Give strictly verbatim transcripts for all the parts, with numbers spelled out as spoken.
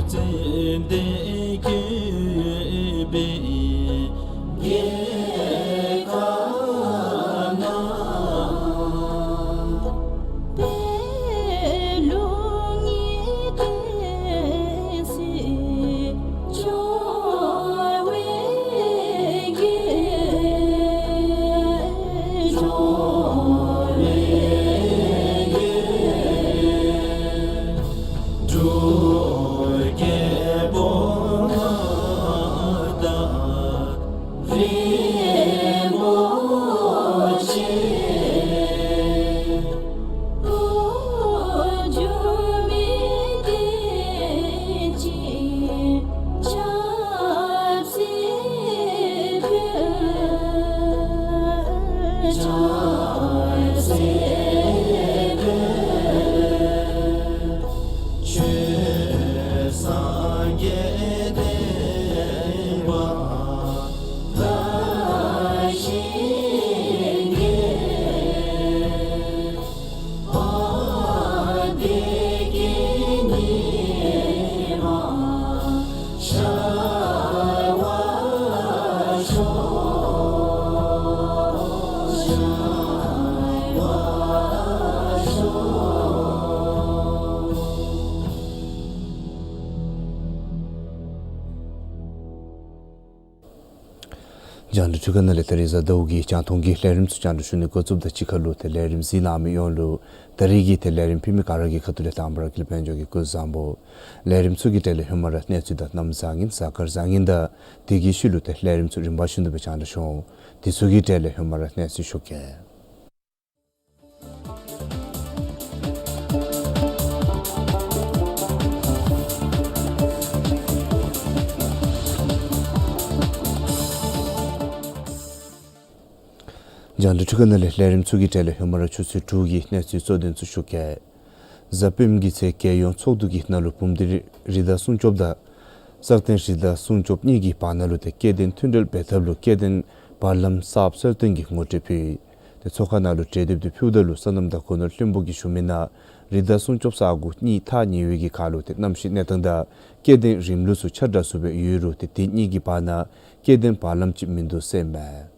ཙན་དན་བཀོད་པའི་རྒྱལ་ཁབ་ན། པད་ལུང་གི་བསྟན་སྲིད་འབྱུང་བའི་རྒྱལ། འབྱུང་བའི་རྒྱལ། འབྲུག་རྒྱལ་པོ་མངའ་བདག་རིན་པོ་ཆེ། འགོ་འཛུགས་མི་བསྟན་སྲིད་ཆབ་སྲིད་དཔལ། ཆབ་སྲིད་དཔལ། ཆོས་སངས་རྒྱས་བསྟན་པ་དར་ཞིང་རྒྱས། དཔལ་ལྡན་སྐད་གཉིས་མ་ཤར་བར་ཤོག། ཤར་བར་ཤོག། རྒྱང་བསྒྲགས་འཕྲུལ་ཁང་ནང་ལས་ད་རིས་གཟའ་ཟླཝ་གི་རྒྱང་མཐོང་གི་ལས་རིམ་ཚུ་རྒྱང་བསྒྲགས་ཞུ་ནི་འགོ་བཙུགསཔ་དང་གཅིག་ཁར་ལུ་ཏེ་ལས་རིམ་གཟིགས་གནང་མི་ཡོངས་ལུ་ད་རིས་ཀྱི་ཏེ་ལས་རིམ་ཕུལ་མི་ག་ར་གི་ཁ་ཐུག་ལས་དང་པ་ར་དགེ་ལེགས་དཔལ་འབྱོར་གྱིས་སྐུ་གཟུགས་བཟང་པོ། ལས་རིམ་ཚུ་གི་གྲས་ལས་ཧེ་མ་ར་གནས་ཚུལ་དང་གནམ་བཟང་ངན་གཟའ་སྐར་བཟང་ངན་དང་དེ་གི་ཤུལ་ལུ་ཏེ་ལས་རིམ་ཚུ་རིམ་པ་བཞིན་དུ་སྦེ་རྒྱང་བསྒྲགས་ཞུ་འོང་། དེ་ཚུ་གི་གྲས་ལས་ཧེ་མ་ར་གནས་ཚུལ་ཞུ་གེ། རྒྱང་བསྒྲགས་འཕྲུལ་ཁང་ནང་ལས་ལས་རིམ་ཚུ་གི་གྲས་ལས་ཧེ་མ་ར་ཆུ་ཚོད་དྲུག་གི་གནས་ཚུལ་གཙོ་དོན་ཚུ་ཞུ་གེ། གཟའ་སྤེནམ་གི་ཚེ་རྒྱལ་ཡོངས་ཚོགས་འདུ་གི་ནང་ལུ་བུམ་སྡེ་རི་དྭགས་སྲུང་སྐྱོབ་དང་སག་སྟེང་རི་དྭགས་སྲུང་སྐྱོབ་གཉིས་ཀྱི་བར་ན་ལུ་ཏེ་སྐྱེ་ལྡན་མཐུན་འབྲེལ་འབད་ཐབས་ལུ་སྐྱེ་ལྡན་བར་ལམ་གསརཔ་སྲོལ་གཏོད་ཀྱི་ངོ་སྤྲོད་ཕུལ། ཏེ་ཚོགས་ཁང་ནང་ལུ་གྲོས་འདེབས་འདི་ཕུལཝ་ད་ལུ་སོ་ནམ་དང་སྒོ་ནོར་བློན་པོ་གིས་ཞུ་མི་ནང་རི་དྭགས་སྲུང་སྐྱོབ་ས་གོ་གཉིས་ཐག་ཉེ་བའི་གི་ཁར་ལུ་ཏེ་གནམ་གཤིས་གནས་སྟངས་དང་སྐྱེ་ལྡན་རིམ་ལུགས་ཚུ་ཆ་འདྲ་ཚུ་སྦེ་ཡོད་རུང་ཏེ་དེ་གཉིས་ཀྱི་བར་ན་སྐྱེ་ལྡན་བར་ལམ་ཅིག་མིན་འདུག་ཟེར་ཨིན་མས།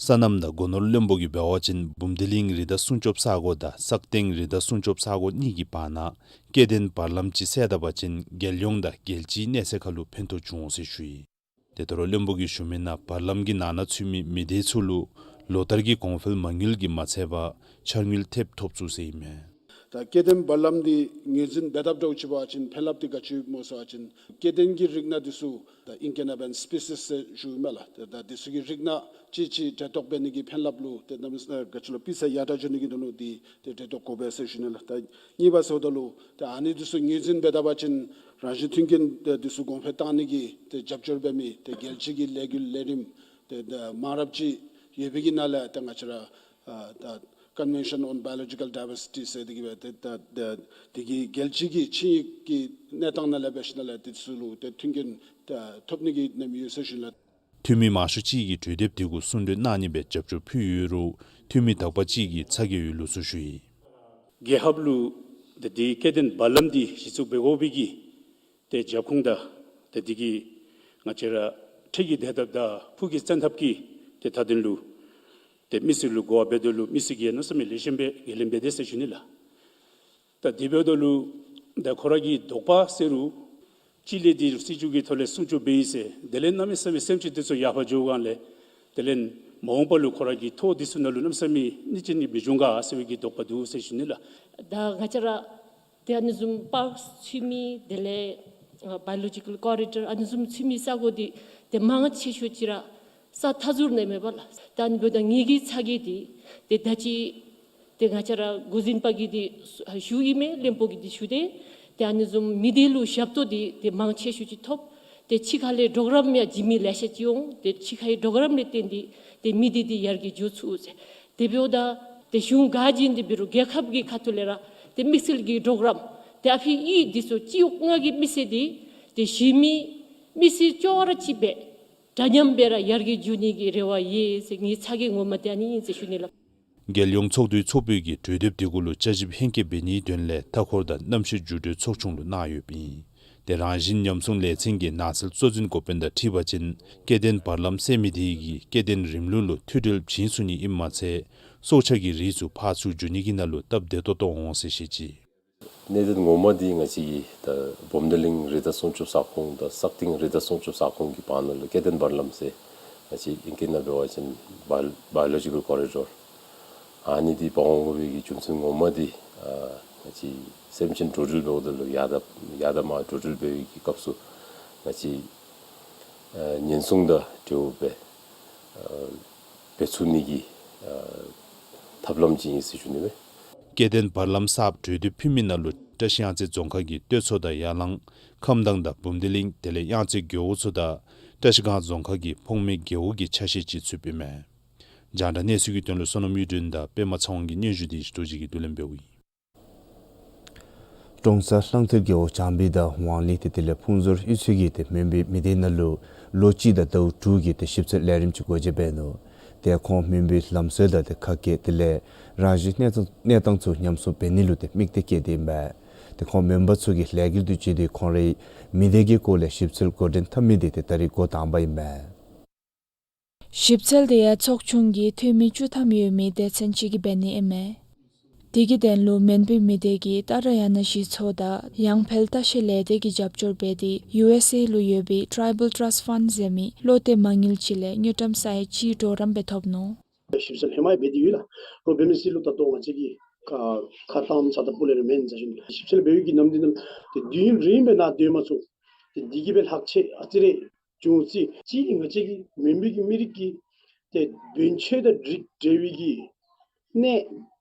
སོ་ནམ་དང་སྒོ་ནོར་བློན་པོ་གིས་འབད་བ་ཅིན་བུམ་སྡེ་གླིང་རི་དྭགས་སྲུང་སྐྱོབ་ས་གོ་དང་སག་སྟེང་རི་དྭགས་སྲུང་སྐྱོབ་ས་གོ་གཉིས་ཀྱི་བར་ན་སྐྱེ་ལྡན་བར་ལམ་ཅིག་བསལ་ད་པ་ཅིན་རྒྱལ་ཡོངས་དང་རྒྱལ་སྤྱིའི་གནས་ཚད་ཁར་ལུ་ཕན་ཐོགས་འབྱུང་འོང་ཟེར་ཞུ་ཡི། ཏེ་དོ་རུང་བློན་པོ་གིས་ཞུ་མི་ནང་བར་ལམ་གྱི་ནང་ན་ཚུད་མི་མི་སྡེ་ཚུ་ལུ་ལོ་བསྟར་གྱི་གོང་འཕེལ་མ་དངུལ་གྱིས་མ་ཚད་པར་འཆར་དངུལ་ཐེབས་ཐོབ་ཚུགས་ཟེར་ཨིན་མས། ད་སྐྱེ་ལྡན་བར་ལམ་འདི་ངོས་འཛིན་འབད་ཐབས་འདྲཝ་ཅིག་འབད་བ་ཅིན་ཕན་རླབས་འདི་ག་ཅི་སྨོ་ཟེར་བ་ཅིན་སྐྱེ་ལྡན་གྱི་རིགས་སྣ་འདི་ཚུ་ད་ཨིང་སྐད་ནང་འབདན་སི་པི་སིས་ཟེར་ཞུཝ་མས་ལགས། ད་ད་འདི་ཚུ་གི་རིགས་སྣ་ཅིག་ཅིག་འདྲེས་གཏོགས་འབད་ནི་གི་ཕན་རླབས་ལུ་ཏེ་གནམ་མེད་ས་མེད་ག་ཅི་ལོ་སྤུས་ཚད་ཡར་དྲག་འགྱོ་ནི་གི་དོན་ལུ་འདི་ཏེ་འདྲེས་གཏོགས་དགོ་པས་ཟེར་ཞུ་ནི་ལགས། ད་གཉིས་པ་ཟེརཝ་ད་ལུ་ད་ཨ་ནི་འདི་ཚུ་ངོས་འཛིན་འབད་ད་པ་ཅིན་རང་བཞིན་མཐུན་རྐྱེན་ཏེ་འདི་ཚུ་གོང་འཕེལ་གཏང་ནི་གི་ཏེ་རྒྱབ་སྐྱོར་འབད་མི་ཏེ་རྒྱལ་སྤྱི་གི་ལས་འགུལ་ལས་རིམ་ཏེ་ད་མང་རབས་ཅིག་ཡོད་པའི་གི་ནང་ལས་ཏེ་ང་བཅས་ར་ཨ་ད་Convention on Biological Diversity ཟེར་འདི་གིས་འབད་ཏེ་ད་ད་འདི་གིས་རྒྱལ་སྤྱི་གི་ཆིངས་ཡིག་གི་གནས་སྟངས་ནང་ལས་འབད་ཞིནམ་ལས་འདི་ཚུ་ལུ་ཏེ་མཐུན་རྐྱེན་ད་ཐོབ་ནི་གི་གནས་མི་ཡོད་ཟེར་ཞུ་ནི་ལགས། འཐུས་མི་མང་ཤོས་ཅིག་གིས་གྲོས་འདེབས་འདི་གུ་གསུང་གྲོས་གནང་ནི་སྦེ་རྒྱབ་སྐྱོར་ཕུལ་ཡོད་རུང་འཐུས་མི་དག་པ་ཅིག་གིས་ཚ་གྱང་ཡོད་ལུགས་ཚུ་ཞུ་ཡི། རྒྱལ་ཁབ་ལུ་ཏེ་འདི་སྐྱེ་ལྡན་བར་ལམ་འདི་གཞི་བཙུགས་འབད་དགོ་པའི་གི་ཏེ་རྒྱབ་ཁུངས་དང་ཏེ་འདི་གིས་ང་བཅས་ར་འཕྲད་ཀྱི་བདའ་ཐབས་དང་ཕུགས་ཀྱི་བཙན་ཐབས་ཀྱི་ཏེ་མཐའ་དོན་ལུ་ཏེ་མི་སེར་ལུ་གོ་བ་འབད་དོ་ལུ་མི་སེར་གྱིས་གནམ་མེད་ས་མེད་ལེགས་ཤོམ་སྦེ་ཁས་ལེན་འབད་དེས་ཟེར་ཞུ་ནི་ལགས། ད་དེ་འབདཝ་ད་ལུ་ད་ཁོ་ར་གི་དོགས་པ་ཟེར་རུང་གཅིག་ལས་འདི་སྲིད་བྱུས་ཀྱི་ཐོག་ལས་སྲུང་སྐྱོབ་འབད་ཡི་ཟེར། དེ་ལས་གནམ་མེད་ས་མེད་སེམས་ཅན་འདི་ཚུ་ཡར་འཕར་འགྱོ་སྒང་ལས་དེ་ལས་མ་འོངས་པ་ལུ་ཁོ་ར་གི་ཐོག་འདི་ཚུ་ནང་ལུ་གནམ་མེད་ས་མེད་གནོད་སྐྱེལ་མི་འབྱུང་ག་ཟེར་བའི་གི་དོགས་པ་འདུག་ཟེར་ཞུ་ནི་ལགས། ད་ང་བཅས་ར་ཏེ་ཨ་ནི་བཟུམ་པཱརཀསི་ཚུད་མི་དེ་ལས་ཨ་བཱ་ཡོ་ལོ་ཇི་ཀཱལ་ཀོ་རི་ཌོར་ཨ་ནི་བཟུམ་ཚུད་མི་ས་གོ་འདི་ཏེ་མང་ཆེ་ཤོས་ཅིག་ར་ས་མཐའ་ཟུར་ནང་མས་པ་ལགས། ད་ཨ་ནི་འབདཝ་ད་ངེ་གི་ཚ་གྱང་འདི་ཏེ་ད་ཅི་ཏེ་ང་བཅས་ར་འགོ་འཛིན་པ་གིས་འདི་ཞུ་ཡི་མས། བློན་པོ་གིས་འདི་ཞུ་སྟེ་ཏེ་ཨ་ནི་བཟུམ་མི་སྡེ་ལུ་ཞབས་ཏོག་འདི་ཏེ་མང་ཆེ་ཤོས་ཅིག་ཐོབ། ཏེ་ཕྱི་ཁ་ལས་གྲོགས་རམ་ཡང་བྱིན་མི་ལེ་ཤ་ཅིག་འོང་། ཏེ་ཕྱི་ཁའི་གྲོགས་རམ་ལས་བརྟེན་ཏེ་ཏེ་མི་སྡེ་འདི་ཡར་རྒྱས་འགྱོ་ཚུགས་ཟེར། དེ་འབདཝ་ད་ཏེ་གཞུང་ག་ཅི་ཨིན་ཏེ་འབད་རུང་རྒྱལ་ཁབ་ཀྱི་ཁ་ཐུག་ལས་ར་ཏེ་དམིགས་བསལ་གྱི་གྲོགས་རམ་ཏེ་ཨ་ཕི་གཡུས་འདི་ཚུ་སྤྱི་འོག་ལྔ་གི་མི་སེར་འདི་ཏེ་གཞན་མི་མི་སེར་ཅོག་ར་གཅིག་སྦེ་འདྲ་མཉམ་སྦེ་ར་ཡར་རྒྱས་འགྱོ་ནི་གི་རེ་བ་ཡོད་ཟེར། ངེའི་ཚ་གྱང་ངོ་མ་འདི་ཨ་ནི་ཨིན་ཟེར་ཞུ་ནི་ལགས། རྒྱལ་ཡོངས་ཚོགས་འདུའི་ཚོགས་པའི་གི་གྲོས་འདེབས་དེ་གུ་ལུ་བཅའ་ཞིབ་ཧེང་སྐལ་འབད་ནིའི་དོན་ལས་མཐའ་འཁོར་དང་གནམ་གཤིས་འགྱུར་འགྲོས་ཚོགས་ཆུང་ལུ་གནང་ཡོདཔ་ཨིན། ཏེ་རང་བཞིན་ཉམས་སྲུང་ལས་ཚན་གྱི་ནགས་ཚལ་གཙོ་འཛིན་འགོ་དཔོན་དང་འཁྲིལ་བ་ཅིན་སྐྱེ་ལྡན་བར་ལམ་ཟེར་མི་དེ་གིས་སྐྱེ་ལྡན་རིམ་ལུགས་ལུ་མཐུད་འབྲེལ་བྱིན་ཚུགས་ནི་ཨིནམ་མ་ཚད་སྲོག་ཆགས་ཀྱི་རིགས་ཚུ་ཕར་ཚུར་འགྱོ་ནི་གི་ནང་ལུ་སྟབས་བདེ་ཏོག་ཏོ་འོང་ཟེར་བཤད་ཅི། གནད་དོན་ངོ་མ་འདི་ང་བཅས་ཀྱི་ད་བུམ་སྡེ་གླིང་རི་དྭགས་སྲུང་སྐྱོབ་ས་ཁོངས་དང་སག་སྟེང་རི་དྭགས་སྲུང་སྐྱོབ་ས་ཁོངས་ཀྱི་བར་ན་ལུ་སྐྱེ་ལྡན་བར་ལམ་ཟེར་ང་བཅས་ཨིང་སྐད་ནང་འབད་བ་ཅིན་bio- biological corridor ཨ་ནི་འདི་འབག་འོང་དགོ་པའི་གི་རྒྱུ་མཚན་ངོ་མ་འདི་ཨ་ང་བཅས་སེམས་ཅན་འགྲོ་འགྲུལ་འབདཝ་ད་ལུ་ཡར་དང་ཡར་དང་མར་འགྲོ་འགྲུལ་འབད་བའི་གི་སྐབས་སུ་ང་བཅས་ཨ་ཉེན་སྲུང་དང་འབྲེལ་བའི་ཨ་འབད་ཚུགས་ནི་གི་ཨ་ཐབས་ལམ་ཅིག་ཨིན་ཟེར་ཞུ་ནི་མས། སྐྱེ་ལྡན་བར་ལམ་གསརཔ་གྲོས་འདེབས་ཕུལ་མི་ནང་ལུ་བཀྲ་ཤིས་གཡང་རྩེ་རྫོང་ཁག་གི་སྟོད་མཚོ་དང་ཡར་ལངས་ཁམས་དྭངས་དང་བུམ་སྡེ་གླིང་དེ་ལས་གཡང་རྩེ་རྒེད་འོག་ཚུ་དང་བཀྲ་ཤིས་སྒང་རྫོང་ཁག་གི་ཕོངས་མེད་རྒེད་འོག་གི་ཆ་ཤས་ཅིག་ཚུདཔ་ཨིན་མས། རྒྱང་བསྒྲགས་གནས་ཚུལ་གྱི་དོན་ལུ་བསོད་ནམས་གཡུ་སྒྲོན་དང་པདྨ་ཚེ་དབང་གི་སྙན་ཞུ་འདི་རྡོ་རྗེ་གིས་བསྡུ་ལེན་འབདཝ་ཨིན། ཀྲོང་གསར་གླང་མཐིལ་རྒེད་འོག་བྱང་བིར་དང་ཝང་ལི་ཏེ་དེ་ལས་ཕུན་ཚོགས་གཡུ་མཚོ་གི་ཏེ་མོན་པའི་མི་སྡེ་ནང་ལུ་ལོ་གཅིག་དང་ཟླཝ་དྲུག་གི་ཏེ་ཞིབ་འཚོལ་ལས་རིམ་ཅིག་སྒོ་འབྱེད་འབད་ནུག། ཏེ་ཁོང་མོན་པའི་ལམ་སྲོལ་དང་ཏེ་ཁ་སྐད་དེ་ལས་རང་བཞིན་གནས་སྟངས་གནས་སྟངས་ཚུ་ཉམས་སྲུང་འབད་ནི་ལུ་ཏེ་དམིགས་གཏད་བསྐྱེད་དེ་ཨིན་པས། ཏེ་ཁོང་མོན་པ་ཚུ་གི་ལས་འགུལ་དུ་བྱོན་ཏེ་ཁོང་རའི་མི་སྡེ་གི་སྐོར་ལས་ཞིབ་འཚོལ་འགོ་འདྲེན་འཐབ་མི་འདི་ཏེ་ད་རིས་འགོ་དང་པ་ཨིན་པས། ཞིབ་འཚོལ་དེ་ཡང་ཚོགས་ཆུང་གི་འཐུས་མི་བཅུ་ཐམ་ཡོད་མི་སྡེ་ཚན་ཅིག་གིས་འབད་ནི་ཨིན་མས། དེ་གི་དོན་ལུ་མོན་པའི་མི་སྡེ་གིས་ཏཱ་ར་ཡ་ན་གཞི་ཚོགས་དང་ཡང་འཕེལ་ལྟ་བཤལ་ལས་སྡེ་གིས་རྒྱབ་སྐྱོར་འབད་དེ་ཡུ་ཨེསི་ཨེ་ལུ་ཡོད་པའི་Tribal Trust Fund ཟེར་མི་བློ་གཏད་མ་དངུལ་ཅིག་ལས་དངུལ་ཀྲམ་ས་ཡ་གཅིག་གྲོགས་རམ་འབད་ཐོབ་ནུག། ཞིབ་འཚོལ་ཧེ་མ་ཡང་འབད་དེ་ཡོད་ལགས། རོགས་འབད་མི་ཚུ་ལུ་ད་ལྟོ་ང་བཅས་ཀྱིས་ཁ་ཁ་གཏམ་ཚ་ད་སྤུ་ལས་ར་མེན་ཟེར་ཞུ་ནི། ཞིབ་འཚོལ་འབད་བའི་གི་ནམ་དུས་ནང་ཏེ་དུས་ཡུན་རིངམོ་སྦེ་ནཱ་སྡོད་མ་ཚུགས། ཏེ་འདི་གིས་སྦེ་ལྷག་ཆད་ཨ་ཙི་རེ་བྱུང་སྲིད། གཅིག་ནི་ང་བཅས་ཀྱི་མོན་པའི་གི་མི་རིགས་ཀྱི་ཏེ་བོན་ཆོས་དང་འབྲེལ་བའི་གི་གནས་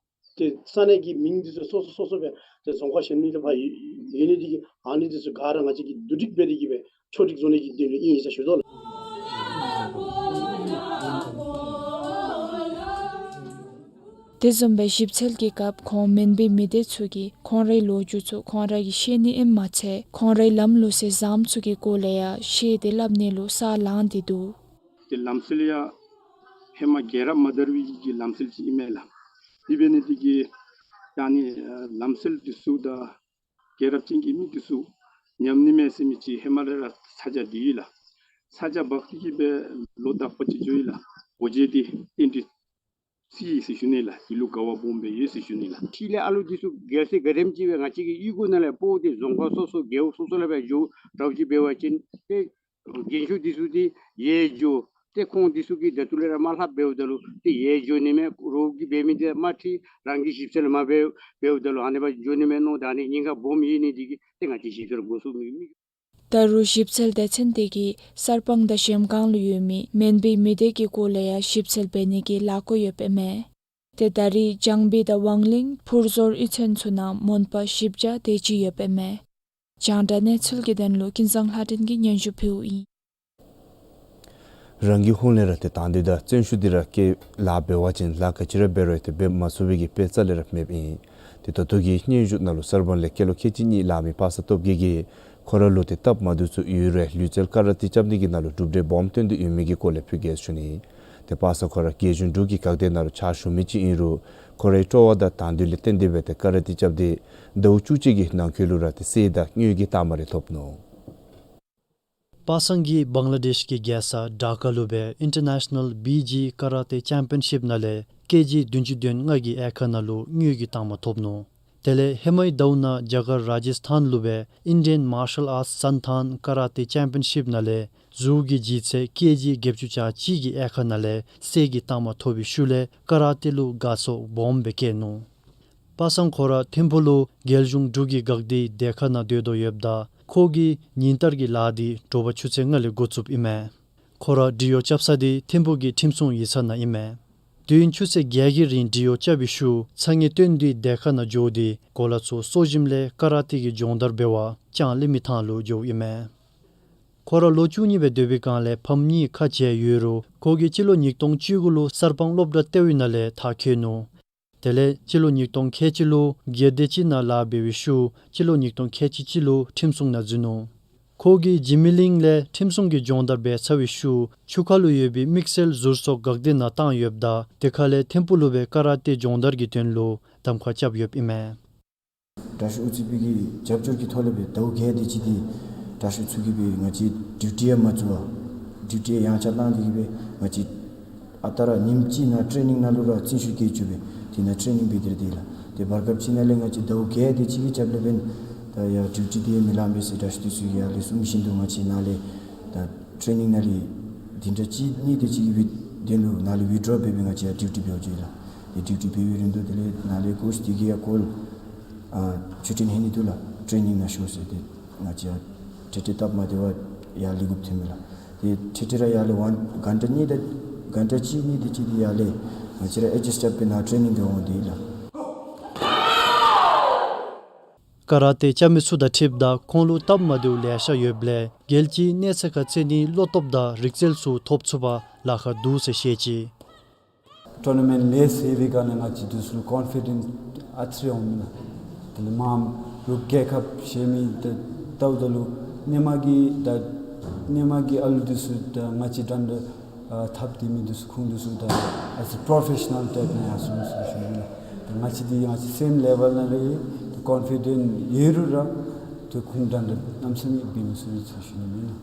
ཏེ་ས་གནས་ཀྱི་མིང་འདི་ཚུ་སོ་སོ་སོ་སོ་སྦེ་ཏེ་རྫོང་ཁག་གཞན་ནང་ལུ་ཕར་ཡོད་ནི་འདི་གིས་ཨ་ནི་འདི་ཚུ་ག་ར་ང་བཅས་ཀྱིས་བསྡུ་སྒྲིག་འབད་དེ་གིས་སྦེ་ཕྱོགས་སྒྲིག་བཟོ་ནི་གི་དོན་ལུ་ཨིན་ཟེར་ཞུ་དོ་ལགས། དེ་བཟུམ་སྦེ་ཞིབ་འཚོལ་གྱི་སྐབས་ཁོང་མོན་པའི་མི་སྡེ་ཚུ་གིས་ཁོང་རའི་ལོ་རྒྱུས་ཚུ་ཁོང་ར་གིས་ཤེས་ནི་ཨིནམ་མ་ཚད་ཁོང་རའི་ལམ་ལུགས་ཟས་ཟམ་ཚུ་གི་སྐོར་ལས་ཡང་ཤེས་ཏེ་སླབ་ནི་ལུ་ས་ལངས་ཏེ་འདུག། ཏེ་ལམ་སྲོལ་ཡང་ཧེ་མ་རྒྱལ་རབས་མ་དར་བའི་གི་ལམ་སྲོལ་ཅིག་ཨིན་མས་ལགས། དེ་འབད་ནི་དེ་གིས་ད་ནི་ལམ་སྲོལ་འདི་ཚུ་དང་རྒྱལ་རབས་ཅན་གྱི་མི་འདི་ཚུ་ཉམས་ནི་མས་ཟེར་མི་ཅིག་ཧེ་མ་ལས་ར་ཚ་གྱང་འདི་ཡོད་ལགས། ཚ་གྱང་འབག་སྟེ་གིས་སྦེ་ལོ་དག་པ་ཅིག་འགྱོ་ཡི་ལགས། འོ་བྱས་ཏེ་རྟེན་འབྲེལ་བརྩི་ཡི་ཟེར་ཞུ་ནི་ལགས། འདི་ལུ་དགའ་བ་སྦོམ་སྦེ་ཡོད་ཟེར་ཞུ་ནི་ལགས། ཕྱི་ལས་ཨ་ལུ་འདི་ཚུ་རྒྱལ་སྲས་ག་དེམ་ཅིག་སྦེ་ང་བཅས་ཀྱི་གཡུས་སྒོ་ནང་ལས་སྤོ་སྟེ་རྫོང་ཁག་སོ་སོ་རྒེད་འོག་སོ་སོ་ལས་སྦེ་འགྱོ་དྲག་ཅིག་འབད་བ་ཅིན་ཏེ་རྒན་ཤོས་འདི་ཚུ་འདི་ཡལ་འགྱོ། ཏེ་ཁོང་འདི་ཚུ་གིས་ད་ལྟོ་ལས་ར་དམའ་ལྷབ་འབདཝ་ད་ལུ་ཏེ་ཡལ་འགྱོ་ནི་མས། རོགས་ཀྱིས་འབད་མི་འདི་དམའ་ཁྲིད་རང་གིས་ཞིབ་འཚོལ་མ་འབད་འབདཝ་ད་ལུ་ཨ་ནི་སྦེ་འགྱོ་ནི་མས་མནོ། ད་ཨ་ནི་ཉེན་ཁ་སྦོམ་ཡོད་ནི་འདི་གིས་ཏེ་ང་བཅས་ཞིབ་འཚོལ་འགོ་བཙུགས་མི་མི། ད་རུང་ཞིབ་འཚོལ་སྡེ་ཚན་དེ་གིས་གསར་སྤང་དང་གཞལམ་སྒང་ལུ་ཡོད་མི་མོན་པའི་མི་སྡེ་གི་སྐོར་ལས་ཡང་ཞིབ་འཚོལ་འབད་ནི་གི་ལས་འགུལ་ཡོདཔ་ཨིན་མས། ཏེ་ད་རིས་བྱང་བིར་དང་ཝང་གླིང་ཕུར་ཟོར་གཡུས་ཚན་ཚུ་ནང་མོན་པ་བཞི་བརྒྱ་དེ་ཅིག་ཡོདཔ་ཨིན་མས། རྒྱང་བསྒྲགས་གནས་ཚུལ་གྱི་དོན་ལུ་ཀུན་བཟང་ལྷ་སྒྲོན་གྱིས་སྙན་ཞུ་ཕུལཝ་ཨིན། རང་གི་ཧོངས་ལས་ར་ཏེ་དང་འདོད་དང་བརྩོན་ཤུགས་འདི་ར་བསྐྱེད་ལཱ་འབད་བ་ཅིན་ལཱ་ག་ཅི་ར་འབད་རུང་ཏེ་འབད་མ་ཚུགས་པའི་གི་དཔེ་རྩ་ལས་ར་མེདཔ་ཨིན། ཏེ་ད་ལྟོ་གི་སྙན་ཞུ་ནང་ལུ་གསར་སྤང་ལས་སྐྱེས་ལོ་ཁལ་གཅིག་གཉིས་ལང་མི་པ་སངས་སྟོབས་རྒྱས་ཀྱིས་ཁོ་ར་ལུ་ཏེ་སྟབས་མ་བདེཝ་ཚུ་ཡོད་རུང་ལུས་རྩལ་ཀ་ར་ཏེ་རྐྱབ་ནི་གི་ནང་ལུ་གྲུབ་འབྲས་སྦོམ་ཐོན་ཏེ་ཡོད་མི་གི་སྐོར་ལས་ཕུལ་གེ་ཟེར་ཞུ་ནི། ཏེ་པ་སངས་ཁོ་ར་རྒྱལ་གཞུང་འབྲུག་གི་འགག་སྡེ་ནང་ལུ་ཕྱག་ཞུ་མི་ཅིག་ཨིན་རུང་ཁོ་རའི་སྤྲོ་བ་དང་དང་འདོད་ལས་བརྟེན་ཏེ་སྦེ་ཏེ་ཀ་ར་ཏེ་རྐྱབ་སྟེ་ཟླཝ་བཅུ་གཅིག་གི་ནང་འཁོད་ལུ་ར་ཏེ་གསེར་དང་དངུལ་གྱི་རྟགས་མ་རེ་ཐོབ་ནུག། པ་སངས་ཀྱིས་བང་ལ་དེཤ་གི་རྒྱལ་ས་ཌ་ཀ་ལུ་སྦེ་ཨིན་ཊར་ནེ་ཤ་ནཱལ་བི་ཇི་ཀ་ར་ཏེ་ཅེམ་པི་ཡན་ཤིཔ་ནང་ལས་ཀེ་ཇི་བདུན་ཅུ་དོན་ལྔ་གི་དབྱེ་ཁག་ནང་ལུ་དངུལ་གྱི་རྟགས་མ་ཐོབ་ནུག། དེ་ལས་ཧེ་མའི་ཟླཝ་ནང་རྒྱ་གར་ར་ཇཱ་སི་ཐཱན་ལུ་སྦེ་ཨིན་ཌི་ཡན་མར་ཤལ་ཨརཊསི་སན་ཐཱན་ཀ་ར་ཏེ་ཅེམ་པི་ཡན་ཤིཔ་ནང་ལས་གཟུགས་ཀྱི་ལྗིད་ཚད་ཀེ་ཇི་བརྒྱད་ཅུ་གྱ་གཅིག་གི་དབྱེ་ཁག་ནང་ལས་གསེར་གྱི་རྟགས་མ་ཐོབ་པའི་ཤུལ་ལས་ཀ་ར་ཏེ་ལུ་དགའ་ཚོར་སྦོམ་སྦེ་བསྐྱེད་ནུག། པ་སངས་ཁོ་ར་ཐིམ་ཕུག་ལུ་རྒྱལ་གཞུང་འབྲུག་གི་འགག་སྡེའི་སྡེ་ཁག་ནང་སྡོད་དོ་ཡོདཔ་ད་ཁོ་གིས་ཉིན་ལྟར་གྱི་ལཱ་འདི་དྲོ་པ་ཆུ་ཚོད་ལྔ་ལས་འགོ་བཙུགསཔ་ཨིན་མས། ཁོ་ར་འབྲི་གཡོག་རྐྱབ་ས་འདི་ཐིམ་ཕུག་གི་ཁྲིམས་སྲུང་ཡིག་ཚང་ནང་ཨིན་མས། དུས་ཡུན་ཆུ་ཚོད་བརྒྱད་ཀྱི་རིང་འབྲི་གཡོག་རྐྱབ་པའི་ཤུལ་ཚ་ངེས་སྟོན་དུས་སྡེ་ཁག་ནང་འགྱོ་སྟེ་གོ་ལ་ཚུ་གསོ་ཞིམ་ལས་ཀ་ར་ཏེ་གི་སྦྱོང་བརྡར་འབད་བར་ལྕང་གླིང་མི་ཐང་ལུ་འགྱོཝ་ཨིན་མས། ཁོ་ར་ལོ་བཅུ་གཉིས་སྦེ་སྡོད་པའི་སྒང་ལས་ཕམ་གཉིས་ཁ་བྱལ་ཡོད་རུང་ཁོ་གིས་སྤྱི་ལོ་ཉིས་སྟོང་བཅུ་དགུ་ལུ་གསར་སྤང་སློབ་གྲྭ་ལྟེ་བའི་ནང་ལས་མཐར་འཁྱོལ་ནུག། དེ་ལས་སྤྱི་ལོ་ཉིས་སྟོང་ཁལ་གཅིག་ལུ་སྒེར་སྡེ་ཅིག་ནང་ལཱ་འབད་བའི་ཤུལ་སྤྱི་ལོ་ཉིས་སྟོང་ཁལ་གཅིག་གཅིག་ལུ་ཁྲིམས་སྲུང་ནང་འཛུལ་ནུག། ཁོ་གིས་འཇིགས་མེད་གླིང་ལས་ཁྲིམས་སྲུང་གི་སྦྱོང་བརྡར་འབད་ཚར་བའི་ཤུལ་ཆུ་ཁ་ལུ་ཡོད་པའི་དམིགས་བསལ་ཟུར་སོགས་འགག་སྡེ་ནང་བཏང་ཡོདཔ་ད་དེ་ཁ་ལས་ཐིམ་ཕུག་ལུ་སྦེ་ཀ་ར་ཏེ་སྦྱོང་བརྡར་གྱི་དོན་ལུ་གདམ་ཁ་རྐྱབ་ཡོདཔ་ཨིན་མས། དྲག་ཤོས་ཨུ་ཙི་པི་གི་རྒྱབ་སྐྱོར་གྱི་ཐོག་ལས་སྦེ་ཟླཝ་བརྒྱད་དེ་ཅིག་འདི་དྲག་ཤོས་ཚུ་གིས་སྦེ་ང་བཅས་ཌིའུ་ཊི་ཡང་མ་བཙུགས་པར་ཌིའུ་ཊི་ཡང་ཆ་བཏང་སྟེ་གིས་སྦེ་ང་བཅས་ཨ་རྟག་ར་ཉིནམ་གཅིག་ནང་ཊེ་ནིང་ནང་ལུ་ར་བརྩོན་ཤུགས་བསྐྱེད་བཅུག་སྦེ་དེ་ནང་ཊེ་ནིང་འབད་དེ་ར་སྡོད་ཡི་ལགས། ཏེ་བར་སྐབས་ཅིག་ནང་ལས་ང་བཅས་ཟླཝ་བརྒྱད་དེ་ཅིག་གི་རྒྱབ་ལས་འབདན་ད་ཡར་ཌིའུ་ཊི་དེ་མི་ལང་པས་ཟེར་དྲག་ཤོས་དེ་ཚུ་གིས་ཡར་ལས་གསུངམ་བཞིན་དུ་ང་བཅས་ནཱ་ལས་ད་ཊེ་ནིང་ནང་ལས་བདུན་ཕྲག་གཅིག་གཉིས་དེ་ཅིག་གི་དོན་ལུ་ནཱ་ལས་ཝིད་ཌོ་འབད་སྦེ་ང་བཅས་ཡར་ཌིའུ་ཊི་འབད་བཅུག་ཡི་ལགས། ཏེ་ཌིའུ་ཊི་འབད་བའི་རིང་དུ་དེ་ལས་ནཱ་ལས་ཀོ་ཆི་དེ་གིས་ཡང་ཀོལ་ཨ་ཆུ་ཕྲན་ཧེ་ནི་འདུག་ལགས། ཊེ་ནིང་ནང་ཤོག་ཟེར། ཏེ་ང་བཅས་ཡང་ཏེ་ཏེ་སྟབས་མ་བདེཝ་ཡར་ལས་འགོ་བཙུགས་མི་ལགས། ཏེ་ཏེ་ཏེ་ར་ཡར་ལས་ཝན་གྷན་ཊ་གཉིས་དང་གྷན་ཊ་གཅིག་གཉིས་དེ་ཅིག་འདི་ཡར་ལས་ང་བཅས་ར་ཨེ་ཌ་ཇསཊ་རྐྱབ་སྦེ་ནཱ་ཊེ་ནིང་འབད་འོང་སྟེ་ལགས། ཀ་ར་ཏེ་རྐྱབ་མི་ཚུ་དང་འཁྲིལཝ་ད་ཁོང་ལུ་སྟབས་མ་བདེཝ་ལེ་ཤ་ཡོདཔ་ལས་རྒྱལ་སྤྱིའི་གནས་ཚད་ཁར་རྩེ་ནིའི་བློ་སྟོབས་དང་རིག་རྩལ་ཚུ་ཐོབ་ཚུགས་པར་ལཱ་ཁག་འདུག་ཟེར་བཤད་ཅི། ཊོར་ན་མེནཊ་ལེགས་ཟེར་བའི་སྒང་ལས་ང་བཅས་འདི་ཚུ་ལུ་ཀོན་ཕི་ཌེནཊ་ཨ་ཙི་རེ་འོང་མི་ལགས། དེ་ལས་མངམ་ལུ་རྒྱལ་ཁབ་གཞན་མི་ད་ལྟཝ་ད་ལུ་ཧེ་མ་གི་ད་ཧེ་མ་གི་ཨ་ལུ་འདི་ཚུ་ད་ང་བཅས་འདྲན་འདྲ་ཨ་འཐབ་སྡོད་མི་འདི་ཚུ་ཁོང་འདི་ཚུ་ད་ཨེས་ཨེ་པོརོ་ཕེ་ཤ་ནཱལ་ཊའིཔ་ནང་ཡར་སོང་ཡི་ཟེར་ཞུ་ནི་ལགས། ད་ང་བཅས་འདི་ང་བཅས་སེམ་ལེ་བཱལ་ནང་ལས་ད་ཀོན་ཕི་ཌེནཊ་ཡོད་རུང་ར་ད་ཁོང་འདྲན་འདྲ་གནམ་མེད་ས་མེད་འབད་མི་ཚུགས་ཟེར་ཞུ་ནི་ཨིན་ལགས།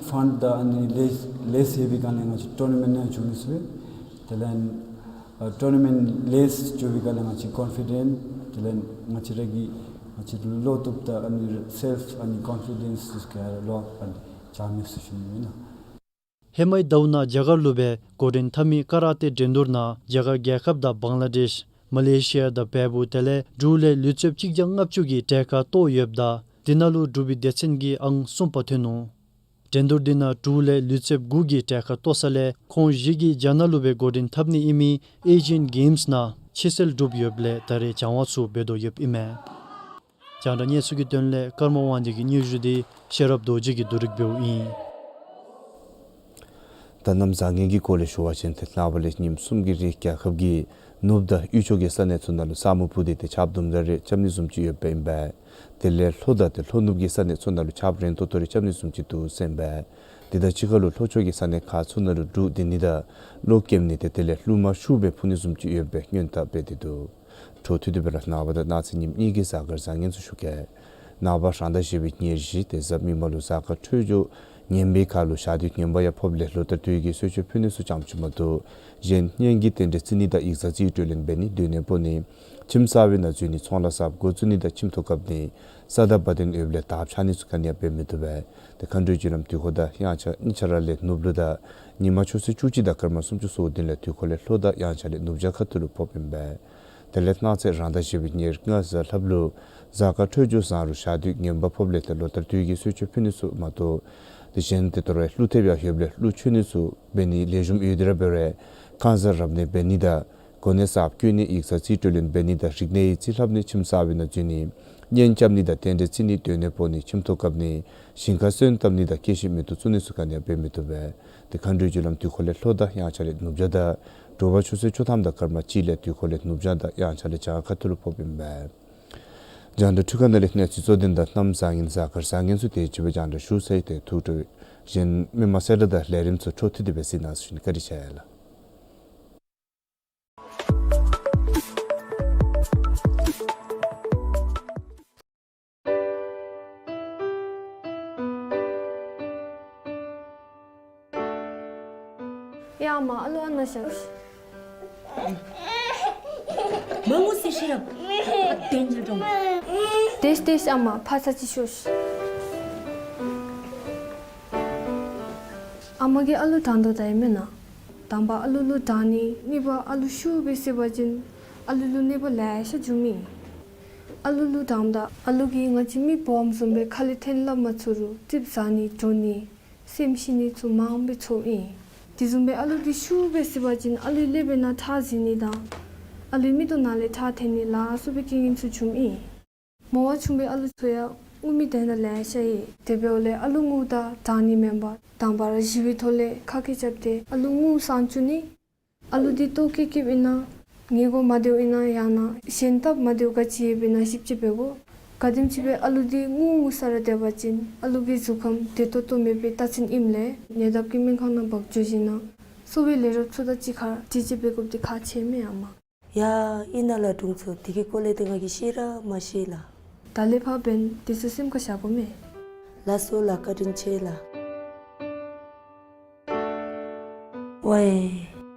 ཕནཌ་དང་ཨ་ནི་ལེགས་ལེགས་ཟེར་བའི་སྒང་ལས་ང་བཅས་ཊོར་ན་མེནཊ་ནང་འཛུལ་མི་ཚུགས། དེ་ལས་ཨ་ཊོར་ན་མེནཊ་ལེགས་འགྱོ་བའི་སྒང་ལས་ང་བཅས་ཀོན་ཕི་ཌེནཊ་དེ་ལས་ང་བཅས་ར་གི་ང་བཅས་བློ་སྟོབས་དང་ཨ་ནི་སེལཕ་ཨ་ནི་ཀོན་ཕི་ཌེནསི་དེ་ཚུ་ག་ར་ལོག་ཨ་ནི་བྱང་མི་ཚུགས་ཟེར་ཞུ་ནི་ཨིན་ལགས། ཧེ་མའི་ཟླཝ་ནང་རྒྱ་གར་ལུ་སྦེ་འགོ་འདྲེན་འཐབ་མི་ཀ་ར་ཏེ་འགྲན་བསྡུར་ནང་རྒྱ་གར་རྒྱལ་ཁབ་དང་བང་ལ་དེཤ་མ་ལེ་ཤི་ཡ་དང་བལ་པོ་དེ་ལས་འབྲུག་ལས་ལུས་རྩལཔ་གཅིག་བརྒྱ་ལྔ་བཅུ་གིས་གྲལ་ཁར་གཏོགས་ཡོདཔ་ད་དེ་ནང་ལུ་འབྲུག་པའི་སྡེ་ཚན་གྱིས་ཨང་གསུམ་པ་ཐོན་ནུག། འགྲན་བསྡུར་འདི་ནང་འབྲུག་ལས་ལུས་རྩལཔ་དགུ་གིས་གྲལ་ཁར་གཏོགས་ས་ལས་ཁོང་བཞི་གིས་རྒྱ་ནག་ལུ་སྦེ་འགོ་འདྲེན་འཐབ་ནི་ཨིན་མི་ཨེ་ཤི་ཡཱན་གེམསི་ནང་ཕྱི་སེལ་གྲུབ་ཡོདཔ་ལས་ད་རེས་སྦྱང་བ་ཚུ་འབད་དོ་ཡོདཔ་ཨིན་མས། རྒྱང་བསྒྲགས་གནས་ཚུལ་གྱི་དོན་ལས་ཀརྨ་དབང་འདུས་ཀྱི་སྙན་ཞུ་འདི་ཤེས་རབ་རྡོ་རྗེ་གིས་བསྡུ་རིག་འབདཝ་ཨིན། ད་གནམ་བཟང་ངན་གྱི་སྐོར་ལས་ཞུ་བ་ཅིན་ཏེ་ནངས་པ་ལས་ཉིནམ་གསུམ་གྱི་རིང་རྒྱལ་ཁབ་ཀྱི་ནུབ་དང་དབུས་ཕྱོགས་ཀྱི་ས་གནས་ཚུ་ནང་ལུ་ས་སྨུག་སྤུབས་ཏེ་ཏེ་ཆརཔ་དུམ་གྲ་རེ་རྐྱབ་ནི་བཟུམ་ཅིག་ཡོདཔ་ཨིན་པས། དེ་ལས་ལྷོ་དང་ཏེ་ལྷོ་ནུབ་ཀྱི་ས་གནས་ཚུ་ནང་ལུ་ཆརཔ་རན་ཏོག་ཏོ་རེ་རྐྱབ་ནི་བཟུམ་ཅིག་འདུག་ཟེར་ཨིན་པས། དེ་དང་གཅིག་ཁར་ལུ་ལྷོ་ཕྱོགས་ཀྱི་ས་གནས་ཁག་ཚུ་ནང་ལུ་འབྲུག་ལྡིར་ནི་དང་གློག་ཀེམ་ནི་ཏེ་དེ་ལས་རླུང་མ་ཤུགས་སྦེ་འཕུ་ནི་བཟུམ་ཅིག་ཡོདཔ་སྦེ་སྔོན་བརྡ་འབད་དེ་འདུག། འཕྲོ་མཐུད་དེ་སྦེ་ར་ནངས་པ་དང་གནངས་ཚེ་ཉིནམ་གཉིས་ཀྱི་གཟའ་སྐར་བཟང་ངན་ཚུ་ཞུ་གེ། ནངས་པ་རང་ཟླ་བཞི་པའི་ཉེར་བཞི་ཏེ་གཟའ་མིག་དམར་ལུ་གཟའ་སྐར་འཕྲོད་སྦྱོར་ངན་པའི་ཁར་ལུ་ཞག་དུས་ངན་པ་ཡང་ཕོགཔ་ལས་ལོ་ལྟར་དུས་ཀྱི་གསོལ་མཆོད་ཕུལ་ནི་ཚུ་ཙམ་ཅིག་མ་གཏོགས་གཞན་གཉེན་གྱི་རྟེན་འབྲེལ་བརྩི་ནི་དང་ཡིག་ཚང་རྩིས་སྤྲོད་ལེན་འབད་ནི་སྡོད་གནས་སྤོ་ནི་ཁྱིམ་གསར་པའི་ནང་འཛུལ་ནི་ཚོང་ལཱ་གསརཔ་འགོ་བཙུགས་ནི་དང་ཁྱིམ་ཐོག་བཀབ་ནི་ས་དང་བ་དན་འོདཔ་ལས་དར་འཕྱར་ནི་ཚུ་ག་ནི་ཡང་འབད་མི་བཏུབ་པས། ཏེ་མཁའ་འགྲོའི་རྒྱུ་ལམ་དུས་འཁོར་དང་དབྱངས་འཆར་གཉིས་ཆ་ར་ལས་ནུབ་ལུ་དང་ཉིན་མ་ཆུ་ཚོད་བཅུ་གཅིག་དང་སྐར་མ་སུམ་ཅུ་སོ་བདུན་ལས་དུས་འཁོར་ལས་ལྷོ་དང་དབྱངས་འཆར་ལས་ནུབ་བྱང་ཁ་ཐུག་ལུ་ཕོགཔ་ཨིན་པས། དེ་ལས་གནངས་ཚེ་རང་ཟླ་བཞི་པའི་ཉེར་ལྔ་གཟའ་ལྷགཔ་ལུ་གཟའ་སྐར་འཕྲོད་སྦྱོར་བཟང་རུང་ཞག་དུས་ངན་པ་ཕོགཔ་ལས་ཏེ་ལོ་ལྟར་དུས་ཀྱི་གསོལ་མཆོད་ཕུལ་ནི་ཚུ་མ་གཏོགས་དེ་གཞན་དེ་ལྟར་བའི་གླུ་ཐེབས་ཡང་ཡོདཔ་ལས་གླུ་མཆོད་ནི་ཚུ་འབད་ནི་ལེགས་ཤོམ་ཡོད་དེ་ར་འབད་རུང་ཁང་གསར་རབ་གནས་འབད་ནི་དང་གོ་གནས་གསརཔ་བསྐོ་ནི་ཡིག་ཚང་རྩིས་སྤྲོད་ལེན་འབད་ནི་དང་རིག་གནས་ཡིག་རྩིས་ལྷབ་ནི་ཁྱིམ་གསར་པའི་ནང་འཛུལ་ནི་གཉེན་རྐྱབ་ནི་དང་རྟེན་འབྲེལ་བརྩི་ནི་སྡོད་གནས་སྤོ་ནི་ཁྱིམ་ཐོག་བཀབ་ནི་ཞིང་ཁར་སོན་བཏབ་ནི་དང་སྐྱེ་ཤི་མེ་ཏོག་བཙུགས་ནི་ཚུ་ག་ནི་ཡང་འབད་མི་བཏུབ་པས། ཏེ་མཁའ་འགྲོའི་རྒྱུ་ལམ་དུས་འཁོར་ལས་ལྷོ་དང་དབྱངས་འཆར་ལས་ནུབ་བྱང་དང་དྲོ་པ་ཆུ་ཚོད་བཅུ་ཐམ་དང་སྐར་མ་གཅིག་ལས་དུས་འཁོར་ལས་ནུབ་བྱང་དང་དབྱངས་འཆར་ལས་བྱང་ཁ་ཐུག་ལུ་ཕོགཔ་ཨིན་པས། རྒྱང་བསྒྲགས་འཕྲུལ་ཁང་ནང་ལས་གནས་ཚུལ་གཙོ་དོན་དང་གནམ་བཟང་ངན་གཟའ་སྐར་བཟང་ངན་ཚུ་དེ་ཅིག་སྦེ་རྒྱང་བསྒྲགས་ཞུ་ཚར་ཡི། ཏེ་ཐུགས་སྤྲོ་བའི་གཞན་མི་མང་གསལ་བསྒྲགས་དང་ལས་རིམ་ཚུ་འཕྲོ་མཐུད་དེ་སྦེ་གཟིགས་གནང་ཟེར་ཞུ་ནི། བཀའ་དྲིན་ཆེ་ལགས། ཡ་ཨ་མ་ཨ་ལུ་ཨ་ནཱ་བཞག། མ་ངུ་ཟེར་ཤེས་རབ། ཨ་དེ་ཉལ་འགྲོ། དེས་དེས་ཨ་མ་ཕར་ཚུར་ཅིག་ཤོག། ཨ་མ་གིས་ཨ་ལུ་དྲང་དོ་ད་ཨིན་མེན་ན། དང་པ་ཨ་ལུ་ལུ་དྲང་ནི། གཉིས་པ་ཨ་ལུ་ཤུགས་སྦེ་བསད་པ་ཅིན་ཨ་ལུ་ལུ་གནོད་པ་ལེ་ཤ་འབྱུངམ་ཨིན། ཨ་ལུ་ལུ་དྲངམ་ད་ཨ་ལུ་གིས་ང་བཅས་མི་སྦོམ་བཟུམ་སྦེ་ཁ་ལས་འཐེན་སླབ་མ་ཚུགས་རུང་རྩིགཔ་ཟ་ནི་འགྲོ་ནི་སེམས་ཤི་ནི་ཚུ་མངམ་སྦེ་ཚོརཝ་ཨིན། དེ་བཟུམ་སྦེ་ཨ་ལུ་འདི་ཤུགས་སྦེ་བསད་པ་ཅིན་ཨ་ལུའི་ཀླད་པའི་ནང་ཁྲག་འཛིང་ནི་དང་ཨ་ལུའི་མིག་ཏོ་ནང་ལས་ཁྲག་འཐོན་ནི་ལ་སོགས་པའི་རྐྱེན་ངན་ཚུ་འབྱུངམ་ཨིན། མོ་བ་ཆུང་བའི་ཨ་ལུ་ཚུ་ཡང་ངུ་མི་དེ་ནང་ལེ་ཤ་ཡོད། དེ་འབདཝ་ལས་ཨ་ལུ་ངུཝ་ད་དྲང་ནི་མེན་པར་དང་པ་ར་ཞི་བའི་ཐོག་ལས་ཁ་སྐད་རྐྱབ་སྟེ་ཨ་ལུ་ངུ་སངས་བཅུག་ནི། ཨ་ལུ་འདི་ལྟོཝ་བཀྱེས་བཀྱེསཔ་ཨིན་ན་ངེ་གོ་མ་བདེཝ་ཨིན་ན་ཡང་ན་གཞན་སྟབས་མ་བདེཝ་ག་ཅི་ཡོདཔ་ཨིན་ན་ཞིབ་དཔྱད་འབད་དགོ། ག་དེམ་ཅིག་སྦེ་ཨ་ལུ་འདི་ངུ་ངུ་ས་ར་སྡོད་པ་ཅིན་ཨ་ལུ་གི་གཟུགས་ཁམས་བདེ་ཏོག་ཏོ་མེད་པའི་རྟགས་མཚན་ཨིནམ་ལས་ཉེ་འདབས་ཀྱི་སྨན་ཁང་ནང་འབག་འགྱོ་ཞིནམ་ལས་གསོ་བའི་ལས་རོགས་ཚུ་དང་གཅིག་ཁར་དྲི་དཔྱད་འབད་དགོཔ་འདི་ཁག་ཆེ་མས་ཨ་མ། ཡ་ཨིན་ན་ལགས་དྲུང་འཚོ། དེ་གི་སྐོར་ལས་ཏེ་ང་གིས་ཤེས་ར་མ་ཤེས་ལགས། ད་ལས་ཕར་འབདན་དེ་ཚུ་སེམས་ཁར་བཞག་དགོ་མས། ལགས་སོ་ལགས། བཀའ་དྲིན་ཆེ་ལགས། ཝའེ།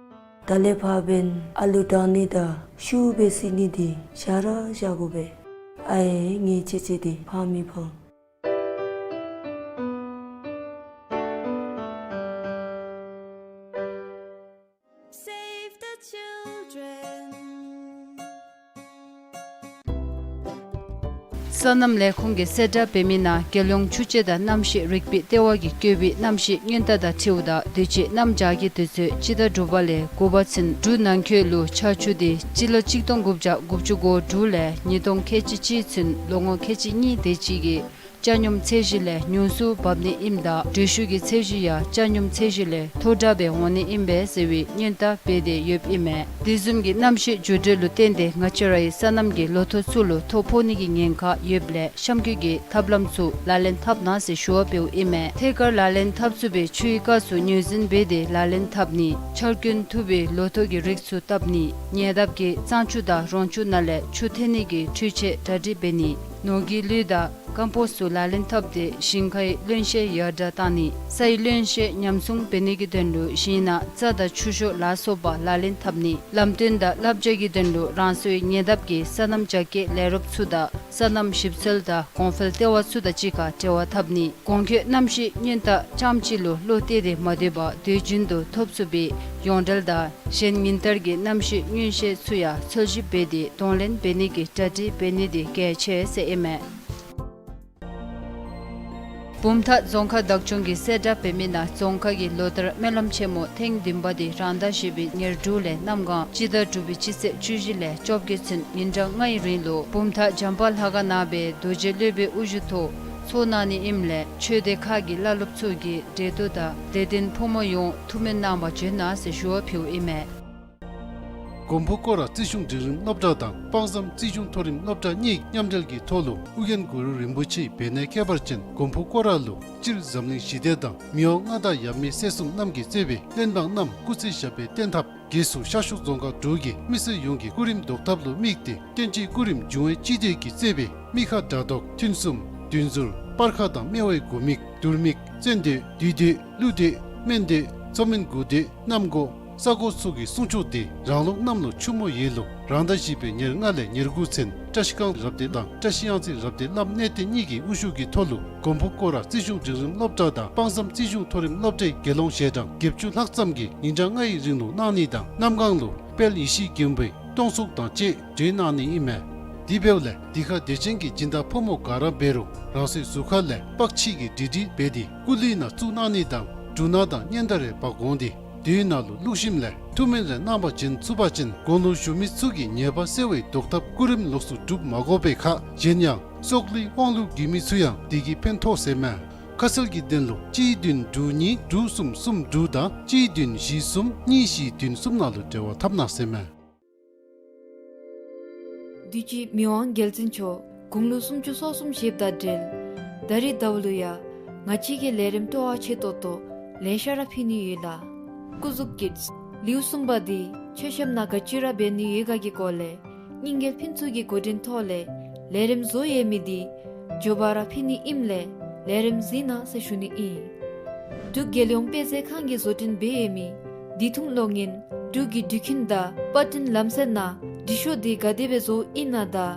ད་ལས་ཕར་འབདན་ཨ་ལུ་དྲང་ནི་དང་ཤུགས་སྦེ་བསད་ནི་འདི་བཞག་ར་བཞག་དགོ་པས། ཨའེ་ངེའི་ཆེ་ཆེ་འདི་ཕངས་མི་ཕངས། Save the children. སོ་ནམ་ལས་ཁུངས་ཀྱིས་གསལ་བསྒྲགས་འབད་མི་ནང་རྒྱལ་ཡོངས་ཆུ་དཔྱད་དང་གནམ་གཤིས་རིག་པའི་ལྟེ་བ་གིས་བཀོད་པའི་གནམ་གཤིས་སྔོན་བརྡ་དང་འཁྲིལཝ་ད་དུས་ཅི་གནམ་བྱཱར་གྱི་དུས་ཚོད་སྤྱི་ཟླ་དྲུག་པ་ལས་དགུ་པ་ཚུན་འབྲུག་ནང་འཁོད་ལུ་ཆར་ཆུ་འདི་སྤྱི་ལོ་གཅིག་སྟོང་དགུ་བརྒྱ་དགུ་བཅུ་གོ་དྲུག་ལས་ཉིས་སྟོང་ཁལ་གཅིག་གཅིག་ཚུན་ལོ་ངོ་ཁལ་གཅིག་གཉིས་དེ་ཅིག་གི་ཆ་སྙོམས་ཚད་གཞི་ལས་ཉུང་སུ་འབབ་ནི་ཨིནམ་ད་དྲོད་ཤུགས་ཀྱི་ཚད་གཞི་ཡང་ཆ་སྙོམས་ཚད་གཞི་ལས་མཐོ་དྲགས་སྦེ་འོང་ནི་ཨིན་པས་ཟེར་བའི་སྔོན་བརྡ་འབད་དེ་ཡོདཔ་ཨིན་མས། དེ་བཟུམ་གྱི་གནམ་གཤིས་འགྱུར་འགྲོས་ལུ་བརྟེན་ཏེ་ང་བཅས་རའི་སོ་ནམ་གྱི་ལོ་ཐོག་ཚུ་ལུ་ཐོ་ཕོག་ནི་གི་ཉེན་ཁ་ཡོདཔ་ལས་གཤམ་འཁོད་ཀྱི་ཐབས་ལམ་ཚུ་ལག་ལེན་འཐབ་གནང་ཟེར་ཞུ་བ་འབདཝ་ཨིན་མས། ཐད་ཀར་ལག་ལེན་འཐབ་ཚུགས་པའི་ཆུའི་སྐབས་སུ་ངོས་འཛིན་འབད་དེ་ལག་ལེན་འཐབ་ནི། ཆར་རྐྱེན་ཐུབ་པའི་ལོ་ཐོག་གི་རིགས་ཚུ་བཏབ་ནི། ཉེ་འདབས་ཀྱི་གཙང་ཆུ་དང་རོང་ཆུ་ནང་ལས་ཆུ་འཐེན་ནི་གི་འཕྲུལ་ཆས་གྲ་སྒྲིག་འབད་ནི། ནོར་གྱི་ལུད་དང་ཀམ་པོསཊ་ཚུ་ལག་ལེན་འཐབ་སྟེ་ཞིང་ཁའི་རློན་གཤེར་ཡར་དྲགས་བཏང་ནི། སའི་རློན་གཤེར་ཉམས་སྲུང་འབད་ནི་གི་དོན་ལུ་ཞིང་ནང་རྩྭ་དང་ཆུ་ཤོག་ལ་སོགས་པ་ལག་ལེན་འཐབ་ནི། ལམ་སྟོན་དང་བསླབ་བྱ་གི་དོན་ལུ་རང་སོའི་ཉེ་འདབས་ཀྱི་སོ་ནམ་རྒྱ་སྐྱེད་ལས་རོགསཔ་ཚུ་དང་སོ་ནམ་ཞིབ་འཚོལ་དང་གོང་འཕེལ་ལྟེ་བ་ཚུ་དང་གཅིག་ཁར་འབྲེལ་བ་འཐབ་ནི། གོང་འཁོད་གནམ་གཤིས་སྔོན་བརྡ་རྐྱངམ་གཅིག་ལུ་བློ་གཏད་དེ་མ་སྡོད་པར་དུས་རྒྱུན་དུ་ཐོབ་ཚུགས་པའི་ཡོངས་འབྲེལ་དང་གཞན་ཉིན་ལྟར་གྱི་གནམ་གཤིས་མངོན་ཤེས་ཚུ་ཡང་འཚོལ་ཞིབ་འབད་དེ་གདོང་ལེན་འབད་ནི་གི་གྲ་སྒྲིག་འབད་ནི་འདི་གལ་ཆེ་ཟེར་ཨིན་མས། བུམ་ཐང་རྫོང་ཁག་བདག་སྐྱོང་གིས་གསལ་བསྒྲགས་འབད་མི་ནང་རྫོང་ཁག་གི་ལོ་ལྟར་སྨོན་ལམ་ཆེན་མོ་ཐེངས་བདུན་པ་འདི་རང་ཟླ་བཞི་པའི་ཉེར་དྲུག་ལས་གནམ་གང་སྤྱི་ཟླ་དྲུག་པའི་སྤྱི་ཚེས་བཅུ་བཞི་ལས་བཅོ་བརྒྱད་ཚུན་ཉིན་གྲངས་ལྔའི་རིང་ལུ་བུམ་ཐང་བྱམས་པ་ལྷ་ཁང་ནང་སྦེ་རྡོ་རྗེ་སློབ་དཔོན་དབུ་བཞུགས་ཐོག་ཚོགས་གནང་ནི་ཨིནམ་ལས་ཆོས་སྡེ་ཁག་གི་བླ་སློབ་ཚུ་གིས་འབྲེལ་གཏོགས་དང་དད་ལྡན་ཕོ་མོ་ཡོངས་ཐུགས་སྨོན་གནང་བར་བྱོན་གནང་ཟེར་ཞུ་བ་ཕུལཝ་ཨིན་མས། མགོན་པོ་སྐོར་ར་རྩིས་གཞུང་འབྲིང་རིམ་སློབ་གྲྭ་དང་དཔག་བསམ་རྩིས་གཞུང་མཐོ་རིམ་སློབ་གྲྭ་གཉིས་མཉམ་འབྲེལ་གྱི་ཐོག་ལུ་ཨོ་རྒྱན་གུ་རུ་རིན་པོ་ཆེའི་བེར་ནག་ཁྱད་པར་ཅན་མགོན་པོ་སྐོར་ར་ལུ་སྤྱིར་འཛམ་གླིང་ཞི་བདེ་དང་མི་དབང་མངའ་བདག་ཡབ་མེས་སྲས་གསུམ་རྣམས་ཀྱིས་གཙོས་པའི་བློན་འབངས་རྣམས་སྐུ་ཚེ་ཞབས་པད་བརྟན་ཐབས། སྒོས་སུ་ཤར་ཕྱོགས་རྫོང་ཁག་དྲུག་གི་མི་སེར་ཡོངས་ཀྱི་སྐུ་རིམ་བཟློག་ཐབས་ལུ་དམིགས་ཏེ་བསྟན་སྤྱིའི་སྐུ་རིམ་འབྱུང་བའི་སྤྱི་འདུས་ཀྱིས་གཙོས་པའི་མི་ཁ་དགྲ་བཟློག་ཐུན་གསུམ་བདུན་ཟུར་སྤར་ཁ་དང་སྨེ་བའི་དགུ་མིག་དུར་མིག་བཙན་སྡོད་བདུད་སྡོད་ཀླུ་སྡོད་སྨན་སྡོད་མཚོ་སྨན་དགུ་སྡོད་གནམ་སྒོ་ས་སྒོ་ཚུ་གི་སྲུང་སྐྱོབ་འདི་རང་ལུགས་གནམ་ལོ་ཆུ་མོ་ཡོས་ལུ་རང་ཟླ་བཞི་པའི་ཉེར་ལྔ་ལས་ཉེར་དགུ་ཚུན་བཀྲ་ཤིས་སྒང་རབ་སྡེ་དང་བཀྲ་ཤིས་གཡང་རྩེ་རབ་སྡེ་བླམ་གནས་བརྟན་གཉིས་ཀྱི་དབུ་བཞུགས་ཀྱི་ཐོག་ལུ་མགོན་པོ་སྐོར་ར་རྩིས་གཞུང་འབྲིང་རིམ་སློབ་གྲྭ་དང་དཔག་བསམ་རྩིས་གཞུང་མཐོ་རིམ་སློབ་གྲྭའི་དགེ་སློང་ཞལ་གྲངས་བརྒྱད་ཅུ་ལྷག་ཙམ་གྱིས་ཉིན་གྲངས་ལྔའི་རིང་ལུ་གནང་ནི་དང་གནམ་གང་ལུ་དཔལ་ཡེ་ཤེས་མགོན་པོའི་སྟོང་གཟུགས་དང་བཅས་སྒྲོན་གནང་ནི་ཨིན་མས། དེ་འབདཝ་ལས་འདི་ཁར་དད་ཅན་གྱི་སྦྱིན་བདག་ཕོ་མོ་ག་ར་འབད་རུང་རང་སོའི་གཟུགས་ཁ་ལས་པགས་ཕྱིས་ཀྱི་འབྲི་འབྲི་འབད་དེ་སྐུ་གླུད་ནང་བཙུགས་གནང་ནི་དང་འབྲུ་སྣ་དང་སྙན་དར་རེ་འབག་འོང་སྟེ་དེའི་ནང་ལུ་བླུགས་ཞིནམ་ལས་ཐུགས་སྨོན་རེ་གནང་བར་བྱོན་ཚུགས་པ་ཅིན་དགུང་ལོ་གཞོན་མི་ཚུ་གི་ཉེས་པ་སེལ་བའི་བཟློག་ཐབས་སྐུ་རིམ་ལོགས་སུ་སྒྲུབ་མ་དགོ་པའི་ཁར་གཞན་ཡང་སྲོག་བླུའི་དབང་ལུ་རྒུད་མི་ཚུ་ཡང་དེ་གིས་ཕན་ཐོགས་ཟེར་མས། ཁ་གསལ་གྱི་དོན་ལུ་གཅིག་བདུན་དྲུག་གཉིས་དྲུག་གསུམ་གསུམ་དྲུག་དང་གཅིག་བདུན་བཞི་གསུམ་གཉིས་བཞི་བདུན་གསུམ་ནང་ལུ་འབྲེལ་བ་འཐབ་གནང་ཟེར་མས། དུས་ཅི་མི་དབང་རྒྱལ་བཙུན་མཆོག་དགུང་ལོ་སུམ་ཅུ་སོ་གསུམ་བཞེསཔ་དང་འབྲེལ་ད་རིས་ཟླཝ་ལུ་ཡང་ང་བཅས་ཀྱི་ལས་རིམ་སྤྲོ་བ་ཆེ་ཏོག་ཏོ་ལེ་ཤ་ར་ཕུལ་ནི་ཡོད་ལགས། སྐུ་གཟུགས་ཀྱི་ལེའུ་གསུམ་པ་འདི་མཆོད་བཤམ་ནང་ག་ཅི་ར་འབད་ནི་ཡོད་ག་གི་སྐོར་ལས་རྙིང་རྒྱལ་ཕུན་ཚོགས་ཀྱིས་འགོ་འདྲེན་ཐོག་ལས་ལས་རིམ་བཟོ་ཡོད་མི་འདི་མགྱོགས་པ་ར་ཕུལ་ནི་ཨིནམ་ལས་ལས་རིམ་གཟིགས་གནང་ཟེར་ཞུ་ནི་ཨིན། འབྲུག་རྒྱལ་ཡོངས་དཔེ་མཛོད་ཁང་གིས་བཟོ་སྐྲུན་འབད་ཡོད་མི་བདེ་ཐང་གློག་བརྙན་འབྲུག་གི་འགྲུལ་འཕྲིན་དང་པར་སྐྲུན་ལམ་སྲོལ་ནང་འབྲི་ཤོག་འདི་ག་དེ་སྦེ་བཟོཝ་ཨིན་ན་དང་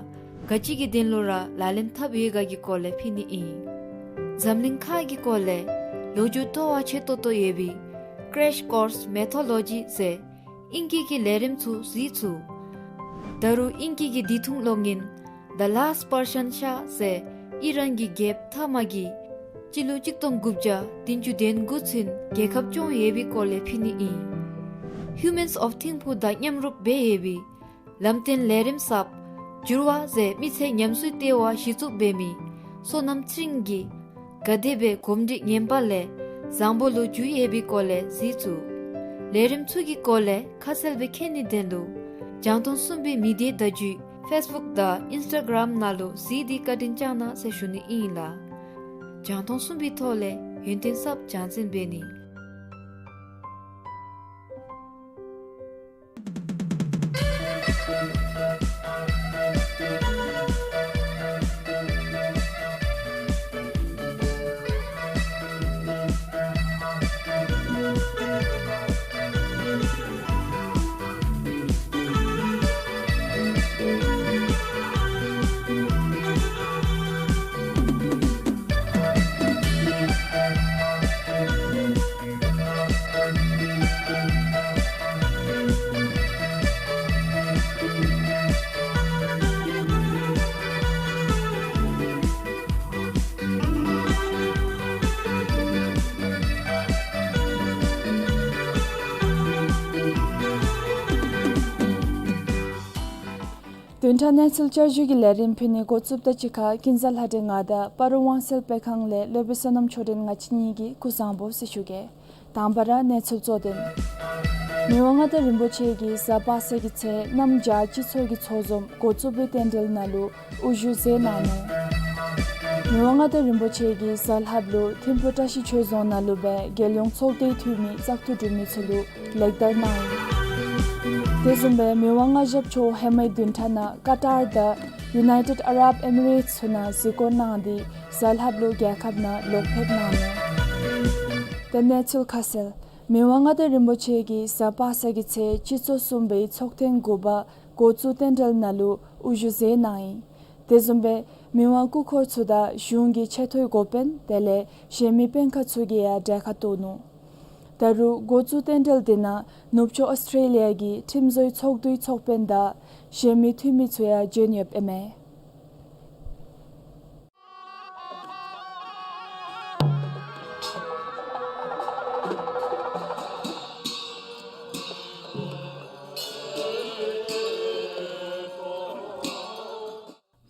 ག་ཅི་གི་དོན་ལུ་ར་ལག་ལེན་འཐབ་ཡོད་ག་གི་སྐོར་ལས་ཕུལ་ནི་ཨིན། འཛམ་གླིང་ཁག་གི་སྐོར་ལས་ལོ་རྒྱུས་སྤྲོ་བ་ཆེ་ཏོག་ཏོ་ཡོད་པའི་Crash Course Mythology ཟེར་ཨིང་སྐད་ཀྱི་ལས་རིམ་ཚུ་གཟིགས་ཚུགས། ད་རུང་ཨིང་སྐད་ཀྱི་བདེ་ཐང་གློག་བརྙན་The Last Persian Shah ཟེར་ཨི་རན་གྱི་རྒྱལཔོ་ཐ་མ་གིས་སྤྱི་ལོ་གཅིག་སྟོང་དགུ་བརྒྱ་བདུན་ཅུ་དོན་དགུ་ཚུན་རྒྱལ་ཁབ་སྐྱོང་ཡོད་པའི་སྐོར་ལས་ཕུལ་ནི་ཨིན། Humans of Thimphu དང་མཉམ་རུབ་འབད་ཡོད་པའི་ལམ་སྟོན་ལས་རིམ་གསརཔ་འགྱུར་བ་ཟེར་མི་ཚེ་ཉམས་གསོའི་ལྟེ་བ་གཞི་བཙུགས་འབད་མི་བསོད་ནམས་ཚེ་རིང་གིས་ག་དེ་སྦེ་གོམས་འདྲིས་ངན་པ་ལས་བཟང་པོ་ལུ་འགྱུར་ཡོད་པའི་སྐོར་ལས་གཟིགས་ཚུགས། ལས་རིམ་ཚུ་གི་སྐོར་ལས་ཁ་གསལ་སྦེ་མཁྱེན་ནིའི་དོན་ལུ་རྒྱང་མཐོང་གསུམ་པའི་མི་སྡེའི་བརྡ་བརྒྱུད་ ཕེསི་བུཀ་དང་ཨིནསི་ཊ་གརམ་ནང་ལུ་གཟིགས་ཏེ་བཀའ་དྲིན་བསྐྱང་གནང་ཟེར་ཞུ་ནི་ཨིན་ལགས། རྒྱང་མཐོང་གསུམ་པའི་ཐོག་ལས་ཡུན་བརྟན་གསརཔ་རྒྱང་འཛིན་འབད་ནི། བདུན་ཕྲག་གནས་ཚུལ་བསྐྱར་ཞུའི་ལས་རིམ་ཕུལ་ནི་འགོ་བཙུགསཔ་ད་གཅིག་ཁར་ཀུན་བཟང་ལྷ་སྒྲོན་ང་དང་སྤ་རོ་དབང་གསལ་དཔེ་ཁང་ལས་སློབ་དཔོན་བསོད་ནམས་ཆོས་སྒྲོན་ང་བཅས་གཉིས་ཀྱིས་སྐུ་གཟུགས་བཟང་པོ་ཟེར་ཞུ་གེ། དང་པ་ར་གནས་ཚུལ་གཙོ་དོན། མི་དབང་མངའ་བདག་རིན་པོ་ཆེ་གིས་གཟའ་པ་སངས་ཀྱི་ཚེ་གནམ་བྱཱར་སྤྱི་ཚོགས་ཀྱི་ཚོགས་འཛོམས་འགོ་བཙུགས་པའི་རྟེན་འབྲེལ་ནང་ལུ་དབུ་བཞུགས་མཛད་གནང་ནུག། མི་དབང་མངའ་བདག་རིན་པོ་ཆེ་གིས་གཟའ་ལྷགཔ་ལུ་ཐིམ་ཕུ་བཀྲ་ཤིས་ཆོས་རྫོང་ནང་ལུ་སྦེ་རྒྱལ་ཡོངས་ཚོགས་སྡེའི་འཐུས་མི་བཙག་འཐུ་གྲུབ་མི་ཚུ་ལུ་ལེགས་དར་གནང་ཡི། དེ་བཟུམ་སྦེ་མི་དབང་མངའ་ཞབས་མཆོག་ཧེ་མའི་བདུན་ཕྲག་ནང་ཀ་ཏར་དང་ཡུ་ནའི་ཊེཌ་ཨ་རབ་ཨེ་མི་རེཊསི་ཚུ་ནང་གཟིགས་སྐོར་གནང་སྟེ་གཟའ་ལྷགཔ་ལུ་རྒྱལ་ཁབ་ནང་ལོག་ཕེབས་གནང་ནུག། ཏེ་གནས་ཚུལ་ཁ་གསལ། མི་དབང་མངའ་བདག་རིན་པོ་ཆེ་གིས་གཟའ་པ་སངས་ཀྱི་ཚེ་སྤྱི་ཚོགས་གསུམ་པའི་ཚོགས་ཐེངས་དགུ་པ་འགོ་བཙུགས་རྟེན་འབྲེལ་ནང་ལུ་དབུ་བཞུགས་མཛད་གནང་ཡི། དེ་བཟུམ་སྦེ་མི་དབང་སྐུ་འཁོར་ཚུ་དང་གཞུང་གི་ཆེ་མཐོའི་འགོ་དཔོན་དེ་ལས་གཞན་མི་དཔོན་ཁག་ཚུ་གིས་ཡང་གྲལ་ཁར་གཏོགས་ནུག། ད་རུང་འགོ་བཙུགས་རྟེན་འབྲེལ་དེ་ནང་ནུབ་ཕྱོགས་ཨོསི་ཊེ་ལི་ཡ་གི་ཁྲིམས་བཟོའི་ཚོགས་འདུའི་ཚོགས་དཔོན་དང་གཞན་མི་འཐུས་མི་ཚུ་ཡང་བྱོན་ཡོདཔ་ཨིན་མས།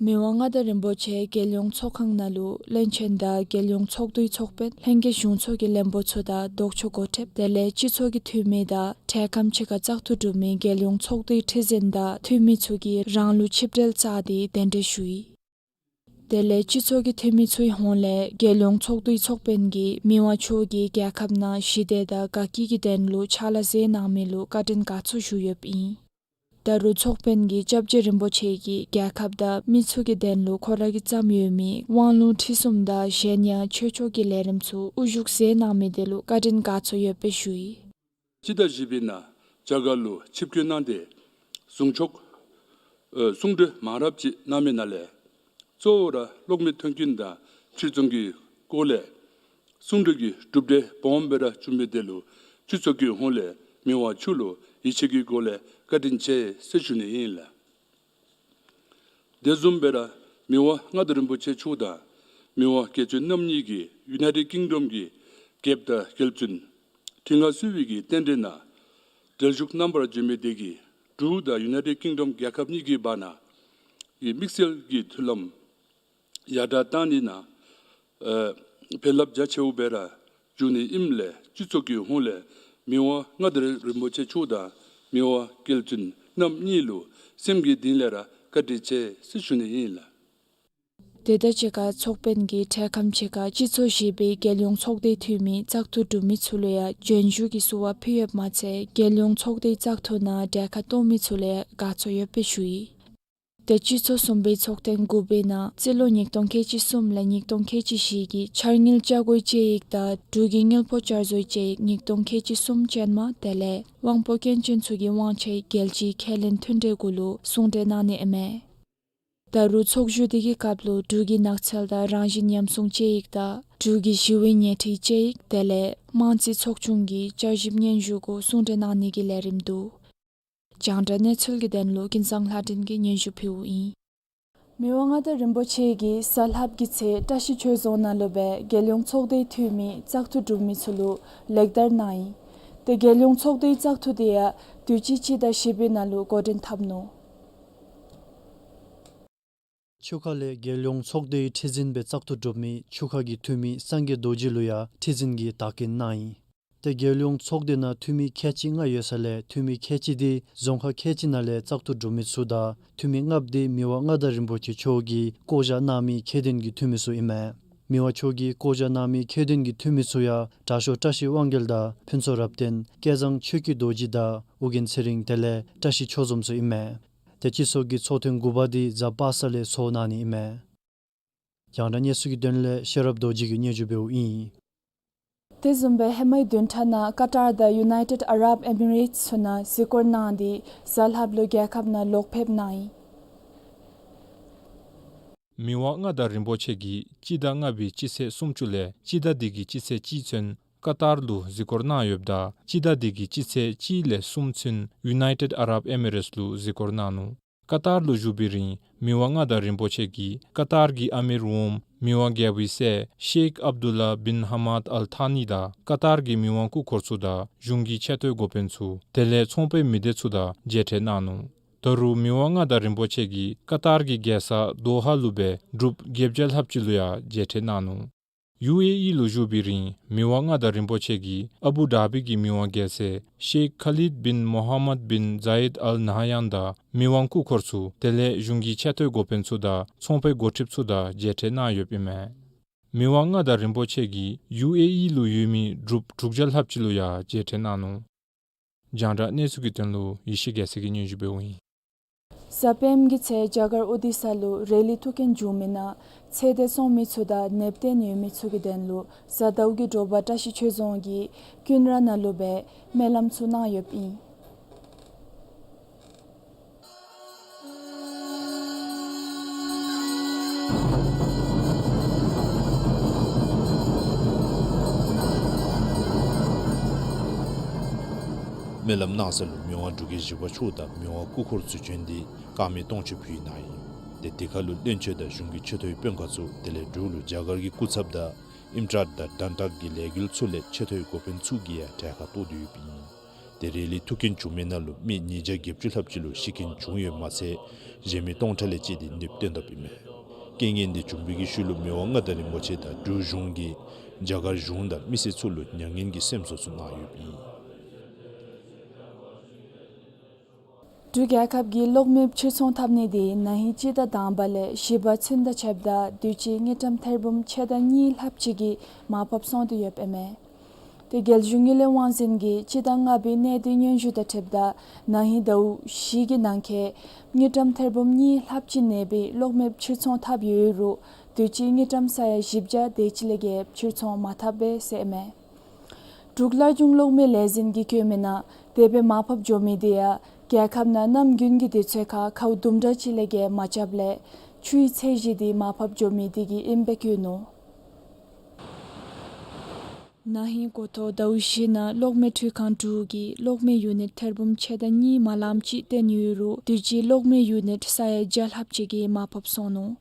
མི་དབང་མངའ་བདག་རིན་པོ་ཆེ་རྒྱལ་ཡོངས་ཚོགས་ཁང་ནང་ལུ་བློན་ཆེན་དང་རྒྱལ་ཡོངས་ཚོགས་འདུའི་ཚོགས་དཔོན་ལྷན་རྒྱས་གཞུང་ཚོགས་ཀྱི་བློན་པོ་ཚུ་དང་ལྡོག་ཕྱོགས་འགོ་ཁྲིདཔ་དེ་ལས་སྤྱི་ཚོགས་ཀྱི་འཐུས་མི་དང་འཕྲལ་ཁམས་ཕྱེད་ཀ་བཙག་འཐུ་གྲུབ་མི་རྒྱལ་ཡོངས་ཚོགས་སྡེའི་ཁྲི་འཛིན་དང་འཐུས་མི་ཚུ་གིས་རང་ལུགས་ཆིབས་གྲལ་བཅའ་སྟེ་གདན་འདྲེན་ཞུ་ཡི། དེ་ལས་སྤྱི་ཚོགས་ཀྱི་འཐུས་མི་ཚུའི་ཧོངས་ལས་རྒྱལ་ཡོངས་ཚོགས་འདུའི་ཚོགས་དཔོན་གྱིས་མི་དབང་མཆོག་གིས་རྒྱལ་ཁབ་ནང་ཞི་བདེ་དང་དགའ་སྐྱིད་ཀྱི་དོན་ལུ་ཕྱག་ལཱ་མཛད་གནང་མི་ལུ་བཀའ་དྲིན་དགའ་ཚོར་ཞུ་ཡོདཔ་ཨིན། ད་རུང་ཚོགས་དཔོན་གྱིས་སྐྱབས་རྗེ་རིན་པོ་ཆེ་གིས་རྒྱལ་ཁབ་དང་མི་ཚུ་གི་དོན་ལུ་ཁོ་ར་གིས་བརྩམས་ཡོད་མི་དབང་ལུང་ཁྲིད་གསུམ་དང་གཞན་ཡང་ཆོས་ཕྱོགས་ཀྱི་ལས་རིམ་ཚུ་དབུ་བཞུགས་མཛད་གནང་མི་དེ་ལུ་བཀའ་དྲིན་དགའ་ཚོར་ཡོདཔ་སྦེ་ཞུ་ཡི། སྤྱི་ཟླ་བཞི་པའི་ནང་རྒྱ་གར་ལུ་ཆིབས་བསྐྱོད་གནང་སྟེ་གསུང་ཆོག་ཨ་གསུང་གྲོས་མང་རབས་ཅིག་གནང་མི་ནང་ལས་གཙོ་བོ་ར་གློག་མེ་མཐུན་རྐྱེན་དང་ཕྱིར་ཚོང་གི་སྐོར་ལས་གསུང་གྲོས་ཀྱི་གྲུབ་འབྲས་སྦོམ་སྦེ་ར་བྱུང་མི་དེ་ལུ་སྤྱི་ཚོགས་ཀྱི་ཧོངས་ལས་མི་དབང་མཆོག་ལུ་ཡིད་ཆེས་ཀྱི་སྒོ་ལས་བཀའ་དྲིན་ཆེ་ཟེར་ཞུ་ནི་ཨིན་ལགས། དེ་བཟུམ་སྦེ་ར་མི་དབང་མངའ་བདག་རིན་པོ་ཆེ་མཆོག་དང་མི་དབང་རྒྱལ་བཙུན་རྣམ་གཉིས་ཀྱིས་ཡུ་ནའི་ཊེཌ་ཀིང་ཌམ་གྱི་རྒྱལཔོ་དང་རྒྱལ་བཙུན་ཁྲི་མངའ་གསོལ་བའི་གི་རྟེན་འབྲེལ་ནང་གྲལ་བཞུགས་གནང་བར་བྱོན་མི་དེ་གིས་འབྲུག་དང་ཡུ་ནའི་ཊེཌ་ཀིང་ཌམ་རྒྱལ་ཁབ་གཉིས་ཀྱི་བར་ན་གི་དམིགས་བསལ་གྱི་མཐུན་ལམ་ཡར་དྲག་བཏང་ནི་ནང་ཨ་ཕན་རླབས་རྒྱ་ཆེཝ་སྦེ་ར་འབྱུང་ནི་ཨིནམ་ལས་སྤྱི་ཚོགས་ཀྱི་ཧོངས་ལས་མི་དབང་མངའ་བདག་རིན་པོ་ཆེ་མཆོག་དང་མི་དབང་རྒྱལ་བཙུན་རྣམ་གཉིས་ལུ་སེམས་ཀྱི་གཏིང་ལས་ར་བཀའ་དྲིན་ཆེ་ཟེར་ཞུ་ནི་ཨིན་ལགས། དེ་དང་གཅིག་ཁར་ཚོགས་དཔོན་གྱིས་འཕྲལ་ཁམས་ཕྱེད་ཀ་སྤྱི་ཚོགས་བཞི་པའི་རྒྱལ་ཡོངས་ཚོགས་སྡེའི་འཐུས་མི་བཙག་འཐུ་གྲུབ་མི་ཚུ་ལུ་ཡང་བྱོན་བཞུགས་ཀྱི་བསུ་བ་ཕུལ་ཡོདཔ་མ་ཚད་རྒྱལ་ཡོངས་ཚོགས་སྡེའི་བཙག་འཐུ་ནང་གྲལ་ཁར་གཏོགས་མི་ཚུ་ལུ་ཡང་དགའ་ཚོར་ཡོདཔ་སྦེ་ཞུ་ཡི། ཏེ་སྤྱི་ཚོགས་གསུམ་པའི་ཚོགས་ཐེངས་དགུ་པའི་ནང་རྩིས་ལོ་ཉིས་སྟོང་ཁལ་གཅིག་གསུམ་ལས་ཉིས་སྟོང་ཁལ་གཅིག་བཞི་གི་འཆར་དངུལ་བཅའ་སྒོའི་དཔྱད་ཡིག་དང་འབྲུག་གི་དངུལ་ཕོགས་བསྐྱར་བཟོའི་དཔྱད་ཡིག་ཉིས་སྟོང་ཁལ་གཅིག་གསུམ་ཅན་མ་དེ་ལས་དབང་པོ་སྐྱོན་ཅན་ཚུ་གི་དབང་ཆའི་རྒྱལ་སྤྱིའི་ཁས་ལེན་མཐུན་འབྲེལ་གུ་ལུ་གསུང་གྲོས་གནང་ནི་ཨིན་མས། ད་རུང་ཚོགས་བཞུགས་དེ་གི་སྐབས་ལུ་འབྲུག་གི་ནགས་ཚལ་དང་རང་བཞིན་ཉམས་སྲུང་དཔྱད་ཡིག་དང་འབྲུག་གི་ཞི་བའི་ཉེས་འཁྲིའི་དཔྱད་ཡིག་དེ་ལས་དམངས་རྩིས་ཚོགས་ཆུང་གི་བསྐྱར་ཞིབ་སྙན་ཞུ་གུ་གསུང་གྲོས་གནང་ནི་གི་ལས་རིམ་འདུག། རྒྱང་བསྒྲགས་གནས་ཚུལ་གྱི་དོན་ལུ་ཀུན་བཟང་ལྷ་སྒྲོན་གྱིས་སྙན་ཞུ་ཕུལཝ་ཨིན། མི་དབང་མངའ་བདག་རིན་པོ་ཆེ་གིས་གཟའ་ལྷགཔ་གི་ཚེ་བཀྲ་ཤིས་ཆོས་རྫོང་ནང་ལུ་སྦེ་རྒྱལ་ཡོངས་ཚོགས་སྡེའི་འཐུས་མི་བཙག་འཐུ་གྲུབ་མི་ཚུ་ལུ་ལེགས་དར་གནང་ཡི། ཏེ་རྒྱལ་ཡོངས་ཚོགས་སྡེའི་བཙག་འཐུ་དེ་ཡང་དུས་ཅི་སྤྱི་ཟླ་བཞི་པའི་ནང་ལུ་འགོ་འདྲེན་འཐབ་ནུག། ཆུ་ཁ་ལས་རྒྱལ་ཡོངས་ཚོགས་སྡེའི་ཁྲི་འཛིན་སྦེ་བཙག་འཐུ་གྲུབ་མི་ཆུ་ཁ་གི་འཐུས་མི་སངས་རྒྱས་རྡོ་རྗེ་ལུ་ཡང་ཁྲི་འཛིན་གྱི་དར་རྒྱས་གནང་ཡི། ཏེ་རྒྱལ་ཡོངས་ཚོགས་སྡེ་ནང་འཐུས་མི་ཁལ་གཅིག་ལྔ་ཡོད་ས་ལས་འཐུས་མི་ཁལ་གཅིག་འདི་རྫོང་ཁག་ཁལ་གཅིག་ནང་ལས་བཙག་འཐུ་གྲུབ་མི་ཚུ་དང་འཐུས་མི་ལྔ་པོ་འདི་མི་དབང་མངའ་བདག་རིན་པོ་ཆེ་མཆོག་གིས་བསྐོ་བཞག་གནང་མི་ཁྱད་ལྡན་གྱི་འཐུས་མི་ཚུ་ཨིན་མས། མི་དབང་མཆོག་གིས་བསྐོ་བཞག་གནང་མི་ཁྱད་ལྡན་གྱི་འཐུས་མི་ཚུ་ཡང་དྲག་ཤོས་བཀྲ་ཤིས་དབང་རྒྱལ་དང་ཕུན་ཚོགས་རབ་བརྟན། སྐལ་བཟང་ཆོས་ཀྱི་རྡོ་རྗེ་དང་ཨོ་རྒྱན་ཚེ་རིང་དེ་ལས་བཀྲ་ཤིས་ཆོས་འཛོམས་ཚུ་ཨིན་མས། ཏེ་སྤྱི་ཚོགས་ཀྱི་ཚོགས་ཐེངས་དགུ་པ་འདི་གཟའ་པ་སངས་ལས་ཚོགས་གནང་ནི་ཨིན་མས། རྒྱང་བསྒྲགས་གནས་ཚུལ་གྱི་དོན་ལས་ཤེས་རབ་རྡོ་རྗེ་གིས་སྙན་ཞུ་འབདཝ་ཨིན། དེ་བཟུམ་སྦེ་ཧེ་མའི་བདུན་ཕྲག་ནང་ཀ་ཏར་དང་ཡུ་ནའི་ཊེཌ་ཨ་རབ་ཨེ་མི་རེཊསི་ཚུ་ནང་གཟིགས་སྐོར་གནང་སྟེ་གཟའ་ལྷགཔ་ལུ་རྒྱལ་ཁབ་ནང་ལོག་ཕེབས་གནང་ཡི། མི་དབང་མངའ་བདག་རིན་པོ་ཆེ་གིས་སྤྱི་ཟླ་ལྔ་པའི་སྤྱི་ཚེས་སུམ་ཅུ་ལས་སྤྱི་ཟླ་འདི་གི་སྤྱི་ཚེས་གཅིག་ཚུན་ཀ་ཏར་ལུ་གཟིགས་སྐོར་གནང་ཡོདཔ་ད་སྤྱི་ཟླ་འདི་གི་སྤྱི་ཚེས་གཅིག་ལས་གསུམ་ཚུན་ཡུ་ནའི་ཊེཌ་ཨ་རབ་ཨེ་མི་རེཊསི་ལུ་གཟིགས་སྐོར་གནང་ནུག། ཀ་ཏར་ལུ་བཞུགས་པའི་རིང་མི་དབང་མངའ་བདག་རིན་པོ་ཆེ་གིས་ཀ་ཏར་གྱི་ཨ་མིར་འོགམ་མི་དབང་རྒྱལ་པོའི་སྲས་ཤེཁ་ཨབ་དུ་ལ་བིན་ཧ་མཱད་ཨལ་ཐཱ་ནི་དང་ཀ་ཏར་གྱི་མི་དབང་སྐུ་འཁོར་ཚུ་དང་གཞུང་གི་ཆེ་མཐོའི་འགོ་དཔོན་ཚུ་དེ་ལས་ཚོང་པའི་མི་སྡེ་ཚུ་དང་མཇལ་འཕྲད་གནང་ནུག། ད་རུང་མི་དབང་མངའ་བདག་རིན་པོ་ཆེ་གིས་ཀ་ཏར་གྱི་རྒྱལ་ས་དོ་ཧ་ལུ་སྦེ་འབྲུགཔ་བརྒྱད་བརྒྱ་ལྷགཔ་ཅིག་ལུ་ཡང་མཇལ་འཕྲད་གནང་ནུག། ཡུ་ཨེ་ཨི་ལུ་བཞུགས་པའི་རིང་མི་དབང་མངའ་བདག་རིན་པོ་ཆེ་གིས་ཨ་བུ་དྷ་བི་གི་མི་དབང་རྒྱལ་སྲས་ཤེཁ་ཁ་ལིད་བིན་མོ་ཧམ་མད་བིན་ཛ་ཡེད་ཨལ་ན་ཧ་ཡན་དང་མི་དབང་སྐུ་འཁོར་ཚུ་དེ་ལས་གཞུང་གི་ཆེ་མཐོའི་འགོ་དཔོན་ཚུ་དང་ཚོང་པའི་འགོ་ཁྲིདཔ་ཚུ་དང་མཇལ་འཕྲད་གནང་ཡོདཔ་ཨིན་མས། མི་དབང་མངའ་བདག་རིན་པོ་ཆེ་གིས་ཡུ་ཨེ་ཨི་ལུ་ཡོད་མི་འབྲུགཔ་དྲུག་བརྒྱ་ལྷགཔ་ཅིག་ལུ་ཡང་མཇལ་འཕྲད་གནང་ནུག། རྒྱང་བསྒྲགས་གནས་ཚུལ་གྱི་དོན་ལུ་ཡེ་ཤེས་རྒྱལ་མཚན་གྱིས་སྙན་ཞུ་འབདཝ་ཨིན། གཟའ་སྤེནམ་གྱི་ཚེ་རྒྱ་གར་ཨོ་ཌི་ས་ལུ་རེ་ལི་ཐུགས་འགན་བྱུང་མི་ནང་ཚེ་འདས་སོང་མི་ཚུ་དང་ནདཔ་བརྟེན་ཡོད་མི་ཚུ་གི་དོན་ལུ་གཟའ་ཟླཝ་གི་དྲོ་པ་བཀྲ་ཤིས་ཆོས་རྫོང་གི་ཀུན་ར་ནང་ལུ་སྦེ་སྨོན་ལམ་ཚུ་གནང་ཡོདཔ་ཨིན། སྨོན་ལམ་གནང་ས་ལུ་མི་དབང་འབྲུག་རྒྱལ་བཞི་པ་མཆོག་དང་མི་དབང་སྐུ་འཁོར་ཚུ་བྱོན་ཏེ་དཀར་མེ་སྟོང་མཆོད་ཕུལ་གནང་ཡི། ཏེ་དེ་ཁར་ལུ་བློན་ཆེན་དང་གཞུང་གི་ཆེ་མཐོའི་དཔོན་ཁག་ཚུ་དེ་ལས་འབྲུག་ལུ་རྒྱ་གར་གྱི་སྐུ་ཚབ་དང་ཨིམ་ཊཱཊ་དང་ཌན་ཊཱཊ་གི་ལས་འགུལ་ཚུ་ལས་ཆེ་མཐོའི་འགོ་དཔོན་ཚུ་གིས་ཡང་གྲལ་ཁར་གཏོགས་ཏེ་ཡོདཔ་ཨིན། ཏེ་རེ་ལི་ཐུགས་འགན་བྱུང་མི་ནང་ལུ་མི་ཉིས་བརྒྱ་བརྒྱད་ཅུ་ལྷགཔ་ཅིག་ལུ་ཤི་རྐྱེན་བྱུང་ཡོདཔ་མ་ཚད་གཞན་མི་སྟོང་ཕྲག་ལས་བཅད་དེ་ནདཔ་བཏོན་དོ་ཨིན་མས། རྐྱེན་ངན་འདི་བྱུང་བའི་གི་ཤུལ་ལུ་མི་དབང་མངའ་བདག་རིན་པོ་ཆེ་དང་འབྲུག་གཞུང་གིས་རྒྱ་གར་གཞུང་དང་མི་སེར་ཚུ་ལུ་མྱ་ངན་གྱི་སེམས་གསོ་ཚུ་གནང་ཡོདཔ་ཨིན། འབྲུག་རྒྱལ་ཁབ་ཀྱིས་གློག་མེ་ཕྱིར་ཚོང་འཐབ་ནི་འདི་ན་ཧིང་སྤྱི་ཟླ་དང་པ་ལས་བཞི་པ་ཚུན་དང་ཕྱདཔ་ད་དུས་ཅི་དངུལ་ཀྲམ་ཐེར་འབུམ་ཕྱེད་དང་གཉིས་ལྷགཔ་ཅིག་གི་མར་ཕབ་སོང་སྟེ་ཡོདཔ་ཨིན་མས། ཏེ་རྒྱལ་གཞུང་དངུལ་ལས་དབང་འཛིན་གྱིས་སྤྱི་ཟླ་ལྔ་པའི་གནད་དོན་སྙན་ཞུ་དང་ཕྱདཔ་ད་ན་ཧིང་ཟླཝ་བཞི་གི་ནང་འཁོད་དངུལ་ཀྲམ་ཐེར་འབུམ་གཉིས་ལྷགཔ་ཅིག་གནས་པའི་གློག་མེ་ཕྱིར་ཚོང་འཐབ་ཡོད་རུང་དུས་ཅི་དངུལ་ཀྲམ་ས་ཡ་བཞི་བརྒྱ་དེ་ཅིག་ལས་བརྒལ་ཕྱིར་ཚོང་མ་འཐབ་པས་ཟེར་ཨིན་མས། འབྲུག་སླར་འབྱུང་གློག་མེ་ལས་འཛིན་གྱིས་བཀོད་མི་ནང་དེ་སྦེ་མར་ཕབ་འགྱོ་མི་དེ་ཡང་རྒྱལ་ཁབ་ནང་གནམ་དགུན་གྱི་དུས་ཚོད་ཁར་ཁཝ་དུམ་གྲ་ཅིག་ལས་བརྒལ་མ་རྐྱབ་ལས་ཆུའི་ཚད་གཞི་དེ་མར་ཕབ་འགྱོ་མི་དེ་གིས་ཨིནམ་སྦེ་བཀོད་ནུག། ན་ཧིང་འགོ་ཐོག་ཟླཝ་བཞི་ནང་གློག་མེ་འཕྲུལ་ཁང་དྲུག་གིས་གློག་མེ་ཡུ་ནིཊ་ཐེར་འབུམ་ཕྱེད་དང་གཉིས་མ་ལངམ་ཅིག་བཏོན་ཡོད་རུང་དུས་ཅི་གློག་མེ་ཡུ་ནིཊ་ས་ཡ་བརྒྱ་ལྷགཔ་ཅིག་གིས་མར་ཕབ་སོང་ནུག།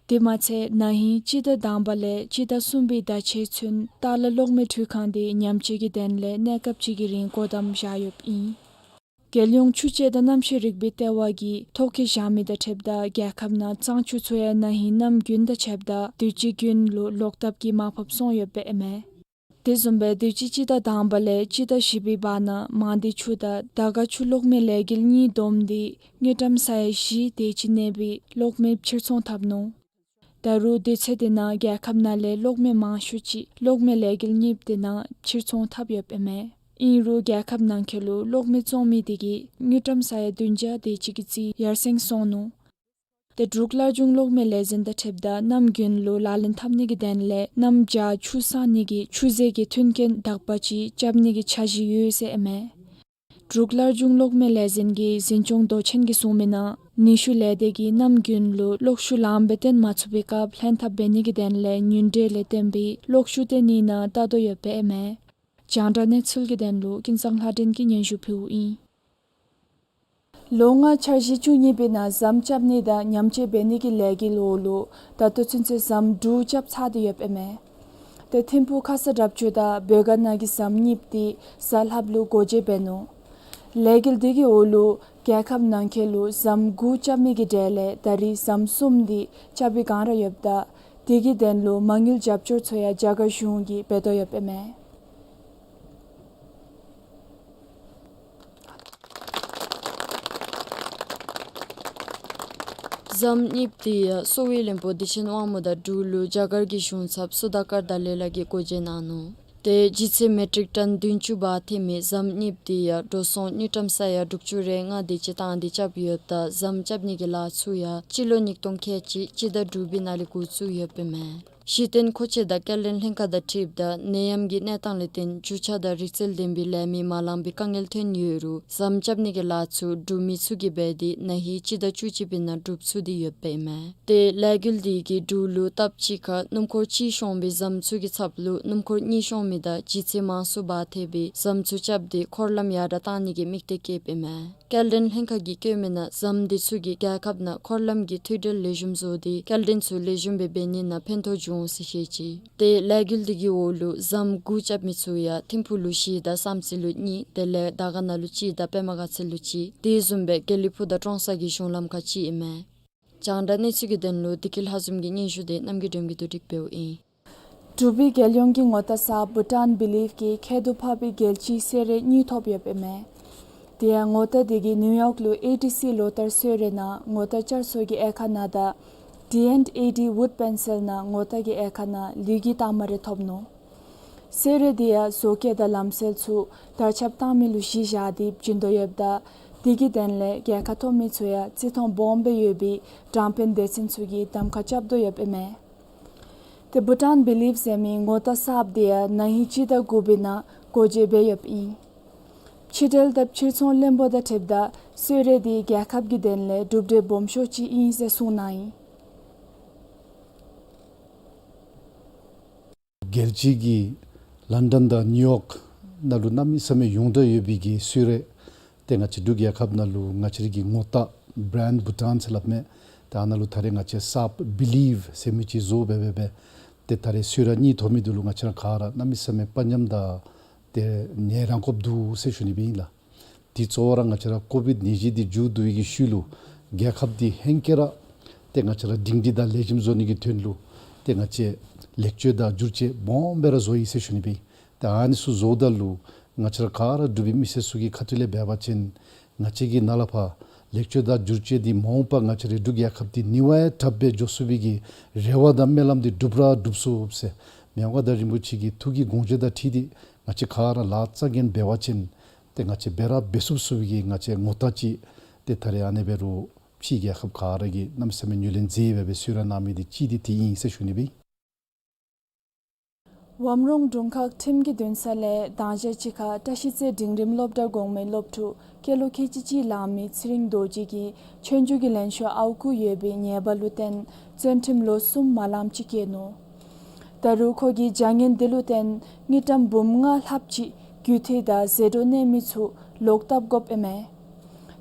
དེ་མ་ཚད་ན་ཧིང་སྤྱི་ཟླ་དང་པ་ལས་སྤྱི་ཟླ་གསུམ་པའི་ཟླ་མཆོད་ཚུན་ཏཱ་ལ་གློག་མེ་འཕྲུལ་ཁང་དེ་ཉམས་བཅོས་ཀྱི་དོན་ལས་གནས་སྐབས་ཅིག་གི་རིང་སྒོ་བསྡམས་བཞག་ཡོདཔ་ཨིན། རྒྱལ་ཡོངས་ཆུ་དཔྱད་དང་གནམ་གཤིས་རིག་པའི་ལྟེ་བ་གིས་ཐོ་བཀོད་བཞག་མི་དང་ཕྱདཔ་ད་རྒྱལ་ཁབ་ནང་གཙང་ཆུ་ཚུ་ཡང་ན་ཧིང་གནམ་དགུན་དང་ཕྱདཔ་ད་དུས་ཅི་དགུན་ལུ་ལོག་བཏབ་ཀྱིས་མར་ཕབ་སོང་ཡོདཔ་ཨིན་མས། དེ་བཟུམ་སྦེ་དུས་ཅི་སྤྱི་ཟླ་དང་པ་ལས་སྤྱི་ཟླ་བཞི་པའི་བར་ན་མང་སྡེ་ཆུ་དང་དར་དཀར་ཆུ་གློག་མེ་ལས་འགུལ་གཉིས་བསྡོམས་ཏེ་དངུལ་ཀྲམ་ས་ཡ་བཞི་དེ་ཅིག་གནས་པའི་གློག་མེ་ཕྱིར་ཚོང་འཐབ་ནུག། ད་རུང་དུས་ཚོད་དེ་ནང་རྒྱལ་ཁབ་ནང་ལས་གློག་མེ་མང་ཤོས་ཅིག་གློག་མེ་ལས་འགུལ་གཉིས་པོ་དེ་ནང་ཕྱིར་ཚོང་འཐབ་ཡོདཔ་ཨིན་མས། ཨིན་རུང་རྒྱལ་ཁབ་ནང་འཁོད་ལུ་གློག་མེ་བཙོང་མི་དེ་གིས་དངུལ་ཀྲམ་ས་ཡ་བདུན་བརྒྱ་དེ་ཅིག་གི་རྩིས་ཡར་སེང་སོང་ནུག། ཏེ་འབྲུག་སླར་འབྱུང་གློག་མེ་ལས་འཛིན་དང་ཕྱདཔ་ད་གནམ་དགུན་ལུ་ལག་ལེན་འཐབ་ནི་གི་དོན་ལས་གནམ་བྱཱར་ཆུ་བསང་ནི་གི་ཆུ་ཟེར་གྱི་མཐུན་རྐྱེན་དག་པ་ཅིག་རྐྱབ་ནི་གི་འཆར་གཞི་ཡོད་ཟེར་ཨིན་མས། འབྲུག་སླར་འབྱུང་གློག་མེ་ལས་འཛིན་གྱི་འཛིན་སྐྱོང་མདོ་ཆེན་གྱིས་གསུངས་མི་ནང་ནུས་ཤུགས་ལས་སྡེ་གིས་གནམ་དགུན་ལུ་གློག་ཤུགས་ལངམ་སྦེ་བཏོན་མ་ཚུགས་པའི་སྐབས་ལྷན་ཐབས་འབད་ནི་གི་དོན་ལས་ཉིན་དྲོད་ལས་བཏོན་པའི་གློག་ཤུགས་བཏོན་ནི་ནང་བལྟ་དོ་ཡོདཔ་ཨིན་མས། རྒྱང་བསྒྲགས་གནས་ཚུལ་གྱི་དོན་ལུ་ཀུན་བཟང་ལྷ་སྒྲོན་གྱིས་སྙན་ཞུ་ཕུལཝ་ཨིན། ལོ་ལྔའི་འཆར་གཞི་བཅུ་གཉིས་པའི་ནང་ཟམ་རྐྱབ་ནི་དང་ཉམས་བཅོས་འབད་ནི་གི་ལས་འགུལ་འོག་ལུ་ད་ལྟོ་ཚུན་ཚོད་ཟམ་དྲུག་རྐྱབ་ཚར་ཏེ་ཡོདཔ་ཨིན་མས། ཏེ་ཐིམ་ཕུག་ཁ་ས་འདབས་ཆུ་དང་བོད་དཀར་ནང་གི་ཟམ་གཉིས་པོ་དེ་གཟའ་ལྷགཔ་ལུ་སྒོ་འབྱེད་འབད་ནུག། ལས་འགུལ་དེ་གི་འོག་ལུ་རྒྱལ་ཁབ་ནང་འཁོད་ལུ་ཟམ་དགུ་རྐྱབ་མི་གི་གྲས་ལས་ད་རེས་ཟམ་གསུམ་དེ་རྐྱབ་པའི་བསྒང་ར་ཡོདཔ་ད་དེ་གི་དོན་ལུ་མ་དངུལ་རྒྱབ་སྐྱོར་ཚུ་ཡང་རྒྱ་གར་གཞུང་གིས་འབད་དོ་ཡོདཔ་ཨིན་མས། ཟམ་གཉིས་པོ་དེ་ཡང་གསོ་བའི་བློན་པོ་བདེ་ཆེན་དབང་མོ་དང་འབྲུག་ལུ་རྒྱ་གར་གྱི་གཞུང་ཚབ་སུ་དཱ་ཀར་དཱ་ལའི་ལ་གིས་སྒོ་འབྱེད་གནང་ནུག། ཏེ་ལྗིད་ཚད་མེ་ཊིག་ཊཱན་བདུན་ཅུ་འབག་འཐུས་མི་ཟམ་གཉིས་པོ་དེ་ཡང་འགྲོ་སོང་དངུལ་ཀྲམ་ས་ཡ་དྲུག་ཅུ་རེ་ལྔ་དེ་ཅིག་བཏང་སྟེ་རྐྱབ་ཡོདཔ་ད་ཟམ་རྐྱབ་ནི་གི་ལཱ་ཚུ་ཡང་སྤྱི་ལོ་ཉིས་སྟོང་ཁལ་གཅིག་སྤྱི་ཟླ་དྲུག་པའི་ནང་ལས་འགོ་བཙུགས་ཡོདཔ་ཨིན་མས། གཞི་རྟེན་མཁོ་ཆས་དང་སྐྱེལ་འདྲེན་ལྷན་ཁག་དང་འཁྲིལཝ་ད་ནད་ཡམས་ཀྱི་གནས་སྟངས་ལས་བརྟེན་རྒྱུ་ཆ་དང་རིག་རྩལ་ལྡན་པའི་ལས་མི་མ་ལང་པའི་དཀའ་ངལ་ཐོན་ཡོད་རུང་ཟམ་རྐྱབ་ནི་གི་ལཱ་ཚུ་འབྲུག་མི་ཚུ་གིས་འབད་དེ་ན་ཧིང་སྤྱི་ཟླ་བཅུ་གཅིག་པའི་ནང་འགྲུབ་ཚུགས་ཏེ་ཡོདཔ་ཨིན་མས། ཏེ་ལས་འགུལ་དེ་གིས་འབྲུག་ལུ་སྟབས་གཅིག་ཁར་སྣུམ་འཁོར་གཅིག་ཤོང་བའི་ཟམ་ཚུ་གི་ཚབ་ལུ་སྣུམ་འཁོར་གཉིས་ཤོང་མི་དང་ལྗིད་ཚད་མང་སུ་འབག་འཐུས་པའི་ཟམ་ཚུ་རྐྱབ་སྟེ་འཁོར་ལམ་ཡར་དྲག་གཏང་ནི་གི་དམིགས་གཏད་བསྐྱེདཔ་ཨིན་མས། སྐྱེལ་འདྲེན་ལྷན་ཁག་གིས་བཀོད་མི་ནང་ཟམ་དེ་ཚུ་གིས་རྒྱལ་ཁབ་ནང་འཁོར་ལམ་གྱི་མཐུད་འབྲེལ་ལེགས་ཤོམ་བཟོ་སྟེ་སྐྱེལ་འདྲེན་ཚུ་ལེགས་ཤོམ་སྦེ་འབད་ནི་ནང་ཕན་ཐོགས་འབྱུང་ཟེར་བཤད་ཅི། ཏེ་ལས་འགུལ་དེ་གི་འོག་ལུ་ཟམ་དགུ་རྐྱབ་མི་ཚུ་ཡང་ཐིམ་ཕུག་ལུ་བཞི་དང་བསམ་རྩེ་ལུ་གཉིས་དེ་ལས་དར་དཀར་ན་ལུ་གཅིག་དང་པདྨ་དགའ་ཚལ་ལུ་གཅིག་དེ་བཟུམ་སྦེ་དགེ་ལེགས་ཕུག་དང་ཀྲོང་གསར་གྱི་གཞུང་ལམ་ཁར་གཅིག་ཨིན་མས། རྒྱང་བསྒྲགས་གནས་ཚུལ་གྱི་དོན་ལུ་བདེ་སྐྱིད་ལྷ་འཛོམས་ཀྱི་སྙན་ཞུ་དེ་རྣམ་རྒྱལ་སྒྲོལམ་གྱིས་བསྡུ་སྒྲིག་འབདཝ་ཨིན། འབྲུག་པའི་རྒྱལ་ཡོངས་ཀྱི་ངོ་རྟགས་གསརཔ་བྷུ་ཊཱན་བི་ལིབ་ཀྱིས་ཁྱད་དུ་འཕགས་པའི་རྒྱལ་སྤྱིའི་གསོལ་རས་གཉིས་ཐོབ་ཡོདཔ་ཨིན་མས། དེ་ཡང་ངོ་རྟགས་དེ་གིས་ནིའུ་ཡོག་ལུ་ཨེ་ཊི་སི་ལོ་ལྟར་གསོལ་རས་ནང་ངོ་རྟགས་བསྐྱར་གསོ་གི་དབྱེ་ཁག་ནང་དང་ཌི་ཨེནཌ་ཨེ་ཌི་བུཌ་པེན་སིལ་ནང་ངོ་རྟགས་ཀྱི་དབྱེ་ཁག་ནང་ལུས་ཀྱི་རྟགས་མ་རེ་ཐོབ་ནུག། གསོལ་རས་དེ་ཡང་བཟོ་བཀོད་དང་ལམ་སྲོལ་ཚུ་དར་ཁྱབ་བཏང་མི་ལུ་གཞི་བཞག་སྟེ་བྱིན་དོ་ཡོདཔ་ད་དེ་གི་དོན་ལས་རྒྱལ་ཁ་ཐོབ་མི་ཚུ་ཡང་བརྩི་མཐོང་སྦོམ་སྦེ་ཡོད་པའི་དྲང་དཔོན་སྡེ་ཚན་ཚུ་གིས་གདམ་ཁ་རྐྱབ་དོ་ཡོདཔ་ཨིན་མས། ཏེ་བྷུ་ཊཱན་བི་ལིབ་ཟེར་མི་ངོ་རྟགས་གསརཔ་དེ་ཡང་ན་ཧིང་སྤྱི་ཟླ་དགུ་པའི་ནང་སྒོ་འབྱེད་འབད་ཡོདཔ་ཨིན། ཕྱི་འབྲེལ་དང་ཕྱིར་ཚོང་བློན་པོ་དང་འཁྲིལཝ་ད་གསོལ་རས་དེ་རྒྱལ་ཁབ་ཀྱི་དོན་ལས་གྲུབ་འབྲས་སྦོམ་ཤོས་ཅིག་ཨིན་ཟེར་གསུངས་གནང་ཡི། རྒྱལ་སྤྱི་གི་ལཱན་ཌཱན་དང་ནིའུ་ཡོག་ནང་ལུ་གནམ་མེད་ས་མེད་ཡོངས་གྲགས་ཡོད་པའི་གི་གསོལ་རས་ཏེ་ང་བཅས་འབྲུག་རྒྱལ་ཁབ་ནང་ལུ་ང་བཅས་རའི་གི་ངོ་རྟགས་བྷ་རེནཌ་བྷུ་ཊཱན་ཟེར་སླབ་མས། ཏེ་ཨ་ནཱ་ལུ་ད་རེས་ང་བཅས་གསརཔ་བི་ལིབ་ཟེར་མི་ཅིག་བཟོ་འབད་འབད་འབད་ཏེ་ད་རེས་གསོལ་རས་གཉིས་ཐོབ་མི་འདི་ལུ་ང་བཅས་ར་ག་ར་གནམ་མེད་ས་མེད་དཔའ་ཉམས་དང་ཏེ་ནི་རང་སྐོབ་འདུག་ཟེར་ཞུ་ནི་སྦེ་ཨིན་ལགས། དེ་གཙོ་བོ་ར་ང་བཅས་ར་ཀོ་བིཌ་ནད་གཞི་འདི་མཇུག་བསྡུ་བའི་གི་ཤུལ་ལུ་རྒྱལ་ཁབ་འདི་ཧེང་སྐལ་ར་ཏེ་ང་བཅས་ར་སྒྲིང་སྒྲི་དང་ལེགས་ཤོམ་བཟོ་ནི་གི་དོན་ལུ་ཏེ་ང་བཅས་ལེགས་བཅོས་དང་བསྒྱུར་བཅོས་སྦོམ་སྦེ་ར་བཟོ་ཡི་ཟེར་ཞུ་ནི་སྦེ་ཨིན། ཏེ་ཨ་ནི་ཚུ་བཟོཝ་ད་ལུ་ང་བཅས་ར་ག་ར་འབྲུག་པའི་མི་སེར་ཚུ་གི་ཁ་ཐུག་ལས་འབད་བ་ཅིན་ང་བཅས་ཀྱི་ནཱ་ལས་ཕར་ལེགས་བཅོས་དང་བསྒྱུར་བཅོས་འདི་མ་འོངས་པ་ང་བཅས་རའི་འབྲུག་རྒྱལ་ཁབ་འདི་ནི་བ་ཡང་དྲགཔ་སྦེ་འགྱོ་ཚུགས་པའི་གི་རེ་བ་དང་སྨོན་ལམ་འདི་འགྲུབ་ར་འགྲུབ་ཚུགས་ཟེར་མི་དབང་མངའ་བདག་རིན་པོ་ཆེ་གི་ཐུགས་ཀྱི་དགོངས་བཞེད་དང་འཁྲིལ་ཏེ་ང་བཅས་ག་ར་ལཱ་རྩ་འགེངས་འབད་བ་ཅིན་ཏེ་ང་བཅས་འབད་ར་འབད་ཚུགས་ཚུགས་པའི་གི་ང་བཅས་ངོ་རྟགས་ཅིག་ཏེ་ད་རེས་ཨ་ནི་འབད་རུང་ཕྱི་རྒྱལ་ཁབ་ག་ར་གིས་གནམ་མེད་ས་མེད་ངོས་ལེན་མཛད་འབད་འབད་གསོལ་རས་གནང་མི་འདི་གཅིག་འདི་དེ་ཨིན་ཟེར་ཞུ་ནི་སྦེ་ཨིན། ཝམ་རོང་དྲུང་ཁག་ཁྲིམས་ཀྱི་འདུན་ས་ལས་དང་ཞག་གཅིག་ཁར་བཀྲ་ཤིས་རྩེ་འབྲིང་རིམ་སློབ་གྲྭ་གོང་མའི་སློབ་ཕྲུག་སྐྱེས་ལོ་ཁལ་གཅིག་གཅིག་ལང་མི་ཚེ་རིང་རྡོ་རྗེ་གིས་ཆོས་རྒྱུགས་ཀྱི་ལེན་ཤོག་ཨརཝ་བརྐུ་ཡོད་པའི་ཉེས་པ་ལུ་བརྟེན་བཙོན་ཁྲིམས་ལོ་གསུམ་མ་ལངམ་ཅིག་བཀལ་ནུག། ད་རུང་ཁོ་གིས་བྱ་ངན་འདི་ལུ་བརྟེན་དངུལ་ཀྲམ་འབུམ་ལྔ་ལྷགཔ་ཅིག་རྒུད་འཐུས་དང་ཟད་འགྲོ་གནས་མི་ཚུ་ལོག་བཏབ་དགོཔ་ཨིན་མས།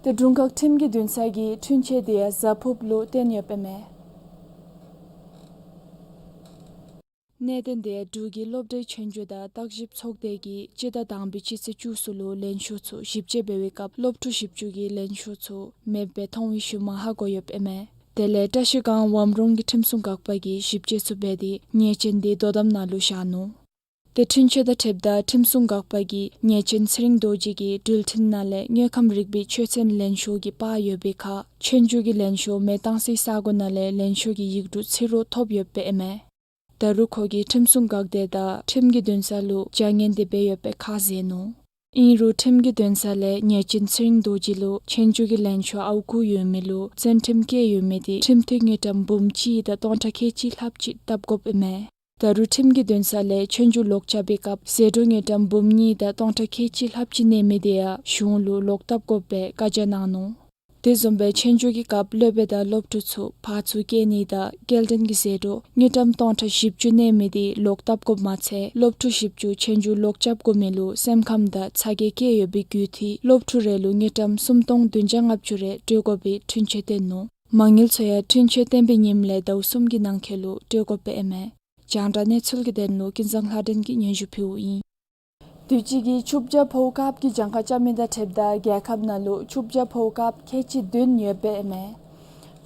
ཏེ་དྲུང་ཁག་ཁྲིམས་ཀྱི་འདུན་ས་གིས་འཁྲུན་ཆོད་དེ་ཡང་གཟའ་ཕུརཔ་ལུ་བཏོན་ཡོདཔ་ཨིན་མས། གནད་དོན་དེ་འབྲུག་གི་སློབ་གྲྭའི་ཆོས་རྒྱུགས་དང་བརྟག་ཞིབ་ཚོགས་སྡེ་གིས་སྤྱི་ཟླ་དང་པའི་སྤྱི་ཚེས་བཅུ་གསུམ་ལུ་ལེན་ཤོག་ཚུ་ཞིབ་དཔྱད་འབད་བའི་སྐབས་སློབ་ཕྲུག་ཞིབ་འཇུག་གི་ལེན་ཤོག་ཚུ་མེདཔ་སྦེ་མཐོང་བའི་ཤུལ་མ་ཧ་གོ་ཡོདཔ་ཨིན་མས། དེ་ལས་བཀྲ་ཤིས་སྒང་ཝམ་རོང་གི་ཁྲིམས་སྲུང་འགག་པ་གིས་ཞིབ་དཔྱད་ཚུ་འབད་དེ་ཉེས་ཅན་དེ་དོ་དམ་ནང་ལུ་བཞག་ནུག། ཏེ་འཁྲུན་ཆོད་དང་འཁྲིལཝ་ད་ཁྲིམས་སྲུང་འགག་པ་གིས་ཉེས་ཅན་ཚེ་རིང་རྡོ་རྗེ་གི་འགྲུལ་འཕྲིན་ནང་ལས་དངོས་ཁམས་རིག་པའི་ཆོས་ཚན་ལེན་ཤོག་གི་པར་ཡོད་པའི་ཁར་ཆོས་རྒྱུགས་ཀྱི་ལེན་ཤོག་མེ་བཏང་སའི་ས་གོ་ནང་ལས་ལེན་ཤོག་གི་ཡིག་འབྲུ་ཚིག་རོ་ཐོབ་ཡོདཔ་ཨིན་མས། ད་རུང་ཁོ་གིས་ཁྲིམས་སྲུང་འགག་སྡེ་དང་ཁྲིམས་ཀྱི་འདུན་ས་ལུ་བྱ་ངན་དེ་འབད་ཡོདཔ་སྦེ་ཁ་བཟེད་ནུག། ཨིན་རུང་ཁྲིམས་ཀྱི་འདུན་ས་ལས་ཉེས་ཅན་ཚེ་རིང་རྡོ་རྗེ་ལུ་ཆོས་རྒྱུགས་ཀྱི་ལེན་ཤོག་ཨརཝ་བརྐུ་ཡོད་མི་ལུ་བཙོན་ཁྲིམས་བཀལ་ཡོད་མི་དེ་ཁྲིམས་མཐུན་དངུལ་ཀྲམ་འབུམ་གཅིག་དང་སྟོང་ཕྲག་ཁལ་གཅིག་ལྷགཔ་ཅིག་བཏབ་དགོཔ་ཨིན་མས། ད་རུང་ཁྲིམས་ཀྱི་འདུན་ས་ལས་ཆོས་རྒྱུགས་ལོག་རྐྱབ་པའི་སྐབས་ཟད་འགྲོ་དངུལ་ཀྲམ་འབུམ་གཉིས་དང་སྟོང་ཕྲག་ཁལ་གཅིག་ལྷགཔ་ཅིག་གནས་མི་དེ་ཡང་གཞུང་ལུ་ལོག་བཏབ་དགོཔ་སྦེ་བཀའ་རྒྱ་གནང་ནུག། དེ་བཟུམ་སྦེ་ཆོས་རྒྱུགས་ཀྱི་སྐབས་སློབ་དཔོན་དང་སློབ་ཕྲུག་ཚུ་ཕར་ཚུར་བསྐྱལ་ནི་དང་སྐྱེལ་འདྲེན་གྱི་ཟད་འགྲོ་དངུལ་ཀྲམ་སྟོང་ཕྲག་བཞི་བཅུ་གནས་མི་དེ་ལོག་བཏབ་དགོཔ་མ་ཚད་སློབ་ཕྲུག་བཞི་བཅུ་ཆོས་རྒྱུགས་ལོག་རྐྱབ་དགོ་མི་ལུ་སེམས་ཁམས་དང་ཚ་གྱང་བཀལ་ཡོད་པའི་རྒུད་འཐུས་སློབ་ཕྲུག་རེ་ལུ་དངུལ་ཀྲམ་སུམ་སྟོང་བདུན་བརྒྱ་ལྔ་བཅུ་རེ་སྤྲོད་དགོ་པའི་འཁྲུན་ཆོད་བཏོན་ནུག། མ་དངུལ་ཚུ་ཡང་འཁྲུན་ཆོད་བཏོན་པའི་ཉིནམ་ལས་ཟླཝ་གསུམ་གྱི་ནང་འཁོད་ལུ་སྤྲོད་དགོཔ་ཨིན་མས། རྒྱང་བསྒྲགས་གནས་ཚུལ་གྱི་དོན་ལུ་ཀུན་བཟང་ལྷ་སྒྲོན་གྱིས་སྙན་ཞུ་ཕུལཝ་ཨིན། དུས་ཅི་གི་ཆུ་བྱ་ཕོཝ་དཀརཔོ་གི་གྱངས་ཁ་རྐྱབ་མི་དང་འཁྲིལཝ་ད་རྒྱལ་ཁབ་ནང་ལུ་ཆུ་བྱ་ཕོཝ་དཀརཔོ་ཁལ་གཅིག་བདུན་ཡོདཔ་ཨིན་མས།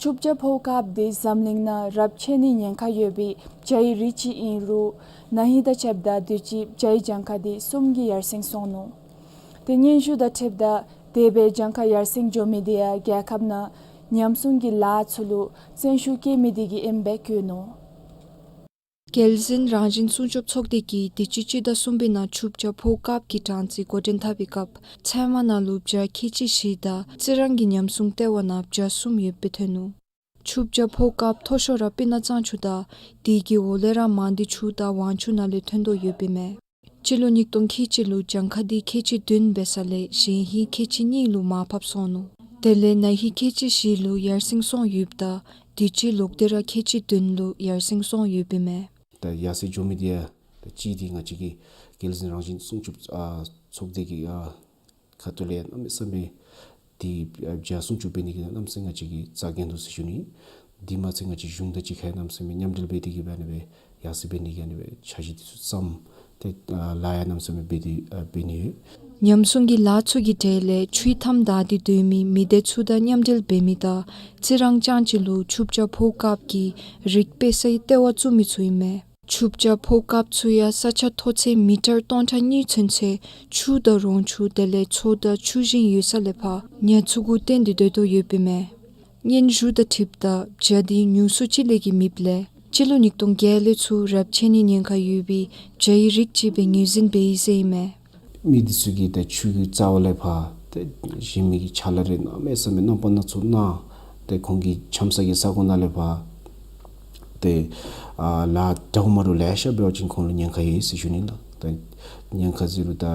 ཆུ་བྱ་ཕོཝ་དཀརཔོ་དེ་འཛམ་གླིང་ནང་རབས་ཆད་ནིའི་ཉེན་ཁ་ཡོད་པའི་བྱའི་རིགས་ཅིག་ཨིན་རུང་ན་ཧིང་དང་ཕྱདཔ་ད་དུས་ཅི་བྱའི་གྱངས་ཁ་དེ་གསུམ་གྱིས་ཡར་སེང་སོང་ནུག། ཏེ་སྙན་ཞུ་དང་འཁྲིལཝ་ད་དེ་སྦེ་གྱངས་ཁ་ཡར་སེང་འགྱོ་མི་དེ་ཡང་རྒྱལ་ཁབ་ནང་ ཉམས་སྲུང་གི་ལཱ་ཚུ་ལུ་བརྩོན་ཤུགས་བསྐྱེད་མི་དེ་གིས་ཨིནམ་སྦེ་བཀོད་ནུག། རྒྱལ་བཙུན་རང་བཞིན་སྲུང་སྐྱོབ་ཚོགས་སྡེ་གིས་དུས་ཅི་སྤྱི་ཟླ་གསུམ་པའི་ནང་ཆུ་བྱ་ཕོ་སྐབས་ཀྱི་གྲངས་རྩིས་འགོ་འདྲེན་འཐབ་པའི་སྐབས་ཚལ་མ་ནང་ལུ་བྱ་ཁལ་གཅིག་བཞི་དང་རྩི་རང་གི་ཉམས་སྲུང་ལྟེ་བ་ནང་བྱ་གསུམ་ཡོདཔ་སྦེ་ཐོན་ནུག། ཆུ་བྱ་ཕོ་སྐབས་མཐོ་ཤོས་ར་སྤུ་ན་གཙང་ཆུ་དང་དེ་གི་འོག་ལས་ར་མང་སྡེ་ཆུ་དང་ཝང་ཆུ་ནང་ལས་ཐོན་དོ་ཡོདཔ་ཨིན་མས། སྤྱི་ལོ་ཉིས་སྟོང་ཁལ་གཅིག་ལུ་གྱངས་ཁ་འདི་ཁལ་གཅིག་བདུན་འབད་ས་ལས་གཞེས་ཧིང་ཁལ་གཅིག་གཉིས་ལུ་མར་ཕབ་སོང་ནུག། དེ་ལས་ན་ཧིང་ཁལ་གཅིག་བཞི་ལུ་ཡར་སེང་སོང་ཡོདཔ་ད་དུས་ཅི་ལོག་སྟེ་ར་ཁལ་གཅིག་བདུན་ལུ་ཡར་སེང་སོང་ཡོདཔ་ཨིན་མས། ད་ཡར་སེང་འགྱོ་མི་འདི་ཡང་ད་གཅིག་འདི་ང་བཅས་ཀྱི་རྒྱལ་བཙུན་རང་བཞིན་སྲུང་སྐྱོབ་ཨ་ཚོགས་སྡེ་གི་ཨ་ཁ་ཐུག་ལས་གནམ་མེད་ས་མེད་འདི་ཨ་བྱ་སྲུང་སྐྱོབ་འབད་ནི་གི་གནམ་མེད་ས་མེད་ང་བཅས་ཀྱིས་རྩ་འགེངས་དོ་ཟེར་ཞུ་ནི། འདི་མ་ཚད་ང་བཅས་གཞུང་དང་གཅིག་ཁར་གནམ་མེད་ས་མེད་མཉམ་འབྲེལ་འབད་དེ་གིས་འབད་ནི་སྦེ་ཡར་སེང་འབད་ནི་གི་ཨ་ནི་སྦེ་འཆར་གཞི་འདི་ཚུ་བརྩམས་ཏེ་ཨ་ལཱ་ཡང་གནམ་མེད་ས་མེད་འབད་དེ་ཨ་འབད་ནི་ཡོད། ཉམས་སྲུང་གི་ལཱ་ཚུ་གི་གྲས་ལས་ཆུའི་མཐའམ་བདའ་སྟེ་སྡོད་མི་མི་སྡེ་ཚུ་དང་མཉམ་འབྲེལ་འབད་མི་དང་རྩི་རང་རྐྱངམ་གཅིག་ལུ་ཆུ་བྱ་ཕོ་སྐབས་ཀྱི་རིགས་སྤེལ་སའི་ལྟེ་བ་བཙུགས་མི་ཚུ་ཨིན་མས། ཆུ་བྱ་ཕོ་སྐབས་ཚུ་ཡང་ས་ཆ་མཐོ་ཚད་མི་ཊར་སྟོང་ཕྲག་གཉིས་ཚུན་ཚོད་ཆུ་དང་རོང་ཆུ་དེ་ལས་མཚོ་དང་ཆུ་ཞིང་ཡོད་ས་ལས་ཕར་ཉ་ཚུ་གུ་བརྟེན་ཏེ་སྡོད་དོ་ཡོདཔ་ཨིན་མས། སྙན་ཞུ་དང་འཁྲིལཝ་ད་བྱ་འདི་ཉུང་སུ་ཅིག་ལས་ཀྱི་མེདཔ་ལས་སྤྱི་ལོ་ཉིས་སྟོང་བརྒྱད་ལས་ཚུར་རབས་ཆད་ནིའི་ཉེན་ཁ་ཡོད་པའི་བྱ་ཡི་རིགས་ཅིག་སྦེ་ངོས་འཛིན་འབད་ཡི་ཟེར་ཨིན་མས། མི་འདི་ཚུ་གིས་ད་ཆུ་གི་རྩ་བ་ལས་ཕར་ཏེ་གཞན་མི་གི་ཕྱག་ལཱ་རེ་གནམ་མེད་ས་མེད་རྣམ་པ་སྣ་ཚོགས་གནང་། ཏེ་ཁོང་གི་འཆམ་ས་གི་ས་གོ་ནང་ལས་ཕར་ཏེ་ཨ་ལཱ་འདྲཝ་མ་འདྲཝ་ལེ་ཤ་འབད་བ་ཅིན་ཁོང་ལུ་ཉེན་ཁ་ཡོད་ཟེར་ཞུ་ནི་ལགས། ཏེ་ཉེན་ཁ་ཟེར་རུང་ད་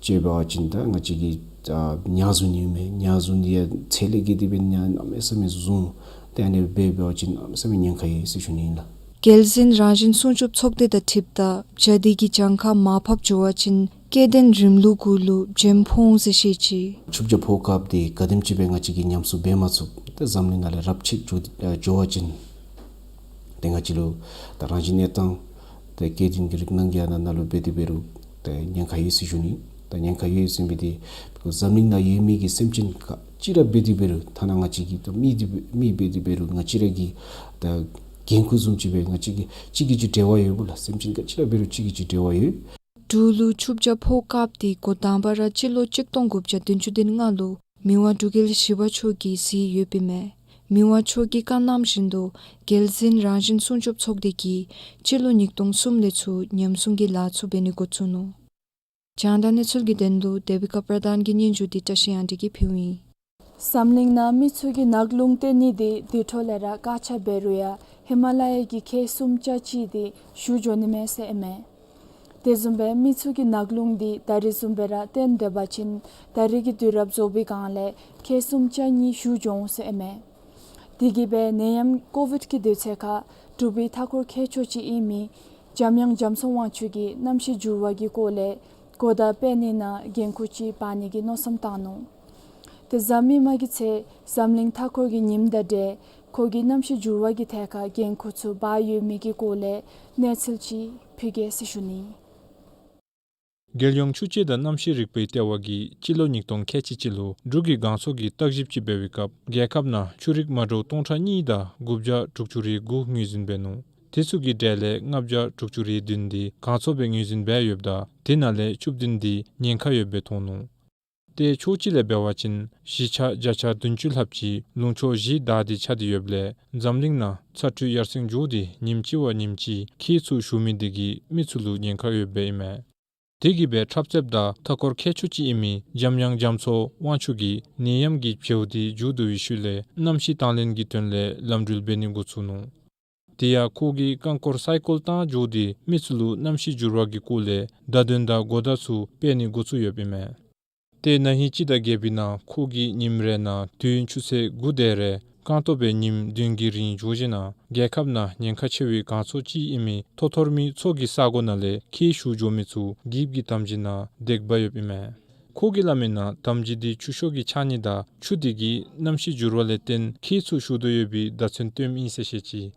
དཔྱེ་འབད་བ་ཅིན་ད་ང་བཅས་ཀྱིས་ཨ་ཉ་བཟུང་ནི་ཨིན་མས། ཉ་བཟུང་ནི་ཡང་ཚད་ལས་བརྒལ་ཏེ་སྦེ་ཉ་གནམ་མེད་ས་མེད་བཟུང་། ཏེ་ཨ་ནི་སྦེ་འབད་བ་ཅིན་གནམ་མེད་ས་མེད་ཉེན་ཁ་ཡོད་ཟེར་ཞུ་ནི་ཨིན་ལགས། རྒྱལ་བཙུན་རང་བཞིན་སྲུང་སྐྱོབ་ཚོགས་སྡེ་དང་འཁྲིལཝ་ད་བྱ་འདི་གི་གྱངས་ཁ་མར་ཕབ་འགྱོ་བ་ཅིན་སྐྱེ་ལྡན་རིམ་ལུགས་གུ་ལུ་བྱེམ་ཕོག་འོང་ཟེར་བཤད་ཅི། ཆུ་བྱ་ཕོ་སྐབས་འདི་ག་དེམ་ཅིག་སྦེ་ང་བཅས་ཀྱིས་ཉམས་སྲུང་འབད་མ་ཚུགས་ཏེ་འཛམ་གླིང་ནང་ལས་རབས་ཆད་འགྱོ་ཨ་འགྱོ་བ་ཅིན་ཏེ་ང་བཅས་ལུ་ད་རང་བཞིན་གནས་སྟངས་ཏེ་སྐྱེ་ལྡན་གྱི་རིགས་སྣ་བརྒྱ་ནང་ན་ལུ་འབད་དེ་འབད་རུང་ཏེ་ཉེན་ཁ་ཡོད་ཟེར་ཞུ་ནི། ད་ཉེན་ཁ་ཡོད་ཟེར་མི་འདི་འཛམ་གླིང་ནང་ཡོད་མི་གི་སེམས་ཅན་ག་ཅི་ར་འབད་དེ་འབད་རུང་ཐ་ན་ང་བཅས་ཀྱི་ད་མི་འདི་མི་འབད་དེ་འབད་རུང་ང་བཅས་ར་གི་ད་འགན་ཁུར་བཟུམ་ཅིག་སྦེ་ང་བཅས་ཀྱིས་གཅིག་གིས་གཅིག་འབྲེལ་བ་ཡོདཔ་ལགས། སེམས་ཅན་ག་ཅི་ར་འབད་རུང་གཅིག་གིས་གཅིག་འབྲེལ་བ་ཡོད། འབྲུག་ལུ་ཆུ་བྱ་ཕོ་སྐབས་འདི་འགོ་དང་པ་ར་སྤྱི་ལོ་གཅིག་སྟོང་དགུ་བརྒྱ་བདུན་ཅུ་དོན་ལྔ་ལུ་མི་དབང་འབྲུག་རྒྱལ་བཞི་པ་མཆོག་གིས་གཟིགས་ཡོདཔ་ཨིན་མས། མི་དབང་མཆོག་གི་བཀའ་གནང་བཞིན་དུ་རྒྱལ་བཙུན་རང་བཞིན་སྲུང་སྐྱོབ་ཚོགས་སྡེ་གིས་སྤྱི་ལོ་ཉིས་སྟོང་གསུམ་ལས་ཚུར་ཉམས་སྲུང་གི་ལཱ་ཚུ་འབད་ནི་འགོ་བཙུགས་ནུག། རྒྱང་བསྒྲགས་གནས་ཚུལ་གྱི་དོན་ལུ་དེ་བི་ཀ་པྲ་དཱན་གྱི་སྙན་ཞུ་འདི་བཀྲ་ཤིས་དབང་འདུས་ཀྱིས་ཕུལཝ་ཨིན། འཛམ་གླིང་ནང་མི་ཚུ་གིས་ནགས་ཀླུང་བརྟེན་ནི་འདི་དུས་འཕྲོ་ལས་ར་དཀའ་ཆ་འབད་རུང་ཡང་ཧི་མ་ལ་ཡ་གི་ཁལ་གསུམ་ཆ་གཅིག་འདི་ཞུ་འགྱོ་ནི་མས་ཟེར་ཨིན་མས། དེ་བཟུམ་སྦེ་མི་ཚུ་གིས་ནགས་ཀླུང་འདི་ད་རིས་བཟུམ་སྦེ་ར་བརྟེན་སྡོད་པ་ཅིན་ད་རིས་ཀྱི་དུས་རབས་རྫོགས་པའི་སྒང་ལས་ཁལ་གསུམ་ཆ་གཉིས་ཞུ་འགྱོ་འོང་ཟེར་ཨིན་མས། དེ་གིས་སྦེ་ནད་ཡམས་ཀོ་བིཌ་ཀྱི་དུས་ཚོད་ཁར་འབྲུག་པའི་མཐའ་འཁོར་ཁྱད་ཆོས་ཅིག་ཨིན་མི་འཇམ་དབྱངས་རྒྱ་མཚོ་དབང་ཕྱུག་གིས་གནམ་གཤིས་འགྱུར་བ་གི་སྐོར་ལས་གོ་བརྡ་སྤེལ་ནི་ནང་འགན་ཁུར་ཅིག་འབག་ནི་གི་མནོ་བསམ་བཏང་ནུག། ཏེ་གཟའ་མིག་དམར་གྱི་ཚེ་འཛམ་གླིང་མཐའ་འཁོར་གྱི་ཉིནམ་དང་འབྲེལ་ཁོ་གིས་གནམ་གཤིས་འགྱུར་བ་གི་ཐད་ཁར་འགན་ཁུར་ཚུ་འབག་ཡོད་མི་གི་སྐོར་ལས་གནས་ཚུལ་ཅིག་ཕུལ་གེ་ཟེར་ཞུ་ནི། རྒྱལ་ཡོངས་ཆུ་དཔྱད་དང་གནམ་གཤིས་རིག་པའི་ལྟེ་བ་གིས་སྤྱི་ལོ་ཉིས་སྟོང་ཁལ་གཅིག་གཅིག་ལུ་འབྲུག་གི་སྒང་ཚོགས་ཀྱི་བརྟག་ཞིབ་ཅིག་འབད་བའི་སྐབས་རྒྱལ་ཁབ་ནང་ཆུ་རིགས་མ་འདྲཝ་སྟོང་ཕྲག་གཉིས་དང་དགུ་བརྒྱ་དྲུག་ཅུ་རེ་དགུ་ངོས་འཛིན་འབད་ནུག། དེ་ཚུ་གི་གྲས་ལས་ལྔ་བརྒྱ་དྲུག་ཅུ་རེ་བདུན་འདི་སྒང་ཚོགས་སྦེ་ངོས་འཛིན་འབད་ཡོདཔ་ད་དེ་ནང་ལས་བཅུ་བདུན་འདི་ཉེན་ཁ་ཡོདཔ་སྦེ་མཐོང་ནུག། ཏེ་ཕྱོགས་གཅིག་ལས་འབད་བ་ཅིན་གཞིས་ཆགས་བརྒྱ་ཆ་བདུན་ཅུ་ལྷགཔ་ཅིག་ལུང་ཕྱོགས་བཞི་བདའ་སྟེ་ཆགས་ཏེ་ཡོདཔ་ལས་འཛམ་གླིང་ནང་ཚ་དྲོད་ཡར་སེང་འགྱོ་སྟེ་ཉིནམ་གཅིག་བ་ཉིནམ་གཅིག་ཁྱེགས་ཚུ་ཞུ་མི་འདི་གིས་མི་ཚུ་ལུ་ཉེན་ཁ་ཡོདཔ་སྦེ་ཨིན་མས། དེ་གིས་སྦེ་འཁྲབ་རྩེདཔ་དང་མཐའ་འཁོར་ཁྱད་ཆོས་ཅིག་ཨིན་མི་འཇམ་དབྱངས་རྒྱ་མཚོ་དབང་ཕྱུག་གིས་ནད་ཡམས་ཀྱི་བྱཝ་འདི་མཇུག་བསྡུ་བའི་ཤུལ་ལས་གནམ་གཤིས་དང་ལེན་གྱི་དོན་ལས་ལམ་འགྲུལ་འབད་ནི་འགོ་བཙུགས་ནུག། དེ་ཡང་ཁོ་གིས་རྐང་འཁོར་སའི་ཀོལ་བཏང་འགྱོ་སྟེ་མི་ཚུ་ལུ་གནམ་གཤིས་འགྱུར་བ་གི་སྐོར་ལས་བརྡ་དོན་དང་གོ་བརྡ་ཚུ་སྤེལ་ནི་འགོ་བཙུགས་ཡོདཔ་ཨིན་མས། ཏེ་ན་ཧིང་སྤྱི་ཟླ་བརྒྱད་པའི་ནང་ཁོ་གིས་ཉིནམ་རེ་ནང་དུས་ཡུན་ཆུ་ཚོད་དགུ་དེ་རེ་རྐང་སྟོང་སྦེ་ཉིནམ་བདུན་གྱི་རིང་འགྱོ་ཞིནམ་ལས་རྒྱལ་ཁབ་ནང་ཉེན་ཁ་ཆེ་བའི་སྒང་ཚོགས་ཅིག་ཨིན་མི་ཐོ་ཐོར་མི་ཚོགས་ཀྱི་ས་གོ་ནང་ལས་ཁྱེགས་ཞུ་འགྱོ་མི་ཚུ་འགྱིབ་ཀྱི་དམ་སྦྱིས་ནང་འདེགས་འབག་ཡོདཔ་ཨིན་མས། ཁོ་གིས་སླབ་མིའི་ནང་དམ་སྦྱིས་འདི་ཆུ་ཤོག་གི་ཆགས་ནི་དང་ཆུ་དེ་གིས་གནམ་གཤིས་འགྱུར་བ་ལས་བརྟེན་ཁྱེགས་ཚུ་ཞུ་དོ་ཡོད་པའི་བརྡ་མཚོན་སྟོནམ་ཨིན་ཟེར་བཤད་ཅི།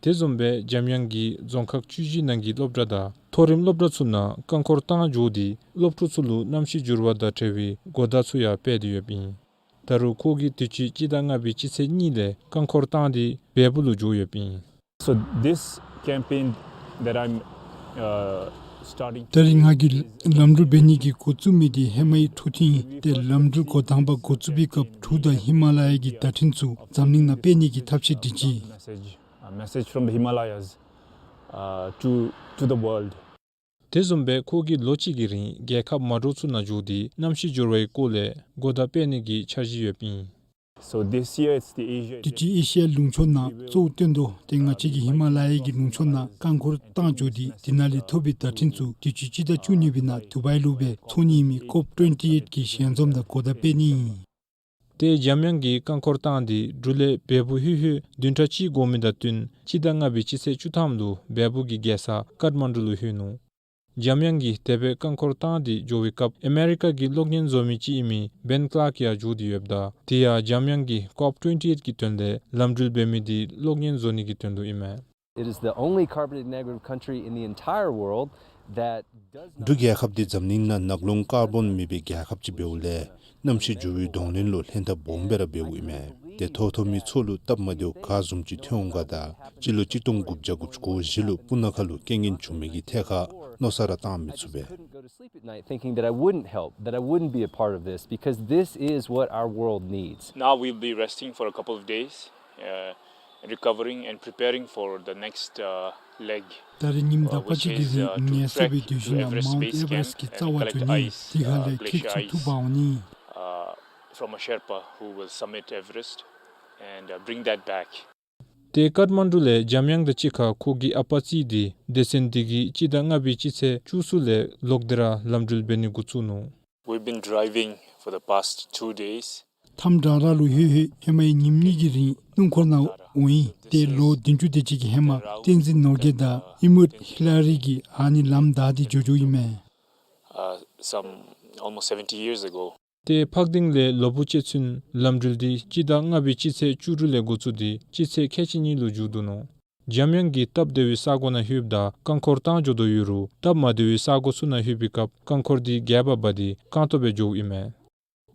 དེ་བཟུམ་སྦེ་འཇམ་དབྱངས་ཀྱིས་རྫོང་ཁག་བཅུ་བཞི་ནང་གི་སློབ་གྲྭ་དང་མཐོ་རིམ་སློབ་གྲྭ་ཚུ་ནང་རྐང་འཁོར་བཏང་འགྱོ་སྟེ་སློབ་ཕྲུག་ཚུ་ལུ་གནམ་གཤིས་འགྱུར་བ་དང་འབྲེལ་བའི་གོ་བརྡ་ཚུ་ཡང་སྤེལ་ཏེ་ཡོདཔ་ཨིན། ད་རུང་ཁོ་གིས་དུས་ཅི་སྤྱི་ཟླ་ལྔ་པའི་སྤྱི་ཚེས་གཉིས་ལས་རྐང་འཁོར་བཏང་སྟེ་བལ་པོ་ལུ་འགྱོ་ཡོདཔ་ཨིན། So this campaign that I'm, uh, ད་རིས་ང་གིས་ལམ་འགྲུལ་འབད་ནི་གི་འགོ་བཙུགས་མི་འདི་ཧེ་མའི་འཕྲོ་མཐུད་ཨིན། ཏེ་ལམ་འགྲུལ་འགོ་དང་པ་འགོ་བཙུགས་པའི་སྐབས་འབྲུག་དང་ཧི་མ་ལ་ཡ་གི་བརྡ་འཕྲིན་ཚུ་འཛམ་གླིང་ནང་སྤེལ་ནི་གི་ཐབས་ཤེས་སྒྲིག་ཅི། Message, a message from the Himalayas, uh, to, to the world. དེ་བཟུམ་སྦེ་ཁོ་གིས་ལོ་གཅིག་གི་རིང་རྒྱལ་ཁབ་མ་འདྲཝ་ཚུ་ནང་འགྱོ་སྟེ་གནམ་གཤིས་འགྱུར་བའི་སྐོར་ལས་གོ་བརྡ་སྤེལ་ནི་གི་འཆར་གཞི་ཡོདཔ་ཨིན། So this year it's the Asia དུས་ཅི་ཨེ་ཤི་ཡ་ལུང་ཕྱོགས་ནང་གཙོ་བོ་བཏོན་དོ། ཏེ་ང་བཅས་ཀྱིས་ཧི་མ་ལ་ཡ་གི་ལུང་ཕྱོགས་ནང་རྐང་འཁོར་བཏང་འགྱོ་སྟེ་དེ་ནང་ལས་ཐོབ་པའི་བརྡ་འཕྲིན་ཚུ་དུས་ཅི་སྤྱི་ཟླ་བཅུ་གཉིས་པའི་ནང་དུ་བའི་ལུ་སྦེ་ཚོགས་ནི་ཨིན་མི་ཀོབ་ཊུ་ཝེན་ཊི་ཨེཊ་གི་ཞལ་འཛོམས་ནང་གོ་བརྡ་སྤེལ་ནི་ཨིན། ཏེ་འཇམ་དབྱངས་ཀྱིས་རྐང་འཁོར་བཏང་སྟེ་འབྲུག་ལས་བལ་པོ་ལྷོད་ལྷོད་བདུན་ཕྲག་གཅིག་འགོར་མི་དང་བསྟུན་སྤྱི་ཟླ་ལྔ་པའི་སྤྱི་ཚེས་བཅུ་ཐམ་ལུ་བལ་པོ་གི་རྒྱལ་ས་ཀཏ་མན་ཌུ་ལུ་ལྷོད་ནུག། འཇམ་དབྱངས་ཀྱིས་དེ་སྦེ་རྐང་འཁོར་བཏང་སྟེ་འགྱོ་བའི་སྐབས་ཨ་མེ་རི་ཀ་གི་གློག་བརྙན་བཟོ་མི་ཅིག་ཨིན་མི་བེན་ཀླརཀ་ཡང་འགྱོ་སྟེ་ཡོདཔ་ད་དེ་ཡང་འཇམ་དབྱངས་ཀྱིས་ཀོབ་ཊུ་ཝེན་ཊི་ཨེཊ་གི་དོན་ལས་ལམ་འགྲུལ་འབད་མི་འདི་གློག་བརྙན་བཟོ་ནི་གི་དོན་ལུ་ཨིན་མས། It is the only carbon negative country in the entire world that འབྲུག་རྒྱལ་ཁབ་འདི་འཛམ་གླིང་ནང་ནག་རླུང་ཀར་བོན་མེད་པའི་རྒྱལ་ཁབ་ཅིག་འབདཝ་ལས་གནམ་གཤིས་འགྱུར་བའི་གདོང་ལེན་ལུ་ལྷན་ཐབས་སྦོམ་སྦེ་ར་འབདཝ་ཨིན་མས། ཏེ་ཐོབ་ཐོབ་མི་ཚུ་ལུ་སྟབས་མ་བདེཝ་ག་བཟུམ་ཅིག་ཐོན་འོང་ག་དང་སྤྱི་ལོ་གཅིག་སྟོང་དགུ་བརྒྱ་དགུ་བཅུ་གོ་བཞི་ལུ་སྤུ་ན་ཁ་ལུ་རྐྱེན་ངན་བྱུང་མི་གི་ཐད་ཁར་མནོ་བསམ་ར་བཏང་མི་ཚུགས་པས། Couldn't go to sleep at night thinking that I wouldn't help, that I wouldn't be a part of this, because this is what our world needs. Now we'll be resting for a couple of days, uh, recovering and preparing for the next, uh, leg, ད་རིས་ཉིནམ་དག་པ་ཅིག་གི་རིང་ངལ་གསོ་སྦེ་སྡོད་བཞིན་ན་མའུནཊ་ཨེ་ཝ་རེསཊ་གི་རྩ་བར་འགྱོ་ནི། དེ་ཁར་ལས་ཁྱེག་ཚུ་འཐུ་འབག་འོང་ནི། Uh, from a Sherpa who will summit Everest and, uh, bring that back. ཏེ་ཀཏ་མན་ཌུ་ལས་འཇམ་དབྱངས་དང་གཅིག་ཁར་ཁོ་གི་ཨ་པ་རྩིས་ཏེ་སྡེ་ཚན་འདི་གིས་སྤྱི་ཟླ་ལྔ་པའི་སྤྱི་ཚེས་བཅུ་གསུམ་ལས་ལོག་སྟེ་ར་ལམ་འགྲུལ་འབད་ནི་འགོ་བཙུགས་ནུག། We've been driving for the past two days. མཐའམ་འབྲང་ར་ལུ་ལྷོད་ལྷོད་ཧེ་མའི་ཉིནམ་གཉིས་ཀྱི་རིང་སྣུམ་འཁོར་ནང་འོང་ཡི། ཏེ་ལོ་བདུན་ཅུ་དེ་ཅིག་གི་ཧེ་མ་བསྟན་འཛིན་ནོར་རྒྱས་དང་ཨེ་མུར་ཧི་ལ་རི་གིས་ཨ་ནི་ལམ་བདའ་སྟེ་འགྱོ་འགྱོཝ་ཨིན་མས། Uh, some almost seventy years ago. ཏེ་ཕག་གདིང་ལས་ལོ་བུ་ཅིག་ཚུན་ལམ་འགྲུལ་འདི་སྤྱི་ཟླ་ལྔ་པའི་སྤྱི་ཚེས་བཅུ་དྲུག་ལས་འགོ་བཙུགས་ཏེ་སྤྱི་ཚེས་ཁལ་གཅིག་གཉིས་ལུ་མཇུག་བསྡུ་ནུག། འཇམ་དབྱངས་ཀྱིས་སྟབས་བདེ་བའི་ས་གོ་ནང་ལྷོདཔ་ད་རྐང་འཁོར་བཏང་འགྱོ་དོ་ཡོད་རུང་སྟབས་མ་བདེ་བའི་ས་གོ་ཚུ་ནང་ལྷོད་པའི་སྐབས་རྐང་འཁོར་འདི་རྒྱབ་ཕར་འབག་སྟེ་རྐང་སྟོང་སྦེ་འགྱོཝ་ཨིན་མས།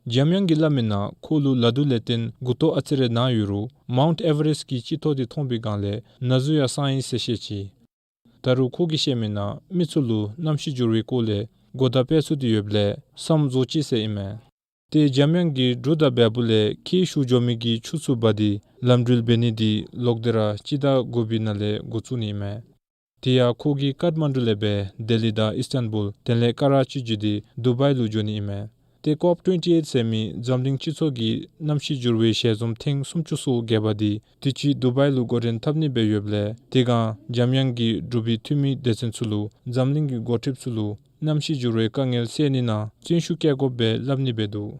འཇམ་དབྱངས་ཀྱིས་སླབ་མིའི་ནང་ཁོ་ལུ་ལ་དུག་ལས་བརྟེན་མགུ་ཏོ་ཨ་ཙི་རེ་ན་ཡོད་རུང་མའུནཊ་ཨེ་ཝ་རེསཊ་གི་སྤྱི་ཏོག་འདི་མཐོང་པའི་སྒང་ལས་ན་ཟུག་ཡང་སངས་ཡི་ཟེར་བཤད་ཅི། ད་རུང་ཁོ་གིས་བཤད་མིའི་ནང་མི་ཚུ་ལུ་གནམ་གཤིས་འགྱུར་བའི་སྐོར་ལས་གོ་བརྡ་སྤེལ་ཚུགས་ཏེ་ཡོདཔ་ལས་བསམ་བཟོ་ཅི་ཟེར་ཨིན་མས། ཏེ་འཇམ་དབྱངས་ཀྱིས་འབྲུག་དང་བལ་པོ་ལས་ཁྱེག་ཞུ་འགྱོ་མི་གི་ཆུ་ཚུ་འབག་སྟེ་ལམ་འགྲུལ་འབད་ནི་འདི་ལོག་སྟེ་ར་སྤྱི་ཟླ་དགུ་པའི་ནང་ལས་འགོ་བཙུགས་ནི་ཨིན་མས། དེ་ཡང་ཁོ་གིས་ཀཏ་མན་ཌུ་ལས་སྦེ་ལྡི་ལི་དང་ཨིསི་ཊན་བུལ་དེ་ལས་ཀ་ར་ཅི་བརྒྱུད་དེ་དུ་བའི་ལུ་འགྱོ་ནི་ཨིན་མས། ཏེ་ཀོབ་ཊུ་ཝེན་ཊི་ཨེཊ་ཟེར་མི་འཛམ་གླིང་སྤྱི་ཚོགས་ཀྱི་གནམ་གཤིས་འགྱུར་བའི་ཞལ་འཛོམས་ཐེངས་སུམ་ཅུ་སོ་བརྒྱད་པ་འདི་དུས་ཅི་དུ་བའི་ལུ་འགོ་འདྲེན་འཐབ་ནི་སྦེ་ཡོདཔ་ལས་དེ་སྒང་འཇམ་དབྱངས་ཀྱིས་འབྲུག་པའི་འཐུས་མི་སྡེ་ཚན་ཚུ་ལུ་འཛམ་གླིང་གི་འགོ་ཁྲིདཔ་ཚུ་ལུ་གནམ་གཤིས་འགྱུར་བའི་དཀའ་ངལ་སེལ་ནི་ནང་བརྩོན་ཤུགས་བསྐྱེད་དགོཔ་སྦེ་སླབ་ནི་སྦེ་འདུག།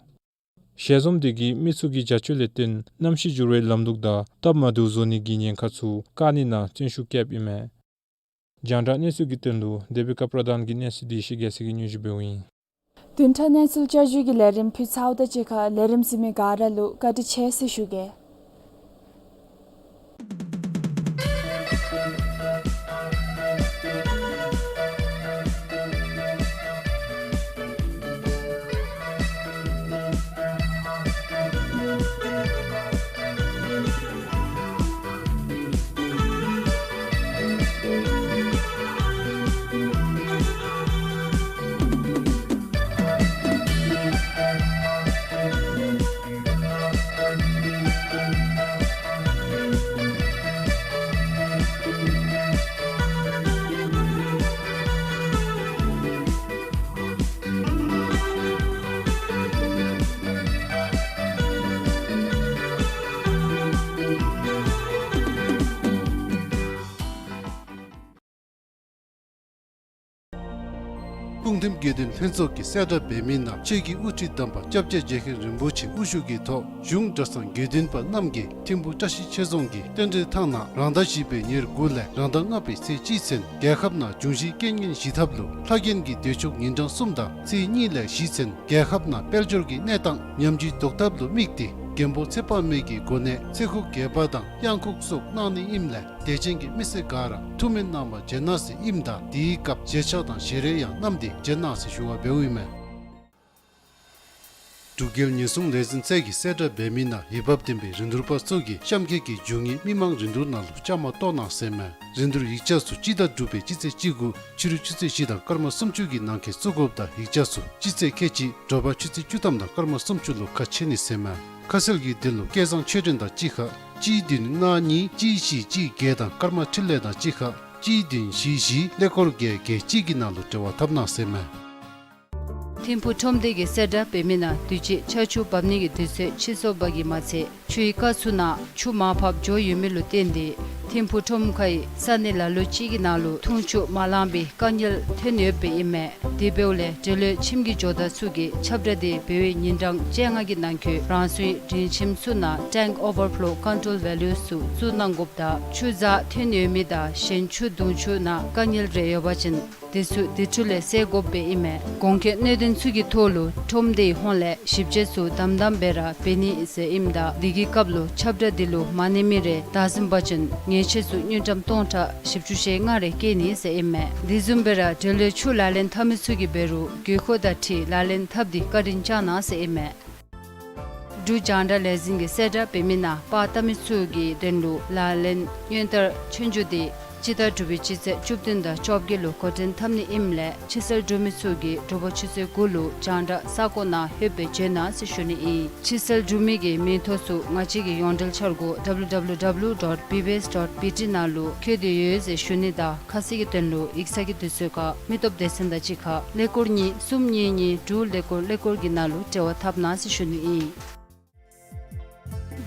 ཞལ་འཛོམས་འདི་གིས་མི་ཚུ་གི་བྱ་སྤྱོད་ལས་བརྟེན་གནམ་གཤིས་འགྱུར་བའི་ལམ་ལུགས་དང་སྟབས་མ་བདེཝ་བཟོ་ནི་གི་ཉེན་ཁ་ཚུ་བཀག་ནི་ནང་བརྩོན་ཤུགས་བསྐྱེདཔ་ཨིན་མས། རྒྱང་བསྒྲགས་གནས་ཚུལ་གྱི་དོན་ལུ་དེ་བི་ཀ་པྲ་དཱན་གྱི་གནས་ཚུལ་འདི་ཡེ་ཤེས་རྒྱལ་མཚན་གྱིས་སྙན་ཞུ་འབདཝ་ཨིན། བདུན་ཕྲག་གནས་ཚུལ་བསྐྱར་ཞུའི་ལས་རིམ་ཕུལ་ཚརཝ་དང་གཅིག་ཁར་ལས་རིམ་གཟིགས་མི་ག་ར་ལུ་བཀའ་དྲིན་ཆེ་ཟེར་ཞུ་གེ། སྤུངས་ཐིམ་དགེ་འདུན་ལྷན་ཚོགས་ཀྱིས་གསལ་བསྒྲགས་འབད་མི་ནང་ཆོས་ཀྱི་དབུ་ཁྲིད་དམ་པ་སྐྱབས་རྗེ་རྗེ་མཁན་རིན་པོ་ཆེ་དབུ་བཞུགས་ཀྱི་ཐོག་གཞུང་གྲྭ་ཚང་དགེ་འདུན་པ་རྣམས་ཀྱིས་ཐིམ་ཕུ་བཀྲ་ཤིས་ཆོས་རྫོང་གི་རྟེན་འབྲེལ་ཐང་ནང་རང་ཟླ་བཞི་པའི་ཉེར་དགུ་ལས་རང་ཟླ་ལྔ་པའི་ཚེས་གཅིག་ཚུན་རྒྱལ་ཁབ་ནང་འབྱུང་བཞིའི་རྐྱེན་ངན་ཞི་ཐབས་ལུ་ལྷ་རྒྱན་གྱི་བདེ་མཆོག་ཉིན་གྲངས་གསུམ་དང་ཚེས་གཉིས་ལས་བཞི་ཚུན་རྒྱལ་ཁབ་ནང་དཔལ་འབྱོར་གྱི་གནས་སྟངས་ཉམས་ཆུང་ཟློག་ཐབས་ལུ་དམིགས་ཏེ་མགོན་པོ་ཚེ་དཔག་མེད་ཀྱི་གོ་གནས་ཚེ་འགུགས་རྒྱས་པ་དང་གཡང་འགུགས་སོགས་གནང་ནི་ཨིནམ་ལས་དད་ཅན་གྱི་མི་སེར་ག་ར་ཐུགས་སྨོན་གནང་བར་བྱོན་གནང་ཟེར་ཨིནམ་ད་དེའི་སྐབས་བཞེས་ཆས་དང་བཞེས་རས་ཡང་བསྣམས་ཏེ་བྱོན་གནང་ཟེར་ཞུ་བ་འབདཝ་ཨིན་མས། འབྲུག་རྒྱལ་ཉེན་སྲུང་ལས་འཛིན་ཚད་ཀྱི་གསལ་བསྒྲགས་འབད་མི་ནང་འོས་འབབ་ལྡན་པའི་རིན་བསྡུར་པ་ཚུ་གིས་གཤམ་འཁོད་ཀྱི་རྒྱུ་དངོས་མི་མང་རིན་བསྡུར་ནང་ལུ་བཅའ་མར་གཏོགས་གནང་ཟེར་མས། རིན་བསྡུར་ཡིག་ཆ་ཚུ་སྤྱི་ཟླ་དྲུག་པའི་སྤྱི་ཚེས་བཅུ་དགུ་ཕྱི་རུ་ཆུ་ཚོད་བཞི་དང་སྐར་མ་སུམ་ཅུ་གི་ནང་འཁོད་བཙུགས་དགོཔ་དང་ཡིག་ཆ་ཚུ་སྤྱི་ཚེས་ཁལ་གཅིག་དྲོ་པ་ཆུ་ཚོད་བཅུ་ཐམ་དང་སྐར་མ་སུམ་ཅུ་ལུ་ཁ་ཕྱེ་ནི་ཟེར་མས། ཁ་གསལ་གྱི་དོན་ལུ་སྐལ་བཟང་ཆོས་སྒྲོན་དང་གཅིག་ཁར་གཅིག་བདུན་ལྔ་གཉིས་གཅིག་བཞི་གཅིག་བརྒྱད་དང་སྐར་མ་འཕྲིན་ལས་དང་གཅིག་ཁར་གཅིག་བདུན་བཞི་བཞི་ཀླད་ཀོར་བརྒྱད་བརྒྱད་གཅིག་གི་ནང་ལུ་འབྲེལ་བ་འཐབ་གནང་ཟེར་མས། ཐིམ་ཕུག་ཁྲོམ་སྡེ་གི་གསལ་བསྒྲགས་འབད་མི་ནང་དུས་ཅི་ཆར་ཆུ་འབབ་ནི་གི་དུས་ཚོད་ཕྱིས་སོང་བ་གིས་མ་ཚད་ཆུའི་རྐ་ཚུ་ནང་ཆུ་མར་ཕབ་འགྱོ་ཡོད་མི་ལུ་བརྟེན་ཏེ་ཐིམ་ཕུག་ཁྲོམ་ཁའི་ས་གནས་ལ་ལུ་ཅིག་གི་ནང་ལུ་འཐུང་ཆུ་མ་ལང་པའི་དཀའ་ངལ་ཐོན་ཡོདཔ་ཨིན་མས། དེ་འབདཝ་ལས་འབྲེལ་ཡོད་ཁྱིམ་གྱི་ཇོ་བདག་ཚུ་གིས་ཁྱབ་བསྒྲགས་དེ་འབད་བའི་ཉིན་གྲངས་བཅོ་ལྔ་གི་ནང་འཁོད་རང་སོའི་འདྲེན་ཁྱིམ་ཚུ་ནང་tank overflow control valves ཚུ་བཙུགས་གནང་དགོཔ་དང་ཆུ་འཛག་ཐོན་ཡོད་མི་དང་གཞན་ཆུ་བརྡུང་ཆུ་ནང་དཀའ་ངལ་རེ་ཡོད་པ་ཅིན་དེ་ཚུ་དེ་འཕྲོ་ལས་སེལ་དགོཔ་ཨིན་མས། གོང་འཁོད་གནད་དོན་ཚུ་གི་ཐོག་ལུ་ཁྲོམ་སྡེའི་ཧོངས་ལས་ཞིབ་དཔྱད་ཚུ་དམ་དམ་སྦེ་ར་འབད་ནི་ཟེར་ཨིནམ་ད་དེ་གི་སྐབས་ལུ་ཁྱབ་བསྒྲགས་དེ་ལུ་མ་གནས་མི་རེ་བདའ་ཟུན་པ་ཅིན་ཉེས་ཆད་ཚུ་དངུལ་ཀྲམ་སྟོང་ཕྲག་བཞི་བཅུ་ཞེ་ལྔ་རེ་བཀལ་ནི་ཟེར་ཨིན་མས། དེ་བཟུམ་སྦེ་ར་འབྲེལ་ཡོད་ཆུ་ལག་ལེན་འཐབ་མི་ཚུ་གིས་འབད་རུང་དགོས་མཁོ་དང་འཁྲིལ་ལག་ལེན་འཐབ་སྟེ་བཀའ་དྲིན་བསྐྱང་གནང་ཟེར་ཨིན་མས། འབྲུག་རྒྱང་བསྒྲགས་ལས་འཛིན་གྱི་གསལ་བསྒྲགས་འབད་མི་ནང་པར་བཏབ་མི་ཚུ་གི་དོན་ལུ་ལག་ལེན་སྔོན་བསྟར་ཆོས་རྒྱུགས་དེ་སྤྱི་ཟླ་དྲུག་པའི་སྤྱི་ཚེས་བཅུ་བདུན་དང་བཅོ་བརྒྱད་ལུ་འགོ་འདྲེན་འཐབ་ནི་ཨིནམ་ལས་ཕྱིར་གསལ་འབྲུག་མི་ཚུ་གིས་དྲོ་པ་ཆུ་ཚོད་དགུ་ལུ་རྒྱང་བསྒྲགས་ས་སྒོ་ནང་ལྷོད་སྦེ་བྱོན་གནང་ཟེར་ཞུ་ནི་ཨིན། ཕྱིར་གསལ་འབྲུག་མི་གི་མིང་ཐོ་ཚུ་ང་བཅས་ཀྱི་ཡོངས་འབྲེལ་འཆར་སྒོ་W W W dot B B S dot B T ནང་ལུ་བཀོད་དེ་ཡོད་ཟེར་ཞུ་ནི་དང་ཁ་གསལ་གྱི་དོན་ལུ་ཡིག་ཚང་གི་དུས་ཚོད་ཁར་མི་སྟོབས་སྡེ་ཚན་དང་གཅིག་ཁར་ཀླད་ཀོར་གཉིས་གསུམ་གཉིས་གཉིས་དྲུག་ཀླད་ཀོར་ཀླད་ཀོར་གྱི་ནང་ལུ་འབྲེལ་བ་འཐབ་གནང་ཟེར་ཞུ་ནི་ཨིན།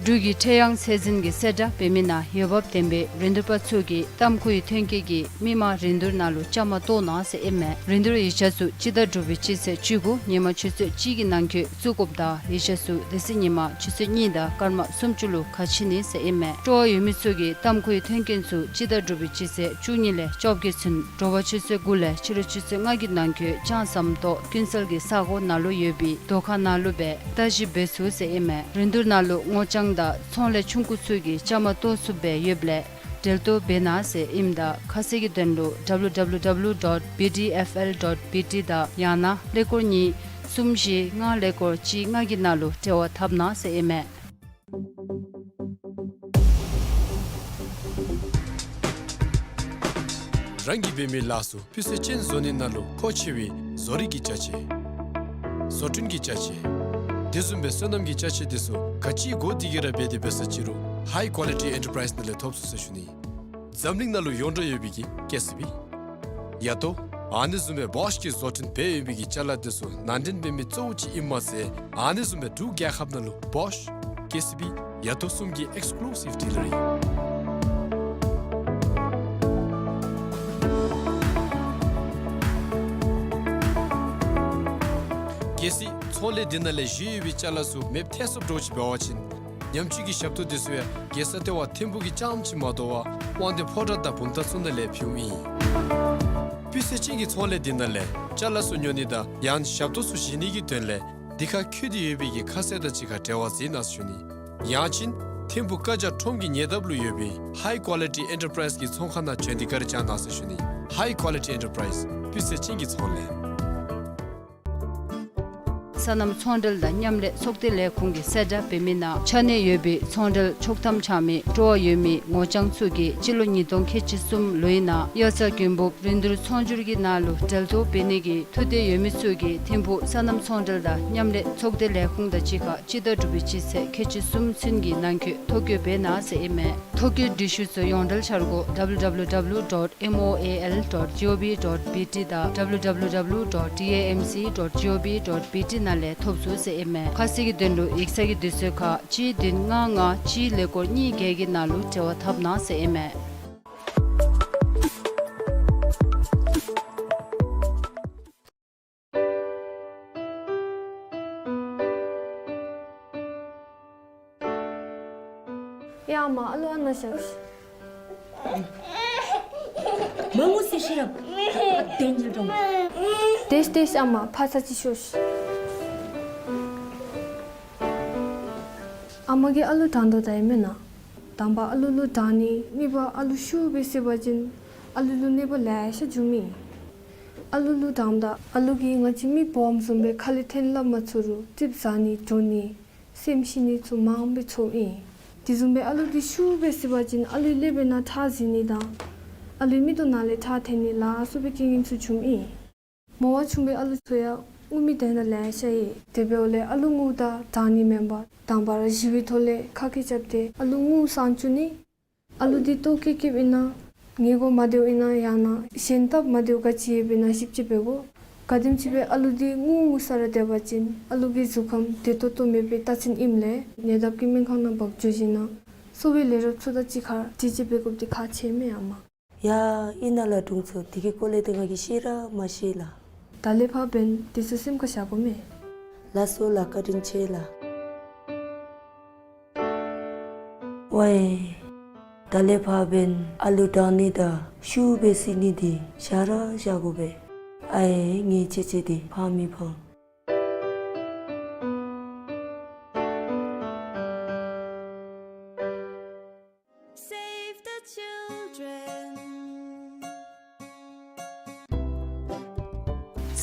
འབྲུག་གི་ཁྲེ་ཡང་ཚད་འཛིན་གྱི་གསལ་བསྒྲགས་འབད་མི་ནང་འོས་འབབ་ལྡན་པའི་རིན་བསྡུར་པ་ཚུ་གིས་ཏམ་ཁུའི་ཐོན་སྐྱེད་ཀྱི་མི་མང་རིན་བསྡུར་ནང་ལུ་བཅའ་མར་གཏོགས་གནང་ཟེར་ཨིན་མས། རིན་བསྡུར་ཡིག་ཆ་ཚུ་སྤྱི་ཟླ་དྲུག་པའི་སྤྱི་ཚེས་བཅུ་དགུ་ཉིན་མ་ཆུ་ཚོད་གཅིག་གི་ནང་འཁོད་བཙུགས་དགོཔ་དང་ཡིག་ཆ་ཚུ་དེ་ཚེ་ཉིན་མ་ཆུ་ཚོད་གཉིས་དང་སྐར་མ་སུམ་ཅུ་ལུ་ཁ་ཕྱེ་ནི་ཟེར་ཨིན་མས། སྤྲོ་བ་ཡོད་མི་ཚུ་གིས་ཏམ་ཁུའི་ཐོན་སྐྱེད་ཚུ་སྤྱི་ཟླ་དྲུག་པའི་སྤྱི་ཚེས་བཅུ་གཉིས་ལས་བཅོ་བརྒྱད་ཚུན་དྲོ་པ་ཆུ་ཚོད་དགུ་ལས་ཕྱི་རུ་ཆུ་ཚོད་ལྔ་གི་ནང་འཁོད་ལྕང་ཟམ་ཏོག་ཀུན་གསལ་གྱི་ས་གོ་ནང་ལུ་ཡོད་པའི་དོ་ཁང་ནང་ལུ་སྦེ་བརྟག་ཞིབ་འབད་ཚུགས་ཟེར་ཨིན་མས། རིན་བསྡུར་ནང་ལུ་སྔོ་ལྗང་དང་ཚོང་ལས་ཆུང་ཀུ་ཚུ་གིས་བཅའ་མར་གཏོགས་ཚུགསཔ་སྦེ་ཡོདཔ་ལས་འབྲེལ་གཏོགས་འབད་གནང་ཟེར་ཨིནམ་ད་ཁ་གསལ་གྱི་དོན་ལུ W W W dot B D F L dot B T དང་ཡང་ན་ཀླད་ཀོར་གཉིས་གསུམ་བཞི་ལྔ་ཀླད་ཀོར་གཅིག་ལྔ་གི་ནང་ལུ་འབྲེལ་བ་འཐབ་གནང་ཟེར་ཨིན་མས། རང་གིས་འབད་མི་ལཱ་ཚུ་སྤུས་ཚད་ཅན་བཟོ་ནི་ནང་ལུ་མཁོ་ཆེ་བའི་བཟོ་རིག་གི་ཅ་ཆས། བཟོ་སྐྲུན་གྱི་ཅ་ཆས། དེ་བཟུམ་སྦེ་སོ་ནམ་གྱི་ཅ་ཆས་དེ་ཚུ་ག་ཅི་དགོ་དེ་གིས་ར་འབད་དེ་འབད་ས་ཅི་རུང་High Quality Enterprise ནང་ལས་ཐོབ་ཚུགས་ཟེར་ཞུ་ནི། འཛམ་གླིང་ནང་ལུ་ཡོངས་གྲགས་ཡོད་པའི་གི་ཀེ་སི་བི། ཡ་ཏོ། ཨ་ནི་བཟུམ་སྦེ་བོཤ་གིས་བཟོ་སྐྲུན་འབད་ཡོད་པའི་གི་ཅ་ལ་དེ་ཚུ་ནང་འདྲེན་འབད་མི་གཙོ་བོ་ཅིག་ཨིནམ་མ་ཚད་ཨ་ནི་བཟུམ་སྦེ་འབྲུག་རྒྱལ་ཁབ་ནང་ལུ་བོཤ་ཀེ་སི་བི་ཡ་ཏོ་གསུམ་གྱི་ཨེགསི་ཀུ་ལུ་སིབ་ཌི་ལར་ཨིན། གལ་སྲིད་ཚོང་ལས་འདི་ནང་ལས་བཞེས་ཡོད་པའི་ཅ་ལ་ཚུ་མེདཔ་ཐལ་སོངམ་འདྲཝ་ཅིག་འབད་བ་ཅིན་ཉམས་བཅོས་ཀྱི་ཞབས་ཏོག་དེ་ཚུ་ཡང་རྒྱལ་ས་ལྟེ་བ་ཐིམ་ཕུག་གི་རྐྱངམ་ཅིག་མ་དོ་བར་དབང་འདུས་ཕོ་བྲང་དང་བུམ་ཐང་ཚུ་ནང་ལས་ཕུལཝ་ཨིན། སྤུས་ཚད་ཅན་གྱི་ཚོང་ལས་འདི་ནང་ལས་ཅ་ལ་ཚུ་ཉོ་ནི་དང་ཡང་ཞབས་ཏོག་ཚུ་བཞེས་ནི་གི་དོན་ལས་འདི་ཁར་བཀོད་དེ་ཡོད་པའི་གི་ཁ་གསལ་དང་གཅིག་ཁར་འབྲེལ་བ་འཛིན་གནང་ཟེར་ཞུ་ནི། ཡང་ཅིན་ཐིམ་ཕུག་ཀ་ཇ་ཁྲོམ་གྱི་ཉེ་འདབས་ལུ་ཡོད་པའི་High Quality Enterprise གི་ཚོང་ཁང་ནང་བྱོན་ཏེ་བཀའ་དྲིན་བསྐྱང་གནང་ཟེར་ཞུ་ནི། High Quality Enterprise སྤུས་ཚད་ཅན་གྱི་ཚོང་ལས། སོ་ནམ་ཚོང་འབྲེལ་དང་མཉམ་ལས་ཚོགས་སྡེ་ལས་ཁུངས་ཀྱི་གསལ་བསྒྲགས་འབད་མི་ནང་ཆ་གནས་ཡོད་པའི་ཚོང་འབྲེལ་ཆོག་ཐམ་འཆང་མི་སྤྲོ་བ་ཡོད་མི་སྔོ་ལྗང་ཚུ་གིས་སྤྱི་ལོ་ཉིས་སྟོང་ཁལ་གཅིག་གསུམ་ལོའི་ནང་དབྱར་རྩྭ་དགུན་འབུབ་རིན་བསྡུར་ཚོང་སྒྱུར་གྱི་ནང་ལུ་འབྲེལ་གཏོགས་འབད་ནི་གི་ཐུགས་འདོད་ཡོད་མི་ཚུ་གིས་ཐིམ་ཕུག་སོ་ནམ་ཚོང་འབྲེལ་དང་མཉམ་ལས་ཚོགས་སྡེ་ལས་ཁུངས་དང་གཅིག་ཁར་སྤྱི་ཟླ་དྲུག་པའི་སྤྱི་ཚེས་ཁལ་གཅིག་གསུམ་ཚུན་གྱི་ནང་འཁོད་ཐོ་བཀོད་འབད་གནང་ཟེར་ཨིན་མས། ཐོ་བཀོད་སྒྲིག་ཞུ་ཚུ་ཡོངས་འབྲེལ་འཆར་སྒོ་W W W dot M O A L dot G O V dot B T དང་W W W dot D A M C dot G O V dot B T ནང་ལས་ཐོབ་ཚུགས་ཟེར་ཨིན་མས། ཁ་གསལ་གྱི་དོན་ལུ་ཡིག་ཚང་གི་དུས་ཚོད་ཁར་གཅིག་བདུན་ལྔ་ལྔ་གཅིག་ཀླད་ཀོར་གཉིས་བརྒྱད་ཀྱི་ནང་ལུ་འབྲེལ་བ་འཐབ་གནང་ཟེར་ཨིན་མས། ཡ་ཨ་མ་ཨ་ལུ་ཨ་ནཱ་བཞག་ཤིག། མ་ངུ་ཟེར་ཤེས་རབ། ཨ་བདེན་ཡིན་རུང་། དེས་དེས་ཨ་མ་ཕར་ཚུར་ཅིག་ཤོག་ཤིག། ཨ་མ་གིས་ཨ་ལུ་དྲང་དོ་ད་ཨིན་མེན་ན། དང་པ་ཨ་ལུ་ལུ་དྲང་ནི་གཉིས་པ་ཨ་ལུ་ཤུགས་སྦེ་བསད་པ་ཅིན་ཨ་ལུ་ལུ་གནོད་པ་ལེ་ཤ་འབྱུང་མི་ཨིན། ཨ་ལུ་ལུ་དྲངམ་ད་ཨ་ལུ་གིས་ང་བཅས་མི་སྦོམ་བཟུམ་སྦེ་ཁ་ལས་འཐེན་སླབ་མ་ཚུགས་རུང་ཙིགཔ་ཟ་ནི་འགྲོ་ནི་སེམས་ཤི་ནི་ཚུ་མངམ་སྦེ་ཚོར་ཨིན། དེ་བཟུམ་སྦེ་ཨ་ལུ་འདི་ཤུགས་སྦེ་བསད་པ་ཅིན་ཨ་ལུའི་ཀླད་པའི་ནང་ཁྲག་འཛིང་ནི་དང་ཨ་ལུའི་མིག་ཏོ་ནང་ལས་ཁྲག་འཐོན་ནི་ལ་སོགས་པའི་རྐྱེན་ངན་ཚུ་འབྱུངམ་ཨིན། མོ་བ་ཆུང་བའི་ཨ་ལུ་ཚུ་ཡང་རྔུ་མི་དོན་དག་ལེ་ཤ་ཡོད། དེ་འབདཝ་ལས་ཨ་ལུ་རྔུཝ་ད་དྲང་ནི་མེན་པར་དང་པ་ར་ཞི་བའི་ཐོག་ལས་ཁ་སྐད་རྐྱབ་སྟེ་ཨ་ལུ་རྔུ་སངས་བཅུག་ནི། ཨ་ལུ་འདི་ལྟོ་བཀྱེས་བཀྱེསཔ་ཨིན་ན་ཉལ་གོ་མ་བདེཝ་ཨིན་ན་ཡང་ན་གཞན་སྟབས་མ་བདེཝ་ག་ཅི་ཡོདཔ་ཨིན་ན་ཞིབ་དཔྱད་འབད་དགོ། ག་དེམ་ཅིག་སྦེ་ཨ་ལུ་འདི་རྔུ་རྔུ་ས་ར་སྡོད་པ་ཅིན་ཨ་ལུ་གི་གཟུགས་ཁམས་བདེ་ཏོག་ཏོ་མེད་པའི་རྟགས་མཚན་ཨིནམ་ལས་ཉེ་འདབས་ཀྱི་སྨན་ཁང་ནང་འབག་འགྱོ་ཞིནམ་ན་གསོ་བའི་ལས་རོགས་ཚུ་དང་གཅིག་ཁར་དྲི་དཔྱད་འབད་དགོཔ་འདི་ཁག་ཆེ་མས་ཨ་མ། ཡ་ཨིན་ན་ལགས་དྲུང་འཚོ། དེ་གི་སྐོར་ལས་ཏེ་ང་གིས་ཤེས་ར་མ་ཤེས་ལགས། ད་ལས་ཕར་འབདན་དེ་ཚུ་སེམས་ཁར་བཞག་དགོ་མས། ལགས་སོ་ལགས། བཀའ་དྲིན་ཆེ་ལགས། ཝའེ། ད་ལས་ཕར་འབདན་ཨ་ལུ་དྲང་ནི་དང་ཤུགས་སྦེ་བསད་ནི་འདི་བཞག་ར་བཞག་དགོ་པས། ཨའེ་ངེའི་ཅེ་ཅེ་འདི་ཕངས་མི་ཕངས། Save the children.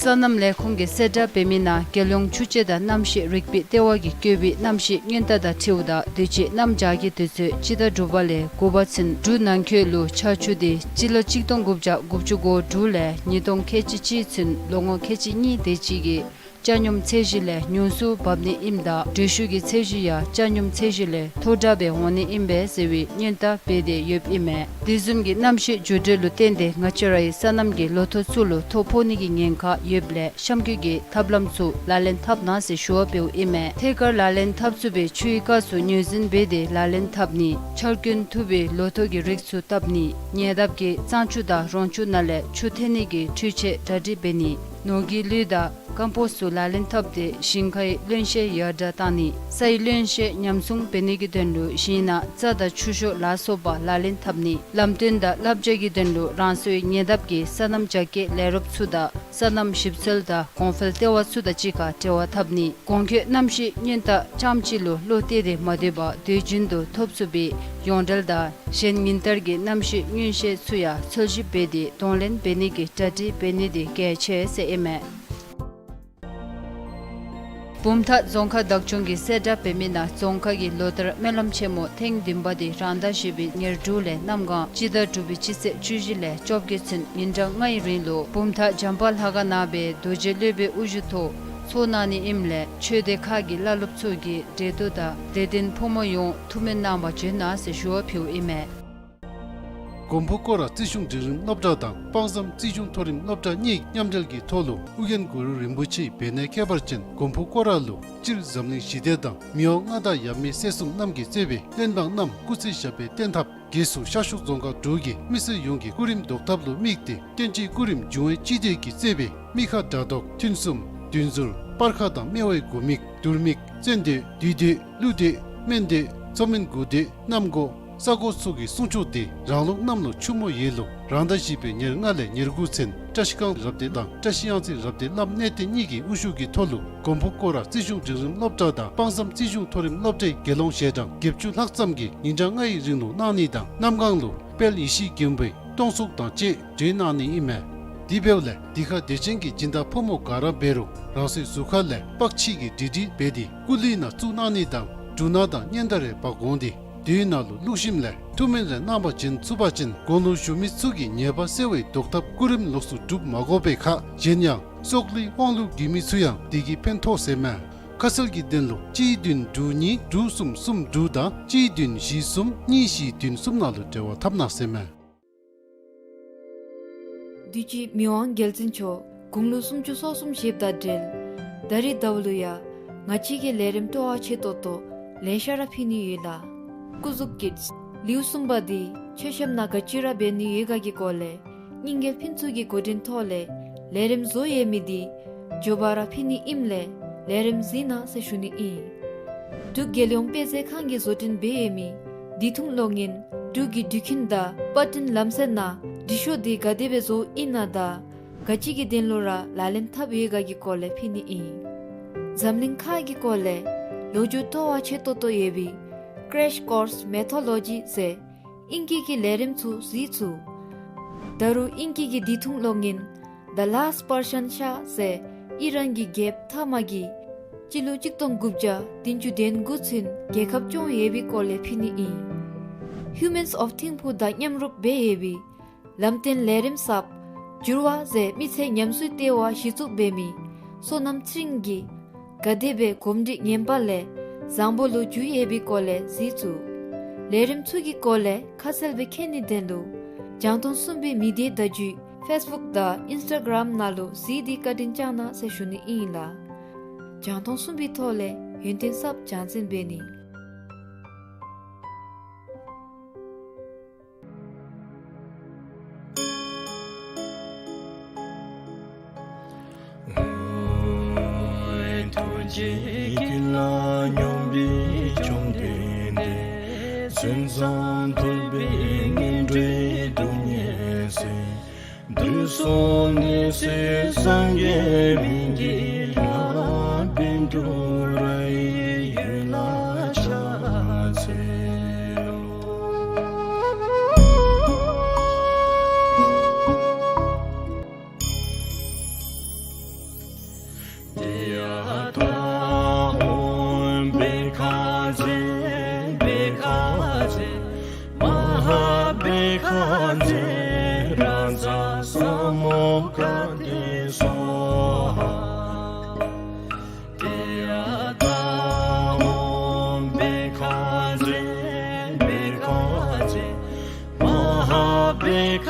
སོ་ནམ་ལས་ཁུངས་ཀྱིས་གསལ་བསྒྲགས་འབད་མི་ནང་རྒྱལ་ཡོངས་ཆུ་དཔྱད་དང་གནམ་གཤིས་རིག་པའི་ལྟེ་བ་གིས་བཀོད་པའི་གནམ་གཤིས་སྔོན་བརྡ་དང་འཁྲིལཝ་ད་དུས་ཅི་གནམ་བྱཱར་གྱི་དུས་ཚོད་སྤྱི་ཟླ་དྲུག་པ་ལས་དགུ་པ་ཚུན་འབྲུག་ནང་འཁོད་ལུ་ཆར་ཆུ་དེ་སྤྱི་ལོ་གཅིག་སྟོང་དགུ་བརྒྱ་དགུ་བཅུ་གོ་དྲུག་ལས་ཉིས་སྟོང་ཁལ་གཅིག་གཅིག་ཚུན་ལོ་ངོ་ཁལ་གཅིག་གཉིས་དེ་ཅིག་གི་ཆ་སྙོམས་ཚད་གཞི་ལས་ཉུང་སུ་འབབ་ནི་ཨིནམ་ད་འགྲུལ་བཞུད་ཀྱི་ཚད་གཞི་ཡང་ཆ་སྙོམས་ཚད་གཞི་ལས་མཐོ་དྲགས་སྦེ་འོང་ནི་ཨིན་པས་ཟེར་བའི་སྔོན་བརྡ་འབད་དེ་ཡོདཔ་ཨིན་མས། དེ་བཟུམ་གྱི་གནམ་གཤིས་འགྱུར་འགྲོས་ལུ་བརྟེན་ཏེ་ང་བཅས་རའི་སོ་ནམ་གྱི་ལོ་ཐོག་ཚུ་ལུ་ཐོ་ཕོག་ནི་གི་ཉེན་ཁ་ཡོདཔ་ལས་གཤམ་འཁོད་ཀྱི་ཐབས་ལམ་ཚུ་ལག་ལེན་འཐབ་གནང་ཟེར་ཞུ་བ་འབདཝ་ཨིན་མས། ཐད་ཀར་ལག་ལེན་འཐབ་ཚུགས་པའི་ཆུའི་རྐ་ཚུ་ངོས་འཛིན་འབད་དེ་ལག་ལེན་འཐབ་ནི། ཆར་སྐྱོན་ཐུབ་པའི་ལོ་ཐོག་གི་རིགས་ཚུ་བཏབ་ནི། ཉེ་འདབས་ཀྱི་གཙང་ཆུ་དང་རོང་ཆུ་ནང་ལས་ཆུ་འཐེན་ནི་གི་འཕྲུལ་ཆས་གྲ་སྒྲིག་འབད་ནི། ནོར་གྱི་ལུད་དང་ཀམ་པོསཊ་ཚུ་ལག་ལེན་འཐབ་སྟེ་ཞིང་ཁའི་རློན་གཤེར་ཡར་དྲགས་བཏང་ནི། སའི་རློན་གཤེར་ཉམས་སྲུང་འབད་ནི་གི་དོན་ལུ་ཞིང་ནང་རྩྭ་དང་ཆུ་ཤོག་ལ་སོགས་པ་ལག་ལེན་འཐབ་ནི། ལམ་སྟོན་དང་བསླབ་བྱ་གི་དོན་ལུ་རང་སོའི་ཉེ་འདབས་ཀྱི་སོ་ནམ་རྒྱ་སྐྱེད་ལས་རོགསཔ་ཚུ་དང་སོ་ནམ་ཞིབ་འཚོལ་དང་གོང་འཕེལ་ལྟེ་བ་ཚུ་དང་གཅིག་ཁར་འབྲེལ་བ་འཐབ་ནི། གོང་འཁོད་གནམ་གཤིས་སྔོན་བརྡ་རྐྱངམ་གཅིག་ལུ་བློ་གཏད་དེ་མ་སྡོད་པར་དུས་རྒྱུན་དུ་ཐོབ་ཚུགས་པའི་ཡོངས་འབྲེལ་དང་གཞན་ཉིན་ལྟར་གྱི་གནམ་གཤིས་མངོན་ཤེས་ཚུ་ཡང་འཚོལ་ཞིབ་འབད་དེ་གདོང་ལེན་འབད་ནི་གི་གྲ་སྒྲིག་འབད་ནི་དེ་གལ་ཆེ་ཟེར་ཨིན་མས། བུམ་ཐང་རྫོང་ཁག་བདག་སྐྱོང་གིས་གསལ་བསྒྲགས་འབད་མི་ནང་རྫོང་ཁག་གི་ལོ་ལྟར་སྨོན་ལམ་ཆེན་མོ་ཐེངས་བདུན་པ་དེ་རང་ཟླ་བཞི་པའི་ཉེར་དྲུག་ལས་གནམ་གང་སྤྱི་ཟླ་དྲུག་པའི་སྤྱི་ཚེས་བཅུ་བཞི་ལས་བཅོ་བརྒྱད་ཚུན་ཉིན་གྲངས་ལྔའི་རིང་ལུ་བུམ་ཐང་བྱམས་པ་ལྷ་ཁང་ནང་སྦེ་རྡོ་རྗེ་སློབ་དཔོན་དབུ་བཞུགས་ཐོག་ཚོགས་གནང་ནི་ཨིནམ་ལས་ཆོས་སྡེ་ཁག་གི་བླ་སློབ་ཚུ་གིས་འབྲེལ་གཏོགས་དང་དད་ལྡན་ཕོ་མོ་ཡོངས་ཐུགས་སྨོན་གནང་བར་བྱོན་གནང་ཟེར་ཞུ་བ་ཕུལཝ་ཨིན་མས། མགོན་པོ་སྐོར་ར་རྩིས་གཞུང་འབྲིང་རིམ་སློབ་གྲྭ་དང་དཔག་བསམ་རྩིས་གཞུང་མཐོ་རིམ་སློབ་གྲྭ་གཉིས་མཉམ་འབྲེལ་གྱི་ཐོག་ལུ་ཨོ་རྒྱན་གུ་རུ་རིན་པོ་ཆེའི་བེར་ནག་ཁྱད་པར་ཅན་མགོན་པོ་སྐོར་ར་ལུ་སྤྱིར་འཛམ་གླིང་ཞི་བདེ་དང་མི་དབང་མངའ་བདག་ཡབ་མེས་སྲས་གསུམ་རྣམས་ཀྱིས་གཙོས་པའི་བློན་འབངས་རྣམས་སྐུ་ཚེ་ཞབས་པད་བརྟན་ཐབས་སྒོས་སུ་ཤར་ཕྱོགས་རྫོང་ཁག་དྲུག་གི་མི་སེར་ཡོངས་ཀྱི་སྐུ་རིམ་བཟློག་ཐབས་ལུ་དམིགས་ཏེ་བསྟན་སྤྱིའི་སྐུ་རིམ་འབྱུང་བའི་སྤྱི་སྡེ་གིས་གཙོས་པའི་མི་ཁ་དྲག་དོག་མཐུན་གསུམ་བདུན་ཟུར་སྤར་ཁ་དང་སྨེ་བའི་དགུ་མིག་དུར་མིག་བཙན་སྡོད་བདུད་སྡོད་ཀླུ་སྡོད་སྨན་སྡོད་མཚོ་སྨན་དགུ་སྡོད་གནམ་སྒོ་ས་སྒོ་ཚུ་གི་སྲུང་སྐྱོབ་དེ་རང་ལུགས་གནམ་ལོ་ཆུ་མོ་ཡོས་ལོ་རང་ཟླ་བཞི་པའི་ཉེར་ལྔ་ལས་ཉེར་དགུ་ཚུན་བཀྲ་ཤིས་སྒང་རབ་སྡེ་དང་བཀྲ་ཤིས་གཡང་རྩེ་རབ་སྡེ་བླམ་གནས་བརྟན་གཉིས་ཀྱི་དབུ་བཞུགས་ཀྱི་ཐོག་ལུ་མགོན་པོ་སྐོར་ར་རྩིས་གཞུང་འབྲིང་རིམ་སློབ་གྲྭ་དང་དཔག་བསམ་རྩིས་གཞུང་མཐོ་རིམ་སློབ་གྲྭའི་དགེ་སློང་ཞལ་གྲངས་བརྒྱད་ཅུ་ལྷག་ཙམ་གྱིས་ཉིན་གྲངས་ལྔའི་རིང་ལུ་གནང་ནི་དང་གནམ་གང་ལུ་དཔལ་ཡེ་ཤེས་མགོན་པོའི་སྟོང་གསུང་དང་བཅས་སྒྲོན་གནང་ནི་ཨིན་མས། དེ་འབདཝ་ལས་འདི་ཁར་དད་ཅན་གྱི་སྦྱིན་བདག་ཕོ་མོ་ག་ར་འབད་རུང་རང་སོའི་གཟུགས་ཁ་ལས་པགས་ཕྱིས་ཀྱི་སྒྲིག་སྒྲིག་འབད་དེ་སྐུ་གླུད་ནང་བཙུགས་གནང་ནི་དང་འབྲུ་སྣ་དང་སྙན་དར་རེ་འབག་འོང་སྟེ་དེའི་ནང་ལུ་བླུགས་ཞིནམ་ལས་ཐུགས་སྨོན་རེ་གནང་བར་བྱོན་ཚུགས་པ་ཅིན་དགུང་ལོ་གཞོན་མི་ཚུ་གི་ཉེས་པ་སེལ་བའི་བཟློག་ཐབས་སྐུ་རིམ་ལོགས་སུ་སྒྲུབ་མ་དགོ་པའི་ཁར་གཞན་ཡང་སྲོག་བླུའི་དབང་ལུ་གྱུར་མི་ཚུ་ཡང་དེ་གིས་ཕན་ཐོགས་ཟེར་མས། ཁ་གསལ་གྱི་དོན་ལུ་གཅིག་བདུན་དྲུག་གཉིས་དྲུག་གསུམ་གསུམ་དྲུག་དང་གཅིག་བདུན་བཞི་གསུམ་གཉིས་བཞི་བདུན་གསུམ་ནང་ལུ་འབྲེལ་བ་འཐབ་གནང་ཟེར་མས། དུས་ཅི་མི་དབང་རྒྱལ་བཙུན་མཆོག་དགུང་ལོ་སུམ་ཅུ་སོ་གསུམ་བཞེསཔ་དང་འབྲེལ་ད་རིས་ཟླཝ་ལུ་ཡང་ང་བཅས་ཀྱི་ལས་རིམ་སྤྲོ་བ་ཆེ་ཏོག་ཏོ་ལེ་ཤ་ར་ཕུལ་ནི་ཡོད་ལགས། སྐུ་གཟུགས་ཀྱི་ལེའུ་གསུམ་པ་འདི་མཆོད་བཤམ་ནང་ག་ཅི་ར་འབད་ནི་ཡོད་ག་གི་སྐོར་ལས་རྙིང་རྒྱལ་ཕུན་ཚོགས་ཀྱི་འགོ་འདྲེན་ཐོག་ལས་ལས་རིམ་བཟོ་ཡོད་མི་འདི་མགྱོགས་པ་ར་ཕུལ་ནི་ཨིནམ་ལས་ལས་རིམ་གཟིགས་གནང་ཟེར་ཞུ་ནི་ཨིན། འབྲུག་རྒྱལ་ཡོངས་དཔེ་མཛོད་ཁང་གིས་བཟོ་སྐྲུན་འབད་ཡོད་མི་དུས་ཐུང་གློག་བརྙན་འབྲུག་གི་འགྲུལ་འཕྲིན་དང་པར་སྐྲུན་ལམ་སྲོལ་ནང་འབྲི་ཤོག་འདི་ག་དེ་སྦེ་བཟོཝ་ཨིན་ན་དང་ག་ཅི་གི་དོན་ལུ་ར་ལག་ལེན་འཐབ་ཡོད་ག་གི་སྐོར་ལས་ཕུལ་ནི་ཨིན། འཛམ་གླིང་ཁག་གི་སྐོར་ལས་ལོ་རྒྱུས་སྤྲོ་བ་ཆེ་ཏོག་ཏོ་ཡོད་པའི་Crash Course Mythology ཟེར་ཨིང་སྐད་ཀྱི་ལས་རིམ་ཚུ་གཟིགས་ཚུགས། ད་རུང་ཨིང་སྐད་ཀྱི་དུས་ཐུང་གློག་བརྙན་ The Last Persian Shah ཟེར་ཨི་རན་གྱི་རྒྱལཔོ་མཐའ་མ་གིས་སྤྱི་ལོ་གཅིག་སྟོང་དགུ་བརྒྱ་བདུན་ཅུ་དོན་དགུ་ཚུན་རྒྱལ་ཁབ་སྐྱོང་ཡོད་པའི་སྐོར་ལས་ཕུལ་ནི་ཨིན། Humans of Thimphu དང་མཉམ་རུབ་འབད་ཡོད་པའི་ལམ་སྟོན་ལས་རིམ་གསརཔ་འགྱུར་བ་ཟེར་མི་ཚེ་ཉམས་གསོའི་ལྟེ་བ་གཞི་བཙུགས་འབད་མི་བསོད་ནམས་ཚེ་རིང་གིས་ག་དེ་སྦེ་གོམས་འདྲིས་ངན་པ་ལས་བཟང་པོ་ལུ་འགྱུར་ཡོད་པའི་སྐོར་ལས་གཟིགས་ཚུགས། ལས་རིམ་ཚུ་གི་སྐོར་ལས་ཁ་གསལ་སྦེ་མཁྱེན་ནིའི་དོན་ལུ་རྒྱང་མཐོང་གསུམ་པའི་མི་སྡེ་བརྡ་བརྒྱུད་ཕེསི་བུཀ་དང་ཨིནསི་ཊ་གརམ་ནང་ལུ་གཟིགས་ཏེ་བཀའ་དྲིན་བསྐྱང་གནང་ཟེར་ཞུ་ནི་ཨིན་ལགས། རྒྱང་མཐོང་གསུམ་པའི་ཐོག་ལས་ཡོན་ཏན་གསརཔ་སྦྱང་འཛིན་འབད་ནི། ཐུགས་རྗེའི་དཀྱིལ་ལ་སྙོམས་པའི་བཅོམ་ལྡན་འདས། མཚན་ཙམ་ཐོས་པས་ངན་འགྲོའི་སྡུག་བསྔལ་སེལ། དུས་གསུམ་ནི་སྲིད་སངས་རྒྱས་མི་དགེ་ལྷ། བཻ་ཌཱུརྱ་ཡི་ཡུལ་ལ་ཕྱག་འཚལ་ལོ། ཏདྱ་ཐཱ། ཨོཾ་བྷཻ་ཥ་ཛྱེ་བྷཻ་ཥ་ཛྱེ་མ་ཧཱ་བྷཻ་ཥ་ཛྱེ་རཱ་ཛ་ས་མུདྒ་ཏེ་སྭཱ་ཧཱ། ཏདྱ་ཐཱ། ཨོཾ་བྷཻ་ཥ་ཛྱེ་བྷཻ་ཥ་ཛྱེ་མ་ཧཱ་བྷཻ་ཥ་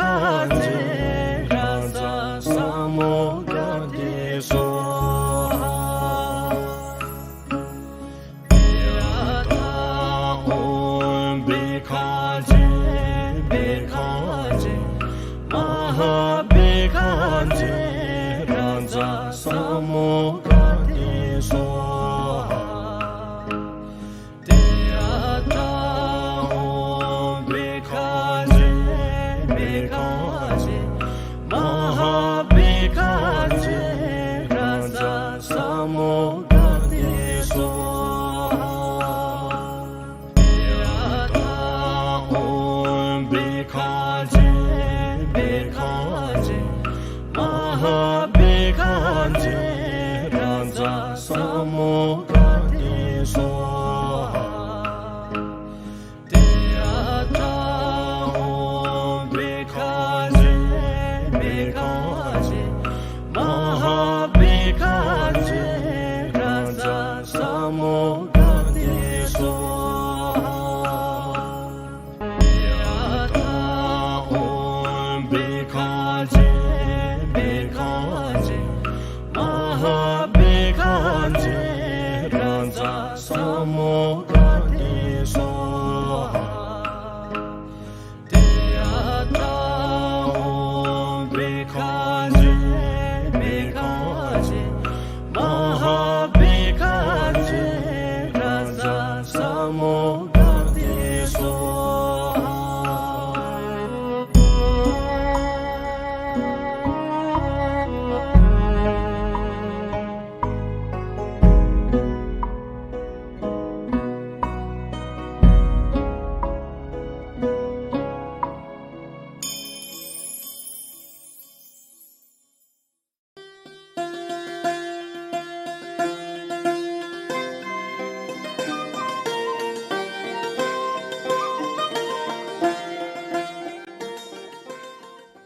ཛྱེ་རཱ་ཛ་ས་མུདྒ་ཏེ་སྭཱ་ཧཱ། ཏདྱ་ཐཱ། ཨོཾ་བྷཻ་ཥ་ཛྱེ་བྷཻ་ཥ་ཛྱེ་མ་ཧཱ་བྷཻ་ཥ་ཛྱེ་རཱ་ཛ་ས་མུདྒ་ཏེ་སྭཱ་ཧཱ། ཏདྱ་ཐཱ། ཨོཾ་བྷཻ་ཥ་ཛྱེ་བྷཻ་ཥ་ཛྱེ་མ་ཧཱ་བྷཻ་ཥ་ཛྱེ་རཱ་ཛ་ས་མུདྒ་ཏེ་སྭཱ་ཧཱ། ཏདྱ་ཐཱ། ཨོཾ་བྷཻ་ཥ་ཛྱེ་བྷཻ་ཥ་ཛྱེ་མ་ཧཱ་བྷཻ་ཥ་ཛྱེ་རཱ་ཛ་ས་མུདྒ་ཏེ་སྭཱ་ཧཱ། ཏདྱ་ཐཱ། ཨོཾ་བྷཻ་ཥ་ཛྱེ་བྷཻ་ཥ་ཛྱེ་མ་ཧཱ་བྷཻ་ཥ་ཛྱེ་རཱ་ཛ་ས་མུདྒ་ཏེ་སྭཱ་ཧཱ། ཏདྱ་ཐཱ། ཨོཾ་བྷཻ་ཥ་ཛྱེ་བྷཻ་ཥ་ཛྱེ་མ་ཧཱ་བྷཻ་ཥ་ཛྱེ་རཱ་ཛ་ས་མུདྒ་ཏེ་སྭཱ་ཧཱ། ཏདྱ་ཐཱ། ཨོཾ་བྷཻ་ཥ་ཛྱེ་བྷཻ་ཥ་ཛྱེ་མ་ཧཱ་བྷཻ་ཥ་ཛྱེ་རཱ་ཛ་ས་མུདྒ་ཏེ་སྭཱ་ཧཱ།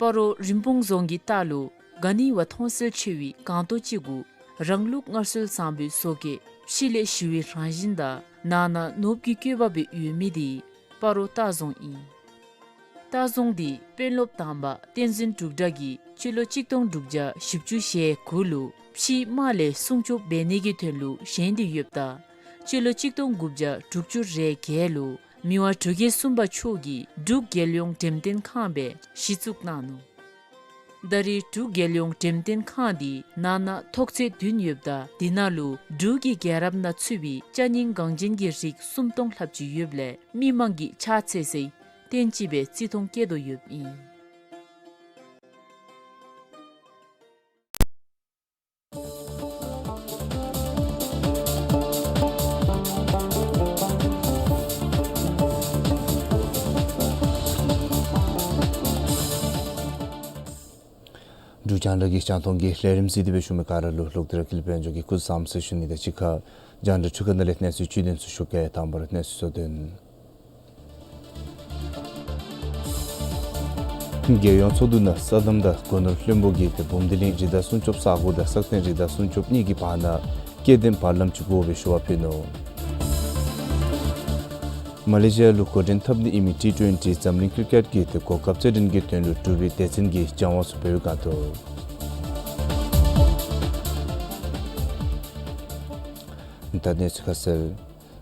སྤ་རོ་རིན་སྤུངས་རྫོང་གི་ལྟག་ལུ་ག་ནི་བ་མཐོང་གསལ་ཆེ་བའི་སྒང་ཏོ་ཅིག་གུ་རང་ལུགས་སྔར་སྲོལ་བཟང་པོའི་བཟོ་བཀོད་ཕྱི་ལས་ཞི་བའི་རང་བཞིན་དང་ནང་ན་ནོར་བུ་གི་བཀོད་པ་སྦེ་ཡོད་མི་དེ་སྤ་རོ་ལྟ་རྫོང་ཨིན། ལྟ་རྫོང་འདི་དཔོན་སློབ་དང་པ་བསྟན་འཛིན་འབྲུག་སྒྲ་གིས་སྤྱི་ལོ་གཅིག་སྟོང་དྲུག་བརྒྱ་བཞི་བཅུ་ཞེ་དགུ་ལུ་ཕྱིའི་དམག་ལས་སྲུང་སྐྱོབ་འབད་ནི་གི་དོན་ལུ་བཞེངས་ཏེ་ཡོདཔ་ད་སྤྱི་ལོ་གཅིག་སྟོང་དགུ་བརྒྱ་དྲུག་ཅུ་རེ་བརྒྱད་ལུ་མི་དབང་འབྲུག་རྒྱལ་གསུམ་པ་མཆོག་གིས་འབྲུག་རྒྱལ་ཡོངས་འགྲེམས་སྟོན་ཁང་སྦེ་གཞི་བཙུགས་གནང་ནུག། ད་རེས་འབྲུག་རྒྱལ་ཡོངས་འགྲེམས་སྟོན་ཁང་འདི་ནང་ན་ཐོག་ཚད་བདུན་ཡོདཔ་ད་དེ་ནང་ལུ་འབྲུག་གི་རྒྱལ་རབས་ནང་ཚུད་པའི་ཅ་རྙིང་འགངས་ཅན་གྱི་རིགས་སུམ་སྟོང་ལྷགཔ་ཅིག་ཡོདཔ་ལས་མི་མང་གིས་ཕྱག་འཚལ་སའི་རྟེན་ཅིག་སྦེ་བརྩི་མཐོང་བསྐྱེད་དོ་ཡོདཔ་ཨིན། རྒྱང་བསྒྲགས་ཀྱི་རྒྱང་མཐོང་གི་ལས་རིམ་གཟིགས་ཏེ་སྦེ་བཞུགས་མི་ག་ར་ལུ་ལྷག་སྟེ་ར་དགེ་ལེགས་དཔལ་འབྱོར་གྱིས་སྐུ་གཟུགས་བཟང་པོ་ཟེར་ཞུ་ནི་དང་གཅིག་ཁར་རྒྱང་བསྒྲགས་འཕྲུལ་ཁང་ནང་ལས་གནས་ཚུལ་བཅུད་དོན་ཚུ་ཞུ་གེ། དང་པ་ར་གནས་ཚུལ་གཙོ་དོན། རྒྱལ་ཡོངས་ཚོགས་འདུ་ནང་སོ་ནམ་དང་སྒོ་ནོར་བློན་པོ་གིས་ཏེ་འབུམ་སྡེ་གླིང་རི་དྭགས་སྲུང་སྐྱོབ་ས་གོ་དང་སག་སྟེང་རི་དྭགས་སྲུང་སྐྱོབ་གཉིས་ཀྱི་བར་ན་སྐྱེ་ལྡན་བར་ལམ་ཅིག་དགོ་པའི་ཞུ་བ་ཕུལ་ནུག། མ་ལེ་ཤི་ཡ་ལུ་འགོ་འདྲེན་འཐབ་ནི་ཨིན་མི་ཊི་ཊུ་ཝེན་ཊི་འཛམ་གླིང་ཀིར་ཀེཊ་ཀྱི་ཏེ་གོ་སྐབས་རྩེད་འགྲན་གྱི་དོན་ལུ་གྲུབ་པའི་སྡེ་ཚན་གྱི་སྦྱང་བ་ཚུ་འབད་བའི་སྒང་ཐོག། ད་གནས་ཚུལ་ཁ་གསལ།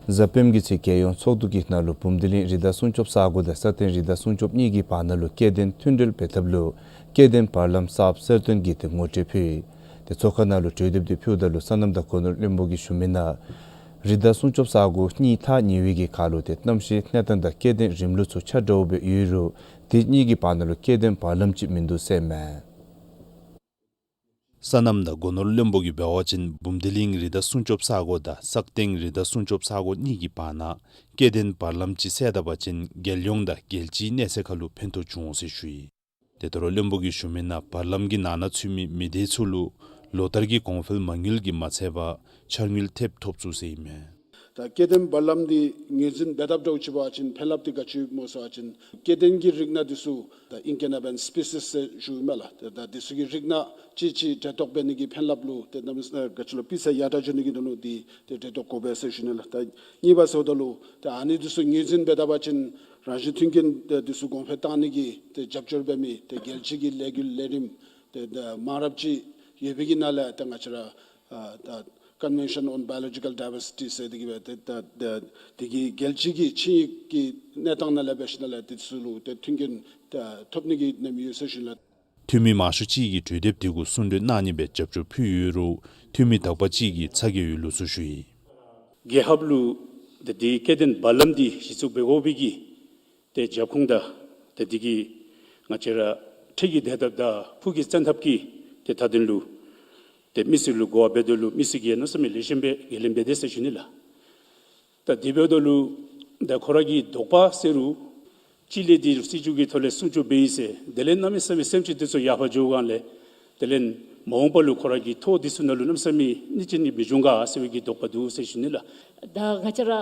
གཟའ་སྤེནམ་གི་ཚེ་རྒྱལ་ཡོངས་ཚོགས་འདུ་གི་ནང་ལུ་འབུམ་སྡེ་གླིང་རི་དྭགས་སྲུང་སྐྱོབ་ས་གོ་དང་སག་སྟེང་རི་དྭགས་སྲུང་སྐྱོབ་གཉིས་ཀྱི་བར་ན་ལུ་སྐྱེ་ལྡན་མཐུན་འབྲེལ་འབད་ཐབས་ལུ་སྐྱེ་ལྡན་བར་ལམ་གསརཔ་གསར་བཏོན་གྱི་ཏེ་ངོ་སྤྲོད་ཕུལ། ཏེ་ཚོགས་ཁང་ནང་ལུ་གྲོས་འདེབས་འདི་ཕུལཝ་ད་ལུ་སོ་ནམ་དང་སྒོ་ནོར་བློན་པོ་གིས་ཞུ་མི་ནང་རི་དྭགས་སྲུང་སྐྱོབ་ས་གོ་གཉིས་ཐག་ཉེ་བའི་གི་ཁར་ལུ་ཏེ་གནམ་གཤིས་གནས་སྟངས་དང་སྐྱེ་ལྡན་རིམ་ལུགས་ཚུ་ཆ་འདྲཝ་སྦེ་ཡོད་རུང་དེ་གཉིས་ཀྱི་བར་ན་ལུ་སྐྱེ་ལྡན་བར་ལམ་ཅིག་མིན་འདུག་ཟེར་མས། སོ་ནམ་དང་སྒོ་ནོར་བློན་པོ་གིས་འབད་བ་ཅིན་འབུམ་སྡེ་གླིང་རི་དྭགས་སྲུང་སྐྱོབ་ས་གོ་དང་སག་སྟེང་རི་དྭགས་སྲུང་སྐྱོབ་ས་གོ་གཉིས་ཀྱི་བར་ན་སྐྱེ་ལྡན་བར་ལམ་ཅིག་བསལ་ད་པ་ཅིན་རྒྱལ་ཡོངས་དང་རྒྱལ་སྤྱིའི་གནས་ཚད་ཁར་ལུ་ཕན་ཐོགས་འབྱུང་འོང་ཟེར་ཞུ་ཡི། དེ་ད་རུང་བློན་པོ་གིས་ཞུ་མི་ནང་བར་ལམ་གྱི་ནང་ན་ཚུད་མི་མི་སྡེ་ཚུ་ལུ་ལོ་བསྟར་གྱི་གོང་འཕེལ་མ་དངུལ་གྱིས་མ་ཚད་པར་འཆར་དངུལ་ཐེབས་ཐོབ་ཚུགས་ཟེར་ཨིན་མས། ད་སྐྱེ་ལྡན་བར་ལམ་འདི་ངོས་འཛིན་འབད་དཔ་འདྲཝ་ཅིག་འབད་བ་ཅིན་ཕན་རླབས་འདི་ག་ཅི་སྨོ་ཟེར་བ་ཅིན་སྐྱེ་ལྡན་གྱི་རིགས་སྣ་འདི་ཚུ་ད་ཨིང་སྐད་ནང་འབདན་སི་པི་སིས་ཟེར་ཞུཝ་མས་ལགས། ད་ད་འདི་ཚུ་གི་རིགས་སྣ་ཅིག་ཅིག་འབྲེལ་གཏོགས་འབད་ནི་གི་ཕན་རླབས་ལུ་ཏེ་གནམ་མེད་ས་མེད་ག་ཅི་ལོ་སྤུས་ཚད་ཡར་དྲག་འགྱོ་ནི་གི་དོན་ལུ་འདི་ཏེ་འབྲེལ་གཏོགས་དགོ་པས་ཟེར་ཞུ་ནི་ལགས། ད་གཉིས་པ་ཟེརཝ་ད་ལུ་ད་ཨ་ནི་འདི་ཚུ་ངོས་འཛིན་འབད་ད་པ་ཅིན་རང་བཞིན་མཐུན་རྐྱེན་ཏེ་འདི་ཚུ་གོང་འཕེལ་གཏང་ནི་གི་ཏེ་རྒྱབ་སྐྱོར་འབད་མི་ཏེ་རྒྱལ་སྤྱི་གི་ལས་འགུལ་ལས་རིམ་ཏེ་ད་མང་རབས་ཅིག་ཡོད་པའི་གི་ནང་ལས་ཏེ་ང་བཅས་ར་ཨ་ད་Convention on Biological Diversity ཟེར་འདི་གིས་འབད་ཏེ་ད་ད་འདི་གིས་རྒྱལ་སྤྱི་གི་ཆིངས་ཡིག་གི་གནས་སྟངས་ནང་ལས་འབད་ཞིནམ་ལས་འདི་ཚུ་ལུ་ཏེ་མཐུན་རྐྱེན་ད་ཐོབ་ནི་གི་ནམ་ཡོད་ཟེར་ཞུ་ནི་ལགས། འཐུས་མི་མང་ཤོས་ཅིག་གིས་གྲོས་འདེབས་འདི་གུ་གསུང་གྲོས་གནང་ནི་སྦེ་རྒྱབ་སྐྱོར་ཕུལ་ཡོད་རུང་འཐུས་མི་དག་པ་ཅིག་གིས་ཚ་གྱང་ཡོད་ལུགས་ཚུ་ཞུ་ཡི། རྒྱལ་ཁབ་ལུ་ད་འདི་སྐྱེ་ལྡན་བར་ལམ་འདི་གཞི་བཙུགས་འབད་དགོ་པའི་གི་ཏེ་རྒྱབ་ཁུངས་དང་ཏེ་འདི་གིས་ང་བཅས་ར་འཕྲལ་གྱི་བདེ་ཐབས་དང་ཕུགས་ཀྱི་བཙན་ཐབས་ཀྱི་ཏེ་མཐའ་དོན་ལུ་ཏེ་མི་སེར་ལུ་གོ་བ་འབད་དོ་ལུ་མི་སེར་གྱིས་གནམ་མེད་ས་མེད་ལེགས་ཤོམ་སྦེ་ཁས་ལེན་འབད་དེས་ཟེར་ཞུ་ནི་ལགས། ད་དེ་འབདཝ་ད་ལུ་ད་ཁོ་ར་གི་དོགས་པ་ཟེར་རུང་གཅིག་ལས་འདི་སྲིད་བྱུས་ཀྱི་ཐོག་ལས་སྲུང་སྐྱོབ་འབད་ཡི་ཟེར། དེ་ལས་གནམ་མེད་ས་མེད་སེམས་ཅན་འདི་ཚུ་ཡར་འཕར་འགྱོ་སྒང་ལས་དེ་ལས་མ་འོངས་པ་ལུ་ཁོ་ར་གི་ཐོག་འདི་ཚུ་ནང་ལུ་གནམ་མེད་ས་མེད་གནོད་སྐྱེལ་ནི་མི་འབྱུང་ག་ཟེར་བའི་གི་དོགས་པ་འདུག་ཟེར་ཞུ་ནི་ལགས། ད་ང་བཅས་ར་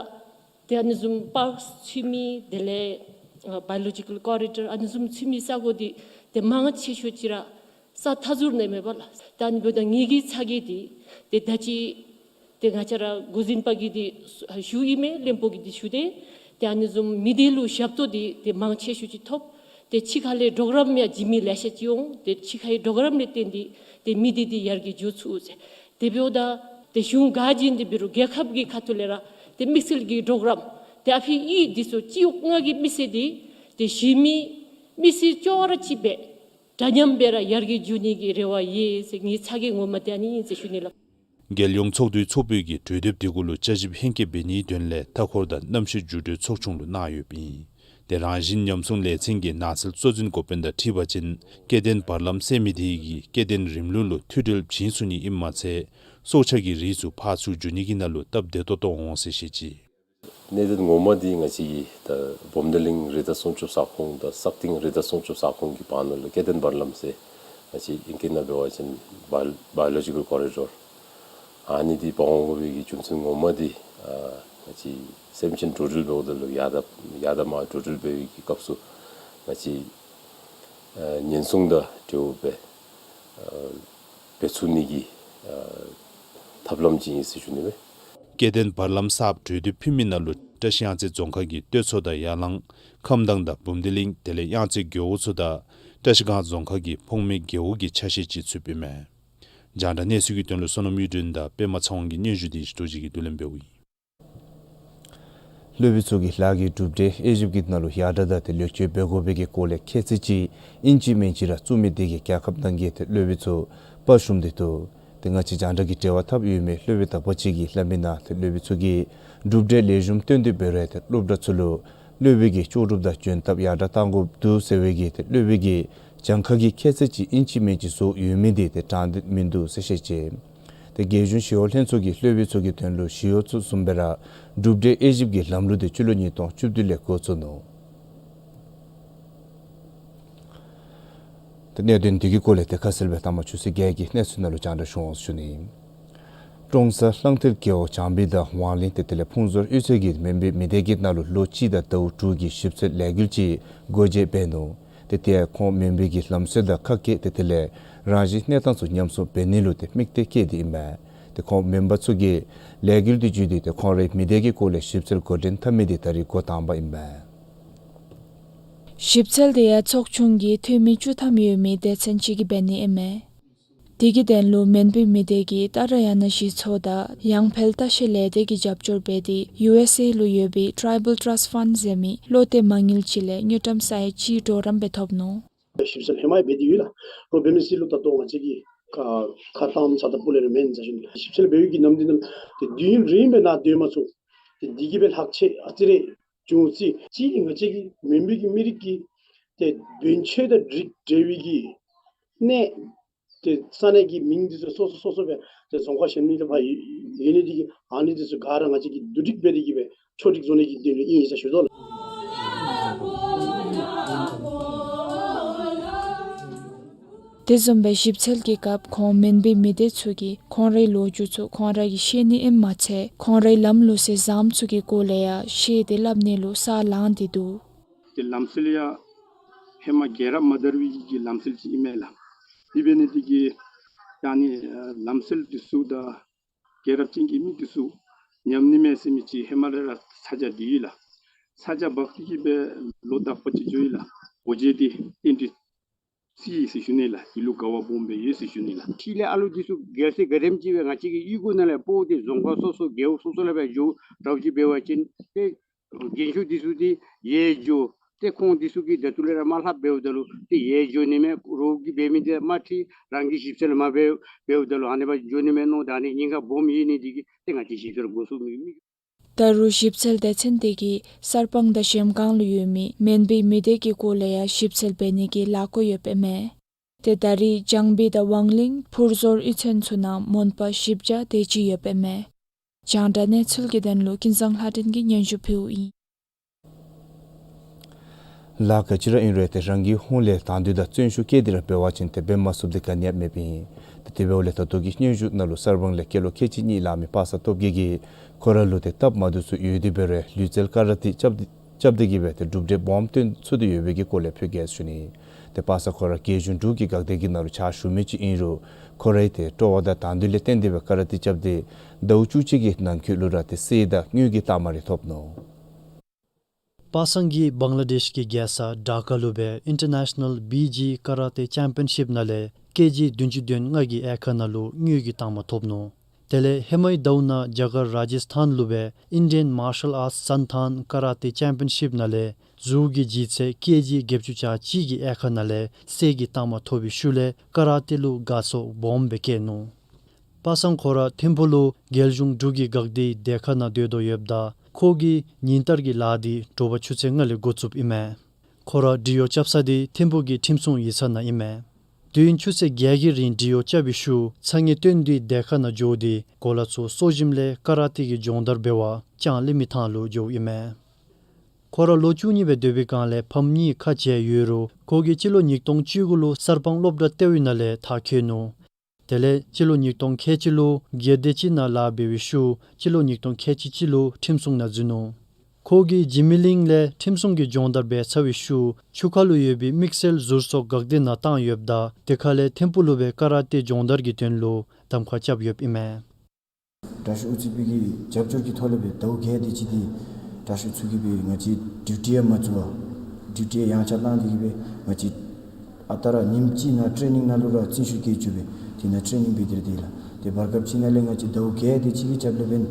ཏེ་ཨ་ནི་བཟུམ་པཱརཀསི་ཚུད་མི་དེ་ལས་ཨ་བའི་ལོ་ཇི་ཀཱལ་ཀོ་རི་ཌོར་ཨ་ནི་བཟུམ་ཚུད་མི་ས་གོ་འདི་ཏེ་མང་ཆེ་ཤོས་ཅིག་ར་ས་མཐའ་ཟུར་ནང་མས་པ་ལགས། ད་ཨ་ནི་འབདཝ་ད་ངེ་གི་ཚ་གྱང་འདི་ཏེ་ད་ཅི་ཏེ་ང་བཅས་ར་འགོ་འཛིན་པ་གིས་འདི་ཞུ་ཡི་མས། བློན་པོ་གིས་འདི་ཞུ་སྟེ་ཏེ་ཨ་ནི་བཟུམ་མི་སྡེ་ལུ་ཞབས་ཏོག་འདི་ཏེ་མང་ཆེ་ཤོས་ཅིག་ཐོབ། ཏེ་ཕྱི་ཁ་ལས་གྲོགས་རམ་ཡང་བྱིན་མི་ལེ་ཤ་ཅིག་འོང་། ཏེ་ཕྱི་ཁའི་གྲོགས་རམ་ལས་བརྟེན་ཏེ་ཏེ་མི་སྡེ་འདི་ཡར་རྒྱས་འགྱོ་ཚུགས་ཟེར། དེ་འབདཝ་ད་ཏེ་གཞུང་ག་བྱིན་ཏེ་འབད་རུང་རྒྱལ་ཁབ་ཀྱི་ཁ་ཐུག་ལས་ར་ཏེ་དམིགས་བསལ་གྱི་གྲོགས་རམ་ཏེ་ཨ་ཕི་གཡུས་འདི་ཚུ་སྤྱི་འོག་ལྔ་གི་མི་སེར་འདི་ཏེ་གཞི་མི་མི་སེར་ཅོག་ར་གཅིག་སྦེ་འདྲ་མཉམ་སྦེ་ར་ཡར་རྒྱས་འགྱོ་ནི་གི་རེ་བ་ཡོད་ཟེར། ངེའི་ཚ་གྱང་ངོ་མ་འདི་ཨ་ནི་ཨིན་ཟེར་ཞུ་ནི་ལགས། རྒྱལ་ཡོངས་ཚོགས་འདུའི་ཚོགས་པའི་གི་གྲོས་འདེབས་འདི་གུ་ལུ་བསྐྱར་ཞིབ་ལྷན་རྒྱས་འབད་ནིའི་དོན་ལས་མཐའ་འཁོར་དང་གནམ་གཤིས་འགྱུར་འགྲོས་ཚོགས་ཆུང་ལུ་གནང་ཡོདཔ་ཨིན། ཏེ་རང་བཞིན་ཉམས་སྲུང་ལས་ཚན་གྱི་ནགས་ཚལ་གཙོ་འཛིན་འགོ་དཔོན་དང་འཁྲིལ་བ་ཅིན་སྐྱེ་ལྡན་བར་ལམ་བསལ་མི་དེ་གིས་སྐྱེ་ལྡན་རིམ་ལུགས་ལུ་མཐུད་འབྲེལ་བྱིན་ཚུགས་ནི་ཨིནམ་མ་ཚད་སྲོག་ཆགས་ཀྱི་རིགས་ཚུ་ཕར་ཚུར་འགྱོ་ནི་གི་ནང་ལུ་སྟབས་བདེ་ཏོག་ཏོ་འོང་ཟེར་བཤད་ཅི། གནད་དོན་ངོ་མ་འདི་ང་བཅས་ཀྱི་ད་འབུམ་སྡེ་གླིང་རི་དྭགས་སྲུང་སྐྱོབ་ས་ཁོངས་དང་སག་སྟེང་རི་དྭགས་སྲུང་སྐྱོབ་ས་ཁོངས་ཀྱི་བར་ན་ལུ་སྐྱེ་ལྡན་བར་ལམ་ཟེར་ང་བཅས་ཨིང་སྐད་ནང་འབད་བ་ཅིན་བའི་བའི་ལོ་ཇི་ཀཱལ་ཀོ་རི་ཌོར་ཨ་ནི་འདི་འབད་འོང་དགོ་པའི་གི་རྒྱུ་མཚན་ངོ་མ་འདི་ཨ་ང་བཅས་སེམས་ཅན་འགྲོ་འགྲུལ་འབདཝ་ད་ལུ་ཡར་དང་ཡར་དང་མར་འགྲོ་འགྲུལ་འབད་བའི་གི་སྐབས་སུ་ང་བཅས་ཨ་ཉེན་སྲུང་དང་འབྲེལ་བའི་ཨ་འབད་ཚུགས་ནི་གི་ཨ་ཐབས་ལམ་ཅིག་ཨིན་ཟེར་ཞུ་ནི་མས། སྐྱེ་ལྡན་བར་ལམ་གསརཔ་གྲོས་འདེབས་ཕུལ་མི་ནང་ལུ་བཀྲ་ཤིས་གཡང་རྩེ་རྫོང་ཁག་གི་སྟོད་མཚོ་དང་ཡར་ལང་ཁམས་དྭངས་དང་འབུམ་སྡེ་གླིང་དེ་ལས་གཡང་རྩེ་རྒེད་འོག་ཚུ་དང་བཀྲ་ཤིས་སྒང་རྫོང་ཁག་གི་ཕོངས་མེད་རྒེད་འོག་གི་ཆ་ཤས་ཅིག་ཚུདཔ་ཨིན་མས། རྒྱང་བསྒྲགས་གནས་ཚུལ་གྱི་དོན་ལུ་བསོད་ནམས་གཡུ་སྒྲོན་དང་པདྨ་ཚེ་དབང་གི་སྙན་ཞུ་འདི་ཞུ་ཐོག་ཅིག་གིས་བསྡུ་ལེན་འབདཝ་ཨིན། སློབ་དཔོན་ཚུ་གིས་ལཱ་གི་གྲུབ་འབྲས་དབྱེ་ཞིབ་ཀྱི་ནང་ལུ་ཡར་དྲག་དང་ཏེ་ལེགས་བཅོས་འབད་དགོ་པའི་གི་སྐོར་ལས་ཁྱད་ཚད་ཅིག་ཨིན་ཅི་མིན་ཅི་ར་བཙུགས་མི་དེ་གིས་རྒྱལ་ཁབ་ནང་གི་ཏེ་སློབ་དཔོན་ཚུ་དཔའ་ཞུམ་སྟེ་འདུག། ཏེ་ང་བཅས་རྒྱང་བསྒྲགས་ཀྱི་འབྲེལ་བ་འཐབ་ཡོད་མི་སློབ་དཔོན་དག་པ་ཅིག་གིས་སླབ་མི་ནང་ཏེ་སློབ་དཔོན་ཚུ་གིས་གྲུབ་འབྲས་ལེགས་ཤོམ་སྟོན་ཏེ་འབད་རུང་ཏེ་སློབ་གྲྭ་ཚུ་ལུ་སློབ་དཔོན་གྱི་ལྕོགས་གྲུབ་དང་འཇོན་ཐང་ཡར་དྲག་གཏང་དགོཔ་འདུག་ཟེར་བའི་གི་ཏེ་སློབ་དཔོན་གྱི་གྱངས་ཁ་གི་ཁྱད་ཚད་ཅིག་ཨིན་ཅི་མིན་ཅི་བཟོ་ཡོད་མི་འདི་ཏེ་དྲང་བདེན་མིན་འདུག་ཟེར་བཤད་ཅི། ཏེ་རྒྱལ་གཞུང་ཞི་གཡོག་ལྷན་ཚོགས་ཀྱིས་སློབ་དཔོན་ཚུ་གི་དོན་ལུ་ཞི་གཡོག་ཚུ་བཟུམ་སྦེ་ར་གྲུབ་འབྲས་དབྱེ་ཞིབ་ཀྱི་ལམ་ལུགས་འདི་སྤྱི་ལོ་ཉིས་སྟོང་བཅུ་བདུན་ལས་འགོ་བཙུགས་ནུག། གནད་དོན་འདི་གི་སྐོར་ལས་ཏེ་ཁ་གསལ་སྦེ་ལྟ་མ་ཚུད་ཚེ་རྒྱལ་གྱི་གནས་ཚུལ་ནང་ལུ་རྒྱང་བསྒྲགས་ཞུ་འོང་ཟེར་ཞུ་ནི། ཀྲོང་གསར་གླང་མཐིལ་རྒེད་འོག་བྱང་པི་དང་ཝང་གླིང་ཏེ་དེ་ལས་ཕུན་ཚོགས་གཡུས་ཚན་གྱིས་མོན་པའི་མི་སྡེ་གི་ནང་ལུ་ལོ་གཅིག་དང་ཟླཝ་དྲུག་གི་ཞིབ་འཚོལ་ལས་འགུལ་ཅིག་སྒོ་འབྱེད་འབད་ནུག། ཏེ་དེ་ཡང་ཁོང་མོན་པའི་གི་ལམ་སྲོལ་དང་ཁ་སྐད་ཏེ་དེ་ལས་རང་བཞིན་གནས་སྟངས་ཚུ་ཉམས་སྲུང་འབད་ནི་ལུ་ཏེ་དམིགས་གཏད་བསྐྱེད་དེ་ཨིན་མས། ཏེ་ཁོང་མོན་པ་ཚུ་གིས་ལས་འགུལ་འདི་བརྒྱུད་དེ་ཏེ་ཁོང་རའི་མི་སྡེ་གི་སྐོར་ལས་ཞིབ་འཚོལ་འགོ་འདྲེན་འཐབ་མི་འདི་ད་རིས་འགོ་དང་པ་ཨིན་མས། ཞིབ་འཚོལ་དེ་ཡང་ཚོགས་ཆུང་གི་འཐུས་མི་བཅུ་ཐམ་ཡོད་མི་སྡེ་ཚན་ཅིག་གིས་འབད་ནི་ཨིན་མས། དེ་གི་དོན་ལུ་མོན་པའི་མི་སྡེ་གི་ཏཱ་ར་ཡ་ན་གཞི་ཚོགས་དང་ཡང་འཕེལ་ལྟ་བཤལ་ལས་སྡེ་གིས་རྒྱབ་སྐྱོར་འབད་དེ་ཡུ་ཨེསི་ཨེ་ལུ་ཡོད་པའི་Tribal Trust Fund ཟེར་མི་བློ་གཏད་མ་དངུལ་ཅིག་ལས་དངུལ་ཀྲམ་ས་ཡ་གཅིག་གྲོགས་རམ་སྦེ་ཐོབ་ནུག། ཞིབ་འཚོལ་ཧེ་མ་ཡང་འབད་དེ་ཡོད་ལགས། རོགས་འབད་མི་ཚུ་ལུ་ད་ལྟོ་ང་བཅས་ཀྱིས་ཁ་ཁ་གཏམ་ཚ་ད་སྤུ་ལས་ར་མེན་ཟེར་ཞུ་ནི། ཞིབ་འཚོལ་འབད་བའི་གི་ནམ་དུས་ནང་ཏེ་དུས་ཡུན་རིངམོ་སྦེ་ནཱ་སྡོད་མ་ཚུགས། ཏེ་འདི་གིས་སྦེ་ལྷག་ཆད་ཨ་ཙི་རེ་བྱུང་ཅི། གཅིག་ནི་ང་བཅས་ཀྱི་མོན་པའི་གི་མི་རིགས་ཀྱི་ཏེ་བོན་ཆོས་དང་རིགས་འབྲེལ་བའི་གི་གནས་ཏེ་ས་གནས་ཀྱི་མིང་འདི་ཚུ་སོ་སོ་སོ་སོ་སྦེ་ཏེ་རྫོང་ཁག་གཞན་ནང་ལུ་ཕར་ཡོད་ནི་འདི་གིས་ཨ་ནི་འདི་ཚུ་ག་ར་ང་བཅས་ཀྱིས་བསྡུ་སྒྲིག་འབད་དེ་གིས་སྦེ་ཕྱོགས་སྒྲིག་བཟོ་ནི་གི་དོན་ལུ་ཨིན་ཟེར་ཞུ་དོ་ལགས། དེ་བཟུམ་སྦེ་ཞིབ་འཚོལ་གྱི་སྐབས་ཁོང་མོན་པའི་མི་སྡེ་ཚུ་གིས་ཁོང་རའི་ལོ་རྒྱུས་ཚུ་ཁོང་ར་གིས་ཤེས་ནི་ཨིནམ་མ་ཚད་ཁོང་རའི་ལམ་ལུགས་ཟས་ཟམ་ཚུ་གི་སྐོར་ལས་ཡང་ཤེས་ཏེ་སླབ་ནི་ལུ་ས་ལངས་ཏེ་འདུག། ཏེ་ལམ་སྲོལ་ཡང་ཧེ་མ་རྒྱལ་རབས་མ་དར་བའི་གི་ལམ་སྲོལ་ཅིག་ཨིན་མས་ལགས། དེ་འབད་ནི་འདི་གིས་ད་ནི་ལམ་སྲོལ་འདི་ཚུ་དང་རྒྱལ་རབས་ཅན་གྱི་མི་འདི་ཚུ་ཉམས་ནི་མས་ཟེར་མི་ཅིག་ཧེ་མ་ལས་ར་ཚ་གྱང་འདི་ཡོད་ལགས། ཚ་གྱང་འབག་སྟེ་གིས་སྦེ་ལོ་དག་པ་ཅིག་འགྱོ་ཡི་ལགས། འོ་བྱས་ཏེ་རྟེན་འབྲེལ་བརྩི་ཡི་ཟེར་ཞུ་ནི་ལགས། འདི་ལུ་དགའ་བ་སྦོམ་སྦེ་ཡོད་ཟེར་ཞུ་ནི་ལགས། ཕྱི་ལས་ཨ་ལུ་འདི་ཚུ་རྒྱལ་སྲས་ག་དེམ་ཅིག་སྦེ་ང་བཅས་ཀྱི་གཡུས་སྒོ་ནང་ལས་སྤོ་སྟེ་རྫོང་ཁག་སོ་སོ་རྒེད་འོག་སོ་སོ་ལས་སྦེ་འགྱོ་དྲག་ཅིག་འབད་བ་ཅིན་ཏེ་རྒན་ཤོས་འདི་ཚུ་འདི་ཡལ་འགྱོ། ཏེ་ཁོང་འདི་ཚུ་གིས་ད་ལྟོ་ལས་ར་དམའ་ལྷབ་འབདཝ་ད་ལུ་ཏེ་ཡལ་འགྱོ་ནི་མས། རོགས་ཀྱིས་འབད་མི་འདི་དམའ་ཁྲིད་རང་གིས་ཞིབ་འཚོལ་མ་འབད་འབདཝ་ད་ལུ་ཨ་ནི་སྦེ་འགྱོ་ནི་མས་མནོ། ད་ཨ་ནི་ཉེན་ཁ་སྦོམ་ཡོད་ནི་འདི་གིས་ཏེ་ང་བཅས་ཞིབ་འཚོལ་འགོ་བཙུགས་མི་མི། ད་རུང་ཞིབ་འཚོལ་སྡེ་ཚན་དེ་གིས་གསར་སྤང་དང་གཞལམ་སྒང་ལུ་ཡོད་མི་མོན་པའི་མི་སྡེ་གི་སྐོར་ལས་ཡང་ཞིབ་འཚོལ་འབད་ནི་གི་ལས་འགུལ་ཡོདཔ་ཨིན་མས། ཏེ་ད་རེས་བྱང་པི་དང་ཝང་གླིང་ཕུར་ཟོར་གཡུས་ཚན་ཚུ་ནང་མོན་པ་བཞི་བརྒྱ་དེ་ཅིག་ཡོདཔ་ཨིན་མས། རྒྱང་བསྒྲགས་གནས་ཚུལ་གྱི་དོན་ལུ་ཀུན་བཟང་ལྷ་སྒྲོན་གྱིས་སྙན་ཞུ་ཕུལཝ་ཨིན། ལཱ་ག་ཅི་ར་ཨིན་རུང་ཏེ་རང་གི་ཧོངས་ལས་དང་འདོད་དང་བརྩོན་ཤུགས་བསྐྱེད་དེ་ར་འབད་བ་ཅིན་ཏེ་འབད་མ་ཚུགསཔ་འདི་ག་ནི་ཡང་མེདཔ་ཨིན། ཏེ་དེ་འབདཝ་ལས་ད་ལྟོ་གི་སྙན་ཞུ་ནང་ལུ་གསར་སྤང་ལས་སྐྱེས་ལོ་ཁལ་གཅིག་གཉིས་ལང་མི་པ་སངས་སྟོབས་རྒྱས་ཀྱིས་ཁོ་ར་ལུ་ཏེ་སྟབས་མ་བདེཝ་ཚུ་ཡོད་དེ་འབད་རུང་ལུས་རྩལ་ཀ་ར་ཏེ་རྐྱབ་སྟེ་རྐྱབ་སྟེ་གིས་སྦེ་ཏེ་གྲུབ་འབྲས་སྦོམ་སྟོན་ཚུགས་ཏེ་ཡོད་པའི་གི་སྐོར་ལས་ཕུལ་གེ་ཟེར་ཞུ་ནི། ཏེ་པ་སངས་ཁོ་ར་རྒྱལ་གཞུང་འབྲུག་གི་འགག་སྡེ་གི་ནང་ལུ་ཕྱག་ཞུ་མི་ཅིག་ཨིན་རུང་ཁོ་རའི་ཏེ་སྤྲོ་བ་དང་དང་འདོད་ལས་བརྟེན་ཏེ་སྦེ་ཀ་ར་ཏེ་རྐྱབ་སྟེ་ཟླཝ་བཅུ་གཅིག་གི་ནང་འཁོད་ལུ་ར་ཏེ་གསེར་དང་དངུལ་གྱི་རྟགས་མ་རེ་ཐོབ་ནུག། པ་སངས་ཀྱིས་བང་ལ་དེཤ་གི་རྒྱལ་ས་ཌ་ཀ་ལུ་སྦེ་ཨིན་ཊར་ནེ་ཤ་ནཱལ་བི་ཇི་ཀ་ར་ཏེ་ཅེམ་པི་ཡན་ཤིབ་ནང་ལས་ཀེ་ཇི་བདུན་ཅུ་དོན་ལྔ་གི་དབྱེ་ཁག་ནང་ལུ་དངུལ་གྱི་རྟགས་མ་ཐོབ་ནུག། དེ་ལས་ཧེ་མའི་ཟླཝ་ནང་རྒྱ་གར་ར་ཇི་སི་ཐཱན་ལུ་སྦེ་ཨིན་ཌི་ཡན་མར་ཤལ་ཨརཊསི་སན་ཐཱན་ཀ་ར་ཏེ་ཅེམ་པི་ཡན་ཤིབ་ནང་ལས་གཟུགས་ཀྱི་ལྗིད་ཚད་ཀེ་ཇི་བརྒྱད་ཅུ་གྱ་གཅིག་གི་དབྱེ་ཁག་ནང་ལས་གསེར་གྱི་རྟགས་མ་ཐོབ་པའི་ཤུལ་ལས་ཀ་ར་ཏེ་ལུ་དགའ་ཚོར་སྦོམ་སྦེ་བསྐྱེད་ནུག། པ་སངས་ཁོ་ར་ཐིམ་ཕུག་ལུ་རྒྱལ་གཞུང་འབྲུག་གི་འགག་སྡེའི་སྡེ་ཁག་ནང་སྡོད་དོ་ཡོདཔ་ད་ཁོ་གིས་ཉིན་ལྟར་གྱི་ལཱ་འདི་དྲོ་པ་ཆུ་ཚོད་ལྔ་ལས་འགོ་བཙུགསཔ་ཨིན་མས། ཁོ་ར་འབྲི་གཡོག་རྐྱབ་ས་འདི་ཐིམ་ཕུག་གི་ཁྲིམས་སྲུང་ཡིག་ཚང་ནང་ཨིན་མས། དུས་ཡུན་ཆུ་ཚོད་བརྒྱད་ཀྱི་རིང་འབྲི་གཡོག་རྐྱབ་པའི་ཤུལ་ཚ་ངེས་སྟོན་ཏེ་སྡེ་ཁག་ནང་འགྱོ་སྟེ་གོ་ལ་ཚུ་གསོ་ཞིམ་ལས་ཀ་ར་ཏེ་གི་སྦྱོང་བརྡར་འབད་བར་ལྕང་གླིང་མི་ཐང་ལུ་འགྱོཝ་ཨིན་མས། ཁོ་ར་ལོ་བཅུ་གཉིས་སྦེ་སྡོད་པའི་སྒང་ལས་ཕམ་གཉིས་ཁ་བྱལ་ཡོད་རུང་ཁོ་གིས་སྤྱི་ལོ་ཉིས་སྟོང་བཅུ་དགུ་ལུ་གསར་སྤང་སློབ་གྲྭ་ལྟེ་བའི་ནང་ལས་མཐར་འཁྱོལ་ནུག། དེ་ལས་སྤྱི་ལོ་ཉིས་སྟོང་ཁལ་གཅིག་ལུ་སྒེར་སྡེ་ཅིག་ནང་ལཱ་འབད་བའི་ཤུལ་སྤྱི་ལོ་ཉིས་སྟོང་ཁལ་གཅིག་གཅིག་ལུ་ཁྲིམས་སྲུང་ནང་འཛུལ་ནུག། ཁོ་གིས་འཇིགས་མེད་གླིང་ལས་ཁྲིམས་སྲུང་གི་སྦྱོང་བརྡར་འབད་ཚར་བའི་ཤུལ་ཆུ་ཁ་ལུ་ཡོད་པའི་དམིགས་བསལ་ཟུར་སོགས་འགག་སྡེ་ནང་བཏང་ཡོདཔ་ད་དེ་ཁ་ལས་ཐིམ་ཕུག་ལུ་སྦེ་ཀ་ར་ཏེ་སྦྱོང་བརྡར་གྱི་དོན་ལུ་གདམ་ཁ་རྐྱབ་ཡོདཔ་ཨིན་མས། དྲག་ཤོས་ཨུ་ཚུགས་པའི་གི་རྒྱབ་སྐྱོར་གྱི་ཐོག་ལས་སྦེ་ཟླཝ་བརྒྱད་དེ་ཅིག་འདི་དྲག་ཤོས་ཚུ་གིས་སྦེ་ང་བཅས་ཌིའུ་ཊི་ཡང་མ་བཙུགས་པར་ཌིའུ་ཊི་ཡང་ཡང་ཆག་བཏང་སྟེ་གིས་སྦེ་ང་བཅས་ཨ་རྟག་ར་ཉིནམ་གཅིག་ནང་ཊེ་ནིང་ནང་ལུ་ར་བརྩོན་ཤུགས་བསྐྱེད་བཅུག་སྦེ་དེ་ནང་ཊེ་ནིང་འབད་དེ་ར་སྡོད་ཡི་ལགས། ཏེ་བར་སྐབས་ཅིག་ནང་ལས་ང་བཅས་ཟླཝ་བརྒྱད་དེ་ཅིག་གི་རྒྱབ་ལས་འབདན་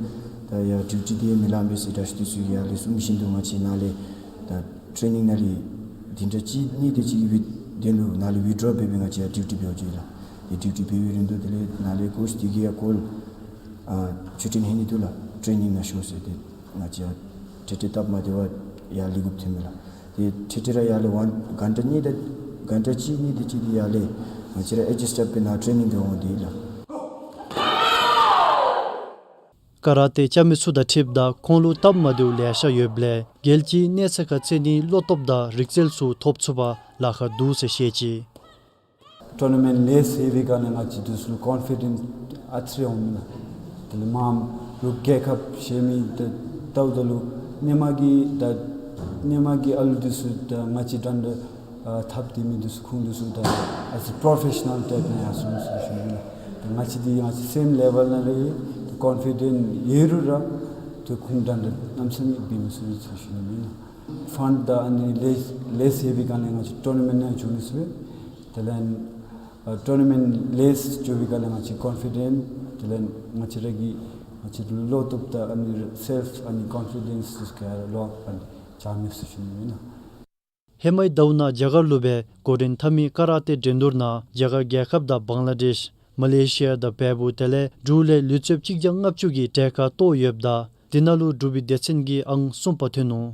ད་ཡར་ཌིའུ་ཊི་འདི་ཡང་མི་ལང་པས་ཟེར་དྲག་ཤོས་འདི་ཚུ་གིས་ཡར་ལས་གསུངས་བཞིན་དུ་ང་བཅས་ནཱ་ལས་ད་ཊེ་ནིང་ནང་ལས་བདུན་ཕྲག་གཅིག་གཉིས་དེ་ཅིག་གི་བི་དོན་ལུ་ནཱ་ལས་ཝི་ཌྲོ་འབད་སྦེ་ང་བཅས་ཡར་ཌིའུ་ཊི་འབདཝ་ཅིག་ལགས། ཏེ་ཌིའུ་ཊི་འབད་བའི་རིང་དུ་དེ་ལས་ནཱ་ལས་ཀོ་ཆི་འདི་གིས་ཡང་ཀོལ་ཨ་ཆུ་ཕྲན་ཧེ་ནི་འདུག་ལགས། ཊེ་ནིང་ནང་ཤོག་ཟེར། ཏེ་ང་བཅས་ཡར་ཏེ་ཏེ་སྟབས་མ་བདེ་བར་ཡར་ལུས་དགོཔ་ཐོནམ་མས་ལགས། ཏེ་ཏེ་ཏེ་ར་ཡར་ལས་ཝན་གྷན་ཊ་གཉིས་དེ་གྷན་ཊ་གཅིག་གཉིས་དེ་ཅིག་འདི་ཡར་ལས་ང་བཅས་ར་ཨེ་ཌ་ཇསཊ་རྐྱབ་སྦེ་ནཱ་ཊེ་ནིང་འབད་འོང་སྟེ་ལགས། ཀ་ར་ཏེ་རྐྱབ་མི་ཚུ་དང་འཁྲིལཝ་ད་ཁོང་ལུ་སྟབས་མ་བདེཝ་ལེ་ཤ་ཡོདཔ་ལས་རྒྱལ་སྤྱིའི་གནས་ཚད་ཁར་རྩེ་ནིའི་བློ་སྟོབས་དང་རིག་རྩལ་ཚུ་ཐོབ་ཚུགས་པར་ལཱ་ཁག་འདུག་ཟེར་བཤད་ཅི། ཊོར་ནི་མེནཊ་ལས་ཟེར་བའི་སྒང་ལས་ང་བཅས་འདི་ཚུ་ལུ་ཀོན་ཕི་ཌེནཊ་ཨ་ཙི་རེ་འོང་མེན་ན། དེ་ལས་མར་ལུ་རྒྱལ་ཁབ་གཞན་མི་དང་འདྲཝ་ད་ལུ་ཧེ་མ་གི་ད་ཧེ་མ་གི་ཨ་ལུ་འདི་ཚུ་དང་ང་བཅས་འདྲན་འདྲ་ཨ་འཐབ་སྟེ་མི་འདི་ཚུ་ཁོང་འདི་ཚུ་ད་ཨ་ཙི་པྲོ་ཕེ་ཤ་ནཱལ་ཊའིཔ་ནང་ཡར་སོང་ཟེར་ཞུ་ནི་མེན་ན། ད་ང་བཅས་འདི་ང་བཅས་སེམ་ལེ་བཱལ་ནང་ར་ད་ཀོན་ཕི་ཌེནཊ་ཡོད་རུང་ར་ད་ཁོང་འདྲན་འདྲ་གནམ་མེད་ས་མེད་འབད་མི་ཚུགས་ཟེར་ཞུ་ནི་མེན་ན། ཕཱནཌ་དང་ཨ་ནི་ལས་ལས་ཟེར་བའི་སྒང་ལས་ང་བཅས་ཊོར་ནི་མེནཊ་ནང་འཛུལ་མི་ཚུགས་པས། དེ་ལས་ཨ་ཊོར་ནི་མེནཊ་ལས་འགྱོ་བའི་སྒང་ལས་ང་བཅས་ཀོན་ཕི་ཌེནཊ་དེ་ལས་ང་བཅས་ར་གི་ང་བཅས་བློ་སྟོབས་དང་ཨ་ནི་སེལཕ་ཨ་ནི་ཀོན་ཕི་ཌེནསི་འདི་ཚུ་ག་ར་ལོག་ཨ་ནི་བྱ་མི་ཚུགས་ཟེར་ཞུ་ནི་མེན་ན། ཧེ་མའི་ཟླཝ་ནང་རྒྱ་གར་ལུ་སྦེ་འགོ་འདྲེན་འཐབ་མི་ཀ་ར་ཏེ་འགྲན་བསྡུར་ནང་རྒྱ་གར་རྒྱལ་ཁབ་དང་བང་ལ་དེཤ་མ་ལེ་ཤི་ཡ་དང་བལ་པོ་དེ་ལས་འབྲུག་ལས་ལུས་རྩལཔ་གཅིག་བརྒྱ་ལྔ་བཅུ་གིས་གྲལ་ཁར་གཏོགས་ཡོདཔ་ད་དེ་ནང་ལུ་འབྲུག་པའི་སྡེ་ཚན་གྱིས་ཨང་གསུམ་པ་ཐོན་ནུག།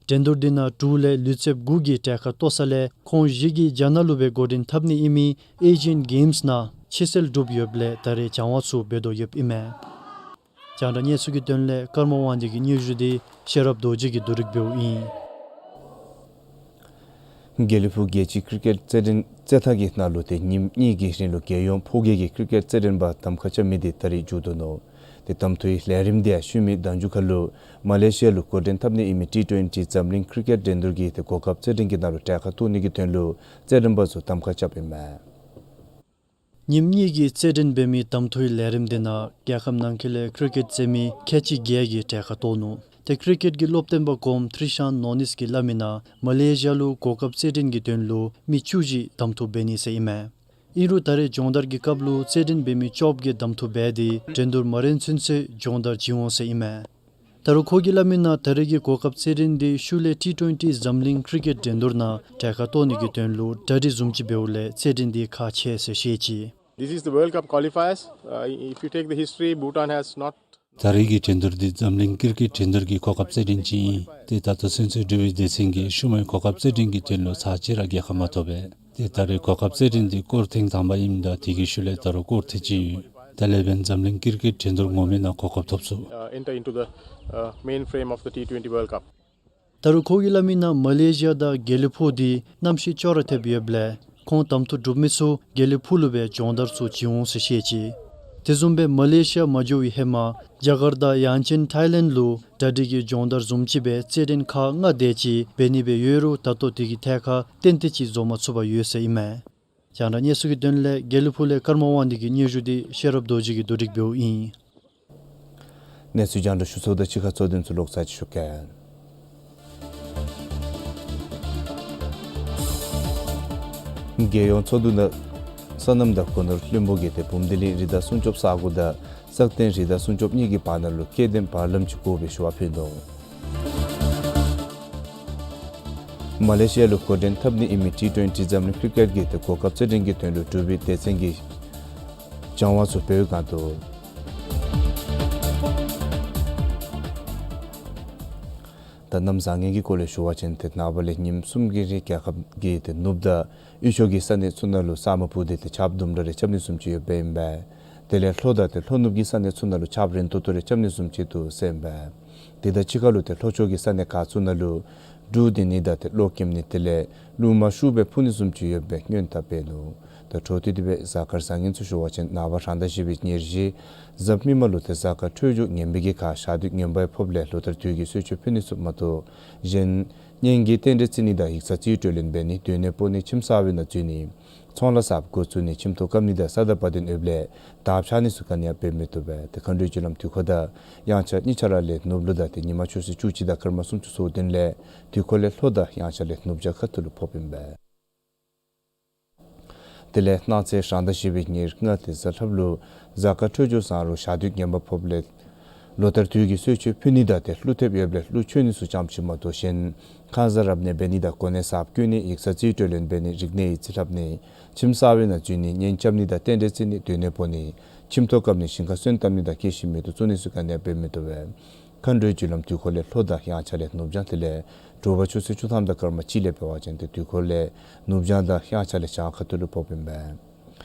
འགྲན་བསྡུར་འདི་ནང་འབྲུག་ལས་ལུས་རྩལཔ་དགུ་གིས་གྲལ་ཁར་གཏོགས་ས་ལས་ཁོང་བཞི་གིས་རྒྱ་ནག་ལུ་སྦེ་འགོ་འདྲེན་འཐབ་ནི་ཨིན་མི་ཨེ་ཤི་ཡཱན་གེམསི་ནང་ཕྱིར་སེལ་གྲུབ་ཡོདཔ་ལས་ད་རེས་སྦྱང་བ་ཚུ་འབད་དོ་ཡོདཔ་ཨིན་མས། རྒྱང་བསྒྲགས་གནས་ཚུལ་གྱི་དོན་ལས་ཀརྨ་དབང་འདུས་ཀྱི་སྙན་ཞུ་འདི་ཤེས་རབ་རྡོ་རྗེ་གིས་བསྡུ་རིག་འབདཝ་ཨིན། དགེ་ལེགས་ཕུག་རྒྱལ་སྤྱིའི་ཀིར་ཀེཊ་རྩེད་འགྲན་རྩེད་ཐང་གི་ནང་ལུ་ཏེ་ཉིནམ་གཉིས་ཀྱི་རིང་ལུ་རྒྱལ་ཡོངས་ཕོ་སྐྱེས་ཀྱི་ཀིར་ཀེཊ་རྩེད་འགྲན་པ་གདམ་ཁ་རྐྱབ་མི་འདི་ད་རིས་མཇུག་བསྡུ་ནུག། ཏེ་གདམ་འཐུའི་ལས་རིམ་འདི་ཡང་ཤུལ་མའི་ཟླ་མཇུག་ཁར་ལུ་མ་ལེ་ཤི་ཡ་ལུ་འགོ་འདྲེན་འཐབ་ནི་ཨིན་མི་ཊི་ཊུ་ཨེན་ཊི་འཛམ་གླིང་ཀིར་ཀེཊ་འགྲན་བསྡུར་གྱི་ཏེ་གོ་སྐབས་རྩེད་འགྲན་གྱི་ནང་ལུ་གྲལ་ཁར་གཏོགས་ནི་གི་དོན་ལུ་རྩེད་འགྲན་པ་ཚུ་གདམ་ཁ་རྐྱབ་ཨིན་མས། ཉིནམ་གཉིས་ཀྱི་རྩེད་འགྲན་འབད་མི་གདམ་འཐུའི་ལས་རིམ་འདི་ནང་རྒྱལ་ཁབ་ནང་འཁོད་ལས་ཀིར་ཀེཊ་རྩེད་མི་ཁལ་གཅིག་བརྒྱད་ཀྱིས་གྲལ་ཁར་གཏོགས་ནུག། ཏེ་ཀིར་ཀེཊ་ཀྱི་སློབ་སྟོན་པ་གོངམ་ཐྲི་ཤཱན་ནོ་ནིས་ཀྱིས་སླབ་མི་ནང་མ་ལེ་ཤི་ཡ་ལུ་གོ་སྐབས་རྩེད་འགྲན་གྱི་དོན་ལུ་མི་བཅུ་བཞི་གདམ་འཐུ་འབད་ནི་ཟེར་ཨིན་མས། ཨིན་རུང་ད་རེས་སྦྱོང་བརྡར་གྱི་སྐབས་ལུ་རྩེད་འགྲན་འབད་མི་བཅོ་བརྒྱད་གདམ་འཐུ་འབད་དེ་འགྲན་བསྡུར་མ་རན་ཚུན་ཚོད་སྦྱོང་བརྡར་བྱིན་འོང་ཟེར་ཨིན་མས། ད་རུང་ཁོ་གིས་སླབ་མི་ནང་ད་རེས་ཀྱི་གོ་སྐབས་རྩེད་འགྲན་འདི་ཤུལ་ལས་ཊི་ཊུ་ཨེན་ཊི་འཛམ་གླིང་ཀིར་ཀེཊ་འགྲན་བསྡུར་ནང་གྲལ་ཁར་གཏོགས་ནི་གི་དོན་ལུ་གྲ་སྒྲིག་བཟུམ་ཅིག་འབདཝ་ལས་རྩེད་འགྲན་འདི་ཁག་ཆེ་ཟེར་བཤད་ཅི། This is the World Cup qualifiers. Uh, if you take the history, Bhutan has not ད་རེས་ཀྱི་འགྲན་བསྡུར་འདི་འཛམ་གླིང་ཀིར་ཀེཊ་འགྲན་བསྡུར་གྱི་གོ་སྐབས་རྩེད་འགྲན་ཅིག་ཨིན། ཏེ་ད་ལྟོ་ཚུན་ཚོད་འབྲུག་པའི་སྡེ་ཚན་གྱིས་ཤུལ་མའི་གོ་སྐབས་རྩེད་འགྲན་གྱི་དོན་ལུ་ཚར་གཅིག་ར་རྒྱལ་ཁ་མ་ཐོབ་པས། ཏེ་ད་རེས་གོ་སྐབས་རྩེད་འགྲན་འདི་སྐོར་ཐེངས་དང་པ་ཨིནམ་ད་དེ་གི་ཤུལ་ལས་ད་རུང་སྐོར་ཐེངས་གཅིག་ཡོད། དེ་ལས་འབདན་འཛམ་གླིང་ཀིར་ཀེཊ་འགྲན་བསྡུར་ངོ་མའི་ནང་གོ་སྐབས་ཐོབ་ཚུགས། Uh, enter into the uh, main frame of the T twenty World Cup. ད་རུང་ཁོ་གིས་སླབ་མི་ནང་མ་ལེ་ཤི་ཡ་དང་དགེ་ལེགས་ཕུག་འདི་གནམ་གཤིས་ཅོག་ར་འཐདཔ་ཡོདཔ་ལས་ཁོང་གདམ་འཐུ་གྲུབ་མི་ཚུ་དགེ་ལེགས་ཕུག་ལུ་སྦེ་སྦྱོང་བརྡར་ཚུ་བྱིན་འོང་ཟེར་བཤད་ཅི། དེ་བཟུམ་སྦེ་མ་ལེ་ཤི་ཡ་མ་འགྱོ་བའི་ཧེ་མ་ཇ་ཀར་ཏ་ཡང་ཅིན་ཐའི་ལེནཌ་ལུ་གྲ་སྒྲིག་གི་སྦྱོང་བརྡར་བཟུམ་ཅིག་སྦེ་རྩེད་འགྲན་ཁག་ལྔ་དེ་ཅིག་འབད་ནི་སྦེ་ཡོད་རུང་ད་ལྟོ་དེ་གི་ཐད་ཁར་ཏན་ཏན་ཅིག་བཟོ་མ་ཚུགས་པར་ཡོད་ཟེར་ཨིན་མས། རྒྱང་བསྒྲགས་གནས་ཚུལ་གྱི་དོན་ལས་དགེ་ལེགས་ཕུག་ལས་ཀརྨ་དབང་འདུས་ཀྱི་སྙན་ཞུ་འདི་ཤེས་རབ་རྡོ་རྗེ་གིས་བསྡུ་སྒྲིག་འབདཝ་ཨིན། གནས་ཚུལ་རྒྱང་བསྒྲགས་ཞུ་ཚརཝ་དང་གཅིག་ཁར་གཙོ་དོན་ཚུ་ལོག་ཚར་ཅིག་ཞུ་གེ། རྒྱལ་ཡོངས་ཚོགས་འདུ་ནང་སོ་ནམ་དང་སྒོ་ནོར་བློན་པོ་གིས་ཏེ་བུམ་སྡེ་གླིང་རི་དྭགས་སྲུང་སྐྱོབ་ས་གོ་དང་སག་སྟེང་རི་དྭགས་སྲུང་སྐྱོབ་གཉིས་ཀྱི་བར་ན་ལུ་སྐྱེ་ལྡན་བར་ལམ་ཅིག་དགོ་པའི་ཞུ་བ་ཕུལ་ནུག། མ་ལེ་ཤི་ཡ་ལུ་འགོ་འདྲེན་འཐབ་ནི་ཨིན་མི་ཊི་ཊུ་ཨེན་ཊི་འཛམ་གླིང་ཀིར་ཀེཊ་གི་ཏེ་གོ་སྐབས་རྩེད་འགྲན་གྱི་དོན་ལུ་འབྲུག་པའི་སྡེ་ཚན་གྱིས་སྦྱང་བ་ཚུ་འབད་བའི་སྒང་དུ། ད་གནམ་བཟང་ངན་གྱི་སྐོར་ལས་ཞུ་བ་ཅིན་ཏེ་ནངས་པ་ལས་ཉིནམ་གསུམ་གྱི་རིང་རྒྱལ་ཁབ་ཀྱི་ཏེ་ནུབ་དང་ཡུལ་ཕྱོགས་ཀྱི་ས་གནས་ཚུ་ནང་ལུ་ས་སྨུག་སྤུབས་ཏེ་ཏེ་ཆརཔ་དུམ་གྲ་རེ་རྐྱབ་ནི་བཟུམ་ཅིག་ཡོདཔ་ཨིན་པས། དེ་ལས་ལྷོ་དང་ཏེ་ལྷོ་ནུབ་ཀྱི་ས་གནས་ཚུ་ནང་ལུ་ཆརཔ་རན་ཏོག་ཏོ་རེ་རྐྱབ་ནི་བཟུམ་ཅིག་འདུག་ཟེར་ཨིན་པས། དེ་དང་གཅིག་ཁར་ལུ་ཏེ་ལྷོ་ཕྱོགས་ཀྱི་ས་གནས་ཁག་ཚུ་ནང་ལུ་འབྲུག་ལྡིར་ནི་དང་ཏེ་གློག་འཁྱིམ་ནི་དེ་ལས་རླུང་མ་ཤུགས་སྦེ་འཕུ་ནི་བཟུམ་ཅིག་ཡོད་པའི་སྔོན་བརྡ་སྤེལ་ནུག། ད་འཕྲོ་མཐུད་དེ་སྦེ་གཟའ་སྐར་བཟང་ངན་ཚུ་ཞུ་བ་ཅིན་ནངས་པ་རང་ཟླ་བཞི་པའི་ཉེར་བཞི་གཟའ་མིག་དམར་ལུ་ཏེ་གཟའ་སྐར་འཕྲོད་སྦྱོར་ངན་པའི་གི་ཁར་ཞག་དུས་ངན་པ་ཕོགཔ་ལས་ལོ་ལྟར་དུས་ཀྱི་གསོལ་མཆོད་ཕུལ་ནི་ཚུ་མ་གཏོགས་གཞན་གཉེན་གྱི་རྟེན་འབྲེལ་བརྩི་ནི་དང་ཡིག་ཚང་རྩིས་སྤྲོད་ལེན་འབད་ནི་སྡོད་གནས་སྤོ་ནི་ཁྱིམ་གསར་པའི་ནང་འཛུལ་ནི་ཚོང་ལཱ་གསརཔ་འགོ་བཙུགས་ནི་ཁྱིམ་ཐོག་བཀབ་ནི་དང་ས་བདག་བ་དན་ཡོདཔ་ལས་དར་འཕྱར་ནི་ཚུ་ག་ནི་ཡང་འབད་མི་བཏུབ་པས། ཏེ་མཁའ་འགྲོའི་རྒྱུ་ལམ་དུས་འཁོར་དང་དབྱངས་འཆར་གཉིས་ཆ་ར་ལས་ནུབ་ལུ་དང་ཏེ་ཉི་མ་ཆུ་ཚོད་བཅུ་གཅིག་དང་སྐར་མ་སུམ་ཅུ་སོ་བདུན་ལས་དུས་འཁོར་ལས་ལྷོ་དང་དབྱངས་འཆར་ལས་ནུབ་བྱང་ཁ་ཐུག་ལུ་ཕོགཔ་ཨིན་པས། དེ་ལས་གནངས་ཚེ་རང་ཟླ་བཞི་པའི་ཉེར་ལྔ་ཏེ་གཟའ་ལྷགཔ་ལུ་གཟའ་སྐར་འཕྲོད་སྦྱོར་བཟང་རུང་ཞག་དུས་ངན་པ་ཕོགཔ་ལས་ལོ་ལྟར་དུས་ཀྱི་གསོལ་མཆོད་ཕུལ་ནི་དང་ཏེ་ཀླུ་ཐེབས་ཡོདཔ་ལས་ཀླུ་མཆོད་ནི་ཚུ་ཙམ་ཅིག་མ་གཏོགས་གཞན་ཁང་གསར་རབ་གནས་འབད་ནི་དང་གོ་གནས་གསརཔ་བསྐོ་ནི་ཡིག་ཚང་རྩིས་སྤྲོད་ལེན་འབད་ནི་རིག་གནས་ཡིག་རྩིས་ལྷབ་ནི་ཁྱིམ་གསར་པའི་ནང་འཛུལ་ནི་གཉེན་རྐྱབ་ནི་དང་རྟེན་འབྲེལ་བརྩི་ནི་སྡོད་གནས་སྤོ་ནི་ཁྱིམ་ཐོག་བཀབ་ནི་ཞིང་ཁ་སོན་བཏབ་ནི་དང་སྐྱེད་ཤིང་མེ་ཏོག་བཙུགས་ནི་ཚུ་ག་ནི་ཡང་འབད་མི་བཏུབ་པས། མཁའ་འགྲོའི་རྒྱུ་ལམ་དུས་འཁོར་ལས་ལྷོ་དང་དབྱངས་འཆར་ལས་ནུབ་བྱང་དེ་ལས་དྲོ་པ་ཆུ་ཚོད་བཅུ་ཐམ་དང་སྐར་མ་གཅིག་ལས་འབད་བ་ཅིན་ཏེ་དུས་འཁོར་ལས་ནུབ་བྱང་དང་དབྱངས་འཆར་ལས་བྱང་ཁ་ཐུག་ལུ་ཕོགཔ་ཨིན་པས།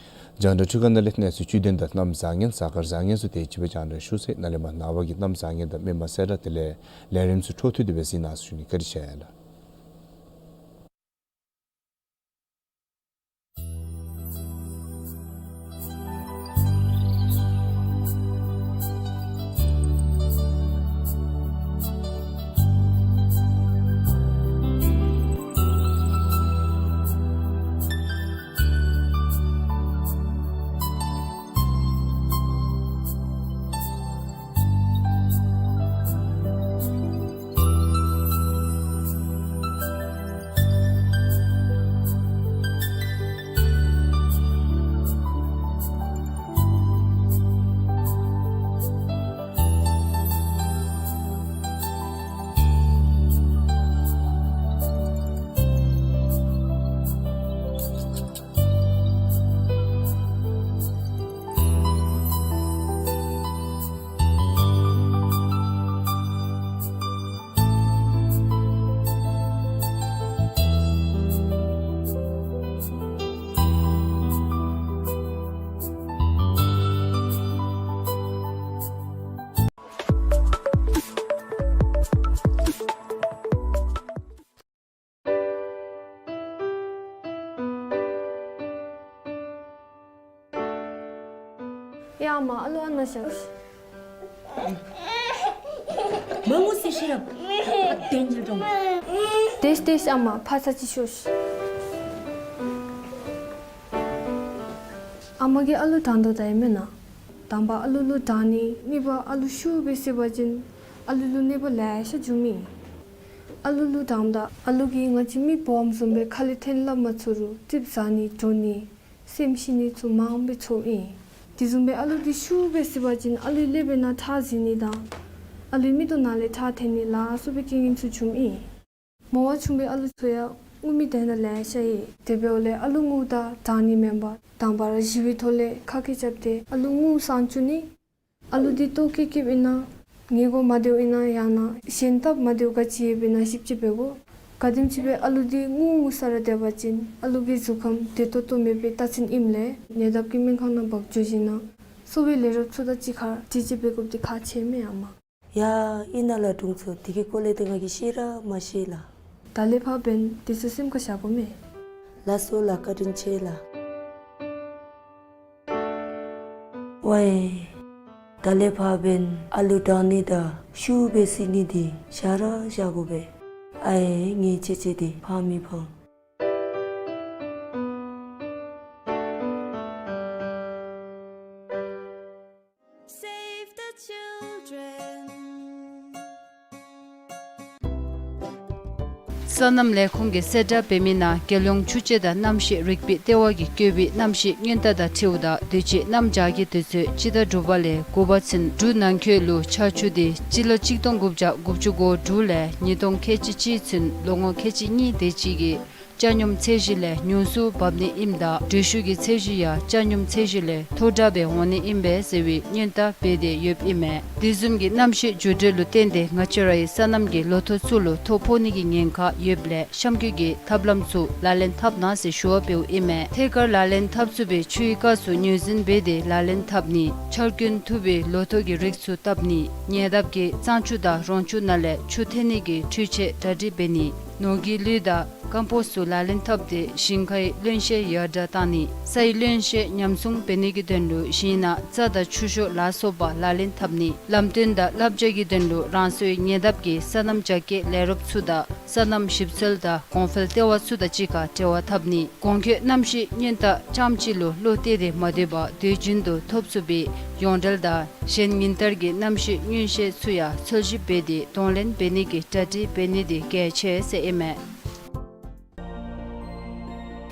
རྒྱང་བསྒྲགས་འཕྲུལ་ཁང་ནང་ལས་གནས་ཚུལ་བཅུད་དོན་དང་གནམ་བཟང་ངན་གཟའ་སྐར་བཟང་ངན་ཚུ་དེ་ཅིག་སྦེ་རྒྱང་བསྒྲགས་ཞུ་ཚར། ནཱ་ལས་མར་ནངས་པ་གི་གནམ་བཟང་ངན་དང་མི་མང་གསལ་བསྒྲགས་དེ་ལས་ལས་རིམ་ཚུ་འཕྲོ་མཐུད་དེ་སྦེ་གཟིགས་གནང་ཟེར་ཞུ་ནི། བཀའ་དྲིན་ཆེ་ལགས། ཡ་ཨ་མ་ཨ་ལུ་ཨ་ནཱ་བཞག་ཤིག། མ་ངུ་ཟེར་ཤེས་རབ། ཨ་བདེན་ཅིག་འགྲོ། ཏེས་ཏེས་ཨ་མ་ཕར་ཚུར་ཅིག་ཤོག་ཤིག། ཨ་མ་གིས་ཨ་ལུ་དྲང་དོ་ད་ཨིན་མེན་ན། དང་པ་ཨ་ལུ་ལུ་དྲང་ནི། གཉིས་པ་ཨ་ལུ་ཤུགས་སྦེ་བསད་པ་ཅིན་ཨ་ལུ་ལུ་གནོད་པ་ལེ་ཤ་འབྱུངམ་ཨིན། ཨ་ལུ་ལུ་དྲངམ་ད་ཨ་ལུ་གིས་ང་བཅས་མི་སྦོམ་བཟུམ་སྦེ་ཁ་ལས་ཐོན་སླབ་མ་ཚུགས་རུང་ཙིགཔ་ཟ་ནི་འགྲོ་ནི་སེམས་ཤི་ནི་ཚུ་མངམ་སྦེ་ཚོརཝ་ཨིན། དེ་བཟུམ་སྦེ་ཨ་ལུ་འདི་ཤུགས་སྦེ་བསད་པ་ཅིན་ཨ་ལུའི་ཀླད་པའི་ནང་ཁྲག་འཛིང་ནི་དང་ཨ་ལུའི་མིག་ཏོ་ནང་ལས་ཁྲག་འཐོན་ནི་ལ་སོགས་པའི་རྐྱེན་ངན་ཚུ་འབྱུངམ་ཨིན། མོ་བ་ཆུང་བའི་ཨ་ལུ་ཚུ་ཡང་ངུ་མི་དེ་ནང་ལེ་ཤ་ཡོད། དེ་འབདཝ་ལས་ཨ་ལུ་ངུཝ་ད་དྲང་ནི་མེན་པར་དང་པ་ར་ཞི་བའི་ཐོག་ལས་ཁ་སྐད་རྐྱབ་སྟེ་ཨ་ལུ་ངུ་སངས་བཅུག་ནི། ཨ་ལུ་འདི་ལྟོ་བཀོལ་བཀོལཝ་ཨིན་ན་ཉལ་གོ་མ་བདེཝ་ཨིན་ན་ཡང་ན་གཞན་སྟབས་མ་བདེཝ་ག་ཅི་ཡོདཔ་ཨིན་ན་ཞིབ་དཔྱད་འབད་དགོ། ག་དེམ་ཅིག་སྦེ་ཨ་ལུ་འདི་ངུ་ངུ་ས་ར་སྡོད་པ་ཅིན་ཨ་ལུ་གི་གཟུགས་ཁམས་བདེ་ཏོག་ཏོ་མེད་པའི་རྟགས་མཚན་ཨིནམ་ལས་ཉེ་འདབས་ཀྱི་སྨན་ཁང་ནང་འབག་འགྱོ་ཞིནམ་ན་གསོ་བའི་ལས་རོགསཔ་ཚུ་དང་གཅིག་ཁར་དྲི་དཔྱད་འབད་དགོཔ་འདི་ཁག་ཆེ་མས་ཨ་མ། ཡ་ཨིན་ན་ལགས་དྲུང་འཚོ། དེ་གི་སྐོར་ལས་ཏེ་ང་གིས་ཤེས་ར་མ་ཤེས་ལགས། ད་ལས་ཕར་འབདན་དེ་ཚུ་སེམས་ཁར་བཞག་དགོ་མས། ལགས་སོ་ལགས། བཀའ་དྲིན་ཆེ་ལགས། ཝའི། ད་ལས་ཕར་འབདན་ཨ་ལུ་དྲང་ནི་དང་ཤུགས་སྦེ་བསད་ནི་འདི་བཞག་ར་བཞག་དགོ་པས། ཨའེ་ངེའི་ཆེ་ཆེ་འདི་ཕངས་མི་ཕངས། Save the children. སོ་ནམ་ལས་ཁུངས་ཀྱིས་གསལ་བསྒྲགས་འབད་མི་ནང་རྒྱལ་ཡོངས་ཆུ་དཔྱད་དང་གནམ་གཤིས་རིག་པའི་ལྟེ་བ་གིས་བཀོད་པའི་གནམ་གཤིས་སྔོན་བརྡ་དང་འཁྲིལཝ་ད་དུས་ཅི་གནམ་བྱཱར་གྱི་དུས་ཚོད་སྤྱི་ཟླ་དྲུག་པ་ལས་དགུ་པ་ཚུན་འབྲུག་ནང་འཁོད་ལུ་ཆར་ཆུ་དེ་སྤྱི་ལོ་གཅིག་སྟོང་དགུ་བརྒྱ་དགུ་བཅུ་གོ་དྲུག་ལས་ཉིས་སྟོང་ཁལ་གཅིག་གཅིག་ཚུན་ལོ་ངོ་ཁལ་གཅིག་གཉིས་དེ་ཅིག་གི་ཆ་སྙོམས་ཚད་གཞི་ལས་ཉུང་སུ་འབབ་ནི་ཨིནམ་ད་དྲོད་ཤུགས་ཀྱི་ཚད་གཞི་ཡང་ཆ་སྙོམས་ཚད་གཞི་ལས་མཐོ་དྲགས་སྦེ་འོང་ནི་ཨིན་པས་ཟེར་བའི་སྔོན་བརྡ་འབད་དེ་ཡོདཔ་ཨིན་མས། དེ་བཟུམ་གྱི་གནམ་གཤིས་འགྱུར་འགྲོས་ལུ་བརྟེན་ཏེ་ང་བཅས་རའི་སོ་ནམ་གྱི་ལོ་ཐོག་ཚུ་ལུ་ཐོ་ཕོག་ནི་གི་ཉེན་ཁ་ཡོདཔ་ལས་གཤམ་འཁོད་ཀྱི་ཐབས་ལམ་ཚུ་ལག་ལེན་འཐབ་གནང་ཟེར་ཞུ་བ་འབདཝ་ཨིན་མས། ཐད་ཀར་ལག་ལེན་འཐབ་ཚུགས་པའི་ཆུའི་སྐབས་སུ་ངོས་འཛིན་འབད་དེ་ལག་ལེན་འཐབ་ནི། ཆར་རྐྱེན་ཐུབ་པའི་ལོ་ཐོག་གི་རིགས་ཚུ་བཏབ་ནི། ཉེ་འདབས་ཀྱི་གཙང་ཆུ་དང་རོང་ཆུ་ནང་ལས་ཆུ་འཐེན་ནི་གི་འཕྲུལ་ཆས་གྲ་སྒྲིག་འབད་ནི། ནོར་གྱི་ལུད་དང་ཀམ་པོསཊ་ཚུ་ལག་ལེན་འཐབ་སྟེ་ཞིང་ཁའི་རློན་གཤེར་ཡར་དྲགས་བཏང་ནི། སའི་རློན་གཤེར་ཉམས་སྲུང་འབད་ནི་གི་དོན་ལུ་ཞིང་ནང་རྩྭ་དང་ཆུ་ཤོག་ལ་སོགས་པ་ལག་ལེན་འཐབ་ནི། ལམ་སྟོན་དང་བསླབ་བྱ་གི་དོན་ལུ་རང་སོའི་ཉེ་འདབས་ཀྱི་སོ་ནམ་རྒྱ་སྐྱེད་ལས་རོགསཔ་ཚུ་དང་སོ་ནམ་ཞིབ་འཚོལ་དང་གོང་འཕེལ་ལྟེ་བ་ཚུ་དང་གཅིག་ཁར་འབྲེལ་བ་འཐབ་ནི། གོང་འཁོད་གནམ་གཤིས་སྔོན་བརྡ་རྐྱངམ་གཅིག་ལུ་བློ་གཏད་དེ་མ་སྡོད་པར་དུས་རྒྱུན་དུ་ཐོབ་ཚུགས་པའི་ཡོངས་འབྲེལ་དང་གཞན་ཉིན་ལྟར་གྱི་གནམ་གཤིས་མངོན་ཤེས་ཚུ་ཡང་འཚོལ་ཞིབ་འབད་དེ་གདོང་ལེན་འབད་ནི་གི་གྲ་སྒྲིག་འབད་ནི་འདི་གལ་ཆེ་ཟེར་ཨིན་མས།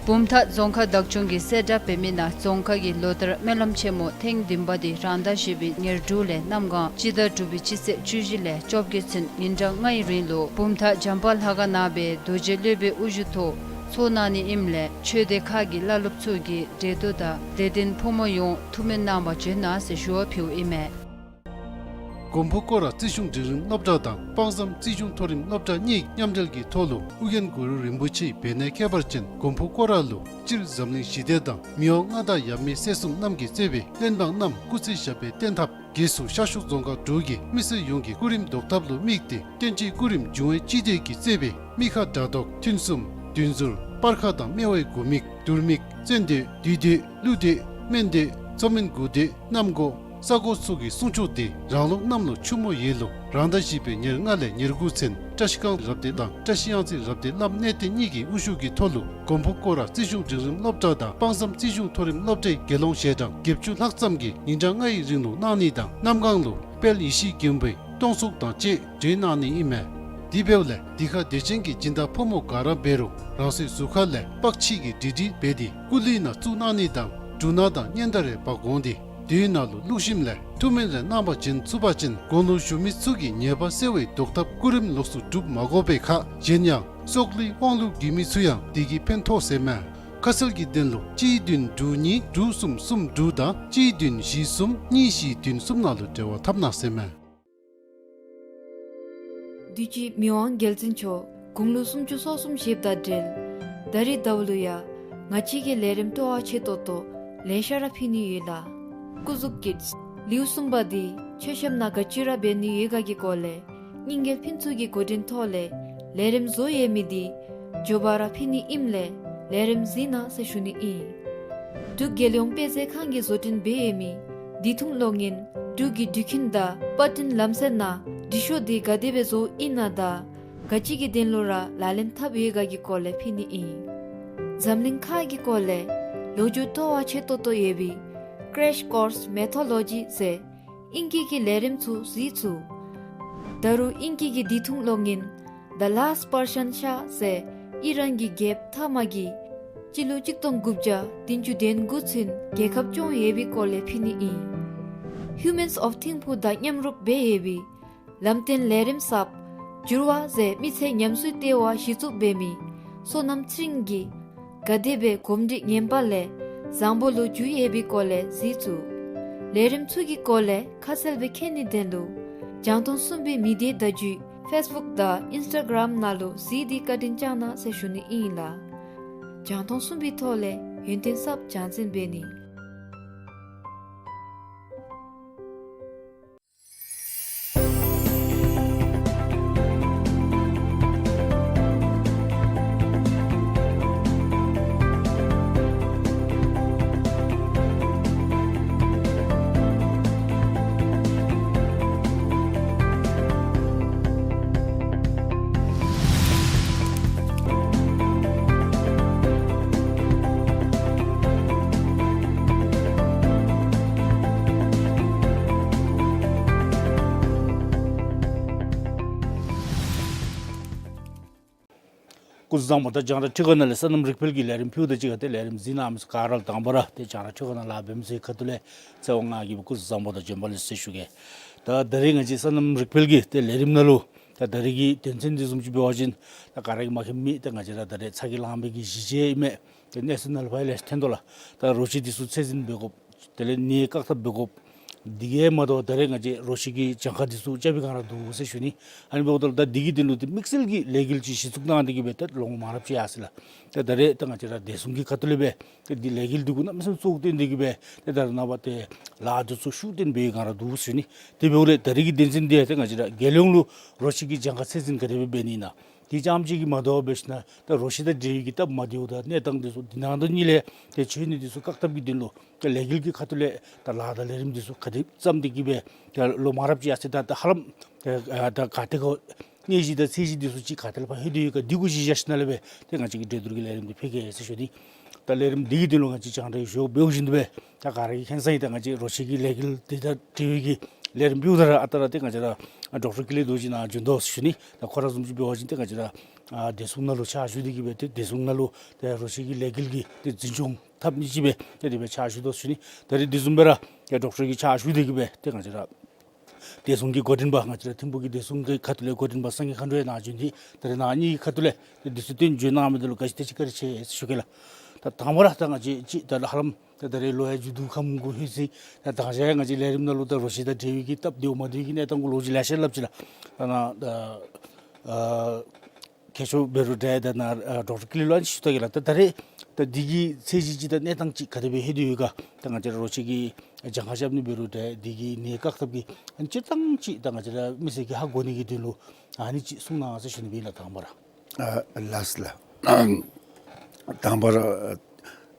བུམ་ཐང་རྫོང་ཁག་བདག་སྐྱོང་གིས་གསལ་བསྒྲགས་འབད་མི་ནང་རྫོང་ཁག་གི་ལོ་ལྟར་སྨོན་ལམ་ཆེན་མོ་ཐེངས་བདུན་པ་འདི་རང་ཟླ་བཞི་པའི་ཉེར་དྲུག་ལས་གནམ་གང་སྤྱི་ཟླ་དྲུག་པའི་སྤྱི་ཚེས་བཅུ་བཞི་ལས་བཅོ་བརྒྱད་ཚུན་ཉིན་གྲངས་ལྔའི་རིང་ལུ་བུམ་ཐང་བྱམས་པ་ལྷ་ཁང་ནང་སྦེ་རྡོ་རྗེ་སློབ་དཔོན་དབུ་བཞུགས་ཐོག་ཚོགས་གནང་ནི་ཨིནམ་ལས་ཆོས་སྡེ་ཁག་གི་བླ་སློབ་ཚུ་གིས་གྲལ་མཐུད་དང་དད་ལྡན་ཕོ་མོ་ཡོངས་ཐུགས་སྨོན་གནང་བར་བྱོན་གནང་ཟེར་ཞུ་བ་ཕུལཝ་ཨིན་མས། མགོན་པོ་སྐོར་ར་རྩིས་གཞུང་འབྲིང་རིམ་སློབ་གྲྭ་དང་དཔག་བསམ་རྩིས་གཞུང་མཐོ་རིམ་སློབ་གྲྭ་གཉིས་མཉམ་འབྲེལ་གྱི་ཐོག་ལུ་ཨོ་རྒྱན་གུ་རུ་རིན་པོ་ཆེའི་བེར་ནག་ཁྱད་པར་ཅན་མགོན་པོ་སྐོར་ར་ལུ་སྤྱིར་འཛམ་གླིང་ཞི་བདེ་དང་མི་དབང་མངའ་བདག་ཡབ་མེས་སྲས་གསུམ་རྣམས་ཀྱིས་གཙོས་པའི་བློན་འབངས་རྣམས་སྐུ་ཚེ་ཞབས་པད་བརྟན་ཐབས། སྒོས་སུ་ཤར་ཕྱོགས་རྫོང་ཁག་དྲུག་གི་མི་སེར་ཡོངས་ཀྱི་སྐུ་རིམ་བཟློག་ཐབས་ལུ་དམིགས་ཏེ་བསྟན་སྤྱིའི་སྐུ་རིམ་འབྱུང་བའི་སྤྱི་སྡེ་གིས་གཙོས་པའི་མི་ཁ་དྲག་དོག་མཐུན་གསུམ་བདུན་ཟུར་སྤར་ཁ་དང་སྨེ་བའི་དགུ་མིག་དུར་མིག་བཙན་སྡོད་བདུད་སྡོད་ཀླུ་སྡོད་སྨན་སྡོད་མཚོ་སྨན་དགུ་སྡོད་གནམ་སྒོ་ས་སྒོ་ཚུ་གི་གསུང་ཆོག་འདི་རང་ལུགས་གནམ་ལོ་ཆུ་མོ་ཡོས་ལོ་རང་ཟླ་བཞི་པའི་ཉེར་ལྔ་ལས་ཉེར་དགུ་ཚུན་བཀྲ་ཤིས་སྒང་རབ་སྡེ་དང་བཀྲ་ཤིས་གཡང་རྩེ་རབ་སྡེ་བླམ་གནས་བརྟན་གཉིས་ཀྱི་དབུ་བཞུགས་ཀྱི་ཐོག་ལུ་མགོན་པོ་སྐོར་ར་རྩིས་གཞུང་འབྲིང་རིམ་སློབ་གྲྭ་དང་དཔག་བསམ་རྩིས་གཞུང་མཐོ་རིམ་སློབ་གྲྭའི་དགེ་སློང་ཞལ་གྲངས་བརྒྱད་ཅུ་ལྷག་ཙམ་གྱིས་ཉིན་གྲངས་ལྔའི་རིང་ལུ་གནང་ནི་དང་གནམ་གང་ལུ་དཔལ་ཡེ་ཤེས་མགོན་པོའི་སྟོང་གསུང་དང་བཅས་སྒྲོན་གནང་ནི་ཨིན་མས། དེ་འབདཝ་ལས་འདི་ཁར་དད་ཅན་གྱི་སྦྱིན་བདག་ཕོ་མོ་ག་ར་འབད་རུང་རང་སོའི་གཟུགས་ཁ་ལས་པགས་ཕྱིས་ཀྱི་འབྲི་འབྲི་འབད་དེ་སྐུ་གླུད་ནང་བཙུགས་གནང་ནི་དང་འབྲུ་སྣ་དང་སྙན་དར་རེ་འབག་འོང་སྟེ་དེའི་ནང་ལུ་བླུགས་ཞིནམ་ལས་ཐུགས་སྨོན་རེ་གནང་བར་བྱོན་ཚུགས་པ་ཅིན་དགུང་ལོ་གཞོན་མི་ཚུ་གི་ཉེས་པ་སེལ་བའི་བཟློག་ཐབས་སྐུ་རིམ་ལོགས་སུ་སྒྲུབ་མ་དགོ་པའི་ཁར་གཞན་ཡང་སྲོག་ལུས་དབང་ལུང་དགོས་མི་ཚུ་ཡང་འདི་གིས་ཕན་ཐོགས་ཟེར་མས། ཁ་གསལ་གྱི་དོན་ལུ་གཅིག་བདུན་དྲུག་གཉིས་དྲུག་གསུམ་གསུམ་དྲུག་དང་གཅིག་བདུན་བཞི་གསུམ་གཉིས་བཞི་བདུན་གསུམ་ནང་ལུ་འབྲེལ་བ་འཐབ་གནང་ཟེར་མས། དུས་ཅི་མི་དབང་རྒྱལ་བཙུན་མཆོག་དགུང་ལོ་སུམ་ཅུ་སོ་གསུམ་བཞེསཔ་དང་འབྲེལ་ད་རིས་ཟླཝ་ལུ་ཡང་ང་བཅས་ཀྱི་ལས་རིམ་སྤྲོ་བ་ཆེ་ཏོག་ཏོ་ལེ་ཤ་ར་ཕུལ་ནི་ཡོད་ལགས། སྐུ་གཟུགས་ཀྱི་ལེའུ་གསུམ་པ་འདི་མཆོད་བཤམ་ནང་ག་ཅི་ར་འབད་ནི་ཡོད་ག་གི་སྐོར་ལས་རྙིང་རྒྱལ་ཕུན་ཚོགས་ཀྱི་འགོ་འདྲེན་ཐོག་ལས་ལས་རིམ་བཟོ་ཡོད་མི་འདི་མགྱོགས་པ་ར་ཕུལ་ནི་ཨིནམ་ལས་ལས་རིམ་གཟིགས་གནང་ཟེར་ཞུ་ནི་ཨིན། འབྲུག་རྒྱལ་ཡོངས་དཔེ་མཛོད་ཁང་གིས་བཟོ་སྐྲུན་འབད་ཡོད་མི་ དིང་ཐུང་གློག་བརྙན་འབྲུག་གི་དུས་ཀུན་དང་པར་སྐྲུན་ལམ་སྲོལ་ནང་འབྲི་ཤོག་འདི་ག་དེ་སྦེ་བཟོཝ་ཨིན་ན་དང་ག་ཅི་གི་དོན་ལུ་ར་ལག་ལེན་འཐབ་ཡོད་ག་གི་སྐོར་ལས་ཕུལ་ནི་ཨིན། འཛམ་གླིང་ཁ་གི་སྐོར་ལས་ལོ་རྒྱུས་སྟོང་བ་ཆེ་ཏོག་ཏོ་ཡོད་པའི་Crash Course Mythology ཟེར་ཨིང་སྐད་ཀྱི་ལས་རིམ་ཚུ་གཟིགས་ཚུགས། ད་རུང་ཨིང་སྐད་ཀྱི་དིང་ཐུང་གློག་བརྙན་The Last Persian Shah ཟེར་ཨི་རན་གྱི་རྒྱལཔོ་ཐ་མ་གིས་སྤྱི་ལོ་གཅིག་སྟོང་དགུ་བརྒྱ་བདུན་ཅུ་དོན་དགུ་ཚུན་རྒྱལ་ཁབ་སྐྱོང་ཡོད་པའི་སྐོར་ལས་ཕུལ་ནི་ཨིན། Humans of Thimphu དང་མཉམ་རུབ་འབད་ཡོད་པའི་ལམ་སྟོན་ལས་རིམ་གསརཔ་འགྱུར་བ་ཟེར་མི་ཚེ་ཉམས་སུ་བསྟེ་བ་གཞི་བཙུགས་འབད་མི་བསོད་ནམས་ཚེ་རིང་གིས་ག་དེ་སྦེ་གོམས་འདྲིས་ངན་པ་ལས་བཟང་པོ་ལུ་འགྱུར་ཡོད་པའི་སྐོར་ལས་གཟིགས་ཚུགས། ལས་རིམ་ཚུ་གི་སྐོར་ལས་ཁ་གསལ་སྦེ་མཁྱེན་ནིའི་དོན་ལུ་རྒྱང་མཐོང་གསུམ་པའི་མི་སྡེ་བརྡ་བརྒྱུད་Facebook དང་Instagram ནང་ལུ་གཟིགས་ཏེ་བཀའ་དྲིན་བསྐྱང་གནང་ཟེར་ཞུ་ནི་ཨིན་ལགས། རྒྱང་མཐོང་གསུམ་པའི་ཐོག་ལས་ཡོན་ཏན་གསརཔ་རྒྱང་སྲིང་འབད་ནི། སྐུ་གཟུགས་བཟང་པོ། ད་རྒྱང་བསྒྲགས་ཁྲི་ཀ་ནང་ལས་སོ་ནམ་རིག་འཕེལ་གྱི་ལས་རིམ་ཕུལཝ་དང་གཅིག་ཁར་ཏེ་ལས་རིམ་གཟིགས་གནང་མི་ཚུ་ག་ར་ལུ་དང་པ་ར་ཏེ་རྒྱང་བསྒྲགས་ཁྲི་ཀ་ནང་ལཱ་འབད་མི་ཚུ་གི་ཁ་ཐུག་ལས་ཚེ་དབང་ང་གིས་སྐུ་གཟུགས་བཟང་པོ་དང་བྱོན་པ་ལེགས་ཟེར་ཞུ་གེ། ད་ད་རེས་ང་བཅས་སོ་ནམ་རིག་འཕེལ་གྱི་ཏེ་ལས་རིམ་ནང་ལུ་ད་ད་རེས་ཀྱི་དོན་ཚན་འདི་བཟུམ་ཅིག་འབད་བ་ཅིན་ད་ག་ར་གིས་མ་མཁྱེན་མི་ད་ང་བཅས་ར་ད་རེས་ཚ་གྱང་ལངམ་གི་གཞི་བྱེས་ཨིན་མས། ཏེ་གནས་ཚུལ་ནང་ལུ་ཕར་ལས་ཐོན་དོ་ལགས། ད་རོ་ཁྱི་འདི་ཚུ་ཚད་འཛིན་འབད་དགོཔ། དེ་ལས་ནད་བཀག་ཐབས་འབད་དགོཔ། དེ་གིས་མ་དོ་ད་རེས་ང་བཅས་རོ་ཁྱི་གི་གྱངས་ཁ་འདི་ཚུ་རྐྱབ་པའི་སྒང་ར་འདུག་ཟེར་ཞུ་ནི། ཨ་ནི་འབདཝ་ད་ལུ་ད་འདི་གི་དོན་ལུ་ཏེ་དམིགས་བསལ་གྱི་ལས་འགུལ་ཅིག་གཞི་བཙུགས་གནང་སྟེ་གི་སྦེ་ཏེ་ལོ་ངོ་མང་རབས་ཅིག་ཡར་སོ་ཡི་ལགས། ཏེ་ད་རེས་ད་ང་བཅས་ར་བདེ་སྲུང་གི་ཁ་ཐུག་ལས་སྦེ་ཏེ་འདི་ལས་འགུལ་འདི་གུ་གནམ་མེད་ས་མེད་གཙོ་བོ་བཏོན་ཏེ་གི་སྦེ་ཏེ་ད་རེས་ནངས་པ་ཏེ་ལཱ་འདི་ཚུ་ཤུགས་བཏོན་པའི་སྒང་ར་འདུག་ཟེར་ཞུ་ནི། དེ་འབདཝ་ལས་ད་རེས་ཀྱི་དོན་ཚན་འདི་ཡང་ཏེ་ང་བཅས་ར་རྒྱལ་ཡོངས་ལུ་རོ་ཁྱི་གི་གྱངས་ཁ་ཚད་འཛིན་ག་དེ་སྦེ་འབད་ནི་ཨིན་ན། དེ་ཙམ་ཅིག་གིས་མ་དོ་བར་འབད་ཞིན་ན་ད་རོ་ཁྱི་དང་འབྲེལ་བའི་གི་སྟབས་མ་བདེཝ་དང་གནས་སྟངས་འདི་ཚུ་དེ་ནང་དོན་གཉིས་ལས་ཏེ་འཕྱོག་ནི་འདི་ཚུ་བཀག་ཐབས་ཀྱི་དོན་ལུ་ཏེ་ལས་འགུལ་གྱི་ཁ་ཐུག་ལས་ད་ལཱ་དང་ལས་རིམ་འདི་ཚུ་ག་དེ་བརྩམས་ཏེ་གི་སྦེ་ད་ལོ་མང་རབས་ཅིག་ཡར་སོ་ཡི། ད་ད་ཧ་ལམ་ད་ད་ག་ཏེ་གོ་གནས་གཞི་དང་ཚད་གཞི་འདི་ཚུ་ཅིག་ག་ཏེ་ལས་ཕར་ལྷོད་དེ་ཡོད་ག་འདི་གུ་གཞི་བཞག་ཞིནམ་ལས་སྦེ་ཏེ་ང་བཅས་ཀྱིས་གྲོས་བསྡུར་གྱི་ལས་རིམ་འདི་ཕུལ་གེ་ཟེར་ཞུ་ནི། ད་ལས་རིམ་འདི་གི་དོན་ལུ་ང་བཅས་རྒྱང་བསྒྲགས་ཞུ་འབདཝ་བཞིན་དུ་སྦེ་ད་ག་ར་གིས་མཁྱེན་གསལ་ཨིན། ད་ང་བཅས་རོ་ཁྱི་གི་ལས་འགུལ་འདི་དང་འབྲེལ་བའི་གི་ལས་རིམ་འབདཝ་ད་ར་ཨ་རྟག་ར་ཏེ་ང་བཅས་ར་ཨ་ཌོག་ཊར་ཀུན་ལེགས་རྡོ་རྗེ་ནཱ་བྱོན་དོ་ཟེར་ཞུ་ནི། ད་ཁོ་ར་བཟུམ་ཅིག་འབད་བ་ཅིན་ཏེ་ང་བཅས་ར་ཨ་བདེ་སྲུང་ནང་ལུ་ཕྱག་ཞུ་སྟེ་གི་སྦེ་ཏེ་བདེ་སྲུང་ནང་ལུ་ཏེ་རོ་ཁྱི་གི་ལས་འགུལ་གྱི་ཏེ་འཛིན་སྐྱོང་འཐབ་ནི་ཅིག་སྦེ་ཏེ་དེ་སྦེ་ཕྱག་ཞུ་དོ་ཟེར་ཞུ་ནི། ད་རེས་དེ་བཟུམ་སྦེ་ར་ཏེ་ཌོག་ཊར་གྱིས་ཕྱག་ཞུ་སྟེ་གི་སྦེ་ཏེ་ང་བཅས་ར་བདེ་སྲུང་གི་འགོ་འདྲེན་པ་ང་བཅས་ར་ཐིམ་ཕུག་གི་བདེ་སྲུང་གི་ཁ་ཐུག་ལས་འགོ་འདྲེན་པ་སངས་རྒྱས་མཁའ་འགྲོ་ཡང་ནཱ་བྱོན་ཏེ་ད་རེས་ནཱ་གཉིས་ཀྱི་ཁ་ཐུག་ལས་ཏེ་འདི་ཚུ་སྟོན་བྱོན་གནང་མི་འདི་ལུ་ག་ཅི་ཏེ་ཅིག་བཀའ་དྲིན་ཆེ་ཟེར་ཞུ་གེ་ལགས། ད་དང་པ་ར་ད་ང་བཅས་ཅིག་ད་ཧ་ལམ་ད་ད་རེས་ལོ་ཡང་མཇུག་བསྡུ་ཁམས་གུ་ལྷོད་ཅི། ད་ད་ཅི་ཡང་ང་བཅས་ལས་རིམ་ནང་ལུ་ད་རོ་ཁྱི་དང་འབྲེལ་བའི་གི་སྟབས་བདེཝ་མ་བདེཝ་གི་གནས་སྟངས་གུ་ལོག་ཅི་ལེ་ཤ་སླབ་ཅི་ལགས། ད་ནཱ་ད་ཨ་མཁས་མཆོག་འབད་རུང་འདྲ་ད་ནཱ་ཨ་ཌོག་ཊར་ཀུན་ལེགས་ལུ་ཨ་ནི་ཞུ་ད་གེ་ལགས། ད་ད་རེས་ད་འདི་གི་ཚད་གཞི་ཅིག་དང་གནས་སྟངས་ཅིག་ག་དེ་སྦེ་ལྷོད་དེ་ཡོད་ག། ད་ང་བཅས་ར་རོ་ཁྱི་གི་གྱངས་ཁ་རྐྱབ་ནི་འབད་རུང་འདྲ་འདི་གི་ནད་བཀག་ཐབས་ཀྱི་ཨ་ནི་སྤྱིར་བཏང་ཅིག་ད་ང་བཅས་ར་མི་སེར་གྱིས་ཧ་གོ་ནི་གི་དོན་ལུ་ཨ་ནི་ཅིག་གསུང་གནང་ཟེར་ཞུ་ནི་སྦེ་ཨིན་ལགས། དང་པ་ར། ཨ་ལགས་ལགས། དང་པ་ར་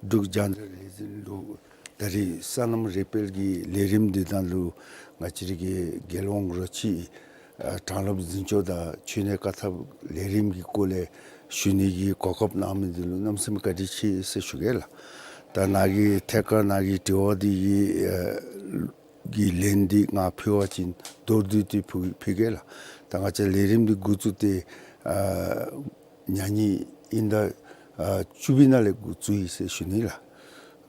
འབྲུག་རྒྱང་བསྒྲགས་ལས་འཛིན་ལུ་ད་རེས་སོ་ནམ་རིག་འཕེལ་གྱི་ལས་རིམ་འདི་ནང་ལུ་ང་བཅས་ར་གི་རྒྱལ་ཡོངས་རོ་ཁྱི་ཨ་དྲང་སློབ་འཛིན་སྐྱོང་དང་འཕྱོག་ནད་བཀག་ཐབས་ལས་རིམ་གྱི་སྐོར་ལས་ཞུ་ནི་གི་གོ་སྐབས་གནང་མི་འདི་ལུ་གནམ་མེད་ས་མེད་བཀའ་དྲིན་ཆེ་ཟེར་ཞུ་གེ་ལགས། ད་ནཱ་གི་ཐད་ཀར་ནཱ་གི་དྲི་བ་འདི་གི་ཨ་གི་ལན་འདི་ང་ཕུལ་བ་ཅིན་མདོར་བསྡུས་ཏེ་ཕུལ་ཕུལ་གེ་ལགས། ད་ང་བཅས་ལས་རིམ་འདི་འགོ་བཙུགས་ཏེ་ཨ་ཉ་ཉི་དབྱིན་ཟླ་ཨ་བཅུ་པའི་ནང་ལས་འགོ་བཙུགས་ཡི་ཟེར་ཞུ་ནི་ལགས།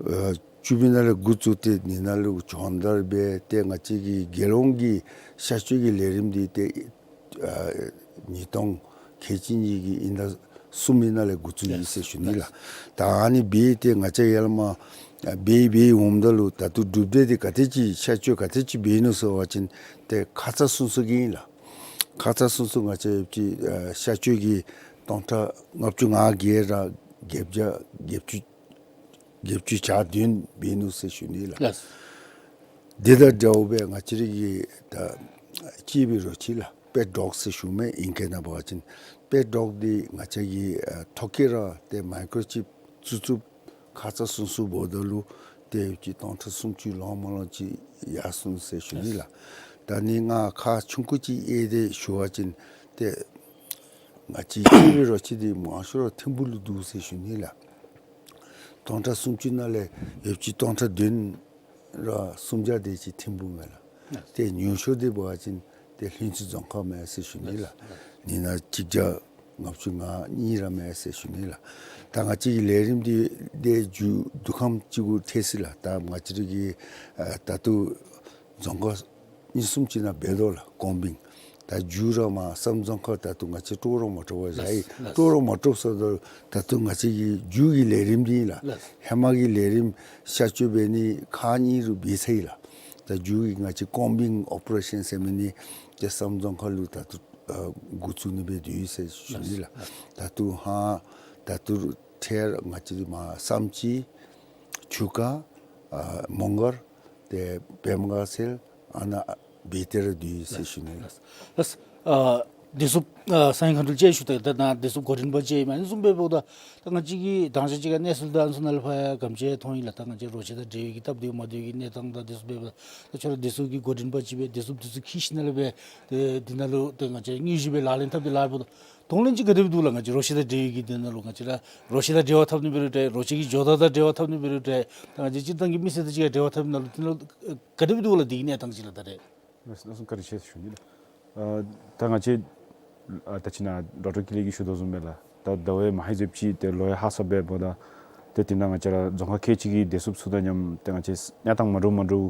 ཨ་བཅུ་པའི་ནང་ལས་འགོ་བཙུགས་ཏེ་འདི་ནང་ལུ་སྦྱོང་བརྡར་འབད་དེ་ང་བཅས་ཀྱི་རྒྱལ་ཡོངས་ཀྱི་གཤག་བཅོས་ཀྱི་ལས་རིམ་འདི་ཏེ་ཨ་ཉིས་སྟོང་ཁལ་གཅིག་གཉིས་ཀྱི་དབྱིན་ཟླ་གསུམ་པའི་ནང་ལས་འགོ་བཙུགས་ཡི་ཟེར་ཞུ་ནི་ལགས། ད་ཨ་ནི་འབད་དེ་ང་བཅས་ཡར་ལས་མར་འབད་འབད་འོངམ་ད་ལུ་ད་ལྟོ་གྲུབ་འབྲས་འདི་ག་དེ་ཅིག་གཤག་བཅོས་ག་དེ་ཅིག་འབད་ནུག་ཟེར་བ་ཅིན་ཏེ་ཁ་ཙ་སོ་སོ་གི་ཨིན་ལགས། ཁ་ཙ་སོ་སོ་ང་བཅས་ཀྱི་ཨ་གཤག་བཅོས་ཀྱི་སྟོང་ཕྲག་ལྔ་བཅུ་ང་བརྒྱད་ར་བརྒྱད་བརྒྱ་བརྒྱད་ཅུ་བརྒྱད་ཅུ་གྱ་བདུན་འབད་ནུག་ཟེར་ཞུ་ནི་ལགས། ལགས། དེ་དང་འདྲཝ་སྦེ་ང་བཅས་ར་གི་ད་གཅེས་པའི་རོ་ཁྱི་ལགས། པེཊ་ཌོག་ཟེར་ཞུ་མི་ཨིང་སྐད་ནང་འབད་བ་ཅིན་པེཊ་ཌོག་འདི་ང་བཅས་ཀྱིས་ཨ་ཐོ་བཀོད་ར་ཏེ་མའི་ཀོརོ་ཅིབ་བཙུགས་བཙུགསཔ་ཁ་ཙ་སོ་སོ་འབདཝ་ད་ལུ་ཏེ་ ཏེ་ཡོདཔ་ཅིག་སྟོང་ཕྲག་སུམ་ཅུ་ལོངམ་མ་ལོངམ་ཅིག་ཡར་སོང་ཟེར་ཞུ་ནི་ལགས། ད་ནི་ང་ཁག་ཆུང་ཀུ་ཅིག་ཨེ་དེ་ཞུ་བ་ཅིན་ཏེ་ང་བཅས་ཀྱི་རོ་ཁྱི་འདི་མང་ཤོས་ར་ཐིམ་ཕུག་ལུ་འདུག་ཟེར་ཞུ་ནི་ལགས། སྟོང་ཕྲག་སུམ་ཅུ་ནང་ལས་ཡོདཔ་ཅིག་སྟོང་ཕྲག་བདུན་ར་སུམ་བརྒྱ་དེ་ཅིག་ཐིམ་ཕུག་མས་ལགས། ཏེ་ཉུང་ཤོས་དེ་འབད་བ་ཅིན་ཏེ་ལྷུན་རྩེ་རྫོང་ཁག་མས་ཟེར་ཞུ་ནི་ལགས། ནི་ནང་གཅིག་བརྒྱ་ལྔ་བཅུ་ང་གཉིས་ར་མས་ཟེར་ཞུ་ནི་ལགས། ད་ང་བཅས་ཀྱི་ལས་རིམ་འདི་ཏེ་མཇུག་བསྡུ་ཁམས་ཅིག་གུ་ཐལ་སོ་ཡི་ལགས། ད་ང་བཅས་ར་གི་ཨ་ད་ལྟོ་རྫོང་ཁག་གཉིས་གསུམ་ཅིག་ནང་འབད་དོ་ལགས་ཀོང་བིང་། ད་མཇུག་ར་མར་བསམ་རྫོང་ཁག་ད་ལྟོ་ང་བཅས་སྤྲོ་རོགས་མ་སྤྲོ་བར་བཞག་ཡི། ལགས། སྤྲོ་རོགས་མ་སྤྲོ་ཟེརཝ་ད་ད་ལྟོ་ང་བཅས་ཀྱི་མཇུག་གི་ལས་རིམ་འདི་ལགས། ལགས། ཧེ་མ་གི་ལས་རིམ་ཤར་བསྐྱོད་འབད་ནི་ཁག་གཉིས་རུ་འབད་ཚར་ཡི་ལགས། ད་མཇུག་གི་ང་བཅས་ཀོང་བིང་ཨོ་པ་རེ་ཤཱན་ཟེར་མི་འདི་ཏེ་བསམ་རྫོང་ཁག་ལུ་ད་ལྟོ་ཨ་འགོ་བཙུགས་ནི་སྦེ་འདུག་ཟེར་ཞུ་ནི་ལགས། ད་ལྟོ་ཧ་ད་ལྟོ་ཐད་ང་བཅས་མར་བསམ་སྤྱིལ་ཆུ་ཁ་ཨ་མོང་སྒར་ཏེ་བདེ་སྨོན་དགའ་ཚལ་ཨ་ནཱ་འབད་དེ་ར་འདུག་ཟེར་ཞུ་ནི་ལགས། ལགས། ཨ་བདེ་སྲུངཔ་ཨ་གསང་བའི་མཁའ་འགྲོ་ཅིག་ཞུ་ད་ད་ནཱ་བདེ་སྲུངཔ་འགོ་འདྲེན་པ་ཅིག་མ་ཨ་ནི་བཟུམ་སྦེ་འབདཝ་ད་ད་ང་བཅས་ཀྱིས་དང་ཞག་ཅིག་ཁར་གནས་ཚུལ་དང་ཚུ་ནང་ལས་ཕར་ཡང་ག་དེམ་ཅིག་མཐོང་ཡི་ལགས། ད་ང་བཅས་རོ་ཁྱི་དང་འབྲེལ་བའི་གི་སྟབས་བདེཝ་མ་བདེཝ་གི་གནས་སྟངས་དང་དེ་ཚུ་འབདཝ་ད་ད་ཁྱོད་ར་བདེ་སྲུངཔ་གི་འགོ་འདྲེན་པ་ཅིག་སྦེ་བདེ་སྲུངཔ་དེ་ཚུ་འཁྱིད་ཞིནམ་ལས་སྦེ་ཏེ་འདི་ནང་ལུ་ཏེ་ང་བཅས་དངོས་གཞི་སྦེ་ལག་ལེན་འཐབ་སྟེ་ལཱ་འབདཝ་ད་གདོང་ལེན་ཅིག་ག་དེ་སྦེ་འདུག་ལགས། ང་བཅས་རོ་ཁྱི་དང་འབྲེལ་བའི་གི་འདི་ནང་ལུ་ང་བཅས་ར་རོ་ཁྱི་དང་འབྲེལ་བ་འཐབ་ནི་འབད་རུང་འདྲ་རོ་ཁྱི་གི་ཇོ་བདག་དང་འབྲེལ་བ་འཐབ་ནི་འབད་རུང་འདྲ་ད་ང་བཅས་སྤྱིར་བཏང་གི་མི་སེར་དང་གཅིག་ཁར་འབྲེལ་བ་འཐབ་ནི་ནང་ལུ་འདི་ནང་ལུ་ག་དེ་སྦེ་འདུག་ལགས་འདི་གི་གནས་སྟངས་ཅིག་ལགས་ད་རེས། ལགས་སོ་ལགས་སོ། བཀའ་དྲིན་ཆེ་ཟེར་ཞུ་ནི་ལགས། ཨ་ད་ང་བཅས་ཨ་ད་ཅི་ནཱ་ཌོག་ཊར་ཀུན་ལེགས་ཀྱིས་ཞུ་དོ་བཟུམ་སྦེ་ལགས། ད་ཟླཝ་མ་ཧེ་ཟེབ་ཅིག་ཏེ་ལོ་ཡང་ཧ་སག་སྦེ་འབདཝ་ད་ཏེ་དེ་ནང་ང་བཅས་ར་རྫོང་ཁག་ཁལ་གཅིག་གི་བདེ་སྲུངཔ་ཚུ་དང་མཉམ་ཏེ་ང་བཅས་གནས་སྟངས་མ་འདྲཝ་མ་འདྲཝ་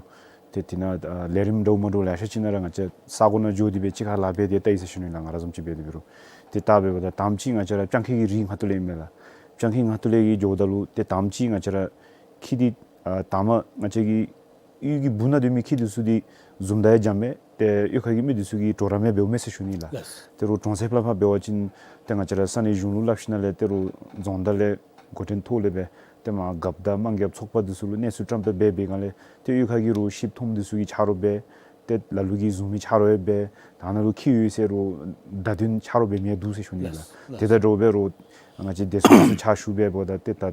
ཏེ་དེ་ནང་ཨ་ལས་རིམ་འདྲཝ་མ་འདྲཝ་ལེ་ཤ་ཅིག་ནང་ར་ང་བཅས་ས་གོ་ནང་འགྱོ་སྟེ་སྦེ་གཅིག་ཁར་ལཱ་འབད་དེ་བལྟ་ཡི་ཟེར་ཞུ་ནི་ལགས། ང་ར་བཟུམ་ཅིག་འབད་དེ་འབད་རུང་ཏེ་ད་འབདཝ་ད་དང་པ་ཅིག་ང་བཅས་ར་སྤྱང་ཁྱི་གི་རིགས་ངན་ཐོག་ལས་ཨིན་མས་ལགས། སྤྱང་ཁྱི་ངན་ཐོག་ལས་ཀྱི་འགྱོཝ་ད་ལུ་ཏེ་དང་པ་ཅིག་ང་བཅས་ར་ཁྱི་འདི་ཨ་ད་མ་ང་བཅས་ཀྱི་གཡུས་ཀྱི་སྦུག་ནང་སྡོད་མི་ཁྱི་འདི་ཚུ་འདི་བཟུམ་ད་ཡང་འཇམ་མས། ཏེ་གཡུས་ཁ་གི་མི་འདི་ཚུ་གིས་གྲོགས་རམ་ཡང་འབདཝ་མས་ཟེར་ཞུ་ནི་ལགས། ལགས། ཏེ་རོགས་གྲོང་གསེབ་ལས་ཕར་འབད་བ་ཅིན་ཏེ་ང་བཅས་ར་ས་གནས་གཞུང་ལུ་སླབ་ཞིནམ་ལས་ཏེ་རོགས་རྫོང་བདག་ལས་འགོ་འདྲེན་ཐོག་ལས་སྦེ་ཏེ་མར་རྒཔོ་དང་དམངས་རྒཔོ་ཚོགས་པ་འདི་ཚུ་ལུ་གནས་ཚུལ་བཀྲམ་སྟེ་འབད་བའི་སྒང་ལས་ཏེ་གཡུས་ཁ་གི་རོགས་ཤིབ་མཐོངམ་འདི་ཚུ་གིས་ཆ་རོགས་འབད། ཏེ་ལ་ལུ་གིས་བཟུང་མི་ཆ་རོགས་ཡང་འབད། ད་ནཱ་ལུ་ཁྱི་ཡོད་ཟེར་རོགས་བརྡ་སྟོན་ཆ་རོགས་འབད་མི་ཡང་འདུག་ཟེར་ཞུ་ནི་ལགས། ལགས། ཏེ་ད་དྲོ་པ་རོགས་ང་བཅས་བདེ་སྲུངཔ་ཚུ་ཕྱག་ཞུ་འབདཝ་ད་ཏེ་ད་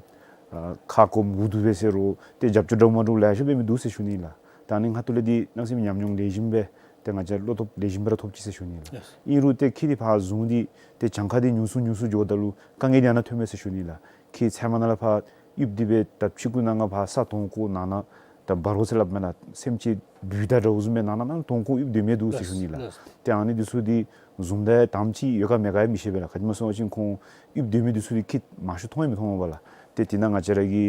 ཨ་ཁ་སྐོམ་འུ་སྡུག་པས་ཟེར་རོགས་ཏེ་རྒྱབ་སྐྱོར་འདྲཝ་མ་འདྲཝ་ལེ་ཤ་འབད་མི་འདུག་ཟེར་ཞུ་ནི་ལགས། ད་ནི་ང་ཐུགས་ལས་འདི་གནམ་མེད་ས་མེད་ཉམས་མྱོང་ལེགས་ཤོམ་སྦེ་ཏེ་ང་བཅས་བློ་སྟོབས་ལེགས་ཤོམ་སྦེ་ར་ཐོབ་ཅི་ཟེར་ཞུ་ནི་ལགས། ལགས། ཨིན་རུང་ཏེ་ཁྱི་འདི་ཕར་བཟུང་སྟེ་ཏེ་གྱངས་ཁ་འདི་ཉུང་སུ་ཉུང་སུ་འགྱོཝ་ད་ལུ་དཀའ་ངལ་འདི་ཨ་ནཱ་ཐོནམ་མས་ཟེར་ཞུ་ནི་ལགས། ཁྱི་ཚལ་མ་ནང་ལས་ཕར་ཡིབ་སྟེ་སྦེ་ད་ཕྱི་གུ་ནང་ང་ཕར་ས་དོང་བརྐོ་ནང་ན་ད་འབར་བ་ཟེར་སླབ་མས་ལགས། སེམས་ཅན་སྦུལ་དང་འདྲཝ་བཟུམ་སྦེ་ནང་ན་ནང་དོང་བརྐོ་ཡིབ་སྡོད་མི་འདུག་ཟེར་ཞུ་ནི་ལགས། ལགས། ཏེ་ཨ་ནི་འདི་ཚུ་འདི་བཟུངམ་ད་ཡང་དང་པ་ཅིག་ཡོད་ག་མེད་ག་ཡང་མི་ཤེས་པས་ལགས། ག་ཅི་སྨོ་ཟེར་བ་ཅིན་ཁོང་ཡིབ་སྡོད་མི་འདི་ཚུ་འདི་ཁྱི་མང་ཤོས་མཐོང་ཡང་མི་མཐོང་བས་ལགས། ཏེ་དེ་ནང་ང་བཅས་ར་གི་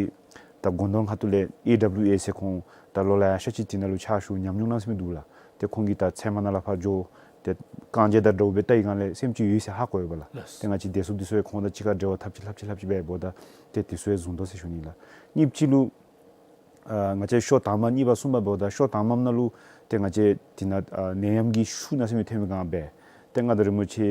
ད་སྒོ་འདོན་ཁ་ཐུག་ལས་ཨེ་ཌབ་ལིའུ་ཨེ་ཟེར་ཁོང་ད་ལོ་ལེ་ཤ་ཅིག་དེ་ནང་ལུ་ཕྱག་ཞུ་ཉམས་མྱོང་གནམ་མེད་ས་མེད་འདུག་ལགས། ཏེ་ཁོང་གིས་ད་ཚལ་མ་ནང་ལས་ཕར་འགྱོ་ཏེ་རྐང་རྗེས་དང་འདྲཝ་སྦེ་བལྟ་བའི་སྒང་ལས་སེམས་ཅན་ཡོད་ཟེར་ཧ་གོ་ཡོདཔ་ལགས། ལགས། ཏེ་ང་བཅས་བདེ་སྲུངཔ་འདི་ཚུ་ཡང་ཁོང་དང་གཅིག་ཁར་འབྲེལ་བ་འཐབ་ཅི་འཐབ་ཅི་འཐབ་ཅི་འབད་འབདཝ་ད་ཏེ་དེ་ཚུ་ཡང་བཟུང་དོ་ཟེར་ཞུ་ནི་ལགས། གཉིས་པ་ཅིག་ལུ་ཨ་ང་བཅས་ཤོ་དང་པ་གཉིས་པ་གསུམ་པ་འབདཝ་ད་ཤོ་དང་པམ་ནང་ལུ་ཏེ་ང་བཅས་དེ་ནང་ཨ་ནད་ཡམས་ཀྱི་ཤུགས་གནམ་མེད་ས་མེད་ཐོན་པའི་སྒང་སྦེ་ཏེ་མངའ་བདག་རིན་པོ་ཆེ་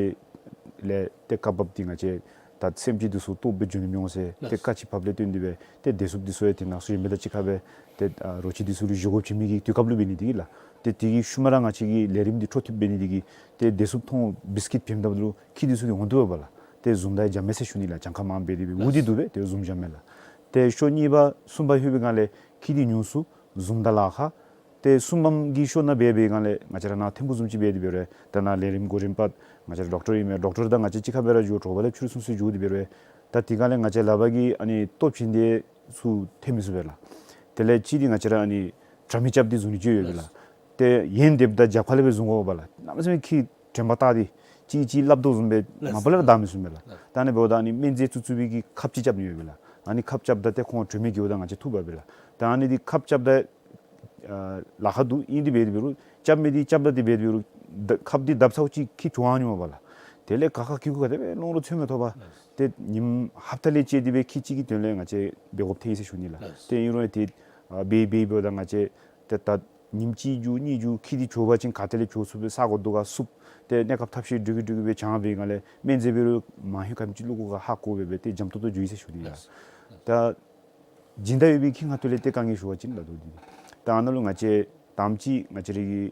ལས་ཏེ་བཀའ་བབས་ཏེ་ང་བཅས་ད་སེམས་ཅན་འདི་ཚུ་ལྟོ་སྦེ་འགྱོ་ནི་མི་འོང་ཟེར་ཏེ་ལགས། བཀའ་ཅིག་བབས་ལས་བརྟེན་ཏེ་སྦེ་ཏེ་བདེ་སྲུངཔ་འདི་ཚུ་ཡང་དེ་ནང་ཚུ་ཨིན་པ་དང་གཅིག་ཁར་སྦེ་ཏེ་ཨ་རོ་ཁྱི་འདི་ཚུ་ལུ་བཞེས་སྒོ་བྱིན་མི་གི་དུས་སྐབས་ལུ་འབད་ནི་འདི་གིས་ལགས། ཏེ་དེ་གི་ཤུལ་མ་ར་ང་བཅས་ཀྱི་ལས་རིམ་འདི་འཕྲོ་མཐུད་འབད་ནི་འདི་གིས་ཏེ་བདེ་སྲུངཔ་མཐོང་བིསི་ཀིཊ་བྱིནམ་ད་ལུ་ཁྱི་འདི་ཚུ་གིས་འོང་དོ་བས་ལགས། ཏེ་བཟུངམ་ད་ཡང་འཇམ་མས་ཟེར་ཞུ་ནི་ལགས། གྱངས་ཁ་མངམ་འབད་དེ་སྦེ་འུ་སྡུག་འདུག་པས། ཏེ་བཟུངམ་འཇམ་མས་ལགས། ཏེ་ཤོ་གཉིས་པ་གསུམ་པ་ལྷོད་པའི་སྒང་ལས་ཁྱི་འདི་ཉུང་སུ་བཟུངམ་ད་ལཱ་ཁག། ཏེ་གསུམ་པམ་གི་ཤོ་ནང་འབད་བའི་སྒང་ལས་ང་བཅས་ར་ནཱ་ཐིམ་ཕུག་བཟུམ་ཅིག་འབད་དེ་འབད་རུང་ད་ནཱ་ལས་རིམ་འགོ་འདྲེན་པ་ང་བཅས་ར་ཌོག་ཊར་ཨིན་མས། ཌོག་ཊར་དང་ང་བཅས་གཅིག་ཁར་སྦེ་ར་འགྱོ་དྲོ་པ་ལས་ཕྱི་རུ་ཚུན་ཚོད་འགྱོ་དེ་འབད་རུང་ད་དེ་སྒང་ལས་ང་བཅས་ལག་པ་གིས་ཨ་ནི་ལྟོ་བྱིན་ཏེ་ཚུར་འཐོན་མི་ཚུགས་པས་ལགས། དེ་ལས་གཅིག་འདི་ང་བཅས་ར་ཨ་ནི་དྲ་མིག་རྐྱབ་སྟེ་བཟུང་ནི་ཅིག་ཡོད་པས་ལགས། ཏེ་ཡན་འདེབས་དང་རྒྱབ་ཁ་ལས་སྦེ་བཟུང་དགོ་པས་ལགས། གནམ་མེད་ས་མེད་ཁྱི་དྲན་པ་བརྟགས་ཏེ་གཅིག་གིས་གཅིག་སླབ་དོ་བཟུམ་སྦེ་ལགས། མ་པ་ལས་ར་བདའ་མི་ཚུགས་པས་ལགས། ལགས། ད་ཨ་ནི་འབདཝ་ད་ཨ་ནི་སྨན་རྫས་བཙུགས་བཙུགས་པའི་གི་ཁབ་ཅིག་རྐྱབ་ནི་ཡོད་པས་ལགས། ཨ་ནི་ཁབ་རྐྱབ་ད་ཏེ་ཁོང་དྲན་མེད་འགྱོཝ་ད་ང་བཅས་ཐུག་པས་ལགས། ད་ཨ་ནི་འདི་ཁབ་རྐྱབ་ད་ཨ་ལཱ་ཁག་འདུག། ཨིན་དེ་འབད་དེ་འབད་རུང་རྐྱབ་མི་འདི་རྐྱབ་ད་དེ་འབད་དེ་འབད་རུང་ད་ཁབ་འདི་བརྡབ་ཚརཝ་ཅིག་ཁྱི་བྱོག་འོང་ནི་མས་པ་ལགས། དེ་ལས་ག་ཁ་གི་གུ་ག་དེ་སྦེ་ལོང་རུང་འཚོལ་མི་ཐོབ་པས། ལགས། ཏེ་ཉིནམ་ཧབ་ཏ་ལས་བཅད་དེ་སྦེ་ཁྱི་གཅིག་གི་དོན་ལས་ང་བཅས་འབད་དགོཔ་ཐལ་ཡི་ཟེར་ཞུ་ནི་ལགས། ལགས། ཏེ་ཨིན་རུང་ཡང་ཏེ་ཨ་འབད་འབད་འབདཝ་ད་ང་བཅས་ཏེ་ད་ཉིནམ་གཅིག་མཇུག་གཉིས་མཇུག་ཁྱི་འདི་བྱོག་པ་ཅིན་ག་ཏེ་ལས་བྱོག་ཚུགས་པས། ས་གོ་དོ་ག་བསུབ། ཏེ་གནས་སྐབས་ཐབས་ཤེས་སྒྲུབ་ཀྱི་སྒྲུབ་ཀྱི་སྦེ་བྱང་བའི་སྒང་ལས་སྨན་རྫས་འབད་རུང་མ་ལྷོད་ག་མི་ཅིག་བླུག་དགོ་ག་ཧ་གོ་སྦེ་སྦེ་ཏེ་འཇམ་ཏོང་ཏོ་འགྱོ་ཡི་ཟེར་ཞུ་ནི་ལགས། ད་སྦྱིན་བདག་ཡོད་པའི་ཁྱི་ང་ཐུགས་ལས་ཏེ་དཀའ་ངལ་ཞུ་བ་ཅིན་ལགས་དོ་འདི་ད་ཨ་ནཱ་ལུ་ང་བཅས་དང་པ་ཅིག་ང་བཅས་ར་གི་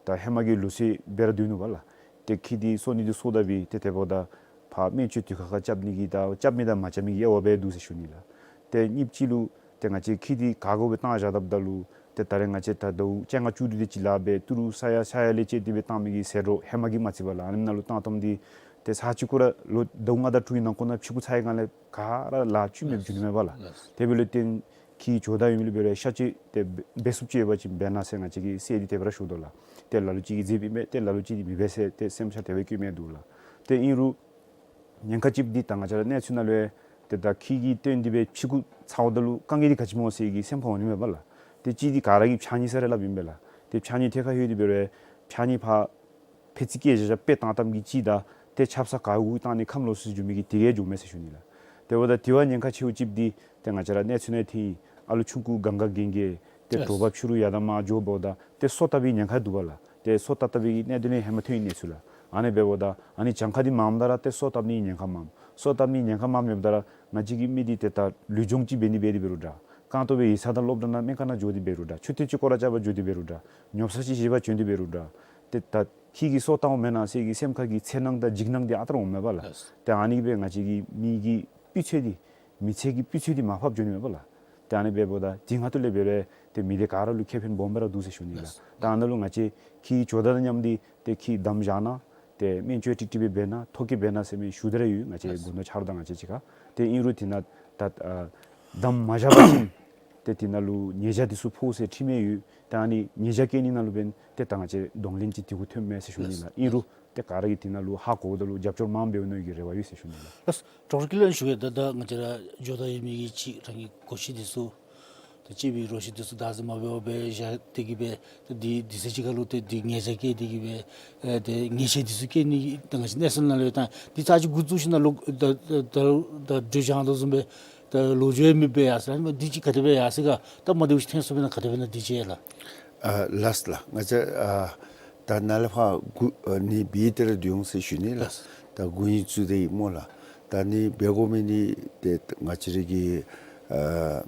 ད་ཧེ་མ་གི་ལུགས་སྲོལ་སྦེ་ར་སྡོད་ནུག་པ་ལགས། ཏེ་ཁྱི་འདི་གསོ་ནི་འདི་གསོ་ད་སྦེ་ཏེ་དེ་འབདཝ་ད་ཕར་སྨན་བཅོས་དུས་ཁ་ཁར་རྐྱབ་ནི་གི་ད་རྐྱབ་མི་དང་མ་རྐྱབ་མི་གི་དབྱེ་བ་སྦེ་འདུག་ཟེར་ཞུ་ནི་ལགས། ཏེ་གཉིས་པ་ཅིག་ལུ་ ཏེ་ང་བཅས་ཁྱི་འདི་ག་དགོ་སྦེ་བཏང་བཞག་དཔ་ད་ལུ་ཏེ་ད་རེས་ང་བཅས་ད་ཟླཝ་བཅོ་ལྔ་བཅུ་དྲུག་དེ་ཅིག་ལཱ་འབད་ཏི་རུ་ས་ཡ་ས་ཡ་ལས་བཅད་དེ་སྦེ་བཏང་མི་གི་ཟད་འགྲོ་ཧེ་མ་གི་མ་བརྩི་བར་ལགས། ཨ་ནི་ནང་ལུ་བཏང་བཏངམ་འདི་ཏེ་ས་གཅིག་ཁོ་ར་ལོ་ཟླཝ་ལྔ་དང་དྲུག་གི་ནང་འཁོད་ནང་ཕྱི་གུ་ཚར་བའི་སྒང་ལས་ག་ར་ལཱ་བཅུད་མེདཔ་འགྱོ་ནི་མས་པ་ལགས། དེ་འབདཝ་ལས་བརྟེན་ཁྱི་ཇོ་བདག་ཡོད་མི་ལུ་འབད་རུང་ཤ་བཅོས་ཏེ་འབད་ཚུགསཔ་ཅིག་ཡོད་པ་ཅིན་འབད་གནང་ཟེར་ང་བཅས་ཀྱིས་སྲས་འདི་དེ་སྦེ་ར་ཞུ་དོ་ལགས། ཏེ་ལ་ལུ་ཅིག་གིས་མཛདཔ་ཨིན་མས། ཏེ་ལ་ལུ་ཅིག་གིས་མི་འབད་ཟེར་ཏེ་སེམས་ཤར་དེ་སྦེ་བཀོད་མི་འདུག་ལགས། ཏེ་ཨིན་རུང་ཉེན་ཁ་ཅིག་འདི་ད་ང་བཅས་ར་གནས་ཚུལ་ནང་ལུ་ཏེ་ད་ཁྱི་གི་སྟོན་འདི་སྦེ་ཕྱི་གུ་ཚརཝ་ད་ལུ་དཀའ་ངལ་འདི་ག་ཅི་སྨོ་ཟེར་གྱི་སེམས་ཁར་འོང་ནི་མས་པ་ལགས། ཏེ་གཅིག་འདི་ག་ར་གིས་ཕྱགས་སྙིགས་ཟེར་ར་སླབ་ཨིན་པས་ལགས། ཏེ་ཕྱགས་སྙིགས་ཐད་ཁར་ལྷོད་དེ་འབད་རུང་ཕྱགས་སྙིགས་ཕར་ཕད་ཅིག་བཀལ་བཞག་བཞགཔ་སྦེ་བཏང་བཏངམ་གི་གཅིག་དང་ཏེ་ཆབ་གསང་ག་གུ་བཏང་ནི་ཁམས་ལོག་སུ་འགྱོ་མི་གི་དེ་གིས་འགྱོཝ་མས་ཟེར་ཞུ་ནི་ལགས། དེ་འབདཝ་ད་དེ་བ་ཉེན་ཁ་ཆེཝ་ཅིག་འདི་ཏེ་ང་བཅས་ར་གནས་ཚུལ་ནང་ཐོན་ཡི། ཨ་ལུ་ཆུང་ཀུ་གང་ག་གན་གི་ཏེ་དྲོ་པ་ཕྱི་རུ་ཡར་དང་མར་འགྱོཝ་ད་ཏེ་སོ་བཏབ་པའི་ཉེན་ཁ་འདུག་པ་ལགས། ཏེ་སོ་བཏབ་བཏབ་པའི་གནད་དོན་ནི་ཧེ་མ་ཐོན་ཡི་གནས་ཚུལ་ལགས། ཨ་ནི་འབདཝ་ད་ཨ་ནི་གྱངས་ཁ་འདི་མངམ་ད་ར་ཏེ་སོ་བཏབ་ནིའི་ཉེན་ཁ་མངམ། སོ་བཏབ་ནིའི་ཉེན་ཁ་མངམ་ཡོདཔ་ད་ར་ང་བཅས་ཀྱི་མི་འདི་ཏེ་ད་ལུས་སྦྱོང་ཅིག་འབད་ནི་འབད་དེ་འབད་རུང་འདྲ། རྐང་ཐོག་སྦེ་ཡིག་ཚང་དང་སློབ་གྲྭ་ནང་སྨན་ཁང་ནང་འགྱོ་སྟེ་འབད་རུང་འདྲ། ཆུ་ཐིགས་ཅིག་སྐོར་ར་རྐྱབ་པར་འགྱོ་སྟེ་འབད་རུང་འདྲ། ཉོ་ས་ཅིག་བཞེས་པར་བྱོན་ཏེ་འབད་རུང་འདྲ། ཏེ་ད་ཁྱི་གིས་སོ་བཏངམ་མེན་ན་ཟེར་གྱི་སེམས་ཁར་གྱི་འཚེར་སྣང་དང་འཇིགས་སྣང་འདི་ཨ་རྟག་ར་འོངམ་མས་པ་ལགས། ལགས། ཏེ་ཨ་ནི་སྦེ་ང་བཅས་ཀྱི་མི་གི་སྤུས་ཚད་འདི་མི་ཚེ་གི་སྤུས་ཚད་འདི་མར་ཕབ་འགྱོ་ནི་མས་པ་ལགས། ཏེ་ཨ་ནི་འབདཝ་ད་འདི་ང་ཐུགས་ལས་འབད་རུང་ཏེ་མི་སྡེ་ག་ར་ལུ་ཁེ་ཕན་སྦོམ་སྦེ་ར་འདུག་ཟེར་ཞུ་ནི་ལགས། ལགས། ད་ཨ་ནཱ་ལུ་ང་བཅས་ཁྱི་ཇོ་བདག་དང་མཉམ་འདི་ཏེ་ཁྱི་དམ་བཞག་གནང་། ཏེ་སྨན་བཅོས་ཀྲིག་ཀྲི་སྦེ་འབད་གནང་། ཐོ་བཀོད་འབད་གནང་ཟེར་མི་ཞུ་སྟེ་ར་ཡོད། ང་བཅས་ལགས། དགུང་ལོ་ཆ་རོགས་དང་ང་བཅས་གཅིག་ཁར། ཏེ་ཨིན་རུང་དེ་ནང་ད་ཨ་དམ་མ་བཞག་པ་ཅིན་ཏེ་དེ་ནང་ལུ་ཉེས་བྱ་འདི་ཚུ་ཕོག་ཟེར་ཁྲིམས་ཡང་ཡོད། ད་ཨ་ནི་ཉེས་བྱ་བཀལ་ནི་ནང་ལུ་འབདན་ཏེ་ད་ང་བཅས་གདོང་ལེན་ཅིག་དེ་གུ་ཐོནམ་མས་ཟེར་ཞུ་ནི་ལགས། ལགས། ཨིན་རུང་ཏེ་ག་ར་གིས་དེ་ནང་ལུ་ཧ་གོཝ་ད་ལུ་རྒྱབ་སྐྱོར་མངམ་འབདཝ་ནི་གི་རེ་བ་ཡོད་ཟེར་ཞུ་ནི་ལགས། ལགས། ཌོག་ཊར་ཀུན་ལེགས་ཞུ་གེ། ད་ད་ང་བཅས་ར་ཇོ་བདག་ཡོད་མི་གི་ཅིག་རང་གི་སྒོ་ཁྱི་འདི་ཚུ་ད་གཅེས་པའི་རོ་ཁྱི་འདི་ཚུ་བདག་འཛིན་མ་འབད་བར་སྦེ་བཞག་སྟེ་གི་སྦེ་ད་འདི་འདི་ཚེ་གཅིག་ཁར་ལུ་ཏེ་འདི་ཉེས་བྱ་བཀལ་ཏེ་གི་སྦེ་ཨེ་ཏེ་ཉེས་ཆད་འདི་ཚུ་བཀལ་ནི་ད་ང་བཅས་གནས་ཚུལ་ནང་ལུ་ཡོད། ད་འདི་ཚར་ཅིག་འགོ་བཙུགས་ཞིནམ་ལས་ད་ད་ད་ད་འགྲོས་སྦྱང་དོ་བཟུམ་སྦེ་ད་ལོ་རྒྱུས་ཡང་མེདཔ་སྦེ་ཡར་སོ་ཡི། ཨ་ནི་འདི་ཅིག་ག་དེ་སྦེ་ཡར་སོ་ཡི་ག། ད་མ་བདེཝ་ཅིག་ཐོན་སོང་པས་ན་ག་དེ་སྦེ་ཨིན་ན་འདི་ཅིག་ལགས། ཨ་ལགས་ལགས། ང་བཅས་ཨ་ད་ནཱ་ལས་ཕར་འགོ་ཨ་ནི་འབད་དེ་ར་སྡོད་འོང་ཟེར་ཞུ་ནི་ལགས། ལགས། ད་འགོ་དབྱེ་བཙུགས་ཏེ་སྨོ་ལགས། ད་ནི་འབད་དགོ་མི་འདི་ཏེ་ང་བཅས་ར་གི་ཨ་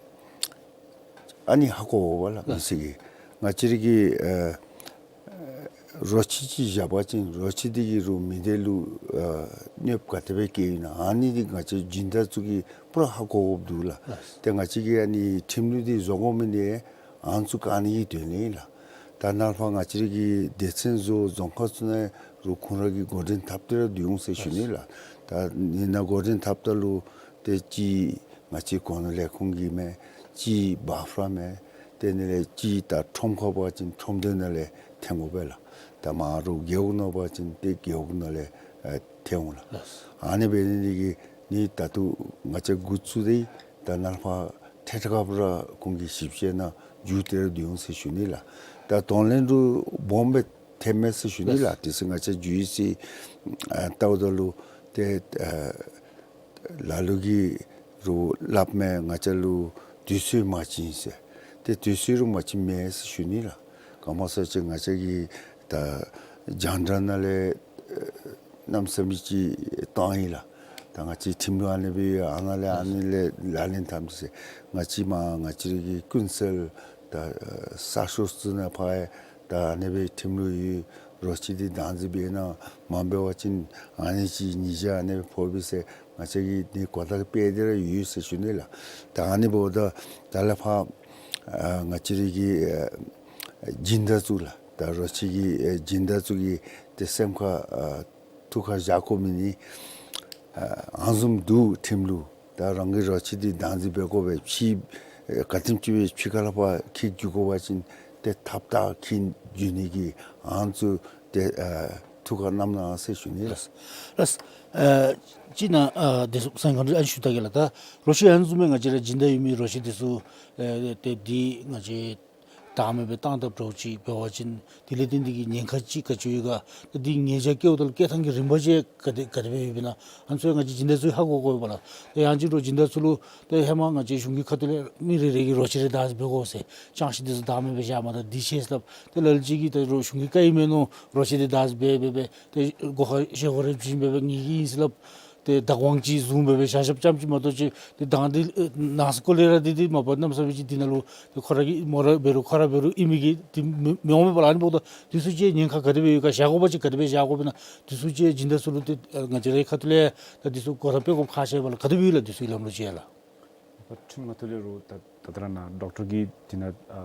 ཨ་ནི་ཧ་གོ་བ་ལགས། ལགས། མི་སེར་གྱིས་ང་བཅས་ར་གི་ཨ་རོ་ཁྱི་ཅིག་བཞག་པ་ཅིན་རོ་ཁྱི་འདི་གིས་རོགས་མི་སྡེ་ལུ་ཨ་གནོདཔ་ག་དེ་སྦེ་བཀལཝ་ཨིན་ན། ཨ་ནི་འདི་ང་བཅས་སྦྱིན་བདག་ཚུ་གིས་པུ་ར་ཧ་གོ་དགོཔ་འདུག་ལགས། ལགས། ཏེ་ང་བཅས་ཀྱིས་ཨ་ནི་ཁྲིམས་ལུགས་འདི་བཟོ་དགོ་མི་འདི་ཨ་ནི་ཚུ་བཀག་ནི་གི་དོན་ལས་ལགས། ད་ནཱ་ལས་ཕར་ང་བཅས་ར་གི་སྡེ་ཚན་བཟོ་རྫོང་ཁག་ཚུ་ནང་རོགས་ཁོང་ར་གིས་འགོ་འདྲེན་འཐབ་སྟེ་ར་སྡོད་འོང་ཟེར་ཞུ་ནི་ལགས། ད་ཨ་ནི་ནང་འགོ་འདྲེན་འཐབ་ད་ལུ་ཏེ་གཅིག་ང་བཅས་གོ་ནོར་ལས་ཁུངས་ཀྱིས་མས། གཅིག་བཱཕ་ར་མས། དེ་ནང་ལས་གཅིག་ད་ཁྲོམ་ཁར་འབད་བ་ཅིན་ཁྲོམ་སྡེ་ནང་ལས་ཐོན་དགོ་པས་ལགས། ད་མ་རོགས་རྒེད་འོག་ནང་འབད་བ་ཅིན་ཏེ་རྒེད་འོག་ནང་ལས་ཨ་ཐོན་འོང་ལགས། ལགས། ཨ་ནི་འབད་ནི་འདི་གིས་ནི་ད་ལྟོ་ང་བཅས་འགོ་བཙུགས་ཏེ་ད་ནཱ་ལས་ཕར་ཐད་ཀར་སྦེ་ར་ཁོང་གི་ཞིབ་དཔྱད་ནང་འཇུག་སྟེ་ར་སྡོད་འོང་ཟེར་ཞུ་ནི་ལགས། ད་གདོང་ལེན་འདི་སྦོམ་སྦེ་ཐོནམ་མས་ཟེར་ཞུ་ནི་ལགས། ལགས། དེ་ཚེ་ང་བཅས་ཇུ་ཨི་སི་ཨ་བལྟཝ་ད་ལུ་ཏེ་ཨ་ལ་ལུ་གིས་རོགས་སླབ་མས། ང་བཅས་ལུ་དུས་ཚོད་མ་བྱིན་ཟེར། ཏེ་དུས་ཚོད་ར་མ་བྱིནམ་མས་ཟེར་ཞུ་ནི་ལགས། ག་མ་ཚད་ཅིག་ང་བཅས་ཀྱིས་ད་རྒྱང་བསྒྲགས་ནང་ལས་ཨེ་གནམ་མེད་ས་མེད་ཅིག་བཏང་ཡི་ལགས། ད་ང་བཅས་ཁྲིམས་ལུགས་ཨ་ནི་སྦེ་ཨ་ནཱ་ལས་ཨ་ནི་ལས་ལག་ལེན་འཐབ་ཟེར། ང་བཅས་མ་ང་བཅས་ར་གི་ཀུན་གསལ་ད་ཨེ་གསར་ཤོག་ཚུ་ནང་ཕར་ཡང་ད་ཨ་ནི་སྦེ་ཁྲིམས་ལུགས་ཡོད། རོ་ཁྱི་འདི་བདག་འཛིན་འབད་གནང་། མ་འབད་བ་ཅིན་ཨ་ནི་ཅིག་ཉེས་བྱ་ཨ་ནི་སྦེ་ཕོག་པས་ཟེར་ང་བཅས་ཀྱིས་ནི་གོ་བརྡ་སྤེལ་ཏེ་ར་ཡོད་ཟེར་ཞུ་ནི་ལགས། ད་ཨ་ནི་འབདཝ་ད་ད་ལས་ཕར་ཨ་ང་བཅས་ར་གི་ཨ་སྦྱིན་བདག་ཚུ་ལགས། ད་རོ་ཁྱི་གི་ཨ་སྦྱིན་བདག་ཚུ་གིས་ཏེ་སེམས་ཁར་ཨ་ཐུགས་ཁར་བཞག་དགོ་མི་ནི་ཨ་ཨ་ནི་བཟུམ་འདུག། ཁྲིམས་ལུགས་ད་རང་གི་རོ་ཁྱི་འདི་བདག་འཛིན་འབད་དགོ་པས། ཕྱི་ཨེ་ག་དེམ་ཅིག་སྦེ་ཕྱི་ཁ་ལས་ཕར་འཁྱིད་འགྱོ་དགོ་པ་ཅིན་ཏེ་ཐབས་ད་འཁྱིད་འགྱོ་ནི་གི་ཨ་ནི་ཚུ་ཏེ་ཨ་ཐུགས་ཁར་བསྣམས་གནང་ཟེར་ཞུ་ནི་ལགས། ལགས། ཨ་ཅིག་ནཱ་ཨ་དེ་ཚུ་གསན་གནང་ཨ་ནི་ཞུ་ད་གེ་ལགས། ད་རོ་ཁྱི་ཨ་ནི་བཟུམ་སྦེ་ང་བཅས་ར་སྦྱིན་བདག་ཡོད་མི་རོ་ཁྱི་འདི་ཚུ་ཨེ་ཏེ་འདི་ང་བཅས་བདག་མེད་སྦེ་བཏང་དཔ་འདྲཝ་ཅིག་འབད་བ་ཅིན་དེ་ལས་བརྟེན་ཏེ་གི་ཉེན་ཁ་ཅིག་ག་ཅི་ཡོད་ག། ད་འདི་ཉེས་བྱ་བཀལཝ་ད་ལུ་བཀལ་ཐངས་ཀྱི་རིམ་པ་ཅིག་ག་དེ་ག་དེ་སྦེ་ཡོདཔ་ཨིན་ན། ཨ་ནི་ཚུ་ཡང་ང་བཅས་སྦྱིན་བདག་ཚུ་ཧ་གོ་དགོ་པས་ལགས། ད་ཡང་ཅིན་རོགས་སྦྱིན་བདག་ཚུ་ལུ་ད་ཧེ་མ་ང་བཅས་གཞུང་གི་ཁ་ཐུག་ལས་མི་རེ་རེ་གིས་རོ་ཁྱི་རེ་བདག་འཛིན་འབད་དགོ་ཟེར། ཅང་ཤེས་འདི་ཚུ་བདག་མེད་སྦེ་བཞག་མ་ད་འདི་ཆེ་ཟེར་སླབ། ད་ལ་ལུ་ཅིག་གིས་ད་རོགས་གཞུང་གི་བཀའ་ཨིན་མས་མནོ་རོ་ཁྱི་འདི་བདག་འཛིན་འབད་འབད་སྦེ་ཏེ་སྒོ་ཁར་ཤེལ་སྒོ་རེ་བྱིན་སྦེ་སྦེ་ངེ་གི་ཨིན་ཟེར་སླབ། ཏེ་བདག་དབང་ཅིག་བཟུང་སྦེ་སྦེ་བཞག་བཞགཔ་ཙམ་ཅིག་མ་གཏོགས་ཅིག་ཏེ་དང་འདི་ཨེ་ནང་སེམས་ཁོག་ལས་ར་འདི་འདི་མ་པ་གནམ་མེད་ས་མེད་ཅིག་འདི་ནང་ལུ་ཏེ་ཁོ་ར་གི་མོ་ར་འབད་རུང་ཁོ་ར་འབད་རུང་ཨིན་མི་གི་འདི་མི་མི་འོང་མས་པ་ལགས། ཨ་ནི་འབདཝ་ད་འདི་ཚུ་ཅིག་ཉེན་ཁ་ག་དེ་སྦེ་ཡོད་ག། བཞག་དགོ་པ་ཅིན་ག་དེ་སྦེ་བཞག་དགོཔ་ཨིན་ན། འདི་ཚུ་ཅིག་སྦྱིན་བདག་ཚུ་ལུ་ཏེ་ཨེ་ང་བཅས་རའི་ཁ་ཐུག་ལས་ད་འདི་ཚུ་གོ་བརྡ་སྤེལ་དགོཔ་ཁག་ཆེ་བས་ལགས། ག་དེ་སྦེ་ཡོད་ལགས་འདི་ཚུ་གི་ལམ་ལུགས་ཅིག་ལགས། ཁྲིམས་ཁ་ཐུག་ལས་རུང་ད་ད་ལྟོ་ར་ནཱ་ཌོག་ཊར་གྱིས་དེ་ནང་ཨ་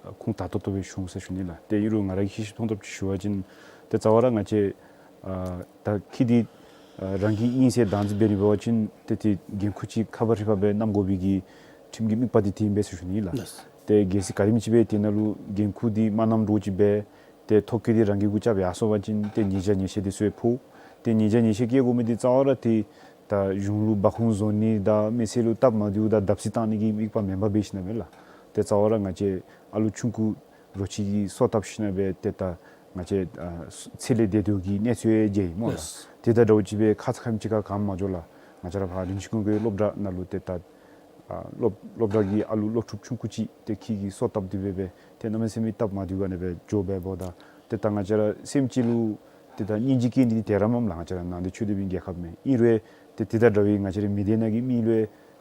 ཨ་ཁུངས་དག་ཏོག་ཏོ་སྦེ་ཞུ་འོང་ཟེར་ཞུ་ནི་ལགས། ཏེ་ཨིན་རུང་ང་ར་གིས་ཤེས་ཤེས་མཐོང་ཐོབ་ཅིག་ཞུ་བ་ཅིན་ཏེ་རྩ་བ་ར་ང་བཅས་ཨ་ད་ཁྱི་འདི་ཨ་རང་གི་ཨིན་ཟེར་བདག་འཛིན་འབད་ནི་འབད་བ་ཅིན་ཏེ་ཏེ་འགན་ཁུར་ཅིག་ཁ་འབག་རི་འབག་སྦེ་བསྣམ་དགོ་པའི་གི་ཁྲིམས་ཀྱི་དམིགས་པ་འདི་དེ་ཨིན་པས་ཟེར་ཞུ་ནི་ལགས། ལགས། ཏེ་གལ་སྲིད་ག་དེམ་ཅིག་སྦེ་དེ་ནང་ལུ་འགན་ཁུར་འདི་མ་བསྣམ་འདྲཝ་ཅིག་སྦེ་ཏེ་ཐོ་བཀོད་འདི་རང་གི་གུ་རྐྱབ་ཡར་སོང་བ་ཅིན་ཏེ་ཉེས་བྱ་ཉེས་ཆད་འདི་ཚུ་ཡང་ཕོག། ཏེ་ཉེས་བྱ་ཉེས་ཆད་བཀལ་དགོ་མི་འདི་རྩ་བ་ར་ཏེ་ད་གཞུང་ལུ་སྦ་ཁུངས་བཟོ་ནི་དང་མི་སེར་ལུ་སྟབས་མ་བདེཝ་དང་བརྡབ་གསིག་བཏང་ནི་གི་དམིགས་པ་མེན་པར་འབད་ཞིན་ན་སྦེ་ལགས། ཏེ་རྩ་བ་ར་ང་བཅས་ཨ་ལུ་ཆུང་ཀུ་རོ་ཁྱི་གི་སོ་བཏབ་ཞིན་ན་སྦེ་ཏེ་ད་ང་བཅས་ཨ་ཚེ་ལས་འདས་དོ་གི་གནས་ཚུལ་ཡང་མཇལ་ཡི་སྨོ་ལགས། ལགས། དེ་དང་འདྲཝ་ཅིག་སྦེ་ཁ་ཙ་ཁ་ཉིནམ་ཅིག་ཁར་ག་མ་འགྱོ་ལགས། ང་བཅས་ར་ཕར་རིན་ཆེན་ཀུན་དགའི་སློབ་གྲྭ་ནང་ལུ་ཏེ་ད་ཨ་སློབ་སློབ་གྲྭ་གི་ཨ་ལུ་སློབ་ཕྲུག་ཆུང་ཀུ་ཅིག་ཏེ་ཁྱི་གི་སོ་བཏབ་སྟེ་སྦེ་སྦེ་ཏེ་གནམ་མེད་ས་མེད་སྟབས་མ་བདེཝ་ག་ནི་སྦེ་འགྱོ་སྦེ་འབདཝ་ད་ཏེ་ད་ང་བཅས་ར་སེམས་ཅན་ལུ་ཏེ་ད་སྙིང་རྗེ་སྐྱེ་ནི་འདི་དེ་ར་མས་ལགས། ང་བཅས་ར་ནང་འདི་ཆོས་ལྡན་པའི་རྒྱལ་ཁབ་མས། ཨིན་རུང་ཏེ་དེ་དང་འདྲ་བའི་ང་བཅས་རའི་མི་སྡེ་ནང་གི་མི་ལུ་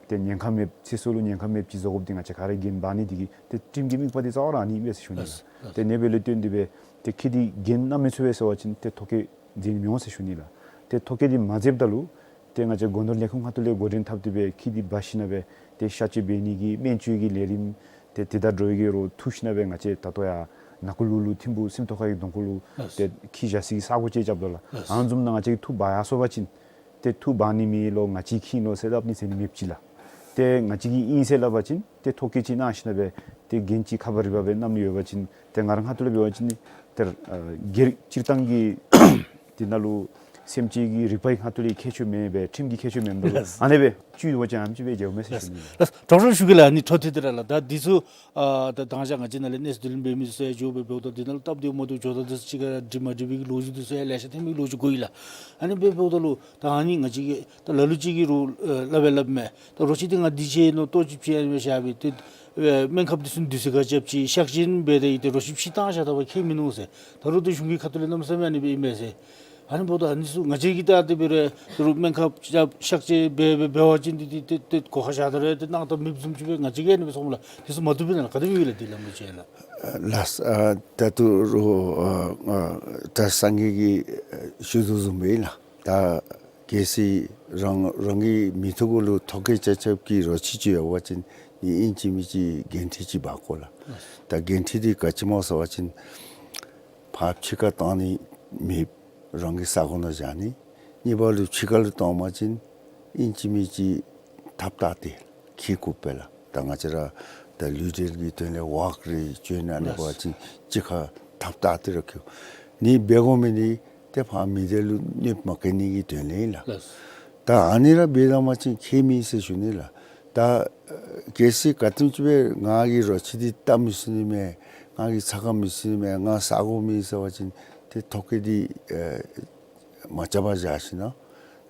ཏེ་ཉེན་ཁ་མེདཔ་ཚེ་སྲོག་ལུ་ཉེན་ཁ་མེདཔ་ཅིག་བཟོ་དགོཔ་འདི་ང་བཅས་ག་ར་འགན་འབག་ནི་འདི་གིས་ཏེ་ཁྲིམས་ཀྱི་དམིགས་པ་འདི་རྩ་བ་ར་ཨ་ནི་ཨིན་པས་ཟེར་ཞུ་ནི་ལགས། ལགས། ཏེ་ཨ་ནི་སྦེ་ལས་བརྟེན་ཏེ་སྦེ་ཏེ་ཁྱི་འདི་འགན་བསྣམ་མི་ཚུགས་པས་ཟེར་བ་ཅིན་ཏེ་ཐོ་བཀོད་མཛད་ནི་མི་འོང་ཟེར་ཞུ་ནི་ལགས། ཏེ་ཐོ་བཀོད་འདི་མ་མཛདཔ་ད་ལུ་ཏེ་ང་བཅས་སྒོ་ནོར་ལས་ཁུངས་ཁ་ཐུག་ལས་འགོ་འདྲེན་འཐབ་སྟེ་སྦེ་ཁྱི་འདི་འབག་ཞིན་ན་སྦེ་ཏེ་གཤག་བཅོས་འབད་ནི་གི་སྨན་བཅོས་ཀྱི་ལས་རིམ་ཏེ་དེ་དང་འདྲ་བའི་གི་རོགས་འཐུ་ཞིན་ན་སྦེ་ང་བཅས་ད་ལྟོ་ཡར་ནང་ཁུལ་ལུ་ལུ་ཐིམ་ཕུག་སེམས་རྟོགས་ཁ་གི་གདོང་ཁར་ལུ་ལགས། ཏེ་ཁྱི་བཞག་སའི་གི་ས་གོ་ཅིག་རྐྱབ་དོ་ལགས། ལགས། ཨ་ནི་བཟུམ་ནང་ང་བཅས་ཀྱིས་འཐུ་འབག་ཡར་སོང་བ་ཅིན་ཏེ་འཐུ་འབག་ནི་མེད་ལོ་ང་བཅས་ཁྱི་ཨིན་ལོ་ཟེར་སླབ་ནི་ཟེར་ནི་མེདཔ་ཅིག་ལགས། ཏེ་ང་བཅས་ཀྱི་ཨིན་ཟེར་སླབ་པ་ཅིན་ཏེ་ཐོ་བཀོད་ཅིག་གནང་ཞིན་ན་སྦེ་ཏེ་འགན་ཅིག་ཁ་འབག་རི་འབག་སྦེ་བསྣམ་ནི་ཡོད་པ་ཅིན་ཏེ་ང་ར་ཁ་ཐུག་ལས་འབད་བ་ཅིན་ཏེ་ཨ་སྒེར་སྤྱིར་བཏང་གི་དེ་ནང་ལུ་སེམས་ཅན་གྱི་རིག་པའི་ཁ་ཐུག་ལས་ཁྱད་ཆོས་མེད་པའི་ཁྲིམས་ཀྱི་ཁྱད་ཆོས་མེད་པ་ལུ་ལགས། ཨ་ནི་སྦེ་བཅུག་འབད་བ་ཅིན་ཨ་ནེམ་ཅིག་སྦེ་མཇལཝ་མས་ཟེར་ཞུ་ནི་ལགས། ལགས། ཌོག་ཊར་ཞུ་གེ་ལགས། ཨ་ནི་འཕྲོ་མཐུད་དེ་ར་ལགས། ད་འདི་ཚུ་ཨ་ད་དང་ཞག་ང་བཅས་ནཱ་ལས་གནས་ཚུལ་འདི་ལུ་འབད་མི་ཚུ་ཡང་འགྱོ་སྦེ་འབདཝ་ད་འདི་ནང་ལུ་སྟབས་བདེཝ་མ་བདེཝ་འགྱོ་ད་འདི་ཚུ་གཅིག་ཁར་འགྲིག་མ་འགྲིག་པའི་གི་ལོ་རྒྱུས་འདི་ཚུ་ཡང་ལེ་ཤ་ཐོན་མི་གི་ལོ་རྒྱུས་གོ་ཡི་ལགས། ཨ་ནི་སྦེ་འབདཝ་ད་ལུ་ད་ཨ་ནི་ང་བཅས་ཀྱིས་ད་ལ་ལུ་ཅིག་གིས་རོགས་ཨ་སླབ་སྦེ་སླབ་མས། ད་རོ་ཁྱི་འདི་ང་འདི་ཅིག་ཨིན་མནོ་ལྟོ་ཅིག་བྱིན་ཡར་སྦེ་བཞག་སྦེ་ཏེ་ཨེ་སྨན་ཁབ་འདི་ཚུ་འདི་ཚུ་ག་རྐྱབ་ཅི་གཤག་བཅོས་འབད་དེ་ཨིན། ཏེ་རོ་ཁྱི་ཕྱི་བཏང་བཞག་ད་པ་ཁྱད་མིན་ནུག་ཟེར། ད་རུང་ཏེ་གཞུང་གི་ཁ་ཐུག་ལས་གནམ་མེད་ས་མེད་ཨ་ནི་སྦེ་ཨིན་མས་ཟེར། ཨ་ནི་འབདཝ་ད་ཨ་ནི་ཚུ་ང་བཅས་ཀྱིས་ད་དེ་སྦེ་ར་ད་རུང་སྨན་ཁབ་གཤག་བཅོས་འབད་འབད་འབད་བ་ཅིན་འདི་འདི་ཏེ་ཏེ་སྒོ་ཁར་བཞག་ད་ར་ཏེ་གནང་ད་མེདཔ་བཟུམ་ཅིག་སྦེ་ང་བཅས་ཀྱིས་ཨ་ནི་སྦེ་ཚོརཝ་མས་ལགས། འདི་ཚུ་མ་བཏུབ་པས་ན་ལགས། ག་དེ་སྦེ་ཡོད་ལགས་འདི་ལམ་ལུགས་ཅིག་ལགས། ལགས། ཨ་ད་ལྟོ་རོགས་ཨ་ཨ་གྲྭ་སངས་རྒྱས་ཀྱིས་ཨ་ཞུ་དོ་བཟུམ་སྦེ་ཨིན་ལགས། ད་གལ་སྲིད་རང་རང་གི་མིང་ཐོ་གུ་ལུ་ཐོ་བཀོད་རྐྱབ་རྐྱབ་ཀྱི་རོ་ཁྱི་ཅིག་ཡོད་པ་ཅིན་ཨིན་ཅི་མིན་ཅི་འགན་འཁྲི་ཅིག་འབག་དགོ་ལགས། ད་འགན་འཁྲི་འདི་ག་ཅི་སྨོ་ཟེར་བ་ཅིན་ཕར་ཕྱི་ཁར་བཏང་ནི་མེད། རང་གི་ས་གོ་ནང་བཞག་ནི། གཉིས་པ་ལུ་ཕྱི་ཁ་ལུ་བཏང་བ་ཅིན་ཨིན་ཅི་མིན་ཅི་ཐགཔ་བཏགས་ཏེ་འཁྱིད་དགོ་པས་ལགས། ད་ང་བཅས་ར་ད་ལུས་འབྲེལ་གྱི་དོན་ལས་ཝཱཀ་རེ་བཅོས་ནི་ཨ་ནི་འབད་བ་ཅིན་གཅིག་ཁར་ཐགཔ་བཏགས་ཏེ་ར་འཁྱིད། ནི་འབད་དགོ་མི་འདི་ཏེ་ཕར་མི་སྡེ་ལུ་གནོདཔ་མ་བཀལ་ནི་གི་དོན་ལས་ཨིན་ལགས། ལགས། ད་ཨ་ནི་ར་འབད་ད་པ་ཅིན་ཁྱད་མེད་ཟེར་ཞུ་ནི་ལགས། ད་ཨ་གལ་སྲིད་ག་དེམ་ཅིག་སྦེ་ང་གིས་རོ་ཁྱི་འདི་བཏབ་མི་ཚུགས་ནི་མས། ང་གིས་ཚ་ཁ་མི་ཚུགས་ནི་མས། ང་ས་གོ་མེད་ཟེར་བ་ཅིན་ཏེ་ཐོ་བཀོད་འདི་ཨེ་མ་རྐྱབ་པར་བཞག་ཞིན་ན་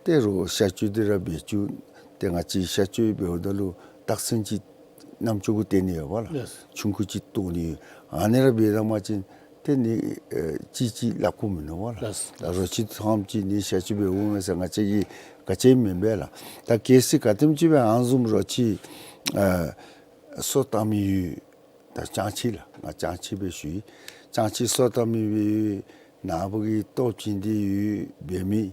ཏེ་རོགས་གཤག་བཅོས་འདི་ར་འབད་བཅུག། ཏེ་ང་བཅས་གཤག་བཅོས་འབདཝ་ད་ལུ་རྟགས་མཚན་ཅིག་རྣམ་ཅོག་གུ་སྟོན་ནི་ཡོད་པ་ལགས། ལགས། ཆུང་ཀུ་ཅིག་བཏོག་ནི་ཡོད། ཨ་ནི་ར་འབད་ད་པ་ཅིན་ཏེ་ནི་ཨེ་ཅིག་ཅིག་སླབ་དགོཔ་མིན་ནུག་པ་ལགས། ལགས། ད་རོ་ཁྱི་ཐམས་ཅད་ནི་གཤག་བཅོས་འབད་འོང་མས་ཟེར་ང་བཅས་ཀྱིས་ག་ཅི་མེན་པས་ལགས། ད་གལ་སྲིད་ག་དེམ་ཅིག་སྦེ་ཨ་ནི་བཟུམ་རོ་ཁྱི་ཨེ་སོ་བཏབ་མི་ཡོད། ད་སྤྱང་ཁྱི་ལགས། ང་སྤྱང་ཁྱི་སྦེ་ཞུ་ཡི། སྤྱང་ཁྱི་སོ་བཏབ་མི་སྦེ་ཡོད། ནཱ་བུ་གིས་ལྟོ་བྱིན་ཏེ་ཡོད་འབད་མི་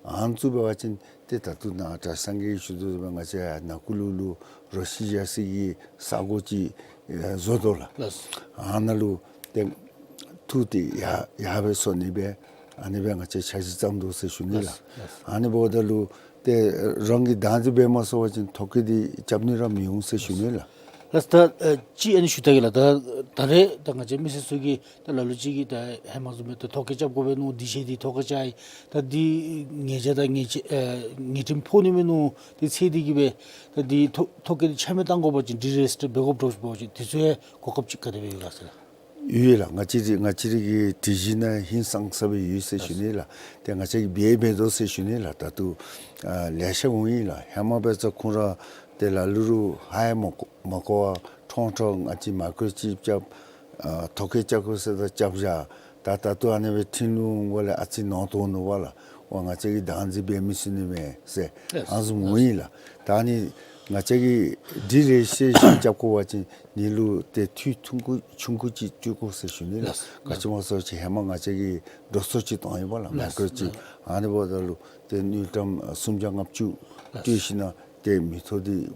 ཨ་ནི་ཚུ་འབད་བ་ཅིན་ཏེ་ད་ལྟོ་ནཱ་གྲྭ་ཚང་གིས་ཞུ་དོ་བཟུམ་སྦེ་ང་བཅས་ནང་ཁུལ་ལུ་ལུ་རོ་ཁྱི་བཞག་སའི་གི་ས་གོ་ཅིག་ཨེ་བཟོ་དོ་ལགས། ལགས། ཨ་ནཱ་ལུ་ཏེ་འཐུ་སྟེ་ཡར་ཡར་སྦེ་སོ་ནི་སྦེ་ཨ་ནི་སྦེ་ང་བཅས་འཆར་གཞི་བརྩམ་དོ་ཟེར་ཞུ་ནི་ལགས། ལགས། ལགས། ཨ་ནི་འབདཝ་ད་ལུ་ཏེ་རང་གིས་བདག་འཛིན་འབད་མ་ཚུགས་པ་ཅིན་ཐོ་བཀོད་འདི་རྐྱབ་ནི་ར་མི་འོང་ཟེར་ཞུ་ནི་ལགས། ལགས། ད་ཨེ་ཅིག་ཨ་ནི་ཞུ་ད་གེ་ལགས། ད་ད་རེས་ད་ང་བཅས་མི་སེར་ཚུ་གིས་ད་ལ་ལུ་ཅིག་གིས་ད་ཧེ་མ་བཟུམ་སྦེ་ད་ཐོ་བཀོད་རྐྱབ་དགོ་པས་མནོ། འདི་ཤེས་ཏེ་ཐོ་བཀོད་རྐྱབ་ཡི། ད་འདི་ཉེས་བྱ་དང་ཉེས་ཆད་ཨེ་ཉེས་ཁྲིམས་ཕོག་ནི་མས་མནོ། དེ་ཚེ་འདི་གིས་སྦེ་ད་འདི་ཐོ་ཐོ་བཀོད་འདི་ཆ་མེད་བཏང་དགོ་པ་ཅིན་ཌི་རེཇིསི་ཊར་འབད་དགོཔ་འདྲཝ་ཅིག་འབད་བ་ཅིན་དེ་ཚུ་ཡང་གོ་སྐབས་ཅིག་ག་དེ་སྦེ་ཡོད་ག་ཟེར་ལགས། ཡོད་ལགས། ང་བཅས་ར་ང་བཅས་ར་གི་སྒྲིག་གཞི་ནང་ཧིང་སངས་ས་སྦེ་ཡོད་ཟེར་ཞུ་ནི་ལགས། ཏེ་ང་བཅས་ཀྱིས་འབད་འབད་དོ་ཟེར་ཞུ་ནི་ལགས། ད་ལྟོ་ཨ་ལེ་ཤ་འོང་ཡི་ལགས། ཧེ་མ་འབད་ས་ཁོང་ར་ཏེ་ལ་ལུ་རུང་ཧ་ཡང་མ་གོ་མ་གོ་བར་ཁྲོང་ཁྲོ་ང་བཅས་མའི་ཀོ་རོ་ཅིབ་རྐྱབ་ཨ་ཐོ་བཀོད་རྐྱབ་དགོ་ཟེར་ད་རྐྱབ་བཞག། ད་ད་ལྟོ་ཨ་ནི་སྦེ་ཁྲིམས་ལུགས་འོང་དགོཔ་ལས་ཨ་ཙི་ནོར་བཏོན་ནུག་པ་ལགས། འོ་ང་བཅས་ཀྱིས་བདག་འཛིན་འབད་མི་ཚུགས་ནི་མས་ཟེར་ལགས། ཨ་ནི་བཟུམ་འོང་ཡི་ལགས། ད་ཨ་ནི་ང་བཅས་ཀྱིས་ཌི་རེཇིསི་ཊེ་ཤཱན་རྐྱབ་དགོ་པ་ཅིན་ཨ་ནི་ལུ་ཏེ་འཐུས་ཐུང་ཀུ་ཆུང་ཀུ་ཅིག་སྤྲོད་དགོ་ཟེར་ཞུ་ནི་ལགས། ལགས། ག་ཅི་སྨོ་ཟེར་བ་ཅིན་ཧེ་མ་ང་བཅས་ཀྱིས་འགྲོ་སོང་ཅིག་བཏང་ཡོདཔ་ལགས། ལགས། མའི་ཀོ་རོ་ཅིབ། ལགས། ཨ་ནི་འབདཝ་ད་ལུ་ཏེ་དངུལ་ཀྲམ་ཨ་སུམ་བརྒྱ་ལྔ་བཅུ་ལགས། སྤྲོད་ཞིན་ན་ཏེ་མིང་ཐོ་འདི་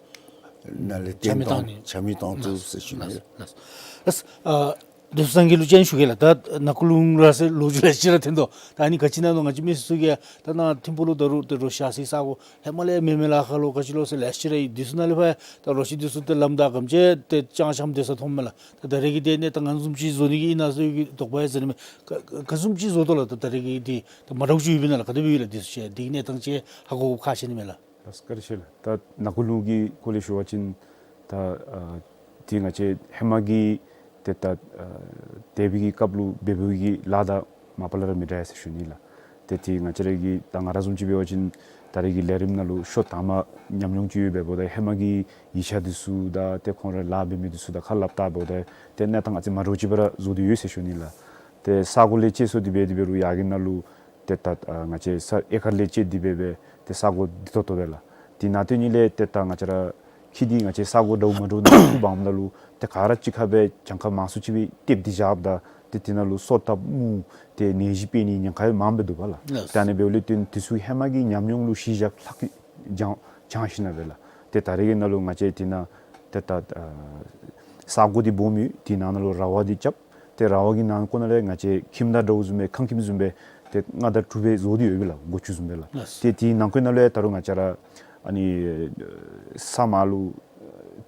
ནང་ལས་ཆ་མེད་བཏོན་བཏང་ནི་ཆ་མེད་བཏང་བཅུག་ཟེར་ཞུ་ནི། ལགས་ལགས། ཨ་བདེ་སྲུང་སངས་རྒྱས་ལུ་ཅིག་ཞུ་གེ་ལགས། ད་ནང་འཁོད་ལུ་ར་ཟེར་ལོ་རྒྱུས་ལེ་ཤ་ར་ཐོན་དོ། ད་ཨ་ནི་ག་ཅི་ཨིན་ན་ང་བཅས་མི་སེར་ཚུ་གིས་ད་ནཱ་ཐིམ་ཕུག་ལུ་ད་རུང་ད་རུང་ཞ་སའི་ས་གོ་ཧེ་མ་ལས་མེད་མེད་ལཱ་ཁག་ལོ་ག་ཅི་ལོ་ཟེར་ལེ་ཤ་ར་ཡོད། འདི་ཚུ་ནང་ལས་ཕར་ད་རོ་ཁྱི་འདི་ཚུ་ད་ལམ་བདའ་གམ་ཅིག་ཏེ་ཅང་ཤམ་སྡོད་ས་མཐོངམ་མས་ལགས། ད་ད་རེས་ཀྱི་ཏེ་གནས་སྟངས་ང་བཟུམ་ཅིག་བཟོ་ནི་གི་ཨིན་ན་ཟེར་གྱི་དོགས་པ་ཡང་ཟ་ནི་མས། ག་ག་བཟུམ་ཅིག་བཟོ་དོ་ལགས། ད་ད་རེས་ཀྱི་འདི་ད་མ་འདྲཝ་ཅིག་ཡོདཔ་ཨིན་ན་ལགས། ག་དེ་སྦེ་ཡོད་ལགས། འདི་ཚུ་ཅིག་འདི་གི་གནས་སྟངས་ཅིག་ཧ་གོ་ཁག་ཆེ་ནི་མས་ལགས། ལགས་བཀའ་དྲིན་ཆེ་ལགས། ད་ནང་འཁོད་ལུ་གི་སྐོར་ལས་ཞུ་བ་ཅིན་ད་ཨ་འདི་ང་བཅས་ཧེ་མ་གི་ཏེ་ད་ཨ་འདས་པའི་གི་སྐབས་ལུ་འབད་བའི་གི་ལཱ་དང་མ་པ་ལས་ར་མི་འདྲ་ཡ་ཟེར་ཞུ་ནི་ལགས། ཏེ་འདི་ང་བཅས་ར་གི་ད་ང་ར་བཟུམ་ཅིག་འབད་བ་ཅིན་ད་རེས་ཀྱི་ལས་རིམ་ནང་ལུ་ཤོ་དང་པ་ཉམས་མྱོང་ཅིག་ཡོདཔ་འབདཝ་ད་ཧེ་མ་གི་ཡིག་ཆ་འདི་ཚུ་དང་ཏེ་ཁོང་ར་ལཱ་འབད་མི་འདི་ཚུ་དང་ཁ་སླབ་བལྟཝ་ད་ཏེ་གནས་སྟངས་ཨ་ཙི་མ་འདྲཝ་ཅིག་སྦེ་ར་བཟོ་སྟེ་ཡོད་ཟེར་ཞུ་ནི་ལགས། ཏེ་ས་གོ་ལས་བཅད་སོང་སྟེ་འབད་དེ་འབད་རུང་ཡར་གྱི་ནང་ལུ་ཏེ་ད་ཨ་ང་བཅས་ས་ཨེ་ཀར་ལས་བཅད་དེ་འབད་སྦེ་ཏེ་ས་གོ་འདི་ཏོག་ཏོ་སྦེ་ལགས། འདི་ནང་དོན་ཉིད་ལས་ཏེ་ད་ང་བཅས་ར་ཁྱི་འདི་ང་བཅས་ས་གོ་འདྲཝ་མ་འདྲཝ་ནང་ལུ་འབགཔ་ད་ལུ་ཏེ་ག་ར་གཅིག་ཁར་སྦེ་གྱངས་ཁ་མང་སུ་ཅིག་སྦེ་བཏེགས་ཏེ་བཞགཔ་ད་ཏེ་འདི་ནང་ལུ་སོ་བཏབ་མུ་ཏེ་ནད་གཞི་འཕེལ་ནི་ཉེན་ཁ་ཡང་མངམ་སྦེ་འདུག་པ་ལགས། ལགས། ཏེ་ཨ་ནི་འབདཝ་ལས་བརྟེན་འདི་ཚུ་ཧེ་མ་གི་ཉམས་མྱོང་ལུ་གཞི་བཞག་ལྷག་གི་སྦྱང་སྦྱང་ཞིནམ་སྦེ་ལགས། ཏེ་ད་རེས་ཀྱི་ནང་ལུ་ང་བཅས་འདི་ནང་ཏེ་ད་ཨ་ས་གོ་འདི་སྦོམ་ཡོད། འདི་ནང་ན་ལུ་ར་བ་འདི་རྐྱབ། ཏེ་ར་བ་གི་ནང་འཁོད་ནང་ལས་ང་བཅས་ཁྱིམ་དང་འདྲཝ་བཟུམ་སྦེ་ཁང་ཁྱིམ་བཟུམ་སྦེ་ཏེ་ལྔ་དང་དྲུག་སྦེ་བཟོ་སྟེ་ཡོད་པས་ལགས། སྒོ་ཅུང་བཟུམ་སྦེ་ལགས། ལགས། ཏེ་འདི་ནང་འཁོད་ནང་ལས་ད་རུང་ང་བཅས་ར་ཨ་ནི་ས་མར་ལུ་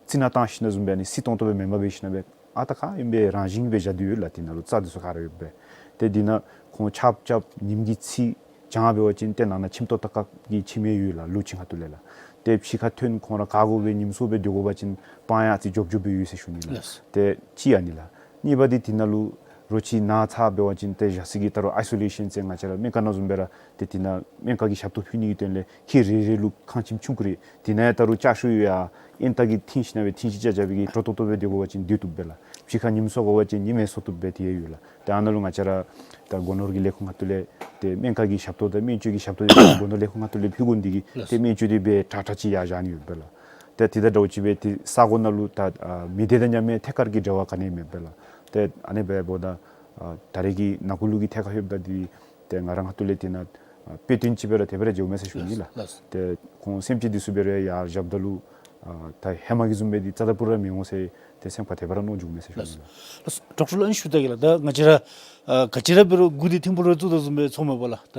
རྩི་ནག་བཏང་ཞིནམ་བཟུམ་སྦེ་ཨ་ནི་བསིལ་ཏོང་ཏོ་སྦེ་མེནམ་སྦེ་ཞིནམ་སྦེ་ཨ་རྟག་ག་ཨིནམ་སྦེ་རང་བཞིན་སྦེ་བཞག་སྟེ་ཡོད་ལགས། འདི་ནང་ལུ་རྩྭ་འདི་ཚུ་ག་ར་ཡོདཔ་སྦེ། ཏེ་འདི་ནང་ཁོང་ཆརཔ་རྐྱབ་ཉིམ་གིས་འཚིག་གྱང་འབད་བ་ཅིན་ཏེ་ནང་ན་ཁྱིམ་ཏོག་ཏོ་ཁ་གི་ཁྱིམ་ཡང་ཡོད་ལགས། ལུ་ཅིག་ཁ་ཐུག་ལས་ལགས། ཏེ་ཕྱི་ཁར་ཐོན་ཁོང་ར་ག་དགོ་སྦེ་ཉིམ་སྲུབ་སྦེ་སྡོད་དགོ་པ་ཅིན་སྤང་ཡང་ཨ་ཙི་འཇོབ་འཇོབ་སྦེ་ཡོད་ཟེར་ཞུ་ནི་ལགས། ལགས། ཏེ་གཅིག་ཨ་ནི་ལགས། གཉིས་པ་འདི་འདི་ནང་ལུ་རོ་ཁྱི་ན་ཚ་འབད་བ་ཅིན་ཏེ་བཞག་ས་གི་ད་རུང་ཨའི་སོ་ལེ་ཤཱན་ཟེར་ང་བཅས་ར་སྨན་ཁང་ནང་བཟུམ་སྦེ་ར་ཏེ་འདི་ནང་སྨན་ཁང་གི་ཞབས་ཏོག་ཕུལ་ནི་གི་དོན་ལས་ཁྱི་རེ་རེ་ལུ་ཁང་ཁྱིམ་ཆུང་ཀུ་རེ་འདི་ནང་ཡང་ད་རུང་ལྕགས་ཤོག་ཡོད་ཡ་ཨེན་ཏ་གིས་ཐིང་ཞིནམ་སྦེ་ཐིང་ཅིག་རྐྱབ་རྐྱབ་པའི་གི་དྲོ་ཏོག་ཏོ་སྦེ་སྡོད་དགོ་པ་ཅིན་སྡོད་བཏུབ་པས་ལགས། ཕྱི་ཁར་ཉིམ་གསོ་དགོ་པ་ཅིན་ཉིམ་ཡང་གསོ་བཏུབ་སྦེ་དེ་ཡང་ཡོད་ལགས། ཏེ་ཨ་ནཱ་ལུ་ང་བཅས་ར་ད་སྒོ་ནོར་གྱི་ལས་ཁུངས་ཁ་ཐུག་ལས་ཏེ་སྨན་ཁང་གི་ཞབས་ཏོག་དང་སྨན་བཅོས་ཀྱི་ཞབས་ཏོག་འདི་སྒོ་ནོར་ལས་ཁུངས་ཁ་ཐུག་ལས་ཕུལ་དགོ་ནི་འདི་གིས་ལགས། ཏེ་སྨན་བཅོས་འདི་སྦེ་དྲག་དྲག་ཅིག་ཡར་བཞག་ནི་ཡོདཔ་སྦེ་ལགས། ཏེ་འདི་དང་འདྲཝ་ཅིག་སྦེ་ཏེ་ས་གོ་ནང་ལུ་ད་ཨ་མི་སྡེ་དང་མཉམ་མེད་ཐད་ཀར་གྱི་འབྲེལ་བ་ག་ནི་ཡང་མེདཔ་སྦེ་ལགས། ཏེ་ཨ་ནི་འབདཝ་ད་ཨ་ད་རེས་ཀྱི་ནང་འཁོད་ལུ་གི་ཐད་ཁར་ལྷོདཔ་ད་འདི་ཏེ་ང་ར་ཁ་ཐུག་ལས་འདི་ནང་ཨ་དཔེ་སྟོན་ཅིག་སྦེ་ར་དེ་སྦེ་ར་འགྱོཝ་མས་ཟེར་ཞུ་ནི་ལགས། ལགས། ཏེ་ཁོང་སེམས་ཅན་འདི་ཚུ་སྦེ་ར་ཡར་བཞགཔ་ད་ལུ་ཨ་ད་ཧེ་མ་གི་བཟུམ་སྦེ་འདི་རྩ་དང་སྤུ་ར་མི་འོང་ཟེར་ཏེ་སེམས་ཁར་དེ་སྦེ་ར་མནོ་བྱུང་མས་ཟེར་ཞུ་ནི་ལགས། ལགས། ཌོག་ཊར་ལུ་ཨ་ནི་ཞུ་ད་གེ་ལགས། ད་ང་བཅས་ར་ཨ་ག་ཅི་ར་འབད་རུང་འགོ་འདི་ཐིམ་ཕུག་ར་བཙུགས་དོ་བཟུམ་སྦེ་ཚོརཝ་མས་པ་ལགས། ད་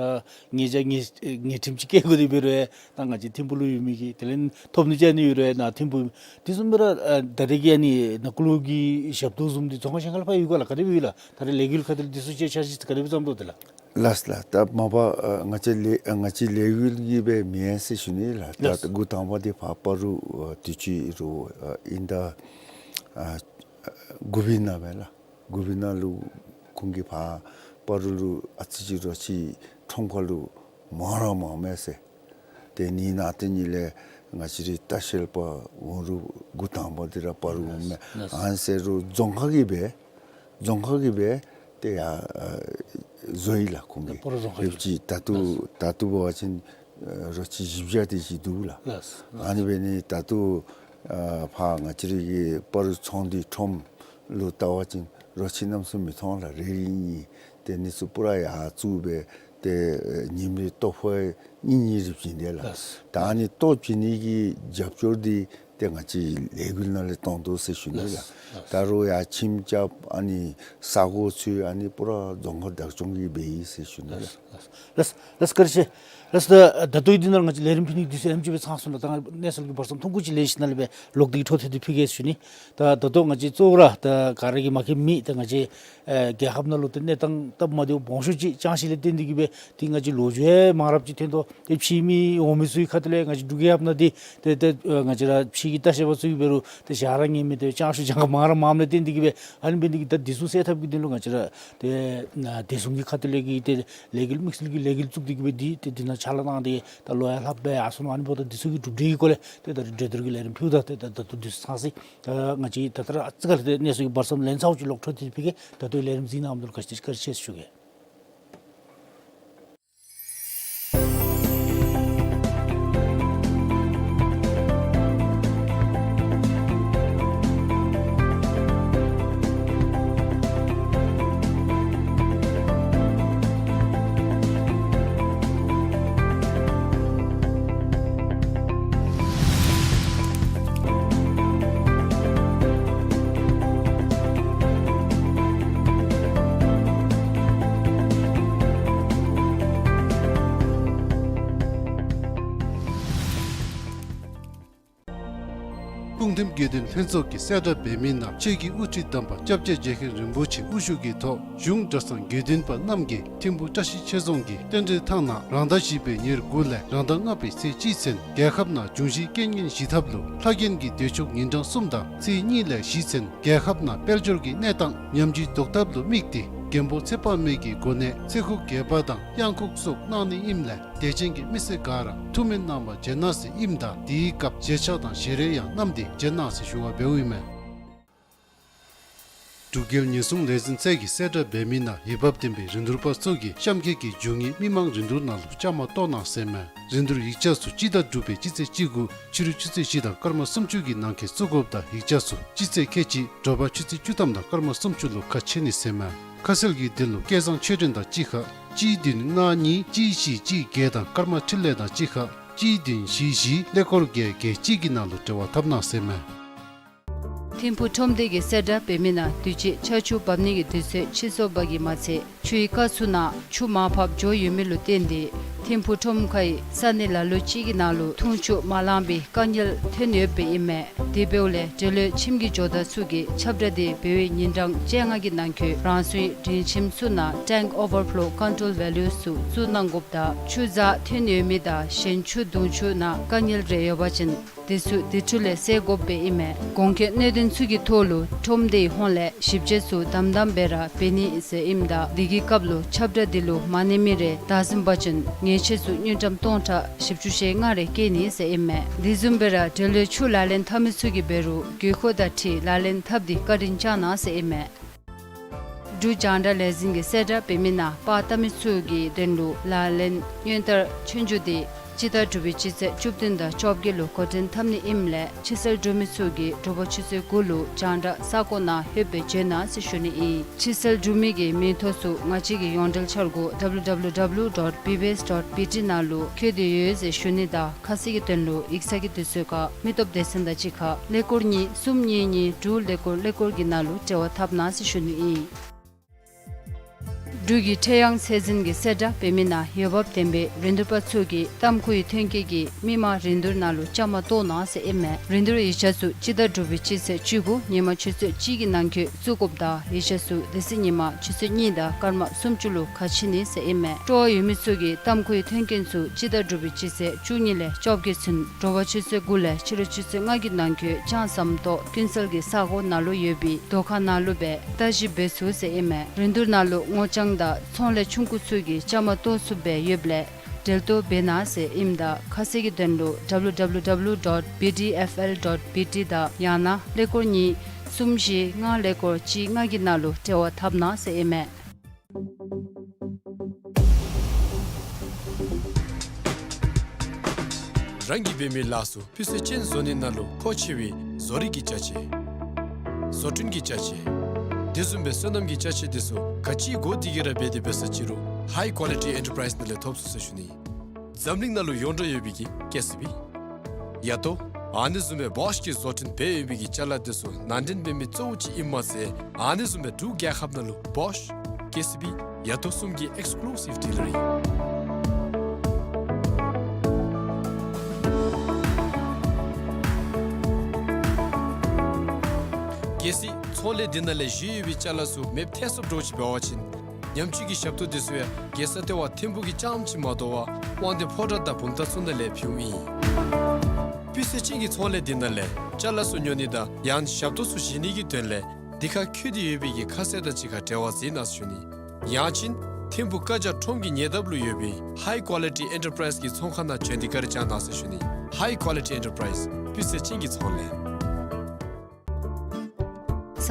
ངེ་ཅག་ངེ་ངེ་ཁྲིམས་ཅིག་བཀལ་དགོ་དེ་འབད་རུང་ཡང་ད་ང་བཅས་ཐིམ་ཕུག་ལུ་ཡོད་མི་གིས་དེ་ལས་ཐོབ་ནི་ཅིག་ཨ་ནི་ཡོད་རུང་ཡང་ནཱ་ཐིམ་ཕུག་དེ་བཟུམ་སྦེ་ར་ཨ་ད་རེས་ཀྱི་ཨ་ནི་ནང་འཁོད་ལུ་གི་ཞབས་ཏོག་བཟུམ་འདི་རྫོང་ཁག་གཞན་ཁར་ལུ་ཕར་ཡོད་ག་ལགས། ག་དེ་སྦེ་ཡོད་ལགས། ད་རེས་ལས་འགུལ་ཁ་ཐུག་ལས་འདི་ཚུ་ཅིག་འཆར་གཞི་ག་དེ་སྦེ་བརྩམ་དོ་དེ་ལགས། ལགས་ལགས། ད་མ་པ་ཨ་ང་བཅས་ལས་ཨ་ང་བཅས་ལས་འགུལ་གྱི་སྦེ་མེན་ཟེར་ཞུ་ནི་ལགས། ད་ལགས། འགོ་དང་པ་འདི་ཕར་སྤ་རོ་ཨ་དུས་ཅི་རུ་ཨ་ཨིན་ད་ཨ་ཨ་འགོ་དཔོན་ནང་སྦེ་ལགས། འགོ་དཔོན་ནང་ལུ་ཁོང་གིས་ཕར་སྤ་རོ་ལུ་ཨ་ཙི་ཅིག་རོ་ཁྱི་ཁྲོམ་ཁ་ལུ་མང་ར་མངམ་མས་ཟེར། ཏེ་ཨ་ནི་ནང་དོན་ཉིད་ལས་ང་བཅས་རའི་ལྟ་བཤལ་པ་འོང་རུང་འགོ་དང་པ་འདི་ར་སྤ་རོ་འོངམ་མས། ལགས། ཨ་ནི་ཟེར་རུང་རྫོང་ཁག་གི་སྦེ་རྫོང་ཁག་གི་སྦེ་ཏེ་ཡར་ཨ་བཟོ་ཡི་ལགས་ཁོང་གིས། སྤ་རོ་རྫོང་ཁག་ཡོདཔ་ཅིག་ད་ལྟོ་ལགས། ད་ལྟོ་འབད་བ་ཅིན་ཨ་རོ་ཁྱི་བཞི་བརྒྱ་དེ་ཅིག་འདུག་ལགས། ལགས། ཨ་ནི་འབད་ནི་ད་ལྟོ་ཨ་ཕར་ང་བཅས་རའི་གི་སྤ་རོ་ཚོང་འདུས་ཁྲོམ་ལུ་བལྟ་བ་ཅིན་རོ་ཁྱི་གནམ་མེད་ས་མེད་མི་མཐོང་ལགས། རེ་རེ་གཉིས་གཉིས། ཏེ་ཨ་ནི་ཚུ་པུ་ར་ཡར་བཙུགས་སྦེ་ཏེ་ཨེ་ཉིནམ་རེ་ལྟོ་ཕོར་གཉིས་གཉིས་རེ་བྱིན་དེས་ལགས། ལགས། ད་ཨ་ནི་ལྟོ་བྱིན་ནི་གི་རྒྱབ་སྐྱོར་འདི་ཏེ་ང་བཅས་ལས་འགུལ་ནང་ལས་གཏང་དོ་ཟེར་ཞུ་ནི་ལགས། ལགས། ད་རུང་ཡར་ཁྱིམ་རྐྱབ་ཨ་ནི་ས་གོ་འཚོལ་ཨ་ནི་པུ་ར་རྫོང་ཁག་བདག་སྐྱོང་གིས་འབད་ཡི་ཟེར་ཞུ་ནི་ལགས། ལགས། ལགས། ལགས་བཀའ་དྲིན་ཆེ། ལགས། ད་ད་ལྟོ་འདི་ནང་ང་བཅས་ལས་རིམ་ཕུལ་ནི་འདི་ཚུ་ཨེམ་ཅིག་སྦེ་ཚང་སོང་ལགས། ད་གནས་ཚུལ་གྱི་བར་མཚམས་ཐུང་ཀུ་ཅིག་ལེན་ཞིནམ་ལས་སྦེ་ལོག་སྟེ་འཕྲོ་མཐུད་དེ་ཕུལ་གེ་ཟེར་ཞུ་ནི། ད་ད་ལྟོ་ང་བཅས་གཙོ་བོ་ར་ད་ག་ར་གིས་མ་མཁྱེན་མེད། ད་ང་བཅས་ཨེ་རྒྱལ་ཁབ་ནང་ལུ་ད་གནས་སྟངས་སྟབས་མ་བདེཝ་སྦོམ་ཤོས་ཅིག་ཅང་ཤེས་ལས་བརྟེན་ཏེ་གིས་སྦེ་འདི་ང་བཅས་ལོ་རྒྱུས་མང་རབས་ཅིག་ཐོན་དོ། ཏེ་ཕྱིའི་མི་འོང་མི་ཚུ་གི་ཁ་ཐུག་ལས་ང་བཅས་འབྲུག་རྒྱལ་ཁབ་ནང་འདི་ཏེ་ཏེ་ཨེ་ང་བཅས་ར་ཕྱི་གི་ལྟ་བཤལ་པ་ཚུ་གིས་འབད་རུང་ཏེ་བཞག་ར་ཉན་མི་ཏེ་ཅང་ཤོས་ཅང་ག་མང་ར་མངམ་ལས་བརྟེན་ཏེ་གིས་སྦེ་ཨ་ནི་འབད་ནི་འདི་གིས་ད་འདི་ཚུ་སེལ་ཐབས་ཀྱི་དོན་ལུ་ང་བཅས་ར་ཏེ་ཨ་བདེ་སྲུང་གི་ཁ་ཐུག་ལས་ཀྱི་ཏེ་ལས་འགུལ་དམིགས་བསལ་གྱི་ལས་འགུལ་བཙུགས་ཏེ་གིས་སྦེ་འདི་ཏེ་འདི་ནང་ཕྱག་ལཱ་གནང་སྟེ་ད་ལོ་ཡང་ལྷགཔ་སྦེ་ཡར་སོང་ནུག། ཨ་ནི་འབདཝ་ད་འདི་ཚུ་གི་གྲུབ་འབྲས་ཀྱི་སྐོར་ལས་ཏེ་ད་རེས་གྲོས་བསྡུར་གྱི་ལས་རིམ་ཕུལཝ་ད་ཏེ་ད་ལྟོ་འདི་ཚུ་ཚང་སོ་ཡི། ད་ང་བཅས་ད་ལྟོ་ར་ཨ་ཙི་ཁ་ལས་ཏེ་གནས་ཚུལ་གྱི་བར་མཚམས་ལན་ཚ་བོ་ཅིག་ལོག་འཕྲོ་མཐུད་དེ་ཕུལ་གེ། ད་ལྟོ་ལས་རིམ་གཟིགས་གནང་མི་འདི་ལུ་བཀའ་དྲིན་ཆེ་ཞུ་གེ། ཁྲིམས་དགེ་འདུན་ལྷན་ཚོགས་ཀྱིས་གསལ་བསྒྲགས་འབད་མི་ནང་ཆེད་ཀྱི་དབུ་ཁྲིད་དམ་པ་སྐྱབས་རྗེ་རྗེ་མཁན་རིན་པོ་ཆེ་དབུ་བཞུགས་ཀྱི་ཐོག་གཞུང་གྲྭ་ཚང་དགེ་འདུན་པ་རྣམས་ཀྱིས་ཐིམ་ཕུ་བཀྲ་ཤིས་ཆོས་རྫོང་གི་རྟེན་འབྲེལ་ཐང་ནང་རང་ཟླ་བཞི་པའི་ཉེར་དགུ་ལས་རང་ཟླ་ལྔ་པའི་ཚེས་གཅིག་ཚུན་རྒྱལ་ཁབ་ནང་འབྱུང་བཞི་རྐྱེན་ངན་ཞི་ཐབས་ལུ་ལྷ་རྒྱན་གྱི་དུས་མཆོད་ཉིན་གྲངས་གསུམ་དང་ཚེས་གཉིས་ལས་བཞི་ཚུན་རྒྱལ་ཁབ་ནང་དཔལ་འབྱོར་གྱི་གནས་སྟངས་ཉམས་ཆུང་བཟློག་ཐབས་ལུ་དམིགས་ཏེ་མགོན་པོ་ཚེ་དཔག་མེད་ཀྱི་སྒོ་ནས་ཚེ་འགུགས་རྒྱས་པ་དང་གཡང་འགུགས་སོགས་གནང་ནི་ཨིནམ་ལས་དད་ཅན་གྱི་མི་སེར་ག་ར་ཐུགས་སྨོན་གནང་བར་བྱོན་གནང་ཟེར་ཨིནམ་ད་དེའི་སྐབས་བཞེས་ཆས་དང་བཞེས་རས་ཡང་བསྣམས་ཏེ་བྱོན་གནང་ཟེར་ཞུ་བ་འབདཝ་ཨིན་མས། འབྲུག་རྒྱལ་ཉེན་སྲུང་ལས་འཛིན་ཚད་ཀྱིས་གསལ་བསྒྲགས་འབད་མི་ནང་འོས་འབབ་ལྡན་པའི་རིན་བསྡུར་པ་ཚུ་གིས་གཤམ་འཁོད་ཀྱི་རྒྱུ་དངོས་མི་མང་རིན་བསྡུར་ནང་ལུ་བཅའ་མར་གཏོགས་གནང་ཟེར་མས། རིན་བསྡུར་ཡིག་ཆ་ཚུ་སྤྱི་ཟླ་དྲུག་པའི་སྤྱི་ཚེས་བཅུ་དགུ་ཕྱི་རུ་ཆུ་ཚོད་བཞི་དང་སྐར་མ་སུམ་ཅུ་གི་ནང་འཁོད་བཙུགས་དགོཔ་དང་ཡིག་ཆ་ཚུ་སྤྱི་ཚེས་ཁལ་གཅིག་དྲོ་པ་ཆུ་ཚོད་བཅུ་ཐམ་དང་སྐར་མ་སུམ་ཅུ་ལུ་ཁ་ཕྱེ་ནི་ཟེར་མས། ཁ་གསལ་གྱི་དོན་ལུ་སྐལ་བཟང་ཆོས་སྒྲོན་དང་གཅིག་ཁར་གཅིག་བདུན་ལྔ་གཉིས་གཅིག་བཞི་གཅིག་བརྒྱད་དང་སྐར་མ་འཕྲིན་ལས་དང་གཅིག་ཁར་གཅིག་བདུན་བཞི་བཞི་ཀླད་ཀོར་བརྒྱད་བརྒྱད་གཅིག་གི་ནང་ལུ་འབྲེལ་བ་འཐབ་གནང་ཟེར་མས། ཐིམ་ཕུ་ཁྲོམ་སྡེ་གིས་གསལ་བསྒྲགས་འབད་མི་ནང་དུས་ཅི་ཆར་ཆུ་འབབ་ནི་གི་དུས་ཚོད་ཕྱིས་སོང་བ་གིས་མ་ཚད་ཆུའི་རྐ་ཚུ་ནང་ཆུ་མར་ཕབ་འགྱོ་ཡོད་མི་ལུ་བརྟེན་ཏེ་ཐིམ་ཕུ་ཁྲོམ་ཁའི་ས་གནས་ལ་ལུ་ཅིག་གི་ནང་ལུ་འཐུང་ཆུ་མ་ལང་པའི་དཀའ་ངལ་ཐོན་ཡོདཔ་ཨིན་མས། དེ་འབདཝ་ལས་འབྲེལ་ཡོད་ཁྱིམ་གྱི་ཇོ་བདག་ཚུ་གིས་ཁྱབ་བསྒྲགས་དེ་འབད་བའི་ཉིན་གྲངས་བཅོ་ལྔ་གི་ནང་འཁོད་རང་སོའི་སྒྲིང་ཁྱིམ་ཚུ་ནང་tank overflow control valves ཚུ་བཙུགས་གནང་དགོཔ་དང་ཆུ་འཛག་ཐོན་ཡོད་མི་དང་གཞན་ཆུ་བརྡུང་ཆུ་ནང་དཀའ་ངལ་རེ་ཡོད་པ་ཅིན་དེ་ཚུ་དེ་འཕྲོ་ལས་སེལ་དགོཔ་སྦེ་ཨིན་མས། གོང་འཁོད་གནད་དོན་ཚུ་གི་ཐོག་ལུ་ཁྲོམ་སྡེའི་ཧོངས་ལས་ཞིབ་དཔྱད་ཚུ་དམ་དམ་སྦེ་ར་འབད་ནི་ཟེར་ཨིནམ་ད་དེ་གི་སྐབས་ལུ་ཁྱབ་བསྒྲགས་དེ་ལུ་མ་གནས་མི་རེ་བདའ་ཟུན་པ་ཅིན་ཉེས་ཆད་ཚུ་དངུལ་ཀྲམ་སྟོང་ཕྲག་བཞི་བཅུ་ཞེ་ལྔ་རེ་བཀལ་ནི་ཟེར་ཨིན་མས། དེ་བཟུམ་སྦེ་ར་འབྲེལ་ཡོད་ཆུ་ལག་ལེན་འཐབ་མི་ཚུ་གིས་འབད་རུང་དགོས་མཁོ་དང་འཁྲིལ་ལག་ལེན་འཐབ་སྟེ་བཀའ་དྲིན་བསྐྱང་གནང་ཟེར་ཨིན་མས། འབྲུག་རྒྱང་བསྒྲགས་ལས་འཛིན་གྱིས་གསལ་བསྒྲགས་འབད་མི་ནང་པར་བཏབ་མི་ཚུ་གི་དོན་ལུ་ལག་ལེན་སྔོན་བསྟར་ཆོས་རྒྱུགས་དེ་སྤྱི་ཟླ་དྲུག་པའི་སྤྱི་ཚེས་བཅུ་བདུན་དང་བཅོ་བརྒྱད་ལུ་འགོ་འདྲེན་འཐབ་ནི་ཨིནམ་ལས་ཕྱིར་གསལ་འབྲུག་མི་ཚུ་གིས་དྲོ་པ་ཆུ་ཚོད་དགུ་ལུ་རྒྱང་བསྒྲགས་ས་གོ་ནང་ལྷོད་སྦེ་བྱོན་གནང་ཟེར་ཞུ་ནི་ཨིན། ཕྱིར་གསལ་འབྲུག་མི་གི་མིང་ཐོ་ཚུ་ང་བཅས་ཀྱི་ཡོངས་འབྲེལ་འཆར་སྒོ་W W W dot B B S dot B T ནང་ལུ་བཀོད་དེ་ཡོད་ཟེར་ཞུ་ནི་དང་ཁ་གསལ་གྱི་དོན་ལུ་ཡིག་ཚང་གི་དུས་ཚོད་ཁར་མི་སྟོབས་སྡེ་ཚན་དང་གཅིག་ཁར་ཀླད་ཀོར་གཉིས་གསུམ་གཉིས་གཉིས་དྲུག་ཀླད་ཀོར་ཀླད་ཀོར་གྱི་ནང་ལུ་འབྲེལ་བ་འཐབ་གནང་ཟེར་ཞུ་ནི་ཨིན། འབྲུག་གི་ཁྲེ་ཡང་ཚད་འཛིན་གྱིས་གསལ་བསྒྲགས་འབད་མི་ནང་འོས་འབབ་ལྡན་པའི་རིན་བསྡུར་པ་ཚུ་གིས་ཏམ་ཁུའི་ཐོན་སྐྱེད་ཀྱི་མི་མང་རིན་བསྡུར་ནང་ལུ་བཅའ་མར་གཏོགས་གནང་ཟེར་ཨིན་མས། རིན་བསྡུར་ཡིག་ཆ་ཚུ་སྤྱི་ཟླ་དྲུག་པའི་སྤྱི་ཚེས་བཅུ་དགུ་ཉིན་མ་ཆུ་ཚོད་གཅིག་གི་ནང་འཁོད་བཙུགས་དགོཔ་དང་ཡིག་ཆ་ཚུ་དེ་ཚེ་ཉིན་མ་ཆུ་ཚོད་གཉིས་དང་སྐར་མ་སུམ་ཅུ་ལུ་ཁ་ཕྱེ་ནི་ཟེར་ཨིན་མས། སྤྲོ་བ་ཡོད་མི་ཚུ་གིས་ཏམ་ཁུའི་ཐོན་སྐྱེད་ཚུ་སྤྱི་ཟླ་དྲུག་པའི་སྤྱི་ཚེས་བཅུ་གཉིས་ལས་བཅོ་བརྒྱད་ཚུན་དྲོ་པ་ཆུ་ཚོད་དགུ་ལས་ཕྱི་རུ་ཆུ་ཚོད་ལྔ་གི་ནང་འཁོད་ལྕང་ཟམ་ཏོག་ཀུན་གསལ་གྱི་ས་གོ་ནང་ལུ་ཡོད་པའི་སྡོད་ཁང་ནང་ལུ་སྦེ་ལྟ་ཞིབ་འབད་ཚུགས་ཟེར་ཨིན་མས། རིན་བསྡུར་ནང་ལུ་སྔོ་ལྗང་དང་ཚོང་ལས་ཆུང་ཀུ་ཚུ་གིས་བཅའ་མར་གཏོགས་ཚུགསཔ་སྦེ་ཡོདཔ་ལས་འབྲེལ་གཏོགས་འབད་གནང་ཟེར་ཨིནམ་ད་ཁ་གསལ་གྱི་དོན་ལུ W W W dot B D F L dot B T དང་ཡང་ན་ཀླད་ཀོར་གཉིས་གསུམ་བཞི་ལྔ་ཀླད་ཀོར་གཅིག་ལྔ་གི་ནང་ལུ་འབྲེལ་བ་འཐབ་གནང་ཟེར་ཨིན་མས། རང་གིས་འབད་མི་ལཱ་ཚུ་སྤུས་ཚད་ཅན་བཟོ་ནི་ནང་ལུ་མཁོ་ཆེ་བའི་བཟོ་རིག་གི་ཅ་ཆས། བཟོ་སྐྲུན་གྱི་ཅ་ཆས། དེ་བཟུམ་སྦེ་སོ་ནམ་གྱི་ཅ་ཆས་དེ་ཚུ་ག་ཅི་དགོ་དེ་གི་ར་འབད་དེ་འབད་ས་ཅི་རུང་High Quality Enterprise ནང་ལས་ཐོབ་ཚུགས་ཟེར་ཞུ་ནི། འཛམ་གླིང་ནང་ལུ་ཡོངས་གྲགས་ཡོད་པའི་གི་ཀེ་སི་བི། ཡ་ཏོ། ཨ་ནི་བཟུམ་སྦེ་བོཤ་གིས་བཟོ་སྐྲུན་འབད་ཡོད་པའི་གི་ཅ་ལ་དེ་ཚུ་ནང་འདྲེན་འབད་མི་གཙོ་བོ་ཅིག་ཨིནམ་མ་ཚད་ཨ་ནི་བཟུམ་སྦེ་འབྲུག་རྒྱལ་ཁབ་ནང་ལུ་བོཤ། ཀེ་སི་བི། ཡ་ཏོ་གསུམ་གྱི་ཨེགསི་ཀུ་ལུ་སིབ་ཌི་ལར་ཨིན། གལ་སྲིད་ཚོང་ལས་འདི་ནང་ལས་བཞེས་ཡོད་པའི་ཅ་ལ་ཚུ་མེདཔ་ཐལ་སོངམ་འདྲཝ་ཅིག་འབད་བ་ཅིན་ཉམས་བཅོས་ཀྱི་ཞབས་ཏོག་དེ་ཚུ་ཡང་རྒྱལ་ས་ལྟེ་བ་ཐིམ་ཕུག་གི་རྐྱངམ་ཅིག་མ་དོ་བར་དབང་འདུས་ཕོ་བྲང་དང་བུམ་ཐང་ཚུ་ནང་ལས་ཕུལཝ་ཨིན། སྤུས་ཚད་ཅན་གྱི་ཚོང་ལས་འདི་ནང་ལས་ཅ་ལ་ཚུ་ཉོ་ནི་དང་ཡང་ཞབས་ཏོག་ཚུ་བཞེས་ནི་གི་དོན་ལས་འདི་ཁར་འཁོད་དེ་ཡོད་པའི་གི་ཁ་གསལ་དང་གཅིག་ཁར་འབྲེལ་བ་མཛད་གནང་ཟེར་ཞུ་ནི། ཡང་ཅིན་ཐིམ་ཕུག་ཀ་ཇ་ཁྲོམ་གྱི་ཉེ་འདབས་ལུ་ཡོད་པའི་High Quality Enterprise གི་ཚོང་ཁང་ནང་བྱོན་ཏེ་བཀའ་དྲིན་བསྐྱང་གནང་ཟེར་ཞུ་ནི། High Quality Enterprise སྤུས་ཚད་ཅན་གྱི་ཚོང་ལས།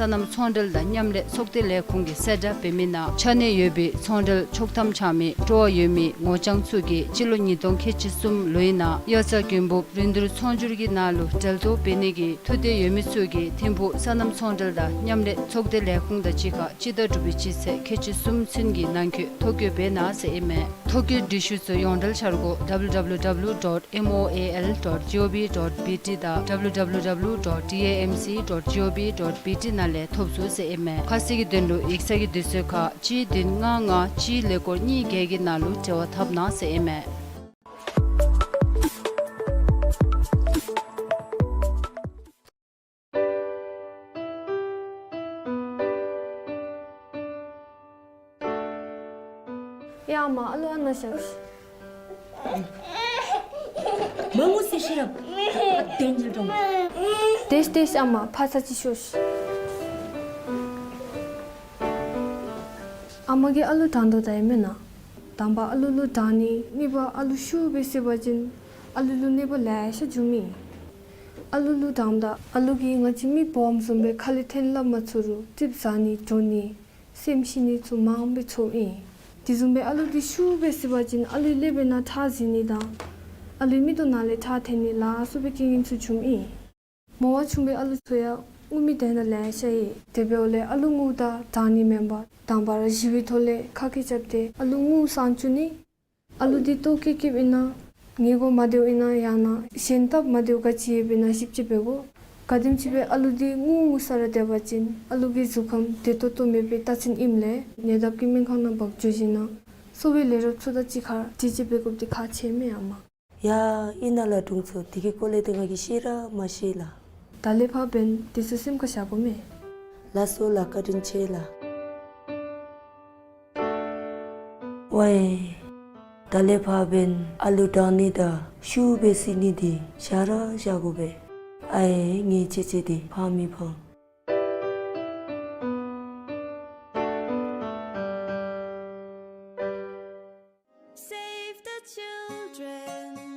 སོ་ནམ་ཚོང་འབྲེལ་དང་མཉམ་ལས་ཚོགས་སྡེ་ལས་ཁུངས་ཀྱིས་གསལ་བསྒྲགས་འབད་མི་ནང་ཆ་གནས་ཡོད་པའི་ཚོང་འབྲེལ་ཆོག་ཐམ་འཆང་མི་སྤྲོ་བ་ཡོད་མི་སྔོ་ལྗང་ཚུ་གིས་སྤྱི་ལོ་ཉིས་སྟོང་ཁལ་གཅིག་གསུམ་ལོའི་ནང་དབྱར་རྩྭ་དགུན་འབུབ་རིན་བསྡུར་ཚོང་སྒྱུར་གྱི་ནང་ལུ་འབྲེལ་གཏོགས་འབད་ནི་གི་ཐུགས་འདོད་ཡོད་མི་ཚུ་གིས་ཐིམ་ཕུག་སོ་ནམ་ཚོང་འབྲེལ་དང་མཉམ་ལས་ཚོགས་སྡེ་ལས་ཁུངས་དང་གཅིག་ཁར་སྤྱི་ཟླ་དྲུག་པའི་སྤྱི་ཚེས་ཁལ་གཅིག་གསུམ་ཚུན་གྱི་ནང་འཁོད་ཐོ་བཀོད་འབད་གནང་ཟེར་ཨིན་མས། ཐོ་བཀོད་སྒྲིག་ཞུ་ཚུ་ཡོངས་འབྲེལ་འཆར་སྒོ་W W W dot M O A L dot G O V dot B T དང་W W W dot D A M C dot G O V dot B T ནང་ལས་ཐོབ་ཚུགས་ཟེར་ཨིན་མས། ཁ་གསལ་གྱི་དོན་ལུ་ཡིག་ཚང་གི་དུས་ཚོད་ཁར་གཅིག་བདུན་ལྔ་ལྔ་གཅིག་ཀླད་ཀོར་གཉིས་བརྒྱད་ཀྱི་ནང་ལུ་འབྲེལ་བ་འཐབ་གནང་ཟེར་ཨིན་མས། ཡ་ཨ་མ་ཨ་ལུ་ཨ་ནཱ་བཞག་ཤིག། མ་ངུ་ཟེར་ཤེས་རབ། ཨ་དེ་ཉིལ་འགྲོ། དེས་དེས་ཨ་མ་ཕར་ཚུར་ཅིག་ཤོག་ཤིག། ཨ་མ་གིས་ཨ་ལུ་དྲང་དོ་ད་ཨིན་མེན་ན། དང་པ་ཨ་ལུ་ལུ་དྲང་ནི། གཉིས་པ་ཨ་ལུ་ཤུགས་སྦེ་བསད་པ་ཅིན་ཨ་ལུ་ལུ་གནོད་པ་ལེ་ཤ་འབྱུངམ་ཨིན། ཨ་ལུ་ལུ་དྲངམ་ད་ཨ་ལུ་གིས་ང་བཅས་མི་སྦོམ་བཟུམ་སྦེ་ཁ་ལས་འཐེན་སླབ་མ་ཚུགས་རུང་ཙིགཔ་ཟ་ནི་འགྲོ་ནི་སེམས་ཤི་ནི་ཚུ་མངམ་སྦེ་ཚོརཝ་ཨིན། དེ་བཟུམ་སྦེ་ཨ་ལུ་འདི་ཤུགས་སྦེ་བསད་པ་ཅིན་ཨ་ལུའི་ཀླད་པའི་ནང་ཁྲག་འཛིང་ནི་དང་ཨ་ལུའི་མིག་ཏོ་ནང་ལས་ཁྲག་འཐོན་ནི་ལ་སོགས་པའི་རྐྱེན་ངན་ཚུ་འབྱུངམ་ཨིན། མོ་བ་ཆུང་བའི་ཨ་ལུ་ཚུ་ཡང་ངུ་མི་དེ་ནང་ལེ་ཤ་ཨིན། དེ་འབདཝ་ལས་ཨ་ལུ་ངུཝ་ད་དྲང་ནི་མེན་པར་དང་པ་ར་ཞི་བའི་ཐོག་ལས་ཁ་སྐད་རྐྱབ་སྟེ་ཨ་ལུ་ངུ་སངས་བཅུག་ནི། ཨ་ལུ་འདི་ལྟོ་བཀྱེས་བཀྱེསཔ་ཨིན་ན་ཉལ་གོ་མ་སྡོདཔ་ཨིན་ན་ཡང་ན་གཞན་སྟབས་མ་བདེཝ་ག་ཅི་ཡོདཔ་ཨིན་ན་ཞིབ་དཔྱད་འབད་དགོ། ག་དེམ་ཅིག་སྦེ་ཨ་ལུ་འདི་ངུ་ངུ་ས་ར་སྡོད་པ་ཅིན་ཨ་ལུ་གི་གཟུགས་ཁམས་བདེ་ཏོག་ཏོ་མེད་པའི་རྟགས་མཚན་ཨིནམ་ལས་ཉེ་འདབས་ཀྱི་སྨན་ཁང་ནང་འབག་འགྱོ་ཞིནམ་ན་གསོ་བའི་ལས་རོགསཔ་ཚུ་དང་གཅིག་ཁར་དྲི་དཔྱད་འབད་དགོཔ་འདི་ཁག་ཆེ་མས་ཨ་མ། ཡ་ཨིན་ན་ལགས་དྲུང་འཚོ། དེ་གི་སྐོར་ལས་ཏེ་ང་གིས་ཤེས་ར་མ་ཤེས་ལགས། ད་ལས་ཕར་འབདན་དེ་ཚུ་སེམས་ཁར་བཞག་དགོ་མས། ལགས་སོ་ལགས། བཀའ་དྲིན་ཆེ་ལགས། ཝའི། ད་ལས་ཕར་འབདན་ཨ་ལུ་དྲང་ནི་དང་ཤུགས་སྦེ་བསད་ནི་འདི་བཞག་ར་བཞག་དགོ་པས། ཨའེ་ངེའི་ཅེ་ཅེ་འདི་ཕངས་མི་ཕངས། Save the children.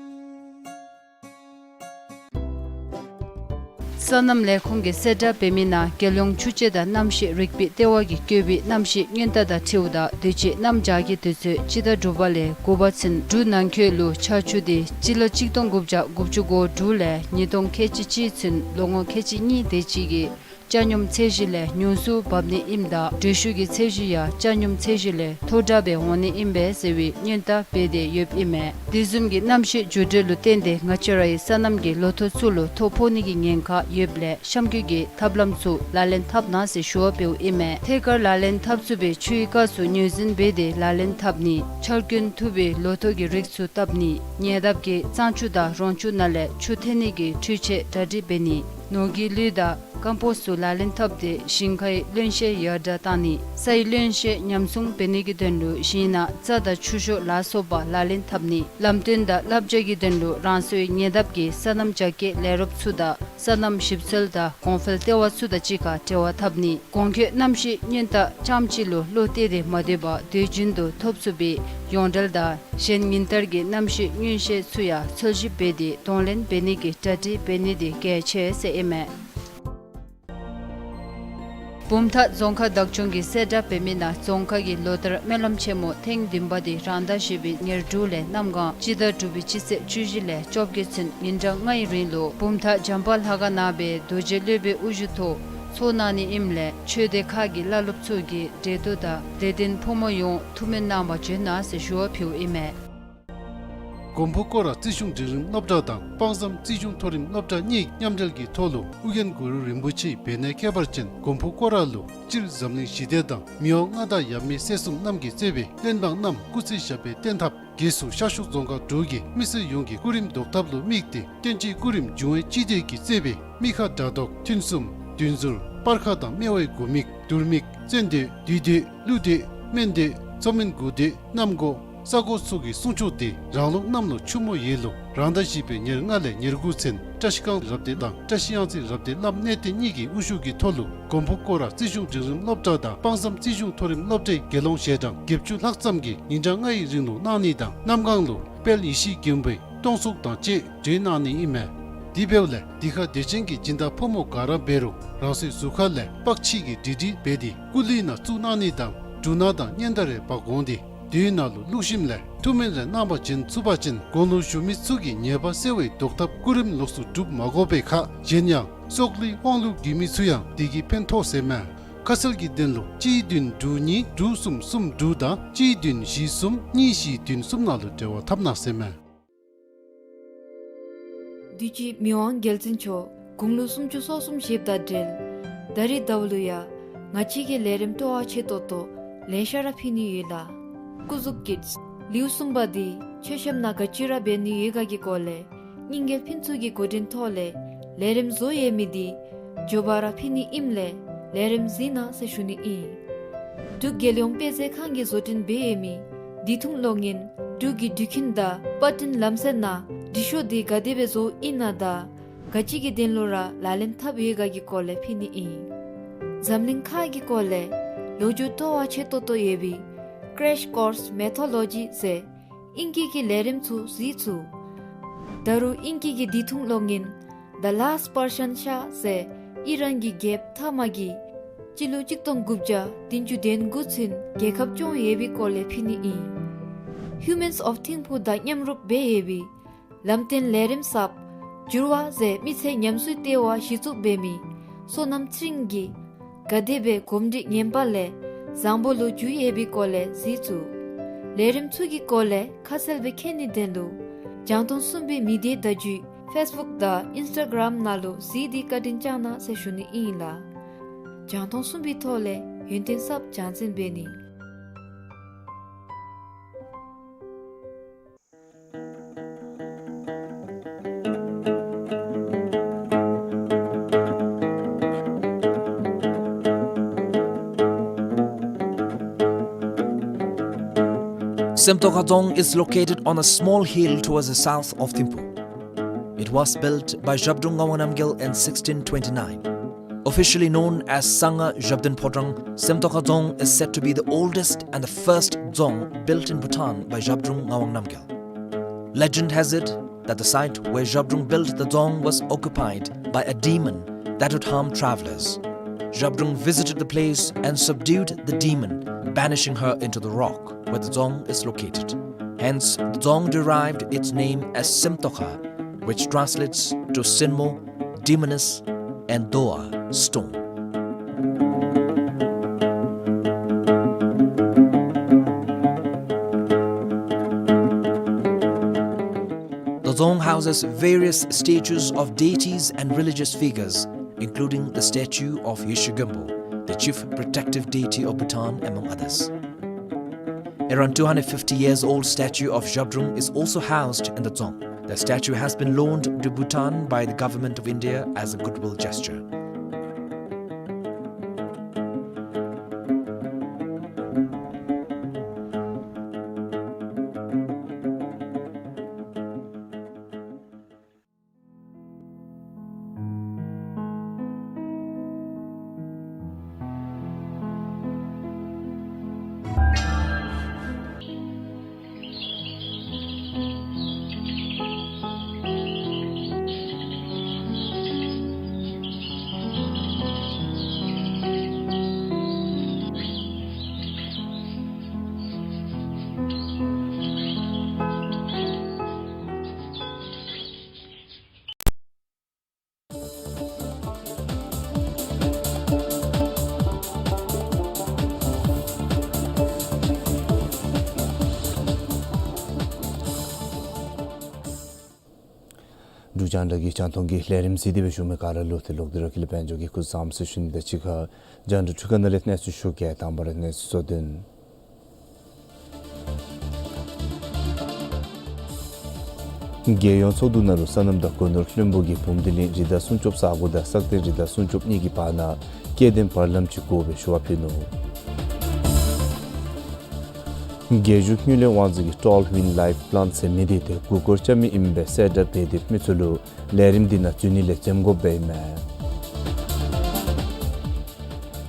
སོ་ནམ་ལས་ཁུངས་ཀྱིས་གསལ་བསྒྲགས་འབད་མི་ནང་རྒྱལ་ཡོངས་ཆུ་དཔྱད་དང་གནམ་གཤིས་རིག་པའི་ལྟེ་བ་གིས་བཀོད་པའི་གནམ་གཤིས་སྔོན་བརྡ་དང་འཁྲིལཝ་ད་དུས་ཅི་གནམ་བྱཱར་གྱི་དུས་ཚོད་སྤྱི་ཟླ་དྲུག་པ་ལས་དགུ་པ་ཚུན་འབྲུག་ནང་འཁོད་ལུ་ཆར་ཆུ་འདི་སྤྱི་ལོ་གཅིག་སྟོང་དགུ་བརྒྱ་དགུ་བཅུ་གོ་དྲུག་ལས་ཉིས་སྟོང་ཁལ་གཅིག་གཅིག་ཚུན་ལོ་ངོ་ཁལ་གཅིག་གཉིས་དེ་ཅིག་གི་ཆ་སྙོམས་ཚད་གཞི་ལས་ཉུང་སུ་འབབ་ནི་ཨིནམ་ད་འགྲུལ་བཞུད་ཀྱི་ཚད་གཞི་ཡང་ཆ་སྙོམས་ཚད་གཞི་ལས་མཐོ་དྲགས་སྦེ་འོང་ནི་ཨིན་པས་ཟེར་བའི་སྔོན་བརྡ་འབད་དེ་ཡོདཔ་ཨིན་མས། དེ་བཟུམ་གྱི་གནམ་གཤིས་འགྱུར་འགྲོས་ལུ་བརྟེན་ཏེ་ང་བཅས་རའི་སོ་ནམ་གྱི་ལོ་ཐོག་ཚུ་ལུ་ཐོ་ཕོག་ནི་གི་ཉེན་ཁ་ཡོདཔ་ལས་གཤམ་འཁོད་ཀྱི་ཐབས་ལམ་ཚུ་ལག་ལེན་འཐབ་གནང་ཟེར་ཞུ་བ་འབདཝ་ཨིན་མས། ཐད་ཀར་ལག་ལེན་འཐབ་ཚུགས་པའི་ཆུའི་སྐབས་སུ་ངོས་འཛིན་འབད་དེ་ལག་ལེན་འཐབ་ནི། ཆར་རྐྱེན་ཐུབ་པའི་ལོ་ཐོག་གི་རིགས་ཚུ་བཏབ་ནི། ཉེ་འདབས་ཀྱི་གཙང་ཆུ་དང་རོང་ཆུ་ནང་ལས་ཆུ་འཐེན་ནི་གི་འཕྲུལ་ཆས་གྲ་སྒྲིག་འབད་ནི། ནོར་གྱི་ལུད་དང་ཀམ་པོསཊ་ཚུ་ལག་ལེན་འཐབ་སྟེ་ཞིང་ཁའི་རློན་གཤེར་ཡར་དྲགས་བཏང་ནི། སའི་རློན་གཤེར་ཉམས་སྲུང་འབད་ནི་གི་དོན་ལུ་ཞིང་ནང་རྩྭ་དང་ཆུ་ཤོག་ལ་སོགས་པ་ལག་ལེན་འཐབ་ནི། ལམ་སྟོན་དང་བསླབ་བྱ་གི་དོན་ལུ་རང་སོའི་ཉེ་འདབས་ཀྱི་སོ་ནམ་རྒྱ་སྐྱེད་ལས་རོགསཔ་ཚུ་དང་སོ་ནམ་ཞིབ་འཚོལ་དང་གོང་འཕེལ་ལྟེ་བ་ཚུ་དང་གཅིག་ཁར་འབྲེལ་བ་འཐབ་ནི། གོང་འཁོད་གནམ་གཤིས་སྔོན་བརྡ་རྐྱངམ་གཅིག་ལུ་བློ་གཏད་དེ་མ་སྡོད་པར་དུས་རྒྱུན་དུ་ཐོབ་ཚུགས་པའི་ཡོངས་འབྲེལ་དང་གཞན་ཉིན་ལྟར་གྱི་གནམ་གཤིས་མངོན་ཤེས་ཚུ་ཡང་འཚོལ་ཞིབ་འབད་དེ་གདོང་ལེན་འབད་ནི་གི་གྲ་སྒྲིག་འབད་ནི་འདི་གལ་ཆེ་ཟེར་ཨིན་མས། བུམ་ཐང་རྫོང་ཁག་བདག་སྐྱོང་གིས་གསལ་བསྒྲགས་འབད་མི་ནང་རྫོང་ཁག་གི་ལོ་ལྟར་སྨོན་ལམ་ཆེན་མོ་ཐེངས་བདུན་པ་འདི་རང་ཟླ་བཞི་པའི་ཉེར་དྲུག་ལས་གནམ་གང་སྤྱི་ཟླ་དྲུག་པའི་སྤྱི་ཚེས་བཅུ་བཞི་ལས་བཅོ་བརྒྱད་ཚུན་ཉིན་གྲངས་ལྔའི་རིང་ལུ་བུམ་ཐང་བྱམས་པ་ལྷ་ཁང་ནང་སྦེ་རྡོ་རྗེ་སློབ་དཔོན་དབུ་བཞུགས་ཐོག་ཚོགས་གནང་ནི་ཨིནམ་ལས་ཆོས་སྡེ་ཁག་གི་བླ་སློབ་ཚུ་གིས་འབྲེལ་གཏོགས་དང་དད་ལྡན་ཕོ་མོ་ཡོངས་ཐུགས་སྨོན་གནང་བར་བྱོན་གནང་ཟེར་ཞུ་བ་ཕུལཝ་ཨིན་མས། མགོན་པོ་སྐོར་ར་རྩིས་གཞུང་འབྲིང་རིམ་སློབ་གྲྭ་དང་དཔག་བསམ་རྩིས་གཞུང་མཐོ་རིམ་སློབ་གྲྭ་གཉིས་མཉམ་འབྲེལ་གྱི་ཐོག་ལུ་ཨོ་རྒྱན་གུ་རུ་རིན་པོ་ཆེའི་བེར་ནག་ཁྱད་པར་ཅན་མགོན་པོ་སྐོར་ར་ལུ་སྤྱིར་འཛམ་གླིང་ཞི་བདེ་དང་མི་དབང་མངའ་བདག་ཡབ་མེས་སྲས་གསུམ་རྣམས་ཀྱིས་གཙོས་པའི་བློན་འབངས་རྣམས་སྐུ་ཚེ་ཞབས་པད་བརྟན་ཐབས། སྒོས་སུ་ཤར་ཕྱོགས་རྫོང་ཁག་དྲུག་གི་མི་སེར་ཡོངས་ཀྱི་སྐུ་རིམ་བཟློག་ཐབས་ལུ་དམིགས་ཏེ་བསྟན་སྤྱིའི་སྐུ་རིམ་འབྱུང་བའི་སྤྱི་འཐུས་ཀྱིས་གཙོས་པའི་མི་ཁ་དགྲ་བཟློག་ཐུན་གསུམ་བདུན་ཟུར་སྤར་ཁ་དང་སྨེ་བའི་དགུ་མིག་དུར་མིག་བཙན་མདོས་བདུད་མདོས་ཀླུ་མདོས་སྨན་མདོས་མཚོ་སྨན་དགུ་མདོས་གནམ་སྒོ་ས་སྒོ་ཚུ་གི་གསུང་ཆོག་འདི་རང་ལུགས་གནམ་ལོ་ཆུ་མོ་ཡོས་ལུ་རང་ཟླ་བཞི་པའི་ཉེར་ལྔ་ལས་ཉེར་དགུ་ཚུན་བཀྲ་ཤིས་སྒང་རབ་སྡེ་དང་བཀྲ་ཤིས་གཡང་རྩེ་རབ་སྡེ་བླམ་གནས་བརྟན་གཉིས་ཀྱི་དབུ་བཞུགས་ཀྱི་ཐོག་ལུ་མགོན་པོ་སྐོར་ར་རྩིས་གཞུང་འབྲིང་རིམ་སློབ་གྲྭ་དང་དཔག་བསམ་རྩིས་གཞུང་མཐོ་རིམ་སློབ་གྲྭའི་དགེ་སློང་ཞལ་གྲངས་བརྒྱད་ཅུ་ལྷག་ཙམ་གྱིས་ཉིན་གྲངས་ལྔའི་རིང་ལུ་གནང་ནི་དང་གནམ་གང་ལུ་དཔལ་ཡེ་ཤེས་མགོན་པོའི་སྟོང་གསུང་དང་བཅས་སྒྲོན་གནང་ནི་ཨིན་མས། དེ་འབདཝ་ལས་འདི་ཁར་དད་ཅན་གྱི་སྦྱིན་བདག་ཕོ་མོ་ག་ར་འབད་རུང་རང་སོའི་གཟུགས་ཁ་ལས་པགས་ཕྱིས་ཀྱི་འདྲིས་འདྲིས་འབད་དེ་སྐུ་ལུས་ནང་བཙུགས་གནང་ནི་དང་འབྲུ་སྣ་དང་སྙན་དར་རེ་འབག་འོང་སྟེ་དེའི་ནང་ལུ་བླུགས་ཞིནམ་ལས་ཐུགས་སྨོན་རེ་གནང་བར་བྱོན་ཚུགས་པ་ཅིན་དགུང་ལོ་གཞོན་མི་ཚུ་གི་ཉེས་པ་སེལ་བའི་བཟློག་ཐབས་སྐུ་རིམ་ལོགས་སུ་སྒྲུབ་མ་དགོ་པའི་ཁར་གཞན་ཡང་སྲོག་ལུས་དབང་ལུ་རྒུད་མི་ཚུ་ཡང་དེ་གིས་ཕན་ཐོགས་ཟེར་མས། ཁ་གསལ་གྱི་དོན་ལུ་གཅིག་བདུན་དྲུག་གཉིས་དྲུག་གསུམ་གསུམ་དྲུག་དང་གཅིག་བདུན་བཞི་གསུམ་གཉིས་བཞི་བདུན་གསུམ་ནང་ལུ་འབྲེལ་བ་འཐབ་གནང་ཟེར་མས། དུས་ཅི་མི་དབང་རྒྱལ་བཙུན་མཆོག་དགུང་ལོ་སུམ་ཅུ་སོ་གསུམ་བཞེསཔ་དང་འབྲེལ་ད་རིས་ཟླཝ་ལུ་ཡང་ང་བཅས་ཀྱི་ལས་རིམ་སྤྲོ་བ་ཆེ་ཏོག་ཏོ་ལེ་ཤ་ར་ཕུལ་ནི་ཡོད་ལགས། སྐུ་གཟུགས་ཀྱི་ལེའུ་གསུམ་པ་འདི་མཆོད་བཤམ་ནང་ག་ཅི་ར་འབད་ནི་ཡོད་ག་གི་སྐོར་ལས་སྙིང་གའི་ཕན་ཚུན་གྱི་འགོ་འདྲེན་ཐོག་ལས་ལས་རིམ་བཟོ་ཡོད་མི་འདི་མགྱོགས་པ་ར་ཕུལ་ནི་ཨིནམ་ལས་ལས་རིམ་གཟིགས་གནང་ཟེར་ཞུ་ནི་ཨིན། འབྲུག་རྒྱལ་ཡོངས་དཔེ་མཛོད་ཁང་གིས་བཟོ་སྐྲུན་འབད་ཡོད་མི་ དིང་ཐུང་གློག་བརྙན་འབྲུག་གི་དུས་ཀུན་དང་པར་སྐྲུན་ལམ་སྲོལ་ནང་འབྲི་ཤོག་འདི་ག་དེ་སྦེ་བཟོཝ་ཨིན་ན་དང་ག་ཅི་གི་དོན་ལུ་ར་ལག་ལེན་འཐབ་ཡོད་ག་གི་སྐོར་ལས་ཕུལ་ནི་ཨིན། འཛམ་གླིང་ཁ་གི་སྐོར་ལས་ལོ་རྒྱུས་སྤྲོ་བ་ཆེ་ཏོག་ཏོ་ཡོད་པའི་Crash Course Mythology ཟེར་ཨིང་སྐད་ཀྱི་ལས་རིམ་ཚུ་གཟིགས་ཚུགས། ད་རུང་ཨིང་སྐད་ཀྱི་དིང་ཐུང་གློག་བརྙན་The Last Persian Shah ཟེར་ཨི་རན་གྱི་རྒྱལཔོ་ཐ་མ་གིས་སྤྱི་ལོ་གཅིག་སྟོང་དགུ་བརྒྱ་བདུན་ཅུ་དོན་དགུ་ཚུན་རྒྱལ་ཁབ་སྐྱོང་ཡོད་པའི་སྐོར་ལས་ཕུལ་ནི་ཨིན། Humans of ཐིམ་ཕུག་དང་མཉམ་རུབ་འབད་ཡོད་པའི་ལམ་སྟོན་ལས་རིམ་གསརཔ་འགྱུར་བ་ཟེར་མི་ཚེ་ཉམས་སུ་བསྟེན་པ་གཞི་བཙུགས་འབད་མི་བསོད་ནམས་ཚེ་རིང་གིས་ག་དེ་སྦེ་གོམས་འདྲིས་ངན་པ་ལས་བཟང་པོ་ལུ་འགྱུར་ཡོད་པའི་སྐོར་ལས་གཟིགས་ཚུགས། ལས་རིམ་ཚུ་གི་སྐོར་ལས་ཁ་གསལ་སྦེ་མཁྱེན་ནིའི་དོན་ལུ་རྒྱང་མཐོང་གསུམ་པའི་མི་སྡེ་བརྡ་བརྒྱུད་Facebook དང་Instagram ནང་ལུ་གཟིགས་ཏེ་བཀའ་དྲིན་བསྐྱང་གནང་ཟེར་ཞུ་ནི་ཨིན་ལགས། རྒྱང་མཐོང་གསུམ་པའི་ཐོག་ལས་ཡོན་ཏན་གསརཔ་རྒྱང་སྲིང་འབད་ནི། Semtokha Dzong is located on a small hill towards the south of Thimphu. It was built by Zhabdrung Ngawang Namgyal in sixteen twenty-nine. Officially known as Sangha Zhabdrung Phodrang, Semtokha Dzong is said to be the oldest and the first dzong built in Bhutan by Zhabdrung Ngawang Namgyal. Legend has it that the site where Zhabdrung built the dzong was occupied by a demon that would harm travelers. Zhabdrung visited the place and subdued the demon, banishing her into the rock where the dzong is located. Hence, the dzong derived its name as Semtokha, which translates to Senmo, demoness, and Doa, stone. The dzong houses various statues of deities and religious figures, including the statue of Yeshe Genpo, the chief protective deity of Bhutan, among others. Around two hundred fifty years old statue of Zhabdrung is also housed in the dzong. The statue has been loaned to Bhutan by the Government of India as a goodwill gesture. འབྲུག་རྒྱང་བསྒྲགས་ཀྱི་རྒྱང་མཐོང་གི་ལས་རིམ་གཟིགས་ཏེ་སྦེ་བཞུགས་མི་ག་ར་ལུ་ཏེ་ལོག་སྟེ་ར་ཀུན་ལེགས་དཔལ་འབྱོར་གྱིས་སྐུ་གཟུགས་བཟང་པོ་ཟེར་ཞུ་ནི་དང་གཅིག་ཁར་རྒྱང་བསྒྲགས་འཕྲུལ་ཁང་ནང་ལས་གནས་ཚུལ་ཞུ་གེ། དང་པ་ར་གནས་ཚུལ་གཙོ་དོན། རྒྱལ་ཡོངས་ཚོགས་འདུ་ནང་ལུ་སོ་ནམ་དང་སྒོ་ནོར་བློན་པོ་གིས་བུམ་སྡེ་གླིང་རི་དྭགས་སྲུང་སྐྱོབ་ས་སྒོ་དང་སག་སྟེང་རི་དྭགས་སྲུང་སྐྱོབ་གཉིས་ཀྱི་བར་ན་སྐྱེ་ལྡན་བར་ལམ་ཅིག་དགོ་པའི་ཞུ་བ་ཕུལ་ནུག། རྒྱལ་གཞུང་དངུལ་ལས་དབང་འཛིན་གྱིས་Tall Wind Life Plan ཟེར་མི་འདི་ཏེ་མགུ་སྐོར་རྐྱབ་མི་ཨིནམ་སྦེ་གསལ་བསྒྲགས་འབད་དེ་མི་ཚུ་ལུ་ལས་རིམ་འདི་ནང་འཛུལ་ནི་ལས་འཛེམ་དགོཔ་སྦེ་ཨིན་མས།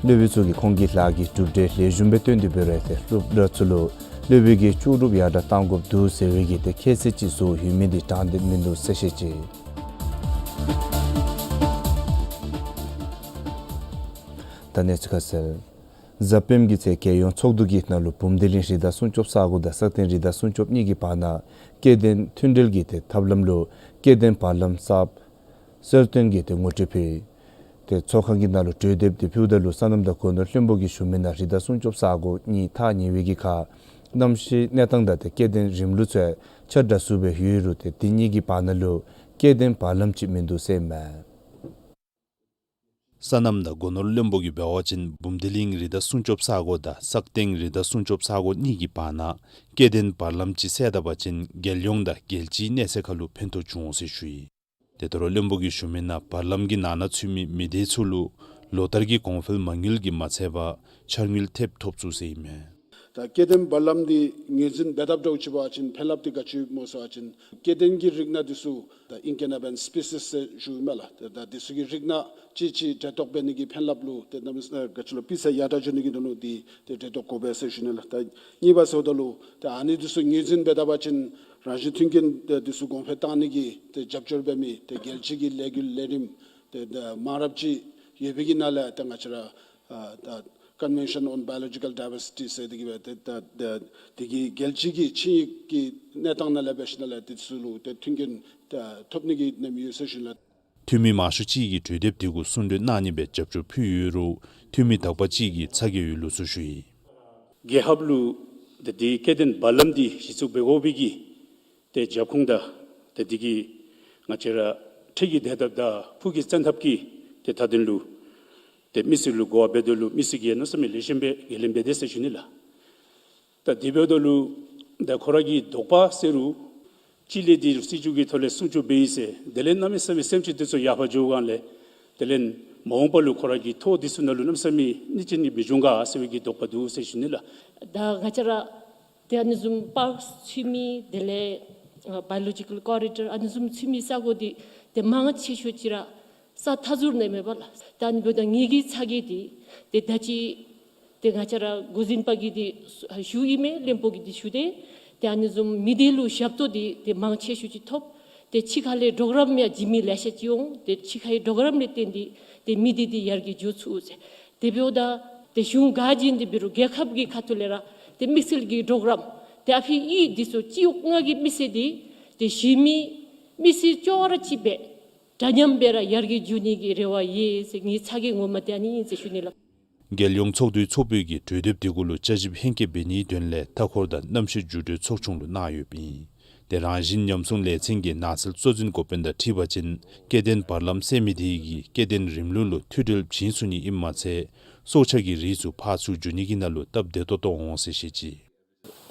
སློབ་དཔོན་ཚུ་གིས་ཁོང་གི་ལཱ་གི་གྲུབ་འབྲས་ལེགས་ཤོམ་སྦེ་བཏོན་ཏེ་འབད་རུང་ཏེ་སློབ་གྲྭ་ཚུ་ལུ་སློབ་དཔོན་གྱིས་ལྕོགས་གྲུབ་ཡར་དྲག་གཏང་དགོཔ་འདུག་ཟེར་བའི་གི་ཏེ་ཁྱད་ཚད་ཅིག་བཟོ་ཡོད་མི་འདི་དྲང་བདེན་མིན་འདུག་ཟེར་བཤད་ཅི། ད་གནས་ཚུལ་ཁ་གསལ། གཟའ་སྤེནམ་གྱི་ཚེ་རྒྱལ་ཡོངས་ཚོགས་འདུ་གི་ནང་ལུ་བུམ་སྡེ་གླིང་རི་དྭགས་སྲུང་སྐྱོབ་ས་སྒོ་དང་སག་སྟེང་རི་དྭགས་སྲུང་སྐྱོབ་གཉིས་ཀྱི་བར་ན་སྐྱེ་ལྡན་མཐུན་འབྲེལ་གྱི་ཏེ་ཐབས་ལམ་ལུ་སྐྱེ་ལྡན་བར་ལམ་གསརཔ་སྲོལ་གཏོད་ཀྱི་ཏེ་ངོ་སྤྲོད་ཕུལ། ཏེ་ཚོགས་ཁང་གི་ནང་ལུ་གྲོས་འདེབས་འདི་ཕུལཝ་ད་ལུ་སོ་ནམ་དང་སྒོ་ནོར་བློན་པོ་གིས་ཞུ་མི་ནང་རི་དྭགས་སྲུང་སྐྱོབ་ས་སྒོ་གཉིས་ཐག་ཉེ་བའི་གི་ཁར་གནམ་གཤིས་གནས་སྟངས་དང་ཏེ་སྐྱེ་ལྡན་རིམ་ལུགས་ཚུ་ཆ་འདྲ་སུ་སྦེ་ཡོད་རུང་ཏེ་འདི་གཉིས་ཀྱི་བར་ན་ལུ་སྐྱེ་ལྡན་བར་ལམ་ཅིག་མིན་འདུག་ཟེར་ཨིན་མས། སོ་ནམ་དང་སྒོ་ནོར་བློན་པོ་གིས་འབད་བ་ཅིན་བུམ་སྡེ་གླིང་རི་དྭགས་སྲུང་སྐྱོབ་ས་སྒོ་དང་སག་སྟེང་རི་དྭགས་སྲུང་སྐྱོབ་ས་སྒོ་གཉིས་ཀྱི་བར་ན་སྐྱེ་ལྡན་བར་ལམ་ཅིག་བསལ་ད་པ་ཅིན་རྒྱལ་ཡོངས་དང་རྒྱལ་སྤྱིའི་གནས་ཚད་ཁར་ལུ་ཕན་ཐོགས་འབྱུང་འོང་ཟེར་ཞུ་ཡི། ཏེ་ད་རུང་བློན་པོ་གིས་ཞུ་མི་ནང་བར་ལམ་གྱི་ནང་ན་ཚུད་མི་མི་སྡེ་ཚུ་ལུ་ལོ་བསྟར་གྱི་གོང་འཕེལ་མ་དངུལ་གྱིས་མ་ཚད་པར་འཆར་དངུལ་ཐེབས་ཐོབ་ཚུགས་ཟེར་ཨིན་མས། ད་སྐྱེ་ལྡན་བར་ལམ་འདི་ངོས་འཛིན་འབད་དཔ་འདྲཝ་ཅིག་འབད་བ་ཅིན་ཕན་རླབས་འདི་ག་ཅི་སྨོ་ཟེར་བ་ཅིན་སྐྱེ་ལྡན་གྱི་རིགས་སྣ་འདི་ཚུ་ད་ཨིང་སྐད་ནང་འབདན་སི་པི་སིས་ཟེར་ཞུཝ་མས་ལགས། ད་ད་འདི་ཚུ་གི་རིགས་སྣ་ཅིག་ཅིག་འབྲེལ་གཏོགས་འབད་ནི་གི་ཕན་རླབས་ལུ་ཏེ་གནམ་མེད་ས་མེད་ག་ཅི་ལོ་སྤུས་ཚད་ཡར་དྲག་འགྱོ་ནི་གི་དོན་ལུ་འདི་ཏེ་འབྲེལ་གཏོགས་དགོ་པས་ཟེར་ཞུ་ནི་ལགས། ད་གཉིས་པ་ཟེརཝ་ད་ལུ་ད་ཨ་ནི་འདི་ཚུ་ངོས་འཛིན་འབད་དཔ་ཅིན་རང་བཞིན་མཐུན་རྐྱེན་ཏེ་འདི་ཚུ་གོང་འཕེལ་བཏང་ནི་གི་ཏེ་རྒྱབ་སྐྱོར་འབད་མི་ཏེ་རྒྱལ་སྤྱི་གི་ལས་འགུལ་ལས་རིམ་ཏེ་ད་མང་རབས་ཅིག་ཡོད་པའི་གི་ནང་ལས་ཏེ་ང་བཅས་ར་ཨ་ད་Convention on Biological Diversity ཟེར་འདི་གིས་འབད་ཏེ་ད་ད་འདི་གིས་རྒྱལ་སྤྱི་གི་ཆིངས་ཡིག་གི་གནས་སྟངས་ནང་ལས་འབད་ཞིནམ་ལས་འདི་ཚུ་ལུ་ཏེ་མཐུན་རྐྱེན་ད་ཐོབ་ནི་གི་གནས་མི་ཡོད་ཟེར་ཞུ་ནི་ལགས། འཐུས་མི་མང་ཤོས་ཅིག་གིས་གྲོས་འདེབས་དེ་གུ་གསུང་གྲོས་གནང་ནི་སྦེ་རྒྱབ་སྐྱོར་ཕུལ་ཡོད་རུང་འཐུས་མི་དག་པ་ཅིག་གིས་ཚ་གྱང་ཡོད་ལུགས་སུ་ཞུ་ཡི། རྒྱལ་ཁབ་ལུ་ཏེ་འདི་སྐྱེ་ལྡན་བར་ལམ་འདི་གཞི་བཙུགས་འབད་དགོ་པའི་གི་ཏེ་རྒྱབ་ཁུངས་དང་ཏེ་འདི་གི་ང་བཅས་ར་འཕྲལ་གྱི་བདེ་ཐབས་དང་ཕུགས་ཀྱི་བཙན་ཐབས་ཀྱི་ཏེ་མཐའ་དོན་ལུ་ཏེ་མི་སེར་ལུ་གོ་བ་འབད་དོ་ལུ་མི་སེར་གྱིས་གནམ་མེད་ས་མེད་ལེགས་ཤོམ་སྦེ་ཁས་ལེན་འབད་དེས་ཟེར་ཞུ་ནི་ལགས། ད་དེ་འབདཝ་ད་ལུ་ད་ཁོ་ར་གི་དོགས་པ་ཟེར་རུང་གཅིག་ལས་འདི་སྲིད་བྱུས་ཀྱི་ཐོག་ལས་སྲུང་སྐྱོབ་འབད་ཡི་ཟེར། དེ་ལས་གནམ་མེད་ས་མེད་སེམས་ཅན་འདི་ཚུ་ཡར་འཕར་འགྱོ་སྒང་ལས་དེ་ལས་མ་འོངས་པ་ལུ་ཁོ་ར་གི་ཐོག་འདི་ཚུ་ནང་ལུ་གནམ་མེད་ས་མེད་གནོད་སྐྱེལ་ནི་མི་འབྱུང་ག་ཟེར་བའི་གི་དོགས་པ་འདུག་ཟེར་ཞུ་ནི་ལགས། ད་ང་བཅས་ར་ཏེ་ཨ་ནི་བཟུམ་པཱརཀསི་ཚུད་མི་དེ་ལས་ཨ་བཱ་ཡོ་ལོ་ཇི་ཀལ་ཀོ་རི་ཌོར་ཨ་ནི་བཟུམ་ཚུད་མི་ས་གོ་འདི་ཏེ་མང་ཆེ་ཤོས་ཅིག་ར་ས་མཐའ་ཟུར་ནང་མས་པ་ལགས། ད་ཨ་ནི་འབདཝ་ད་ངེ་གི་ཚ་གྱང་འདི་ཏེ་ད་ཅི་ཏེ་ང་བཅས་ར་འགོ་འཛིན་པ་གིས་འདི་ཞུ་ཡི་མས། བློན་པོ་གིས་འདི་ཞུ་སྟེ་ཏེ་ཨ་ནི་བཟུམ་མི་སྡེ་ལུ་ཞབས་ཏོག་འདི་ཏེ་མང་ཆེ་ཤོས་ཅིག་ཐོབ། ཏེ་ཕྱི་ཁ་ལས་གྲོགས་རམ་ཡང་བྱིན་མི་ལེ་ཤ་ཅིག་འོང་། ཏེ་ཕྱི་ཁའི་གྲོགས་རམ་ལས་བརྟེན་ཏེ་ཏེ་མི་སྡེ་འདི་ཡར་རྒྱས་འགྱོ་ཚུགས་ཟེར། དེ་འབདཝ་ད་ཏེ་གཞུང་ག་ཅི་ཨིན་ཏེ་འབད་རུང་རྒྱལ་ཁབ་ཀྱི་ཁ་ཐུག་ལས་ར་ཏེ་དམིགས་བསལ་གྱི་གྲོགས་རམ་ཏེ་ཨ་ཕི་ཨི་འདི་ཚུ་སྤྱི་འོག་ལྔ་གི་མི་སེར་འདི་ཏེ་གཞན་མི་མི་སེར་ཅོག་ར་གཅིག་སྦེ་འདྲ་མཉམ་སྦེ་ར་ཡར་རྒྱས་འགྱོ་ནི་གི་རེ་བ་ཡོད་ཟེར། ངེའི་ཚ་གྱང་ངོ་མ་འདི་ཨ་ནི་ཨིན་ཟེར་ཞུ་ནི་ལགས། རྒྱལ་ཡོངས་ཚོགས་འདུའི་ཚོགས་པའི་གི་གྲོས་འདེབས་དེ་གུ་ལུ་བསྐྱར་ཞིབ་ཧེང་སྐལ་འབད་ནིའི་དོན་ལས་མཐའ་འཁོར་དང་གནམ་གཤིས་འགྱུར་འགྲོས་ཚོགས་ཆུང་ལུ་གནང་ཡོདཔ་ཨིན། ཏེ་རང་བཞིན་ཉམས་སྲུང་ལས་ཚན་གྱི་ནགས་ཚལ་གཙོ་འཛིན་འགོ་དཔོན་དང་འཁྲིལ་བ་ཅིན་སྐྱེ་ལྡན་བར་ལམ་ཟེར་མི་དེ་གིས་སྐྱེ་ལྡན་རིམ་ལུགས་ལུ་མཐུད་འབྲེལ་བྱིན་ཚུགས་ནི་ཨིནམ་མ་ཚད་སྲོག་ཆགས་ཀྱི་རིགས་ཚུ་ཕར་ཚུར་འགྱོ་ནི་གི་ནང་ལུ་སྟབས་བདེ་ཏོག་ཏོ་འོང་ཟེར་བཤད་ཅི།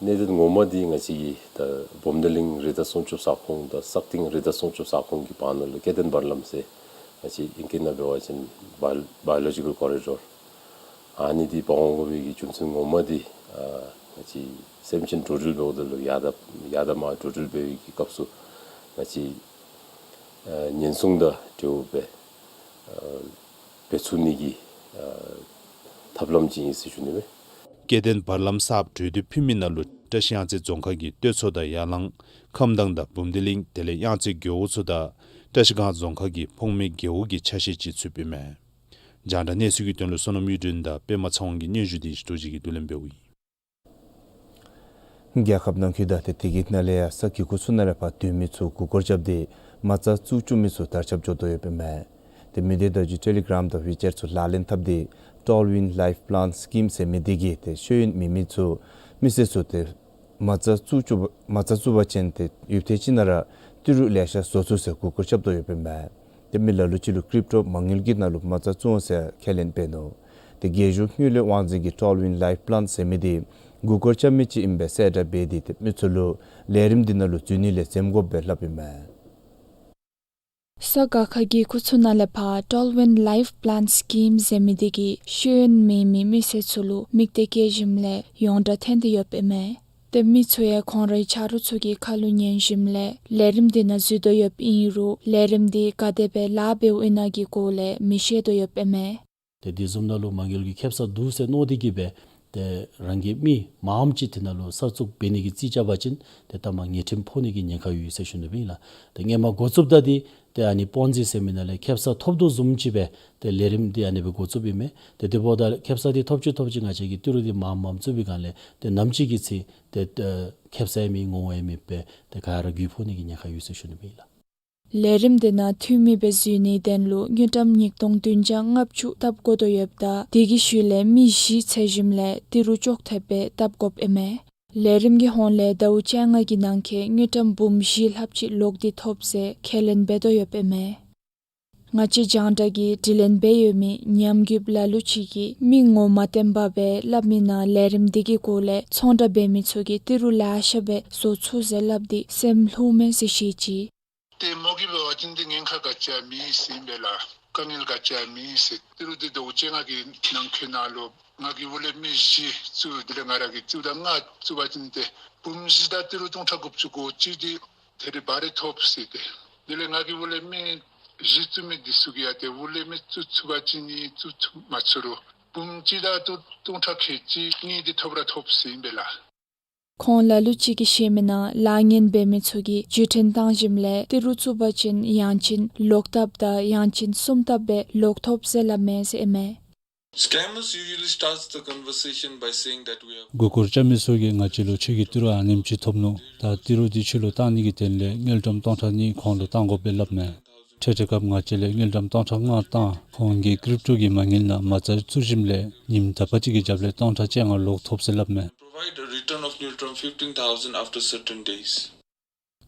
གནད་དོན་ངོ་མ་འདི་ང་བཅས་ཀྱི་ད་འབུམ་སྡེ་གླིང་རི་དྭགས་སྲུང་སྐྱོབ་ས་ཁོངས་དང་སག་སྟེང་རི་དྭགས་སྲུང་སྐྱོབ་ས་ཁོངས་ཀྱི་བར་ན་ལུ་སྐྱེ་ལྡན་བར་ལམ་ཟེར་ང་བཅས་ཨིང་སྐད་ནང་འབད་བ་ཅིན་བཱ་བཱ་ཡོ་ལོ་ཇི་ཀལ་ཀོ་རི་ཌོར་ཨ་ནི་འདི་འབད་འོང་དགོ་པའི་གི་རྒྱུ་མཚན་ངོ་མ་འདི་ཨ་ང་བཅས་སེམས་ཅན་འགྲོ་འགྲུལ་འབདཝ་ད་ལུ་ཡར་དང་ཡར་དང་མར་འགྲོ་འགྲུལ་འབད་བའི་གི་སྐབས་སུ་ང་བཅས་ཨ་ཉེན་སྲུང་དང་འབྲེལཝ་སྦེ་ཨ་འབད་ཚུགས་ནི་གི་ཨ་ཐབས་ལམ་ཅིག་ཨིན་ཟེར་ཞུ་ནི་མས། སྐྱེ་ལྡན་བར་ལམ་གསརཔ་གྲོས་འདེབས་ཕུལ་མི་ནང་ལུ་བཀྲ་ཤིས་གཡང་རྩེ་རྫོང་ཁག་གི་སྟོད་མཚོ་དང་ཡར་ལང་ཁམས་དྭངས་དང་འབུམ་སྡེ་གླིང་དེ་ལས་གཡང་རྩེ་རྒེད་འོག་ཚུ་དང་བཀྲ་ཤིས་སྒང་རྫོང་ཁག་གི་ཕོངས་མེད་རྒེད་འོག་གི་ཆ་ཤས་ཅིག་ཚུདཔ་ཨིན་མས། རྒྱང་བསྒྲགས་གནས་ཚུལ་གྱི་དོན་ལུ་བསོད་ནམས་གཡུ་སྒྲོན་དང་པདྨ་ཚེ་དབང་གི་སྙན་ཞུ་འདི་རྡོ་རྗེ་གིས་བསྡུ་ལེན་འབདཝ་ཨིན། རྒྱལ་ཁབ་ནང་འཁོད་དང་ཏེ་དེ་གི་ནང་ལས་ཡང་ས་གི་གུ་ཚུ་ནང་ལས་ཕར་སྡོད་མི་ཚུ་མགུ་སྐོར་རྐྱབ་སྟེ་མ་རྩ་བཙུགས་བཅུག་མི་ཚུ་དར་ཁྱབ་འགྱོ་དོ་ཡོདཔ་ཨིན་མས། ཏེ་མི་སྡེ་བརྡ་བརྒྱུད་ཊེ་ལི་གྲམ་དང་ཝི་ཅེཊ་ཚུ་ལག་ལེན་འཐབ་སྟེ་ཊོལ་ཝིན་ལའིཕ་པླཱན་སི་ཀིམ་ཟེར་མི་འདི་གིས་ཏེ་ཤེས་ཡོན་མེད་མི་ཚུ་མི་སེར་ཚུ་ཏེ་མ་རྩ་བཙུགས་བཅུག་མ་རྩ་བཙུགས་པ་ཅིན་ཏེ་ཡུདཔ་ཐེངས་ཅིག་ནང་ར་ཏི་རུ་ལེ་ཤ་བཟོ་ཚུགས་ཟེར་མགུ་སྐོར་རྐྱབ་དོ་ཡོདཔ་ཨིན་མས། ཏེ་མི་ལ་ལུ་ཅིག་ལུ་ཀྲིབ་ཊོ་མ་དངུལ་གྱི་ནང་ལུ་མ་རྩ་བཙུགས་འོང་ཟེར་ཁས་ལེན་འབད་ནུག། ཏེ་རྒྱལ་གཞུང་དངུལ་ལས་དབང་འཛིན་གྱི་ཊོལ་ཝིན་ལའིཕ་པླཱན་ཟེར་མི་འདི་མགུ་སྐོར་རྐྱབ་མི་ཅིག་ཨིན་པས་གསལ་བསྒྲགས་འབད་དེ་ཏེ་མི་ཚུ་ལུ་ལས་རིམ་འདི་ནང་ལུ་འཛུལ་ནི་ལས་འཛེམ་དགོཔ་སྦེ་སླབ་ཨིན་མས། ས་ག་ཁ་གི་གུ་ཚུ་ནང་ལས་ཕར་ཊོལ་ཝིན་ལའིཕ་པླཱན་སི་ཀིམ་ཟེར་མི་འདི་གིས་ཤེས་ཡོན་མེད་མི་མི་སེར་ཚུ་ལུ་དམིགས་གཏད་བསྐྱེད་ཞིནམ་ལས་ཡོངས་གྲགས་ཐོན་ཏེ་ཡོདཔ་ཨིན་མས། ཏེ་མི་ཚུ་ཡང་ཁོང་རའི་ཆ་རོགས་ཚུ་གི་ཁ་ལུ་ཉན་ཞིནམ་ལས་ལས་རིམ་འདི་ནང་འཛུལ་དོ་ཡོདཔ་ཨིན་རུང་ལས་རིམ་འདི་ག་དེ་སྦེ་ལཱ་འབདཝ་ཨིན་ན་གི་སྐོར་ལས་མི་ཤེས་དོ་ཡོདཔ་ཨིན་མས། ཏེ་དེ་བཟུམ་ནང་ལུ་མ་དངུལ་གྱི་ཁེབ་ས་འདུག་ཟེར་མནོ་སྟེ་གིས་སྦེ་ཏེ་རང་གི་མི་མངམ་ཅིག་དེ་ནང་ལུ་གསར་བཙུགས་འབད་ནི་གི་རྩིས་རྐྱབ་པ་ཅིན་ཏེ་ད་མ་ཉེས་ཁྲིམས་ཕོག་ནི་གི་ཉེན་ཁ་ཡོད་ཟེར་ཞུ་ནི་སྦེ་ཨིན་ལགས། ཏེ་སྔོན་མ་འགོ་བཙུགསཔ་ད་འདི་ཏེ་ཨ་ནི་པོན་ཛི་ཟེར་མི་ནང་ལས་ཁེབ་ས་ཐོབ་དོ་བཟུམ་ཅིག་སྦེ་ཏེ་ལས་རིམ་འདི་ཨ་ནི་སྦེ་འགོ་བཙུགསཔ་ཨིན་མས། ཏེ་དེ་འབདཝ་ད་ཁེབ་ས་འདི་ཐོབ་ཅི་ཐོབ་ཅི་ང་བཅས་ཀྱིས་ཏི་རུ་འདི་མངམ་མངམ་བཙུགས་པའི་སྒང་ལས་ཏེ་ནམ་ཅིག་གི་ཚེ་ཏེ་ཁེབ་ས་ཡང་མེད་ངོ་བོ་ཡང་མེདཔ་སྦེ་ཏེ་ག་ར་རྒུད་ཕོག་ནི་གི་ཉེན་ཁ་ཡོད་ཟེར་ཞུ་ནི་སྦེ་ཨིན་ལགས། ལས་རིམ་འདི་ནང་འཐུས་མི་སྦེ་འཛུལ་ནིའི་དོན་ལུ་དངུལ་ཀྲམ་ཉིས་སྟོང་བདུན་བརྒྱ་ལྔ་བཅུ་བཏབ་དགོ་དོ་ཡོདཔ་ད་དེ་གི་ཤུལ་ལས་མི་བཞི་འཚོལ་ཞིནམ་ལས་ཏི་རུ་ཅོག་འཐདཔ་སྦེ་བཏབ་དགོཔ་ཨིན་མས། ལས་རིམ་གྱི་ཧོངས་ལས་ཟླཝ་བཅོ་ལྔ་གི་ནང་འཁོད་དངུལ་ཀྲམ་འབུམ་བཞི་ལྷགཔ་ཅིག་ལོག་སྟེ་ཐོབ་ཟེར་ཁས་ལེན་འབད་དོ་ཡོདཔ་ཨིན་མས། ང་བཅས་རྒྱང་བསྒྲགས་ཀྱིས་དྲི་ལན་འབད་ཡོད་མི་ཉམས་རྒུདཔ་ལ་ལུ་ཅིག་གིས་མི་ངོ་མ་བསྟན་པ་སྦེ་སླབ་མི་ནང་ལས་རིམ་འདི་གི་སྐོར་ལས་ཚོང་བསྒྲགས་འབད་མི་ཚུ་གིས་ཏི་རུ་ལེ་ཤ་སྦེ་བཟོ་ཚུགས་ཟེར་སླབ་སྟེ་སེམས་ལྷུང་མས་ཟེར་བཤད་ཅི། ཏེ་མོ་གིས་འབད་བ་ཅིན་ཏེ་ཉེན་ཁ་ག་ཅི་ཡང་མེད་ཟེར་ཨིན་པས་ལགས། དཀའ་ངལ་ག་ཅི་ཡང་མེད་ཟེར། ཏི་རུ་འདི་ཟླཝ་བཅོ་ལྔ་གི་ནང་འཁོད་ནང་ལུ་ང་གིས་འོག་ལས་མི་བཞི་བཙུགས། དེ་ལས་ང་ར་གིས་བཙུགས་ད་ལྔ་བཙུགས་པ་ཅིན་ཏེ་བུམོ་བཞི་དང་ཏི་རུ་སྟོང་ཕྲག་དགུ་བཅུ་གོ་གཅིག་འདི་ད་རིས་བར་རེ་ཐོབ་ཟེར་ཏེ། དེ་ལས་ང་གིས་འོག་ལས་མི་བཞི་བཙུགས་མི་འདི་ཚུ་གིས་ཡང་ཏེ་འོག་ལས་མི་བཙུགས་ཚུགས་པ་ཅིན་ནི་བཙུགས་ཚུགས་མ་ཚུགས་རུང་བུམོ་གཅིག་དང་ཏི་རུ་སྟོང་ཕྲག་ཁལ་གཅིག་གཉིས་འདི་ཐོབ་ར་ཐོབ་ཟེར་ཨིན་པས་ལགས། ཁོང་ལ་ལུ་ཅིག་གིས་བཤད་མི་ནང་ལཱ་ངན་འབད་མི་ཚུ་གིས་བརྒྱུད་འཕྲིན་བཏང་ཞིནམ་ལས་ཏི་རུ་བཙུགས་པ་ཅིན་ཡང་ཅིན་ལོག་བཏབ་དང་ཡང་ཅིན་གསུམ་བཏབ་སྦེ་ལོག་ཐོབ་ཟེར་སླབ་མས་ཟེར་ཨིན་མས། Scammers usually starts the conversation by saying that we have གུར་གུར་རྐྱབ་མི་ཚུ་གིས་ང་བཅས་ལུ་ཁྱོད་ཀྱིས་ཏི་རུ་ཨ་ནེམ་ཅིག་ཐོབ་ནུག། ད་ཏི་རུ་འདི་ཁྱོད་ལུ་བཏང་ནི་གི་དོན་ལས་དངུལ་ཀྲམ་སྟོང་ཕྲག་གཉིས་ཁོང་ལུ་བཏང་དགོ་པས་སླབ་མས། འཕྲལ་འཕྲལ་སྐབས་ང་བཅས་ལས་དངུལ་ཀྲམ་སྟོང་ཕྲག་ལྔ་བཏང་། ཁོང་གིས་ཀྲིབ་ཊོ་གི་མ་དངུལ་ནང་མ་རྩ་བཙུགས་ཞིནམ་ལས་ཉིནམ་དག་པ་ཅིག་གི་རྒྱབ་ལས་སྟོང་ཕྲག་བཅོ་ལྔ་ལོག་ཐོབ་ཟེར་སླབ་མས། Provide a return of ngultrum fifteen thousand after certain days.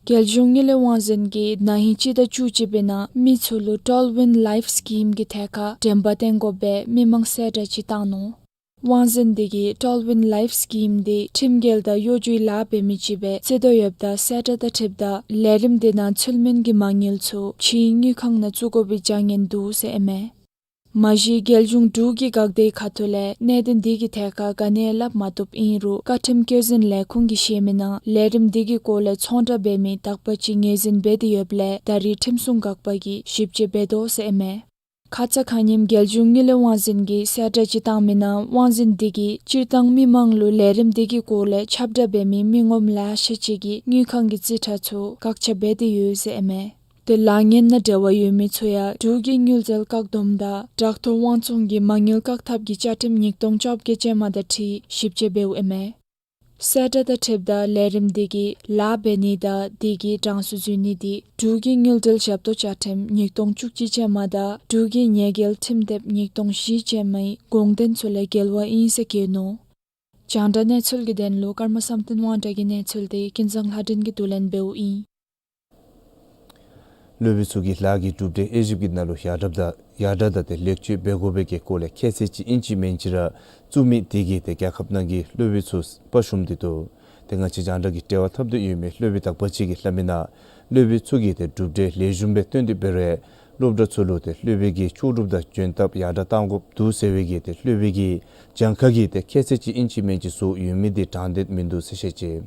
རྒྱལ་གཞུང་དངུལ་ལས་དབང་འཛིན་གྱིས་ན་ཧིང་སྤྱི་ཟླ་བཅུ་གཅིག་པའི་ནང་མི་ཚུ་ལུ་ཊོལ་ཝིན་ལའིཕ་སི་ཀིམ་གྱི་ཐད་ཁར་འགྲན་པ་བསྟེན་དགོ་པའི་མི་མང་གསལ་བསྒྲགས་ཅིག་བཏང་ནུག། དབང་འཛིན་འདི་གིས་ཊོལ་ཝིན་ལའིཕ་སི་ཀིམ་འདི་ཁྲིམས་འགལ་དང་གཡོ་སྒྱུའི་ལཱ་འབད་མི་ཅིག་སྦེ་བརྩི་དོ་ཡོདཔ་ད་གསལ་བསྒྲགས་དང་འཁྲིལཝ་ད་ལས་རིམ་འདི་ནང་ཚུད་མིའི་མ་དངུལ་ཚུ་ཕྱིའི་དངུལ་ཁང་ནང་བཙུགས་དགོ་པའི་བྱ་ངན་འདུག་ཟེར་ཨིན་མས། མ་གཞི་རྒྱལ་གཞུང་འབྲུག་གི་འགག་སྡེའི་ཁ་ཐུག་ལས་གནད་དོན་འདི་གི་ཐད་ཁར་ག་ནི་ཡང་སླབ་མ་བཏུབ་ཨིན་རུང་བཀའ་ཁྲིམས་བཀོད་འཛིན་ལས་ཁུངས་ཀྱིས་བཤད་མི་ནང་ལས་རིམ་འདི་གི་སྐོར་ལས་ཚོང་བསྒྲགས་འབད་མི་དག་པ་ཅིག་ངོས་འཛིན་འབད་དེ་ཡོདཔ་ལས་ད་རིས་ཁྲིམས་སྲུང་འགག་པ་གིས་ཞིབ་དཔྱད་འབད་དོ་ཟེར་ཨིན་མས། ཁ་ཙ་ཁ་ཉིནམ་རྒྱལ་གཞུང་དངུལ་ལས་དབང་འཛིན་གྱིས་གསལ་བསྒྲགས་ཅིག་བཏང་མི་ནང་དབང་འཛིན་འདི་གིས་སྤྱིར་བཏང་མི་མང་ལུ་ལས་རིམ་འདི་གི་སྐོར་ལས་ཁྱབ་བསྒྲགས་འབད་མི་མི་ངོམ་ལེ་ཤ་ཅིག་གིས་དངུལ་ཁང་གི་རྩིས་ཁྲ་ཚུ་བཀག་ཆ་འབད་དེ་ཡོད་ཟེར་ཨིན་མས། ཏེ་ལཱ་ངན་ནང་འབྲེལ་བ་ཡོད་མི་ཚུ་ཡང་འབྲུག་གི་དངུལ་རྩིས་བཀག་སྡོམ་དང་དྲག་ཐོག་དབང་བཙོང་གི་མ་དངུལ་བཀག་ཐབས་ཀྱི་བཅའ་ཁྲིམས་ཉིས་སྟོང་བཅོ་བརྒྱད་ཅན་མ་དང་འཁྲིལ་ཞིབ་དཔྱད་འབདཝ་ཨིན་མས། གསལ་བསྒྲགས་དང་འཁྲིལཝ་ད་ལས་རིམ་འདི་གིས་ལཱ་འབད་ནི་དང་དེ་གི་གྲངས་སུ་འཛུལ་ནི་འདི་འབྲུག་གི་དངུལ་འབྲེལ་ཞབས་ཏོག་བཅའ་ཁྲིམས་ཉིས་སྟོང་བཅུ་གཅིག་ཅན་མ་དང་འབྲུག་གི་ཉེས་འགེལ་ཁྲིམས་དེབ་ཉིས་སྟོང་བཞི་ཅན་མའི་དགོངས་དོན་ཚུ་ལས་འགལ་བ་ཨིན་ཟེར་བཀོད་ནུག། རྒྱང་བསྒྲགས་གནས་ཚུལ་གྱི་དོན་ལུ་ཀརྨ་བསམ་གཏན་དབང་གྲགས་ཀྱི་གནས་ཚུལ་འདི་ཀུན་བཟང་ལྷ་སྒྲོན་གྱིས་བསྡུ་ལེན་འབདཝ་ཨིན། སློབ་དཔོན་ཚུ་གིས་ལཱ་གི་གྲུབ་འབྲས་དབྱེ་ཞིབ་ཀྱི་ནང་ལུ་ཡར་དྲག་དང་ཡར་དྲག་དང་ཏེ་ལེགས་བཅོས་འབད་དགོ་པའི་གི་སྐོར་ལས་ཁྱད་ཚད་ཅིག་ཨིན་ཅི་མེན་ཅི་ར་བཙུགས་མི་དེ་གིས་ཏེ་རྒྱལ་ཁབ་ནང་གི་སློབ་དཔོན་ཚུ་དཔའ་ཞུམ་སྟེ་འདུག། ཏེ་ང་བཅས་རྒྱང་བསྒྲགས་ཀྱི་འབྲེལ་བ་འཐབ་དོ་ཡོད་མི་སློབ་དཔོན་དག་པ་ཅིག་གིས་སླབ་མི་ནང་སློབ་དཔོན་ཚུ་གིས་ཏེ་གྲུབ་འབྲས་ལེགས་ཤོམ་སྦེ་སྟོན་ཏེ་འབད་རུང་སློབ་གྲྭ་ཚུ་ལུ་ཏེ་སློབ་དཔོན་གྱི་ལྕོགས་གྲུབ་དང་འཇོན་ཐང་ཡར་དྲག་གཏང་དགོཔ་འདུག་ཟེར་བའི་གི་ཏེ་སློབ་དཔོན་གྱི་གྱངས་ཁ་གི་ཏེ་ཁྱད་ཚད་ཅིག་ཨིན་ཅི་མེན་ཅི་བཟོ་ཡོད་མི་འདི་དྲང་བདེན་མིན་འདུག་ཟེར་བཤད་ཅི།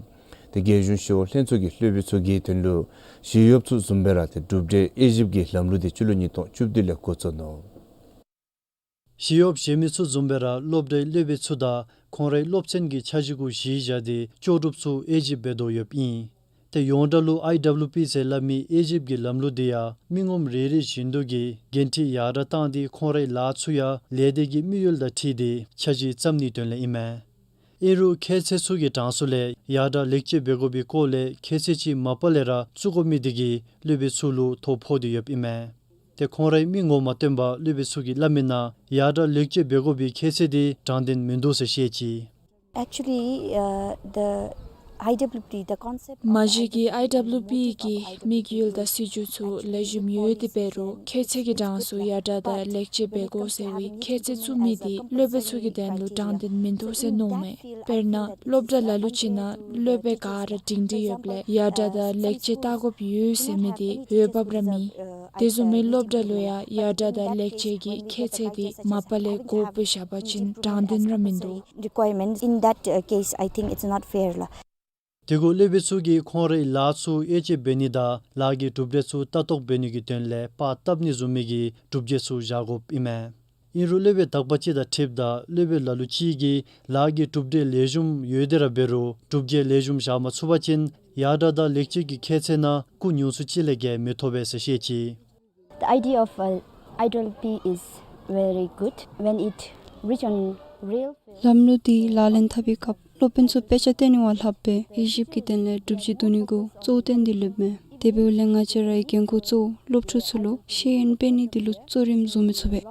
ཏེ་རྒྱལ་གཞུང་ཞི་གཡོག་ལྷན་ཚོགས་ཀྱིས་སློབ་དཔོན་ཚུ་གི་དོན་ལུ་ཞི་གཡོགཔ་ཚུ་བཟུམ་སྦེ་ར་ཏེ་གྲུབ་འབྲས་དབྱེ་ཞིབ་ཀྱི་ལམ་ལུགས་འདི་སྤྱི་ལོ་ཉིས་སྟོང་བཅུ་བདུན་ལས་འགོ་བཙུགས་ནུག། ཞི་གཡོགཔ་གཞན་མི་ཚུ་བཟུམ་སྦེ་ར་སློབ་གྲྭའི་སློབ་དཔོན་ཚུ་དང་ཁོང་རའི་སློབ་ཚན་གྱི་འཆར་གཞི་གུ་གཞི་བཞག་སྟེ་ལྕོགས་གྲུབ་ཚུ་དབྱེ་ཞིབ་འབད་དོ་ཡོདཔ་ཨིན། ཏེ་ཡོངས་གྲགས་ལུ་ཨའི་ཌབ་ལུ་པི་ཟེར་སླབ་མི་དབྱེ་ཞིབ་ཀྱི་ལམ་ལུགས་འདི་ཡང་མི་ངོམ་རེ་རེ་བཞིན་དུ་གིས་འགན་འཁྲི་ཡར་དྲག་བཏང་སྟེ་ཁོང་རའི་ལཱ་ཚུ་ཡང་ལས་སྡེ་གི་དམིགས་ཡུལ་དང་འཁྲིལ་ཏེ་འཆར་གཞི་བརྩམ་ནིའི་དོན་ལས་ཨིན་མས། ཨིན་རུང་ཁྱད་ཚད་ཚུ་གི་གྲངས་སུ་ལས་ཡར་དྲག་ལེགས་བཅོས་འབད་དགོ་པའི་སྐོར་ལས་ཁྱད་ཚད་ཅིག་མ་པ་ལས་ར་བཙུགས་དགོ་མི་འདི་གིས་སློབ་དཔོན་ཚུ་ལུ་ཐོ་ཕོག་སྟེ་ཡོདཔ་ཨིན་མས། ཏེ་ཁོང་རའི་མི་ངོ་མ་སྟོན་པར་སློབ་དཔོན་ཚུ་གིས་སླབ་མི་ནང་ཡར་དྲག་ལེགས་བཅོས་འབད་དགོ་པའི་ཁྱད་ཚད་འདི་དྲང་བདེན་མིན་འདུག་ཟེར་བཤད་ཅི། Actually, uh, the I W P, the concept of མ་གཞི་གི་ཨའི་ཌབ་ལུ་པི་གི་དམིགས་ཡུལ་དང་སྲིད་བྱུས་ཚུ་ལེགས་ཤོམ་ཡོད་དེ་འབད་རུང་ཁྱད་ཚད་ཀྱི་གྲངས་སུ་ཡར་དྲག་དང་ལེགས་བཅོས་འབད་དགོ་ཟེར་བའི་ཁྱད་ཚད་བཙུགས་མི་འདི་སློབ་དཔོན་ཚུ་གི་དོན་ལུ་དྲང་བདེན་མིན་འདུག་ཟེར་མནོཝ་མས། དཔེར་ན་སློབ་གྲྭ་ལ་ལུ་ཅིག་ནང་སློབ་དཔོན་ག་ར་སྒྲིང་སྒྲི་ཡོདཔ་ལས་ཡར་དྲག་དང་ལེགས་བཅོས་བལྟ་དགོཔ་ཡོད་ཟེར་མི་འདི་འོས་འབབ་ར་མེད། དེ་བཟུམ་མའི་སློབ་གྲྭ་ལུ་ཡང་ཡར་དྲག་དང་ལེགས་བཅོས་ཀྱི་ཁྱད་ཚད་འདི་མ་པ་ལས་དགོཔ་སྦེ་བཞག་པ་ཅིན་དྲང་བདེན་ར་མིན་འདུག། Requirements. In that, uh, case, I think it's not fair ལགས། དེ་གུ་སློབ་དཔོན་ཚུ་གིས་ཁོང་རའི་ལཱ་ཚུ་དབྱེ་དཔྱད་འབད་ནི་དང་ལཱ་གི་གྲུབ་འབྲས་ཚུ་ལྟ་རྟོག་འབད་ནི་གི་དོན་ལས་པར་བཏབ་ནི་བཟུམ་མའི་གི་གྲུབ་འབྲས་ཚུ་བཞག་དགོཔ་ཨིན་མས། ཨིན་རུང་སློབ་དཔོན་དག་པ་ཅིག་དང་འཁྲིལཝ་ད་སློབ་དཔོན་ལ་ལུ་ཅིག་གིས་ལཱ་གི་གྲུབ་འབྲས་ལེགས་ཤོམ་ཡོད་དེ་ར་འབད་རུང་གྲུབ་འབྲས་ལེགས་ཤོམ་བཞག་མ་ཚུགས་པ་ཅིན་ཡར་དྲག་དང་ལེགས་བཅོས་ཀྱི་ཁྱད་ཚད་ནང་སྐུ་ཉུང་སུ་ཅིག་ལས་བརྒལ་མི་ཐོབ་པས་ཟེར་བཤད་ཅི། The idea of, uh, I W P is very good when it reach on real field. ལམ་ལུགས་འདི་ལག་ལེན་འཐབ་པའི་སྐབས་སློབ་དཔོན་ཚུ་དཔེ་ཆ་སྟོན་ནི་བ་ལྷགཔ་སྦེ་དབྱེ་ཞིབ་ཀྱི་དོན་ལས་གྲུབ་འབྲས་བསྡུ་ནི་གུ་གཙོ་བོ་བཏོན་ཏེ་ལྷོདཔ་མས། དེ་འབདཝ་ལས་ང་བཅས་རའི་འགན་ཁུར་གཙོ་བོ་སློབ་ཕྲུག་ཚུ་ལུ་ཤེས་ཡོན་སྤེལ་ནི་འདི་ལུ་གཙོ་རིམ་བཟུང་མི་ཚུགས་པས།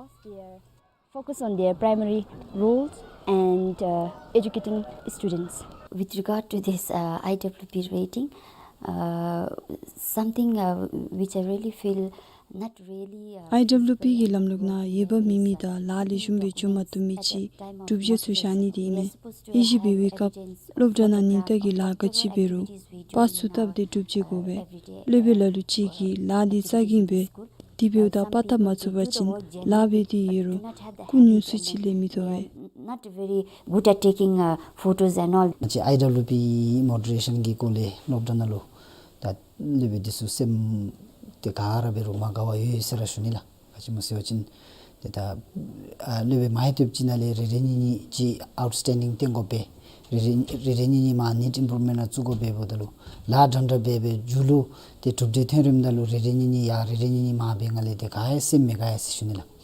Focus on their primary roles and, uh, educating students. With regard to this, uh, I W P rating, uh, something, uh, which I really feel not really, uh, ཨའི་ཌབ་ལུ་པི་གི་ལམ་ལུགས་ནང་འོས་འབབ་མེད་མི་དང་ལཱ་ལེགས་ཤོམ་སྦེ་འགྱོ་མ་བཏུབ་མི་ཅིག་གྲུབ་འབྲས་ཚུ་བཞག་ནི་འདི་ཨིན་མས། དབྱེ་ཞིབ་འབད་བའི་སྐབས་སློབ་གྲྭ་ནང་ཉིན་བསྟར་གྱི་ལཱ་ག་ཅི་འབད་རུང་པར་ཚུ་བཏབ་སྟེ་གྲུབ་འབྲས་དགོ་པས། སློབ་དཔོན་ལ་ལུ་ཅིག་གིས་ལཱ་འདི་རྩ་འགེངས་སྦེ་ དེ་འབདཝ་ད་པར་བཏབ་མ་ཚུགས་པ་ཅིན་ལཱ་འབད་དེ་ཡོད་རུང་སྐུ་ཉུང་སུ་ཅིག་ལས་མི་ཐོབ་པས། Not very good at taking, uh, photos and all. ང་བཅས་ཨའི་ཌབ་ལིའུ་པི་མོ་ཌི་རེ་ཤཱན་གྱི་སྐོར་ལས་སློབ་གྲྭ་ནང་ལུ་ད་སློབ་དཔོན་འདི་ཚུ་སེམས་དེ་ག་ར་འབད་རུང་མ་དགའ་བར་ཡོད་ཟེར་ར་ཞུ་ནི་ལགས། ག་ཅི་སྨོ་ཟེར་བ་ཅིན་ཏེ་ད་ཨ་སློབ་དཔོན་མ་ཡི་ཐེབས་ཅིག་ནང་ལས་རེ་རེ་གཉིས་གཉིས་ཅིག་ཨའུཊ་སི་ཊེན་ཌིང་བཏོན་དགོ་པས། རེ་རེ་རེ་རེ་གཉིས་གཉིས་མར་ནིཌ་ཨིམ་པུརུབ་མེནཊ་ནང་བཙུགས་དགོ་པས། འབདཝ་ད་ལུ་ལཱ་འདྲ་འདྲ་འབད་འབད་མཇུག་ལུ་ཏེ་གྲུབ་འབྲས་ཐོན་རནམ་ད་ལུ་རེ་རེ་གཉིས་གཉིས་ཡར་རེ་རེ་གཉིས་གཉིས་མར་འབད་ང་ལས་ཏེ་ག་ཡང་སེམས་མི་དགའ་ཡ་ཟེར་ཞུ་ནི་ལགས།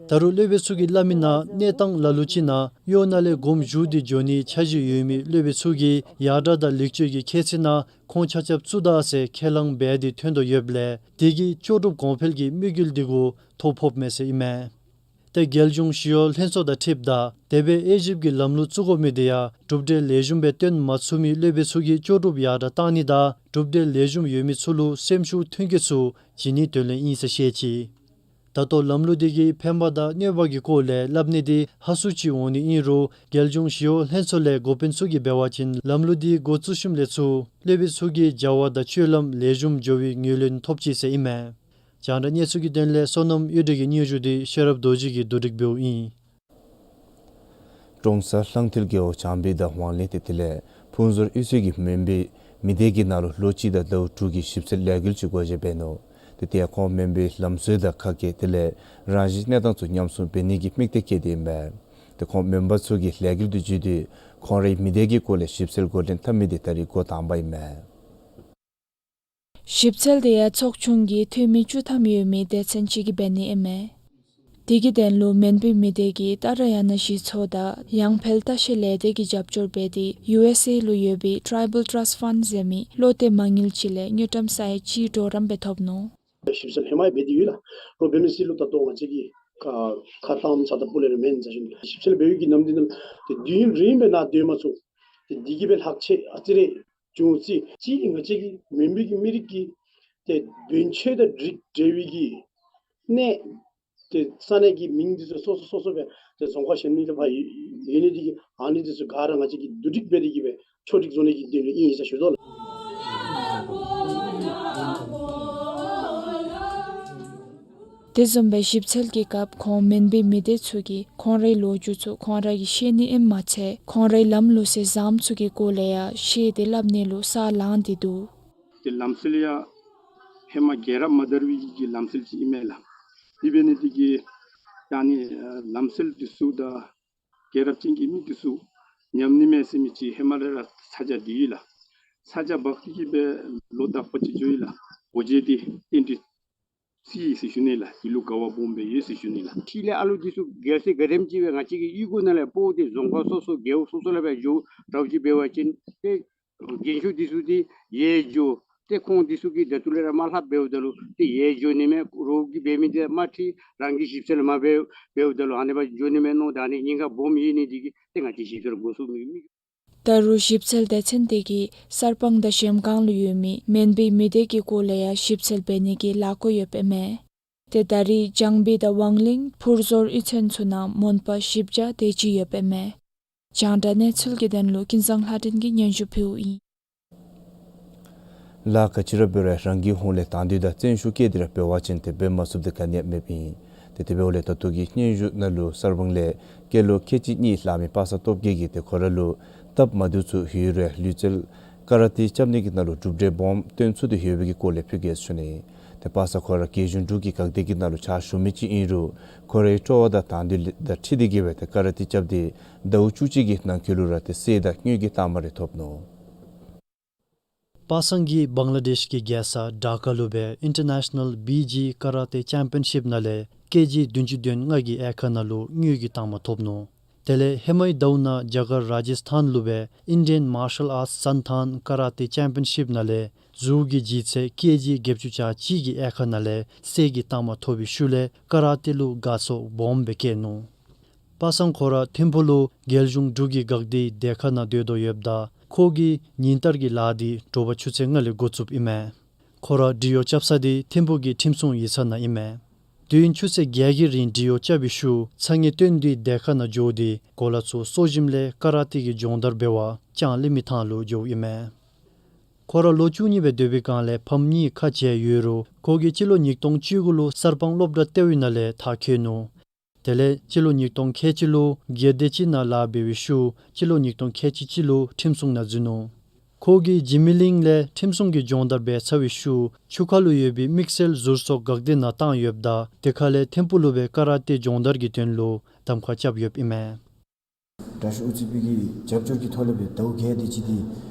ད་རུང་སློབ་དཔོན་ཚུ་གིས་སླབ་མི་ནང་གནས་སྟངས་ལ་ལུ་ཅིག་ནང་གཡོག་ནང་ལས་དགོངསམ་ཞུ་སྟེ་འགྱོ་ནིའི་འཆར་གཞི་ཡོད་མི་སློབ་དཔོན་ཚུ་གིས་ཡར་དྲགས་དང་ལེགས་བཅོས་ཀྱི་ཁྱད་ཚད་ནང་ཁོང་ཆ་ཁྱབ་བཙུགས་ད་ཟེར་ཁས་བླངས་འབད་དེ་ཐོན་དོ་ཡོདཔ་ལས་དེ་གིས་ལྕོགས་གྲུབ་གོང་འཕེལ་གྱི་དམིགས་ཡུལ་དེ་གུ་ཐོ་ཕོགཔ་མས་ཟེར་ཨིན་མས། ཏེ་རྒྱལ་གཞུང་ཞི་གཡོག་ལྷན་ཚོགས་དང་འཁྲིལཝ་ད་དེ་སྦེ་དབྱེ་ཞིབ་ཀྱི་ལམ་ལུགས་བཙུགས་དགོ་མི་དེ་ཡང་གྲུབ་འབྲས་ལེགས་ཤོམ་སྦེ་སྟོན་མ་ཚུགས་མི་སློབ་དཔོན་ཚུ་གི་ལྕོགས་གྲུབ་ཡར་དྲགས་གཏང་ནི་དང་གྲུབ་འབྲས་ལེགས་ཤོམ་ཡོད་མི་ཚུ་ལུ་སེམས་ཤུགས་ཐོན་སྐྱེད་ཚུ་བྱིན་ནིའི་དོན་ལས་ཨིན་ཟེར་བཤད་ཅི། ད་ལྟོ་ལམ་ལུགས་དེ་གི་ཕན་པ་དང་གནོད་པ་གི་སྐོར་ལས་སླབ་ནི་དེ་ཧ་སུ་ཅིག་འོང་ནི་ཨིན་རུང་རྒྱལ་གཞུང་ཞི་གཡོག་ལྷན་ཚོགས་ལས་འགོ་དཔོན་ཚུ་གིས་འབད་བ་ཅིན་ལམ་ལུགས་དེ་འགོ་བཙུགས་ཞིནམ་ལས་ཚུར་སློབ་དཔོན་ཚུ་གི་བྱ་བ་དང་སྤྱོད་ལམ་ལེགས་ཤོམ་འགྱོ་བའི་ངོས་ལེན་ཐོབ་ཅི་ཟེར་ཨིན་མས། རྒྱང་བསྒྲགས་གནས་ཚུལ་གྱི་དོན་ལས་བསོད་ནམས་གཡུ་སྒྲོན་གྱི་སྙན་ཞུ་དེ་ཤེས་རབ་རྡོ་རྗེ་གིས་བསྡུ་སྒྲིག་འབདཝ་ཨིན། ཀྲོང་གསར་གླང་མཐིལ་རྒེད་འོག་བྱང་པའི་དང་ཝང་གླིང་དེ་དེ་ལས་ཕུན་ཚོགས་གཡུས་ཚན་གྱི་མོན་པའི་མི་སྡེ་གི་ནང་ལུ་ལོ་གཅིག་དང་ཟླཝ་དྲུག་གི་ཞིབ་འཚོལ་ལས་འགུལ་ཅིག་སྒོ་འབྱེད་འབད་ནུག། དེ་ཏེ་ཁོང་མོན་པའི་ལམ་སྲོལ་དང་ཁ་སྐད་དེ་ལས་རང་བཞིན་གནས་སྟངས་ཚུ་ཉམས་སྲུང་འབད་ནི་གི་དམིགས་གཏད་བསྐྱེད་དེ་ཨིན་པས། ཏེ་ཁོང་མོན་པ་ཚུ་གིས་ལས་འགུལ་དེ་བརྒྱུད་དེ་ཁོང་རའི་མི་སྡེ་གི་སྐོར་ལས་ཞིབ་འཚོལ་འགོ་འདྲེན་འཐབ་མི་དེ་ད་རིས་འགོ་དང་པ་ཨིན་མས། ཞིབ་འཚོལ་དེ་ཡང་ཚོགས་ཆུང་གི་འཐུས་མི་བཅུ་ཐམ་ཡོད་མི་སྡེ་ཚན་ཅིག་གིས་འབད་ནི་ཨིན་མས། དེ་གི་དོན་ལུ་མོན་པའི་མི་སྡེ་གི་ཏཱ་ར་ཡ་ན་གཞི་ཚོགས་དང་ཡང་འཕེལ་ལྟ་བཤལ་ལས་སྡེ་གིས་རྒྱབ་སྐྱོར་འབད་དེ་ཡུ་ཨེསི་ཨེ་ལུ་ཡོད་པའི་ཊའི་བཱལ་ཊརསཊ་ཕཱནཌ་ཟེར་མི་བློ་གཏད་མ་དངུལ་ཅིག་ལས་དངུལ་ཀྲམ་ས་ཡ་གཅིག་གྲོགས་རམ་སྦེ་ཐོབ་ནུག། ཞིབ་འཚོལ་ཧེ་མ་ཡང་འབད་དེ་ཡོད་ལགས། རོགས་འབད་མི་ཚུ་ལུ་ད་ལྟོ་ང་བཅས་ཀྱིས་ཁ་ཁ་གཏམ་ཚ་ད་སྤུ་ལས་ར་མེན་ཟེར་ཞུ་ནི། ཞིབ་འཚོལ་འབད་བའི་གི་ནམ་དུས་ནང་ཏེ་དུས་ཡུན་རིངམོ་སྦེ་ནཱ་སྡོད་མ་ཚུགས། ཏེ་འདི་གིས་སྦེ་ལྷག་ཆད་ཨ་ཙི་རེ་བྱུང་ཅི། གཅིག་ང་བཅས་ཀྱི་མོན་པའི་གི་མི་རིགས་ཀྱི་ཏེ་བོན་ཆོས་དང་འབྲེལ་བའི་གི་གནས་ཏེ་ས་གནས་ཀྱི་མིང་འདི་ཚུ་སོ་སོ་སོ་སོ་སྦེ་ཏེ་རྫོང་ཁག་གཞན་མི་ལུ་ཕར་ཡོད་ནི་འདི་གིས་ཨ་ནི་འདི་ཚུ་ག་ར་ང་བཅས་ཀྱིས་བསྡུ་སྒྲིག་འབད་དེ་གི་སྦེ་ཕྱོགས་སྒྲིག་བཟོ་ནི་གི་དོན་ལུ་ཨིན་ཟེར་ཞུ་དོ་ལགས། དེ་བཟུམ་སྦེ་ཞིབ་འཚོལ་གྱི་སྐབས་ཁོང་མོན་པའི་མི་སྡེ་ཚུ་གིས་ཁོང་རའི་ལོ་རྒྱུས་ཚུ་ཁོང་ར་གིས་ཤེས་ནི་ཨིནམ་མ་ཚད་ཁོང་རའི་ལམ་ལུགས་ཟེར་བཟུམ་ཚུ་གི་སྐོར་ལས་ཡང་ཤེས་ཏེ་སླབ་ནི་ལུ་ས་ལངས་ཏེ་འདུག། ཏེ་ལམ་སྲོལ་ཡང་ཧེ་མ་རྒྱལ་རབས་མ་དར་བའི་གི་ལམ་སྲོལ་ཅིག་ཨིན་མས་ལགས། དེ་འབད་ནི་དེ་གིས་ད་ནི་ལམ་སྲོལ་འདི་ཚུ་དང་རྒྱལ་རབས་ཅན་གྱི་མི་འདི་ཚུ་ཉམས་ནི་མས་ཟེར་མི་ཅིག་ཧེ་མ་ལས་ར་ཚ་གྱང་འདི་ཡོད་ལགས། ཚ་གྱང་འབག་སྟེ་གི་སྦེ་ལོ་དག་པ་ཅིག་འགྱོ་ཡི་ལགས། འགོ་འབྱེད་འདི་རྟེན་འབྲེལ་རྩིས་ཟེར་ཞུ་ནི་ལགས། འདི་ལུ་དགའ་བ་སྦོམ་སྦེ་ཡོད་ཟེར་ཞུ་ནི་ལགས། ཕྱི་ལས་ཨ་ལུ་འདི་ཚུ་རྒྱལ་སྲས་ག་དེམ་ཅིག་སྦེ་ང་བཅས་ཀྱི་གཡུས་སྒོ་ནང་ལས་སྤོ་སྟེ་རྫོང་ཁག་སོ་སོ་རྒེད་འོག་སོ་སོ་ལས་སྦེ་འགྱོ་དྲགཔ་ཅིག་འབད་བ་ཅིན་ཏེ་རྒན་ཤོས་འདི་ཚུ་འདི་ཡལ་འགྱོ། ཏེ་ཁོང་འདི་ཚུ་གིས་ད་ལྟོ་ལས་ར་མ་ལྷབ་འབདཝ་ད་ལུ་ཏེ་ཡལ་འགྱོ་ནི་མས། རོགས་ཀྱིས་འབད་མི་འདི་མ་འཁྲིལ་རང་གིས་ཞིབ་འཚོལ་མ་འབད་འབདཝ་ད་ལུ་ཨ་ནི་སྦེ་འགྱོ་ནི་མས་མནོ་སྟེ་ཨ་ནི་ཉེན་ཁ་སྦོམ་ཡོད་ནི་འདི་གིས་ཏེ་ང་བཅས་ཞིབ་འཚོལ་འགོ་བཙུགས་མི་མི། ད་རུང་ཞིབ་འཚོལ་སྡེ་ཚན་དེ་གིས་གསར་སྤང་དང་གཞལམ་སྒང་ལུ་ཡོད་མི་མོན་པའི་མི་སྡེ་གི་སྐོར་ལས་ཡང་ཞིབ་འཚོལ་འབད་ནི་གི་ལས་འགུལ་ཡོདཔ་ཨིན་མས། ཏེ་ད་རིས་བྱང་པའི་དང་ཝང་གླིང་ཕུར་ཟོར་གཡུས་ཚན་ཚུ་ནང་མོན་པ་བཞི་བརྒྱ་དེ་ཅིག་ཡོདཔ་ཨིན་མས། རྒྱང་བསྒྲགས་གནས་ཚུལ་གྱི་དོན་ལུ་ཀུན་བཟང་ལྷ་སྒྲོན་གྱིས་སྙན་ཞུ་ཕུལཝ་ཨིན། ལཱ་ག་ཅི་ར་འབད་རུང་རང་གི་ཧོངས་ལས་དང་འདོད་དང་བརྩོན་ཤུགས་བསྐྱེད་དེ་ར་འབད་བ་ཅིན་ཏེ་འབད་མ་ཚུགསཔ་དེ་ག་ནི་ཡང་མེདཔ་ཨིན། ཏེ་དེ་འབདཝ་ལས་ད་ལྟོ་གི་སྙན་ཞུ་ནང་ལུ་གསར་སྤང་ལས་སྐྱེས་ལོ་ཁལ་གཅིག་གཉིས་ལང་མི་པ་སངས་སྟོབས་རྒྱས་ཀྱིས་ཏེ་ཁོ་ར་ལུ་སྟབས་མ་བདེཝ་ཚུ་ཡོད་རུང་ལུས་རྩལ་ཀ་ར་ཏེ་རྐྱབ་ནི་གི་ནང་ལུ་གྲུབ་འབྲས་སྦོམ་སྟོན་ཚུགས་ཏེ་ཡོད་པའི་གི་སྐོར་ལས་ཕུལ་གེ་ཟེར་ཞུ་ནི། ཏེ་པ་སངས་ཁོ་ར་རྒྱལ་གཞུང་འབྲུག་གི་འགག་སྡེ་གི་ནང་ལུ་ཕྱག་ཞུ་མི་ཅིག་ཨིན་རུང་ཁོ་རའི་སྤྲོ་བ་དང་དང་འདོད་དང་འཁྲིལ་ཏེ་གི་སྦེ་ཏེ་ཀ་ར་ཏེ་རྐྱབ་སྟེ་ཟླཝ་བཅུ་གཅིག་གི་ནང་འཁོད་ལུ་ར་ཏེ་གསེར་དང་དངུལ་གྱི་རྟགས་མ་རེ་ཐོབ་ནུག། པ་སངས་ཀྱིས་བང་ལ་དེཤ་གི་རྒྱལ་ས་ཌ་ཀ་ལུ་སྦེ་ཨིན་ཊར་ནེ་ཤ་ནཱལ་བི་ཇི་ཀ་ར་ཏེ་ཅེམ་པི་ཡན་ཤིཔ་ནང་ལས་ཀེ་ཇི་བདུན་ཅུ་དོན་ལྔ་གི་དབྱེ་ཁག་ནང་ལུ་དངུལ་གྱི་རྟགས་མ་ཐོབ་ནུག། དེ་ལས་ཧེ་མའི་ཟླཝ་ནང་རྒྱ་གར་ར་ཇཱིས་ཐཱན་ལུ་སྦེ་ཨིན་ཌི་ཡན་མར་ཤལ་ཨརཊསི་སན་ཐཱན་ཀ་ར་ཏེ་ཅེམ་པི་ཡན་ཤིཔ་ནང་ལས་གཟུགས་ཀྱི་ལྗིད་ཚད་ཀེ་ཇི་བརྒྱད་ཅུ་གྱ་གཅིག་གི་དབྱེ་ཁག་ནང་ལས་གསེར་གྱི་རྟགས་མ་ཐོབ་པའི་ཤུལ་ལས་ཀ་ར་ཏེ་ལུ་དགའ་ཚོར་སྦོམ་སྦེ་བསྐྱེད་ནུག། པ་སངས་ཁོ་ར་ཐིམ་ཕུག་ལུ་རྒྱལ་གཞུང་འབྲུག་གི་འགག་སྡེའི་སྡེ་ཁག་ནང་སྡོད་དོ་ཡོདཔ་ད་ཁོ་གིས་ཉིན་ལྟར་གྱི་ལཱ་འདི་དྲོ་པ་ཆུ་ཚོད་ལྔ་ལས་འགོ་བཙུགསཔ་ཨིན་མས། ཁོ་ར་འབྲི་གཡོག་རྐྱབ་ས་འདི་ཐིམ་ཕུག་གི་ཁྲིམས་སྲུང་ཡིག་ཚང་ནང་ཨིན་མས། དུས་ཡུན་ཆུ་ཚོད་བརྒྱད་ཀྱི་རིང་འབྲི་གཡོག་རྐྱབ་པའི་ཤུལ་ཚ་དངོས་བཏོན་ཏེ་སྡེ་ཁག་ནང་འགྱོ་སྟེ་གོ་ལ་ཚུ་གསོ་ཞིནམ་ལས་ཀ་ར་ཏེ་གི་སྦྱོང་བརྡར་འབད་བར་ལྕང་གླིང་མི་ཐང་ལུ་འགྱོཝ་ཨིན་མས། ཁོ་ར་ལོ་བཅུ་གཉིས་སྦེ་སྡོད་པའི་སྒང་ལས་ཕམ་གཉིས་ཁ་བྱལ་ཡོད་རུང་ཁོ་གིས་སྤྱི་ལོ་ཉིས་སྟོང་བཅུ་དགུ་ལུ་གསར་སྤང་སློབ་གྲྭ་ལྟེ་བའི་ནང་ལས་མཐར་འཁྱོལ་ནུག། དེ་ལས་སྤྱི་ལོ་ཉིས་སྟོང་ཁལ་གཅིག་ལུ་སྒེར་སྡེ་ཅིག་ནང་ལཱ་འབད་བའི་ཤུལ་སྤྱི་ལོ་ཉིས་སྟོང་ཁལ་གཅིག་གཅིག་ལུ་ཁྲིམས་སྲུང་ནང་འཛུལ་ནུག། ཁོ་གིས་འཇིགས་མེད་གླིང་ལས་ཁྲིམས་སྲུང་གི་སྦྱོང་བརྡར་འབད་ཚར་བའི་ཤུལ་ཆུ་ཁ་ལུ་ཡོད་པའི་དམིགས་བསལ་ཟུར་སོག་འགག་སྡེ་ནང་བཏང་ཡོདཔ་ད་དེ་ཁ་ལས་ཐིམ་ཕུག་ལུ་སྦེ་ཀ་ར་ཏེ་སྦྱོང་བརྡར་གྱི་དོན་ལུ་གདམ་ཁ་རྐྱབ་ཡོདཔ་ཨིན་མས། དྲག་ཤོས་ཨུ་ཙི་པི་གི་རྒྱབ་སྐྱོར་གྱི་ཐོག་ལས་སྦེ་ཟླཝ་བརྒྱད་དེ་ཅིག་འདི་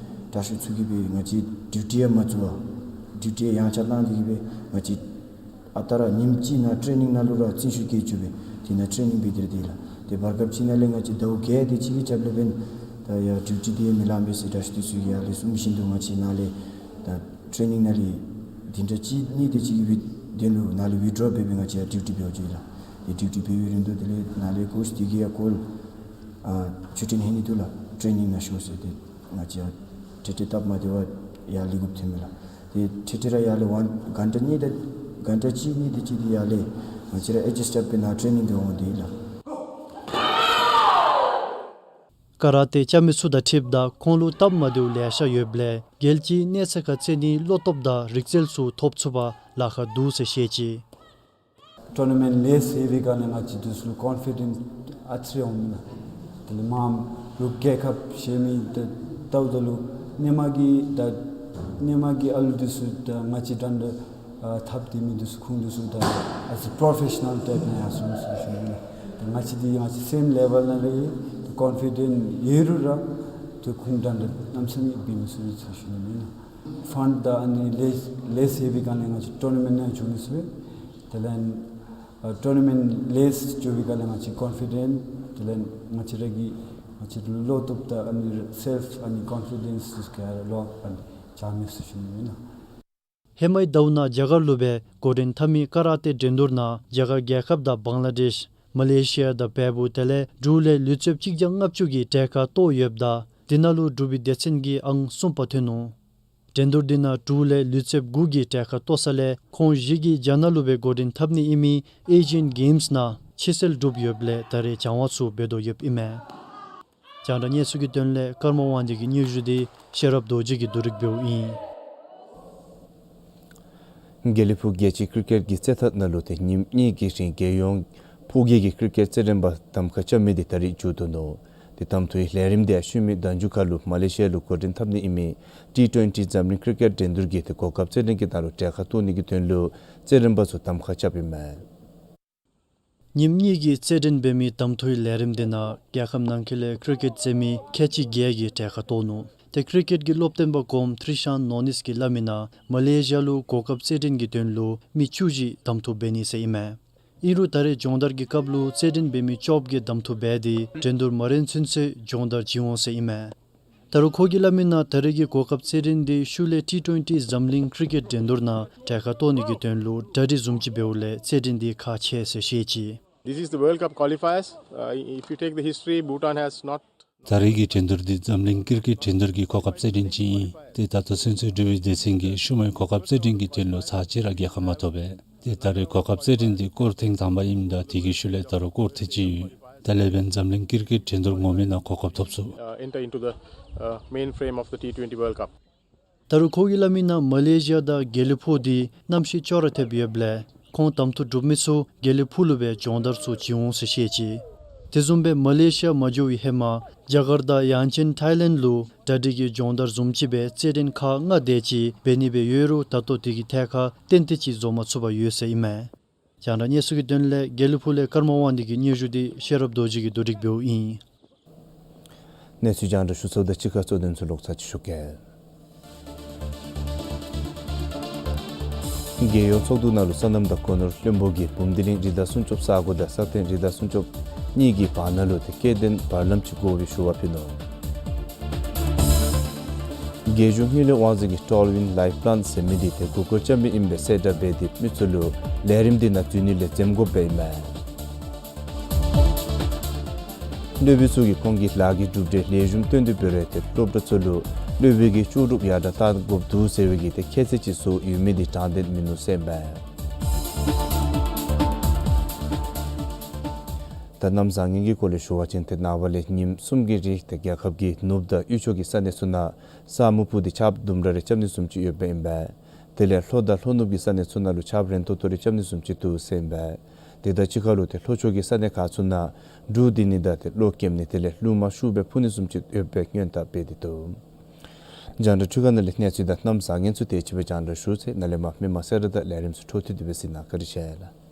དྲག་ཤོས་ཚུ་གིས་སྦེ་ང་བཅས་ཌིའུ་ཊི་ཡང་མ་བཙུགས་པར་ཌིའུ་ཊི་ཡང་ཆ་བཏང་སྟེ་གིས་སྦེ་ང་བཅས་ཨ་རྟག་ར་ཉིནམ་གཅིག་ནང་ཊེ་ནིང་ནང་ལུ་ར་བཙོན་ཤུལ་བཀལ་བཅུག་སྦེ་དེ་ནང་ཊེ་ནིང་འབད་དེ་ར་སྡོད་ཡི་ལགས། ཏེ་བར་སྐབས་ཅིག་ནང་ལས་ང་བཅས་ཟླཝ་བརྒྱད་དེ་ཅིག་གི་རྒྱབ་ལས་འབདན་ད་ཡར་ཌིའུ་ཊི་འདི་ཡང་མི་ལང་པས་ཟེར་དྲག་ཤོས་དེ་ཚུ་གིས་ཡར་ལས་གསུངས་བཞིན་དུ་ང་བཅས་ནཱ་ལས་ད་ཊེ་ནིང་ནང་ལས་བདུན་ཕྲག་གཅིག་གཉིས་དེ་ཅིག་གི་དོན་ལུ་ནཱ་ལས་ཝི་ཌྲོ་འབད་སྦེ་ང་བཅས་ཡར་ཌིའུ་ཊི་འབད་བར་འགྱོ་ཡི་ལགས། ཏེ་ཌིའུ་ཊི་འབད་བའི་རིང་དུ་དེ་ལས་ནཱ་ལས་ཀོ་ཅི་དེ་གིས་ཡང་ཀོལ་ཨ་ཆུ་ཕྲན་ཧེ་ནི་འདུག་ལགས། ཊེ་ནིང་ནང་ཤོག་ཟེར། ཏེ་ང་བཅས་ཡར་ཏེ་ཏེ་སྟབས་མ་བདེ་བར་ཡར་ལེན་དགོཔ་ཐོནམ་མས་ལགས། ཏེ་ཏེ་ཏེ་ར་ཡར་ལས་ཝཱན་གྷན་ཊ་གཉིས་དང་གྷན་ཊ་གཅིག་གཉིས་དེ་ཅིག་འདི་ཡར་ལས་ང་བཅས་ར་ཨེ་ཌ་ཇསཊ་འབད་ནཱ་ཊེ་ནིང་འདི་འོང་སྟེ་ལགས། ཀ་ར་ཏེ་རྐྱབ་མི་ཚུ་དང་འཁྲིལཝ་ད་ཁོང་ལུ་སྟབས་མ་བདེཝ་ལེ་ཤ་ཡོདཔ་ལས་རྒྱལ་སྤྱིའི་གནས་ཚད་ཁར་རྩེ་ནིའི་བློ་སྟོབས་དང་རིག་རྩལ་ཚུ་ཐོབ་ཚུགས་པར་ལཱ་ཁག་འདུག་ཟེར་བཤད་ཅི། ཊུར་ནི་མེནཊ་ལེགས་ཟེར་བའི་སྒང་ལས་ང་བཅས་འདི་ཚུ་ལུ་ཀོན་ཕི་ཌེནཊ་ཨ་ཙི་རེ་འོང་མི་ལགས། དེ་ལས་མར་ལུ་རྒྱལ་ཁབ་གཞན་མི་དང་ལྟཝ་ད་ལུ་སྔོན་མ་གི་ད་སྔོན་མ་གི་ཨ་ལུ་འདི་ཚུ་དང་ང་བཅས་འདྲན་འདྲ་ཨ་འཐབ་སྡོད་མི་འདི་ཚུ་ཁོང་འདི་ཚུ་ད་ཨ་ཙི་པོརོ་ཕེ་ཤ་ནཱལ་ཊའིཔ་ནང་ཡར་སོང་ཡི་ཟེར་ཞུ་ནི་ལགས། ད་ང་བཅས་འདི་ང་བཅས་སེམ་ལེ་བཱལ་ནང་ལས་ད་ཀོན་ཕི་ཌེནཊ་ཡོད་རུང་ར་ད་ཁོང་འདྲན་འདྲ་གནམ་མེད་ས་མེད་འབད་མི་ཚུགས་ཡི་ཟེར་ཞུ་ནི་ཨིན་ལགས། ཕཱནཌ་དང་ཨ་ནི་ལེགས་ལེགས་ཟེར་བའི་སྒང་ལས་ང་བཅས་ཊུར་ནི་མེནཊ་ནང་འཛུལ་མི་ཚུགས་པས། དེ་ལས་ཨ་ཊུར་ནི་མེནཊ་ལེགས་འགྱོ་བའི་སྒང་ལས་ང་བཅས་ཀོན་ཕི་ཌེནཊ་དེ་ལས་ང་བཅས་ར་གི་ང་བཅས་བློ་སྟོབས་དང་ཨ་ནི་སེལཕ་ཨ་ནི་ཀོན་ཕི་ཌེནསི་དེ་ཚུ་ག་ར་ལོག་ཨ་ནི་འགྱོ་མི་ཚུགས་ཟེར་ཞུ་ནི་ཨིན་ལགས། ཧེ་མའི་ཟླཝ་ནང་རྒྱ་གར་ལུ་སྦེ་འགོ་འདྲེན་འཐབ་མི་ཀ་ར་ཏེ་འགྲན་བསྡུར་ནང་རྒྱ་གར་རྒྱལ་ཁབ་དང་བང་ལ་དེཤ་མ་ལེ་ཤི་ཡ་དང་བལ་པོ་དེ་ལས་འབྲུག་ལས་ལུས་རྩལཔ་གཅིག་བརྒྱ་ལྔ་བཅུ་གིས་གྲལ་ཁར་གཏོགས་ཡོདཔ་ད་དེ་ནང་ལུ་འབྲུག་པའི་སྡེ་ཚན་གྱིས་ཨང་གསུམ་པ་ཐོན་ནུག། འགྲན་བསྡུར་འདི་ནང་འབྲུག་ལས་ལུས་རྩལཔ་དགུ་གིས་གྲལ་ཁར་གཏོགས་ས་ལས་ཁོང་བཞི་གིས་རྒྱ་ནག་ལུ་སྦེ་འགོ་འདྲེན་འཐབ་ནི་ཨིན་མི་ཨེ་ཤི་ཡཱན་གེམསི་ནང་ཕྱི་སེལ་གྲུབ་ཡོདཔ་ལས་ད་རེས་སྦྱང་བ་ཚུ་འབད་དོ་ཡོདཔ་ཨིན་མས། རྒྱང་བསྒྲགས་གནས་ཚུལ་གྱི་དོན་ལས་ཀརྨ་དབང་འདུས་ཀྱི་སྙན་ཞུ་འདི་ཤེས་རབ་རྡོ་རྗེ་གིས་བསྡུ་སྒྲིག་འབདཝ་ཨིན། དགེ་ལེགས་ཕུག་རྒྱལ་སྤྱིའི་ཀི་རི་ཀེཊ་གྱི་རྩེད་ཐང་ནང་ལུ་ཏེ་ཉིནམ་གཉིས་ཀྱི་རིང་རྒྱལ་ཡོངས་ཕོ་སྐྱེས་ཀྱི་ཀི་རི་ཀེཊ་རྩེད་འགྲན་པ་གདམ་ཁ་རྐྱབ་མི་འདི་ད་རིས་མཇུག་བསྡུ་ནུག། ཏེ་གདམ་འཐུའི་ལས་རིམ་འདི་ཤུལ་མའི་ཟླ་མཇུག་ཁར་ལུ་མ་ལེ་ཤི་ཡ་ལུ་འགོ་འདྲེན་འཐབ་ནི་ཨིན་མི་ཊི་ཊུ་ཝེན་ཊི་འཛམ་གླིང་ཀི་རི་ཀེཊ་འགྲན་བསྡུར་གྱི་ཏེ་གོ་སྐབས་རྩེད་འགྲན་གྱི་ནང་ལུ་གྲལ་ཁར་གཏོགས་ནི་གི་དོན་ལུ་རྩེད་འགྲན་པ་ཚུ་གདམ་ཁ་རྐྱབ་ཨིན་མས། ཉིནམ་གཉིས་ཀྱི་རྩེད་འགྲན་འབད་མི་གདམ་འཐུའི་ལས་རིམ་འདི་ནང་རྒྱལ་ཁབ་ནང་འཁོད་ལས་ཀི་རི་ཀེཊ་རྩེད་མི་ཁལ་གཅིག་བརྒྱད་ཀྱིས་གྲལ་ཁར་གཏོགས་ནུག། ཏེ་ཀི་རི་ཀེཊ་ཀྱི་སློབ་སྟོན་པ་གོངམ་ཐྲི་ཤཱན་ནོ་ནིས་ཀྱིས་སླབ་མི་ནང་མ་ལེ་ཤི་ཡ་ལུ་གོ་སྐབས་རྩེད་འགྲན་གྱི་དོན་ལུ་མི་བཅུ་བཞི་གདམ་འཐུ་འབད་ནི་ཟེར་ཨིན་མས། ཨིན་རུང་ད་རེས་སྦྱོང་བརྡར་གྱི་སྐབས་ལུ་རྩེད་འགྲན་འབད་མི་བཅོ་བརྒྱད་གདམ་འཐུ་འབད་དེ་འགྲན་བསྡུར་མ་རན་ཚུན་ཚོད་སྦྱོང་བརྡར་བྱིན་འོང་ཟེར་ཨིན་མས། ད་རུང་ཁོ་གིས་སླབ་མི་ནང་ད་རེས་ཀྱི་གོ་སྐབས་རྩེད་འགྲན་འདི་ཤུལ་ལས་ཊི་ཊུ་ཝེན་ཊི་འཛམ་གླིང་ཀི་རི་ཀེཊ་འགྲན་བསྡུར་ནང་གྲལ་ཁར་གཏོགས་ནི་གི་དོན་ལུ་གྲ་སྒྲིག་བཟུམ་ཅིག་འབདཝ་ལས་རྩེད་འགྲན་འདི་ཁག་ཆེ་ཟེར་བཤད་ཅི། This is the World Cup qualifiers. Uh, if you take the history, Bhutan has not ད་རེས་ཀྱི་འགྲན་བསྡུར་འདི་འཛམ་གླིང་ཀི་རི་ཀེཊ་འགྲན་བསྡུར་གྱི་གོ་སྐབས་རྩེད་འགྲན་ཅིག་ཨིན། ཏེ་ད་ལྟོ་ཚུན་ཚོད་འབྲུག་པའི་སྡེ་ཚན་གྱིས་ཤུལ་མའི་གོ་སྐབས་རྩེད་འགྲན་གྱི་དོན་ལུ་ཚར་གཅིག་ར་རྒྱལ་ཁ་མ་ཐོབ་པས། ཏེ་ད་རེས་གོ་སྐབས་རྩེད་འགྲན་འདི་སྐོར་ཐེངས་དང་པ་ཨིནམ་ད་དེ་གི་ཤུལ་ལས་ད་རུང་སྐོར་ཐེངས་གཅིག་ཡོད། དེ་ལས་འབདན་འཛམ་གླིང་ཀི་རི་ཀེཊ་འགྲན་བསྡུར་ངོ་མའི་ནང་གོ་སྐབས་ཐོབ་ཚུགས། Uh, enter into the, uh, mainframe of the T twenty World Cup. ད་རུང་ཁོ་གིས་སླབ་མི་ནང་མ་ལེ་ཤི་ཡ་དང་དགེ་ལེགས་ཕུག་འདི་གནམ་གཤིས་ཅོག་ར་འཐདཔ་ཡོདཔ་ལས་ཁོང་གདམ་འཐུ་གྲུབ་མི་ཚུ་དགེ་ལེགས་ཕུག་ལུ་སྦེ་སྦྱོང་བརྡར་ཚུ་བྱིན་འོང་ཟེར་བཤད་ཅི། དེ་བཟུམ་སྦེ་མ་ལེ་ཤི་ཡ་མ་འགྱོ་བའི་ཧེ་མ་རྒྱ་གར་དང་ཡང་ཅིན་ཐའི་ལེནཌ་ལུ་གྲ་སྒྲིག་གི་སྦྱོང་བརྡར་བཟུམ་ཅིག་སྦེ་རྩེད་འགྲན་ཁག་ལྔ་དེ་ཅིག་འབད་ནི་སྦེ་ཡོད་རུང་ད་ལྟོ་དེ་གི་ཐད་ཁར་ཏན་ཏན་ཅིག་བཟོ་མ་ཚུགས་པར་ཡོད་ཟེར་ཨིན་མས། རྒྱང་བསྒྲགས་གནས་ཚུལ་གྱི་དོན་ལས་དགེ་ལེགས་ཕུག་ལས་ཀརྨ་དབང་འདུས་ཀྱི་སྙན་ཞུ་འདི་ཤེས་རབ་རྡོ་རྗེ་གིས་བསྡུ་སྒྲིག་འབདཝ་ཨིན། གནས་ཚུལ་རྒྱང་བསྒྲགས་ཞུ་ཚརཝ་དང་གཅིག་ཁར་གཙོ་དོན་ཚུ་ལོག་ཚར་ཅིག་ཞུ་གེ། རྒྱལ་ཡོངས་ཚོགས་འདུ་ནང་ལུ་སོ་ནམ་དང་སྒོ་ནོར་བློན་པོ་གིས་བུམ་སྡེ་གླིང་རི་དྭགས་སྲུང་སྐྱོབ་ས་གོ་དང་ས་སྟེང་རི་དྭགས་སྲུང་སྐྱོབ་གཉིས་ཀྱི་བར་ན་ལུ་ཏེ་སྐྱེ་ལྡན་བར་ལམ་ཅིག་དགོ་པའི་ཞུ་བ་ཕུལ་ནུག། རྒྱལ་གཞུང་དངུལ་ལས་དབང་འཛིན་གྱིས་ཊཱལ་ཝིན་ལའིཕ་པི་ལཱན་ཟེར་མི་འདི་ཏེ་འགོ་སྐོར་རྐྱབ་མི་ཨིནམ་སྦེ་གསལ་བསྒྲགས་འབད་དེ་མི་ཚུ་ལུ་ལས་རིམ་འདི་ནང་འཛུལ་ནི་ལས་འཛེམ་དགོཔ་ཨིན་མས། སློབ་དཔོན་ཚུ་གིས་ཁོང་གི་ལཱ་གི་གྲུབ་འབྲས་ལེགས་ཤོམ་སྟོན་ཏེ་འབད་རུང་ཏེ་སློབ་གྲྭ་ཚུ་ལུ་སློབ་དཔོན་གྱིས་ལྕོགས་གྲུབ་ཡར་དྲག་བཏང་དགོཔ་འདུག་ཟེར་བའི་གི་ཏེ་ཁྱད་ཚད་ཅིག་བཟོ་ཡོད་མི་འདི་དྲང་བདེན་མིན་ནུག་ཟེར་ཨིན་མས། ད་གནམ་བཟང་ངན་གྱི་སྐོར་ལས་ཞུ་བ་ཅིན་ཏེ་ནངས་པ་ལས་ཉིནམ་གསུམ་གྱི་རིང་ཏེ་རྒྱལ་ཁབ་ཀྱི་ནུབ་དང་དབུས་ཕྱོགས་ཀྱི་ས་གནས་ཚུ་ནང་ས་སྨུག་ཕུབ་སྟེ་ཆརཔ་དུམ་གྲ་རེ་རྐྱབ་ནི་བཟུམ་ཅིག་ཡོདཔ་ཨིན་པས། དེ་ལས་ལྷོ་དང་ལྷོ་ནུབ་ཀྱི་ས་གནས་ཚུ་ནང་ལུ་ཆརཔ་རན་ཏོག་ཏོ་རེ་རྐྱབ་ནི་བཟུམ་ཅིག་འདུག་ཟེར་ཨིན་པས། དེ་དང་གཅིག་ཁར་ལུ་ཏེ་ལྷོ་ཕྱོགས་ཀྱི་ས་གནས་ཁག་ཚུ་ནང་འབྲུག་ལྡིང་ནི་དང་ཏེ་གློག་ཀེམ་ནི་དེ་ལས་རླུང་མ་ཤུགས་སྦེ་འཕུ་ནི་བཟུམ་ཅིག་ཡོད་པའི་སྔོན་བརྡ་སྤེལ་ཏེ་འདུག། རྒྱང་བསྒྲགས་འཕྲུལ་ཁང་ནང་ལས་གནས་ཚུལ་དང་གནམ་བཟང་ངན་ཚུ་དེ་ཅིག་སྦེ་རྒྱང་བསྒྲགས་ཞུ་ཚར་ཡི། ནཱ་ལས་མར་མི་མང་གསལ་བསྒྲགས་དང་ལས་རིམ་ཚུ་འཕྲོ་མཐུད་དེ་སྦེ་གཟིགས་གནང། བཀའ་དྲིན་ཆེ་ལགས།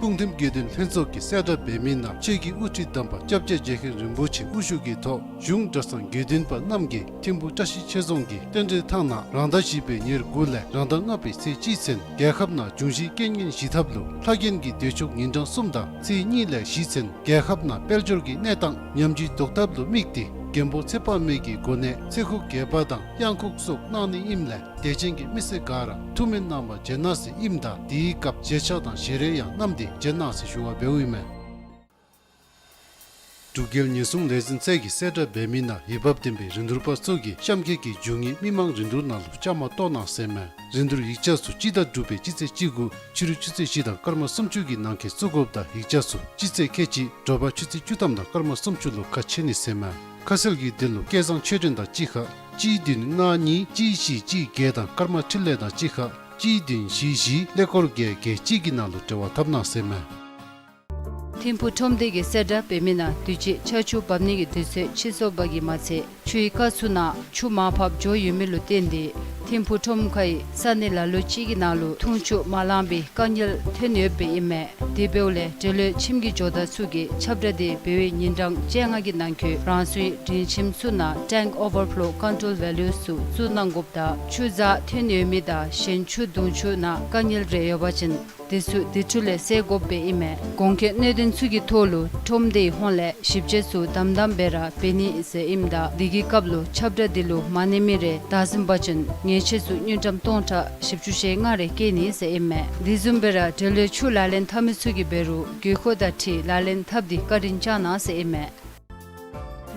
སྤུངས་ཐིམ་དགེ་འདུན་ལྷན་ཚོགས་ཀྱིས་གསལ་བསྒྲགས་འབད་མི་ནང་ཆེད་ཀྱི་དབུ་ཁྲིད་དམ་པ་སྐྱབས་རྗེ་རྗེ་མཁན་རིན་པོ་ཆེ་དབུ་བཞུགས་ཀྱི་ཐོག་གཞུང་གྲྭ་ཚང་དགེ་འདུན་པ་རྣམས་ཀྱིས་ཐིམ་ཕུ་བཀྲ་ཤིས་ཆོས་རྫོང་གི་རྟེན་འབྲེལ་ཐང་ནང་རང་ཟླ་བཞི་པའི་ཉེར་དགུ་ལས་རང་ཟླ་ལྔ་པའི་ཚེས་གཅིག་ཚུན་རྒྱལ་ཁབ་ནང་འབྱུང་བཞི་རྐྱེན་ངན་ཞི་ཐབས་ལུ་ལྷ་རྒྱན་གྱི་མདོས་ཆོག་ཉིན་གྲངས་གསུམ་དང་ཚེས་གཉིས་ལས་བཞི་ཚུན་རྒྱལ་ཁབ་ནང་དཔལ་འབྱོར་གྱི་གནས་སྟངས་ཉམས་ཅི་ལྡོག་ཐབས་ལུ་དམིགས་ཏེ་མགོན་པོ་ཚེ་དཔག་མེད་ཀྱི་སྒོ་ནས་ཚེ་འགུགས་རྒྱས་པ་དང་གཡང་འགུགས་སོགས་གནང་ནི་ཨིནམ་ལས་དད་ཅན་གྱི་མི་སེར་ག་ར་ཐུགས་སྨོན་གནང་བར་བྱོན་གནང་ཟེར་ཨིནམ་ད་དེའི་སྐབས་བཞེས་ཆས་དང་བཞེས་རས་ཡང་བསྣམས་ཏེ་བྱོན་གནང་ཟེར་ཞུ་བ་འབདཝ་ཨིན་མས། འབྲུག་རྒྱལ་ཉེན་སྲུང་ལས་འཛིན་ཚད་ཀྱིས་གསལ་བསྒྲགས་འབད་མི་ནང་འོས་འབབ་ལྡན་པའི་རིན་བསྡུར་པ་ཚུ་གིས་གཤམ་འཁོད་ཀྱི་རྒྱུ་དངོས་མི་མང་རིན་བསྡུར་ནང་ལུ་བཅའ་མར་གཏོགས་གནང་ཟེར་ཨིན་མས། རིན་བསྡུར་ཡིག་ཆ་ཚུ་སྤྱི་ཟླ་དྲུག་པའི་སྤྱི་ཚེས་བཅུ་དགུ་ཕྱི་རུ་ཆུ་ཚོད་བཞི་དང་སྐར་མ་སུམ་ཅུ་གི་ནང་འཁོད་བཙུགས་དགོཔ་དང་ཡིག་ཆ་ཚུ་སྤྱི་ཚེས་ཁལ་གཅིག་དྲོ་པ་ཆུ་ཚོད་བཅུ་ཐམ་དང་སྐར་མ་སུམ་ཅུ་ལུ་ཁ་ཕྱེ་ནི་ཟེར་ཨིན་མས། ཁ་གསལ་གྱི་དོན་ལུ་སྐལ་བཟང་ཆོས་སྒྲོན་དང་གཅིག་ཁར་གཅིག་བདུན་ལྔ་གཉིས་གཅིག་བཞི་གཅིག་བརྒྱད་དང་སྐར་མ་འཕྲིན་ལས་དང་གཅིག་ཁར་གཅིག་བདུན་བཞི་བཞི་ཀླད་ཀོར་བརྒྱད་བརྒྱད་གཅིག་གི་ནང་ལུ་འབྲེལ་བ་འཐབ་གནང་ཟེར་ཨིན་མས། ཐིམ་ཕུ་ཁྲོམ་སྡེ་གིས་གསལ་བསྒྲགས་འབད་མི་ནང་དུས་ཅི་ཆར་ཆུ་འབབ་ནི་གི་དུས་ཚོད་ཕྱིས་སོང་བ་གིས་མ་ཚད་ཆུའི་རྐ་ཚུ་ནང་ཆུ་མར་ཕབ་འགྱོ་ཡོད་མི་ལུ་བརྟེན་ཏེ་ཐིམ་ཕུ་ཁྲོམ་ཁའི་ས་གནས་ལ་ལུ་ཅིག་གི་ནང་ལུ་འཐུང་ཆུ་མ་ལང་པའི་དཀའ་ངལ་ཐོན་ཡོདཔ་ཨིན་མས། དེ་འབདཝ་ལས་འབྲེལ་ཡོད་ཁྱིམ་གྱི་ཇོ་བདག་ཚུ་གིས་ཁྱབ་བསྒྲགས་དེ་འབད་བའི་ཉིན་གྲངས་བཅོ་ལྔ་གི་ནང་འཁོད་རང་སོའི་དྲིན་ཁྱིམ་ཚུ་ནང་tank overflow control valves ཚུ་བཙུགས་གནང་དགོཔ་དང་ཆུ་འཛག་ཐོན་ཡོད་མི་དང་གཞན་ཆུ་བརྡུང་ཆུ་ནང་དཀའ་ངལ་རེ་ཡོད་པ་ཅིན་དེ་ཚུ་དེ་འཕྲོ་ལས་སེལ་དགོཔ་སྦེ་ཨིན་མས། གོང་འཁོད་གནད་དོན་ཚུ་གི་ཐོག་ལུ་ཁྲོམ་སྡེའི་ཧོངས་ལས་ཞིབ་དཔྱད་ཚུ་དམ་དམ་སྦེ་ར་འབད་ནི་ཟེར་ཨིནམ་ད་དེ་གི་སྐབས་ལུ་ཁྱབ་བསྒྲགས་དེ་ལུ་མ་གནས་མི་རེ་བདའ་ཟུན་པ་ཅིན་ཉེས་ཆད་ཚུ་དངུལ་ཀྲམ་སྟོང་ཕྲག་བཞི་བཅུ་ཞེ་ལྔ་རེ་བཀལ་ནི་ཟེར་ཨིན་མས། དེ་བཟུམ་སྦེ་ར་འབྲེལ་ཡོད་ཆུ་ལག་ལེན་འཐབ་མི་ཚུ་གིས་འབད་རུང་དགོས་མཁོ་དང་འཁྲིལ་ལག་ལེན་འཐབ་སྟེ་བཀའ་དྲིན་བསྐྱང་གནང་ཟེར་ཨིན་མས།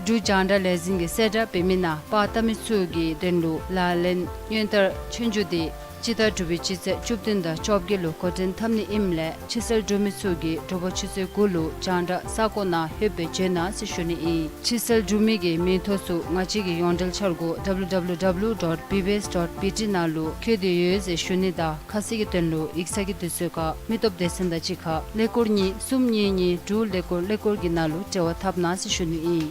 འབྲུག་རྒྱང་བསྒྲགས་ལས་འཛིན་གྱིས་གསལ་བསྒྲགས་འབད་མི་ནང་པར་བཏབ་མི་ཚུ་གི་དོན་ལུ་ལག་ལེན་སྔོན་བསྟར་ཆོས་རྒྱུགས་དེ་སྤྱི་ཟླ་དྲུག་པའི་སྤྱི་ཚེས་བཅུ་བདུན་དང་བཅོ་བརྒྱད་ལུ་འགོ་འདྲེན་འཐབ་ནི་ཨིནམ་ལས་ཕྱི་གསལ་འབྲུག་མི་ཚུ་གིས་དྲོ་པ་ཆུ་ཚོད་དགུ་ལུ་རྒྱང་བསྒྲགས་ས་གོ་ནང་ལྷོད་སྦེ་བྱོན་གནང་ཟེར་ཞུ་ནི་ཨིན། ཕྱི་གསལ་འབྲུག་མི་གི་མིང་ཐོ་ཚུ་ང་བཅས་ཀྱི་ཡོངས་འབྲེལ་འཆར་སྒོ་W W W dot B B S dot B T ནང་ལུ་བཀོད་དེ་ཡོད་ཟེར་ཞུ་ནི་དང་ཁ་གསལ་གྱི་དོན་ལུ་ཡིག་ཚང་གི་དུས་ཚོད་ཁར་མི་སྟོབས་སྡེ་ཚན་དང་གཅིག་ཁར་ཀླད་ཀོར་གཉིས་གསུམ་གཉིས་གཉིས་དྲུག་ཀླད་ཀོར་ཀླད་ཀོར་གྱི་ནང་ལུ་འབྲེལ་བ་འཐབ་གནང་ཟེར་ཞུ་ནི་ཨིན།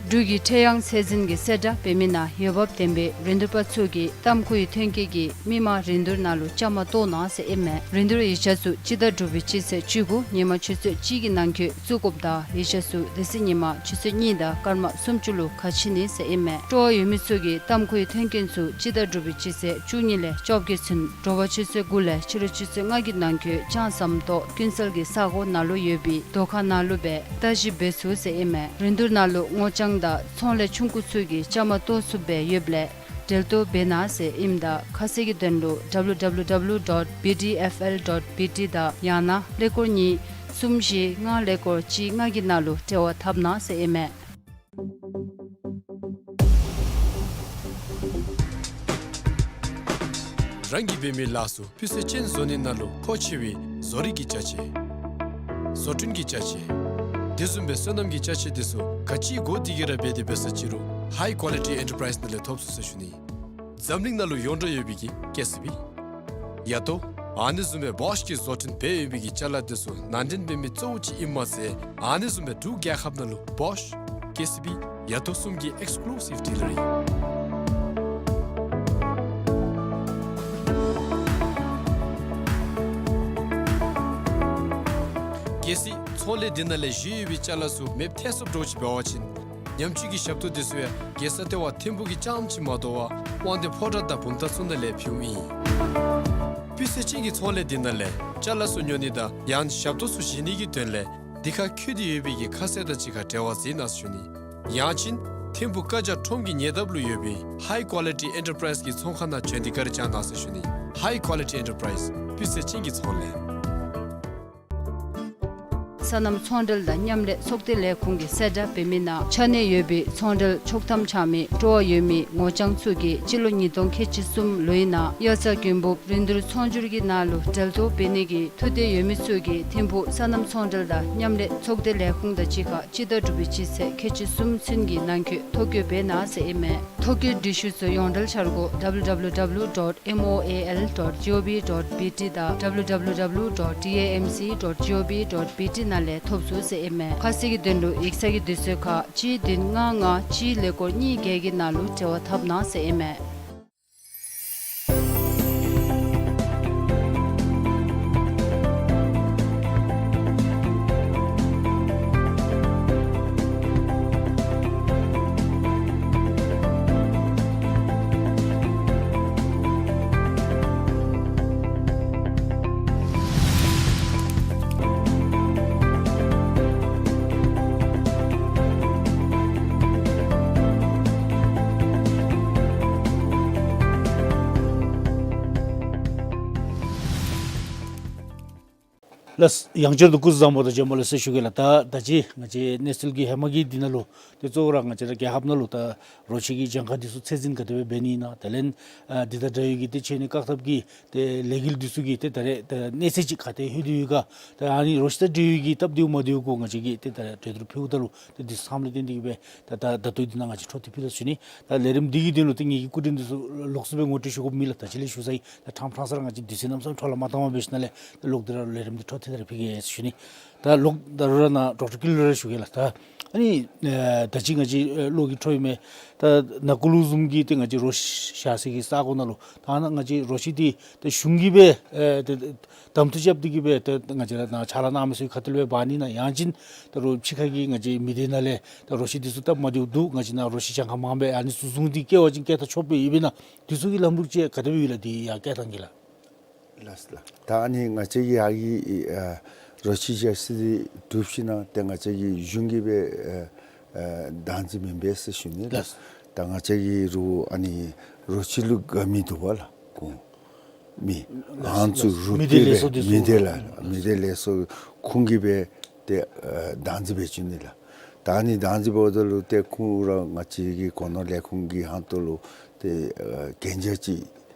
འབྲུག་གི་ཁྲེ་ཡང་ཚད་འཛིན་གྱིས་གསལ་བསྒྲགས་འབད་མི་ནང་འོས་འབབ་ལྡན་པའི་རིན་བསྡུར་པ་ཚུ་གིས་ཏམ་ཁུའི་ཐོན་སྐྱེད་ཀྱི་མི་མང་རིན་བསྡུར་ནང་ལུ་བཅའ་མར་གཏོགས་གནང་ཟེར་ཨིན་མས། རིན་བསྡུར་ཡིག་ཆ་ཚུ་སྤྱི་ཟླ་དྲུག་པའི་སྤྱི་ཚེས་བཅུ་དགུ་ཉིན་མ་ཆུ་ཚོད་གཅིག་གི་ནང་འཁོད་བཙུགས་དགོཔ་དང་ཡིག་ཆ་ཚུ་དེ་ཚེ་ཉིན་མ་ཆུ་ཚོད་གཉིས་དང་སྐར་མ་སུམ་ཅུ་ལུ་ཁ་ཕྱེ་ནི་ཟེར་ཨིན་མས། སྤྲོ་བ་ཡོད་མི་ཚུ་གིས་ཏམ་ཁུའི་ཐོན་སྐྱེད་ཚུ་སྤྱི་ཟླ་དྲུག་པའི་སྤྱི་ཚེས་བཅུ་གཉིས་ལས་བཅོ་བརྒྱད་ཚུན་དྲོ་པ་ཆུ་ཚོད་དགུ་ལས་ཕྱི་རུ་ཆུ་ཚོད་ལྔ་གི་ནང་འཁོད་ལྕང་ཟམ་ཏོག་ཀུན་གསལ་གྱི་ས་གོ་ནང་ལུ་ཡོད་པའི་དོ་ཁང་ནང་ལུ་སྦེ་བརྟག་ཞིབ་འབད་ཚུགས་ཟེར་ཨིན་མས། རིན་བསྡུར་ནང་ལུ་སྔོ་ལྗང་དང་ཚོང་ལས་ཆུང་ཀུ་ཚུ་གིས་བཅའ་མར་གཏོགས་ཚུགསཔ་སྦེ་ཡོདཔ་ལས་འབྲེལ་གཏོགས་འབད་གནང་ཟེར་ཨིནམ་ད་ཁ་གསལ་གྱི་དོན་ལུ W W W dot B D F L dot B T དང་ཡང་ན་ཀླད་ཀོར་གཉིས་གསུམ་བཞི་ལྔ་ཀླད་ཀོར་གཅིག་ལྔ་གི་ནང་ལུ་འབྲེལ་བ་འཐབ་གནང་ཟེར་ཨིན་མས། རང་གིས་འབད་མི་ལཱ་ཚུ་སྤུས་ཚད་ཅན་བཟོ་ནི་ནང་ལུ་མཁོ་ཆེ་བའི་བཟོ་རིག་གི་ཅ་ཆས། བཟོ་སྐྲུན་གྱི་ཅ་ཆས། དེ་བཟུམ་སྦེ་སོ་ནམ་གྱི་ཅ་ཆས་དེ་ཚུ་ག་ཅི་དགོ་དེ་གི་ར་འབད་དེ་འབད་ས་ཅི་རུང་High Quality Enterprise ནང་ལས་ཐོབ་ཚུགས་ཟེར་ཞུ་ནི། འཛམ་གླིང་ནང་ལུ་ཡོངས་གྲགས་ཡོད་པའི་གི་ཀེ་སི་བི། ཡ་ཏོ། ཨ་ནི་བཟུམ་སྦེ་བོཤ་གིས་བཟོ་སྐྲུན་འབད་ཡོད་པའི་གི་ཅ་ལ་དེ་ཚུ་ནང་འདྲེན་འབད་མི་གཙོ་བོ་ཅིག་ཨིནམ་མ་ཚད་ཨ་ནི་བཟུམ་སྦེ་འབྲུག་རྒྱལ་ཁབ་ནང་ལུ་བོཤ་ཀེ་སི་བི་ཡ་ཏོ་གསུམ་གྱི་ཨེགསི་ཀུ་ལུ་སིབ་ཌི་ལར་ཨིན། གལ་སྲིད་ཚོང་ལས་འདི་ནང་ལས་བཞེས་ཡོད་པའི་ཅ་ལ་ཚུ་མེདཔ་ཐལ་སོངམ་འདྲཝ་ཅིག་འབད་བ་ཅིན་ཉམས་བཅོས་ཀྱི་ཞབས་ཏོག་དེ་ཚུ་ཡང་རྒྱལ་ས་ལྟེ་བ་ཐིམ་ཕུག་གི་རྐྱངམ་ཅིག་མ་དོ་བར་དབང་འདུས་ཕོ་བྲང་དང་བུམ་ཐང་ཚུ་ནང་ལས་ཕུལཝ་ཨིན། སྤུས་ཚད་ཅན་གྱི་ཚོང་ལས་འདི་ནང་ལས་ཅ་ལ་ཚུ་ཉོ་ནི་དང་ཡང་ཞབས་ཏོག་ཚུ་བཞེས་ནི་གི་དོན་ལས་འདི་ཁར་འཁོད་དེ་ཡོད་པའི་གི་ཁ་གསལ་དང་གཅིག་ཁར་འབྲེལ་བ་མཛད་གནང་ཟེར་ཞུ་ནི། ཡང་ཅིན་ཐིམ་ཕུག་ཀ་ཇ་ཁྲོམ་གྱི་ཉེ་འདབས་ལུ་ཡོད་པའི་High Quality Enterprise གི་ཚོང་ཁང་ནང་བྱོན་ཏེ་བཀའ་དྲིན་བསྐྱང་གནང་ཟེར་ཞུ་ནི། High Quality Enterprise སྤུས་ཚད་ཅན་གྱི་ཚོང་ལས། སོ་ནམ་ཚོང་འབྲེལ་དང་མཉམ་ལས་ཚོགས་སྡེ་ལས་ཁུངས་ཀྱིས་གསལ་བསྒྲགས་འབད་མི་ནང་ཆ་གནས་ཡོད་པའི་ཚོང་འབྲེལ་ཆོག་ཐམ་འཆང་མི་སྤྲོ་བ་ཡོད་མི་ངོ་རྐྱང་ཚུ་གིས་སྤྱི་ལོ་ཉིས་སྟོང་ཁལ་གཅིག་གསུམ་ལོའི་ནང་དབྱར་རྩྭ་དགུན་འབུབ་རིན་བསྡུར་ཚོང་སྒྱུར་གྱི་ནང་ལུ་འབྲེལ་གཏོགས་འབད་ནི་གི་ཐུགས་འདོད་ཡོད་མི་ཚུ་གིས་ཐིམ་ཕུག་སོ་ནམ་ཚོང་འབྲེལ་དང་མཉམ་ལས་ཚོགས་སྡེ་ལས་ཁུངས་དང་གཅིག་ཁར་སྤྱི་ཟླ་དྲུག་པའི་སྤྱི་ཚེས་ཁལ་གཅིག་གསུམ་ཚུན་གྱི་ནང་འཁོད་ཐོ་བཀོད་འབད་གནང་ཟེར་ཨིན་མས། ཐོ་བཀོད་སྒྲིག་ཞུ་ཚུ་ཡོངས་འབྲེལ་འཆར་སྒོ་W W W dot M O A L dot G O V dot B T དང་W W W dot D A M C dot G O V dot B T ནང་ལས་ཐོབ་ཚུགས་ཟེར་ཨིན་མས། ཁ་གསལ་གྱི་དོན་ལུ་ཡིག་ཚང་གི་དུས་ཚོད་ཁར་གཅིག་བདུན་ལྔ་ལྔ་གཅིག་ཀླད་ཀོར་གཉིས་བརྒྱད་ཀྱི་ནང་ལུ་འབྲེལ་བ་འཐབ་གནང་ཟེར་ཨིན་མས། ལགས། ཡང་བསྐྱར་དུ་སྐུ་གཟུགས་བཟང་པོ་དང་བྱོན་པ་ལེགས་སོ་ཞུ་གེ་ལགས། ད་ད་ཅི་ང་བཅས་གནས་ཚུལ་གྱི་ཧེ་མ་གི་འདི་ནང་ལུ་ཏེ་གཙོ་བོ་ར་ང་བཅས་ར་རྒྱལ་ཁབ་ནང་ལུ་ད་རོ་ཁྱི་གི་གྱངས་ཁ་འདི་ཚུ་ཚད་འཛིན་ག་དེ་སྦེ་འབད་ནི་ཨིན་ན། དེ་ལས་ཨ་འདི་དང་འདྲ་བའི་གི་ཏེ་ཆེ་ནི་བཀག་ཐབས་ཀྱི་ཏེ་ལས་འགུལ་འདི་ཚུ་གི་ཏེ་ད་རེས་ད་གནས་ཚད་ཅིག་ག་ཏེ་ལྷོད་དེ་ཡོད་ག། ད་ཨ་ནི་རོ་ཁྱི་དང་འབྲེལ་བའི་གི་སྟབས་བདེཝ་མ་བདེཝ་གུ་ང་བཅས་ཀྱིས་ཏེ་ད་གྲོས་བསྡུར་ཕུལཝ་ད་ལུ་ཏེ་འདི་ཚུ་ཚངམ་ལས་བརྟེན་ཏེ་གིས་སྦེ་ད་ད་ད་ལྟོ་འདི་ནང་ང་བཅས་འཕྲོ་མཐུད་ཕུལ་དོ་ཞུ་ནི། ད་ལས་རིམ་འདི་གི་དོན་ལུ་ཏེ་ངེ་གི་སྐུ་མགྲོན་འདི་ཚུ་ལོགས་སུ་སྦེ་ངོ་སྤྲོད་ཞུ་དགོཔ་མེད་ལགས། ད་ཅི་ལས་ཞུ་ས་ཨིན། ད་ཕྲང་ཕྲང་ས་ར་ང་བཅས་དུས་ཚོད་གནམ་མེད་ས་མེད་འཕྲོ་བརླག་མ་བཏང་བར་འབད་ཞིནམ་ལས་ད་ལོག་སྟེ་ར་ལས་རིམ་འདི་འཕྲོ་མཐུད་དེ་ར་ཕུལ་གེ་ཟེར་ཞུ་ནི། ད་ལོག་ད་རུང་ར་ནཱ་ཌོག་ཊར་ཀུན་ལེགས་ར་ཞུ་གེ་ལགས། ད་ཨ་ནི་ཨེ་ད་ཅི་ང་བཅས་ཨེ་གློག་གི་འཕྲོ་ཡོད་མི་ད་ནཱ་ཀུ་ལུ་བཟུམ་གྱི་ཏེ་ང་བཅས་རོ་ཁྱི་བཞག་ས་གི་ས་གོ་ནང་ལུ་ད་ནཱ་ང་བཅས་རོ་ཁྱི་འདི་ད་གཞུང་གིས་སྦེ་ཨེ་ད་གདམ་འཐུ་རྐྱབ་སྟེ་གིས་སྦེ་ཏེ་ང་བཅས་ར་ནཱ་ཕྱག་ལཱ་གནང་མི་ཚུ་གིས་ག་ཏེ་ལུ་སྦེ་འབག་ནི་ཨིན་ན། ཡང་ཅིན་ད་རུང་ཕྱི་ཁ་གི་ང་བཅས་མི་སྡེ་ནང་ལས་ད་རོ་ཁྱི་འདི་ཚུ་སྟབས་མ་བདེཝ་འདུག། ང་བཅས་ནཱ་རོ་ཁྱི་གྱངས་ཁ་མངམ་སྦེ་ཨ་ནི་ཚུ་བཟུང་སྟེ་བཀལ་བ་ཅིན་བཀལ་ཐངས་ཆོགཔ་སྦེ་ཡོདཔ་ཨིན་ན། འདི་ཚུ་གི་ལམ་ལུགས་ཅིག་ག་དེ་སྦེ་ཡོད་ལགས། འདི་ཡར་བཀལ་ཐངས་ཀྱི་ལགས། ལགས་ལགས། ད་ཨ་ནི་ང་བཅས་ཀྱིས་ཡར་གྱི་ཨ་རོ་ཁྱི་བཞག་ས་འདི་གྲུབ་ཞིནམ་ལས་ཏེ་ང་བཅས་ཀྱིས་གཞུང་གིས་སྦེ་ཨ་ཨ་བདག་འཛིན་མེན་པས་ཟེར་ཞུ་ནི་ལགས། ལགས། ད་ང་བཅས་ཀྱི་རོ་ཨ་ནི་རོ་ཁྱི་ལུ་དགའ་མི་འདུག་པ་ལགས། ཁོང་མི་ལགས། ཨ་ནི་ཚུ་ལགས། རུ་མི་སྡེ་ཏེ་ལས་སྦེ་ཚོགས་འདི་མི་ཚུ་སྡེ་ལགས། ལགས། མི་སྡེ་ལས་ཚོགས་ཁོང་གིས་སྦེ་ཏེ་ཨ་བདག་འཛིན་འབད་བཅུག་ནི་ལགས། ད་ཨ་ནི་བདག་འཛིན་འབདཝ་ད་ལུ་ཏེ་ཁོང་ར་ང་བཅས་ཀྱི་གོ་ནོར་ལས་ཁུངས་ཀྱི་ཧོངས་ལུ་ཏེ་ཨ་གན་རྒྱ་ཅིག་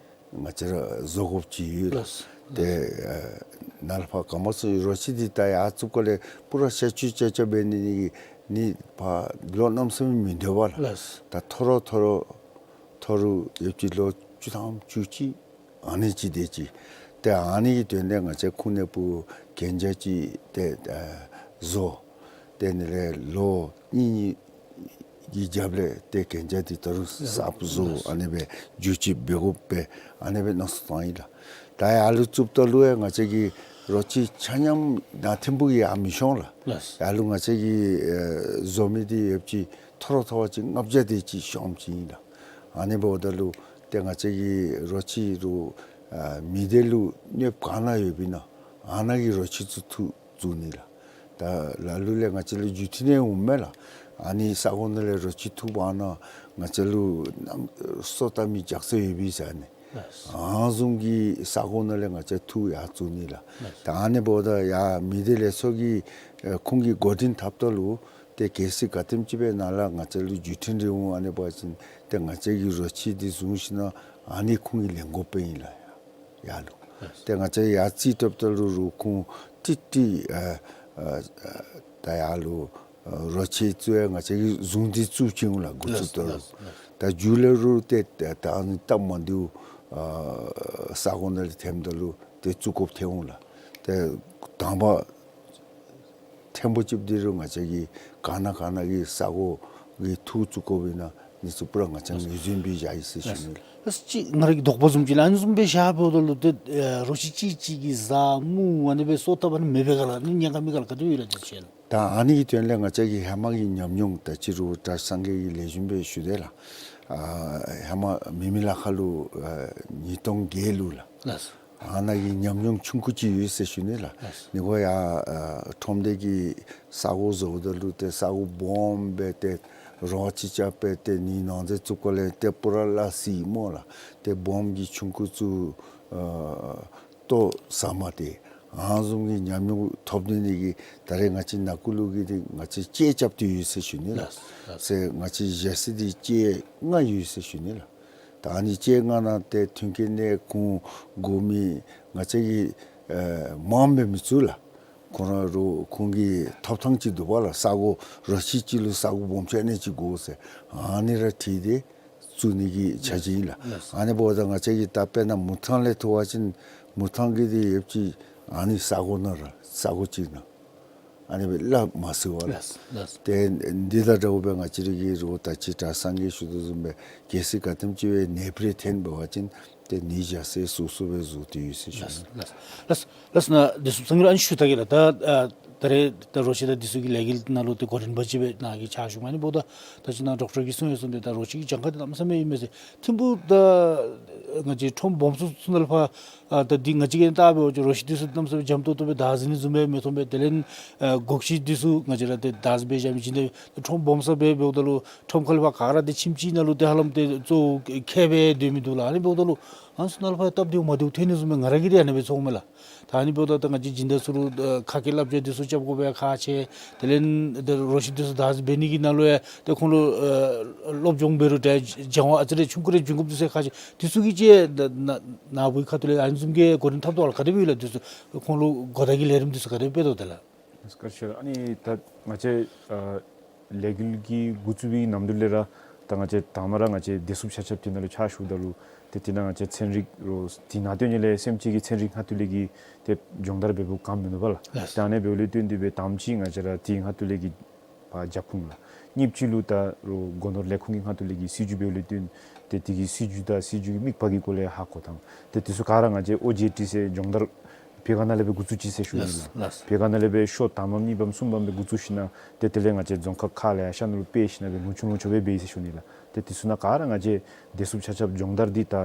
ང་བཅས་ར་བཟོ་དགོཔ་ཅིག་ཡོད་ལགས། ལགས། ཏེ་ཨ་ནཱ་ལས་ཕར་ག་མ་ཚུགས་རོ་ཁྱི་འདི་ད་ཡར་བཙུགས་སྐབས་ལས་པུ་ར་ཤ་ཆུ་ཆ་ཆ་འབད་ནི་ནི་ནི་ཕར་ལོ་གནམ་མེད་ས་མེད་མི་སྡོད་པ་ལགས། ལགས། ད་ཐོ་རོ་ཐོ་རོ་ཐོ་རུ་ཡོདཔ་ཅིག་ལོ་བཅུ་ཐམ་བཅུ་གཅིག་ཨ་ནི་ཅིག་སྡོད་ཅི། ཏེ་ཨ་ནི་གི་དོན་ལས་ང་བཅས་ཁོང་ནང་ཕར་གན་རྒྱ་ཅིག་ཏེ་ཨ་བཟོ། ཏེ་ཨ་ནི་ལས་ལོ་གཉིས་གཉིས་ཀྱི་རྒྱབ་ལས་ཏེ་གན་རྒྱ་འདི་ད་རུང་གསརཔ་བཟོ། ཨ་ནི་སྦེ་བསྒྱུར་བཅོས་འབད་དགོ་པས། ཨ་ནི་སྦེ་མནོ་བསམ་བཏང་ཡི་ལགས། ད་ཡར་ལུ་བཙུགསཔ་ད་ལུ་ཡང་ང་བཅས་ཀྱི་རོ་ཁྱི་ཆ་མཉམ་ནཱ་ཐིམ་ཕུག་གི་ཡར་མི་ཤོང་ལགས། ལགས། ཡར་ལུ་ང་བཅས་ཀྱིས་ཨེ་བཟོ་མི་འདི་ཡོདཔ་ཅིག་ཐོ་རོ་ཐོ་བ་ཅིག་ལྔ་བརྒྱ་དེ་ཅིག་ཤོངམ་ཅིག་ཨིན་ལགས། ཨ་ནི་འབདཝ་ད་ལུ་ཏེ་ང་བཅས་ཀྱི་རོ་ཁྱི་རུ་ཨ་མི་སྡེ་ལུ་གནོདཔ་ག་ནི་ཡོདཔ་ཨིན་ན་ཨ་ནཱ་གི་རོ་ཁྱི་ཚུ་འཐུ་བཙུགས་ནི་ལགས། ད་ལ་ལུ་ལས་ང་བཅས་ལུ་བརྒྱུད་འཕྲིན་ནང་འོང་མས་ལགས། ཨ་ནི་ས་གོ་ནང་ལས་རོ་ཁྱི་འཐུ་འབག་ན་ང་བཅས་ལུ་གནམ་སོ་བཏབ་མི་རྒྱགས་ཚད་ཡོད་པས་ཟེར་ཨ་ནི། ལགས། ཨ་ནི་བཟུམ་གྱི་ས་གོ་ནང་ལས་ང་བཅས་འཐུ་ཡར་བཙུགས་ནི་ལགས། ལགས། ད་ཨ་ནི་འབདཝ་ད་ཡར་མི་སྡེ་ལས་ཚོགས་ཀྱིས་ཨེ་ཁོང་གིས་འགོ་འདྲེན་འཐབ་ད་ལུ་ཏེ་གལ་སྲིད་ག་དེམ་ཅིག་སྦེ་ནཱ་ལས་ང་བཅས་ལུ་བརྒྱུད་འཕྲིན་རེ་འོང་ཨ་ནི་འབད་བ་ཅིན་ཏེ་ང་བཅས་ཀྱིས་རོ་ཁྱི་འདི་བཟུང་ཞིནམ་ལས་ཨ་ནི་ཁོང་གིས་ལེན་དགོཔ་ཨིན་ལགས། ཡར་ལུ་ཏེ་ང་བཅས་ཡར་རྩིས་སྤྲོདཔ་ད་ལུ་རུང་ཁོང་ཏིག་ཏིག་ཨ་ཨ་ད་ཡར་ལུ་ཨ་རོ་ཁྱི་ཚུ་ཡང་ང་བཅས་ཀྱིས་བཟུང་སྟེ་བཙུགས་ཅི་འོང་ལགས། འགོ་བཙུགསཔ་ད་ལུ། ལགས། ད་མཇུག་ལས་རུང་ཏེ་ད་ཨ་ནི་སྟབས་མ་བདེཝ་ཨ་ས་གོ་ནང་ལས་ཐོནམ་ད་ལུ་ཏེ་བཙུགས་དགོཔ་ཐོན་འོང་ལགས། ཏེ་དང་པ་ཐོན་པ་ཅིག་འདི་རུང་ང་བཅས་ཀྱིས་ག་ནི་ག་ནི་གི་ས་གོ་གི་འཐུ་བཙུགས་དགོཔ་ཨིན་ན་ཨ་ནི་ཚུ་པུ་ར་ང་བཅས་ངོས་འཛིན་འབད་བཞག་ཡི་ཟེར་ཞུ་ནི་ལགས། ཨ་ཙི་ང་ར་གི་དོགས་པ་བཟུམ་ཅིག་ལགས། ཨ་ནི་བཟུམ་སྦེ་བཞག་འབདཝ་ད་ལུ་ཏེ་ཨེ་རོ་ཁྱི་གཅིག་གཅིག་གིས་བཟའ་མུར་ཨ་ནི་སྦེ་སོ་བཏབ་ཨ་ནི་མེད་པས་ག་ལགས། ཨ་ནི་ཉེན་ཁ་མེད་ག་ལགས། ག་དེ་སྦེ་ཡོད་ལགས་དེ་ཅིག་ལགས། ད་ཨ་ནི་གི་དོན་ལས་ང་བཅས་ཀྱི་ཧེ་མ་གི་ཉམས་མྱོང་ད་ཅི་རུང་གྲྭ་ཚང་གི་ལེགས་ཤོམ་སྦེ་ཞུ་དེས་ལགས། ཨ་ཧེ་མ་མེ་མེ་ལ་ཁ་ལུ་ཨ་ཉིས་སྟོང་བརྒྱད་ལུ་ལགས། ལགས། ཨ་ནཱ་གི་ཉམས་མྱོང་ཆུང་ཀུ་ཅིག་ཡོད་ཟེར་ཞུ་ནི་ལགས། ལགས། ཨ་ནི་གུ་ཡར་ཨ་ཁྲོམ་སྡེ་གི་ས་གོ་བཟོཝ་ད་ལུ་ཏེ་ས་གོ་སྦོམ་སྦེ་ཏེ་རོ་ཁྱི་རྐྱབ་སྦེ་ཏེ་ཨ་ནི་ནང་འཛུལ་བཙུགས་པ་ལས་ཏེ་པུ་ར་སླ་བསྲེ་སྨོ་ལགས། ཏེ་སྦོམ་གྱི་ཆུང་ཀུ་ཚུ་ཨ་ལྟོ་ཟ་མ་སྟེར། ཨ་ནི་བཟུམ་གྱི་ཉམས་མྱོང་ཐོབ་ནི་ནི་གི་ད་རེས་ང་བཅས་ནང་འཁོད་ལུ་གི་འདི་ང་བཅས་ལྕེ་རྐྱབ་སྟེ་ཡོད་ཟེར་ཞུ་ནི་ལགས། ལགས། ཟེར་ང་བཅས་བཞག་ས་འདི་ལྕེ་ལྔ་ཡོད་ཟེར་ཞུ་ནི་ལགས། ད་ཨ་ནི་ལྕེ་ལྔ་ནང་ཏེ་མཐུན་རྐྱེན་གནས་ཁུངས་དགོ་མི་ང་བཅས་ཀྱིས་ཨེ་མངམ་སྦེ་མི་བཙུགས་ལགས། ཁོང་ར་རོགས་ཁོང་གི་ཐོབ་ཐང་ཅིག་འདུག་པ་ལགས། ས་གོ་ར་ཤི་ཅིག་ལུ་ས་གོ་སྦོམ་ཆེ་ཨ་ནི་ཅིག་དགོ་ཟེར་ཨ་ནི་ར་འཁྲིལ་ཏེ་བཙུགས་ནི་གི་ཆ་ཅིག་ཨིན་ལགས། ལགས། ཨ་ནི་འབདཝ་ད་ང་བཅས་ཀྱིས་ད་དཔེར་ན་མུ་ཐང་ལས་ཐོན་པ་ཅིན་མུ་ཐང་གི་འདི་ཡོདཔ་ཅིག་ཨ་ནི་ས་གོ་ནང་ར་ས་གོ་ཅིག་ནང་ཨ་ནི་སྦེ་སླབ་མ་ཚུགས་པ་ལགས། ལགས། ལགས། ཏེ་འདི་དང་འདྲཝ་སྦེ་ང་བཅས་ར་གི་རོགས་ད་ཅི་གྲྭ་ཚང་གིས་ཞུ་དོ་བཟུམ་སྦེ་གལ་སྲིད་ག་དེམ་ཅིག་སྦེ་ནད་པ་རེ་ཐོན་འབད་བ་ཅིན་ཏེ་ནི་བཞག་ས་སོ་སོ་སྦེ་བཟོ་སྟེ་ཡོད་ཟེར་ཞུ། ལགས། ལགས། ལགས། ལགས་ན་བདེ་སྲུངཔ་ཚང་གིས་ཨ་ནི་ཞུ་ད་གེ་ལགས། ད་ཨ་ད་རེས་ད་རོ་ཁྱི་དང་འདི་ཚུ་གི་ལས་འགུལ་ནང་ལུ་ཏེ་འགོ་འདྲེན་པ་ཅིག་སྦེ་ནཱ་གིས་ཕྱག་ཞུ་མི་ཨ་ནི་འབདཝ་ད་ད་ཅི་ནཱ་ཌོག་ཊར་གྱིས་གསུངས་ཡོད་བཟུམ་སྦེ་ད་རོ་ཁྱི་གི་གྱངས་ཁ་འདི་གནམ་མེད་ས་མེད་ཨིན་མས་ཟེར། ཐིམ་ཕུག་ད་ང་བཅས་ཁྲོམ་སྦོམ་ཤོས་ཚུ་ནང་ལུ་ཕར་ཨ་ད་འདི་ང་བཅས་ཀྱིས་བལྟ་འབད་བ་ཅིན་རོ་ཁྱི་འདི་ཚུ་གནམ་མེད་ས་མེད་འཇམ་ཏོང་ཏོ་སྦེ་བདག་འཛིན་ནི་བཟུམ་སྦེ་མི་མཐོང་པས། དེ་ལས་ཨ་སྒོ་ཁྱི་འདི་ཚུ་ང་བཅས་ར་ཏེ་བདག་འཛིན་འབད་བཞག་མི་ཅིག་འདི་ཁྲོམ་སྦོམ་ས་སྦེ་འབདཝ་ད་ལུ་ཁྲོམ་ཁ་ལས་ཕར་ག་ར་ཏེ་ཁྱིམ་ཅིག་ནང་ལུ་ཏེ་ཧ་ལམ་ཏེ་གཙོ་བོ་ཁྱེད་སྦེ་སྡོད་མི་འདུག་ལགས། ཨ་ནི་འབདཝ་ད་ལུ་ཨ་ནི་ཚུ་ནང་ལུ་ཕར་སྟབས་བདེཝ་མ་བདེཝ་ཐོན་ནི་བཟུམ་སྦེ་ང་ར་གིས་ཏེ་ཨ་ནི་སྦེ་ཚོརཝ་མས་ལགས། ད་ཨ་ནི་འབདཝ་ད་ད་ང་བཅས་སྦྱིན་བདག་ཚུ་ལུ་ཨ་ཁ་སྐད་སླབ་བྱ་འདི་ཚུ་རྐྱབ་དགོ་པའི་ཁག་ཆེ། དེ་ལས་ད་རོ་ཁྱི་འདི་ཚུ་བདག་འཛིན་འབད་ནི་གི་ནང་ལུ་ཡང་ཏེ་ཁོང་ལུ་ཨ་སློབ་སྦྱོང་འབད་རུང་འདྲ་སྦྱང་བ་ཨ་ཙི་རེ་ཆུང་ཀུ་རེ་བྱིན་དགོཔ་འདི་ཚུ་ཁག་ཆེ། འདི་ཚུ་གི་ཅིག་ནཱ་ནཱ་བུའི་ཁ་ཐུག་ལས་ཨ་ནི་བཟུམ་གྱི་འགོ་འདྲེན་འཐབ་དོ་ལགས། ག་དེ་སྦེ་ཡོད་ལགས། འདི་ཚུ་ཁོང་ལུ་གོ་བརྡ་གི་ལས་རིམ་འདི་ཚུ་ག་དེ་སྦེ་འབད་དོ་ད་ལགས། བཀའ་དྲིན་ཆེ་ལགས། ཨ་ནི་ད་ང་བཅས་ཨ་ལས་འགུལ་གྱི་འགོ་བཙུགས་པའི་ནམ་དུས་ལས་ར་ད་ང་བཅས་དང་པ་ར་ང་བཅས་བདེ་སྲུངཔ་ཆ་ཁྱབ་དེ་ནང་ལུ་ཕྱག་ཞུཝ་ད་ལུ་ཏེ་དེ་ནང་ང་བཅས་ཚན་རིག་རོགས་དེ་ནང་སྟོན་ནི་ལས་སེམས་ཅན་གྱི་ཚན་རིག་ཁ་ཐུག་ལས་ཀྱི་ཏེ་སྦྱོང་བརྡར་འབད་འབདཝ་ག་མིན་འདུག་པ་ལགས། ལགས། ད་ཨ་ནི་འབདཝ་ལས་བརྟེན་ཏེ་སྦེ་དང་པ་ཅིག་ང་བཅས་ར་དེ་ཁ་ཐུག་ལས་ཀྱི་ཕར་རྒྱབ་ཁུངས་ལགས། གཉིས་པ་ཅིག་ལུ་ད་རོགས་སྒོ་ནོར་ལས་ཁུངས་ཀྱི་ཁ་ཐུག་ལས་ཀྱི་སྲིད་བྱུས་འབདཝ་ལས་བརྟེན་ཏེ་དེ་གི་སྲིད་བྱུས་དང་སྲིད་བྱུས་ཀྱི་དམིགས་པ་གི་སྐོར་ལས་ཧ་གོ་ཐངས་ཏེ་དེ་ཚུ་ག་ར་ང་བཅས་ཨོ་ཇེ་ཊི་ཟེར་སྦྱོང་བརྡར་བོད་སྒར་ནང་ལས་སྦེ་འགོ་བཙུགས་ཅི་ཟེར་ཞུ་ནི་ལགས། ལགས། བོད་སྒར་ནང་ལས་སྦེ་ཤོག་དང་པམ་གཉིས་པམ་གསུམ་པམ་སྦེ་འགོ་བཙུགས་ཞིན་ན་ཏེ་དེ་ལས་ང་བཅས་རྫོང་ཁག་ཁག་ལེ་ཤ་ནང་ལུ་སྤེལ་ཞིན་ན་སྦེ་ལུང་ཆུང་ལུང་ཆུང་སྦེ་འབད་ཡི་ཟེར་ཞུ་ནི་ལགས། ཏེ་དེ་ཚུ་ནང་ག་ར་ང་བཅས་བདེ་སྲུངཔ་ཆ་ཁྱབ་སྦྱོང་བརྡར་འདི་ད་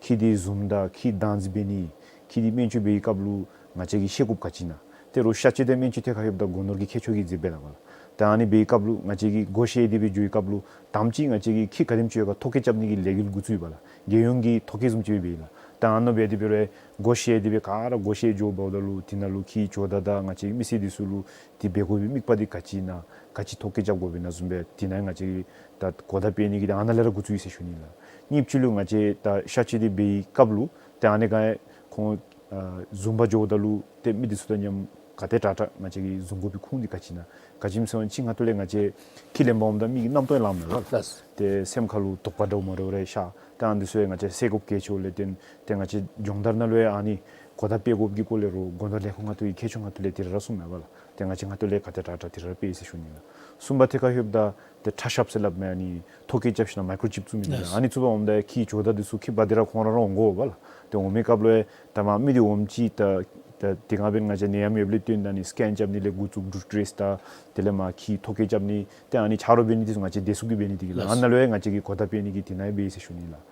ཁྱི་འདི་བཟུངམ་ད་ཁྱི་བདག་འཛིན་འབད་ནི་ཁྱི་འདི་སྨན་བཅོས་འབད་བའི་སྐབས་ལུ་ང་བཅས་ཀྱིས་ཤེས་དགོཔ་ག་ཅི་ཨིན་ན། ཏེ་རོགས་གཤག་བཅོས་དང་སྨན་བཅོས་ཐད་ཁར་ཡོདཔ་ད་སྒོ་ནོར་གྱི་མཁས་མཆོག་གིས་མཛད་པས་ལགས་པ་ལགས། ད་ཨ་ནི་འབད་བའི་སྐབས་ལུ་ང་བཅས་ཀྱིས་སྒོ་བཤལ་ཏེ་སྦེ་འགྱོ་བའི་སྐབས་ལུ་དང་པ་ཅིག་ང་བཅས་ཀྱིས་ཁྱི་ག་དེམ་ཅིག་ཡོད་ག་ཐོ་བཀོད་རྐྱབ་ནི་གི་ལས་འགུལ་འགོ་བཙུགས་ཡི་པ་ལགས། རྒྱལ་ཡོངས་ཀྱི་ཐོ་བཀོད་བཟུམ་ཅིག་སྦེ་འབད་ཡི་ལགས། ད་ཨ་ནཱ་འབད་དེ་འབད་རུང་སྒོ་བཤལ་ཏེ་སྦེ་ག་ར་སྒོ་བཤལ་འགྱོ་འབདཝ་ད་ལུ་དེ་ནང་ལུ་ཁྱིའི་ཇོ་བདག་དང་ང་བཅས་མི་སེར་འདི་ཚུ་ལུ་དེ་འབད་དགོ་པའི་དམིགས་པ་འདི་ག་ཅི་ཨིན་ན་ག་ཅི་ཐོ་བཀོད་རྐྱབ་དགོཔ་ཨིན་ན་བཟུམ་སྦེ་དེ་ནང་ང་བཅས་ཀྱིས་ད་གོ་བརྡ་སྤེལ་ནི་གི་ད་ཨ་ནཱ་ལས་ར་འགོ་བཙུགས་ཡི་ཟེར་ཞུ་ནི་ལགས། གཉིས་པ་ཅིག་ལུ་ང་བཅས་ད་གཤག་བཅོས་འདི་འབད་བའི་སྐབས་ལུ་ཏེ་ཨ་ནི་ག་ཁོང་ཨ་བཟུང་པར་འགྱོཝ་ད་ལུ་ཏེ་མི་འདི་ཚུ་དང་མཉམ་ག་དེ་དྲག་དྲག་ང་བཅས་ཀྱིས་བཟུང་དགོ་པའི་ཁུངས་འདི་ག་ཅི་ཨིན་ན། ག་ཅི་སྨོ་ཟེར་བ་ཅིན་ཁ་ཐུག་ལས་ང་བཅས་ཁྱི་ལེན་པར་འོངམ་ད་མི་གི་རྣམ་རྟོག་ལངམ་མས་པ་ལགས། ལགས། ཏེ་སེམས་ཁ་ལུ་དོགས་པ་འདྲཝ་མ་འདྲཝ་རེ་ཤར། ཏེ་ཨ་ནི་འདི་ཚུ་ཡང་ང་བཅས་སེལ་དགོཔ་གལ་ཆེཝ་ལས་བརྟེན་ཏེ་ང་བཅས་སྦྱོང་བརྡར་ནང་ལུ་ཡང་ཨ་ནི་གོ་བརྡ་སྤེལ་དགོཔ་གི་སྐོར་ལས་རོགས་སྒོ་ནོར་ལས་ཁུངས་ཁ་ཐུག་གི་མཁས་མཆོག་ཁ་ཐུག་ལས་དེ་ར་ར་གསུངམ་མས་པ་ལགས། ཏེ་ང་བཅས་ཁ་ཐུག་ལས་ག་དེ་དྲག་དྲག་དེ་ར་ར་སྤེལ་ཡི་ཟེར་ཞུ་ནི་ལགས། གསུམ་པ་ཐད་ཁར་ཡོདཔ་ད་ཏེ་ཁྲག་ཤབ་ཟེར་སླབ་མི་ཨ་ནི་ཐོ་བཀོད་རྐྱབ་ཞིན་ན་མའི་ཀོརོ་ཅིབ་བཙུགས་མི་འདི་ལགས། ཨ་ནི་བཙུགས་པར་འོངམ་ད་ཁྱིའི་ཇོ་བདག་འདི་ཚུ་ཁྱིམ་པ་འདི་ར་ཁོང་ར་ར་འོང་དགོ་པ་ལགས། ཏེ་འོང་མི་སྐབས་ལུ་ཡང་ད་མ་མི་འདི་འོངམ་ཅིག་ད་ད་དེ་སྒང་འབདན་ང་བཅས་ནད་ཡམས་ཡོདཔ་ལས་བརྟེན་ད་ཨ་ནི་སི་ཀེན་རྐྱབ་ནི་ལས་འགོ་བཙུགས་འབྲུག་ཊེ་རེསི་དང་དེ་ལས་མ་ཁྱིའི་ཐོ་བཀོད་རྐྱབ་ནི་ཏེ་ཨ་ནི་ཆ་རོགས་འབད་ནི་འདི་ཚུ་ང་བཅས་བདེ་སྲུངཔ་གིས་འབད་ནི་འདི་གིས་ལགས། ལགས། ཨ་ནཱ་ལུ་ཡང་ང་བཅས་ཀྱིས་གོ་བརྡ་སྤེལ་ནི་གི་དེ་ནང་ཡང་འབད་ཡི་ཟེར་ཞུ་ནི་ལགས།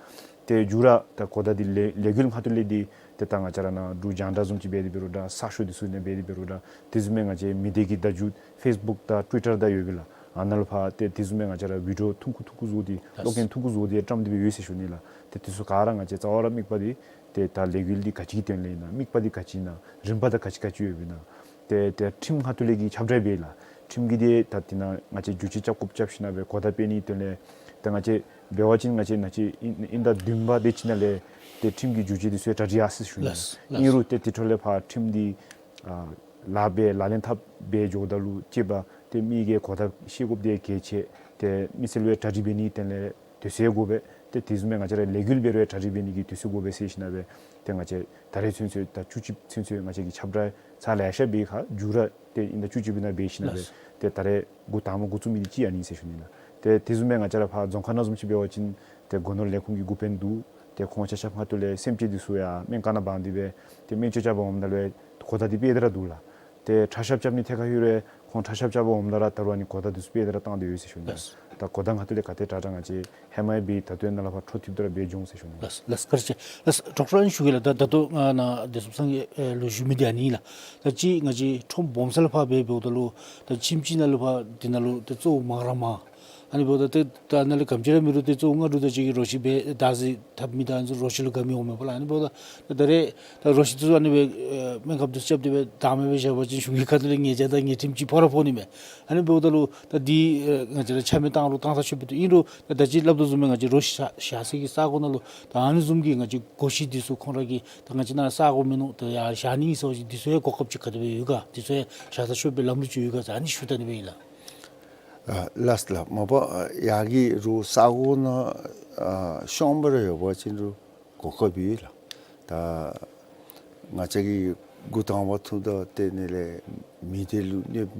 ཏེ་མཇུག་ར་ད་གོ་བརྡ་འདི་ལས་ལས་འགུལ་ཁ་ཐུག་ལས་འདི་ཏེ་ད་ང་བཅས་ར་ནཱ་འབྲུག་རྒྱང་བསྒྲགས་བཟུམ་ཅིག་འབད་དེ་འབད་རུང་འདྲ་གསར་ཤོག་འདི་ཚུ་ནང་འབད་དེ་འབད་རུང་འདྲ་དེ་བཟུམ་སྦེ་ང་བཅས་མི་སྡེ་གི་བརྡ་བརྒྱུད་ཕེསི་བུཀ་དང་ཊུ་ཝི་ཊར་དང་ཡོད་པས་ལགས། ཨ་ནཱ་ལུ་ཕར་ཏེ་དེ་བཟུམ་སྦེ་ང་བཅས་ར་བི་ཌི་ཨོ་ཐུང་ཀུ་ཐུང་ཀུ་བཟོ་སྟེ་ལགས། གློག་རྒྱན་ཐུང་ཀུ་བཟོ་སྟེ་བཀྲམ་སྟེ་སྦེ་ཡོད་ཟེར་ཞུ་ནི་ལགས། ཏེ་དེ་ཚུ་ག་ར་ང་བཅས་རྩ་བ་ར་དམིགས་པ་འདི་ཏེ་ད་ལས་འགུལ་འདི་ག་ཅི་གི་དོན་ལས་ཨིན་ན་དམིགས་པ་འདི་ག་ཅི་ཨིན་ན་རིམ་པ་དང་ག་ཅི་ག་ཅི་ཡོདཔ་ཨིན་ན། ཏེ་ཏེ་ཁྲིམས་ཁ་ཐུག་ལས་ཀྱི་ཁྱབ་བསྒྲགས་འབད་ཡི་ལགས། ཁྲིམས་ཀྱི་འདི་ད་དེ་ནང་ང་བཅས་འགྱུར་བཅོས་རྐྱབ་དགོཔ་རྐྱབ་ཞིན་ན་སྦེ་གོ་བརྡ་སྤེལ་ནི་དོན་ལས་ཏེ་ང་བཅས་འབད་བ་ཅིན་ང་བཅས་ནཱ་ཅིག་ཨིན་ཨིན་ཟླ་བདུན་པ་དེ་ཅིག་ནང་ལས་ཏེ་ཁྲིམས་ཀྱི་འགྱུར་བཅོས་འདི་ཚུ་ཡང་གྲ་སྒྲིག་ཡར་སོ་ཡི་ཟེར་ཞུ་ནི་ལགས། ལགས། ཨིན་རུང་ཏེ་དེ་འཕྲོ་ལས་ཕར་ཁྲིམས་འདི་ཨ་ལཱ་འབད་ལག་ལེན་འཐབ་འབད་འགྱོཝ་ད་ལུ་གཅིག་པ་ཏེ་མི་གིས་གོ་བརྡ་ཤེས་དགོཔ་འདི་གལ་ཆེ། ཏེ་མི་སེར་ལུ་ཡང་གྲ་སྒྲིག་འབད་ནི་དོན་ལས་དུས་ཚོད་དགོ་པས། ཏེ་དེ་བཟུམ་སྦེ་ང་བཅས་ར་ལས་འགུལ་འབད་རུང་ཡང་གྲ་སྒྲིག་འབད་ནི་གི་དུས་ཚོད་དགོ་པས་ཟེར་ཞིན་ན་སྦེ་ཏེ་ང་བཅས་ད་རེས་ཚུན་ཚོད་ད་བཅུ་གཅིག་ཚུན་ཚོད་ང་བཅས་ཀྱིས་ཁྱབ་བསྒྲགས་ཚར་ལེ་ཤ་འབད་ཁར་མཇུག་ར་ཏེ་ཨིན་ཟླ་བཅུ་གཅིག་པའི་ནང་འབད་ཞིན་ན་སྦེ་ལགས། ཏེ་ད་རེས་འགོ་དང་པ་འགོ་བཙུགས་མི་འདི་གཅིག་ཨ་ནི་ཨིན་ཟེར་ཞུ་ནི་ལགས། ཏེ་དེ་བཟུམ་སྦེ་ང་བཅས་ར་ཕར་རྫོང་ཁག་ནང་བཟུམ་ཅིག་འབད་བ་ཅིན་ཏེ་སྒོ་ནོར་ལས་ཁུངས་ཀྱི་འགོ་དཔོན་འདུག། ཏེ་ཁོང་ཆ་ཁྱབ་ཁ་ཐུག་ལས་སེམས་ཅན་འདི་ཚུ་ཡང་སྨན་ཁང་ནང་འབག་སྟེ་སྦེ་ཏེ་སྨན་བཅོས་རྐྱབ་པར་འོངམ་ད་ལུ་གོ་བརྡ་འདི་སྤེལ་ཏེ་ར་འདུག་ལགས། ཏེ་ཁྲག་ཤབ་རྐྱབ་ནི་ཐད་ཁར་ལྷོད་རུང་ཁོང་ཁྲག་ཤབ་རྐྱབ་པར་འོངམ་ད་ར་ད་རུང་ཨ་ནི་གོ་བརྡ་འདི་ཚུ་སྤེལ་ཏེ་ར་བཏང་སྟེ་ཡོད་ཟེར་ཞུ་ནི་ལགས། ད་གོ་བརྡ་ཁ་ཐུག་ལས་ག་དེ་དྲག་དྲག་ང་བཅས་ཧེ་མ་ཡང་འབད་ད་ལྟོ་ནཱ་ལས་ཕར་འཕྲོ་མཐུད་དེ་ར་འབད་འགྱོ་འོང་ཟེར་ཞུ་ནི་ལགས། ལགས་ལགས་བཀའ་དྲིན་ཆེ། ལགས་ཌོག་ཊར་ཨ་ནི་ཞུ་གེ་ལགས། ད་ད་ལྟོ་ང་ནཱ་བདེ་སྲུངཔ་ཚང་གིས་ཨེ་ལོག་ཞུ་མི་འདི་ཨ་ནི་ལགས། ད་ཅི་ང་བཅས་ཁྲོམ་སྦོམ་ས་ལས་ཕར་འབད་འབདཝ་ད་ལུ་ད་ཁྱིམ་ཅིག་ནང་ལུ་ཕར་འདི་ནང་ལུ་ད་གཙོ་བོ་མང་ར་མང་ ཨ་ནི་འབདཝ་ད་ཏེ་ད་ནཱ་ལས་ག་དེམ་ཅིག་ར་མེད་རུང་ཏེ་གཙོ་བོ་ང་བཅས་ར་ཅིག་གིས་རོ་ཁྱི་སྦེ་བདག་འཛིན་འཐབ་མི་དང་ཨ་ནི་ཚུ་རོ་ཁྱི་ལུ་དགའ་མི་འོང་མས་པ་ལགས། ཨ་ནི་འབདཝ་ད་ད་རེས་ད་རོ་ཁྱི་འདི་ཚུ་ཨ་ནི་སྦེ་ཨེ་སྨན་ཁབ་འདི་ཚུ་རྐྱབ་སྟེ་སྦེ་བདག་མེད་སྦེ་བཞག་པ་ཅིན་གཞུང་གི་ཁ་ཐུག་ལས་ཉེས་བྱ་དང་ཉེས་ཁྲིམས་ཅིག་ཕོག་ར་ཕོག་ནི་མས། ཨ་ནི་འབདཝ་ད་ལུ་ད་འདི་ཨེ་ང་བཅས་ར་ཆ་མེད་བཏང་རུང་བཏང་ས་ཆོག་པས། ཏེ་ཨིན་རུང་ད་ད་ཅི་སླབ་དོ་བཟུམ་སྦེ་ང་བཅས་རོ་ཁྱི་བཞག་ས་གི་ས་གོ་ནང་ལུ་ད་ཨ་ནི་བཟུམ་གྱི་ང་བཅས་སྒོ་ཁྱི་འདི་ཚུ་ཁོང་ར་གིས་ད་ང་བཅས་ནཱ་ས་གོ་མིན་ནུག། ད་ཡར་བཞག་ནི་ཨིན་ཟེར་བ་ཅིན་འདི་ཚུ་ཡང་གོ་སྐབས་ཅིག་ག་དེ་སྦེ་ཡོད་ག། འདི་ཚུ་ཡང་བཞག་ས་ཆོག་པའི་ལམ་ལུགས་ཅིག་ཡོད་ག་ཟེར་ཨ་ནི་ཞུ་ད་ནི་སྦེ་ཨིན་ལགས། ཨ་ལགས་ལགས། མ་པ་ཨ་ཡར་གྱི་རོགས་ས་གོ་ནང་ཨ་ཤོང་སྦེ་ར་ཡོད་པ་ཅིན་རོགས་གོ་སྐབས་ཡོད་ལགས། ད་ང་བཅས་ཀྱིས་འགོ་དང་པ་ཐུག་ད་ཏེ་ཨ་ནི་ལས་མི་སྡེ་ལུ་གནོདཔ་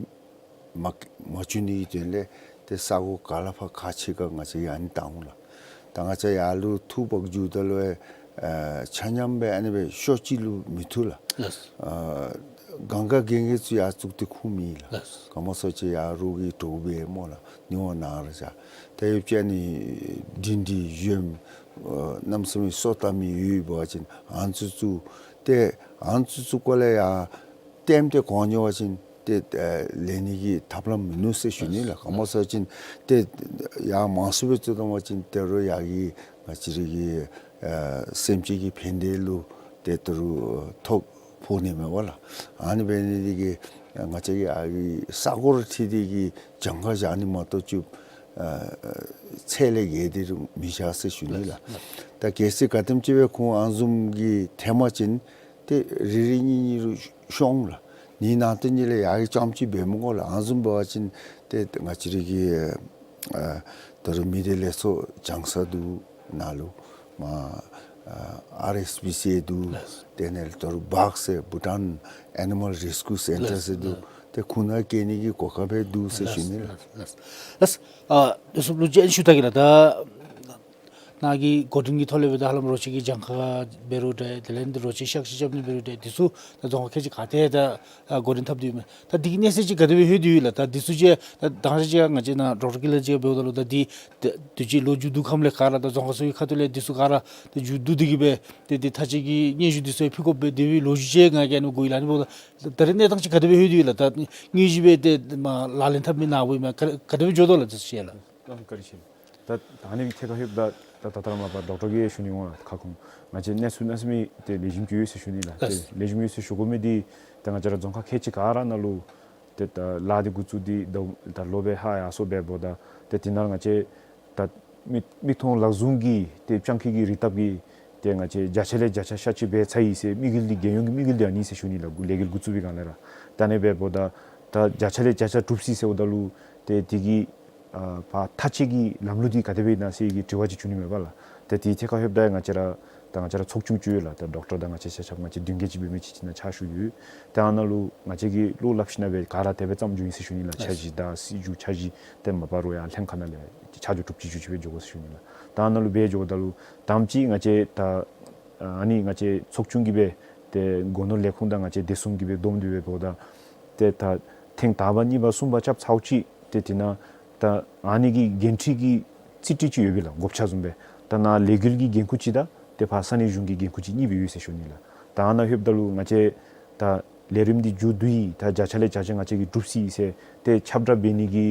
མ་མ་བྱུང་ནི་གི་དོན་ལས་ཏེ་ས་གོ་ག་ལས་ཕར་ག་ཅི་ག་ང་བཅས་ཀྱིས་ཨ་ནི་བཏང་འོང་ལགས། ད་ང་བཅས་ཡར་ལུ་འཐུ་འབག་འགྱོཝ་ད་ལུ་ཨེ་ཆ་མཉམ་སྦེ་ཨ་ནི་སྦེ་ཤོ་གཅིག་ལུ་མི་འཐུ་ལགས། ལགས། ཨ་གང་ག་གན་གི་ཚུ་ཡར་བཙུགས་ཏེ་ཁུངས་མེད་ལགས། ལགས། ག་མོ་ཟེར་བ་ཅིན་ཡར་རོགས་ཀྱིས་དོགས་པས་སྨོ་ལགས། ནི་འོང་ནཱ་ར་བཞག། ད་ཡོད་ཅིག་ཨ་ནི་འབྲིང་འབྲིང་གཞོནམ་ཨ་གནམ་མེད་ས་མེད་སོ་བཏབ་མི་ཡོད་པ་ཅིན་ཨ་ནི་ཚུ་བཙུགས། ཏེ་ཨ་ནི་ཚུ་བཙུགས་སྐོར་ལས་ཡར་ལྟདམོ་འདི་གོ་ནི་འབད་བ་ཅིན་ཏེ་ཨེ་ལེན་ནི་གི་ཐབས་ལམ་མིན་ནུག་ཟེར་ཞུ་ནི་ལགས། ག་མོ་ཟེར་བ་ཅིན་ཏེ་ཡར་མང་སུ་སྦེ་བཙུགས་བཏང་པ་ཅིན་ཏེ་རོགས་ཡར་གྱི་ང་བཅས་ར་གི་ཨེ་སེམས་ཅན་གྱི་ཕན་བདེ་ལུ་ཏེ་ད་རུང་ཐོ་ཕོག་ནི་མས་པ་ལགས། ཨ་ནི་འབད་ནི་འདི་གིས་ང་བཅས་ཀྱིས་ཨ་གི་ས་གོ་ར་འཁྲིལ་ཏེ་གིས་གྱངས་ཁ་བཞག་ནི་མ་གཏོགས་ཅིག་ཨ་ཚད་ལས་བརྒལ་ཏེ་ར་མི་བཞག་ཟེར་ཞུ་ནི་ལགས། ད་གལ་སྲིད་ག་དེམ་ཅིག་སྦེ་ཁོང་ཨ་ནི་བཟུམ་གྱི་ཐོན་པ་ཅིན་ཏེ་རེ་རེ་གཉིས་གཉིས་རུ་ཤོང་ལགས། ནི་ནང་དོན་ཉིད་ལས་ཡར་གྱི་རྐྱངམ་ཅིག་འབད་མི་དགོ་ལགས། ཨ་ནི་བཟུམ་འབད་བ་ཅིན་ཏེ་ང་བཅས་ར་གི་ཨ་ད་རུང་མི་སྡེ་ལས་ཚོགས་སྦྱང་ས་འདུག། ནཱ་ལུ་མ་ཨ་ཨར་ཨེསི་པི་སི་འདུག། ལགས། དེ་ལས་ད་རུང་བྷག་ཟེར་བྷུ་ཊཱན་ཨེ་ནི་མཱལ་རེས་ཀིའུ་སེན་ཊར་ཟེར་འདུག། ལགས། ཏེ་ཁོང་ནང་བསྐྱལ་ནི་གི་གོ་སྐབས་འདུག་ཟེར་ཞུ་ནི་ལགས། ལགས། ལགས། ལགས། ཨ་དེ་ཚུ་ལུ་ཅིག་ཞུ་ད་གེ་ལགས། ད་ནཱ་གི་འགོ་འདྲེན་གྱི་ཐོག་ལས་སྦེ་ད་ཧ་ལམ་རོ་ཁྱི་གི་གྱངས་ཁ་འབད་རུང་འདྲ་དེ་ལས་འདི་རོ་ཁྱི་གཤག་བཅོས་རྐྱབ་ནི་འབད་རུང་འདྲ་འདི་ཚུ་ད་རྫོང་ཁག་ཁལ་གཅིག་ག་ཏེ་ད་ཨ་འགོ་འདྲེན་འཐབ་སྟེ་ཡོད་མས། ད་འདི་གི་གནས་ཚད་ཅིག་ག་དེ་སྦེ་ལྷོད་དེ་ཡོད་ལགས། ད་འདི་ཚུ་ཅིག་ད་དང་ཅིག་ང་བཅས་ནཱ་ཌོག་ཊར་ཀི་ལ་ཅིག་འབདཝ་ད་ལུ་ད་འདི་ད་དུས་ཅི་ལོ་མཇུག་བསྡུ་ཁམས་ལས་ག་ར་ད་རྫོང་ཁག་ཚུ་གི་ཁ་ཐུག་ལས་འདི་ཚུ་ག་ར་ད་མཇུག་བསྡུ་སྟེ་གིས་སྦེ་ཏེ་འདི་ད་ཅི་གི་སྙན་ཞུ་འདི་ཚུ་ཕུལ་དགོཔ་སྦེ་དེ་སྦེ་ལོ་རྒྱུས་ཅིག་ང་གིས་ཨ་ནི་གོ་ཡི་ལགས། ཨ་ནི་འབདཝ་ད་ད་རེས་གནས་སྟངས་ཅིག་ག་དེ་སྦེ་ལྷོད་དེ་ཡོད་ལགས། ད་དངོས་གཞི་སྦེ་ཏེ་མར་ལག་ལེན་འཐབ་མི་ནཱ་འབདཝ་ཨིན་མས། ག་ག་དེ་སྦེ་འགྱོ་དོ་ལགས་ཟེར་ཞུ་ཡི་ལགས། ཨ་བཀའ་དྲིན་ཆེ། ད་ད་ཨ་ནི་གི་ཐད་ཁར་ལྷོདཔ་ད་ད་ད་ལྟོ་ར་མ་པ་ཌོག་ཊར་གྱིས་ཞུ་ནི་འོང་ལགས། ཁ་སྐོང་ང་བཅས་གནས་ཚུལ་གནམ་མེད་ས་མེད་ཏེ་ལེགས་ཤོམ་ཅིག་ཡོད་ཟེར་ཞུ་ནི་ལགས། ལགས། ཏེ་ལེགས་ཤོམ་ཡོད་ཟེར་ཞུ་དགོ་མི་འདི་ད་ང་བཅས་ར་རྫོང་ཁག་ཁལ་གཅིག་ག་ར་ནང་ལུ་ཏེ་ད་ལཱ་འདི་འགོ་བཙུགས་ཏེ་ད་ད་ལོ་སྦེ་ཧ་ཡར་སོངམ་འབདཝ་ད་ཏེ་དེ་ནང་ང་བཅས་ད་མིག་མིག་མཐོང་ལག་བཟུང་གི་ཏེ་སྤྱང་ཀི་གི་རིགས་སྟོབས་ཀྱིས་ཏེ་ང་བཅས་བརྒྱ་ཆ་ལས་བརྒྱ་ཆ་ཤ་ཅིག་འབད་ཚར་ཡི་ཟེར་དམིགས་ཡུལ་འདི་རྒྱལ་ཡོངས་ཀྱི་དམིགས་ཡུལ་འདི་ཨ་ནི་ཟེར་ཞུ་ནི་ལགས། འགོ་ལས་འགུལ་འགོ་བཙུགས་པའི་སྒང་ལས་ར། ད་ཨ་ནི་འབདཝ་ད་ད་བརྒྱ་ཆ་ལས་བརྒྱ་ཆ་གྲུབ་སོ་ཡི་ཟེརཝ་ད་ལུ་ཏེ་དེ་གི་ཨ་ཕར་མཐའ་དཔྱད་ཀྱི་ལམ་ལུགས་འདི་ག་དེ་སྦེ་ཨིན་ན་ཟེར་གྱི་དྲི་བ་ཅིག་བྱུང་ནི་མས་པ་ལགས། ཏེ་དེའི་ཐད་ཁར་ལྷོདཔ་ད་ང་བཅས་ར་ད་ང་བཅས་ར་ཚོགས་ཆུང་ཅིག་ཡོད་ལགས། ད་ཌོག་ཊར་དང་ང་བཅས་ཆ་ཁྱབ་ང་བཅས་བདུན་བརྒྱད་ཅིག་འབད་མི་ཅིག་ཅིག་ནང་ཕྱག་ཞུ་ཡོད། ད་ཨ་ནཱ་ལུ་ང་བཅས་ཀྱིས་བློ་སླབ་ཞིནམ་སྦེ་ག་ར་དེ་སྦེ་བརྩམས་འགྱོ་ཡི་ཟེར་ཞུ་ནི་ལགས། འཆར་གཞི་དང་སྲིད་བྱུས་འཆར་གཞི་ཏེ་མ་པ་རོགས་ཡར་ལྷན་ཁག་ནང་ལས་ཆ་འཇོག་གྲུབ་ཅི་འཇུག་ཅི་སྦེ་འགྱོ་དགོ་ཟེར་ཞུ་ནི་ལགས། ད་ཨ་ནཱ་ལུ་འབད་འགྱོཝ་ད་ལུ་དང་པ་ཅིག་ང་བཅས་ད་ཨ་ནི་ང་བཅས་ཚོགས་ཆུང་གིས་སྦེ་ཏེ་སྒོ་ནོར་ལས་ཁུངས་དང་ང་བཅས་བདེ་སྲུང་གིས་སྦེ་བསྡོམས་ཏེ་སྦེ་འབདཝ་ད་ཏེ་ད་ཐེངས་དང་པ་གཉིས་པ་གསུམ་པ་རྐྱབ་ཚརཝ་ཅིག་ཏེ་དེ་ནང་ད་ཨ་ནི་གི་འགན་འཁྲི་གི་རྩིས་སྤྲོད་ཅིག་ཡོད་པས་ལགས། བགོ་བཤའ་བཟུམ་སྦེ་ད་ནཱ་ལས་འགུལ་གྱི་འགན་ཁུར་ཅིག་དང་ཏེ་ཕར་ས་གནས་གཞུང་གི་འགན་ཁུར་ཅིག་གཉིས་སྦེ་ཡོད་ཟེར་ཞུ་ནི་ལགས། ད་ཨ་ནཱ་ལྷོདཔ་ད་ལུ་ང་བཅས་ད་ལས་རིམ་འདི་མཇུག་བསྡུ་ཡི། ད་བརྒྱ་ཆ་ལས་བརྒྱ་ཆ་ང་བཅས་ཀྱིས་གྲུབ་སོ་ཡི་ཟེར་ཏེ་ཁྱབ་བསྒྲགས་འབད་ནི་གི་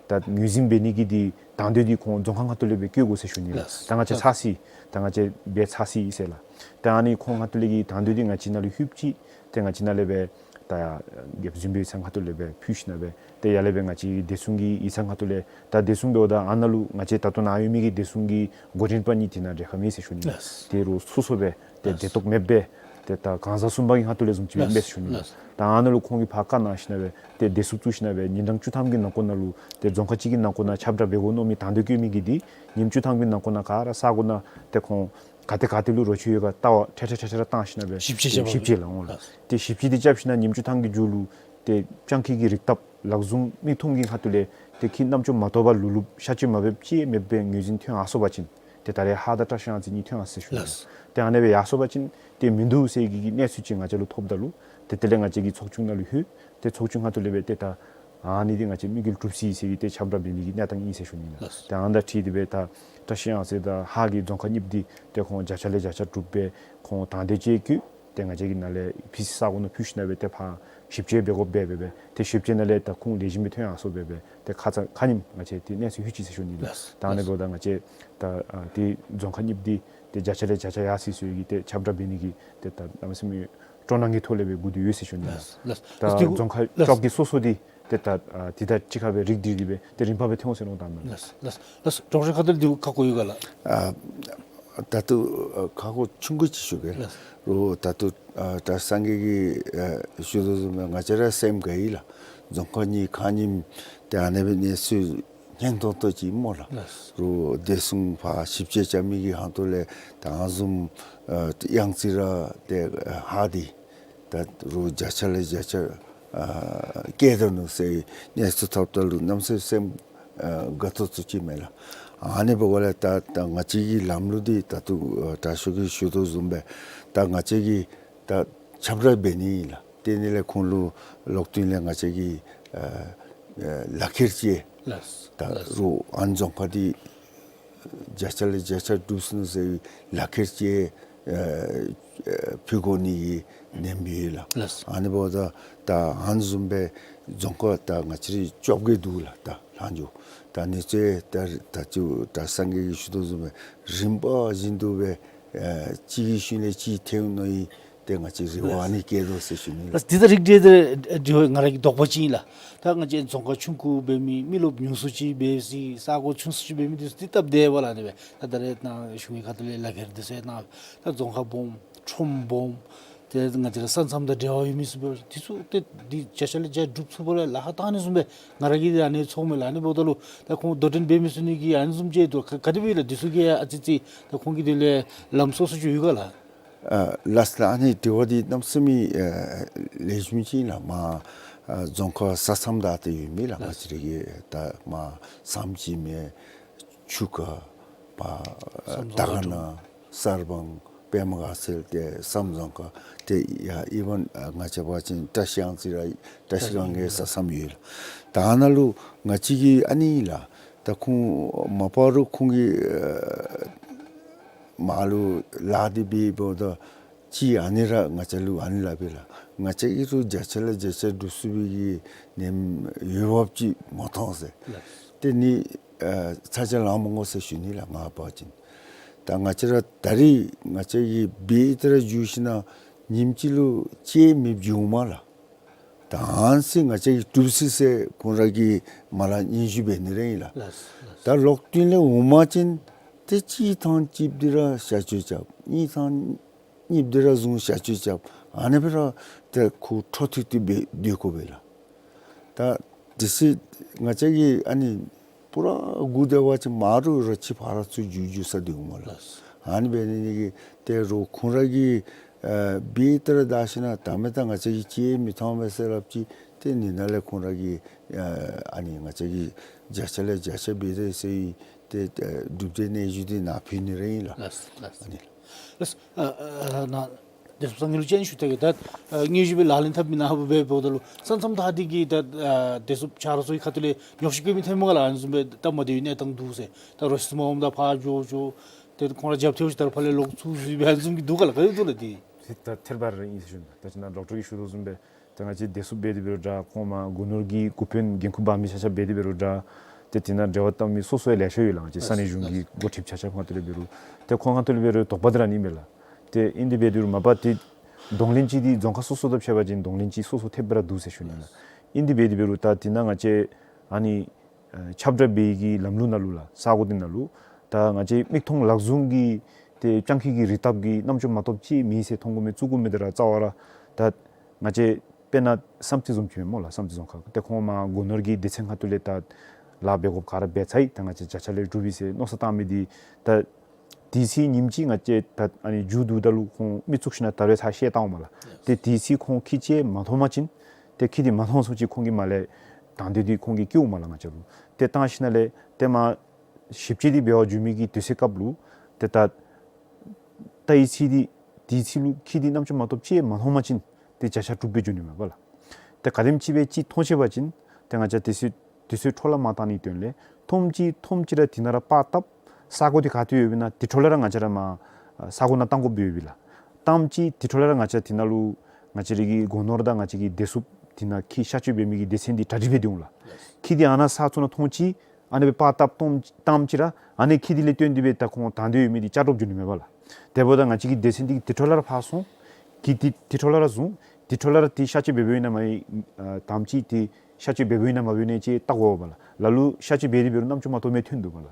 ད་ངོས་འཛིན་འབད་ནི་གི་འདི་དང་འདོད་འདི་ཁོང་རྫོང་ཁག་ཁ་ཐུག་ལས་སྦེ་བཀོད་དགོ་ཟེར་ཞུ་ནི་ལགས། ལགས། ད་ང་བཅས་ཚར་སོ་ཡི། ད་ང་བཅས་འབད་ཚར་སོ་ཡི་ཟེར་ལགས། ད་ཨ་ནི་ཁོང་ཁ་ཐུག་ལས་ཀྱི་དང་འདོད་འདི་ང་བཅས་ནང་ལུ་ལྷོདཔ་ཅིག་ཏེ་ང་བཅས་ནང་ལས་སྦེ་ད་ཡར་རྒྱབ་གཟིམ་པའི་ཡིག་ཚང་ཁ་ཐུག་ལས་སྦེ་ཕུལ་ཞིནམ་སྦེ་ཏེ་ཡར་ལས་སྦེ་ང་བཅས་བདེ་སྲུང་གི་ཡིག་ཚང་ཁ་ཐུག་ལས་ད་བདེ་སྲུང་འབདཝ་ད་ཨ་ནཱ་ལུ་ང་བཅས་ད་ལྟོ་ནཱ་ཡོད་མི་གི་བདེ་སྲུང་གི་འགོ་འདྲེན་པ་གཉིས་དེ་ནང་གྲལ་ཁར་མེད་ཟེར་ཞུ་ནི་ལགས། ལགས། དེ་རུང་སོ་སོ་སྦེ་ཏེ་ལགས། བདེ་ཏོག་མེདཔ་སྦེ་ཏེ་ད་གང་ཟག་གསུམ་པ་གི་ཁ་ཐུག་ལས་བཟུམ་ཅིག་སྦེ་ལགས། མེད་ཟེར་ཞུ་ནི་ལགས། ལགས། ད་ཨ་ནཱ་ལུ་ཁོང་གིས་ཕར་བཀའ་གནང་ཞིནམ་སྦེ་ཏེ་བདེ་སྲུང་བཙུགས་ཞིནམ་སྦེ་ཉིན་གྲངས་བཅུ་ཐམ་གྱི་ནང་འཁོད་ནང་ལུ་ཏེ་རྫོང་ཁག་གཅིག་གི་ནང་འཁོད་ནང་ཁྱབ་བསྒྲགས་འབད་དགོ་མནོ་མི་དང་འདོད་བསྐྱེད་མི་གི་འདི་ཉིནམ་བཅུ་ཐམ་གྱི་ནང་འཁོད་ནང་ག་ར་ས་གོ་ནང་ཏེ་ཁོང་ག་ཏེ་ག་ཏེ་ལུ་རོ་ཁྱི་ཡོད་ག་ལྟ་བ་འཕྲལ་འཕྲལ་འཕྲལ་འཕྲལ་བཏང་ཞིནམ་སྦེ་ཞིབ་དཔྱད་རྐྱབ་པ། ཞིབ་དཔྱད་ལགས། འོང་ལགས། ལགས། ཏེ་ཞིབ་དཔྱད་འདི་རྐྱབ་ཞིནམ་ཉིནམ་བཅུ་ཐམ་གྱི་མཇུག་ལུ་ཏེ་སྤྱང་ཀི་གི་རིགས་སྟོབས་ལག་བཟུང་མིག་མཐོང་གི་ཁ་ཐུག་ལས་ཏེ་ཁྱི་རྣམ་ཅོ་མ་གཏོགས་པ་ལུ་ལུ་གཤག་བཅོས་མ་འབད་ཅིག་མེད་པའི་ངོས་འཛིན་ཐོན་ཡར་སོང་པ་ཅིན་ཏེ་ད་རེས་ཧཱ་དང་བཀྲིས་གཡང་རྩེ་གཉིས་ཐོན་ཡར་སོང་ཟེར་ཞུ་ནི་ལགས། ལགས། ཏེ་ཨ་ནེ་སྦེ་ཡར་སོང་པ་ཅིན་ཏེ་མིན་འདུག་ཟེར་གྱི་གནས་ཚུལ་ཅིག་ང་བཅས་ལུ་ཐོབ་ད་ལུ་ཏེ་དེ་ལས་ང་བཅས་ཀྱིས་ཚོགས་ཆུང་ནང་ལུ་ལྷོད། ཏེ་ཚོགས་ཆུང་ཁ་ཐུག་ལས་སྦེ་ཏེ་ད་ཨ་ནི་འདི་ང་བཅས་དམིགས་ཡུལ་གྲུབ་སོ་ཡི་ཟེར་གྱི་ཏེ་ཁྱབ་བསྒྲགས་འབད་ནི་གི་གནས་སྟངས་ཨིན་ཟེར་ཞུ་ནི་ལགས། ལགས། ཏེ་ཨ་ནི་དང་འཁྲིལ་ཏེ་སྦེ་ད་བཀྲིས་གཡང་རྩེ་དང་ཧཱ་གི་རྫོང་ཁག་གཉིས་འདི་ཏེ་ཁོང་བརྒྱ་ཆ་ལས་བརྒྱ་ཆ་གྲུབ་སྦེ་ཁོང་དང་འདོད་ཅིག་བསྐྱེད། ཏེ་ང་བཅས་ཀྱིས་ནཱ་ལས་ཕྱི་ས་གོ་ནང་ཕུལ་ཞིནམ་ལས་ཏེ་ཕར་ཞིབ་དཔྱད་འབད་དགོཔ་འབད་འབད་སྦེ་ཏེ་ཞིབ་དཔྱད་ནང་ལས་ད་ཁུངས་ལེགས་ཤོམ་སྦེ་ཐོན་ཡར་སོངམ་འབད་འབད་ཏེ་ཁ་ཙ་ཁ་ཉིནམ་ང་བཅས་ཏེ་གནས་ཚུལ་ལྷོད་ཅི་ཟེར་ཞུ་ནི་ལགས། ལགས། ད་ཨ་ནི་འབདཝ་ད་ང་བཅས་ད་ཨ་ཏེ་རྫོང་ཁག་གཉིས་པོ་འདི་ཏེ་བརྒྱ་ཆ་ལས་བརྒྱ་ཆ་ཡར་སོ་སོ་གི་ཏེ་ཁྱབ་བསྒྲགས་འབད་ནི་གི་ཏེ་ད་གནམ་མེད་ས་མེད་སྤྲོ་སྣང་གི་ཐོག་ལས་སྦེ་སྒུག་སྟེ་ཡོད་ཟེར་ཞུ་ནི་ལགས། ལགས། ད་ལགས། རྫོང་ཁག་བཅོ་བརྒྱད་སོ་སོ་འདི་ཏེ་ད་ཨ་འདི་དང་གཅིག་ཁར་སྦེ་རིགས་བསྒྲིགས་ཏེ་སྦེ་ཏེ་རིམ་པ་སྦེ་ཐོན་འོང་ཟེར་མནོཝ་ད་མས། ལགས། ལགས། ལགས། ཌོག་ཊར་ཁ་ཐུག་ལས་འདི་ཁ་སྐོང་ཡོད་ག་ལགས། ཨ་ད་ལྟོ་ཨ་ཁ་སྐོང་ཆུང་ཀུ་ཅིག་ཞུ་གེ། ལགས། རོགས་ད་ལྟོ་ཨ་གྲྭ་སངས་རྒྱས་ཀྱིས་ཨ་ཞུ་དོ་བཟུམ་སྦེ་ང་བཅས་ར་སེམས་དགའ་ཡི་ལགས། རྫོང་ཁག་གཉིས་ཁག་གཉིསམ་ཏེ་ཨ་ནེ་སྦེ་གནས་ཚུལ་སྙན་ཏོང་ཏོ་ཅིག་སྨོ་ལགས། ལགས། རོགས་བདེ་སྲུང་ཕར་ཞིབ་དཔྱད་རྐྱབ་མི་གི་ཁ་ཐུག་ལས་ད་ཨ་ནི་བཟུམ་ཨ་གཡང་རྩེ་ར་ཏེ་ཨ་ཧ་འདི་ད་རོགས་བརྒྱ་ཆ་ལས་བརྒྱ་ཆ་ཨ་བཀལ་དོ་ནུག་ཟེར་གནས་ཚུལ་ཐོབ་ད་ལུ་གནམ་མེད་ས་མེད་སེམས་ཨ་དགའ་ཏོག་ཏོ་ཅིག་མས་ལགས། ཨ་ནི་འབདཝ་ལས་ད་ད་ང་བཅས་ཀྱི་ལམ་ལུགས་འདི་ད་ལྟོ་ཨ་དྲག་ཤོས་ཀྱིས་ཞུ་དོ་བཟུམ་སྦེ་ད་ང་བཅས་ཀྱིས་ད་ཁྱབ་བསྒྲགས་འབད་ནི་ཨིན་ལགས། དེ་ནི་ལས་ཁོང་ལུ་ལོག་སྟེ་ལས་ང་བཅས་ཀྱིས་ཨ་ཨ་ལག་ཁྱེར་ཅིག་ལགས། ད་ལགས། རོགས་ཨ་ནི་རྫོང་ཁག་འདི་བརྒྱ་ཆ་ལས་བརྒྱ་ཆ་གྲུབ་སོ་ནུག་ཟེར་བའི་ལག་ཁྱེར་ཅིག་ཨ་ཨ་ཕུལ་དགོ་ནི་གི་ནེམ་ཡོད་ལགས། ལགས། ཨ་ནི་འབདཝ་ད་ད་ཨ་ནི་བཟུམ་སྦེ་རྫོང་ཁག་ད་ང་བཅས་ར་བཅོ་བརྒྱད་འདུག་ལགས། ད་ལྷག་འགྱོ་ད་ཨ་ནི་ཚུ་ད་ད་ཅི་གྲྭ་སངས་རྒྱས་ཀྱིས་ཞུ་དོ་བཟུམ་སྦེ་རིམ་པ་བཞིན་དུ་སྦེ་ཨ་གཅིག་གི་ཤུལ་ལས་གཅིག་ཐོན་ནི་ཨིན། ཏེ་ང་བཅས་རེ་བ་ཨ་ནི་བསྐྱེད་དོ་ཟེར་ཞུ་ནི་ལགས། ལགས། འདི་ད་རིགས་འགྲེ་དེ་འགྲེ་བ་ང་ར་གི་དོགས་པ་ཅིག་ཨིན་ལགས། ད་ང་བཅས་རྫོང་ཁག་ཆུང་ཀུ་འབད་མི་མི་རློབས་ཉུང་སུ་ཅིག་འབད་ས་ས་གོ་ཆུང་སུ་ཅིག་འབད་མི་འདི་ཚུ་ཏེ་སྟབས་བདེ་བ་ལགས། ཨ་ནི་སྦེ་ད་ད་རེས་ནཱ་གཞུང་གི་ཁ་ཐུག་ལས་ལག་ཁྱེར་འདི་ཚུ་ནཱ་ད་རྫོང་ཁག་སྦོམ་ཁྲོམ་སྦོམ་ཏེ་ང་བཅས་ར་ས་མཚམས་དང་འབྲེལ་བ་ཡོད་མི་ཚུ་འབད་འདི་ཚུ་ཏེ་འདི་བརྒྱ་ཆ་ལས་བརྒྱ་སྒྲུབ་ཚུགས་པར་ལཱ་ཁག་བཏང་ནི་བཟུམ་སྦེ་ང་ར་གིས་ཨ་ནི་ཚོརཝ་མས་ལགས། ཨ་ནི་འབདཝ་ད་ལུ་ད་ཁོང་དོ་འགྲན་འབད་མི་ཚུ་ནི་གིས་ཨ་ནི་བཟུམ་ཅིག་འདུག་ག་ག་དེ་སྦེ་ལགས། འདི་ཚུ་གི་ཨ་ཙི་ཙི་ད་ཁོང་གི་དེ་ལས་ལམ་སོ་སོ་ཅིག་ཡོད་ག་ལགས། ཨ་ལགས་ལགས། ཨ་ནི་དྲི་བ་འདི་གནམ་མེད་ས་མེད་ཨ་ལེགས་ཤོམ་ཅིག་ཨིན་ལགས། མར་ཨ་རྫོང་ཁག་ས་མཚམས་དང་ཏེ་ཡོད་མི་ལགས། ང་བཅས་ར་གི་ད་མར་བསམ་སྦྱིས་མས། ཆུ་ཁ་ཕར་ཨ་བསམ་རྫོང་དར་དཀར་ཁ་ན་གསར་སྤང་པདྨ་དགའ་ཚལ་ཏེ་བསམ་རྫོང་ཁག་ཏེ་ཡ་ཨི་ཝན་ཨ་ང་བཅས་འབད་བ་ཅིན་བཀྲ་ཤིས་གཡང་རྩེ་ར་བཀྲ་ཤིས་སྒང་གའི་ས་མཚམས་ཡོད་ལགས། ད་ཨ་ནཱ་ལུ་ང་བཅས་ཀྱིས་ཨ་ནི་ལགས། ད་ཁོང་མ་པ་རུ་ཁོང་གིས་ཨ་མར་ལུ་ལཱ་འདི་འབད་འབདཝ་ད་ཅིག་ཨ་ནི་ར་ང་བཅས་ལུ་ཨ་ནི་སླབ་པས་ལགས། ང་བཅས་ཀྱིས་རུང་བརྒྱ་ཆ་ལས་བརྒྱ་ཆ་སྒྲུབ་ཚུགས་པའི་གི་ནེམ་འོས་འབབ་ཅིག་མ་མཐོང་ཟེར། ལགས། དེ་ནི་ཨ་ཚ་གྱང་ལང་མ་དགོ་ཟེར་ཞུ་ནི་ལགས། ང་འབད་བ་ཅིན་ད་ང་བཅས་ར་ད་རིས་ང་བཅས་ཀྱིས་འབད་དེ་ར་འགྱོ་ཞིན་ན་ཉིནམ་གཅིག་ལུ་ཅིག་མེདཔ་འགྱོཝ་མས་ལགས། ད་ཨ་ནི་ཚུ་ང་བཅས་ཀྱིས་གྲུབ་ཚུགས་ཟེར་ཁོང་ར་གིས་མར་ལས་སྙན་ཞུ་འབད་ནི་ར་ཨིན་ལགས། ལགས། ལགས། ད་ལོག་སྟེ་ལས་འོང་པ་ཅིན་ཏེ་གཅིག་ཐང་གཅིག་འདི་ར་བཤལ་སྤྱོད་རྐྱབ། གཉིས་ཐང་གཉིས་འདི་ར་བཟུང་བཤལ་སྤྱོད་རྐྱབ། ཨ་ནི་སྦེ་ར་ཏེ་ཁོ་འཕྲོ་མཐུད་དེ་སྦེ་སྡོད་དགོ་པས་ལགས། ད་དེ་ཚུ་ང་བཅས་ཀྱིས་ཨ་ནི་པུ་ར་སྒུག་སྡོད་པ་ཅིན་མ་རུ་ར་ཅིག་ཕར་ཚུར་འགྱོ་འགྱོ་ས་སྡོདཔ་མས་ལགས། ལགས། ཨ་ནི་འབད་ནི་འདི་གིས་ཏེ་རོགས་ཁོང་ར་གིས་ཨ་འབད་དེ་ར་བདའ་ཞིན་ན་ད་མེན་ད་ང་བཅས་ཀྱིས་ཅིག་མི་མཐོང་པས་ཟེར་སླབ་ཅི། ཏེ་ཨ་ནི་ནང་ལས་ཁོང་ར་གིས་ཨ་ཨ་ནི་ང་བཅས་ཀྱིས་བརྒྱ་ཆ་ལས་བརྒྱ་ཆ་འབད་དེ་ཟེར་ཏེ་ཨ་གྲུབ་འབྲས་གནས་ཚུལ་འདི་ནཱ་ཕུལ་ནི་ར་ཨིན་ལགས། ལགས། ལགས། ཨ་ནི་ལགས། ལགས། ཨ་ཨ་ནཱ་བདེ་སྲུང་སངས་རྒྱས་ལུ་ཅིག་ཞུ་ད་གེ། ད་ཨ་དངོས་སུ་སྦེ་ལག་ལེན་འཐབ་མི་ནང་འབད་འབདཝ་ད་ལུ་ས་མཚམས་ད་འདི་གི་ད་ཨ་བདེ་སྲུང་ཆ་རོགས་ཚུ་གི་ཁ་ཐུག་ལས་ཉོགས་བཤད་བཀོད་མི་ཐོནམ་མས་ག་ལགས། ཨ་ནི་བཟུམ་སྦེ་སྟབས་མ་བདེ་བའི་གནས་སྟངས་འདུག་ཟེར། ད་རོ་ཁྱི་ཚུ་མར་འོངམ་ད་ཕར་འགྱོ་འགྱོ། ཏེ་ཁོང་ར་རྒྱབ་ཐལཝ་ཅིག་ད་རུང་ཕར་ལས་ལོག་ཚུར་འཛུལ་འབད་ཨ་ནི་བཟུམ་གྱི་འདུག་ག་ལགས། ག་དེ་འདུག་ལགས་འདི། ཏེ་ད་ཐད་རི་བ་རི་ཨིན་ཟེར་ཞུ་ནི། ད་ཅི་ནཱ་ཌོག་ཊར་གྱིས་ཞུ་དོ་བཟུམ་སྦེ་ད་ང་བཅས་བདེ་སྲུང་འབད་དེ་འབད་རུང་འདྲ། ཁོང་མར་སྒོ་ནོར་གྱི་འགོ་དཔོན་འགན་ཁུར་འབག་མི་ཆ་ཁྱབ་འབད་དེ་འབད་རུང་འདྲ། ཏེ་དེ་ནང་འབྲེལ་བ་བཏང་མི་སོ་སོ་ཡང་ལེ་ཤ་ཡོད་ལགས། ང་བཅས་ས་གནས་གཞུང་གི་འགོ་ཁྲིདཔ་ཆ་ཁྱབ་ཁ་ཐུག་ལས་འབད་རུང་། ཏེ་ཁོང་ཁ་ཐུག་ལས་འབད་རུང་དོགས་པ་འདི་ར་ཨ་ནི་མས་ལགས། ཏེ་ཨིན་དེ་འབད་དེ་འབད་རུང་མ་པ་ཏེ་གདོང་ལེན་ཅིག་འདི་རྫོང་ཁག་སོ་སོ་དང་ཕྱད་པ་ཅིན་གདོང་ལེན་ཅིག་སོ་སོ་ཐེབས་སྦེ་ར་འདུག་ཟེར་ཞུ་ནི་ལགས། ཨིན་དེ་འབད་དེ་འབད་རུང་ད་དེ་ནང་ང་བཅས་ཨ་ནི་ཨ་ཁྱབ་བསྒྲགས་འབད་ནི་གི་ལམ་ལུགས་ནང་ལུ་ལགས། ས་གོ་འདི་ནང་ལུ་ད་ང་བཅས་མིག་མཐོང་ལག་བཟུང་གི་ཏེ་སྤྱང་ཀི་གི་རིགས་སྟོབས་ཀྱི་རྣམ་ཅོ་མ་གཏོགས་ཅིག་མེད་ཟེར་མཐོང་དགོ་མི་བཙུགས་དགོ་མི་འདི་ར་རྩ་བ་ར་ད་ང་བཅས་དཔེར་ན་བསམ་རྩེ་བཟུམ་ཅིག་སྨོ་ལགས། བསམ་རྩེ་རྫོང་ཁག་ཏེ་ཁོང་མར་སྒོ་ནོར་གྱི་སྡེ་ཚན་ཁ་ཐུག་ལས་ད་ལཱ་འབད་དགོཔ་ག་ར་འབད་ཚར་ཡི། ད་ང་བཅས་བརྒྱ་ཆ་ལས་གྲུབ་ཡི་ཟེར་མནོ་བསམ་བཏང་མི་འདི་ད་དེ་ཚེ་ཉིནམ་གཅིག་ང་བཅས་ད་ཨ་ནི་མཇུག་བསྡུཝ་ད་ལུ་ཁོང་མི་བཙུགས་ཞིན་ན་ད་རེས་ཚར་བཤལ་བཏངམ་མས་ལགས། ཏེ་དེ་ཚེ་ཁོང་ཁྱི་ཅིག་མ་མཐོང་པ་ཅིན་ཏེ་ཁྱི་འདི་མ་མཐོང་ཚུན་ཚོད་ཅིག་ཁོང་གིས་མར་ལས་དང་འདོད་འདི་ཁོང་གིས་བསྐྱེདཔ་མས་ལགས། ང་བཅས་ལུ་ཏེ་བཏང་ཞིན་ན་ལས་ཏེ་མར་ཞིབ་དཔྱད་འདི་འབད་བར་འགྱོ་མི་གི་དུས་ཚོད་སྐབས་ལུ་ཏེ་ད་ད་ཨི་ཚེ་འདི་དེ་ཚེ་ལུ་ཁྱི་འདི་རྣམ་ཅོ་མ་གཏོགས་ཅིག་མ་མཐོང་པ་ཅིན་ཏེ་བརྒྱ་ཆ་གྲུབ་སྦེ་འགྱོ་ནི་མས་པ་ལགས། ཏེ་ག་དེམ་ཅིག་སྦེ་ཅིག་མཐོང་ཤེས་པ་ཅིན་ཏེ་ང་བཅས་དུས་ཚོད་དུས་ཚོད་འཕྲོ་བརླག་མ་བཏང་ནིའི་དོན་ལས་མཐོངམ་ཅིག་མཐོངམ་ཅིག་ར་དེ་ནང་ར་པར་བཏབ། ས་གོ་འདི་ག་ཏེ་ཡོདཔ་ཨིན་ན་དེ་འཕྲོ་ལས་ར་ང་བཅས་ར་མར་ས་གོ་ནང་བཏང་དགོཔ་ཡོདཔ་ཨིན་ལགས། བཏངམ་ཅིག་དེ་འཕྲོ་ལས་ར་ང་བཅས་དེ་ནང་ལུ་ང་བཅས་ར་གི་སྒོ་ནོར་དང་ང་བཅས་ཀྱི་བདེ་སྲུངཔ་དེ་ནང་འཁྱིད་གཤག་བཅོས་འབད་མི་གི་སྡེ་ཚན་འདི་གྲ་སྒྲིག་འབད་དེ་འོང་ལགས། འཁྱིད་དེ་ཨ་ནཱ་ས་ཚུ་ནང་ཐོན་ཅི། ཨ་ནི་སྦེ་པར་བཏབ་བཏངམ་བཏངམ་ཅིག་ར་ཨ་ནི་འཁྱིད་དེ་ལས་བརྟེན་ཏེ་སྦེ་ད་ཁོང་དང་འདོད་ཡོད་མི་འདི་བཅའ་གྲོགས་འགྱོ་ནི་མས་པ་ལགས། དེ་འབདཝ་ད་ང་བཅས་ཀྱི་སྡེ་ཚན་འདི་གིས་དེ་འཕྲོ་ལས་ར་ཕར་སོང་། འཁྱིད་དེ་དེ་འཕྲོ་ལས་ར་བཟུང་། དེ་འཕྲོ་ལས་ར་དེ་གཤག་བཅོས་འབད་འབདཝ་ཨིན་ན་མ་ཨིན་ཨ་བཏངམ་ཅིག་དེ་གཤག་བཅོས་འབད་འབདཝ་ཨིན་ན་མ་འབདཝ་ཨིན་ན་ཅིག་བལྟ་དགོ་པ་ལགས། ལ་ལུ་གཤག་བཅོས་འབད་དེ་འབད་རུང་རྣམ་ཅོ་མ་ཐོབ་མི་ཐོན་འདུག་པ་ལགས།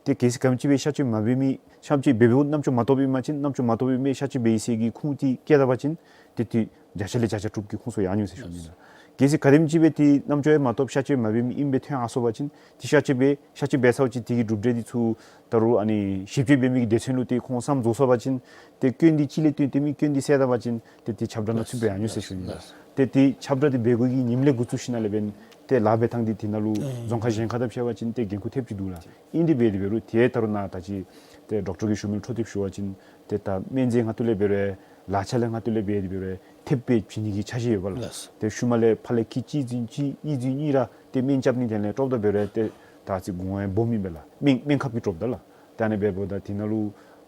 ཏེ་གལ་སྲིད་ག་དེམ་ཅིག་སྦེ་གཤག་བཅོས་མ་འབད་མི་གཤག་བཅོས་འབད་འབདཝ་རྣམ་ཅོ་མ་ཐོབ་པའི་མ་ཅིན་རྣམ་ཅོ་མ་ཐོབ་པའི་མི་གཤག་བཅོས་འབད་ཡི་ཟེར་གྱི་ཁུངས་འདི་བཀལ་ད་པ་ཅིན་ཏེ་དེ་བརྒྱ་ཆ་ལས་བརྒྱ་ཆ་དྲུག་གི་ཁུངས་སུ་ཡར་འགྱོ་ཟེར་ཞུ་ནི་ལགས། གལ་སྲིད་ག་དེམ་ཅིག་སྦེ་ཏེ་རྣམ་ཅོ་ཡང་མ་ཐོབ་གཤག་བཅོས་མ་འབད་མི་ཨིནམ་སྦེ་ཐོན་ཡར་སོང་པ་ཅིན་ཏེ་གཤག་བཅོས་འབད་གཤག་བཅོས་འབད་ཚརཝ་ཅིག་དེ་གི་གྲུབ་འབྲས་འདི་ཚུ་ད་རུང་ཨ་ནི་ཞིབ་དཔྱད་འབད་མི་གི་སྡེ་ཚན་ལུ་ཏེ་ཁོང་བསམ་རྫོགས་སོང་པ་ཅིན་ཏེ་སྐྱོན་འདི་ཅིག་ལས་བརྟེན་ཏེ་མི་སྐྱོན་འདི་བསལ་ད་པ་ཅིན་ཏེ་དེ་ཁྱབ་བསྒྲགས་ནང་ཚུད་པའི་ཡར་འགྱོ་ཟེར་ཞུ་ནི་ལགས། ཏེ་དེ་ཁྱབ་བསྒྲགས་འདི་འབད་དགོ་གི་ཉིནམ་ལས་འགོ་བཙུགས་ཞིནམ་ལས་འབདན་ཏེ་ལཱ་འབད་ཐངས་འདི་དེ་ནང་ལུ་ཨེ་རྫོང་ཁག་གཞན་ཁར་དང་ཕྱད་པ་ཅིན་ཏེ་འགན་ཁུར་ཐེབས་ཅིག་འདུག་ལགས། ཨིན་དེ་འབད་དེ་འབད་རུང་ཏེ་ད་རུང་ནཱ་ད་ཅི་ཏེ་ཌོག་ཊར་གྱི་ཞུ་མི་ལུ་འཕྲོ་མཐུད་ཞུ་བ་ཅིན་ཏེ་ད་སྨན་རྫས་ཁ་ཐུག་ལས་འབད་རུང་ལག་ཆ་ལས་ཁ་ཐུག་ལས་འབད་དེ་འབད་རུང་ཐེབས་སྦེ་བྱིན་ནི་གི་འཆར་གཞི་ཡོད་པ་ལགས། ལགས། ཏེ་ཤུལ་མ་ལས་ཕར་ལས་ཁྱི་གཅིག་བཟུམ་གཅིག་གཉིས་བཟུམ་གཉིས་ར་ཏེ་སྨན་རྐྱབ་ནི་དེ་ལས་ཀྲོབ་ད་འབད་རུང་ཏེ་ད་ཅི་གོང་ཨེ་སྦོམ་ཨིན་པས་ལགས། སྨན་སྨན་ཁབ་ཀྱིས་ཀྲོབ་ད་ལགས། ཏེ་ཨ་ནི་འབདཝ་ད་དེ་ནང་ལུ་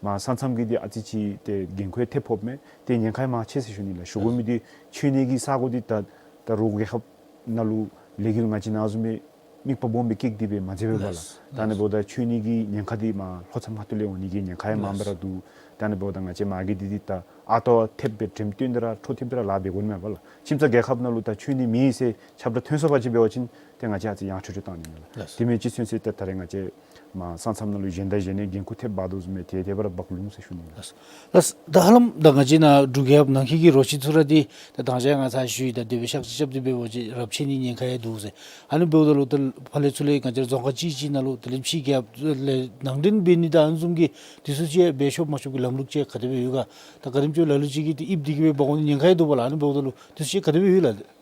མར་ས་མཚམས་ཀྱི་འདི་ཨ་ཙི་ཅིག་ཏེ་འགན་ཁུར་ཐེབས་ཕོགཔ་མས། ཏེ་ཉེན་ཁ་ཡང་མར་ཆེ་ཟེར་ཞུ་ནི་ལགས། ཞུ་དགོ་མི་འདི་མཆོད་གནས་ཀྱི་ས་གོ་འདི་ད་ད་རུང་རྒྱལ་ཁབ་ནང་ལུ་ལས་འགུལ་ང་བཅས་ནང་བཟུམ་སྦེ་དམིགས་པ་སྦོམ་སྦེ་བསྐྱེད་དེ་སྦེ་མ་མཛད་པས་པ་ལགས། ལགས། ད་ཨ་ནི་འབདཝ་ད་མཆོད་གནས་ཀྱི་ཉེན་ཁ་འདི་མར་ལྷོ་མཚམས་ཁ་ཐུག་ལས་འོང་ནི་གི་ཉེན་ཁ་ཡང་མངམ་སྦེ་ར་འདུག། ད་ཨ་ནི་འབདཝ་ད་ང་བཅས་མ་གི་འདི་འདི་ད་ཨ་ཏོ་ཐེབས་སྦེ་འགྲེམས་སྟོན་འདི་ར་འཕྲོ་མཐུད་འདི་ར་ལཱ་འབད་དགོ་ནི་མས་པ་ལགས། ཁྱིམ་ཚང་རྒྱལ་ཁབ་ནང་ལུ་ད་མཆོད་གནས་མེད་ཟེར་ཁྱབ་བསྒྲགས་ཐོན་སོང་པ་ཅིན་འབད་བ་ཅིན་ཏེ་ང་བཅས་ཨ་ཙི་ཡང་ཁྲོ་ཁྲོ་བཏང་ནི་མས་ལགས། ལགས། དེ་མེན་ཅིག་ཚུན་ཚོད་ཏེ་ད་རེས་ང་བཅས་མར་ས་མཚམས་ནང་ལུ་གཞན་དང་གཞན་གཉིས་འགན་ཁུར་ཐེབས་འབག་དོ་བཟུམ་སྦེ་དེ་དེ་སྦེ་ར་འབག་ལུས་ཟེར་ཞུ་ནི་ལགས། ལགས། ད་ཧ་ལམ་ད་ང་བཅས་ནཱ་འབྲུག་རྒྱལ་ཁབ་ནང་འཁོད་ཀྱི་རོ་ཁྱི་ཚུ་ར་འདི་ད་དང་ཅ་ང་བཅས་ཞུ་ཡི། ད་དེ་སྦེ་གཤག་བཅོས་རྐྱབ་སྟེ་འབད་བ་ཅིན་རབས་ཆད་ནི་ཉེན་ཁ་ཡང་འདུག་ཟེར། ཨ་ནི་འབདཝ་ད་ལུ་ད་ཕར་ལས་ཚུར་ལས་ང་བཅས་རྫོང་ཁག་གཅིག་གཅིག་ནང་ལུ་དེ་ལས་ཕྱི་རྒྱལ་ཁབ་ལས་ནང་འདྲེན་འབད་ནི་དང་ཨ་ནི་བཟུམ་གྱི་དེ་ཚུ་ཅིག་འབད་ཆོག་མ་ཆོག་གི་ལམ་ལུགས་ཅིག་ག་དེ་སྦེ་ཡོད་ག། ད་ག་དེམ་ཅིག་ལ་ལུ་ཅིག་གིས་ཏེ་ཨིབ་དེ་གིས་སྦེ་འབག་འོང་ནི་ཉེན་ཁ་ཡང་འདུག་པ་ལགས། ཨ་ནི་འབདཝ་ད་ལུ་དེ་ཚུ་ཅིག་ག་དེ་སྦེ་ཡོད་ལགས།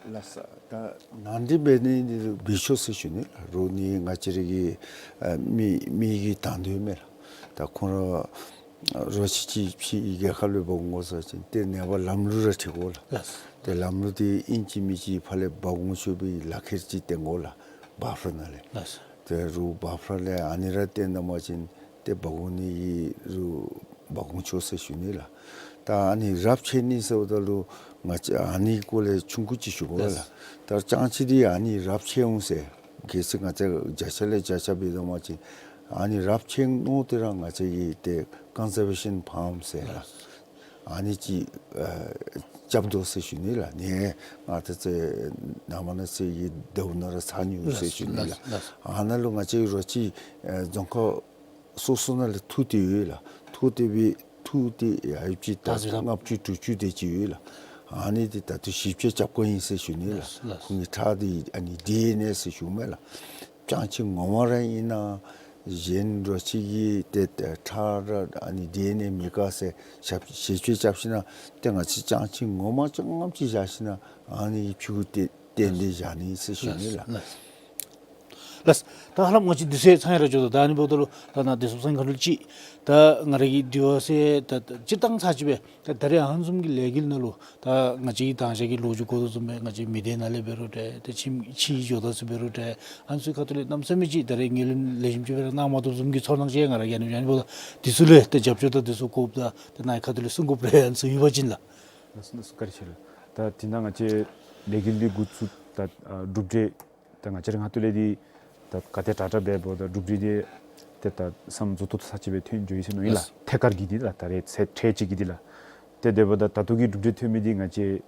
ལགས་སོ། ད་ནང་འདྲེན་འབད་ནི་འདི་འབད་ཆོག་ཟེར་ཞུ་ནི་ལགས། རོགས་ནི་ང་བཅས་ར་གི་ཨ་མི་མི་གི་དང་འདོད་མས་ལགས། ད་ཁོང་ར་རོ་ཁྱི་ཅིག་ཕྱི་རྒྱལ་ཁབ་ལས་འབག་འོང་ཟེར་བ་ཅིན་ཏེ་ནངས་པ་ལམ་ལུགས་ར་འཁྲིལ་དགོ་ལགས། ལགས། ཏེ་ལམ་ལུགས་འདི་ཨིན་ཅི་མིན་ཅི་ཕར་ལས་འབག་འོང་ཆོག་པའི་ལག་ཁྱེར་ཅིག་བཏོན་དགོ་ལགས། བཱཕ་ར་ནང་ལས། ལགས། ཏེ་རོགས་བཱཕ་ར་ལས་ཨ་ནི་ར་བཏོན་ད་པ་ཅིན་ཏེ་འབག་འོང་ནི་གི་རོགས་འབག་འོང་ཆོག་ཟེར་ཞུ་ནི་ལགས། ད་ཨ་ནི་རབས་ཆད་ནི་ཟེརཝ་ད་ལུ་ང་བཅས་ཨ་ནི་སྐོར་ལས་ཆུང་ཀུ་ཅིག་ཞུ་དགོ་ལགས། ལགས། ད་ཅང་ཅི་འདི་ཨ་ནི་རབས་ཆད་འོང་ཟེར་གལ་སྲིད་ང་བཅས་བརྒྱ་ཆ་ལས་བརྒྱ་ཆ་འབད་ད་པ་ཅིན་ཨ་ནི་རབས་ཆད་འོང་དེ་ར་ང་བཅས་ཀྱིས་ཏེ་ཀོན་ཟར་བེ་ཤཱན་ཕཱམ་ཟེར་ལགས། ལགས། ཨ་ནི་ཅིག་ཨ་རྐྱབ་དོ་ཟེར་ཞུ་ནི་ལགས། ནི་ང་བཅས་ནངས་པ་གནངས་ཚེ་གི་ཟླཝ་ནང་ར་ཚར་ནི་ཡོད་ཟེར་ཞུ་ནི་ལགས། ལགས། ཨ་ནཱ་ལུ་ང་བཅས་རོ་ཁྱི་ཨ་རྫོང་ཁག་སོ་སོ་ནང་ལས་འཐུ་སྟེ་ཡོད་ལགས། འཐུ་སྟེ་སྦེ་འཐུ་སྟེ་ཡར་ཡོདཔ་ཅིག་ད་ལྔ་བཅུ་དྲུག་ཅུ་དེ་ཅིག་ཡོད་ལགས། ཨ་ནི་འདི་ད་ལྟོ་ཞིབ་དཔྱད་རྐྱབ་དགོཔ་ཨིན་ཟེར་ཞུ་ནི་ལགས། ལགས། ཁོང་གི་ཁྲག་འདི་ཨ་ནི་ཌི་ཨེན་ཨེ་ཟེར་ཞུཝ་མས་ལགས། ཅང་ཅི་ངོ་མ་ར་ཨིན་ན་གཞན་རོ་ཁྱི་གི་ཏེ་ཏེ་ཁྲག་ར་ཨ་ནི་ཌི་ཨེན་ཨེ་མེད་ག་ཟེར་ཞིབ་དཔྱད་རྐྱབ་ཞིན་ན་ཏེ་ང་བཅས་ཅང་ཅི་ངོ་མ་ཅང་ངམ་ཅིག་བཞག་ཞིན་ན་ཨ་ནི་གི་ཕྲུ་གུ་ཏེ་བཏོན་ཏེ་བཞག་ནི་ཟེར་ཞུ་ནི་ལགས། ལགས། ལགས། ད་ཧ་ལམ་ང་བཅས་དུས་ཚོད་ཚང་ཡར་འགྱོ་དོ། ད་ཨ་ནི་འབདཝ་ད་ལུ་ད་ནཱ་བདེ་སྲུངཔ་ཚང་ཁ་ཐུག་ལས་ཅིག་ད་ང་ར་གི་དུས་ཚོད་ད་ད་སྤྱིར་བཏང་ཚར་ཅིག་སྦེ་ད་ད་རེས་ཨ་ནི་བཟུམ་གྱི་ལས་འགུལ་ནང་ལུ་ད་ང་བཅས་ཀྱི་དང་ཞག་གི་ལོ་རྒྱུས་གོ་དོ་བཟུམ་སྦེ་ང་བཅས་མི་སྡེ་ནང་ལས་འབད་རུང་འདྲ་ཏེ་ཁྱིམ་ཕྱི་འགྱོཝ་ད་ཚུ་འབད་རུང་འདྲ་ཨ་ནི་ཚུ་ཁ་ཐུག་ལས་གནམ་མེད་ས་མེད་ཅིག་ད་རེས་ངོས་ལེན་ལེགས་ཤོམ་ཅིག་སྦེ་ར་གནང་མ་བཏུབ་བཟུམ་གྱི་ཚོར་སྣང་ཅིག་ང་ར་གིས་ཨ་ནི་ཨ་ནི་འབདཝ་ད་དེ་ཚུ་ལུ་ཏེ་རྒྱབ་སྐྱོར་དང་དེ་ཚུ་དགོཔ་དང་ཏེ་ནཱ་ཁ་ཐུག་ལས་གསུང་དགོཔ་རེ་ཨ་ནི་ཚུ་ཡོད་པ་ཅིན་ལགས། ལགས་སོ་ལགས་སོ། བཀའ་དྲིན་ཆེ་ལགས། ད་དེ་ནང་ང་བཅས་ལས་འགུལ་འདི་འགོ་བཙུགས་ད་ཨ་གྲུབ་འབྲས་ད་ང་བཅས་ར་ཁ་ཐུག་ལས་འདི་ད་ག་དེ་དྲག་དྲག་འབད་འབདཝ་ད་གྲུབ་འབྲས་འདི་ཏེ་ད་བསམ་རྫོགས་ཏོག་ཏོ་ཚར་ཅིག་སྦེ་ཐོན་འགྱོ་ཡི་ཟེར་མནོ་ཡི་ལགས། ལགས། ཐད་ཀར་གྱི་འདི་ལགས། ད་རེས་ཚེས་ཁལ་གཅིག་གི་འདི་ལགས། ཏེ་དེ་འབདཝ་ད་ད་ལྟོ་གི་གྲུབ་འབྲས་ཐོན་མི་འདི་ང་བཅས་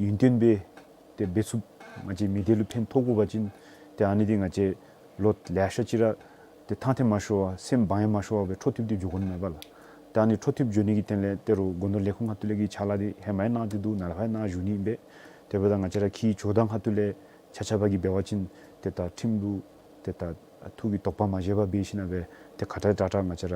ཡུན་བརྟན་སྦེ་ཏེ་འབད་ཚུགས་ང་བཅས་མི་སྡེ་ལུ་ཕན་ཐོགས་དགོ་པ་ཅིན་ཏེ་ཨ་ནི་འདི་ང་བཅས་ལོ་ལེ་ཤ་ཅིག་ར་ཏེ་ཐང་ཐེངས་མ་ཤོར་བར་སེམས་བག་ཡངས་མ་ཤོར་བར་སྦེ་འཕྲོ་མཐུད་དེ་འགྱོ་དགོ་ནི་མས་པ་ལགས། ད་ཨ་ནི་འཕྲོ་མཐུད་འགྱོ་ནི་གི་དོན་ལས་ཏེ་རོགས་སྒོ་ནོར་ལས་ཁུངས་ཁ་ཐུག་ལས་ཀྱི་ཕྱག་ལཱ་འདི་ཧེ་མ་ཡང་གནང་སྟེ་འདུག། ནཱ་ལས་ཕར་ཡང་གནང་བཞུགས་ནི་ཨིན་པས། དེ་འབདཝ་ད་ང་བཅས་ར་གི་ཇོ་བདག་ཁ་ཐུག་ལས་ཆ་ཁྱབ་ཀྱིས་འབད་བ་ཅིན་ཏེ་ད་ཁྲིམས་ལུ་ཏེ་ད་ཐུགས་ཀྱི་དོགས་པ་མ་བཞེས་པར་འབད་ཞིན་ན་སྦེ་ཏེ་ག་དྲག་དྲག་དྲག་ང་བཅས་ར་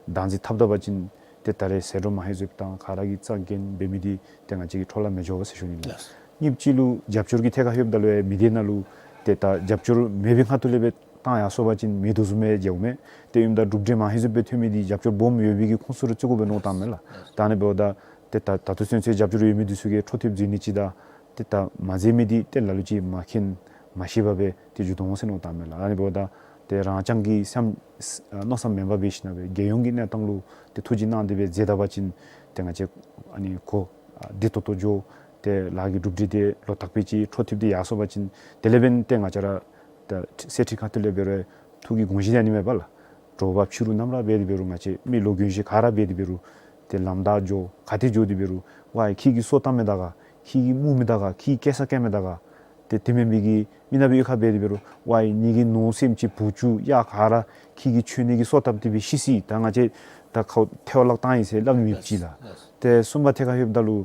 བདག་འཛིན་འཐབ་ད་པ་ཅིན་ཏེ་ད་རེས་ཟད་འགྲོ་མ་ཧེ་བཟོཝ་དང་ག་ར་གིས་རྩ་འགེངས་འབད་མི་འདི་ཏེ་ང་བཅས་ཀྱི་འཕྲོ་བརླག་མི་འགྱོ་ཟེར་ཞུ་ནི་ལགས། ལགས། གཉིས་པ་ཅིག་ལུ་རྒྱབ་སྐྱོར་གྱི་ཐད་ཁར་ལྷོདཔ་ད་ལུ་ཡང་མི་སྡེ་ནང་ལུ་ཏེ་ད་རྒྱབ་སྐྱོར་མེད་པའི་ཁ་ཐུག་ལས་སྦེ་བཏང་ཡར་སོང་པ་ཅིན་མེད་དོ་བཟུམ་སྦེ་མཇལཝ་མས། ཏེ་ཨིནམ་ད་གྲུབ་འབྲས་མ་ཧེ་བཟོཝ་སྦེ་ཐོན་མི་འདི་རྒྱབ་སྐྱོར་སྦོམ་ཡོད་པའི་གི་ཁུངས་སུ་ར་བརྩི་དགོ་པས་མནོ་བཏངམ་མས་ལགས། ད་ཨ་ནི་འབདཝ་ད་ཏེ་ད་ད་ལྟོ་ཚུན་ཚོད་རྒྱབ་སྐྱོར་ཡོད་མི་འདི་ཚུ་གིས་འཕྲོ་མཐུད་མཛད་ནི་ཅིག་དང་ཏེ་ད་མ་མཛད་མི་འདི་ཏེ་ལ་ལུ་ཅིག་མ་མཁྱེན་མ་ཤེས་པར་སྦེ་ཏེ་འགྱོ་དོ་འོང་ཟེར་མནོ་བཏངམ་མས་ལགས། ཨ་ནི་འབདཝ་ད་ཏེ་རང་རྐྱང་གི་བསམ་མནོ་བསམ་མེན་པར་འབད་ཞིན་ན་སྦེ་རྒྱལ་ཡོངས་ཀྱི་གནས་སྟངས་ལུ་ཏེ་ཐུགས་རྗེ་གནང་སྟེ་སྦེ་མཛད་ད་པ་ཅིན་ ཏེ་ང་བཅས་ཨ་ནི་གོ་ཨ་བདེ་ཏོག་ཏོ་འགྱོ། ཏེ་ལཱ་གི་གྲུབ་འབྲས་འདི་ལོ་ལྟག་པའི་ཅིག་འཕྲོ་མཐུད་དེ་ཡར་སོང་པ་ཅིན་དེ་ལས་འབདན་ཏེ་ང་བཅས་ར་ད་གསེར་ཁྲི་ཁ་ཐུག་ལས་འབད་རུང་ཐུགས་ཀྱི་དགོངས་གཞི་འདི་ཨ་ནི་མས་པ་ལགས། དྲོ་པ་ཕྱི་རུ་ནམ་ར་འབད་དེ་འབད་རུང་ང་བཅས་མི་ལོ་རྒན་ཤོས་ག་ར་འབད་དེ་འབད་རུང་ཏེ་ལམ་བདའ་འགྱོ་ག་ཏེ་འགྱོ་དེ་འབད་རུང་ཝའི་ཁྱོད་ཀྱིས་སོ་བཏབ་མས་ད་ག། ཁྱོད་ཀྱིས་སྨུག་མས་ད་ག། ཁྱོད་ཀྱིས་སྐྱེལ་ས་བཀལ་མས་ད་ག། ཏེ་དེ་མེན་པའི་གི་མི་ནག་པའི་གཡུས་ཁར་འབད་དེ་འབད་རུང་ཝའི་ངེ་གི་ནོར་སེམས་ཅིག་བུ་བཅུད་གཡག་ག་ར་ཁྱོད་ཀྱིས་ཁྱོད་ནི་གིས་སོ་བཏབ་སྟེ་སྦེ་ཤི་སོ་ཡི། ད་ང་བཅས་ད་ཁོ་ཐལ་བ་བརླག་བཏང་ཡི་ཟེར་སླབ་ནི་མེདཔ་ཅིག་ལགས། ལགས། ཏེ་གསུམ་པ་ཐད་ཁར་ལྷོདཔ་ད་ལུ་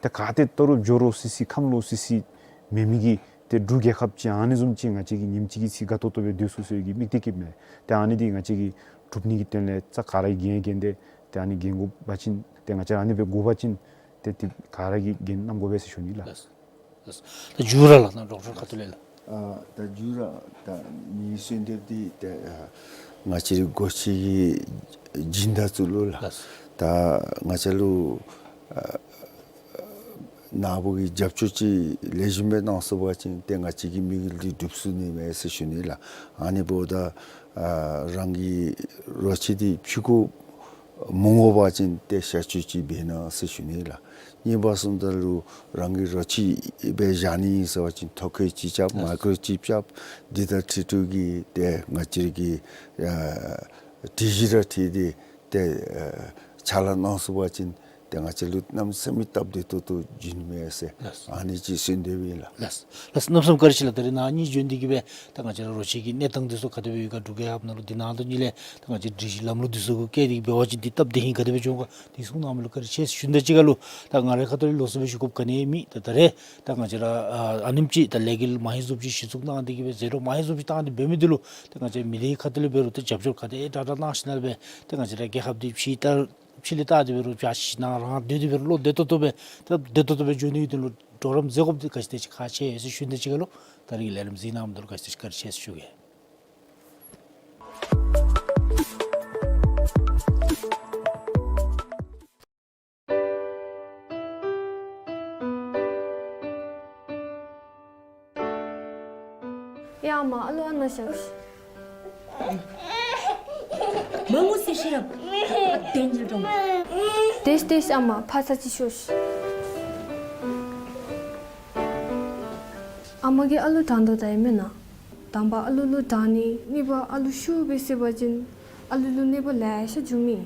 ཏེ་ག་ཏེ་ལྟོ་རུ་འགྱོ་རོ་སི་སི་ཁམས་ལོག་སི་སི་མེད་མི་གི་ཏེ་འབྲུག་རྒྱལ་ཁབ་ཅིག་ཨ་ནི་བཟུམ་ཅིག་ང་བཅས་ཀྱིས་ཉིནམ་གཅིག་གི་ཚེ་དགའ་ཏོག་ཏོ་སྦེ་སྡོད་ཚུགས་ཟེར་བའི་གི་དམིགས་གཏད་བསྐྱེདཔ་མས། ཏེ་ཨ་ནི་འདི་ང་བཅས་ཀྱིས་སྒྲུབ་ནི་གི་དོན་ལས་ད་ག་ར་གིས་འགན་འགན་ཏེ་ཏེ་ཨ་ནི་འགན་དགོ་པ་ཅིན་ཏེ་ང་བཅས་ཨ་ནི་སྦེ་དགོ་པ་ཅིན་ཏེ་ཏེ་ག་ར་གིས་འགན་བསྣམ་དགོ་པས་ཟེར་ཞུ་ནི་ལགས། ལགས། ལགས། ད་མཇུག་ར་ལགས་ནཱ་ཌོག་ཊར་ཁ་ཐུག་ལས་ལགས། ཨ་ད་མཇུག་ར་ད་ངེའི་གསོལ་འདེབས་འདི་ད་ཨ་ང་བཅས་རའི་སྒོ་ཁྱི་གི་སྦྱིན་བདག་ཚུ་ལུ་ལགས། ལགས། ད་ང་བཅས་ལུ་ཨ་ནཱ་བུ་གིས་རྒྱབ་སྐྱོར་ཅིག་ལེགས་ཤོམ་སྦེ་གནང་ཚུགས་པ་ཅིན་ཏེ་ང་བཅས་ཀྱི་དམིགས་ཡུལ་འདི་འགྲུབ་ཚུགས་ནི་མས་ཟེར་ཞུ་ནི་ལགས། ཨ་ནི་འབདཝ་ད་ཨ་རང་གི་རོ་ཁྱི་འདི་ཕྱི་ཁར་མི་འོང་པ་ཅིན་ཏེ་ཞབས་ཕྱི་ཅིག་འབད་གནང་ཟེར་ཞུ་ནི་ལགས། གཉིས་པ་གསུངམ་ད་ལུ་རང་གི་རོ་ཁྱི་སྦེ་བཞག་ནི་ཟེར་བ་ཅིན་ཐོ་བཀོད་ཅིག་རྐྱབ་མ་བཀོད་ཅིག་རྐྱབ་འདི་དང་འཁྲིལ་ཏེ་གིས་ཏེ་ང་བཅས་ཀྱིས་ཨ་སྒྲིག་གཞི་ར་འཁྲིལ་ཏེ་ཏེ་ཨ་ཕྱག་ལཱ་གནང་ཚུགས་པ་ཅིན་ཏེ་ང་བཅས་ལུ་གནམ་མེད་ས་མེད་སྟབས་བདེ་ཏོག་ཏོ་བྱུང་ནི་མས་ཟེར། ལགས། ཨ་ནི་ཅིག་གསོལ་འདེབས་ཨིན་ལགས། ལགས། ལགས། གནམ་མེད་ས་མེད་བཀའ་དྲིན་ཆེ་ལགས། ད་རེས་ནཱ་ཨ་ནི་བྱོན་ཏེ་གིས་སྦེ་ད་ང་བཅས་ར་རོ་ཁྱི་གི་གནས་སྟངས་འདི་ཚུ་ག་དེ་སྦེ་ཡོད་ག་འབྲུག་རྒྱལ་ཁབ་ནང་ལུ་འདི་ནང་དོན་གཉིས་ལས་ད་ང་བཅས་སྒྲིག་གཞི་ལམ་ལུགས་འདི་ཚུ་གུ་བཀལ་ཏེ་འབད་བ་ཅིན་འདི་སྟབས་བདེ་ཧིང་ག་དེ་སྦེ་བྱུང་ག་འདི་གསུང་གནངམ་ལུ་བཀའ་དྲིན་ཆེ་ཞུ་ནི་དང་གཅིག་ཁར་ལུ་ད་ང་རའི་ཁ་ཐུག་ལས་ལོགས་སུ་སྦེ་ཞུ་དགོཔ་ག་ནི་ཡང་མེད། ད་ད་རེས་ད་ང་བཅས་ར་ཨ་ཨ་ནེམ་ཅིག་ད་ལས་འགུལ་མ་ཧེ་བཟུམ་ཅིག་གཞི་བཙུགས་གནང་སྟེ་གིས་སྦེ་ཟད་འགྲོ་མ་ཧེ་བཟུམ་ཅིག་བཏང་སྟེ་འབད་མི་འདི་ལུ་ད་ང་བཅས་མི་སྡེའི་ཁ་ཐུག་ལས་འབད་རུང་ད་རྒྱབ་སྐྱོར་ག་དེ་དྲག་དྲག་གནང་ཞིནམ་ལས་སྦེ་ད་ང་བཅས་ར་རྒྱལ་ཁབ་འདི་ཕྱི་ལྟར་ཕྱི་ལས་བལྟ་སྟེ་འབད་རུང་བྱ་ཤིང་ནང་རང་སྡོད་དེ་འབད་རུང་བློ་བདེ་ཏོག་ཏོ་སྦེ་ད་བདེ་ཏོག་ཏོ་སྦེ་འགྱོ་ནི་གི་དོན་ལུ་གྲོགས་རམ་མཛད་དགོཔ་འདི་ག་ཅི་དེ་ཅིག་ཁག་ཆེ་ཟེར་ཞུ་ནི་དང་གཅིག་ཁར་ལུ་ད་རིས་ཀྱི་ལས་རིམ་གཟིགས་གནང་མི་འདི་ལུ་ག་ཅི་དེ་ཅིག་བཀའ་དྲིན་ཆེ་ཟེར་ཞུ་གེ། ཡ་ཨ་མ་ཨ་ལུ་ཨ་ནཱ་བཞག་ཤིག། མ་ངུ་ཟེར་ཤེས་རབ། ཨ་དེ་ཉིལ་འགྲོ། དེས་དེས་ཨ་མ་ཕར་ཚུར་ཅིག་ཤོག་ཤིག། ཨ་མ་གིས་ཨ་ལུ་དྲང་དོ་ད་ཨིན་མེན་ན། དང་པ་ཨ་ལུ་ལུ་དྲང་ནི། གཉིས་པ་ཨ་ལུ་ཤུགས་སྦེ་བསད་པ་ཅིན་ཨ་ལུ་ལུ་གནོད་པ་ལེ་ཤ་འབྱུངམ་ཨིན།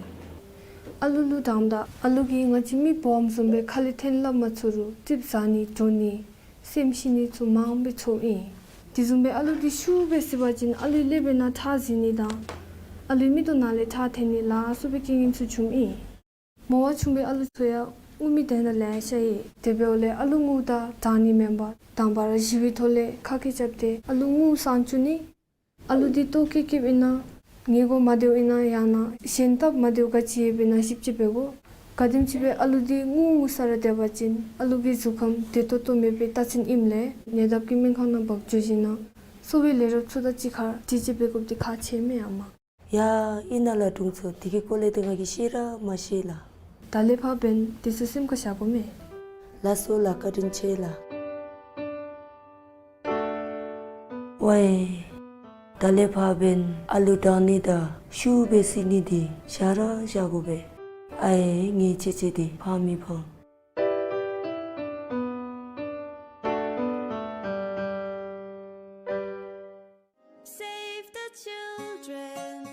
ཨ་ལུ་ལུ་དྲངམ་ད་ཨ་ལུ་གིས་ང་བཅས་མི་སྦོམ་བཟུམ་སྦེ་ཁ་ལས་ཐོན་སླབ་མ་ཚུགས་རུང་ཙིགཔ་ཟ་ནི་འགྲོ་ནི་སེམས་ཤི་ནི་ཚུ་མང་སྦེ་ཚོརཝ་ཨིན། དེ་བཟུམ་སྦེ་ཨ་ལུ་འདི་ཤུགས་སྦེ་བསད་པ་ཅིན་ཨ་ལུའི་ཀླད་པའི་ནང་ཁྲག་འཛིང་ནི་དང་ཨ་ལུའི་མིག་ཏོ་ནང་ལས་ཁྲག་འཐོན་ནི་ལ་སོགས་པའི་རྐྱེན་ངན་ཚུ་འབྱུངམ་ཨིན། མོ་བ་ཆུང་བའི་ཨ་ལུ་ཚུ་ཡང་ངུ་མི་དེ་ནང་ལེ་ཤ་ཡོད། དེ་འབདཝ་ལས་ཨ་ལུ་ངུཝ་ད་དྲང་ནི་མེན་པར་དང་པ་ར་ཞི་བའི་ཐོག་ལས་ཁ་སྐད་རྐྱབ་སྟེ་ཨ་ལུ་ངུ་སངས་བཅུག་ནི། ཨ་ལུ་འདི་ལྟོ་བཀོལ་བཀོལཝ་ཨིན་ན་ཉལ་གོ་མ་བདེཝ་ཨིན་ན་ཡང་ན་གཞན་སྟབས་མ་བདེཝ་ག་ཅི་ཡོདཔ་ཨིན་ན་ཞིབ་དཔྱད་འབད་དགོ། ག་དེམ་ཅིག་སྦེ་ཨ་ལུ་འདི་ངུ་ངུ་ས་ར་སྡོད་པ་ཅིན་ཨ་ལུ་གི་གཟུགས་ཁམས་བདེ་ཏོག་ཏོ་མེད་པའི་རྟགས་མཚན་ཨིནམ་ལས་ཉེ་འདབས་ཀྱི་སྨན་ཁང་ནང་འབག་འགྱོ་ཞིནམ་ན་གསོ་བའི་ལས་རོགསཔ་ཚུ་དང་གཅིག་ཁར་དྲི་དཔྱད་འབད་དགོཔ་འདི་ཁག་ཆེ་མས་ཨ་མ། ཡ་ཨིན་ན་ལགས་དྲུང་འཚོ། དེ་གི་སྐོར་ལས་ཏེ་ང་གིས་ཤེས་ར་མ་ཤེས་ལགས། ད་ལས་ཕར་འབདན་དེ་ཚུ་སེམས་ཁར་བཞག་དགོ་མས། ལགས་སོ་ལགས། བཀའ་དྲིན་ཆེ་ལགས། ཝའི། ད་ལས་ཕར་འབདན་ཨ་ལུ་དྲང་ནི་དང་ཤུགས་སྦེ་བསད་ནི་འདི་བཞག་ར་བཞག་དགོ་པས། ཨའེ་ངེའི་ཆེ་ཆེ་འདི་ཕངས་མི་ཕངས། Save the children.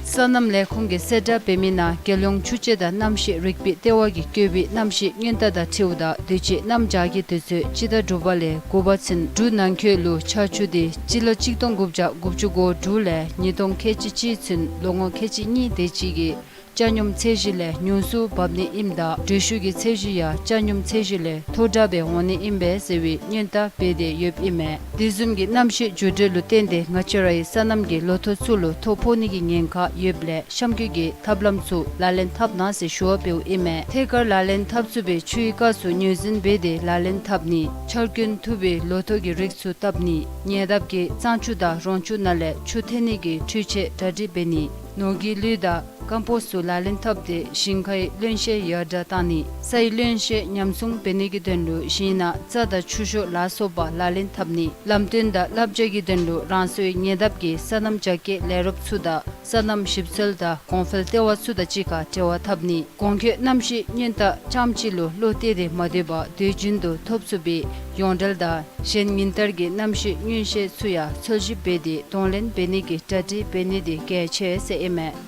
སོ་ནམ་ལས་ཁུངས་ཀྱིས་གསལ་བསྒྲགས་འབད་མི་ནང་རྒྱལ་ཡོངས་ཆུ་དཔྱད་དང་གནམ་གཤིས་རིག་པའི་ལྟེ་བ་གིས་བཀོད་པའི་གནམ་གཤིས་སྔོན་བརྡ་དང་འཁྲིལཝ་ད་དུས་ཅི་གནམ་བྱཱར་གྱི་དུས་ཚོད་སྤྱི་ཟླ་དྲུག་པ་ལས་དགུ་པ་ཚུན་འབྲུག་ནང་འཁོད་ལུ་ཆར་ཆུ་འདི་སྤྱི་ལོ་གཅིག་སྟོང་དགུ་བརྒྱ་དགུ་བཅུ་གོ་དྲུག་ལས་ཉིས་སྟོང་ཁལ་གཅིག་གཅིག་ཚུན་ལོ་ངོ་ཁལ་གཅིག་གཉིས་དེ་ཅིག་གི་ཆ་སྙོམས་ཚད་གཞི་ལས་ཉུང་སུ་འབབ་ནི་ཨིནམ་ད་དྲོད་ཤུགས་ཀྱི་ཚད་གཞི་ཡང་ཆ་སྙོམས་ཚད་གཞི་ལས་མཐོ་དྲགས་སྦེ་འོང་ནི་ཨིན་པས་ཟེར་བའི་སྔོན་བརྡ་འབད་དེ་ཡོདཔ་ཨིན་མས། དེ་བཟུམ་གྱི་གནམ་གཤིས་འགྱུར་འགྲོས་ལུ་བརྟེན་ཏེ་ང་བཅས་རའི་སོ་ནམ་གྱི་ལོ་ཐོག་ཚུ་ལུ་ཐོ་ཕོག་ནི་གི་ཉེན་ཁ་ཡོདཔ་ལས་གཤམ་འཁོད་ཀྱི་ཐབས་ལམ་ཚུ་ལག་ལེན་འཐབ་གནང་ཟེར་ཞུ་བ་འབདཝ་ཨིན་མས། ཐད་ཀར་ལག་ལེན་འཐབ་ཚུགས་པའི་ཆུའི་སྐབས་སུ་ངོས་འཛིན་འབད་དེ་ལག་ལེན་འཐབ་ནི། ཆར་རྐྱེན་ཐུབ་པའི་ལོ་ཐོག་གི་རིགས་ཚུ་བཏབ་ནི། ཉེ་འདབས་ཀྱི་གཙང་ཆུ་དང་རོང་ཆུ་ནང་ལས་ཆུ་འཐེན་ནི་གི་འཕྲུལ་ཆས་གྲ་སྒྲིག་འབད་ནི། ནོར་གྱི་ལུད་དང་ ཀམ་པོསཊ་ཚུ་ལག་ལེན་འཐབ་སྟེ་ཞིང་ཁའི་རློན་གཤེར་ཡར་དྲག་བཏང་ནི། སའི་རློན་གཤེར་ཉམས་སྲུང་འབད་ནི་གི་དོན་ལུ་ཞིང་ནང་རྩྭ་དང་ཆུ་ཤོག་ལ་སོགས་པ་ལག་ལེན་འཐབ་ནི། ལམ་སྟོན་དང་བསླབ་བྱ་གི་དོན་ལུ་རང་སོའི་ཉེ་འདབས་ཀྱི་སོ་ནམ་རྒྱ་སྐྱེད་ལས་རོགསཔ་ཚུ་དང་སོ་ནམ་ཞིབ་འཚོལ་དང་གོང་འཕེལ་ལྟེ་བ་ཚུ་དང་གཅིག་ཁར་འབྲེལ་བ་འཐབ་ནི། གོང་འཁོད་གནམ་གཤིས་སྔོན་བརྡ་རྐྱངམ་གཅིག་ལུ་བློ་གཏད་དེ་མ་སྡོད་པར་དུས་རྒྱུན་དུ་ཐོབ་ཚུགས་པའི་ཡོངས་འབྲེལ་དང་གཞན་ཉིན་ལྟར་གྱི་གནམ་གཤིས་མངོན་ཤེས་ཚུ་ཡང་འཚོལ་ཞིབ་འབད་དེ་གདོང་ལེན་འབད་ནི་གི་གྲ་སྒྲིག་འབད་ནི་དེ་གལ་ཆེ་ཟེར་ཨིན་མས།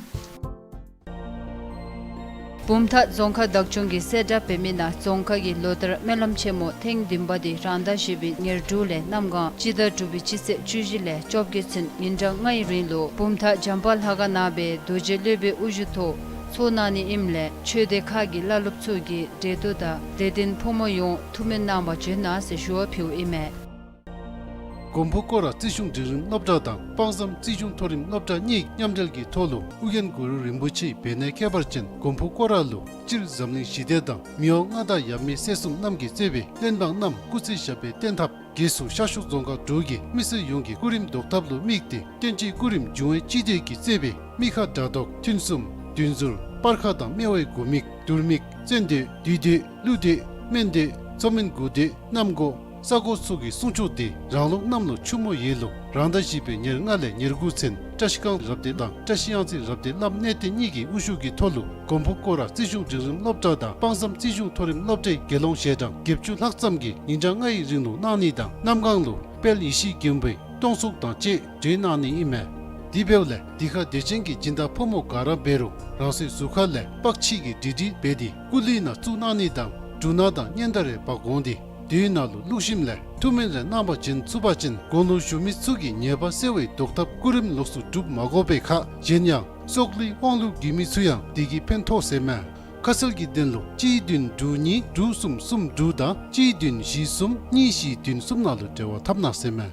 བུམ་ཐང་རྫོང་ཁག་བདག་སྐྱོང་གིས་གསལ་བསྒྲགས་འབད་མི་ནང་རྫོང་ཁག་གི་ལོ་ལྟར་སྨོན་ལམ་ཆེན་མོ་ཐེངས་བདུན་པ་དེ་རང་ཟླ་བཞི་པའི་ཉེར་དྲུག་ལས་གནམ་གང་སྤྱི་ཟླ་དྲུག་པའི་སྤྱི་ཚེས་བཅུ་བཞི་ལས་བཅོ་བརྒྱད་ཚུན་ཉིན་གྲངས་ལྔའི་རིང་ལུ་བུམ་ཐང་བྱམས་པ་ལྷ་ཁང་ནང་སྦེ་རྡོ་རྗེ་སློབ་དཔོན་དབུ་བཞུགས་ཐོག་ཚོགས་གནང་ནི་ཨིནམ་ལས་ཆོས་སྡེ་ཁག་གི་བླ་སློབ་ཚུ་གིས་འབྲེལ་གཏོགས་དང་དད་ལྡན་ཕོ་མོ་ཡོངས་ཐུགས་སྨོན་གནང་བར་བྱོན་གནང་ཟེར་ཞུ་བ་ཕུལཝ་ཨིན་མས། མགོན་པོ་སྐོར་ར་རྩིས་གཞུང་འབྲིང་རིམ་སློབ་གྲྭ་དང་དཔག་བསམ་རྩིས་གཞུང་མཐོ་རིམ་སློབ་གྲྭ་གཉིས་མཉམ་འབྲེལ་གྱི་ཐོག་ལུ་ཨོ་རྒྱན་གུ་རུ་རིན་པོ་ཆེའི་བེར་ནག་ཁྱད་པར་ཅན་མགོན་པོ་སྐོར་ར་ལུ་སྤྱིར་འཛམ་གླིང་ཞི་བདེ་དང་མི་དབང་མངའ་བདག་ཡབ་མེས་སྲས་གསུམ་རྣམས་ཀྱིས་གཙོས་པའི་བློན་འབངས་རྣམས་སྐུ་ཚེ་ཞབས་པད་བརྟན་ཐབས། སྒོས་སུ་ཤར་ཕྱོགས་རྫོང་ཁག་དྲུག་གི་མི་སེར་ཡོངས་ཀྱི་སྐུ་རིམ་བཟློག་ཐབས་ལུ་དམིགས་ཏེ་བསྟན་སྤྱིའི་སྐུ་རིམ་འབྱུང་བའི་སྤྱི་མདོས་ཀྱིས་གཙོས་པའི་མི་ཁ་དགྲ་བཟློག་ཐུན་གསུམ་བདུན་ཟུར་སྤར་ཁ་དང་སྨེ་བའི་དགུ་མིག་དུར་མིག་བཙན་མདོས་བདུད་མདོས་ཀླུ་མདོས་སྨན་མདོས་མཚོ་སྨན་དགུ་མདོས་གནམ་སྒོ་ས་སྒོ་ཚུ་གི་གསུང་ཆོག་དེ་རང་ལུགས་གནམ་ལོ་ཆུ་མོ་ཡོས་ལུ་རང་ཟླ་བཞི་པའི་ཉེར་ལྔ་ལས་ཉེར་དགུ་ཚུན་བཀྲ་ཤིས་སྒང་རབ་སྡེ་དང་བཀྲ་ཤིས་གཡང་རྩེ་རབ་སྡེ་བླམ་གནས་བརྟན་གཉིས་ཀྱི་དབུ་བཞུགས་ཀྱི་ཐོག་ལུ་མགོན་པོ་སྐོར་ར་རྩིས་གཞུང་འབྲིང་རིམ་སློབ་གྲྭ་དང་དཔག་བསམ་རྩིས་གཞུང་མཐོ་རིམ་སློབ་གྲྭའི་དགེ་སློང་ཞལ་གྲངས་བརྒྱད་ཅུ་ལྷག་ཙམ་གྱིས་ཉིན་གྲངས་ལྔའི་རིང་ལུ་གནང་ནི་དང་གནམ་གང་ལུ་དཔལ་ཡེ་ཤེས་མགོན་པོའི་སྟོང་ཚོགས་དང་བཅས་གྲོལ་གནང་ནི་ཨིན་མས། དེ་འབདཝ་ལས་འདི་ཁར་དད་ཅན་གྱི་སྦྱིན་བདག་ཕོ་མོ་ག་ར་འབད་རུང་རང་སོའི་གཟུགས་ཁ་ལས་པགས་ཕྱིས་ཀྱི་འབྲི་འབྲི་འབད་དེ་སྐུ་གླུད་ནང་བཙུགས་གནང་ནི་དང་འབྲུ་སྣ་དང་སྙན་དར་རེ་འབག་འོང་སྟེ་དེའི་ནང་ལུ་བླུགས་ཞིནམ་ལས་ཐུགས་སྨོན་རེ་གནང་བར་བྱོན་ཚུགས་པ་ཅིན་དགུང་ལོ་བཞུགས་མི་ཚུ་གི་ཉེས་པ་སེལ་བའི་བཟློག་ཐབས་སྐུ་རིམ་ལོགས་སུ་སྒྲུབ་མ་དགོ་པའི་ཁར་གཞན་ཡང་སྲོག་བླུའི་དབང་ལུ་བརྒྱུད་མི་ཚུ་ཡང་དེ་གིས་ཕན་ཐོགས་ཟེར་མས། ཁ་གསལ་གྱི་དོན་ལུ་གཅིག་བདུན་དྲུག་གཉིས་དྲུག་གསུམ་གསུམ་དྲུག་དང་གཅིག་བདུན་བཞི་གསུམ་གཉིས་བཞི་བདུན་གསུམ་ནང་ལུ་འབྲེལ་བ་འཐབ་གནང་ཟེར་མས།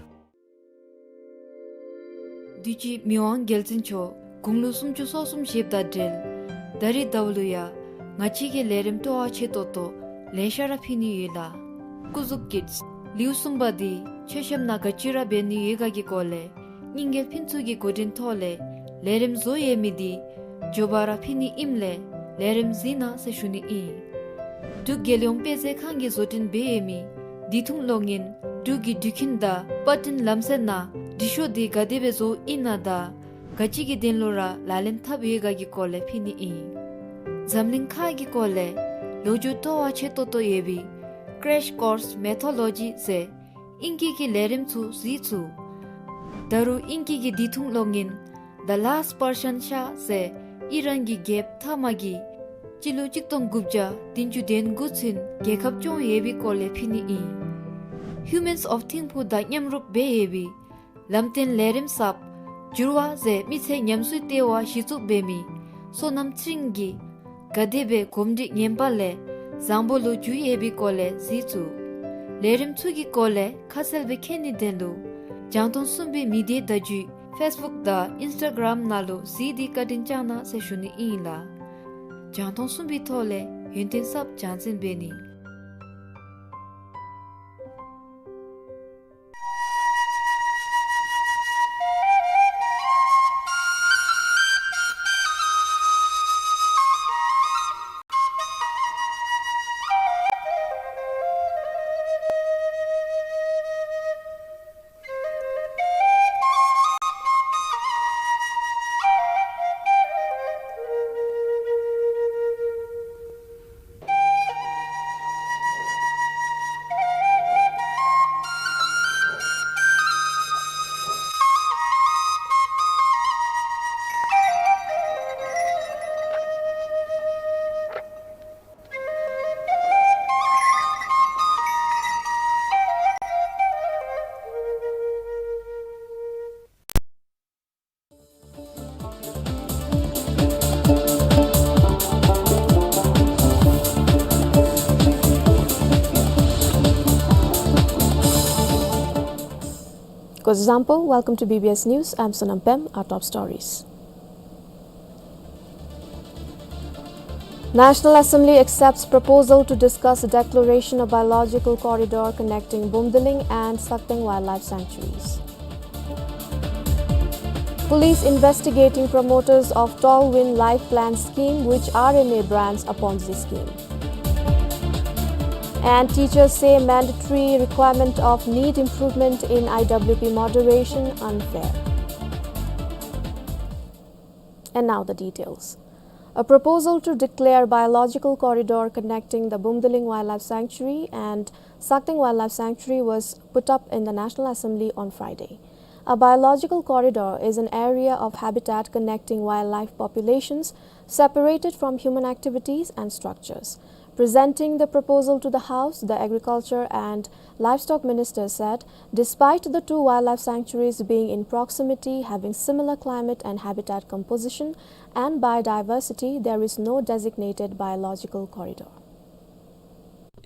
དུས་ཅི་མི་དབང་རྒྱལ་བཙུན་མཆོག་དགུང་ལོ་སུམ་ཅུ་སོ་གསུམ་བཞེསཔ་དང་འབྲེལ་ད་རིས་ཟླཝ་ལུ་ཡང་ང་བཅས་ཀྱི་ལས་རིམ་སྤྲོ་བ་ཆེ་ཏོག་ཏོ་ལེ་ཤ་ར་ཕུལ་ནི་ཡོད་ལགས། སྐུ་གཟུགས་ཀྱི་ལེའུ་གསུམ་པ་འདི་མཆོད་བཤམ་ནང་ག་ཅི་ར་འབད་ནི་ཡོད་ག་གི་སྐོར་ལས་རྙིང་རྒྱལ་ཕུན་ཚོགས་ཀྱི་འགོ་འདྲེན་ཐོག་ལས་ལས་རིམ་བཟོ་ཡོད་མི་འདི་མགྱོགས་པ་ར་ཕུལ་ནི་ཨིནམ་ལས་ལས་རིམ་གཟིགས་གནང་ཟེར་ཞུ་ནི་ཨིན། འབྲུག་རྒྱལ་ཡོངས་དཔེ་མཛོད་ཁང་གིས་བཟོ་སྐྲུན་འབད་ཡོད་མི་བདེ་ཐུང་གློག་བརྙན་འབྲུག་གི་འགྲུལ་འཕྲིན་དང་པར་སྐྲུན་ལམ་སྲོལ་ནང་འབྲི་ཤོག་འདི་ག་དེ་སྦེ་བཟོཝ་ཨིན་ན་དང་ག་ཅི་གི་དོན་ལུ་ར་ལག་ལེན་འཐབ་ཡོད་ག་གི་སྐོར་ལས་ཕུལ་ནི་ཨིན། འཛམ་གླིང་ཁ་གི་སྐོར་ལས་ལོ་རྒྱུས་སྤྲོ་བ་ཆེ་ཏོག་ཏོ་ཡོད་པའི་Crash Course Mythology ཟེར་ཨིང་སྐད་ཀྱི་ལས་རིམ་ཚུ་གཟིགས་ཚུགས། ད་རུང་ཨིང་སྐད་ཀྱི་བདེ་ཐུང་གློག་བརྙན་The Last Persian Shah ཟེར་ཨི་རན་གྱི་རྒྱལཔོ་ཐ་མ་གིས་སྤྱི་ལོ་གཅིག་སྟོང་དགུ་བརྒྱ་བདུན་ཅུ་དོན་དགུ་ཚུན་རྒྱལ་ཁབ་སྐྱོང་ཡོད་པའི་སྐོར་ལས་ཕུལ་ནི་ཨིན། Humans of Thimphu དང་མཉམ་རོགས་འབད་ཡོད་པའི་ལམ་སྟོན་ལས་རིམ་གསརཔ་འགྱུར་བ་ཟེར་མི་ཚེ་ཉམས་གསོའི་ལྟེ་བ་གཞི་བཙུགས་འབད་མི་བསོད་ནམས་ཚེ་རིང་གིས་ག་དེ་སྦེ་གོམས་འདྲིས་ངན་པ་ལས་བཟང་པོ་ལུ་འགྱུར་ཡོད་པའི་སྐོར་ལས་གཟིགས་ཚུགས། ལས་རིམ་ཚུ་གི་སྐོར་ལས་ཁ་གསལ་སྦེ་མཁྱེན་ནིའི་དོན་ལུ་རྒྱང་མཐོང་གསུམ་པའི་མི་སྡེ་བརྡ་བརྒྱུད་Facebook དང་Instagram ནང་ལུ་གཟིགས་ཏེ་བཀའ་དྲིན་བསྐྱང་གནང་ཟེར་ཞུ་ནི་ཨིན་ལགས། རྒྱང་མཐོང་གསུམ་པའི་ཐོག་ལས་ཡོན་ཏན་གསརཔ་སྦྱང་འཛིན་འབད་ནི། Kuzuzangpo, welcome to B B S News. I'm Sonam Pem. Our top stories. National Assembly accepts proposal to discuss declaration of biological corridor connecting Bumdiling and Sakteng Wildlife Sanctuaries. Police investigating promoters of Tall Wind Life Plan scheme, which R M A brands a Ponzi scheme. And teachers say mandatory requirement of need improvement in I W P moderation unfair. And now the details. A proposal to declare biological corridor connecting the Bumdiling Wildlife Sanctuary and Sakteng Wildlife Sanctuary was put up in the National Assembly on Friday. A biological corridor is an area of habitat connecting wildlife populations separated from human activities and structures. Presenting the proposal to the House, the Agriculture and Livestock Minister said, despite the two wildlife sanctuaries being in proximity, having similar climate and habitat composition and biodiversity, there is no designated biological corridor.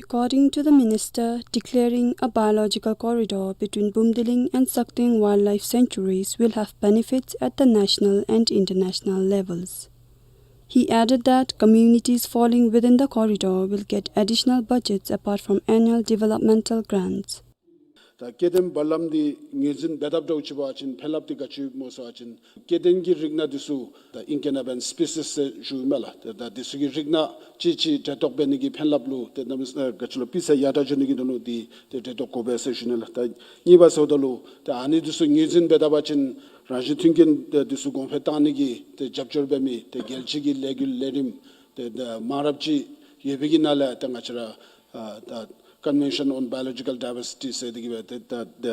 According to the minister, declaring a biological corridor between Bumdiling and Sakteng wildlife sanctuaries will have benefits at the national and international levels. He added that communities falling within the corridor will get additional budgets apart from annual developmental grants. ད་སྐྱེ་ལྡན་བར་ལམ་འདི་ངོས་འཛིན་འབད་འཐབ་འདྲཝ་ཅིག་འབད་བ་ཅིན་ཕན་རླབས་འདི་ག་ཅི་སྨོ་ཟེར་བ་ཅིན་སྐྱེ་ལྡན་གྱི་རིགས་སྣ་འདི་ཚུ་ད་ཨིང་སྐད་ནང་འབད་བ་ཅིན་སི་པི་སིས་ཟེར་ཞུཝ་མས་ལགས། ད་ད་འདི་ཚུ་གི་རིགས་སྣ་ཅིག་ཅིག་འདྲེས་གཏོགས་འབད་ནི་གི་ཕན་རླབས་ལུ་ཏེ་གནམ་ས་ག་ཅི་ལོ་སྤུས་ཚད་ཡར་དྲག་འགྱོ་ནི་གི་དོན་ལུ་འདི་ཏེ་འདྲེས་གཏོགས་དགོ་པས་ཟེར་ཞུ་ནི་ལགས། ད་གཉིས་པ་ཟེརཝ་ད་ལུ་ད་ཨ་ནི་འདི་ཚུ་ངོས་འཛིན་འབད་འཐབ་པ་ཅིན་རང་བཞིན་མཐུན་རྐྱེན་ཏེ་འདི་ཚུ་གོང་འཕེལ་གཏང་ནི་གི་ཏེ་རྒྱབ་སྐྱོར་འབད་མི་ཏེ་རྒྱལ་སྤྱི་གི་ལས་འགུལ་ལས་རིམ་ཏེ་ད་མང་རབས་ཅིག་ཡོད་པའི་གི་ནང་ལས་ཏེ་ང་བཅས་ར་ཨ་ད་Convention on Biological Diversity ཟེར་འདི་གིས་འབད་ཏེ་ད་ད་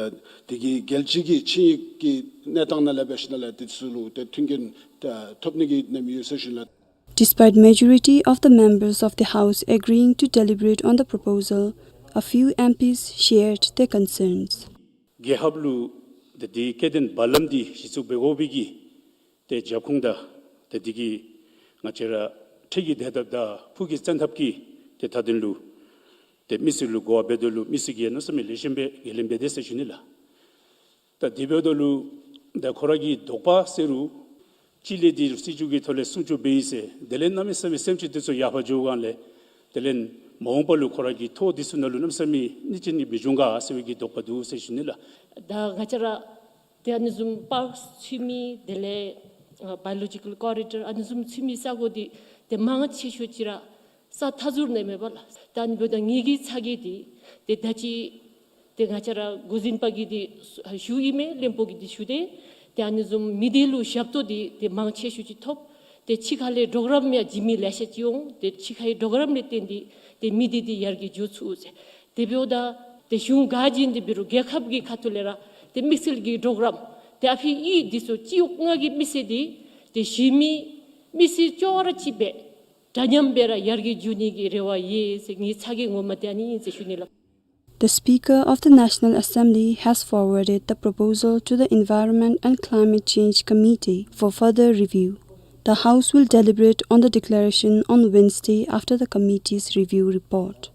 འདི་གིས་རྒྱལ་སྤྱི་གི་ཆིངས་ཡིག་གི་གནས་སྟངས་ནང་ལས་འབད་ཞིནམ་ལས་འདི་ཚུ་ལུ་ཏེ་མཐུན་རྐྱེན་ད་ཐོབ་ནི་གི་གནས་མི་ཡོད་ཟེར་ཞུ་ནི་ལགས། Despite majority of the members of the House agreeing to deliberate on the proposal, a few M Ps shared their concerns. རྒྱལ་ཁབ་ལུ་ཏེ་འདི་སྐྱེ་ལྡན་བར་ལམ་འདི་གཞི་བཙུགས་འབད་དགོ་པའི་གི་ཏེ་རྒྱབ་ཁུངས་དང་ཏེ་འདི་གིས་ང་བཅས་ར་འཕྲལ་གྱི་བདེ་ཐབས་དང་ཕུགས་ཀྱི་བཙན་ཐབས་ཀྱི་ཏེ་མཐའ་དོན་ལུ་ཏེ་མི་སེར་ལུ་གོ་བ་འབད་དོ་ལུ་མི་སེར་གྱིས་གནམ་མེད་ས་མེད་ལེགས་ཤོམ་སྦེ་ཁས་ལེན་འབད་དེས་ཟེར་ཞུ་ནི་ལགས། ད་དེ་འབདཝ་ད་ལུ་ད་ཁོ་ར་གི་དོགས་པ་ཟེར་རུང་གཅིག་ལས་འདི་སྲིད་བྱུས་ཀྱི་ཐོག་ལས་སྲུང་སྐྱོབ་འབད་ཡི་ཟེར་དེ་ལས་གནམ་མེད་ས་མེད་སེམས་ཅན་འདི་ཚུ་ཡར་འཕར་འགྱོ་སྒང་ལས་དེ་ལས་མ་འོངས་པ་ལུ་ཁོ་ར་གི་ཐོག་འདི་ཚུ་ནང་ལུ་གནམ་མེད་ས་མེད་གནོད་སྐྱེལ་ནི་མི་འབྱུང་ག་ཟེར་བའི་གི་དོགས་པ་འདུག་ཟེར་ཞུ་ནི་ལགས། ད་ང་བཅས་ར་ཏེ་ཨ་ནི་བཟུམ་པརཀ་ཚུད་མི་དེ་ལས་ཨ་བའི་ལོ་ཇི་ཀལ་ཀོ་རི་ཌོར་ཨ་ནི་བཟུམ་ཚུད་མི་ས་གོ་འདི་ཏེ་མང་ཆེ་ཤོས་ཅིག་ར་ས་མཐའ་ཟུར་ནང་མས་པ་ལགས། ད་ཨ་ནི་འབདཝ་ད་ངེ་གི་ཚ་གྱང་འདི་ཏེ་ད་ཅི་ཏེ་ང་བཅས་ར་འགོ་འཛིན་པ་གིས་འདི་ཞུ་ཡི་མས། བློན་པོ་གིས་འདི་ཞུ་སྟེ་ཏེ་ཨ་ནི་བཟུམ་མི་སྡེ་ལུ་ཞབས་ཏོག་འདི་ཏེ་མང་ཆེ་ཤོས་ཅིག་ཐོབ། ཏེ་ཕྱི་ཁ་ལས་གྲོགས་རམ་ཡང་བྱིན་མི་ལེ་ཤ་ཅིག་འོང་། ཏེ་ཕྱི་ཁའི་གྲོགས་རམ་ལས་བརྟེན་ཏེ་ཏེ་མི་སྡེ་འདི་ཡར་རྒྱས་འགྱོ་ཚུགས་ཟེར། དེ་འབདཝ་ད་ཏེ་གཞུང་ག་ཅི་ཨིན་ཏེ་འབད་རུང་རྒྱལ་ཁབ་ཀྱི་ཁ་ཐུག་ལས་ར་ཏེ་དམིགས་བསལ་གྱི་གྲོགས་རམ་ཏེ་ཨ་ཕི་ཨི་འདི་ཚུ་སྤྱི་འོག་ལྔ་གི་མི་སེར་འདི་ཏེ་གཞན་མི་མི་སེར་ཅོག་ར་གཅིག་སྦེ་འདྲ་མཉམ་སྦེ་ར་ཡར་རྒྱས་འགྱོ་ནི་གི་རེ་བ་ཡོད་ཟེར་ངེའི་ཚ་གྱང་ངོ་མ་འདི་ཨ་ནི་ཨིན་ཟེར་ཞུ་ནི་ལགས། The Speaker of the National Assembly has forwarded the proposal to the Environment and Climate Change Committee for further review. The House will deliberate on the declaration on Wednesday after the committee's review report.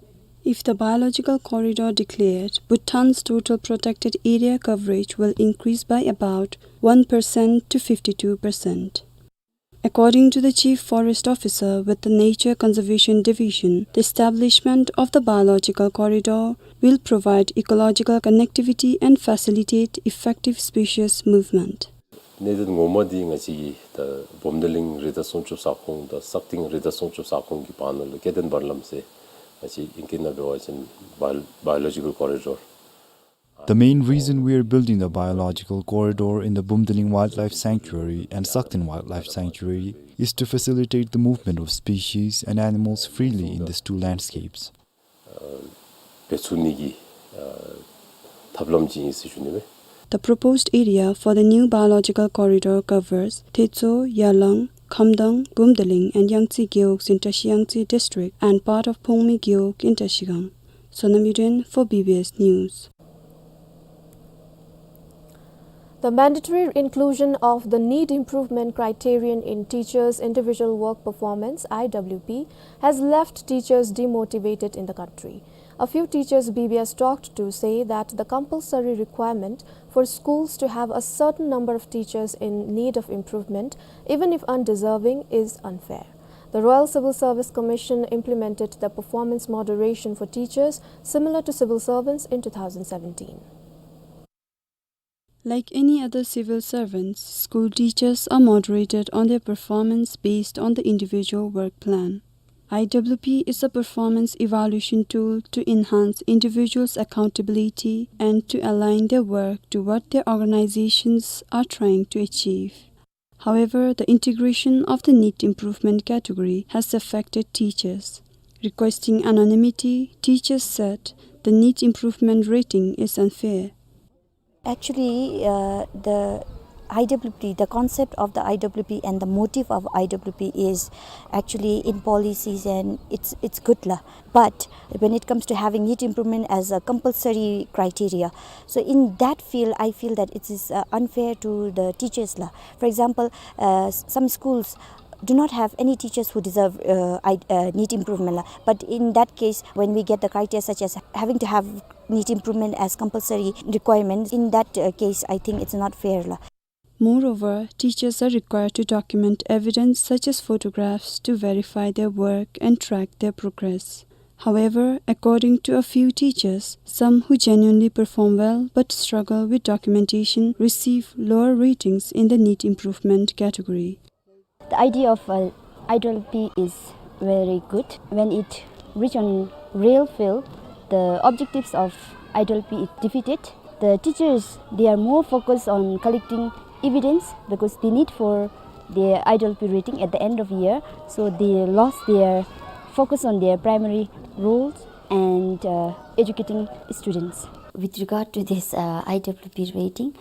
If the biological corridor declared, Bhutan's total protected area coverage will increase by about one percent to fifty-two percent. According to the Chief Forest Officer with the Nature Conservation Division, the establishment of the biological corridor will provide ecological connectivity and facilitate effective species movement. གནད་དོན་ངོ་མ་འདི་ང་བཅས་ཀྱི་ད་བུམ་ཐང་གླིང་རི་དྭགས་སྲུང་སྐྱོབ་ས་ཁོངས་དང་སག་སྟེང་རི་དྭགས་སྲུང་སྐྱོབ་ས་ཁོངས་ཀྱི་བར་ན་ལུ་སྐྱེ་ལྡན་བར་ལམ་ཟེར་ང་བཅས་ཨིང་སྐད་ནང་འབད་བ་ཅིན་bio- biological corridor. The main reason we are building the biological corridor in the Bumdiling Wildlife Sanctuary and Sakten Wildlife Sanctuary is to facilitate the movement of species and animals freely in these two landscapes. འབད་ཚུགས་ནི་གི་ཨ་ཐབས་ལམ་ཅིག་ཨིན་ཟེར་ཞུ་ནི་མས། The proposed area for the new biological corridor covers Tetso, Yarlung, Khamdang, Bumdiling and Yangtse Gewog in Tashi Yangtse District and part of Phongmi Gewog in Trashigang. Sonam Yuden for B B S News. The mandatory inclusion of the need improvement criterion in teachers' individual work performance, I W P, has left teachers demotivated in the country. A few teachers B B S talked to say that the compulsory requirement for schools to have a certain number of teachers in need of improvement, even if undeserving, is unfair. The Royal Civil Service Commission implemented the performance moderation for teachers similar to civil servants in two thousand seventeen. Like any other civil servants, school teachers are moderated on their performance based on the individual work plan. I W P is a performance evaluation tool to enhance individuals' accountability and to align their work to what their organizations are trying to achieve. However, the integration of the need improvement category has affected teachers. Requesting anonymity, teachers said the need improvement rating is unfair. Actually, uh, the I W P, the concept of the I W P and the motive of I W P is actually in policies, and it's, it's good lah. But when it comes to having need improvement as a compulsory criteria, so in that field, I feel that it is, uh, unfair to the teachers lah. For example, uh, s-, some schools do not have any teachers who deserve, uh, I, uh, need improvement lah. But in that case, when we get the criteria such as having to have need improvement as compulsory requirements, in that, uh, case, I think it's not fair lah. Moreover, teachers are required to document evidence such as photographs to verify their work and track their progress. However, according to a few teachers, some who genuinely perform well but struggle with documentation receive lower ratings in the need improvement category. The idea of, uh, I W P is very good. When it reach on real field, the objectives of I W P is defeated. The teachers, they are more focused on collecting evidence because they need for their I W P rating at the end of year. So they lost their focus on their primary roles and, uh, educating students. With regard to this, uh, I W P rating,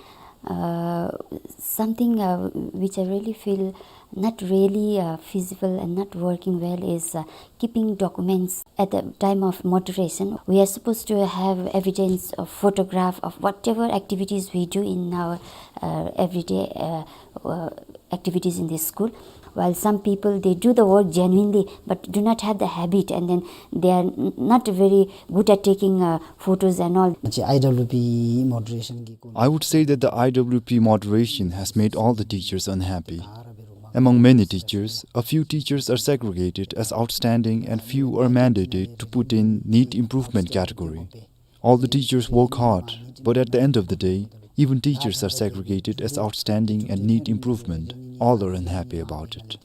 uh, something, uh, which I really feel not really, uh, feasible and not working well is, uh, keeping documents at the time of moderation. We are supposed to have evidence of photograph of whatever activities we do in our, uh, everyday, uh, uh, activities in this school. While some people, they do the work genuinely, but do not have the habit, and then they are n-, not very good at taking, uh, photos and all. I W P moderation གིས། I would say that the I W P moderation has made all the teachers unhappy. Among many teachers, a few teachers are segregated as outstanding and few are mandated to put in need improvement category. All the teachers work hard, but at the end of the day, even teachers are segregated as outstanding and need improvement. All are unhappy about it.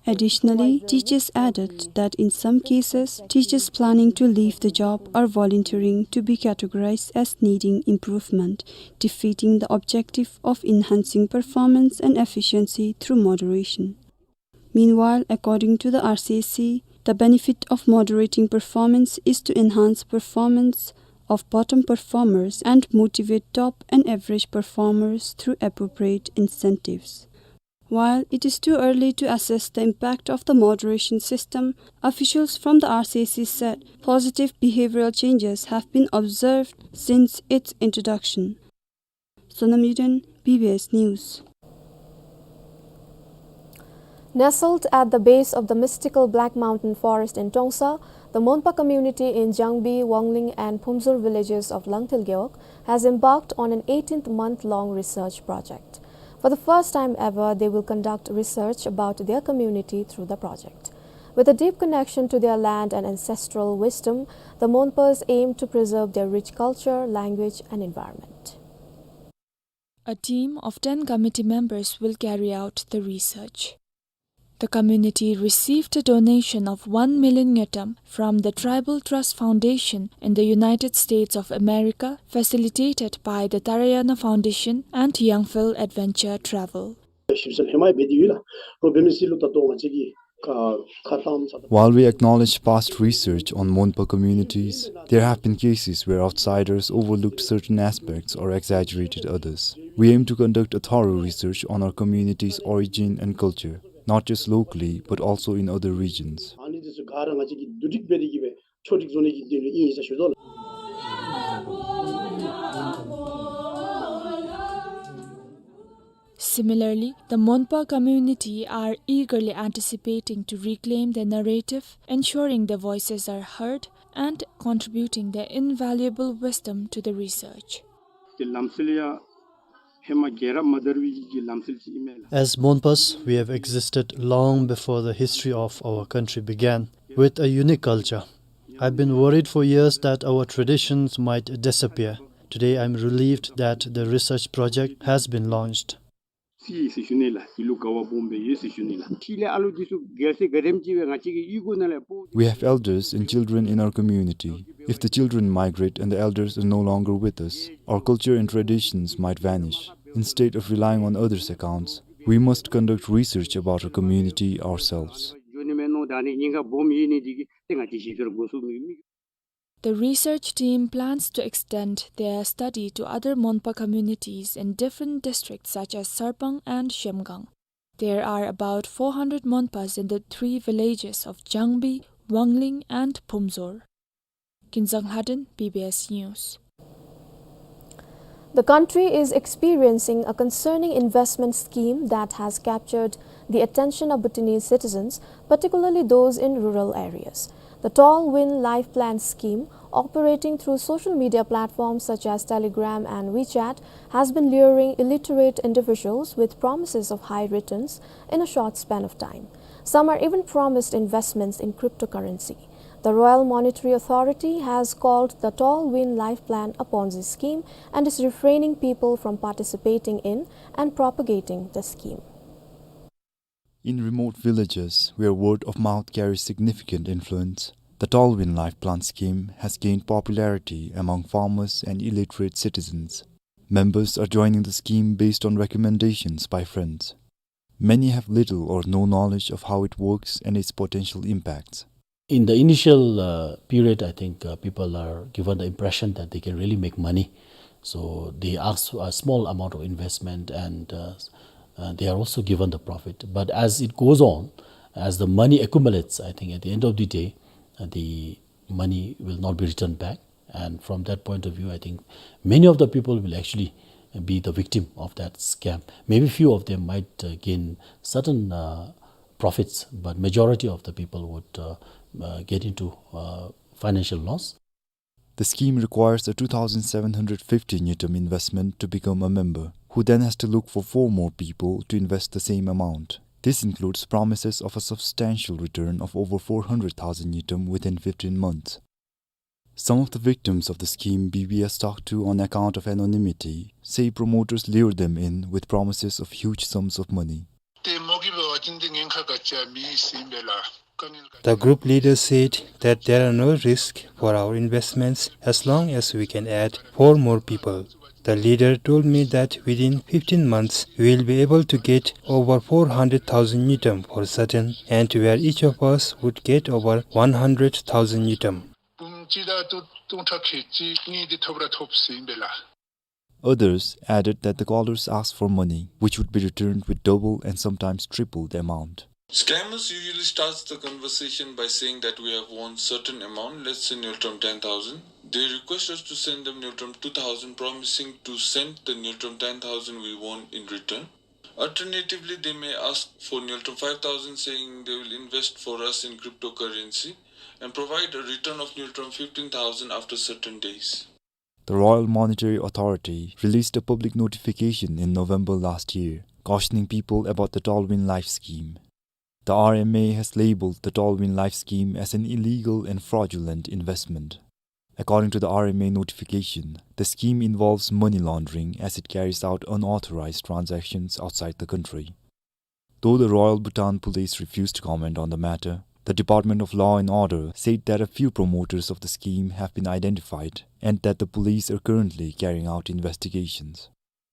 Additionally, teachers added that in some cases, teachers planning to leave the job are volunteering to be categorized as needing improvement, defeating the objective of enhancing performance and efficiency through moderation. Meanwhile, according to the R C S C, the benefit of moderating performance is to enhance performance of bottom performers and motivate top and average performers through appropriate incentives. While it is too early to assess the impact of the moderation system, officials from the R C S C said positive behavioral changes have been observed since its introduction. Sonam Yuden, B B S News. Nestled at the base of the mystical Black Mountain Forest in Trongsa, the Monpa community in Jangbi, Wangling and Phumzur villages of Langthil Gewog has embarked on an eighteenth month-long research project. For the first time ever, they will conduct research about their community through the project. With a deep connection to their land and ancestral wisdom, the Monpas aim to preserve their rich culture, language and environment. A team of ten committee members will carry out the research. The community received a donation of one million ngultrum from the Tribal Trust Foundation in the United States of America, facilitated by the Tarayana Foundation and Youngfield Adventure Travel. While we acknowledge past research on Monpa communities, there have been cases where outsiders overlooked certain aspects or exaggerated others. We aim to conduct a thorough research on our community's origin and culture, not just locally, but also in other regions. Similarly, the Monpa community are eagerly anticipating to reclaim their narrative, ensuring their voices are heard and contributing their invaluable wisdom to the research. As Monpas, we have existed long before the history of our country began, with a unique culture. I've been worried for years that our traditions might disappear. Today, I'm relieved that the research project has been launched. སི་ཟེར་ཞུ་ནི་ལགས། ཨི་ལུ་ག་བ་སྦོམ་སྦེ་ཡོད་ཟེར་ཞུ་ནི་ལགས། ཕྱི་ལས་ཨ་ལུ་འདི་ཚུ་རྒྱལ་སྲས་ག་དེམ་ཅིག་སྦེ་ང་བཅས་ཀྱི་གཡུས་སྒོ་ནང་ལས་སྤོ། We have elders and children in our community. If the children migrate and the elders are no longer with us, our culture and traditions might vanish. Instead of relying on others' accounts, we must conduct research about our community ourselves. འགྱོ་ནི་མས་མནོ་ད་ནི་ཉེན་ཁ་སྦོམ་ཡོད་ནི་འདི་གིས་ཏེ་ང་བཅས་ཞིབ་ཕྲ་སྒོ་སུ་མི་མི། The research team plans to extend their study to other Monpa communities in different districts such as Sarpang and Zhemgang. There are about four hundred Monpas in the three villages of Jangbi, Wangling and Phumzor. Kinzang Lhaden, B B S News. The country is experiencing a concerning investment scheme that has captured the attention of Bhutanese citizens, particularly those in rural areas. The Tall Win Life Plan scheme, operating through social media platforms such as Telegram and WeChat, has been luring illiterate individuals with promises of high returns in a short span of time. Some are even promised investments in cryptocurrency. The Royal Monetary Authority has called the Tall Win Life Plan a Ponzi scheme and is refraining people from participating in and propagating the scheme. In remote villages where word of mouth carries significant influence, the Tall Win Life Plan scheme has gained popularity among farmers and illiterate citizens. Members are joining the scheme based on recommendations by friends. Many have little or no knowledge of how it works and its potential impacts. In the initial, uh, period, I think, uh, people are given the impression that they can really make money. So they ask a small amount of investment and, uh, uh, they are also given the profit. But as it goes on, as the money accumulates, I think at the end of the day, uh, the money will not be returned back. And from that point of view, I think many of the people will actually be the victim of that scam. Maybe few of them might, uh, gain certain, uh, profits, but majority of the people would, uh, uh, get into, uh, financial loss. The scheme requires a two thousand seven hundred fifty ngultrum investment to become a member, who then has to look for four more people to invest the same amount. This includes promises of a substantial return of over four hundred thousand ngultrum within fifteen months. Some of the victims of the scheme B B S talked to on account of anonymity say promoters lure them in with promises of huge sums of money. The group leader said that there are no risks for our investments as long as we can add four more people. The leader told me that within fifteen months, we will be able to get over four hundred thousand ngultrum for certain, and where each of us would get over one hundred thousand ngultrum. Others added that the callers asked for money, which would be returned with double and sometimes triple the amount. Scammers usually starts the conversation by saying that we have won certain amount, let's say ngultrum ten thousand. They request us to send them ngultrum two thousand, promising to send the ngultrum ten thousand we won in return. Alternatively, they may ask for ngultrum five thousand, saying they will invest for us in cryptocurrency and provide a return of ngultrum fifteen thousand after certain days. The Royal Monetary Authority released a public notification in November last year, cautioning people about the Tall Win Life Scheme. The R M A has labeled the Tall Win Life Scheme as an illegal and fraudulent investment. According to the R M A notification, the scheme involves money laundering as it carries out unauthorized transactions outside the country. Though the Royal Bhutan Police refused to comment on the matter, the Department of Law and Order said that a few promoters of the scheme have been identified and that the police are currently carrying out investigations.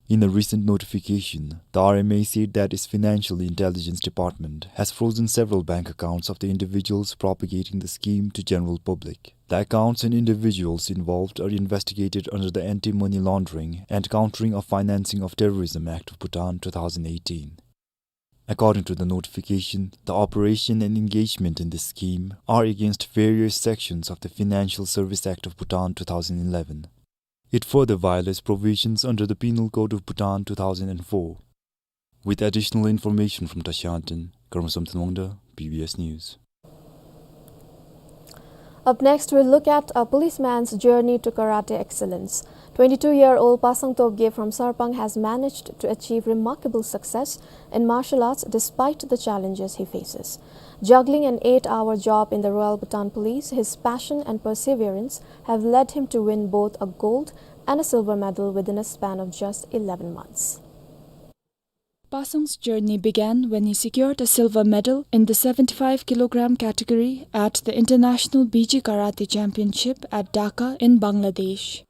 In a recent notification, the R M A said that its Financial Intelligence Department has frozen several bank accounts of the individuals propagating the scheme to general public. The accounts and individuals involved are investigated under the Anti-Money Laundering and Countering of Financing of Terrorism Act of Bhutan two thousand eighteen. According to the notification, the operation and engagement in this scheme are against various sections of the Financial Service Act of Bhutan two thousand eleven. It further violates provisions under the Penal Code of Bhutan two thousand four. With additional information from Tashi Khyentse, Karma Samten Wangda, B B S News. Up next, we'll look at a policeman's journey to karate excellence. Twenty-two-year-old Pasang Topgay from Sarpang has managed to achieve remarkable success in martial arts despite the challenges he faces. Juggling an eight-hour job in the Royal Bhutan Police, his passion and perseverance have led him to win both a gold and a silver medal within a span of just eleven months. Pasang's journey began when he secured a silver medal in the seventy-five kilogram category at the International B J Karate Championship at Dhaka in Bangladesh.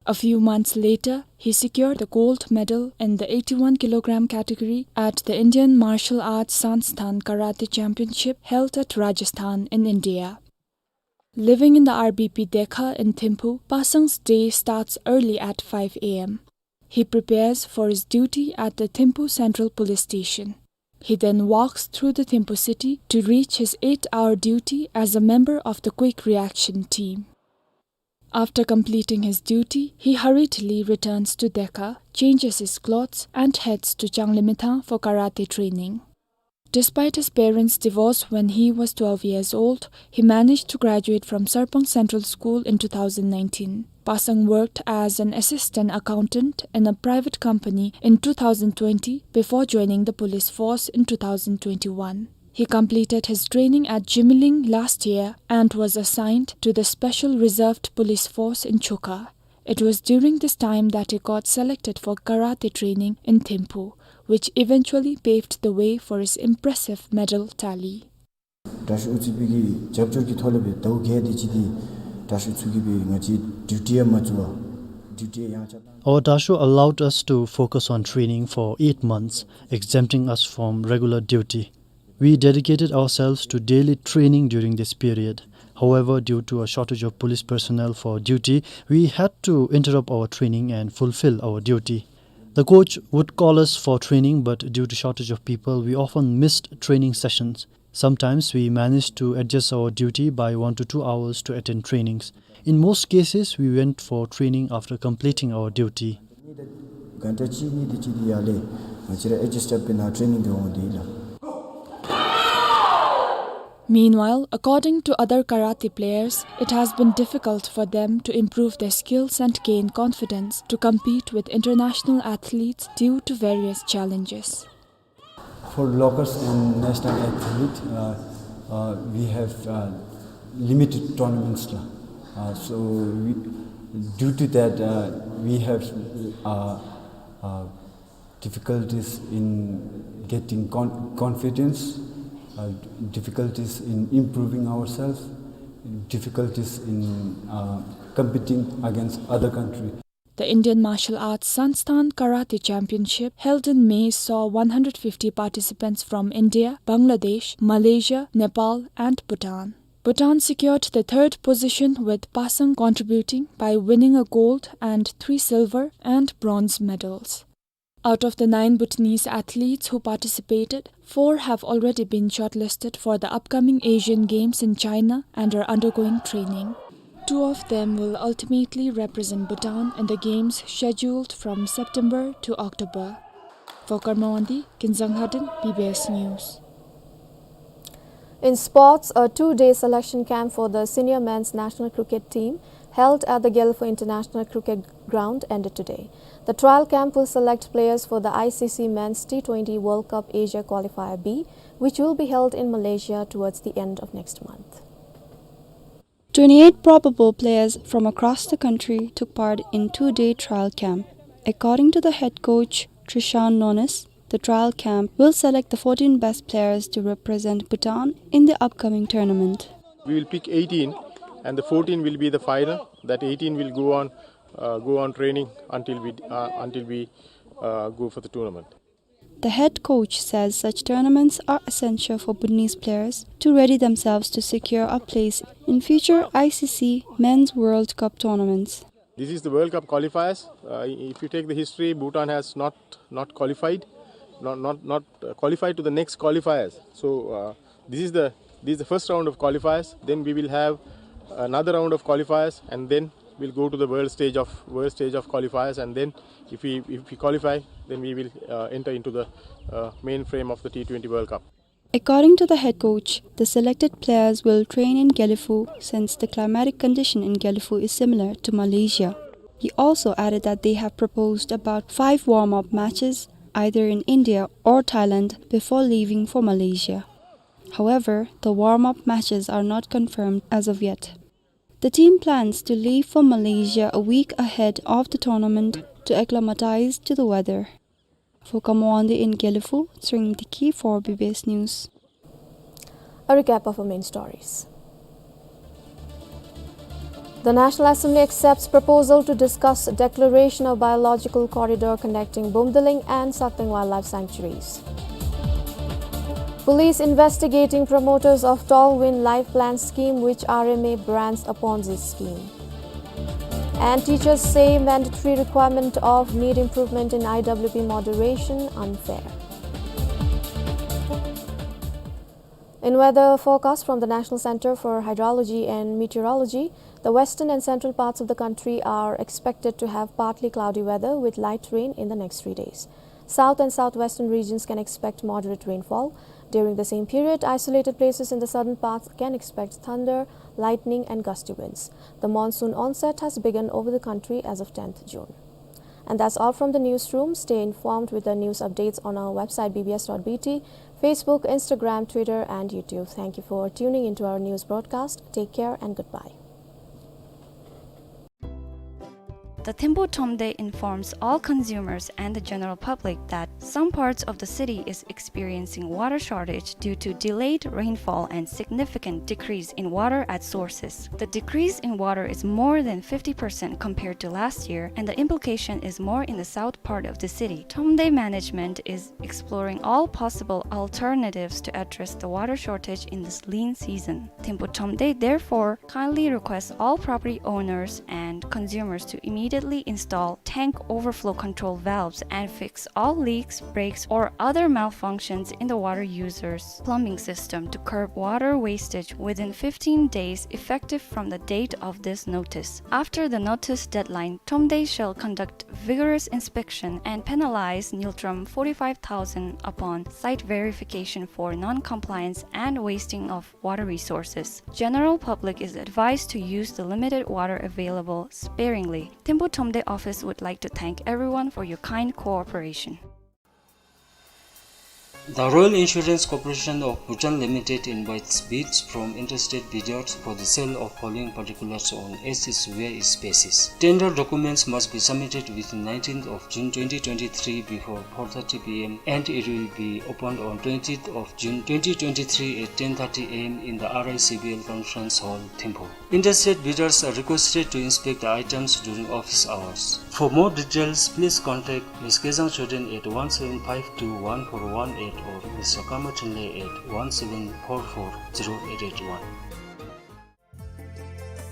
A few months later, he secured the gold medal in the eighty-one kilogram category at the Indian Martial Arts Sansthan Karate Championship held at Rajasthan in India. Living in the R B P Dekha in Thimphu, Pasang's day starts early at five A M. He prepares for his duty at the Thimphu Central Police Station. He then walks through the Thimphu city to reach his eight-hour duty as a member of the Quick Reaction Team. After completing his duty, he hurriedly returns to Dekha, changes his clothes, and heads to Changlimithang for karate training. Despite his parents' divorce when he was twelve years old, he managed to graduate from Sarpang Central School in two thousand nineteen. Pasang worked as an assistant accountant in a private company in two thousand twenty before joining the police force in two thousand twenty-one. He completed his training at Jimling last year and was assigned to the Special Reserved Police Force in Chukha. It was during this time that he got selected for karate training in Thimphu, which eventually paved the way for his impressive medal tally. དྲག་ཤོས་ཨུ་ཚུགས་པའི་གི་རྒྱབ་སྐྱོར་གྱི་ཐོག་ལས་སྦེ་ཟླཝ་བརྒྱད་དེ་ཅིག་དེ་དྲག་ཤོས་ཨུ་ཚུགས་ཀྱིས་སྦེ་ང་བཅས་ཌིའུ་ཊི་ཡང་མ་བཙུགས་པར་ཌིའུ་ཊི་ཡང་ཆ། Our དྲག་ཤོས allowed us to focus on training for eight months, exempting us from regular duty. We dedicated ourselves to daily training during this period. However, due to a shortage of police personnel for duty, we had to interrupt our training and fulfill our duty. The coach would call us for training, but due to shortage of people, we often missed training sessions. Sometimes we managed to adjust our duty by one to two hours to attend trainings. In most cases, we went for training after completing our duty. གྷན་ཊ་གཅིག་གཉིས་དེ་ཅིག་དེ་ཡར་ལས་ང་བཅས་ར་ཨེ་ཌི་ཇསཊ་སྦེ་ནཱ་ཊེ་ནིང་འབད་འོང་དེ་ལགས། Meanwhile, according to other karate players, it has been difficult for them to improve their skills and gain confidence to compete with international athletes due to various challenges. For locals and national athlete, uh, uh, we have, uh, limited tournaments, la. Uh, so we, due to that, uh, we have, uh, uh, difficulties in getting con-, confidence, uh, difficulties in improving ourselves, difficulties in, uh, competing against other country. The Indian Martial Arts Sansthan Karate Championship held in May saw one hundred fifty participants from India, Bangladesh, Malaysia, Nepal, and Bhutan. Bhutan secured the third position, with Pasang contributing by winning a gold and three silver and bronze medals. Out of the nine Bhutanese athletes who participated, four have already been shortlisted for the upcoming Asian Games in China and are undergoing training. Two of them will ultimately represent Bhutan in the games scheduled from September to October. For Karma Wangdi, Kinzang Haden, B B S News. In sports, a two-day selection camp for the senior men's national cricket team held at the Gelephu International Cricket Ground ended today. The trial camp will select players for the I C C Men's T twenty World Cup Asia Qualifier B, which will be held in Malaysia towards the end of next month. Twenty-eight probable players from across the country took part in two-day trial camp. According to the head coach, Trishan Nonis, the trial camp will select the fourteen best players to represent Bhutan in the upcoming tournament. We will pick eighteen, and the fourteen will be the final. That eighteen will go on, uh, go on training until we, uh, until we, uh, go for the tournament. The head coach says such tournaments are essential for Bhutanese players to ready themselves to secure a place in future I C C Men's World Cup tournaments. This is the World Cup qualifiers. Uh, if you take the history, Bhutan has not, not qualified, not, not, not, uh, qualified to the next qualifiers. So, uh, this is the, this is the first round of qualifiers. Then we will have another round of qualifiers, and then we'll go to the world stage of, world stage of qualifiers, and then if we, if we qualify, then we will, uh, enter into the, uh, main frame of the T twenty World Cup. According to the head coach, the selected players will train in Gelephu since the climatic condition in Gelephu is similar to Malaysia. He also added that they have proposed about five warm-up matches, either in India or Thailand, before leaving for Malaysia. However, the warm-up matches are not confirmed as of yet. The team plans to leave for Malaysia a week ahead of the tournament to acclimatize to the weather. For Kamoande in Gelephu, Tsering Deki for B B S News. A recap of our main stories. The National Assembly accepts proposal to discuss declaration of biological corridor connecting Bumdiling and Sakteng Wildlife Sanctuaries. Police investigating promoters of Tall Wind Life Plan scheme, which R M A brands a Ponzi scheme. And teachers say mandatory requirement of NEET improvement in I W P moderation unfair. In weather forecast from the National Center for Hydrology and Meteorology, the western and central parts of the country are expected to have partly cloudy weather with light rain in the next three days. South and southwestern regions can expect moderate rainfall. During the same period, isolated places in the southern parts can expect thunder, lightning, and gusty winds. The monsoon onset has begun over the country as of tenth June. And that's all from the newsroom. Stay informed with the news updates on our website, B B S dot B T, Facebook, Instagram, Twitter, and YouTube. Thank you for tuning into our news broadcast. Take care and goodbye. The Thimphu Thromde informs all consumers and the general public that some parts of the city is experiencing water shortage due to delayed rainfall and significant decrease in water at sources. The decrease in water is more than fifty percent compared to last year, and the implication is more in the south part of the city. Thromde management is exploring all possible alternatives to address the water shortage in this lean season. Thimphu Thromde therefore kindly requests all property owners and consumers to immediately install tank overflow control valves and fix all leaks, breaks, or other malfunctions in the water user's plumbing system to curb water wastage within fifteen days effective from the date of this notice. After the notice deadline, Thromde shall conduct vigorous inspection and penalize Ngultrum forty-five thousand upon site verification for non-compliance and wasting of water resources. General public is advised to use the limited water available sparingly. Thimphu Thromde office would like to thank everyone for your kind cooperation. The Royal Insurance Corporation of Bhutan Limited invites bids from interested bidders for the sale of following particulars on as is where is basis. Tender documents must be submitted within nineteenth of June twenty twenty-three before four thirty P M and it will be opened on twentieth of June twenty twenty-three at ten thirty A M in the R I C B L Conference Hall, Thimphu. Interested bidders are requested to inspect the items during office hours. For more details, please contact Miss Kezang Choden at one seven five two one four one eight or Mister Kama Trinley at one seven four four zero eight eight one.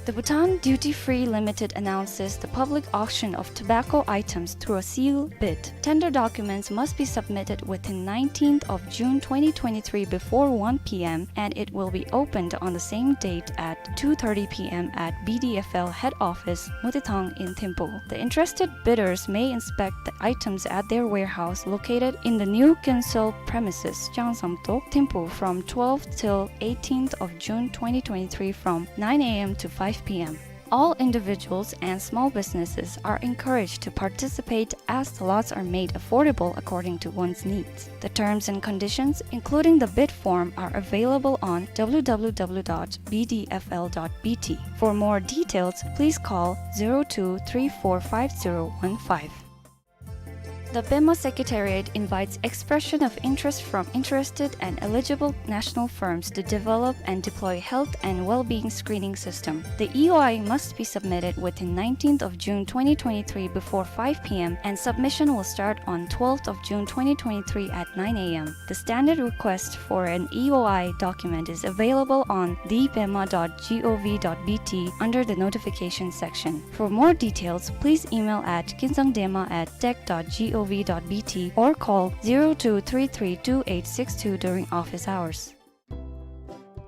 The Bhutan Duty Free Limited announces the public auction of tobacco items through a sealed bid. Tender documents must be submitted within nineteenth of June twenty twenty-three before one P M and it will be opened on the same date at two thirty P M at B D F L head office, Mutithang in Thimphu. The interested bidders may inspect the items at their warehouse located in the new Kyonsel premises, Changsamtok, Thimphu from twelfth till eighteenth of June twenty twenty-three from nine A M to five P M. All individuals and small businesses are encouraged to participate as the lots are made affordable according to one's needs. The terms and conditions, including the bid form, are available on W W W dot B D F L dot B T. For more details, please call zero two three four five zero one five. The Pema Secretariat invites expression of interest from interested and eligible national firms to develop and deploy health and well-being screening system. The E O I must be submitted within nineteenth of June twenty twenty-three before five P M and submission will start on twelfth of June twenty twenty-three at nine A M. The standard request for an E O I document is available on D P E M A dot gov dot B T under the notification section. For more details, please email at kinzangdema at tech dot gov dot B T or call zero two three three two eight six two during office hours.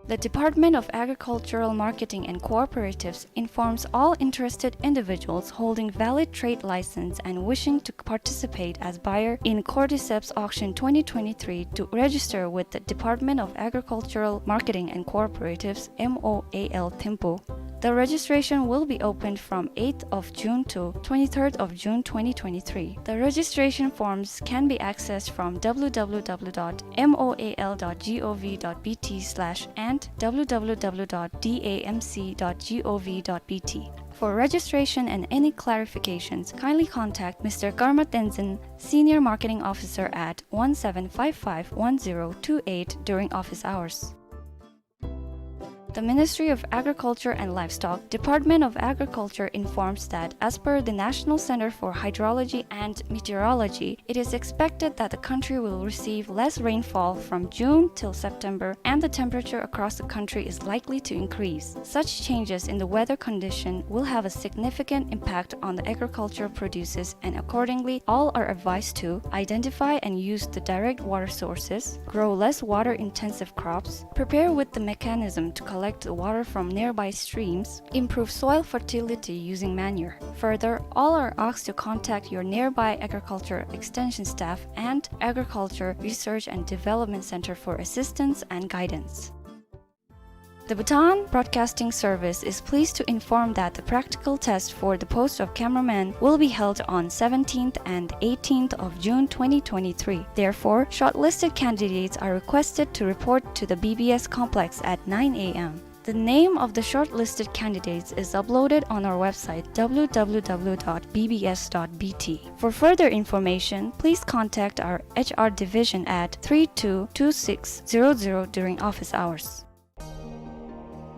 The Department of Agricultural Marketing and Cooperatives informs all interested individuals holding valid trade license and wishing to participate as buyer in Cordyceps Auction twenty twenty-three to register with the Department of Agricultural Marketing and Cooperatives, M O A L, Thimphu. The registration will be opened from eighth of June to twenty-third of June twenty twenty-three. The registration forms can be accessed from w w w dot moal dot gov dot b t slash and w w w dot d a m c dot gov dot b t. For registration and any clarifications, kindly contact Mister Karma Tenzin, Senior Marketing Officer, at one seven five five one zero two eight during office hours. The Ministry of Agriculture and Livestock, Department of Agriculture informs that, as per the National Center for Hydrology and Meteorology, it is expected that the country will receive less rainfall from June till September, and the temperature across the country is likely to increase. Such changes in the weather condition will have a significant impact on the agricultural produces, and accordingly, all are advised to identify and use the direct water sources, grow less water-intensive crops, prepare with the mechanism to collect the water from nearby streams, improve soil fertility using manure. Further, all are asked to contact your nearby agriculture extension staff and Agriculture Research and Development Center for assistance and guidance. The Bhutan Broadcasting Service is pleased to inform that the practical test for the post of cameraman will be held on seventeenth and eighteenth of June twenty twenty-three. Therefore, shortlisted candidates are requested to report to the B B S complex at nine a m. The name of the shortlisted candidates is uploaded on our website, w w w dot b b s dot b t. For further information, please contact our H R division at three two two six zero zero during office hours.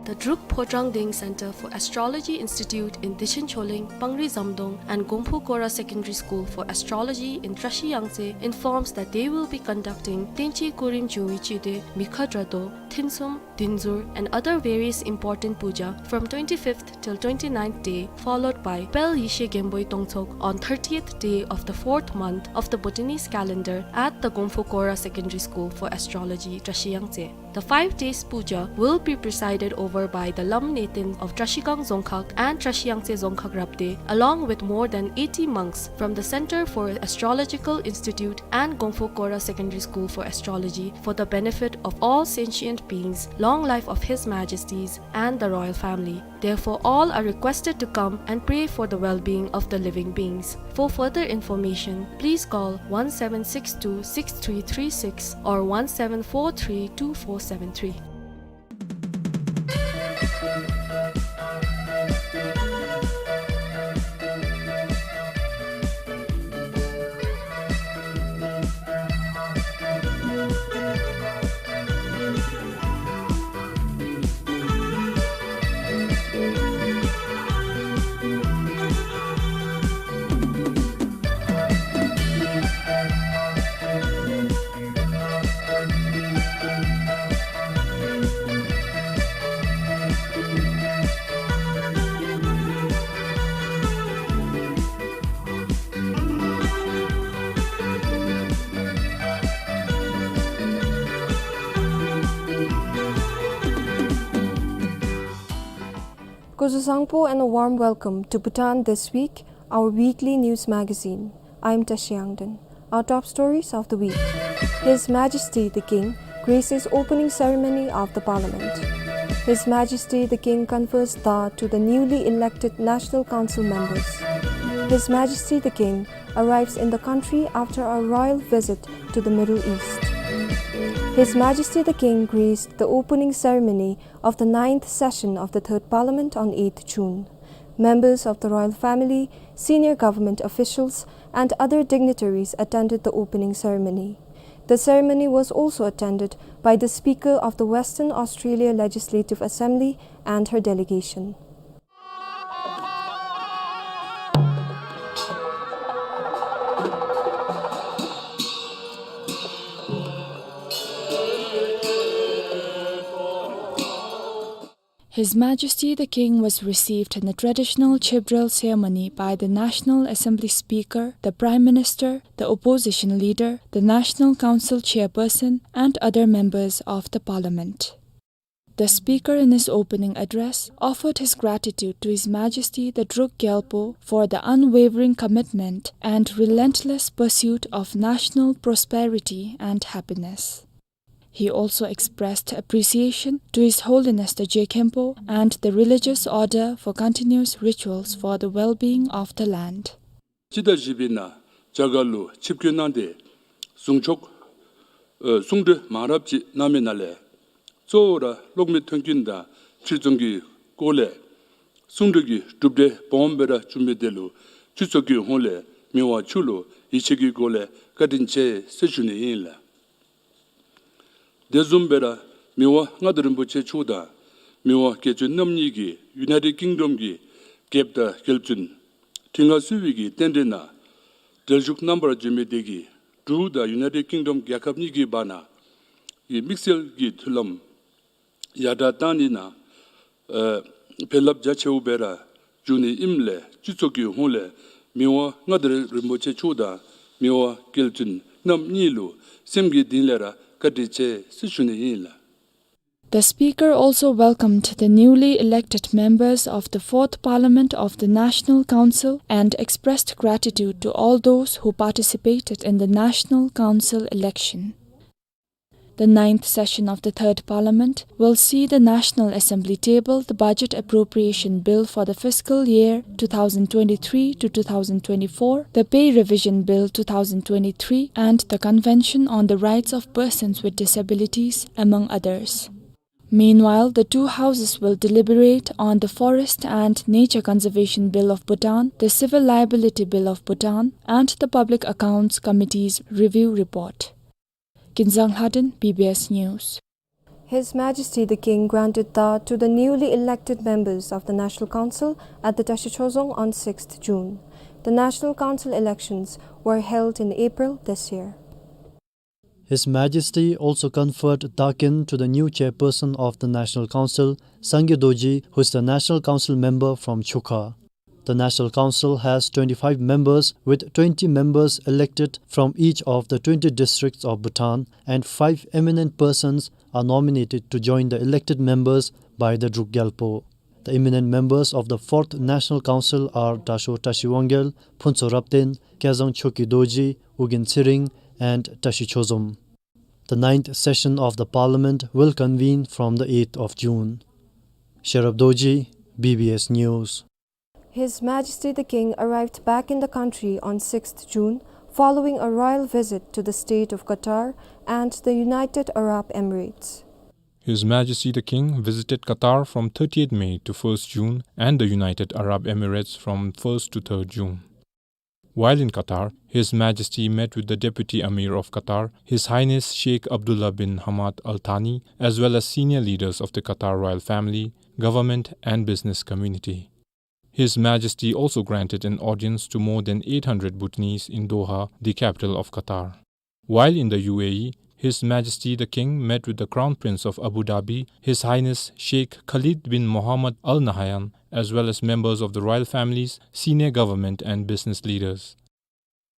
The Druk Phodrang Deng Center for Astrology Institute in Dichen Choling, Pangri Zamdong, and Gomphu Kora Secondary School for Astrology in Trashi Yangtse informs that they will be conducting Tenchi Kurim Jungwi Chide, Mikha Drado, Thinsum, Dinzur, and other various important puja from twenty-fifth till twenty-ninth day, followed by Pel Yishe Genboi Tongtsog on thirtieth day of the fourth month of the Bhutanese calendar at the Gomphu Kora Secondary School for Astrology, Trashi Yangtse. The five days puja will be presided over by the Lam Neten of Trashigang Dzongkhag and Trashi Yangtse Dzongkhag Rabde, along with more than eighty monks from the Center for Astrological Institute and Gomphu Kora Secondary School for Astrology, for the benefit of all sentient beings, long life of His Majesties and the royal family. Therefore, all are requested to come and pray for the well-being of the living beings. For further information, please call one seven six two six three three six or one seven four three two four seven three. Kuzuzangpo and a warm welcome to Bhutan This Week, our weekly news magazine. I'm Tashi Yangden. Our top stories of the week. His Majesty the King graces opening ceremony of the Parliament. His Majesty the King confers da to the newly elected National Council members. His Majesty the King arrives in the country after a royal visit to the Middle East. His Majesty the King graced the opening ceremony of the ninth session of the Third Parliament on eighth June. Members of the royal family, senior government officials, and other dignitaries attended the opening ceremony. The ceremony was also attended by the Speaker of the Western Australia Legislative Assembly and her delegation. His Majesty the King was received in the traditional Chibdrel ceremony by the National Assembly Speaker, the Prime Minister, the Opposition Leader, the National Council Chairperson, and other members of the Parliament. The Speaker, in his opening address, offered his gratitude to His Majesty the Druk Gyalpo for the unwavering commitment and relentless pursuit of national prosperity and happiness. He also expressed appreciation to His Holiness the Je Khenpo and the religious order for continuous rituals for the well-being of the land. སྤྱི་ཟླ་བཞི་པའི་ནང་རྒྱ་གར་ལུ་ཆིབས་བསྐྱོད་གནང་སྟེ་གསུང་ཆོག་ཨ་གསུང་གྲོས་མང་རབས་ཅིག་གནང་མི་ནང་ལས་གཙོ་བོ་ར་གློག་མེ་མཐུན་རྐྱེན་དང་ཕྱིར་ཚོང་གི་སྐོར་ལས་གསུང་གྲོས་ཀྱི་གྲུབ་འབྲས་སྦོམ་སྦེ་ར་བྱུང་མི་དེ་ལུ་སྤྱི་ཚོགས་ཀྱི་ཧོངས་ལས་མི་དབང་མཆོག་ལུ་ཡིད་ཆེས་ཀྱི་སྒོ་ལས་བཀའ་དྲིན་ཆེ་ཟེར་ཞུ་ནི་ཨིན་ལགས། དེ་བཟུམ་སྦེ་ར་མི་དབང་མངའ་བདག་རིན་པོ་ཆེ་མཆོག་དང་མི་དབང་རྒྱལ་བཙུན་རྣམ་གཉིས་ཀྱིས་ཡུ་ནའི་ཊེཌ་ཀིང་ཌམ་གྱི་རྒྱལཔོ་དང་རྒྱལ་བཙུན་ཁྲི་མངའ་གསོལ་བའི་གི་རྟེན་འབྲེལ་ནང་འབྲེལ་ཞུགས་གནང་བར་བྱོན་མི་དེ་གིས་འབྲུག་དང་ཡུ་ནའི་ཊེཌ་ཀིང་ཌམ་རྒྱལ་ཁབ་གཉིས་ཀྱི་བར་ན་གི་དམིགས་བསལ་གྱི་མཐུན་ལམ་ཡར་དྲག་བཏང་ནི་ནང་ཨ་ཕན་རླབས་རྒྱ་ཆེཝ་སྦེ་ར་འགྱུར་ནི་ཨིནམ་ལས་སྤྱི་ཚོགས་ཀྱི་ཧོངས་ལས་མི་དབང་མངའ་བདག་རིན་པོ་ཆེ་མཆོག་དང་མི་དབང་རྒྱལ་བཙུན་རྣམ་གཉིས་ལུ་སེམས་ཀྱི་གཏིང་ལས་ར་བཀའ་དྲིན་ཆེ་ཟེར་ཞུ་ནི་ཨིན་ལགས། The speaker also welcomed the newly elected members of the Fourth Parliament of the National Council and expressed gratitude to all those who participated in the National Council election. The ninth session of the Third Parliament will see the National Assembly table the budget appropriation bill for the fiscal year two thousand twenty-three to two thousand twenty-four, the pay revision bill two thousand twenty-three, and the Convention on the Rights of Persons with Disabilities, among others. Meanwhile, the two houses will deliberate on the Forest and Nature Conservation Bill of Bhutan, the Civil Liability Bill of Bhutan, and the Public Accounts Committee's review report. Kinzang Lhaden, B B S News. His Majesty the King granted da to the newly elected members of the National Council at the Tashi Chozong on sixth June. The National Council elections were held in April this year. His Majesty also conferred da kin to the new chairperson of the National Council, Sangye Dorji, who is the National Council member from Chukha. The National Council has twenty-five members, with twenty members elected from each of the twenty districts of Bhutan, and five eminent persons are nominated to join the elected members by the Druk Gyalpo. The eminent members of the Fourth National Council are Dasho Tashi Wangyal, Phuntsho Rapten, Kyazang Choki Dorji, Ugyen Tshering, and Tashi Chozom. The ninth session of the Parliament will convene from the eighth of June. Sherab Dorji, B B S News. His Majesty the King arrived back in the country on sixth June following a royal visit to the state of Qatar and the United Arab Emirates. His Majesty the King visited Qatar from thirtieth May to first June and the United Arab Emirates from first to third June. While in Qatar, His Majesty met with the Deputy Amir of Qatar, His Highness Sheikh Abdullah bin Hamad Al Thani, as well as senior leaders of the Qatar royal family, government, and business community. His Majesty also granted an audience to more than eight hundred Bhutanese in Doha, the capital of Qatar. While in the U A E, His Majesty the King met with the Crown Prince of Abu Dhabi, His Highness Sheikh Khalid bin Mohammed Al Nahyan, as well as members of the royal families, senior government and business leaders.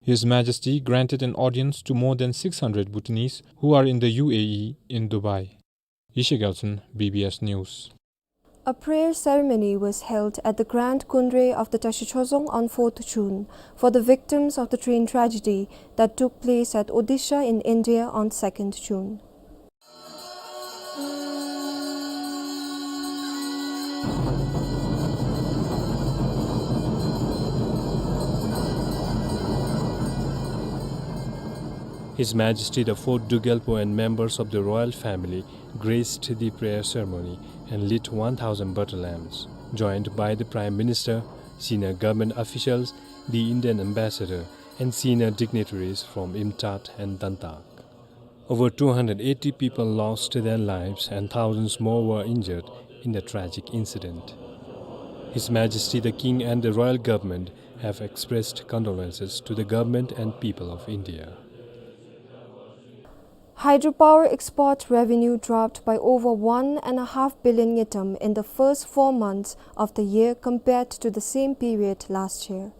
His Majesty granted an audience to more than six hundred Bhutanese who are in the U A E in Dubai. Yeshe Gyaltsen, B B S News. A prayer ceremony was held at the Grand Kundre of the Tashi Chozong on fourth June for the victims of the train tragedy that took place at Odisha in India on second June. His Majesty the Fourth Druk Gyalpo and members of the royal family graced the prayer ceremony and lit one thousand butter lamps, joined by the Prime Minister, senior government officials, the Indian ambassador, and senior dignitaries from Imtat and Dantak. Over two hundred eighty people lost their lives and thousands more were injured in the tragic incident. His Majesty the King and the royal government have expressed condolences to the government and people of India. Hydropower export revenue dropped by over one and a half billion ngultrum in the first four months of the year compared to the same period last year.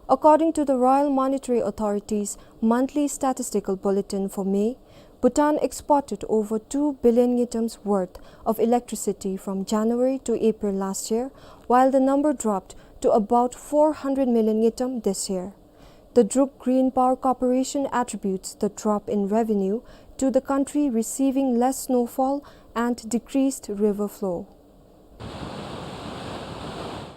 According to the Royal Monetary Authority's monthly statistical bulletin for May, Bhutan exported over two billion ngultrum's worth of electricity from January to April last year, while the number dropped to about four hundred million ngultrum this year. The Druk Green Power Corporation attributes the drop in revenue to the country receiving less snowfall and decreased river flow.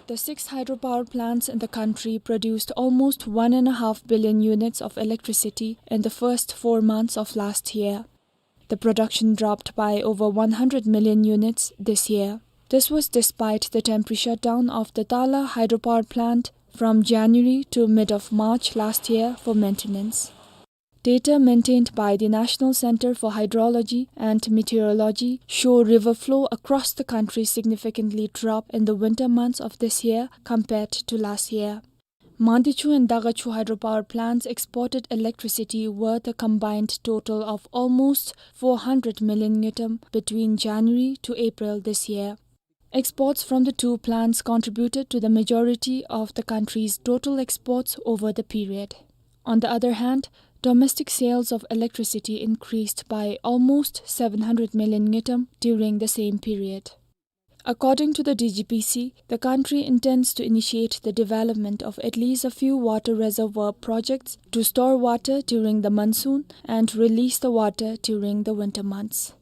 The six hydropower plants in the country produced almost one and a half billion units of electricity in the first four months of last year. The production dropped by over one hundred million units this year. This was despite the temporary shutdown of the Tala hydropower plant from January to mid of March last year for maintenance. Data maintained by the National Center for Hydrology and Meteorology show river flow across the country significantly drop in the winter months of this year compared to last year. Mandichhu and Dagachu hydropower plants exported electricity worth a combined total of almost four hundred million ngultrum between January to April this year. Exports from the two plants contributed to the majority of the country's total exports over the period. On the other hand, domestic sales of electricity increased by almost seven hundred million ngultrum during the same period. According to the D G P C, the country intends to initiate the development of at least a few water reservoir projects to store water during the monsoon and release the water during the winter months.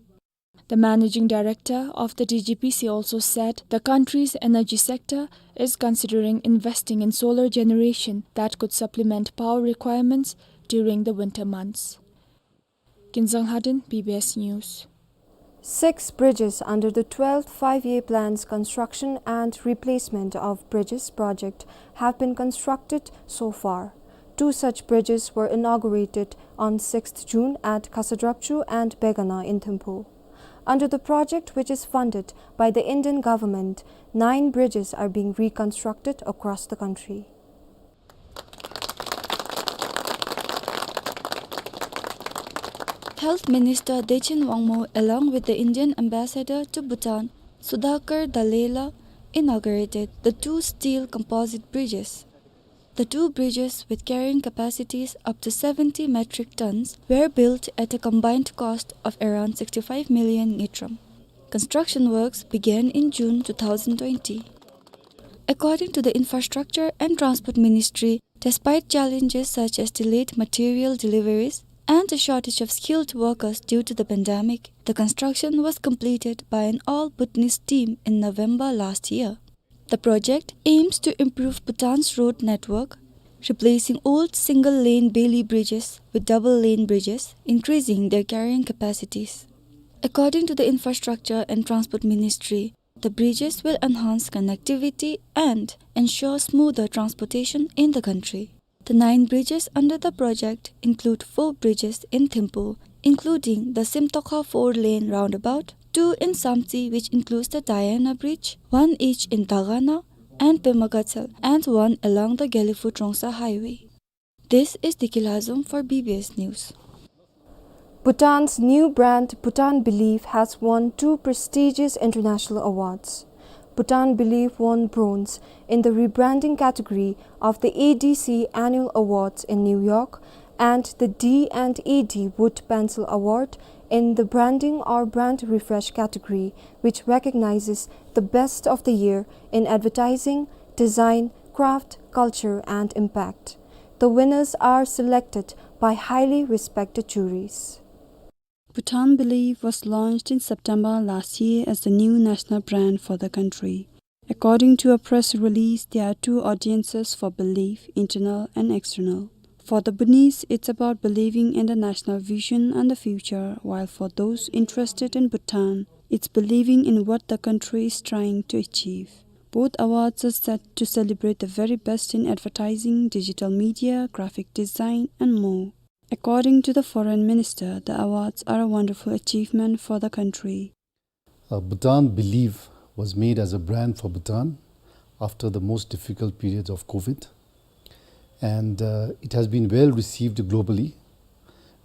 The managing director of the D G P C also said the country's energy sector is considering investing in solar generation that could supplement power requirements during the winter months. Kinzang Lhadon, B B S News. Six bridges under the twelfth Five-Year Plan's construction and replacement of bridges project have been constructed so far. Two such bridges were inaugurated on sixth June at Khasadrapchu and Begana in Thimphu. Under the project, which is funded by the Indian government, nine bridges are being reconstructed across the country. Health Minister Dechen Wangmo, along with the Indian Ambassador to Bhutan, Sudhakar Dallela, inaugurated the two steel composite bridges. The two bridges, with carrying capacities up to seventy metric tons, were built at a combined cost of around sixty-five million ngultrum. Construction works began in June two thousand twenty. According to the Infrastructure and Transport Ministry, despite challenges such as delayed material deliveries and a shortage of skilled workers due to the pandemic, the construction was completed by an all-Bhutanese team in November last year. The project aims to improve Bhutan's road network, replacing old single-lane bailey bridges with double-lane bridges, increasing their carrying capacities. According to the Infrastructure and Transport Ministry, the bridges will enhance connectivity and ensure smoother transportation in the country. The nine bridges under the project include four bridges in Thimphu, including the Simtokha four-lane roundabout, two in Samtse, which includes the Diana Bridge, one each in Dagana and Pema Gatshel, and one along the Gelephu-Trongsa Highway. This is Diki Lhazom for B B S News. Bhutan's new brand, Bhutan Believe, has won two prestigious international awards. Bhutan Believe won bronze in the rebranding category of the A D C Annual Awards in New York and the D and A D Wood Pencil Award in the Branding or Brand Refresh category, which recognizes the best of the year in advertising, design, craft, culture, and impact. The winners are selected by highly respected juries. Bhutan Believe was launched in September last year as the new national brand for the country. According to a press release, there are two audiences for Believe, internal and external. For the Bhutanese, it's about believing in the national vision and the future, while for those interested in Bhutan, it's believing in what the country is trying to achieve. Both awards are set to celebrate the very best in advertising, digital media, graphic design, and more. According to the foreign minister, the awards are a wonderful achievement for the country. Uh, Bhutan Believe was made as a brand for Bhutan after the most difficult period of COVID, and, uh, it has been well received globally.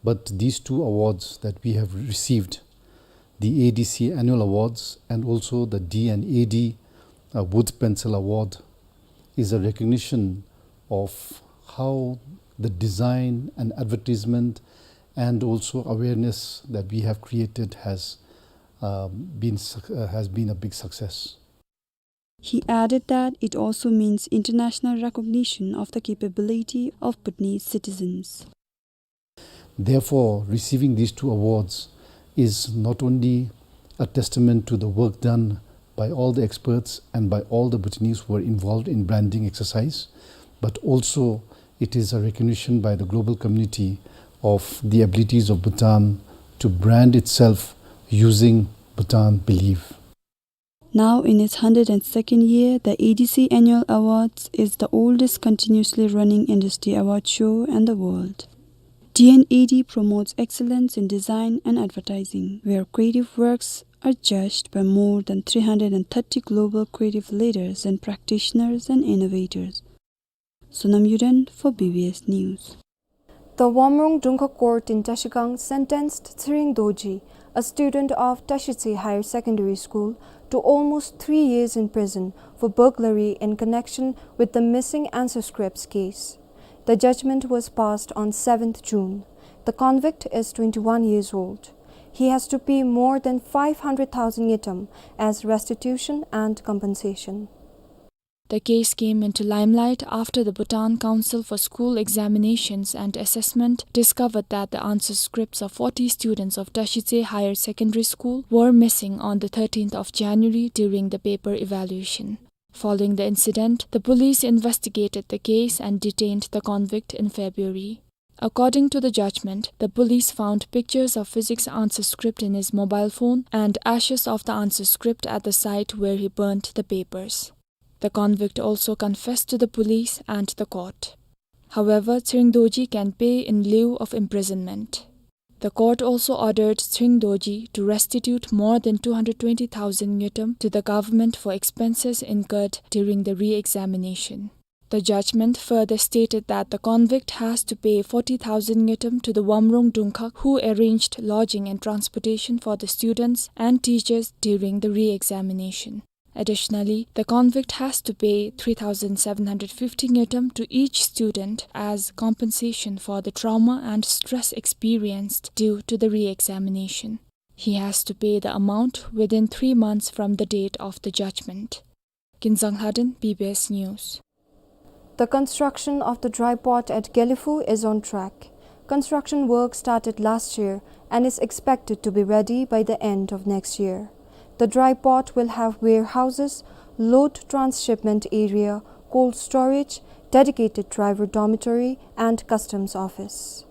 But these two awards that we have received, the A D C Annual Awards and also the D and A D, uh, Wood Pencil Award, is a recognition of how the design and advertisement and also awareness that we have created has, um, been suc-, uh, has been a big success. He added that it also means international recognition of the capability of Bhutanese citizens. Therefore, receiving these two awards is not only a testament to the work done by all the experts and by all the Bhutanese who were involved in branding exercise, but also it is a recognition by the global community of the abilities of Bhutan to brand itself using Bhutan belief. Now in its hundred and second year, the A D C Annual Awards is the oldest continuously running industry award show in the world. T N A D promotes excellence in design and advertising, where creative works are judged by more than three hundred and thirty global creative leaders and practitioners and innovators. Sonam Yuden for B B S News. The Wamrung Dungkhag Court in Trashigang sentenced Tshering Dorji, a student of Trashitse Higher Secondary School, to almost three years in prison for burglary in connection with the missing answer scripts case. The judgment was passed on seventh June. The convict is twenty-one years old. He has to pay more than five hundred thousand ngultrum as restitution and compensation. The case came into limelight after the Bhutan Council for School Examinations and Assessment discovered that the answer scripts of forty students of Trashitse Higher Secondary School were missing on the thirteenth of January during the paper evaluation. Following the incident, the police investigated the case and detained the convict in February. According to the judgment, the police found pictures of physics answer script in his mobile phone and ashes of the answer script at the site where he burnt the papers. The convict also confessed to the police and the court. However, Tshering Dorji can pay in lieu of imprisonment. The court also ordered Tshering Dorji to restitute more than two hundred twenty thousand ngultrum to the government for expenses incurred during the re-examination. The judgment further stated that the convict has to pay forty thousand ngultrum to the Wamrung Dungkhag who arranged lodging and transportation for the students and teachers during the re-examination. Additionally, the convict has to pay three thousand seven hundred fifty ngultrum to each student as compensation for the trauma and stress experienced due to the re-examination. He has to pay the amount within three months from the date of the judgment. Kinzang Lhaden, B B S News. The construction of the dry port at Gelephu is on track. Construction work started last year and is expected to be ready by the end of next year. The dry port will have warehouses, load transshipment area, cold storage, dedicated driver dormitory, and customs office.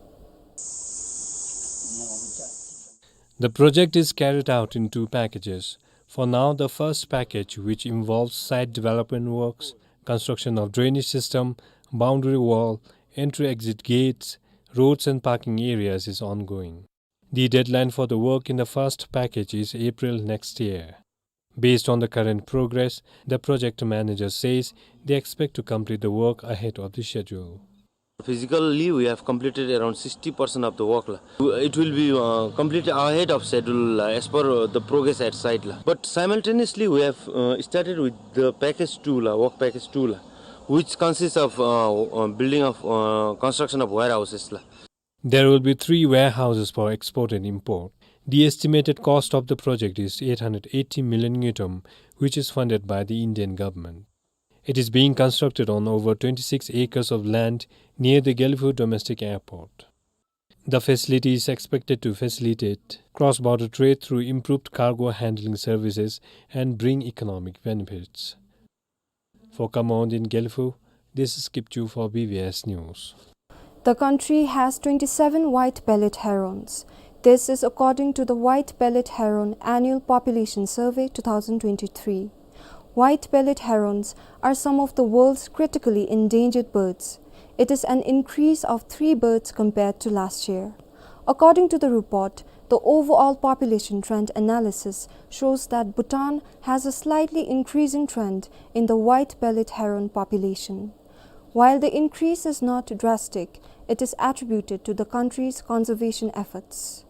The project is carried out in two packages. For now, the first package, which involves site development works, construction of drainage system, boundary wall, entry-exit gates, roads and parking areas, is ongoing. The deadline for the work in the first package is April next year. Based on the current progress, the project manager says they expect to complete the work ahead of the schedule. Physically, we have completed around sixty percent of the work la. It will be, uh, completed ahead of schedule la, as per, uh, the progress at site la. But simultaneously, we have, uh, started with the package two la, work package two la, which consists of, uh, uh, building of, uh, construction of warehouses la. There will be three warehouses for export and import. The estimated cost of the project is eight hundred eighty million ngultrum, which is funded by the Indian government. It is being constructed on over twenty-six acres of land near the Gelephu Domestic Airport. The facility is expected to facilitate cross-border trade through improved cargo handling services and bring economic benefits. For Khamawon in Gelephu, this is Kipchu for B B S News. The country has twenty-seven white-bellied herons. This is according to the White-Bellied Heron Annual Population Survey two thousand twenty-three. White-bellied herons are some of the world's critically endangered birds. It is an increase of three birds compared to last year. According to the report, the overall population trend analysis shows that Bhutan has a slightly increasing trend in the white-bellied heron population. While the increase is not drastic, it is attributed to the country's conservation efforts.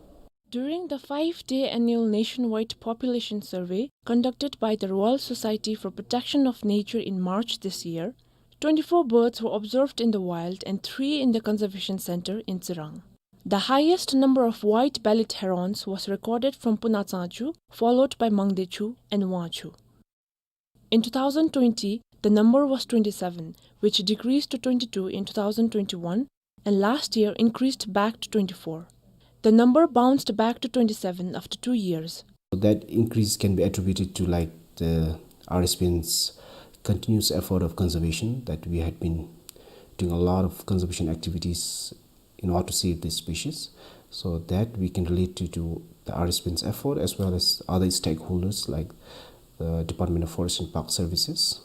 During the five-day annual nationwide population survey conducted by the Royal Society for Protection of Nature in March this year, twenty-four birds were observed in the wild and three in the conservation center in Tsirang. The highest number of white-bellied herons was recorded from Puna Tsangchu, followed by Mangdechu and Wangchu. In two thousand twenty, the number was twenty-seven, which decreased to twenty-two in two thousand twenty-one, and last year increased back to twenty-four. The number bounced back to twenty-seven after two years. That increase can be attributed to, like, the R S P N's continuous effort of conservation, that we had been doing a lot of conservation activities in order to save this species. So that we can relate to, to the R S P N's effort, as well as other stakeholders like the Department of Forest and Park Services.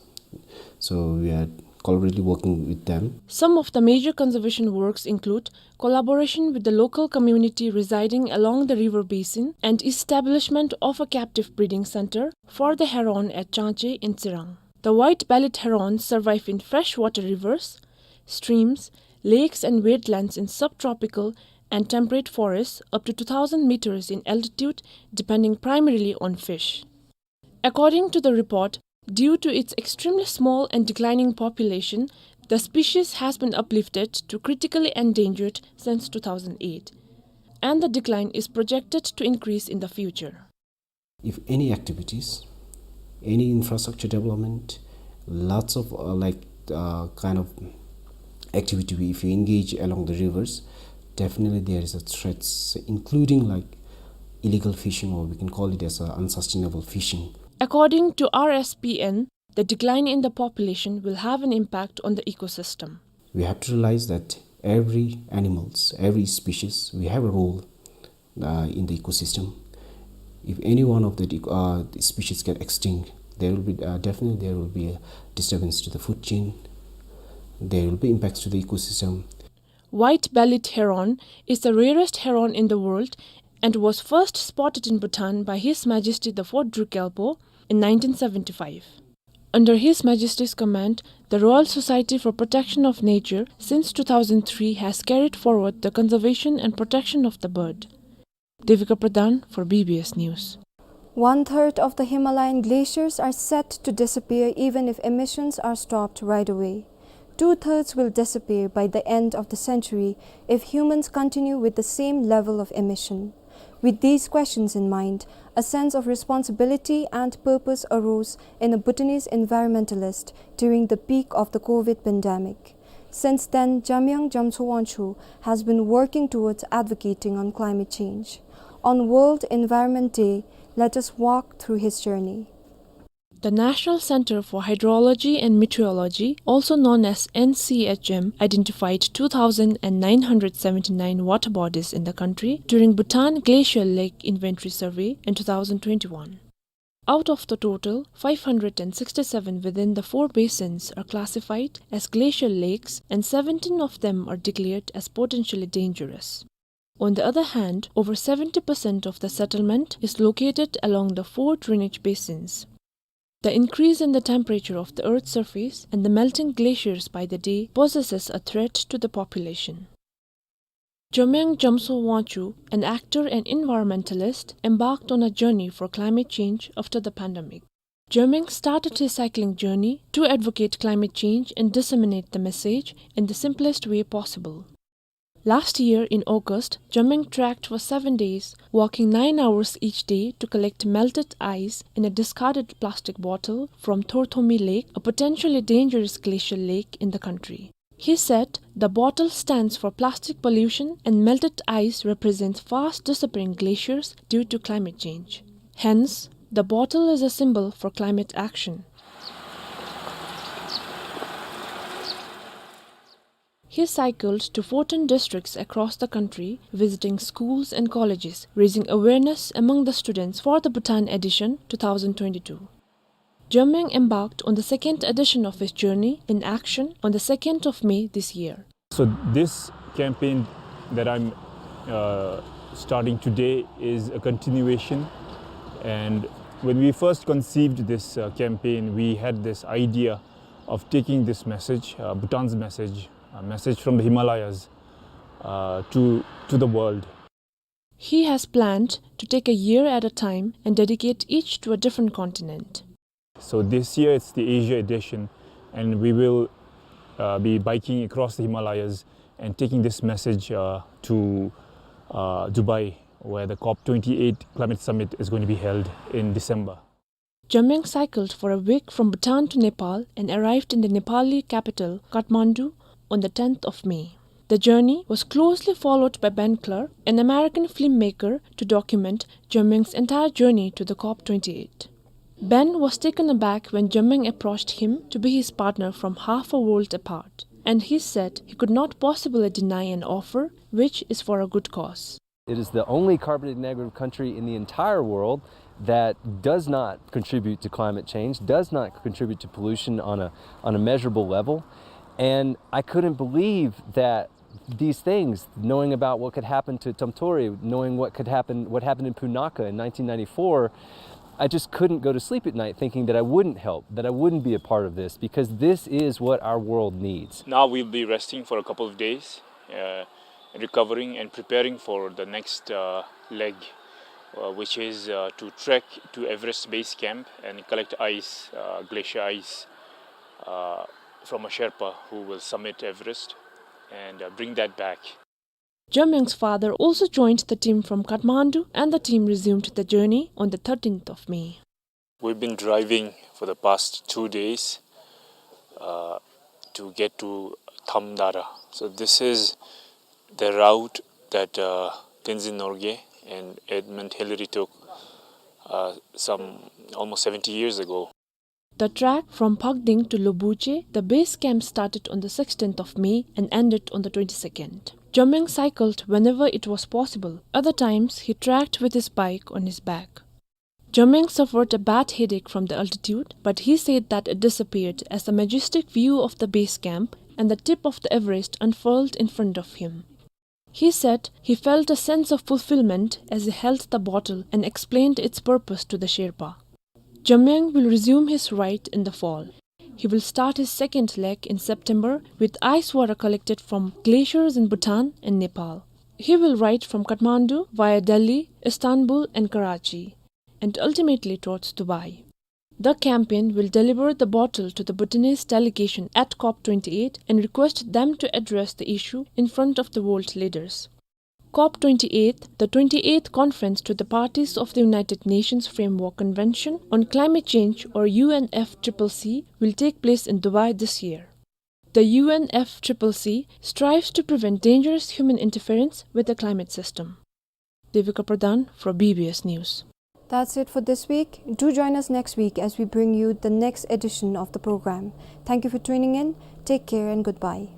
So we are collaboratively working with them. Some of the major conservation works include collaboration with the local community residing along the river basin and establishment of a captive breeding center for the heron at Changche in Tsirang. The white-bellied herons survive in freshwater rivers, streams, lakes and wetlands in subtropical and temperate forests up to two thousand meters in altitude, depending primarily on fish. According to the report, due to its extremely small and declining population, the species has been uplifted to critically endangered since two thousand eight, and the decline is projected to increase in the future. If any activities, any infrastructure development, lots of, uh, like, uh, kind of activity, if you engage along the rivers, definitely there is a threats, including, like, illegal fishing, or we can call it as a unsustainable fishing. According to R S P N, the decline in the population will have an impact on the ecosystem. We have to realize that every animals, every species, we have a role uh, in the ecosystem. If any one of the ec-, uh, the species get extinct, there will be, uh, definitely there will be a disturbance to the food chain. There will be impacts to the ecosystem. White-bellied heron is the rarest heron in the world and was first spotted in Bhutan by His Majesty the Fourth Druk Gyalpo in nineteen seventy-five. Under His Majesty's command, the Royal Society for Protection of Nature since two thousand three has carried forward the conservation and protection of the bird. Devika Pradhan for B B S News. One-third of the Himalayan glaciers are set to disappear even if emissions are stopped right away. Two-thirds will disappear by the end of the century if humans continue with the same level of emission. With these questions in mind, a sense of responsibility and purpose arose in a Bhutanese environmentalist during the peak of the COVID pandemic. Since then, Jamyang Jamso Wangchuk has been working towards advocating on climate change. On World Environment Day, let us walk through his journey. The National Center for Hydrology and Meteorology, also known as N C H M, identified two thousand nine hundred seventy-nine water bodies in the country during Bhutan Glacial Lake Inventory Survey in two thousand twenty-one. Out of the total, five hundred and sixty-seven within the four basins are classified as glacial lakes, and seventeen of them are declared as potentially dangerous. On the other hand, over seventy percent of the settlement is located along the four drainage basins. The increase in the temperature of the Earth's surface and the melting glaciers by the day poses a threat to the population. Jamyang Jamso Wangchuk, an actor and environmentalist, embarked on a journey for climate change after the pandemic. Jamyang started his cycling journey to advocate climate change and disseminate the message in the simplest way possible. Last year in August, Jamyang trekked for seven days, walking nine hours each day to collect melted ice in a discarded plastic bottle from Thorthomi Lake, a potentially dangerous glacial lake in the country. He said the bottle stands for plastic pollution and melted ice represents fast disappearing glaciers due to climate change. Hence, the bottle is a symbol for climate action. He cycled to fourteen districts across the country, visiting schools and colleges, raising awareness among the students for the Bhutan Edition two thousand twenty-two. Jamyang embarked on the second edition of his journey in action on the second of May this year. So this campaign that I'm, uh, starting today is a continuation. And when we first conceived this, uh, campaign, we had this idea of taking this message, uh, Bhutan's message, a message from the Himalayas, uh, to, to the world. He has planned to take a year at a time and dedicate each to a different continent. So this year it's the Asia edition, and we will, uh, be biking across the Himalayas and taking this message, uh, to, uh, Dubai, where the COP twenty-eight climate summit is going to be held in December. Jamyang cycled for a week from Bhutan to Nepal and arrived in the Nepali capital, Kathmandu, on the tenth of May. The journey was closely followed by Ben Clark, an American filmmaker, to document Jamyang's entire journey to the COP twenty-eight. Ben was taken aback when Jamyang approached him to be his partner from half a world apart, and he said he could not possibly deny an offer, which is for a good cause. It is the only carbon negative country in the entire world that does not contribute to climate change, does not contribute to pollution on a, on a measurable level. And I couldn't believe that these things, knowing about what could happen to Tomtori, knowing what could happen, what happened in Punakha in nineteen ninety-four, I just couldn't go to sleep at night thinking that I wouldn't help, that I wouldn't be a part of this, because this is what our world needs. Now we'll be resting for a couple of days, uh, recovering and preparing for the next, uh, leg, uh, which is, uh, to trek to Everest Base Camp and collect ice, uh, glacier ice, uh, from a Sherpa who will summit Everest and, uh, bring that back. Jamyang's father also joined the team from Kathmandu, and the team resumed the journey on the thirteenth of May. We've been driving for the past two days, uh, to get to Thamdara. So this is the route that, uh, Tenzin Norgay and Edmund Hillary took, uh, some almost seventy years ago. The trek from Phakding to Lobuche, the base camp, started on the sixteenth of May and ended on the twenty-second. Jamyang cycled whenever it was possible. Other times, he trekked with his bike on his back. Jamyang suffered a bad headache from the altitude, but he said that it disappeared as the majestic view of the base camp and the tip of the Everest unfurled in front of him. He said he felt a sense of fulfillment as he held the bottle and explained its purpose to the Sherpa. Jamyang will resume his ride in the fall. He will start his second leg in September with ice water collected from glaciers in Bhutan and Nepal. He will ride from Kathmandu via Delhi, Istanbul and Karachi, and ultimately towards Dubai. The campaign will deliver the bottle to the Bhutanese delegation at COP twenty-eight and request them to address the issue in front of the world leaders. COP twenty-eight, the twenty-eighth conference to the parties of the United Nations Framework Convention on Climate Change, or U N F C C C, will take place in Dubai this year. The U N F C C C strives to prevent dangerous human interference with the climate system. Devika Pradhan for B B S News. That's it for this week. Do join us next week as we bring you the next edition of the program. Thank you for tuning in. Take care and goodbye.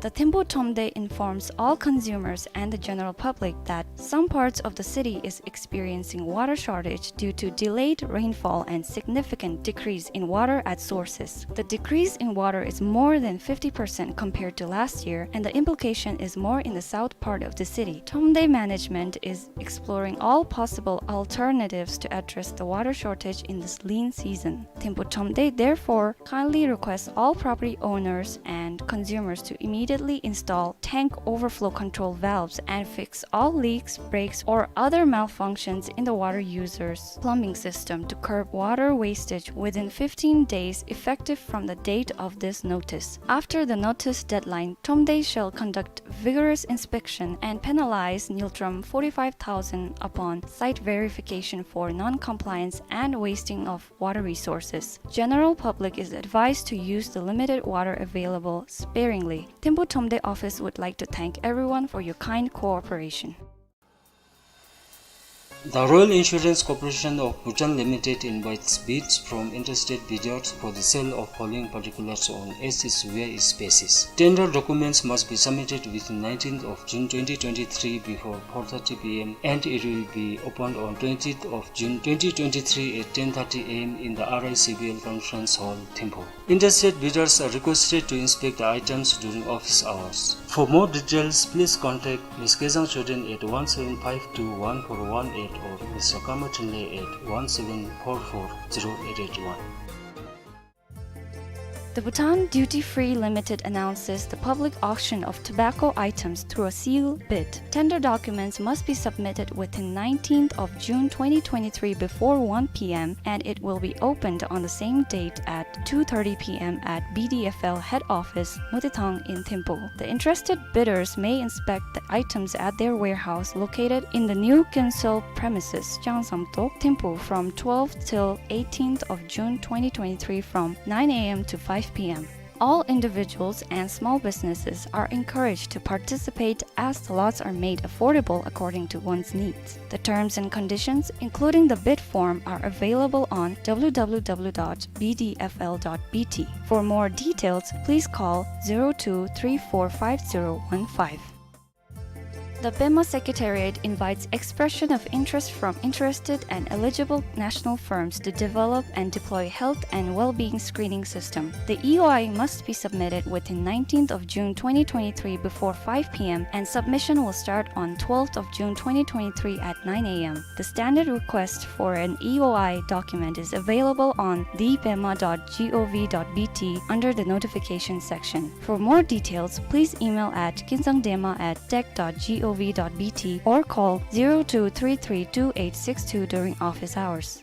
The Thimphu Thromde informs all consumers and the general public that some parts of the city is experiencing water shortage due to delayed rainfall and significant decrease in water at sources. The decrease in water is more than fifty percent compared to last year, and the implication is more in the south part of the city. Thromde management is exploring all possible alternatives to address the water shortage in this lean season. Thimphu Thromde therefore kindly requests all property owners and consumers to immediately install tank overflow control valves and fix all leaks, breaks, or other malfunctions in the water users' plumbing system to curb water wastage within fifteen days effective from the date of this notice. After the notice deadline, Thromde shall conduct vigorous inspection and penalize Ngultrum forty-five thousand upon site verification for non-compliance and wasting of water resources. General public is advised to use the limited water available sparingly. Thimphu Thromde office would like to thank everyone for your kind cooperation. The Royal Insurance Corporation of Bhutan Limited invites bids from interested bidders for the sale of following particulars on as is where is basis. Tender documents must be submitted within nineteenth of June twenty twenty-three before four thirty p m and it will be opened on twentieth of June twenty twenty-three at ten thirty a m in the R I C B L Conference Hall, Thimphu. Interested bidders are requested to inspect the items during office hours. For more details, please contact Miss Kezang Choden at one seven five two one four one eight or Mister Kama Trinley at one seven four four zero eight eight one. The Bhutan Duty Free Limited announces the public auction of tobacco items through a seal bid. Tender documents must be submitted within nineteenth of June twenty twenty-three before one p m and it will be opened on the same date at two thirty p m at B D F L head office, Motithang in Thimphu. The interested bidders may inspect the items at their warehouse located in the new council premises, Changsamtok, Thimphu, from twelfth till eighteenth of June twenty twenty-three from nine a m to five p m. All individuals and small businesses are encouraged to participate as the lots are made affordable according to one's needs. The terms and conditions, including the bid form, are available on w w w dot b d f l dot b t. For more details, please call zero two three four five zero one five. The Pema Secretariat invites expression of interest from interested and eligible national firms to develop and deploy health and well-being screening system. The E O I must be submitted within nineteenth of June twenty twenty-three before five p m and submission will start on twelfth of June twenty twenty-three at nine a m. The standard request for an E O I document is available on the pema dot gov dot b t under the notification section. For more details, please email at kinzangdema at tech dot gov dot b t or call zero two three three two eight six two during office hours.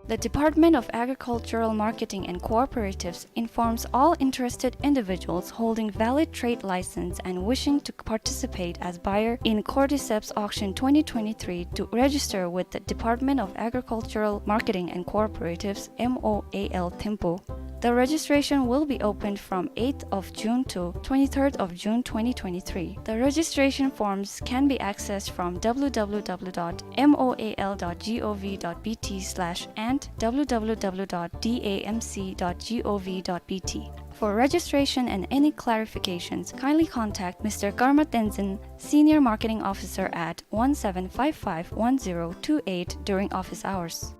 The Department of Agricultural Marketing and Cooperatives informs all interested individuals holding valid trade license and wishing to participate as buyer in Cordyceps Auction twenty twenty-three to register with the Department of Agricultural Marketing and Cooperatives, M O A L, Thimphu. The registration will be opened from eighth of June to twenty-third of June twenty twenty-three. The registration forms can be accessed from w w w dot m o a l dot gov dot b t slash and w w w dot d a m c dot gov dot b t. For registration and any clarifications, kindly contact Mister Karma Tenzin, Senior Marketing Officer, at one seven five five one zero two eight during office hours.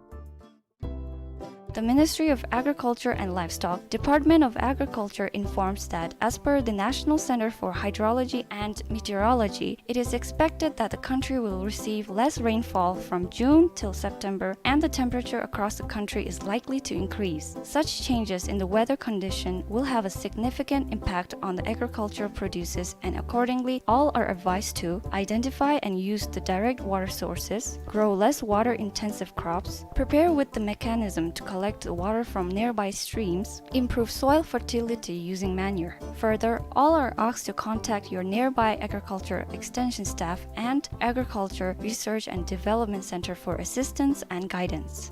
The Ministry of Agriculture and Livestock, Department of Agriculture informs that, as per the National Center for Hydrology and Meteorology, it is expected that the country will receive less rainfall from June till September, and the temperature across the country is likely to increase. Such changes in the weather condition will have a significant impact on the agricultural produces, and accordingly, all are advised to identify and use the direct water sources, grow less water-intensive crops, prepare with the mechanism to collect the water from nearby streams, improve soil fertility using manure. Further, all are asked to contact your nearby agriculture extension staff and Agriculture Research and Development Center for assistance and guidance.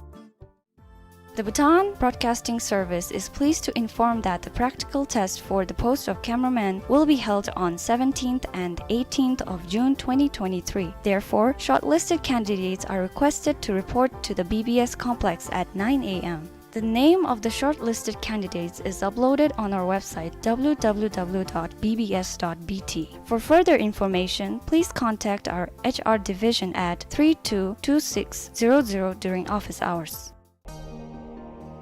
The Bhutan Broadcasting Service is pleased to inform that the practical test for the post of cameraman will be held on seventeenth and eighteenth of June twenty twenty-three. Therefore, shortlisted candidates are requested to report to the B B S complex at nine a m. The name of the shortlisted candidates is uploaded on our website, w w w dot b b s dot b t. For further information, please contact our H R division at three two two six zero zero during office hours.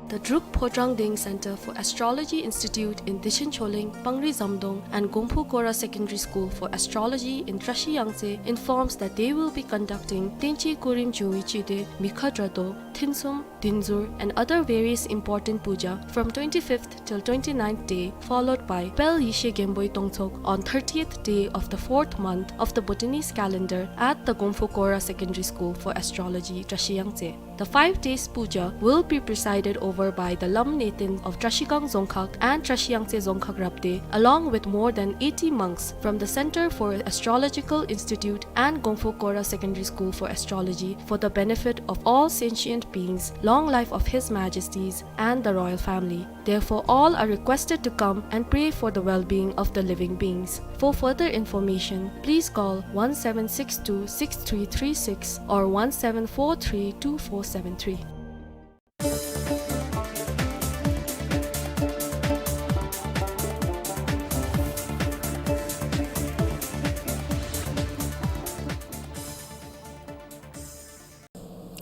The Druk Phodrang Deng Center for Astrology Institute in Dichen Choleng, Pangri Zamdong, and Gomphu Kora Secondary School for Astrology in Trashi Yangtse informs that they will be conducting Tenchi Kurim Jowi Chide, Mikha Drado, Thinsum, Dinzur, and other various important puja from twenty-fifth till twenty-ninth day, followed by Pel Yeshe Genboi Tongtsog on thirtieth day of the fourth month of the Bhutanese calendar at the Gomphu Kora Secondary School for Astrology, Trashi Yangtse. The five days puja will be presided over by the Lam Neten of Trashigang Dzongkhag and Trashiyangtse Dzongkhag Rabdey, along with more than eighty monks from the Center for Astrological Institute and Gongpho Kora Secondary School for Astrology, for the benefit of all sentient beings, long life of His Majesties and the royal family. Therefore, all are requested to come and pray for the well-being of the living beings. For further information, please call one seven six two six three three six or one seven four three two four seven three.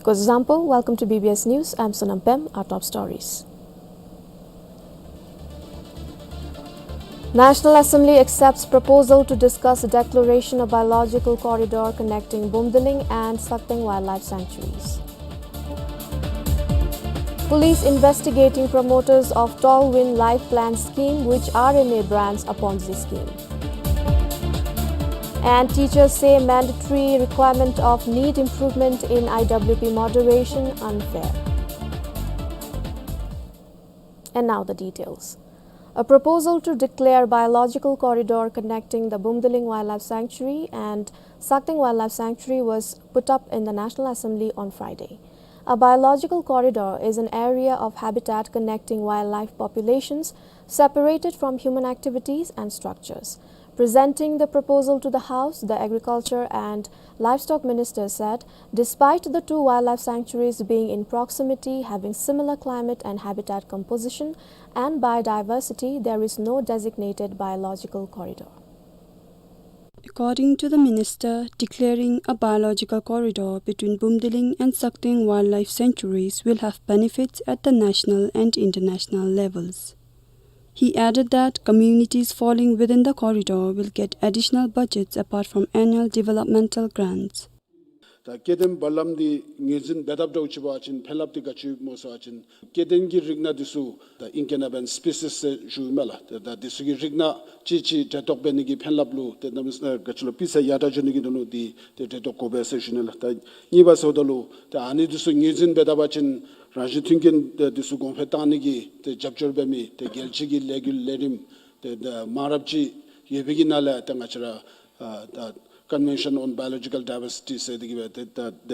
Kozo zampo, welcome to B B S News. I'm Sonam Pem. Our top stories. National Assembly accepts proposal to discuss declaration of biological corridor connecting Bumdiling and Sakteng Wildlife Sanctuaries. Police investigating promoters of Tall Wind Life Plan scheme, which R M A brands a Ponzi scheme. And teachers say mandatory requirement of NEET improvement in I W P moderation unfair. And now the details. A proposal to declare biological corridor connecting the Bumdiling Wildlife Sanctuary and Sakteng Wildlife Sanctuary was put up in the National Assembly on Friday. A biological corridor is an area of habitat connecting wildlife populations separated from human activities and structures. Presenting the proposal to the House, the Agriculture and Livestock Minister said, despite the two wildlife sanctuaries being in proximity, having similar climate and habitat composition and biodiversity, there is no designated biological corridor. According to the minister, declaring a biological corridor between Bumdiling and Sakteng wildlife sanctuaries will have benefits at the national and international levels. He added that communities falling within the corridor will get additional budgets apart from annual developmental grants. ད་སྐྱེ་ལྡན་བ་ལམ་འདི་ངོས་འཛིན་འབད་ཐབས་འདྲཝ་ཅིག་འབད་བ་ཅིན་ཕན་རླབས་འདི་ག་ཅི་སྨོ་ཟེར་བ་ཅིན་སྐྱེ་ལྡན་གྱི་རིགས་སྣ་འདི་ཚུ་ད་ཨིང་སྐད་ནང་འབད་བ་ཅིན་སི་པི་སིས་ཟེར་ཞུཝ་མས་ལགས། ད་ད་འདི་ཚུ་གི་རིགས་སྣ་ཅིག་ཅིག་འདྲེས་གཏོགས་འབད་ནི་གི་ཕན་རླབས་ལུ་ཏེ་གནམ་མེད་ས་མེད་ག་ཅི་ལོ་སྤུས་ཚད་ཡར་དྲག་འགྱོ་ནི་གི་དོན་ལུ་འདི་ཏེ་འདྲེས་གཏོགས་དགོ་པས་ཟེར་ཞུ་ནི་ལགས། ད་གཉིས་པ་ཟེརཝ་ད་ལུ་ད་ཨ་ནི་འདི་ཚུ་ངོས་འཛིན་འབད་ད་པ་ཅིན་རང་བཞིན་མཐུན་རྐྱེན་ཏེ་འདི་ཚུ་གོང་འཕེལ་བཏང་ནི་གི་ཏེ་རྒྱབ་སྐྱོར་འབད་མི་ཏེ་རྒྱལ་སྤྱི་གི་ལས་འགུལ་ལས་རིམ་ཏེ་ད་མང་རབས་ཅིག་ཡོད་པའི་གི་ནང་ལས་ཏེ་ང་བཅས་ར་ཨ་ད་Convention on Biological Diversity ཟེར་འདི་གིས་འབད་ཏེ་ད་ད་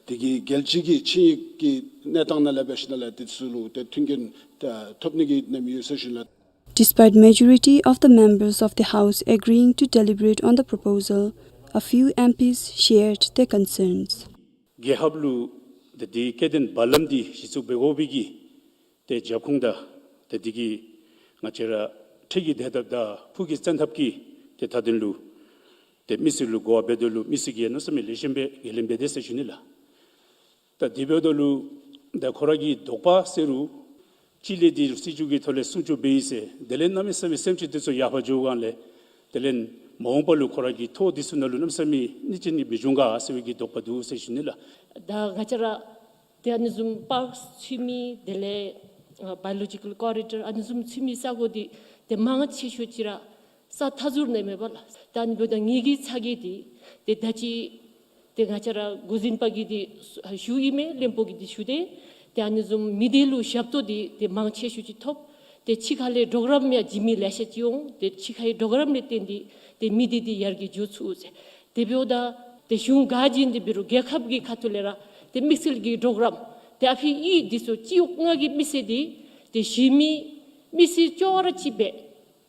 འདི་གིས་རྒྱལ་སྤྱི་གི་ཆིངས་ཡིག་གི་གནས་སྟངས་ནང་ལས་འབད་ཞིནམ་ལས་འདི་ཚུ་ལུ་ཏེ་མཐུན་རྐྱེན་ད་ཐོབ་ནི་གི་ནམ་ཡོད་ཟེར་ཞུ་ནི་ལགས། Despite majority of the members of the House agreeing to deliberate on the proposal, a few M Ps shared their concerns. རྒྱལ་ཁབ་ལུ་ཏེ་འདི་སྐྱེ་ལྡན་བ་ལམ་འདི་གཞི་བཙུགས་འབད་དགོ་པའི་གི་ཏེ་རྒྱབ་ཁུངས་དང་ཏེ་འདི་གིས་ང་བཅས་ར་འཕྲལ་གྱི་བདེ་ཐབས་དང་ཕུགས་ཀྱི་བཙན་ཐབས་ཀྱི་ཏེ་མཐའ་དོན་ལུ་ཏེ་མི་སེར་ལུ་གོ་བ་འབད་དོ་ལུ་མི་སེར་གྱིས་གནམ་མེད་ས་མེད་ལེགས་ཤོམ་སྦེ་ཁས་ལེན་འབད་དེས་ཟེར་ཞུ་ནི་ལགས། ད་དེ་འབདཝ་ད་ལུ་ད་ཁོ་ར་གི་དོགས་པ་ཟེར་རུང་གཅིག་ལས་འདི་སྲིད་བྱུས་ཀྱི་ཐོག་ལས་སྲུང་སྐྱོབ་འབད་ཡི་ཟེར་དེ་ལས་གནམ་མེད་ས་མེད་སེམས་ཅན་འདི་ཚུ་ཡར་འཕར་འགྱོ་སྒང་ལས་དེ་ལས་མ་འོངས་པ་ལུ་ཁོ་ར་གི་ཐོག་འདི་ཚུ་ནང་ལུ་གནམ་མེད་ས་མེད་གནོད་སྐྱེལ་ནི་མི་འབྱུང་ག་ཟེར་བའི་གི་དོགས་པ་འདུག་ཟེར་ཞུ་ནི་ལགས། ད་ང་བཅས་ར་ཏེ་ཨ་ནི་བཟུམ་པཱརཀསི་ཚུད་མི་དེ་ལས་ཨ་བའི་ལོ་ཇི་ཀཱལ་ཀོ་རི་ཌོར་ཨ་ནི་བཟུམ་ཚུད་མི་ས་གོ་འདི་ཏེ་མང་ཆེ་ཤོས་ཅིག་ར་ས་མཐའ་ཟུར་ནང་ཨིན་མས་པ་ལགས། ད་ཨ་ནི་འབདཝ་ད་ངེ་གི་ཚ་གྱང་འདི་ཏེ་ད་ཅི་ཏེ་ང་བཅས་ར་འགོ་འཛིན་པ་གིས་འདི་ཞུ་ཡི་མས། བློན་པོ་གིས་འདི་ཞུ་སྟེ་ཏེ་ཨ་ནི་བཟུམ་མི་སྡེ་ལུ་ཞབས་ཏོག་འདི་ཏེ་མང་ཆེ་ཤོས་ཅིག་ཐོབ། ཏེ་ཕྱི་ཁ་ལས་གྲོགས་རམ་ཡང་བྱིན་མི་ལེ་ཤ་ཅིག་འོང་། ཏེ་ཕྱི་ཁའི་གྲོགས་རམ་ལས་བརྟེན་ཏེ་ཏེ་མི་སྡེ་འདི་ཡར་རྒྱས་འགྱོ་ཚུགས་ཟེར། དེ་འབདཝ་ད་ཏེ་གཞུང་ག་ཅི་ཨིན་ཏེ་འབད་རུང་རྒྱལ་ཁབ་ཀྱི་ཁ་ཐུག་ལས་ར་ཏེ་དམིགས་བསལ་གྱི་གྲོགས་རམ་ཏེ་ཨ་ཕི་ཨི་འདི་ཚུ་སྤྱི་འོག་ལྔ་གི་མི་སེར་འདི་ཏེ་གཞན་མི་མི་སེར་ཅོག་ར་གཅིག་སྦེ་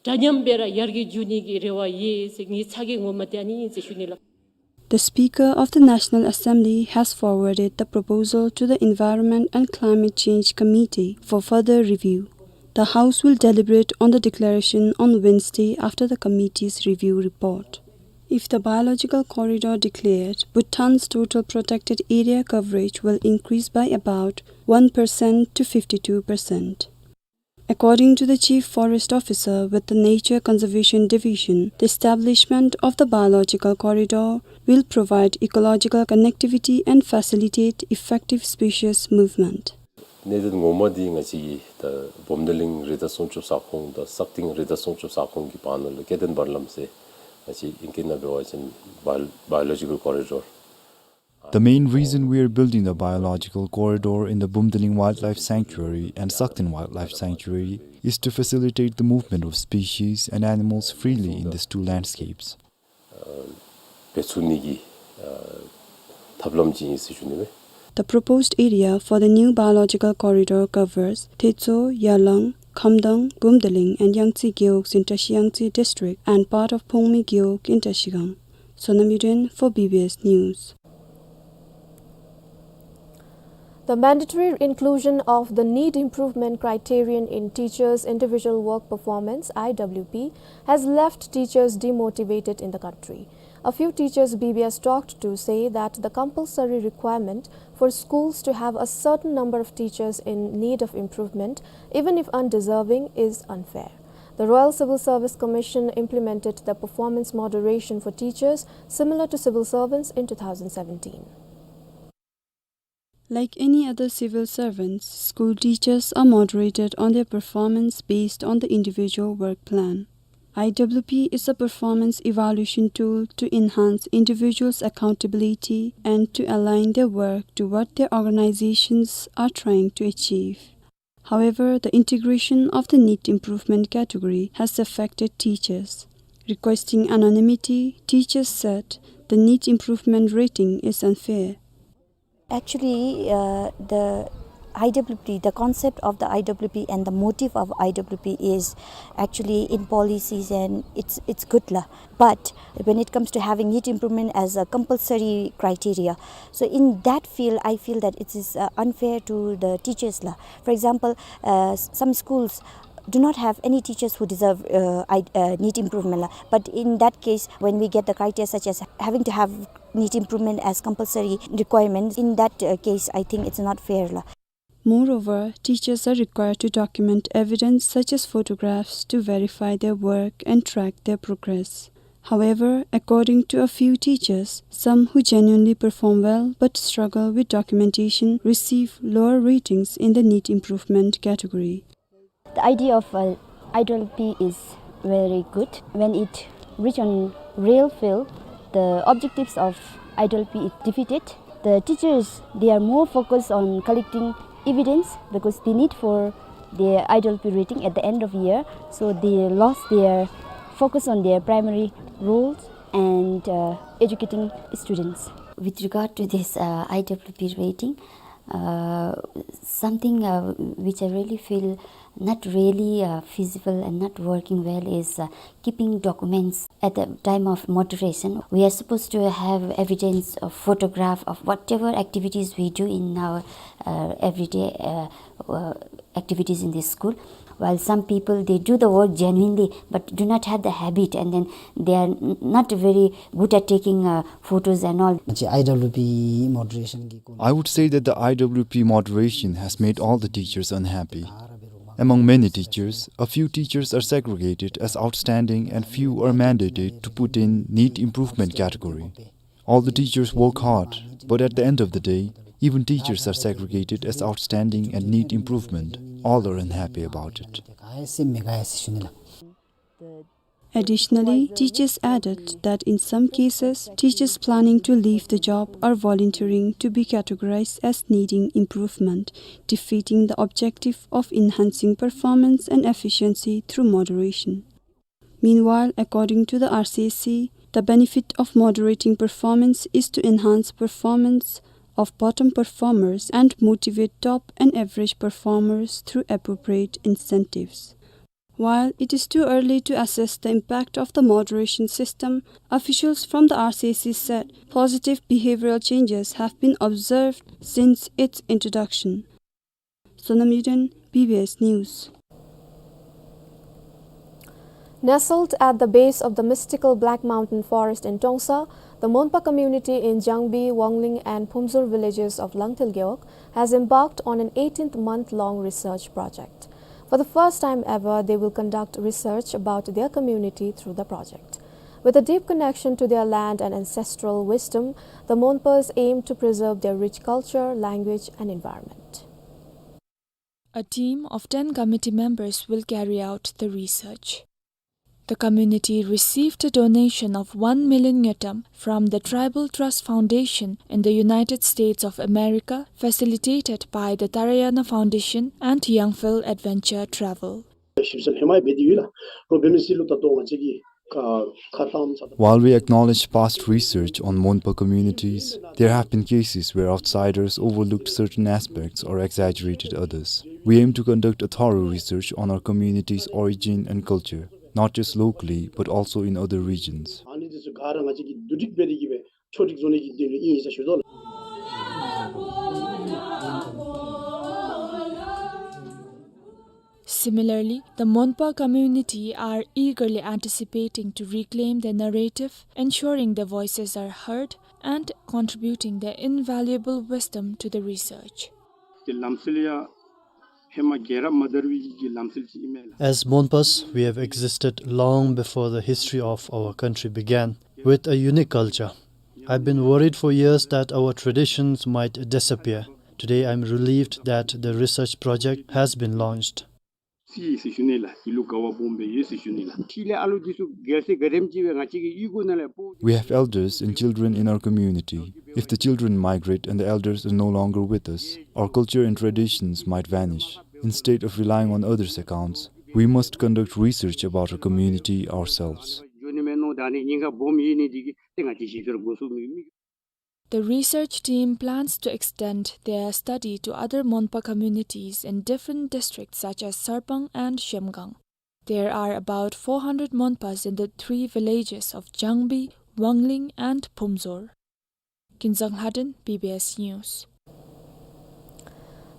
འདྲ་མཉམ་སྦེ་ར་ཡར་རྒྱས་འགྱོ་ནི་གི་རེ་བ་ཡོད་ཟེར། ངེའི་ཚ་གྱང་ངོ་མ་འདི་ཨ་ནི་ཨིན་ཟེར་ཞུ་ནི་ལགས། The Speaker of the National Assembly has forwarded the proposal to the Environment and Climate Change Committee for further review. The House will deliberate on the declaration on Wednesday after the committee's review report. If the biological corridor declared, Bhutan's total protected area coverage will increase by about one percent to fifty-two percent. According to the Chief Forest Officer with the Nature Conservation Division, the establishment of the biological corridor will provide ecological connectivity and facilitate effective species movement. གནད་དོན་ངོ་མ་འདི་ང་བཅས་ཀྱི་ད་བུམ་ཐང་གླིང་རི་དྭགས་སྲུང་སྐྱོབ་ས་ཁོངས་དང་སག་སྟེང་རི་དྭགས་སྲུང་སྐྱོབ་ས་ཁོངས་ཀྱི་བར་ན་ལུ་སྐྱེ་ལྡན་བ་ལམ་ཟེར་ང་བཅས་ཨིང་སྐད་ནང་འབད་བ་ཅིན་bio- biological corridor The main reason we are building the biological corridor in the Bumdeling Wildlife Sanctuary and Sakten Wildlife Sanctuary is to facilitate the movement of species and animals freely in these two landscapes. འབད་ཚུགས་ནི་གི་ཐབས་ལམ་ཅིག་ཨིན་ཟེར་ཞུ་ནི་ལགས། The proposed area for the new biological corridor covers Thecho, Yalang, Khamdang, Bumdeling and Yangtse Gewog in Tashi Yangtse District and part of Phongmi Gewog in Trashigang. Sonam Yuden for B B S News. The mandatory inclusion of the need improvement criterion in teachers' individual work performance, I W P, has left teachers demotivated in the country. A few teachers B B S talked to say that the compulsory requirement for schools to have a certain number of teachers in need of improvement, even if undeserving, is unfair. The Royal Civil Service Commission implemented the performance moderation for teachers similar to civil servants in two thousand seventeen. Like any other civil servants, school teachers are moderated on their performance based on the individual work plan. I W P is a performance evaluation tool to enhance individuals' accountability and to align their work to what their organizations are trying to achieve. However, the integration of the need improvement category has affected teachers. Requesting anonymity, teachers said the need improvement rating is unfair. Actually, uh, the I W P, the concept of the I W P and the motive of I W P is actually in policies, and it's, it's good la. But when it comes to having need improvement as a compulsory criteria, so in that field, I feel that it is, uh, unfair to the teachers la. For example, uh, s-, some schools do not have any teachers who deserve, uh, I, uh, need improvement la. But in that case, when we get the criteria such as having to have need improvement as compulsory requirements, in that, uh, case, I think it's not fair la. Moreover, teachers are required to document evidence such as photographs to verify their work and track their progress. However, according to a few teachers, some who genuinely perform well but struggle with documentation receive lower ratings in the need improvement category. The idea of, uh, I W P is very good. When it reach on real field, the objectives of I W P is defeated. The teachers, they are more focused on collecting evidence because they need for their I W P rating at the end of year. So they lost their focus on their primary roles and, uh, educating students. With regard to this, uh, I W P rating, uh, something, uh, which I really feel not really, uh, feasible and not working well is, uh, keeping documents at the time of moderation. We are supposed to have evidence of photograph of whatever activities we do in our, uh, everyday, uh, uh, activities in the school. While some people, they do the work genuinely, but do not have the habit, and then they are n-, not very good at taking, uh, photos and all. I W P moderation ki kon- I would say that the I W P moderation has made all the teachers unhappy. Among many teachers, a few teachers are segregated as outstanding and few are mandated to put in need improvement category. All the teachers work hard, but at the end of the day, even teachers are segregated as outstanding and need improvement. All are unhappy about it. Additionally, teachers added that in some cases, teachers planning to leave the job are volunteering to be categorized as needing improvement, defeating the objective of enhancing performance and efficiency through moderation. Meanwhile, according to the R C S C, the benefit of moderating performance is to enhance performance of bottom performers and motivate top and average performers through appropriate incentives. While it is too early to assess the impact of the moderation system, officials from the R C S C said positive behavioral changes have been observed since its introduction. Sonam Yuden, B B S News. Nestled at the base of the mystical Black Mountain Forest in Trongsa, the Monpa community in Jangbi, Wangling and Phumzur villages of Langthil Gewog has embarked on an eighteenth month-long research project. For the first time ever, they will conduct research about their community through the project. With a deep connection to their land and ancestral wisdom, the Monpas aim to preserve their rich culture, language, and environment. A team of ten committee members will carry out the research. The community received a donation of one million ngultrum from the Tribal Trust Foundation in the United States of America, facilitated by the Tarayana Foundation and Youngfield Adventure Travel. ཞིབ་གསལ་ཧེ་མ་འབད་དེ་ཡོད་ལགས། རོགས་འབད་མི་སྲིད་ལུ་ད་ལྟོ་ང་བཅས་ཀྱིས་ཁ་ཁ་གཏམ་ས། While we acknowledge past research on Monpa communities, there have been cases where outsiders overlooked certain aspects or exaggerated others. We aim to conduct a thorough research on our community's origin and culture, not just locally, but also in other regions. ཨ་ནི་འདི་ཚུ་ག་ར་ང་བཅས་ཀྱིས་བསྡུ་སྒྲིག་འབད་དེ་གི་སྦེ་ཕྱོགས་སྒྲིག་བཟོ་ནི་གི་དོན་ལུ་ཨིན་ཟེར་ཞུ་དོ་ལགས། Similarly, the Monpa community are eagerly anticipating to reclaim their narrative, ensuring their voices are heard and contributing their invaluable wisdom to the research. དེ་ལམ་སྲོལ་ཡང་ཧེ་མ་རྒྱལ་རབས་མ་དར་བའི་གི་ལམ་སྲོལ་ཅིག་ཨིན་མས་ལགས། As Monpas, we have existed long before the history of our country began, with a unique culture. I've been worried for years that our traditions might disappear. Today, I'm relieved that the research project has been launched. སྲིད་ཟེར་ཞུ་ནི་ལགས། དེ་ལུ་དགའ་བ་སྦོམ་སྦེ་ཡོད་ཟེར་ཞུ་ནི་ལགས། ཤི་ལས་ཨ་ལུ་འདི་ཚུ་རྒྱལ་སྲས་ག་དེམ་ཅིག་སྦེ་ང་བཅས་ཀྱི་གཡུས་སྒོ་ནང་ལས་སྤོ། We have elders and children in our community. If the children migrate and the elders are no longer with us, our culture and traditions might vanish. Instead of relying on others' accounts, we must conduct research about our community ourselves. འགྱོ་ནི་མས་མནོ་ད་ནི་ཉེན་ཁ་སྦོམ་ཡོད་ནི་འདི་གིས་ཏེ་ང་བཅས་ཞིབ་བཤེར་འགོ་བཙུགས་མི་མི། The research team plans to extend their study to other Monpa communities in different districts such as Sarpang and Zhemgang. There are about four hundred Monpas in the three villages of Jangbi, Wangling and Phumzor. Kinzang Lhaden, B B S News.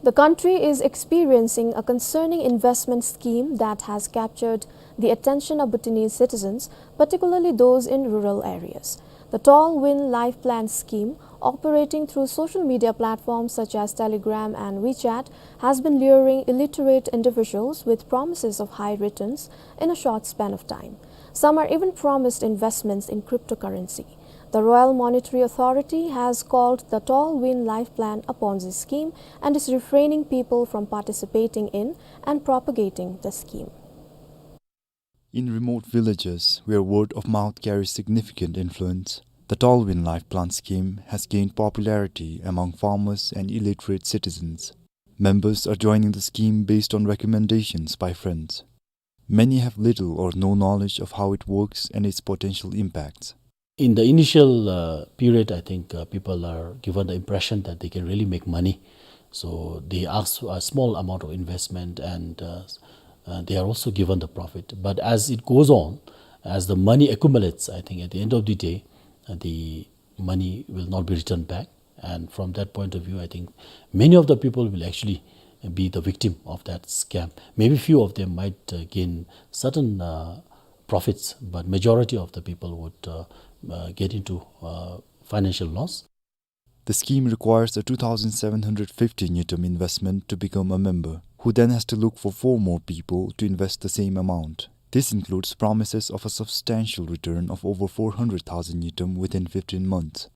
The country is experiencing a concerning investment scheme that has captured the attention of Bhutanese citizens, particularly those in rural areas. The Tall Win Life Plan scheme, operating through social media platforms such as Telegram and WeChat, has been luring illiterate individuals with promises of high returns in a short span of time. Some are even promised investments in cryptocurrency. The Royal Monetary Authority has called the Tall Win Life Plan a Ponzi scheme and is refraining people from participating in and propagating the scheme. In remote villages where word of mouth carries significant influence, the Tall Win Life Plan scheme has gained popularity among farmers and illiterate citizens. Members are joining the scheme based on recommendations by friends. Many have little or no knowledge of how it works and its potential impacts. In the initial, uh, period, I think, uh, people are given the impression that they can really make money. So they ask a small amount of investment and, uh, uh, they are also given the profit. But as it goes on, as the money accumulates, I think at the end of the day, uh, the money will not be returned back. And from that point of view, I think many of the people will actually be the victim of that scam. Maybe few of them might, uh, gain certain, uh, profits, but majority of the people would, uh, uh, get into, uh, financial loss. The scheme requires a two thousand seven hundred fifty ngultrum investment to become a member, who then has to look for four more people to invest the same amount. This includes promises of a substantial return of over four hundred thousand ngultrum within fifteen months.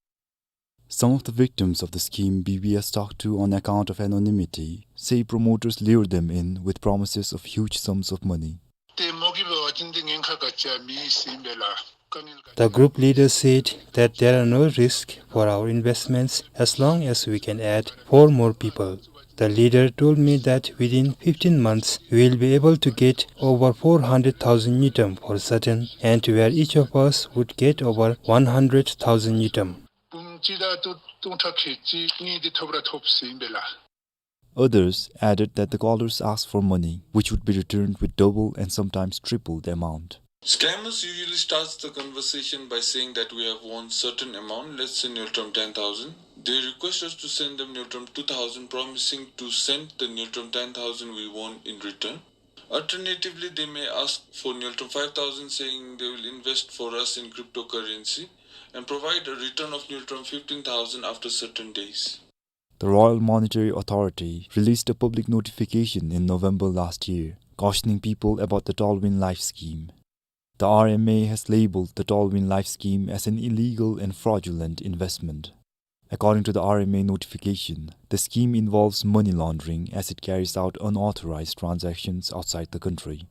Some of the victims of the scheme B B S talked to on account of anonymity say promoters lure them in with promises of huge sums of money. ཏེ་མོ་གི་འབད་བ་ཅིན་ཏེ་ཉེན་ཁ་ག་ཅི་ཡང་མེད་ཟེར་ཨིན་པས་ལགས། དཀའ་ངལ་ག་The group leader said that there are no risk for our investments as long as we can add four more people. The leader told me that within fifteen months, we will be able to get over four hundred thousand ngultrum for certain, and where each of us would get over one hundred thousand ngultrum. འབུམ་གཅིག་དང་སྟོང་ཕྲག་ཁལ་གཅིག་གཉིས་འདི་ཐོབ་ར་ཐོབ་ཟེར་ཨིན་པས་ལགས། Others added that the callers asked for money, which would be returned with double and sometimes triple the amount. Scammers usually starts the conversation by saying that we have won certain amount, let's say ngultrum ten thousand. They request us to send them ngultrum two thousand, promising to send the ngultrum ten thousand we won in return. Alternatively, they may ask for ngultrum five thousand, saying they will invest for us in cryptocurrency and provide a return of ngultrum fifteen thousand after certain days. The Royal Monetary Authority released a public notification in November last year, cautioning people about the Tall Win Life Scheme. The R M A has labeled the Tall Win Life Scheme as an illegal and fraudulent investment. According to the R M A notification, the scheme involves money laundering as it carries out unauthorized transactions outside the country.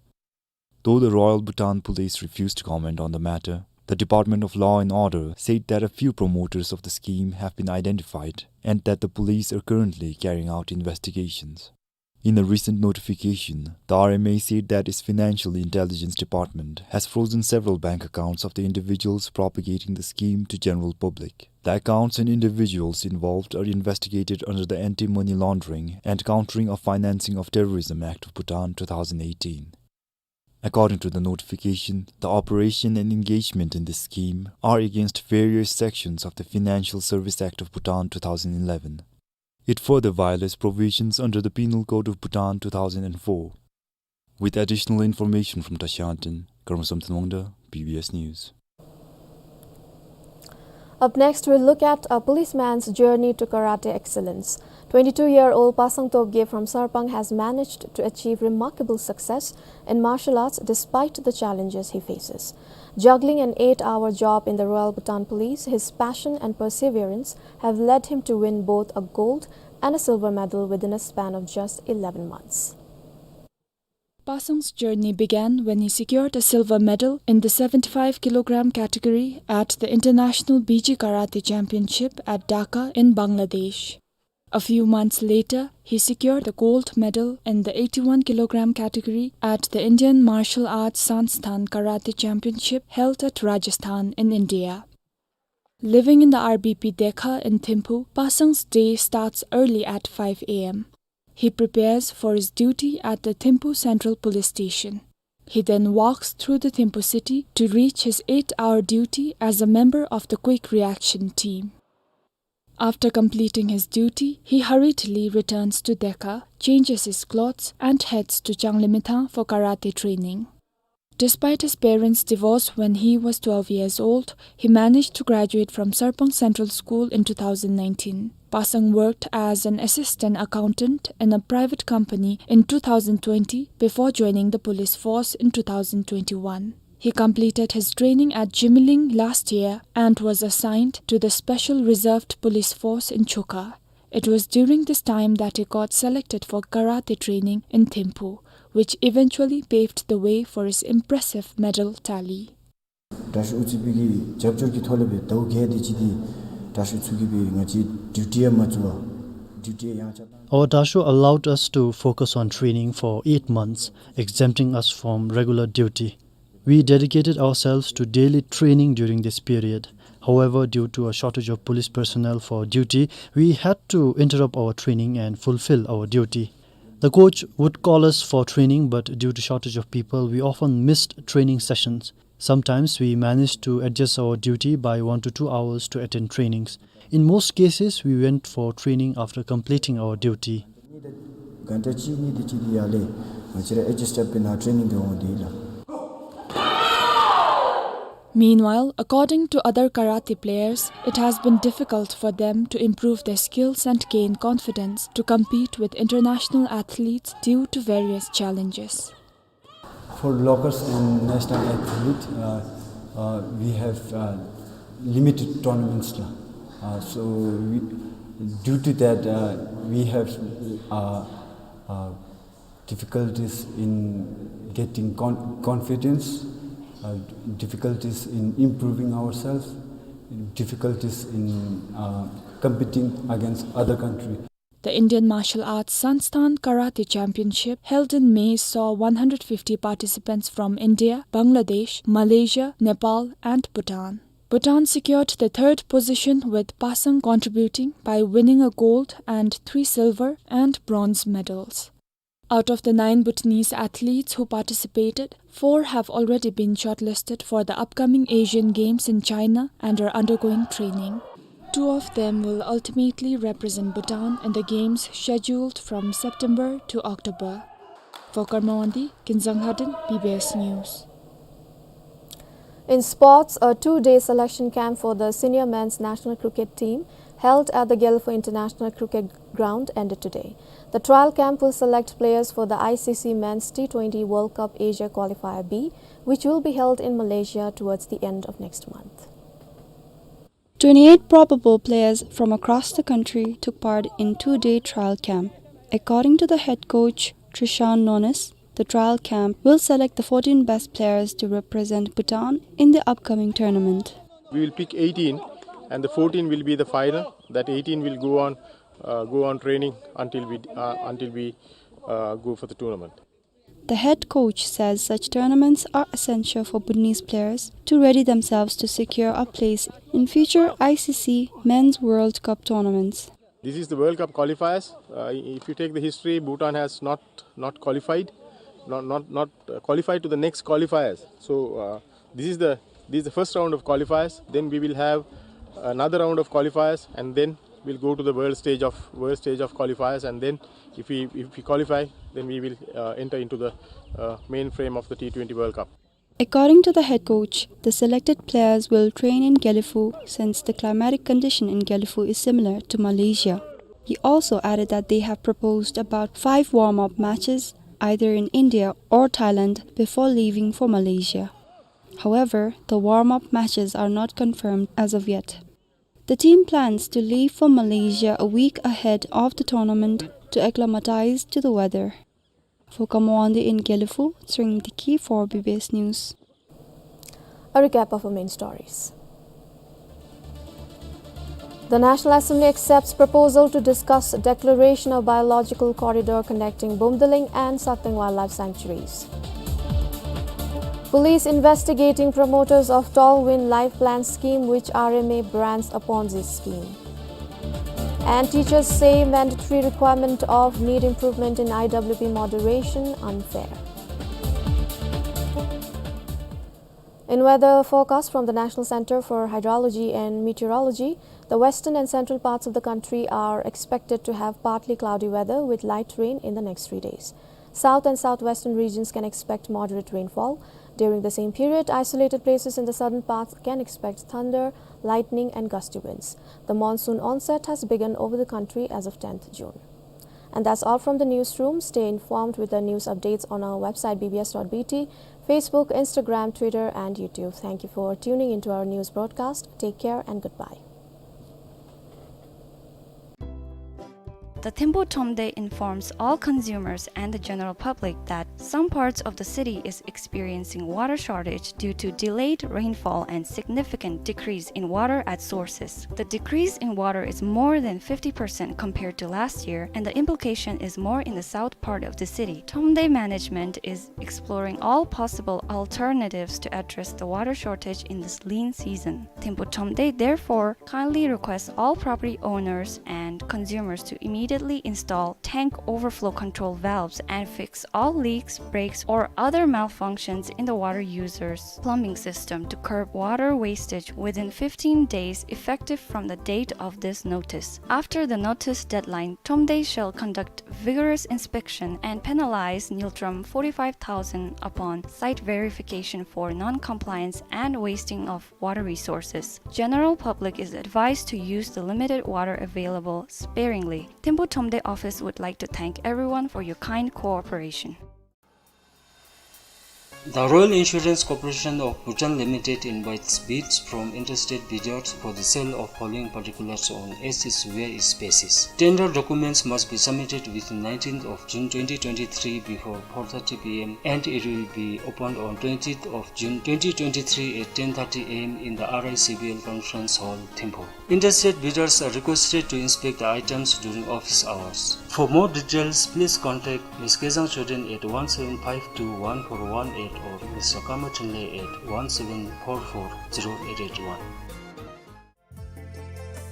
Though the Royal Bhutan Police refused to comment on the matter, the Department of Law and Order said that a few promoters of the scheme have been identified and that the police are currently carrying out investigations. In a recent notification, the R M A said that its Financial Intelligence Department has frozen several bank accounts of the individuals propagating the scheme to general public. The accounts and individuals involved are investigated under the Anti-Money Laundering and Countering of Financing of Terrorism Act of Bhutan two thousand eighteen. According to the notification, the operation and engagement in this scheme are against various sections of the Financial Service Act of Bhutan two thousand eleven. It further violates provisions under the Penal Code of Bhutan two thousand four. With additional information from Tashardin, Karma Samten Wangda, B B S News. Up next, we'll look at a policeman's journey to karate excellence. Twenty-two-year-old Pasang Topge from Sarpang has managed to achieve remarkable success in martial arts despite the challenges he faces. Juggling an eight-hour job in the Royal Bhutan Police, his passion and perseverance have led him to win both a gold and a silver medal within a span of just eleven months. Pasang's journey began when he secured a silver medal in the seventy-five kilogram category at the International B G Karate Championship at Dhaka in Bangladesh. A few months later, he secured the gold medal in the eighty-one kilogram category at the Indian Martial Arts Sansthan Karate Championship held at Rajasthan in India. Living in the R B P Dekha in Thimphu, Pasang's day starts early at five A M. He prepares for his duty at the Thimphu Central Police Station. He then walks through the Thimphu city to reach his eight-hour duty as a member of the Quick Reaction Team. After completing his duty, he hurriedly returns to Dekha, changes his clothes, and heads to Changlimithang for karate training. Despite his parents' divorce when he was twelve years old, he managed to graduate from Sarpang Central School in two thousand nineteen. Pasang worked as an assistant accountant in a private company in two thousand twenty before joining the police force in two thousand twenty-one. He completed his training at Jimiling last year and was assigned to the Special Reserved Police Force in Chukha. It was during this time that he got selected for karate training in Thimphu, which eventually paved the way for his impressive medal tally. དྲག་ཤོས་ཨུ་ཚུགས་པའི་གི་རྒྱབ་སྐྱོར་གྱི་ཐོག་ལས་སྦེ་ཟླཝ་བརྒྱད་དེ་ཅིག་འདི་དྲག་ཤོས་ཚུ་གིས་སྦེ་ང་བཅས་ཌིའུ་ཊི་ཡང་མ་བཙུགས་པར་ཌིའུ་ཊི་ཡང་ཡང་བསྐྱར་བཏང་། Our དྲག་ཤོས allowed us to focus on training for eight months, exempting us from regular duty. We dedicated ourselves to daily training during this period. However, due to a shortage of police personnel for duty, we had to interrupt our training and fulfill our duty. The coach would call us for training, but due to shortage of people, we often missed training sessions. Sometimes we managed to adjust our duty by one to two hours to attend trainings. In most cases, we went for training after completing our duty. གྷན་ཊ་གཅིག་གཉིས་དེ་ཅིག་འདི་ཡར་ལས་ང་བཅས་ར་ཨེ་ཇི་སི་ཊི་འབད་ནཱ་ཊེ་ནིང་འབད་འོང་དེ་ལགས། Meanwhile, according to other karate players, it has been difficult for them to improve their skills and gain confidence to compete with international athletes due to various challenges. For locals and national athlete, uh, uh, we have, uh, limited tournaments, la. Uh, so we, due to that, uh, we have, uh, uh, difficulties in getting con-, confidence, uh, difficulties in improving ourselves, difficulties in, uh, competing against other country. The Indian Martial Arts Sansthan Karate Championship held in May saw one hundred fifty participants from India, Bangladesh, Malaysia, Nepal, and Bhutan. Bhutan secured the third position, with Pasang contributing by winning a gold and three silver and bronze medals. Out of the nine Bhutanese athletes who participated, four have already been shortlisted for the upcoming Asian Games in China and are undergoing training. Two of them will ultimately represent Bhutan in the games scheduled from September to October. For Karma Wangdi, Kinzang Hadin, B B S News. In sports, a two-day selection camp for the senior men's national cricket team held at the Gelephu International Cricket Ground ended today. The trial camp will select players for the I C C Men's T twenty World Cup Asia Qualifier B, which will be held in Malaysia towards the end of next month. Twenty-eight probable players from across the country took part in two-day trial camp. According to the head coach, Trishan Nonis, The trial camp will select the fourteen best players to represent Bhutan in the upcoming tournament. We will pick eighteen, and the fourteen will be the final. That eighteen will go on, uh, go on training until we, uh, until we, uh, go for the tournament. The head coach says such tournaments are essential for Bhutanese players to ready themselves to secure a place in future I C C Men's World Cup tournaments. This is the World Cup qualifiers. Uh, if you take the history, Bhutan has not, not qualified, not, not, not, uh, qualified to the next qualifiers. So, uh, this is the, this is the first round of qualifiers. Then we will have another round of qualifiers, and then we'll go to the world stage of, world stage of qualifiers, and then if we, if we qualify, then we will, uh, enter into the, uh, main frame of the T twenty World Cup. According to the head coach, the selected players will train in Gelephu since the climatic condition in Gelephu is similar to Malaysia. He also added that they have proposed about five warm-up matches, either in India or Thailand, before leaving for Malaysia. However, the warm-up matches are not confirmed as of yet. The team plans to leave for Malaysia a week ahead of the tournament to acclimatize to the weather. For Kamo Wangdi in Gelephu, Tshering Deki for B B S News. A recap of our main stories. The National Assembly accepts proposal to discuss declaration of biological corridor connecting Bumdiling and Sakteng Wildlife Sanctuaries. Police investigating promoters of Tall Wind Life Plan scheme, which R M A brands a Ponzi scheme. And teachers say mandatory requirement of NEET improvement in I W P moderation unfair. In weather forecast from the National Center for Hydrology and Meteorology, the western and central parts of the country are expected to have partly cloudy weather with light rain in the next three days. South and southwestern regions can expect moderate rainfall. During the same period, isolated places in the southern parts can expect thunder, lightning, and gusty winds. The monsoon onset has begun over the country as of tenth June. And that's all from the newsroom. Stay informed with the news updates on our website, B B S dot B T, Facebook, Instagram, Twitter, and YouTube. Thank you for tuning into our news broadcast. Take care and goodbye. The Thimphu Thromde informs all consumers and the general public that some parts of the city is experiencing water shortage due to delayed rainfall and significant decrease in water at sources. The decrease in water is more than fifty percent compared to last year, and the implication is more in the south part of the city. Thromde management is exploring all possible alternatives to address the water shortage in this lean season. Thimphu Thromde therefore kindly requests all property owners and consumers to immediately install tank overflow control valves and fix all leaks, breaks, or other malfunctions in the water users' plumbing system to curb water wastage within fifteen days effective from the date of this notice. After the notice deadline, Thromde shall conduct vigorous inspection and penalize Ngultrum forty-five thousand upon site verification for non-compliance and wasting of water resources. General public is advised to use the limited water available sparingly. Thimphu Thromde office would like to thank everyone for your kind cooperation. The Royal Insurance Corporation of Bhutan Limited invites bids from interested bidders for the sale of following particulars on as is where is basis. Tender documents must be submitted within nineteenth of June twenty twenty-three before four thirty P M and it will be opened on twentieth of June twenty twenty-three at ten thirty A M in the R I C B L Conference Hall, Thimphu. Interested bidders are requested to inspect the items during office hours. For more details, please contact Miss Kezang Choden at one seven five two one four one eight or Mister Kama Thinley at one seven four four zero eight eight one.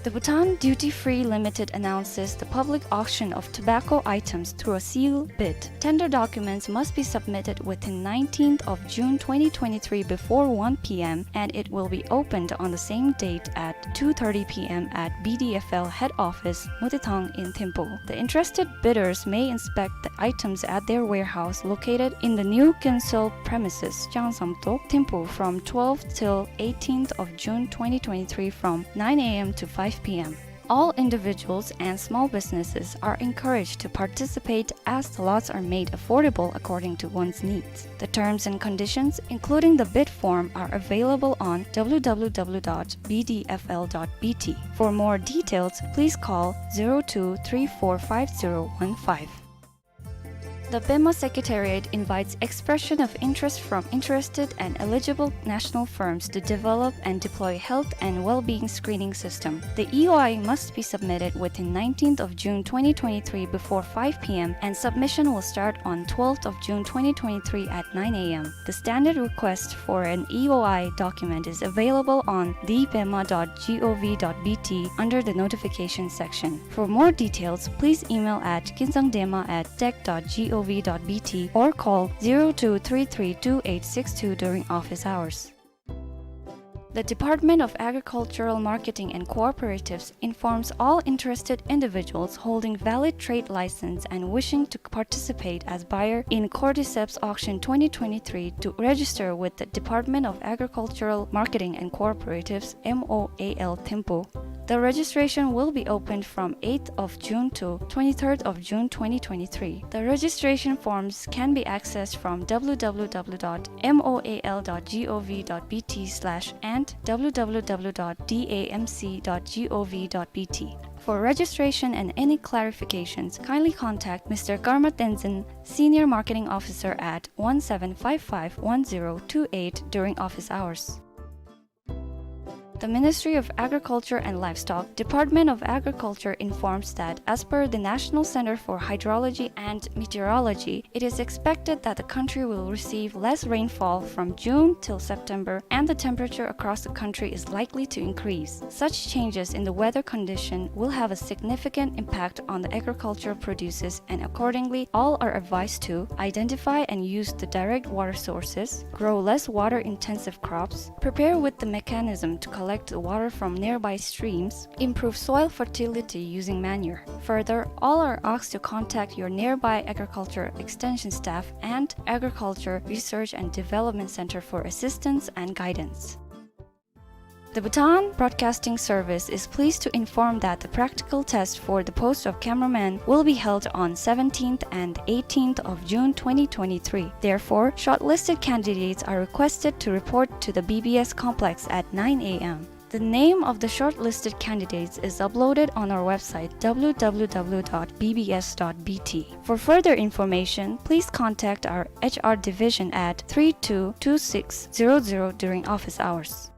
The Bhutan Duty Free Limited announces the public auction of tobacco items through a sealed bid. Tender documents must be submitted within nineteenth of June twenty twenty-three before one P M and it will be opened on the same date at two thirty P M at B D F L head office, Motithang in Thimphu. The interested bidders may inspect the items at their warehouse located in the new council premises, Changsamtok, Thimphu, from twelfth till eighteenth of June twenty twenty-three from nine A M to five P M. All individuals and small businesses are encouraged to participate as the lots are made affordable according to one's needs. The terms and conditions, including the bid form, are available on W W W dot B D F L dot B T. For more details, please call zero two three four five zero one five. The pema Secretariat invites expression of interest from interested and eligible national firms to develop and deploy health and well-being screening system. The E O I must be submitted within nineteenth of June twenty twenty-three before five p m, and submission will start on twelfth of June twenty twenty-three at nine a m. The standard request for an E O I document is available on depema dot gov dot bt under the notification section. For more details, please email at kinzangdema at tech dot gov dot bt or call zero two three three two eight six two during office hours. The Department of Agricultural Marketing and Cooperatives informs all interested individuals holding valid trade license and wishing to participate as buyer in Cordyceps Auction twenty twenty-three to register with the Department of Agricultural Marketing and Cooperatives, M O A L Thimphu. The registration will be opened from eighth of June to twenty-third of June twenty twenty-three. The registration forms can be accessed from w w w dot m o a l dot g o v dot b t slash and w w w dot d a m c dot g o v dot b t. For registration and any clarifications, kindly contact Mister Karma Tenzin, Senior Marketing Officer, at one seven five five one zero two eight during office hours. The Ministry of Agriculture and Livestock, Department of Agriculture informs that, as per the National Center for Hydrology and Meteorology, it is expected that the country will receive less rainfall from June till September, and the temperature across the country is likely to increase. Such changes in the weather condition will have a significant impact on the agricultural produces, and accordingly, all are advised to identify and use the direct water sources, grow less water-intensive crops, prepare with the mechanism to collect the water from nearby streams, improve soil fertility using manure. Further, all are asked to contact your nearby agriculture extension staff and Agriculture Research and Development Center for assistance and guidance. The Bhutan Broadcasting Service is pleased to inform that the practical test for the post of cameraman will be held on seventeenth and eighteenth of June twenty twenty-three. Therefore, shortlisted candidates are requested to report to the B B S complex at nine a m. The name of the shortlisted candidates is uploaded on our website, w w w dot b b s dot b t. For further information, please contact our H R division at three two two six zero zero during office hours.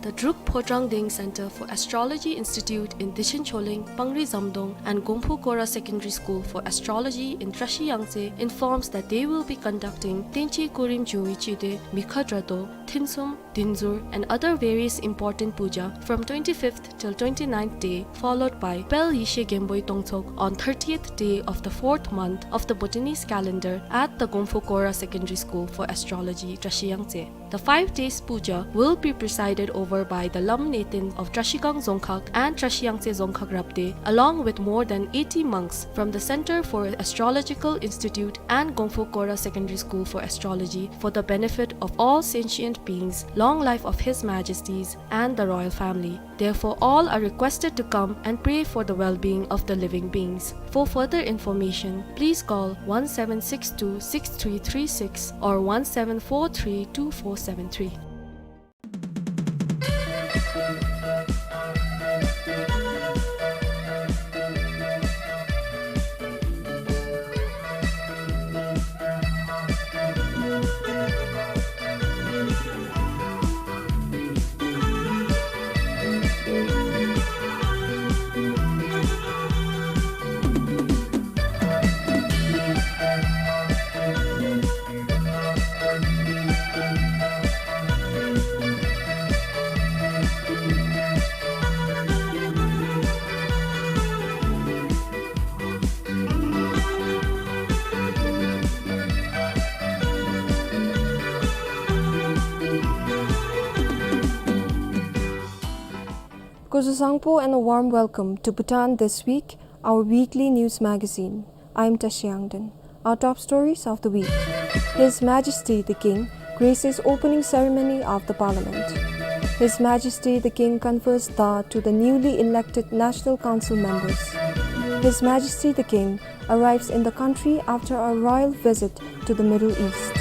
The Druk Phodrang Deng Center for Astrology Institute in Dichen Choling, Pangri Zamdong, and Gongphu Kora Secondary School for Astrology in Trashi Yangtse informs that they will be conducting Tenchi Kurim Jungwi Chide, Mikha Drado, Thinsum, Dinzur, and other various important puja from twenty-fifth till twenty-ninth day, followed by Pel Yeshe Genboi Tongtsok on thirtieth day of the fourth month of the Bhutanese calendar at the Gongphu Kora Secondary School for Astrology, Trashi Yangtse. The five days puja will be presided over by the Lam Netin of Trashigang Dzongkhag and Trashi Yangtse Dzongkhag Rabde, along with more than eighty monks from the Center for Astrological Institute and Gongphu Kora Secondary School for Astrology, for the benefit of all sentient beings, long life of His Majesties and the royal family. Therefore, all are requested to come and pray for the well-being of the living beings. For further information, please call one seven six two six three three six or one seven four three two four seven three. Kuzuzangpo and a warm welcome to Bhutan This Week, our weekly news magazine. I'm Tashi Yangden. Our top stories of the week. His Majesty the King graces opening ceremony of the Parliament. His Majesty the King confers Da to the newly elected National Council members. His Majesty the King arrives in the country after a royal visit to the Middle East.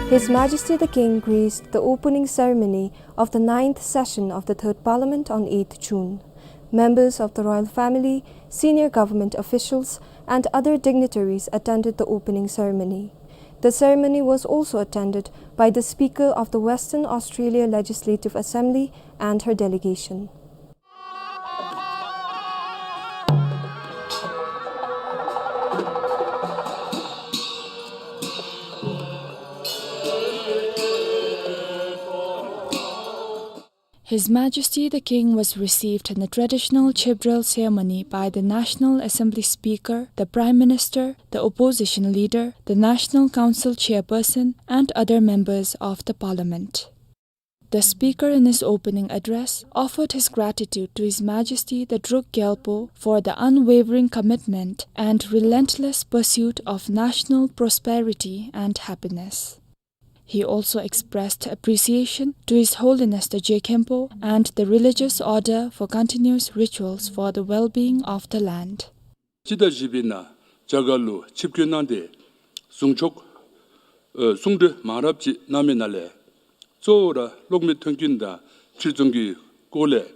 His Majesty the King graced the opening ceremony of the ninth session of the Third Parliament on eighth June. Members of the royal family, senior government officials, and other dignitaries attended the opening ceremony. The ceremony was also attended by the Speaker of the Western Australia Legislative Assembly and her delegation. His Majesty the King was received in the traditional Chebral ceremony by the National Assembly Speaker, the Prime Minister, the Opposition Leader, the National Council Chairperson, and other members of the Parliament. The Speaker, in his opening address, offered his gratitude to His Majesty the Druk Gyalpo for the unwavering commitment and relentless pursuit of national prosperity and happiness. He also expressed appreciation to His Holiness the Je Khenpo and the religious order for continuous rituals for the well-being of the land. སྤྱི་ཟླ་བཞི་པའི་ནང་རྒྱ་གར་ལུ་ཆིབས་བསྐྱོད་གནང་སྟེ་གསུང་ཆོག་ཨ་གསུང་གྲོས་མང་རབས་ཅིག་གནང་མི་ནང་ལས་གཙོ་བོ་ར་གློག་མེ་མཐུན་རྐྱེན་དང་ཕྱིར་ཚོང་གི་སྐོར་ལས་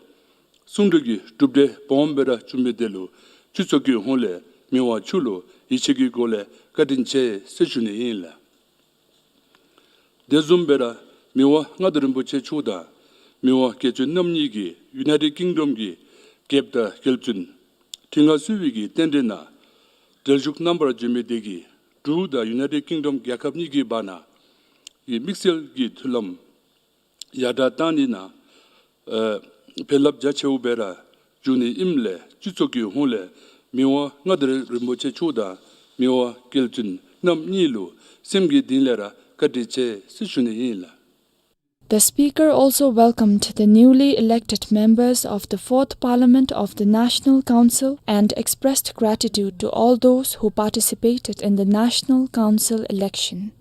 གསུང་གྲོས་ཀྱི་གྲུབ་འབྲས་སྦོམ་སྦེ་ར་བྱུང་མི་དེ་ལུ་སྤྱི་ཚོགས་ཀྱི་ཧོངས་ལས་མི་དབང་མཆོག་ལུ་ཡིད་ཆེས་ཀྱི་སྒོ་ལས་བཀའ་དྲིན་ཆེ་ཟེར་ཞུ་ནི་ཨིན་ལགས། དེ་བཟུམ་སྦེ་ར་མི་དབང་མངའ་བདག་རིན་པོ་ཆེ་མཆོག་དང་མི་དབང་རྒྱལ་བཙུན་རྣམ་གཉིས་ཀྱིས་ཡུ་ནའི་ཊེཌ་ཀིང་ཌམ་གྱི་རྒྱལཔོ་དང་རྒྱལ་བཙུན་ཁྲི་མངའ་གསོལ་བའི་གི་རྟེན་འབྲེལ་ནང་གྲལ་བཞུགས་གནང་བར་འབྱོན་མི་དེ་གིས་འབྲུག་དང་ཡུ་ནའི་ཊེཌ་ཀིང་ཌམ་རྒྱལ་ཁབ་གཉིས་ཀྱི་བར་ན་གི་དམིགས་བསལ་གྱི་མཐུན་ལམ་ཡར་དྲག་བཏང་ནི་ནང་ཨ་ཕན་རླབས་རྒྱ་ཆེཝ་སྦེ་ར་འབྱུང་ནི་ཨིནམ་ལས་སྤྱི་ཚོགས་ཀྱི་ཧོངས་ལས་མི་དབང་མངའ་བདག་རིན་པོ་ཆེ་མཆོག་དང་མི་དབང་རྒྱལ་བཙུན་རྣམ་གཉིས་ལུ་སེམས་ཀྱི་གཏིང་ལས་ར་བཀའ་དྲིན་ཆེ་ཟེར་ཞུ་ནི་ཨིན་ལགས། The Speaker also welcomed the newly elected members of the fourth Parliament of the National Council and expressed gratitude to all those who participated in the National Council election.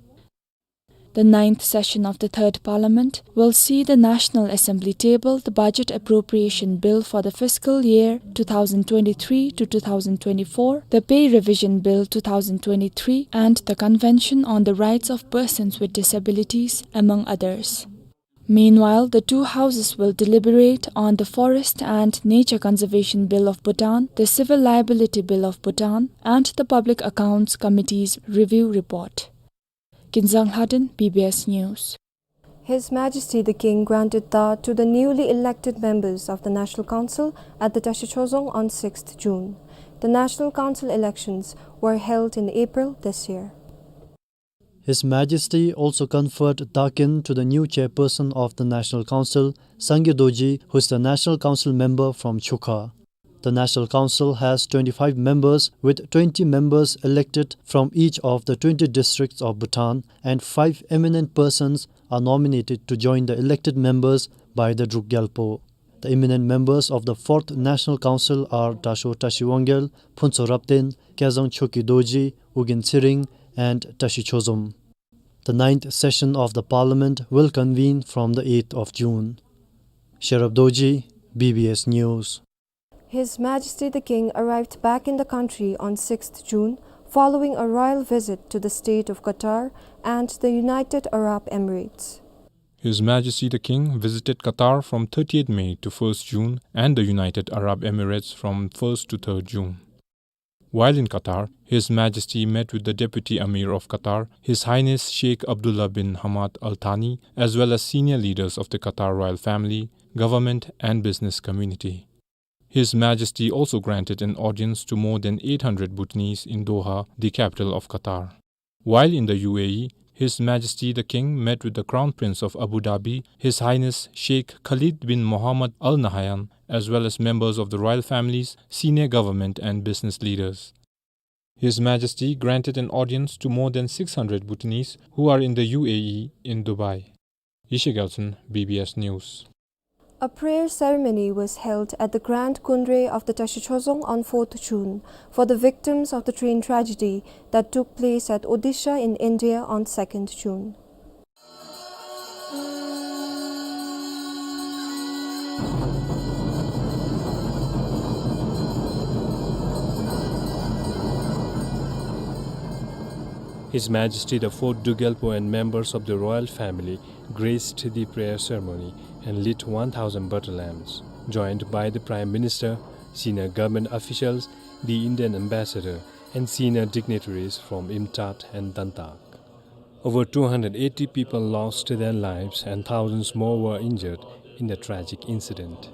The ninth session of the third Parliament will see the National Assembly table the Budget Appropriation Bill for the fiscal year two thousand twenty-three to two thousand twenty-four, the Pay Revision Bill two thousand twenty-three, and the Convention on the Rights of Persons with Disabilities, among others. Meanwhile, the two houses will deliberate on the Forest and Nature Conservation Bill of Bhutan, the Civil Liability Bill of Bhutan, and the Public Accounts Committee's review report. Kinzang Lhaden, B B S News. His Majesty the King granted daw to the newly elected members of the National Council at the Tashi Chozong on sixth June. The National Council elections were held in April this year. His Majesty also conferred dakin to the new chairperson of the National Council, Sangay Dorji, who is the National Council member from Chukha. The National Council has twenty-five members, with twenty members elected from each of the twenty districts of Bhutan, and five eminent persons are nominated to join the elected members by the Druk Gyalpo. The eminent members of the fourth National Council are Dasho Tashi Wangyal, Phuntsho Rapten, Kyazang Choki Dorji, Ugyen Tshering, and Tashi Chozom. The ninth session of the Parliament will convene from the eighth of June. Sherab Dorji, B B S News. His Majesty the King arrived back in the country on sixth June following a royal visit to the state of Qatar and the United Arab Emirates. His Majesty the King visited Qatar from thirtieth May to first June and the United Arab Emirates from first to third June. While in Qatar, His Majesty met with the Deputy Emir of Qatar, His Highness Sheikh Abdullah bin Hamad Al Thani, as well as senior leaders of the Qatar royal family, government, and business community. His Majesty also granted an audience to more than eight hundred Bhutanese in Doha, the capital of Qatar. While in the U A E, His Majesty the King met with the Crown Prince of Abu Dhabi, His Highness Sheikh Khalid bin Mohammed Al Nahyan, as well as members of the royal families, senior government and business leaders. His Majesty granted an audience to more than six hundred Bhutanese who are in the U A E in Dubai. Yeshe Gyaltshen, B B S News. A prayer ceremony was held at the Grand Kundre of the Tashi Chozong on fourth June for the victims of the train tragedy that took place at Odisha in India on second June. His Majesty the Fourth Druk Gyalpo and members of the royal family graced the prayer ceremony and lit one thousand butter lamps. joined by the Prime Minister, senior government officials, the Indian ambassador, and senior dignitaries from IMTAT and DANTAG. Over two hundred eighty people lost their lives and thousands more were injured in the tragic incident.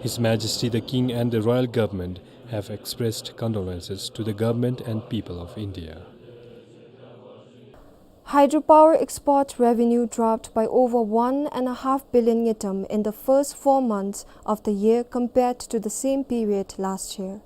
His Majesty the King and the royal government have expressed condolences to the government and people of India. Hydropower export revenue dropped by over one and a half billion ngultrum in the first four months of the year compared to the same period last year.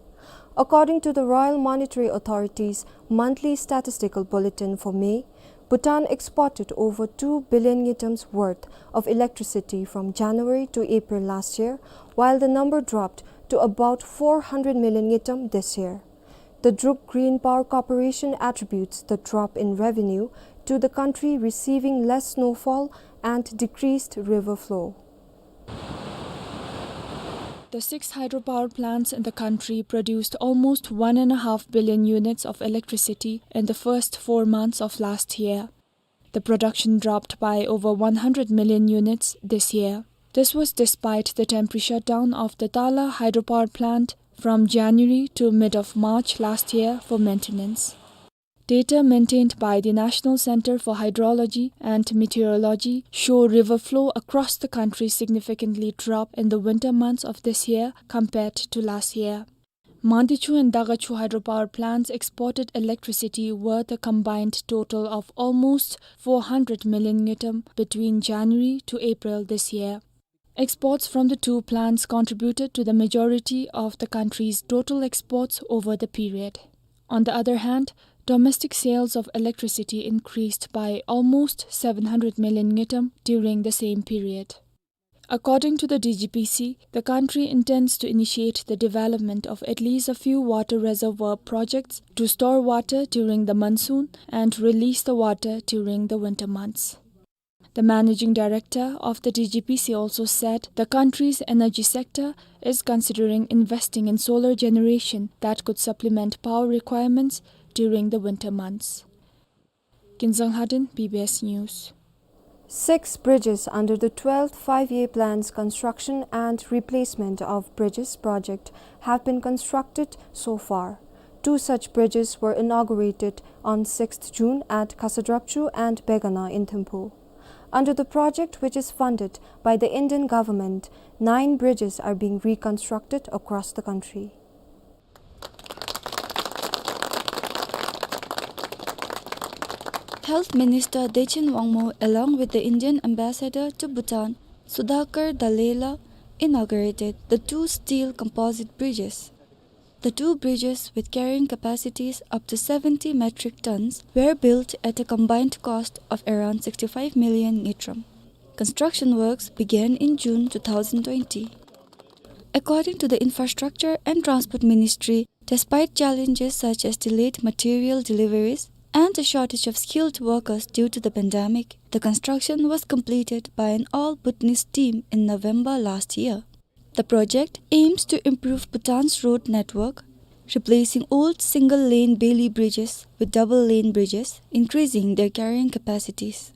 According to the Royal Monetary Authority's monthly statistical bulletin for May, Bhutan exported over two billion ngultrum's worth of electricity from January to April last year, while the number dropped to about four hundred million ngultrum this year. The Druk Green Power Corporation attributes the drop in revenue to the country receiving less snowfall and decreased river flow. The six hydropower plants in the country produced almost one and a half billion units of electricity in the first four months of last year. The production dropped by over one hundred million units this year. This was despite the temporary shutdown of the Tala hydropower plant from January to mid of March last year for maintenance. Data maintained by the National Center for Hydrology and Meteorology show river flow across the country significantly drop in the winter months of this year compared to last year. Mangdechu and Dagachu hydropower plants exported electricity worth a combined total of almost four hundred million ngultrum between January to April this year. Exports from the two plants contributed to the majority of the country's total exports over the period. On the other hand, domestic sales of electricity increased by almost seven hundred million ngultrum during the same period. According to the D G P C, the country intends to initiate the development of at least a few water reservoir projects to store water during the monsoon and release the water during the winter months. The managing director of the D G P C also said the country's energy sector is considering investing in solar generation that could supplement power requirements during the winter months. Kinzang Hadin, B B S News. Six bridges under the twelfth Five-Year Plan's construction and replacement of bridges project have been constructed so far. Two such bridges were inaugurated on sixth June at Khasadrapchu and Begana in Thimphu. Under the project, which is funded by the Indian government, nine bridges are being reconstructed across the country. Health Minister Dechen Wangmo, along with the Indian Ambassador to Bhutan, Sudhakar Dallela, inaugurated the two steel composite bridges. The two bridges, with carrying capacities up to seventy metric tons, were built at a combined cost of around sixty-five million ngultrum. Construction works began in June two thousand twenty. According to the Infrastructure and Transport Ministry, despite challenges such as delayed material deliveries and a shortage of skilled workers due to the pandemic, the construction was completed by an all-Bhutanese team in November last year. The project aims to improve Bhutan's road network, replacing old single-lane bailey bridges with double-lane bridges, increasing their carrying capacities.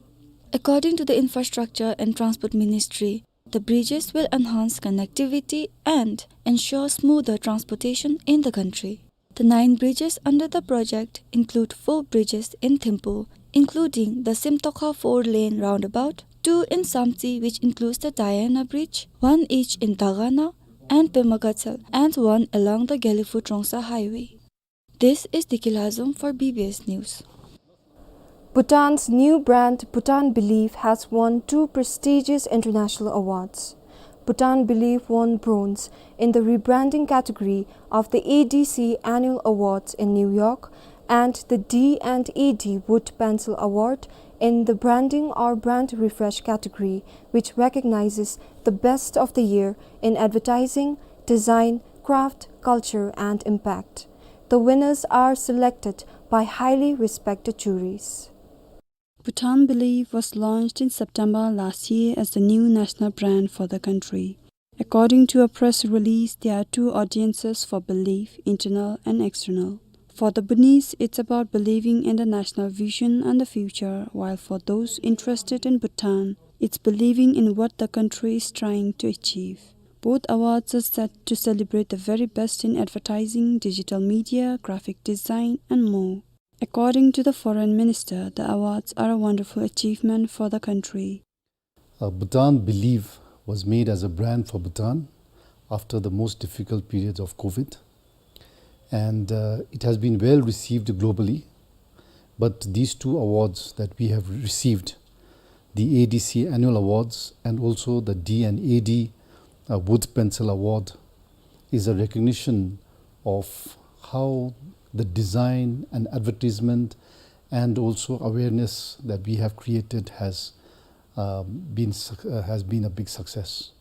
According to the Infrastructure and Transport Ministry, the bridges will enhance connectivity and ensure smoother transportation in the country. The nine bridges under the project include four bridges in Thimphu, including the Simtokha four-lane roundabout, two in Samtse, which includes the Diana Bridge, one each in Dagana and Pema Gatshel, and one along the Gelephu-Trongsa Highway. This is Diki Lhazom for B B S News. Bhutan's new brand, Bhutan Believe, has won two prestigious international awards. Bhutan Believe won bronze in the rebranding category of the A D C Annual Awards in New York and the D and A D Wood Pencil Award in the Branding or Brand Refresh category, which recognizes the best of the year in advertising, design, craft, culture, and impact. The winners are selected by highly respected juries. Bhutan Believe was launched in September last year as the new national brand for the country. According to a press release, there are two audiences for Believe, internal and external. For the Bhutanese, it's about believing in the national vision and the future, while for those interested in Bhutan, it's believing in what the country is trying to achieve. Both awards are set to celebrate the very best in advertising, digital media, graphic design, and more. According to the foreign minister, the awards are a wonderful achievement for the country. Uh, Bhutan Believe was made as a brand for Bhutan after the most difficult periods of COVID. And, uh, it has been well received globally. But these two awards that we have received, the A D C annual awards and also the D and A D, uh, Wood Pencil Award, is a recognition of how the design and advertisement and also awareness that we have created has, um, been suc-, uh, has been a big success.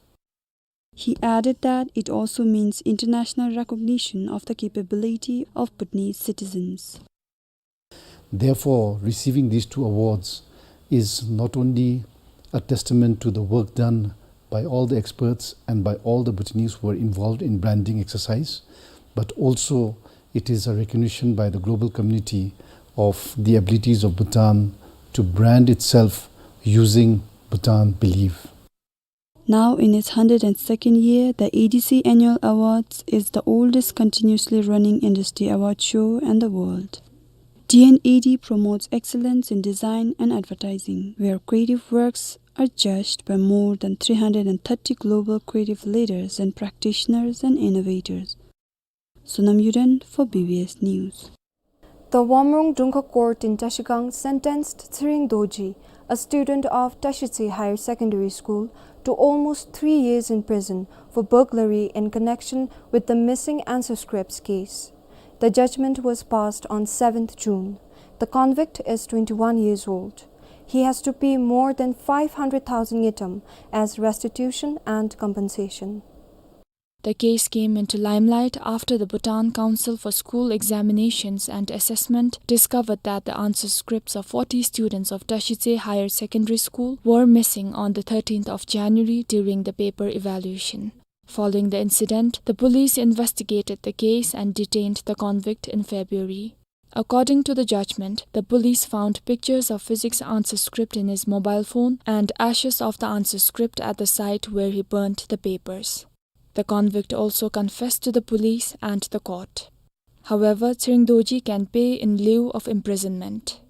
He added that it also means international recognition of the capability of Bhutanese citizens. Therefore, receiving these two awards is not only a testament to the work done by all the experts and by all the Bhutanese who were involved in branding exercise, but also it is a recognition by the global community of the abilities of Bhutan to brand itself using Bhutan Believe. Now in its hundred and second year, the A D C Annual Awards is the oldest continuously running industry award show in the world. D and A D promotes excellence in design and advertising, where creative works are judged by more than three hundred and thirty global creative leaders and practitioners and innovators. Sonam Yuden for B B S News. The Wamrung Dungkha Court in Trashigang sentenced Tshering Dorji, a student of Trashitse Higher Secondary School, to almost three years in prison for burglary in connection with the missing answer scripts case. The judgment was passed on seventh June. The convict is twenty-one years old. He has to pay more than five hundred thousand ngultrum as restitution and compensation. The case came into limelight after the Bhutan Council for School Examinations and Assessment discovered that the answer scripts of forty students of Trashitse Higher Secondary School were missing on the thirteenth of January during the paper evaluation. Following the incident, the police investigated the case and detained the convict in February. According to the judgment, the police found pictures of physics answer script in his mobile phone and ashes of the answer script at the site where he burnt the papers. The convict also confessed to the police and the court. However, Tshering Dorji can pay in lieu of imprisonment.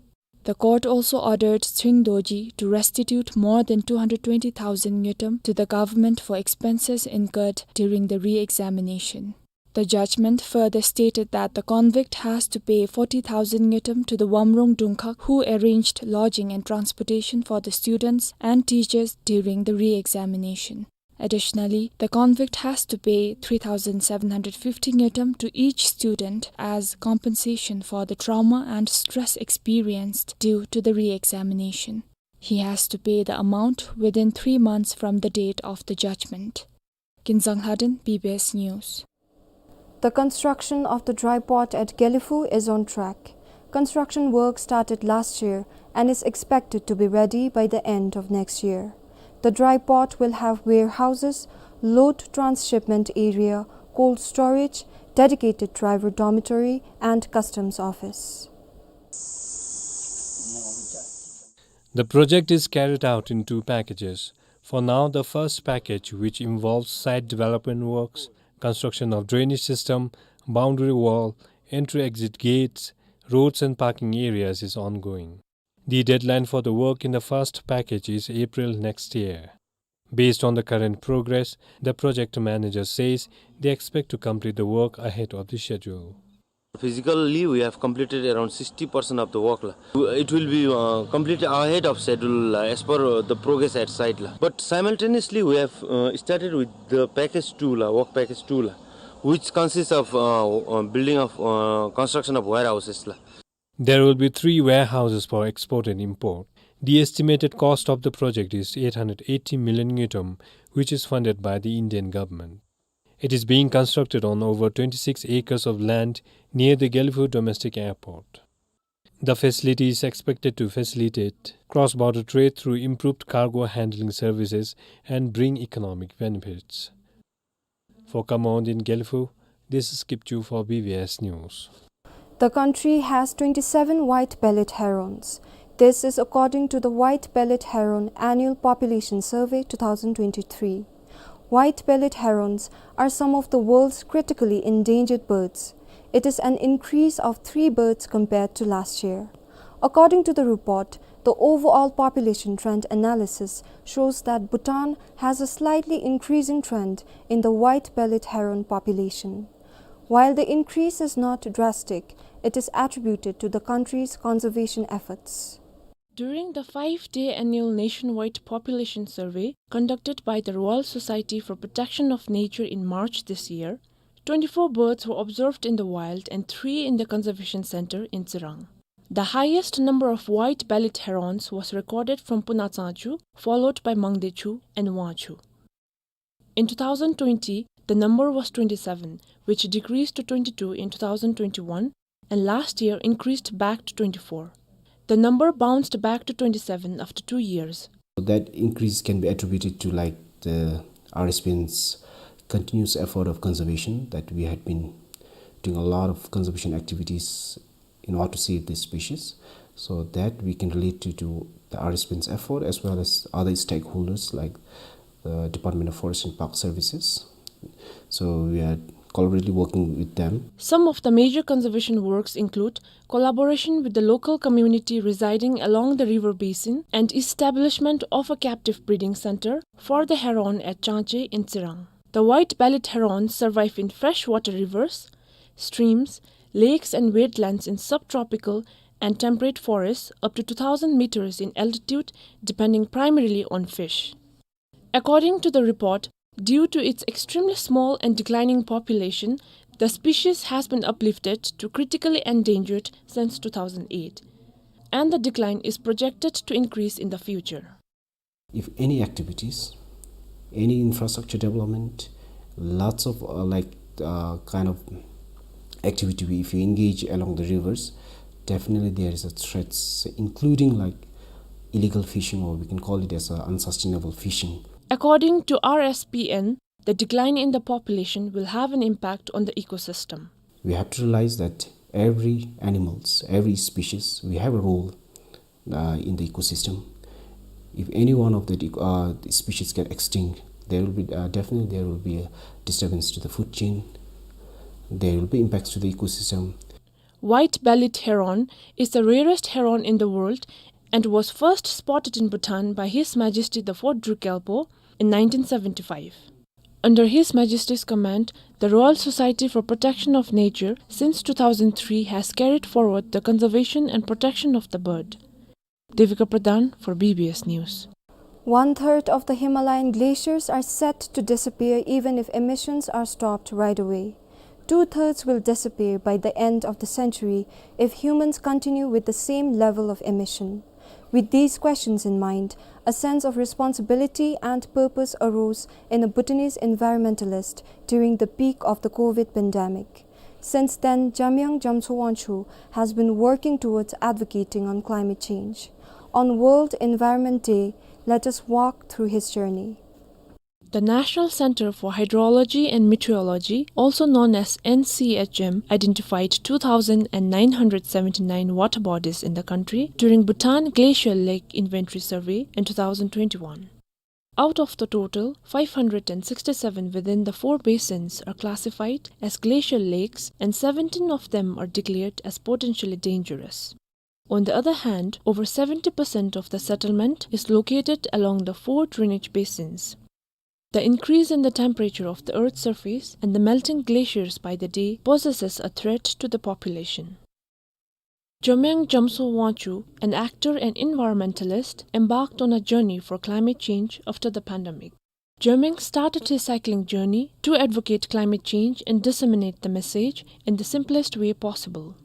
The court also ordered Tshering Dorji to restitute more than two hundred twenty thousand ngultrum to the government for expenses incurred during the re-examination. The judgment further stated that the convict has to pay forty thousand ngultrum to the Wamrung Dungkhak who arranged lodging and transportation for the students and teachers during the re-examination. Additionally, the convict has to pay three thousand seven hundred fifty ngultrum to each student as compensation for the trauma and stress experienced due to the re-examination. He has to pay the amount within three months from the date of the judgment. Kinzang Lhaden, B B S News. The construction of the dry port at Gelephu is on track. Construction work started last year and is expected to be ready by the end of next year. The dry port will have warehouses, load transshipment area, cold storage, dedicated driver dormitory, and customs office. The project is carried out in two packages. For now, the first package, which involves site development works, construction of drainage system, boundary wall, entry-exit gates, roads and parking areas, is ongoing. The deadline for the work in the first package is April next year. Based on the current progress, the project manager says they expect to complete the work ahead of the schedule. Physically, we have completed around sixty percent of the work la. It will be, uh, completed ahead of schedule la, as per, uh, the progress at site la. But simultaneously, we have, uh, started with the package two la, work package two la, which consists of, uh, uh, building of, uh, construction of warehouses la. There will be three warehouses for export and import. The estimated cost of the project is eight hundred eighty million ngultrum, which is funded by the Indian government. It is being constructed on over twenty-six acres of land near the Gelephu domestic airport. The facility is expected to facilitate cross-border trade through improved cargo handling services and bring economic benefits. For Khamawon in Gelephu, this is Kipchu for B B S News. The country has twenty-seven white-bellied herons. This is according to the White-Bellied Heron Annual Population Survey two thousand twenty-three. White-bellied herons are some of the world's critically endangered birds. It is an increase of three birds compared to last year. According to the report, the overall population trend analysis shows that Bhutan has a slightly increasing trend in the white-bellied heron population. While the increase is not drastic, it is attributed to the country's conservation efforts. During the five-day annual nationwide population survey conducted by the Royal Society for Protection of Nature in March this year, twenty-four birds were observed in the wild and three in the conservation center in Tsirang. The highest number of white-bellied herons was recorded from Puna Tsangchu, followed by Mangdechu and Wangchu. In two thousand twenty, the number was twenty-seven, which decreased to twenty-two in two thousand twenty-one, and last year increased back to twenty-four. The number bounced back to twenty-seven after two years. That increase can be attributed to, like, the R S P N's continuous effort of conservation, that we had been doing a lot of conservation activities in order to save this species. So that we can relate to, to the R S P N's effort as well as other stakeholders like the Department of Forest and Park Services. So we are collaboratively working with them. Some of the major conservation works include collaboration with the local community residing along the river basin and establishment of a captive breeding center for the heron at Changche in Tsirang. The white-bellied herons survive in freshwater rivers, streams, lakes and wetlands in subtropical and temperate forests up to two thousand meters in altitude, depending primarily on fish. According to the report, due to its extremely small and declining population, the species has been uplifted to critically endangered since two thousand eight, and the decline is projected to increase in the future. If any activities, any infrastructure development, lots of, uh, like, uh, kind of activity, if you engage along the rivers, definitely there is a threats, including, like, illegal fishing, or we can call it as a unsustainable fishing. According to R S P N, the decline in the population will have an impact on the ecosystem. We have to realize that every animals, every species, we have a role, uh, in the ecosystem. If any one of the ec-, uh, the species get extinct, there will be, uh, definitely there will be a disturbance to the food chain. There will be impacts to the ecosystem. White-bellied heron is the rarest heron in the world and was first spotted in Bhutan by His Majesty the Fourth Druk Gyalpo in nineteen seventy-five. Under His Majesty's command, the Royal Society for Protection of Nature since two thousand three has carried forward the conservation and protection of the bird. Devika Pradhan for B B S News. One-third of the Himalayan glaciers are set to disappear even if emissions are stopped right away. Two-thirds will disappear by the end of the century if humans continue with the same level of emission. With these questions in mind, a sense of responsibility and purpose arose in a Bhutanese environmentalist during the peak of the COVID pandemic. Since then, Jamyang Jamso Wangchuk has been working towards advocating on climate change. On World Environment Day, let us walk through his journey. The National Center for Hydrology and Meteorology, also known as N C H M, identified two thousand nine hundred seventy-nine water bodies in the country during Bhutan Glacial Lake Inventory Survey in two thousand twenty-one. Out of the total, five hundred sixty-seven within the four basins are classified as glacial lakes, and seventeen of them are declared as potentially dangerous. On the other hand, over seventy percent of the settlement is located along the four drainage basins. The increase in the temperature of the Earth's surface and the melting glaciers by the day poses a threat to the population. Jamyang Jamso Wangchuk, an actor and environmentalist, embarked on a journey for climate change after the pandemic. Jamyang started his cycling journey to advocate climate change and disseminate the message in the simplest way possible.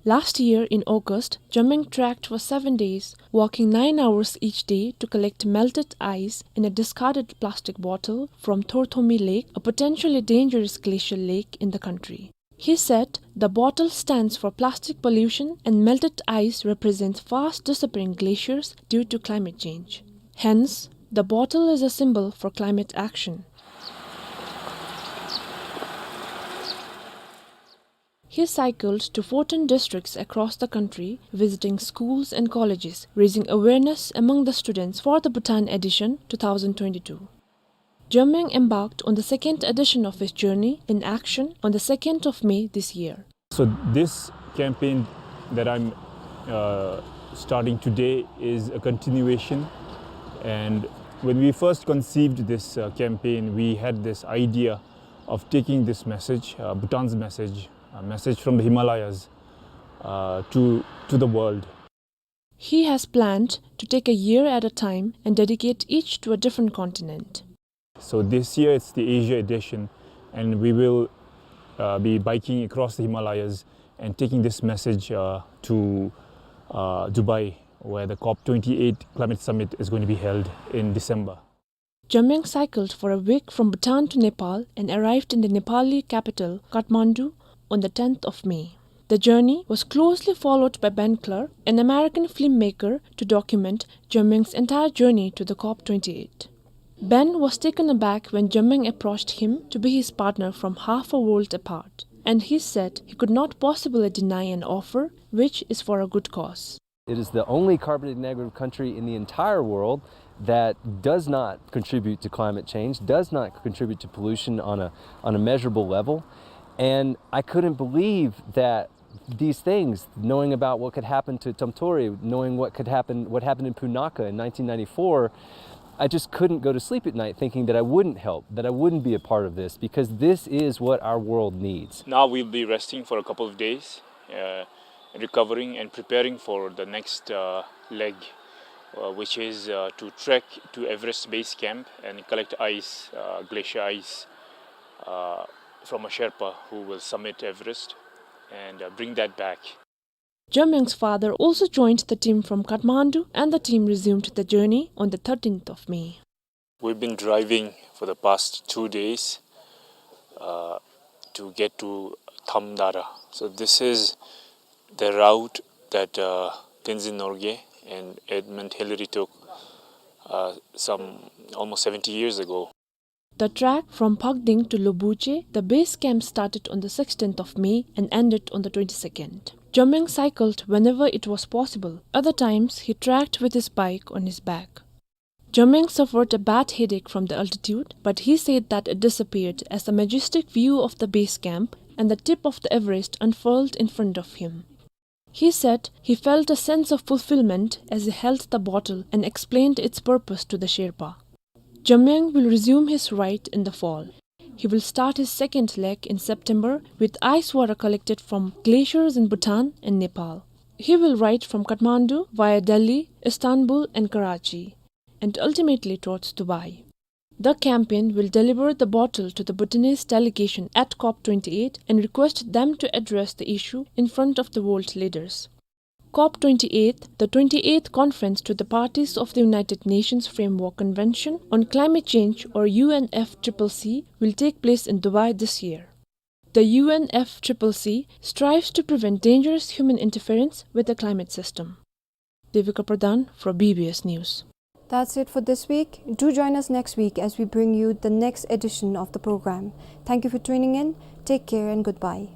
Last year in August, Jamyang trekked for seven days, walking nine hours each day to collect melted ice in a discarded plastic bottle from Thorthomi Lake, a potentially dangerous glacial lake in the country. He said the bottle stands for plastic pollution and melted ice represents fast disappearing glaciers due to climate change. Hence, the bottle is a symbol for climate action. He cycled to fourteen districts across the country, visiting schools and colleges, raising awareness among the students for the Bhutan Edition two thousand twenty-two. Jamyang embarked on the second edition of his journey in action on the second of May this year. So this campaign that I'm, uh, starting today is a continuation. And when we first conceived this, uh, campaign, we had this idea of taking this message, uh, Bhutan's message, a message from the Himalayas, uh, to, to the world. He has planned to take a year at a time and dedicate each to a different continent. So this year it's the Asia edition, and we will, uh, be biking across the Himalayas and taking this message, uh, to, uh, Dubai, where the COP twenty-eight climate summit is going to be held in December. Jamyang cycled for a week from Bhutan to Nepal and arrived in the Nepali capital, Kathmandu, on the tenth of May. The journey was closely followed by Ben Clark, an American filmmaker, to document Jamyang's entire journey to the COP twenty-eight. Ben was taken aback when Jamyang approached him to be his partner from half a world apart, and he said he could not possibly deny an offer which is for a good cause. It is the only carbon negative country in the entire world that does not contribute to climate change, does not contribute to pollution on a, on a measurable level. And I couldn't believe that these things, knowing about what could happen to Tomtori, knowing what could happen, what happened in Punakha in nineteen ninety-four, I just couldn't go to sleep at night thinking that I wouldn't help, that I wouldn't be a part of this, because this is what our world needs. Now we'll be resting for a couple of days, uh, recovering and preparing for the next, uh, leg, uh, which is, uh, to trek to Everest Base Camp and collect ice, uh, glacier ice, uh, from a Sherpa who will summit Everest and, uh, bring that back. Jamyang's father also joined the team from Kathmandu, and the team resumed the journey on the thirteenth of May. We've been driving for the past two days, uh, to get to Thamdara. So this is the route that, uh, Tenzin Norgay and Edmund Hillary took, uh, some almost seventy years ago. The trek from Phakding to Lobuche, the base camp, started on the sixteenth of May and ended on the twenty-second. Jamyang cycled whenever it was possible. Other times, he trekked with his bike on his back. Jamyang suffered a bad headache from the altitude, but he said that it disappeared as the majestic view of the base camp and the tip of the Everest unfurled in front of him. He said he felt a sense of fulfillment as he held the bottle and explained its purpose to the Sherpa. Jamyang will resume his ride in the fall. He will start his second leg in September with ice water collected from glaciers in Bhutan and Nepal. He will ride from Kathmandu via Delhi, Istanbul and Karachi, and ultimately towards Dubai. The campaign will deliver the bottle to the Bhutanese delegation at COP twenty-eight and request them to address the issue in front of the world leaders. COP twenty-eight, the twenty-eighth Conference to the Parties of the United Nations Framework Convention on Climate Change, or U N F C C C, will take place in Dubai this year. The U N F C C C strives to prevent dangerous human interference with the climate system. Devika Pradhan for B B S News. That's it for this week. Do join us next week as we bring you the next edition of the program. Thank you for tuning in. Take care and goodbye.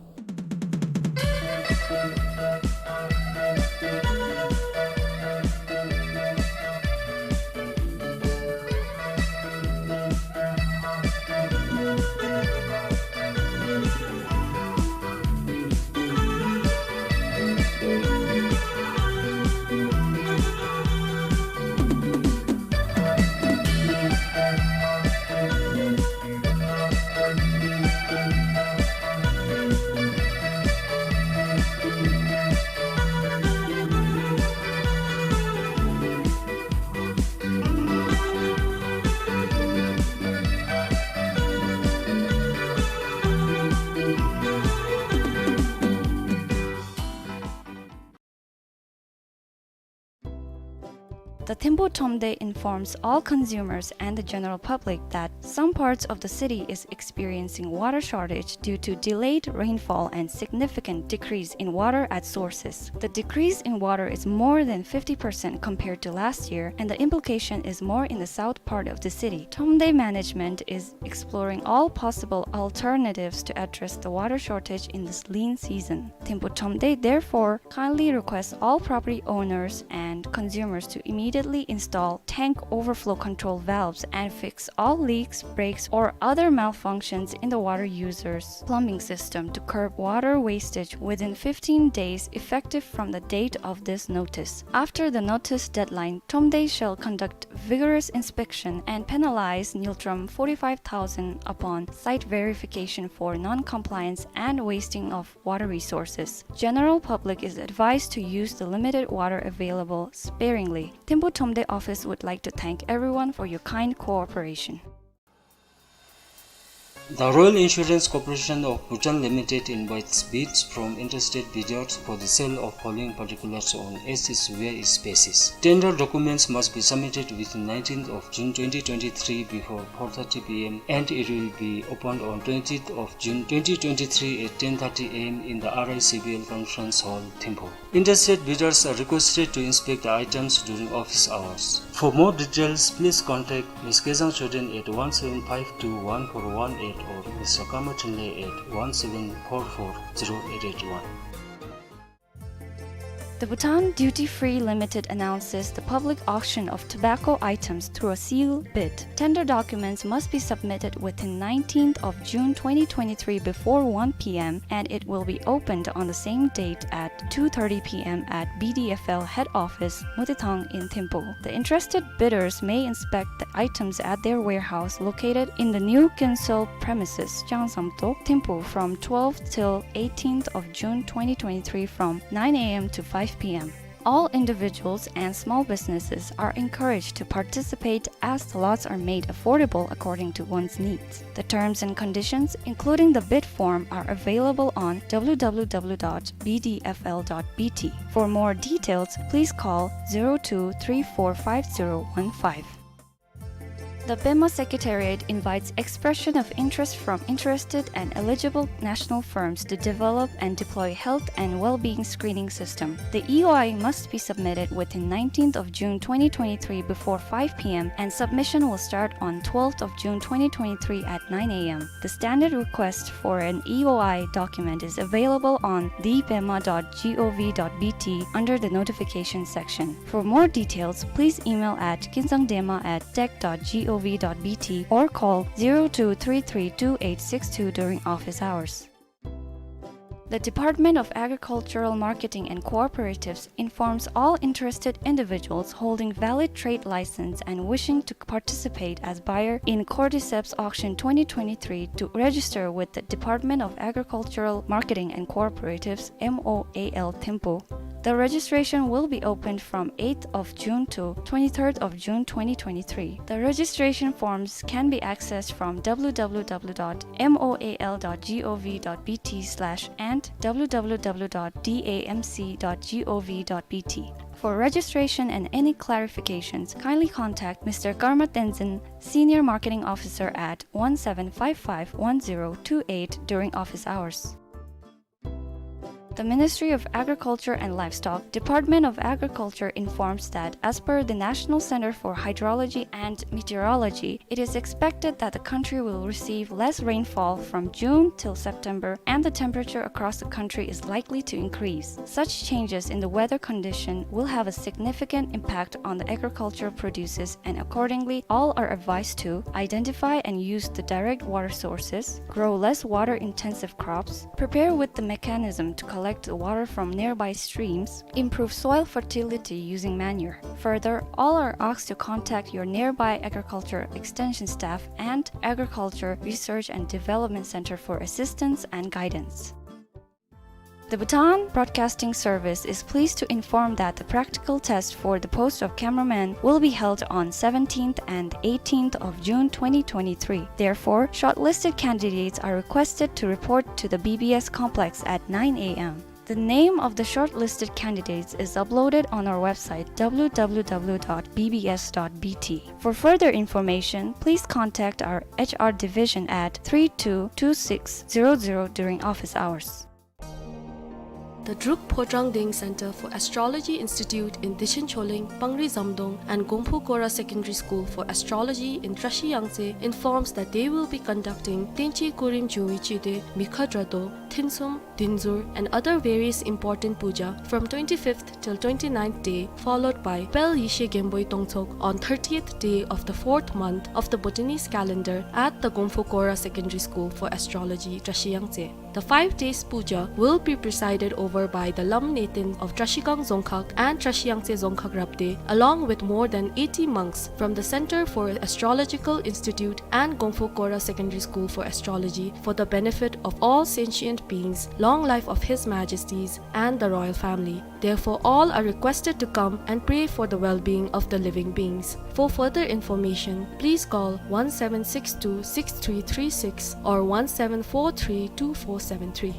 The Thimphu Thromde informs all consumers and the general public that some parts of the city is experiencing water shortage due to delayed rainfall and significant decrease in water at sources. The decrease in water is more than fifty percent compared to last year, and the implication is more in the south part of the city. Thromde management is exploring all possible alternatives to address the water shortage in this lean season. Thimphu Thromde therefore kindly requests all property owners and consumers to immediately immediately install tank overflow control valves and fix all leaks, breaks, or other malfunctions in the water user's plumbing system to curb water wastage within fifteen days effective from the date of this notice. After the notice deadline, Thromde shall conduct vigorous inspection and penalize Ngultrum forty-five thousand upon site verification for non-compliance and wasting of water resources. General public is advised to use the limited water available sparingly. Thimphu Thromde office would like to thank everyone for your kind cooperation. The Royal Insurance Corporation of Bhutan Limited invites bids from interested bidders for the sale of following particulars on as is where is basis. Tender documents must be submitted within nineteenth of June twenty twenty-three before four thirty p m and it will be opened on twentieth of June twenty twenty-three at ten thirty a m in the R I C B L Conference Hall, Thimphu. Interested bidders are requested to inspect the items during office hours. For more details, please contact Miss Kezang Choden at one seven five two one four one eight or Mister Kama Trinley at one seven four four zero eight eight one. The Bhutan Duty Free Limited announces the public auction of tobacco items through a seal bid. Tender documents must be submitted within nineteenth of June twenty twenty-three before one p m and it will be opened on the same date at two thirty p m at B D F L head office, Mutithang in Thimphu. The interested bidders may inspect the items at their warehouse located in the new Kinsol premises, Changsamtok, Thimphu, from twelfth till eighteenth of June twenty twenty-three from nine a m to five p m. All individuals and small businesses are encouraged to participate as the lots are made affordable according to one's needs. The terms and conditions, including the bid form, are available on w w w dot b d f l dot b t. For more details, please call zero two three four five zero one five. The Pema Secretariat invites expression of interest from interested and eligible national firms to develop and deploy health and well-being screening system. The E O I must be submitted within nineteenth of June twenty twenty-three before five p m and submission will start on twelfth of June twenty twenty-three at nine a m. The standard request for an E O I document is available on d pema dot gov dot b t under the notification section. For more details, please email at kinzangdema at tech dot gov dot b t or call zero two three three two eight six two during office hours. The Department of Agricultural Marketing and Cooperatives informs all interested individuals holding valid trade license and wishing to participate as buyer in Cordyceps Auction twenty twenty-three to register with the Department of Agricultural Marketing and Cooperatives, M O A L, Thimphu. The registration will be opened from eighth of June to twenty-third of June twenty twenty-three. The registration forms can be accessed from w w w dot m o a l dot gov dot b t slash and w w w dot d a m c dot gov dot b t. For registration and any clarifications, kindly contact Mister Karma Tenzin, Senior Marketing Officer, at one seven five five one zero two eight during office hours. The Ministry of Agriculture and Livestock, Department of Agriculture informs that as per the National Center for Hydrology and Meteorology, it is expected that the country will receive less rainfall from June till September, and the temperature across the country is likely to increase. Such changes in the weather condition will have a significant impact on the agriculture produces, and accordingly, all are advised to identify and use the direct water sources, grow less water-intensive crops, prepare with the mechanism to collect the water from nearby streams, improve soil fertility using manure. Further, all are asked to contact your nearby agriculture extension staff and Agriculture Research and Development Center for assistance and guidance. The Bhutan Broadcasting Service is pleased to inform that the practical test for the post of cameraman will be held on seventeenth and eighteenth of June twenty twenty-three. Therefore, shortlisted candidates are requested to report to the B B S complex at nine a m. The name of the shortlisted candidates is uploaded on our website, w w w dot b b s dot b t. For further information, please contact our H R division at three two two six zero zero during office hours. The Druk Phodrang Deng Center for Astrology Institute in Dechen Choleng, Pangri Zamdong, and Gongphu Kora Secondary School for Astrology in Trashi Yangtse informs that they will be conducting Tenchi Kurim Jungwi Chide Mikha Drado, Khinsum, Dinzur, and other various important puja from twenty-fifth till twenty-ninth day, followed by Pel Yeshe Genboi Tongtsok on thirtieth day of the fourth month of the Bhutanese calendar at the Gongpho Kora Secondary School for Astrology, Trashiyangtse. The five days puja will be presided over by the Lam Neten of Trashigang Dzongkhag and Trashiyangtse Dzongkhag Rabde, along with more than eighty monks from the Center for Astrological Institute and Gongpho Kora Secondary School for Astrology, for the benefit of all sentient beings, long life of His Majesties and the royal family. Therefore, all are requested to come and pray for the well-being of the living beings. For further information, please call one seven six two six three three six or one seven four three two four seven three.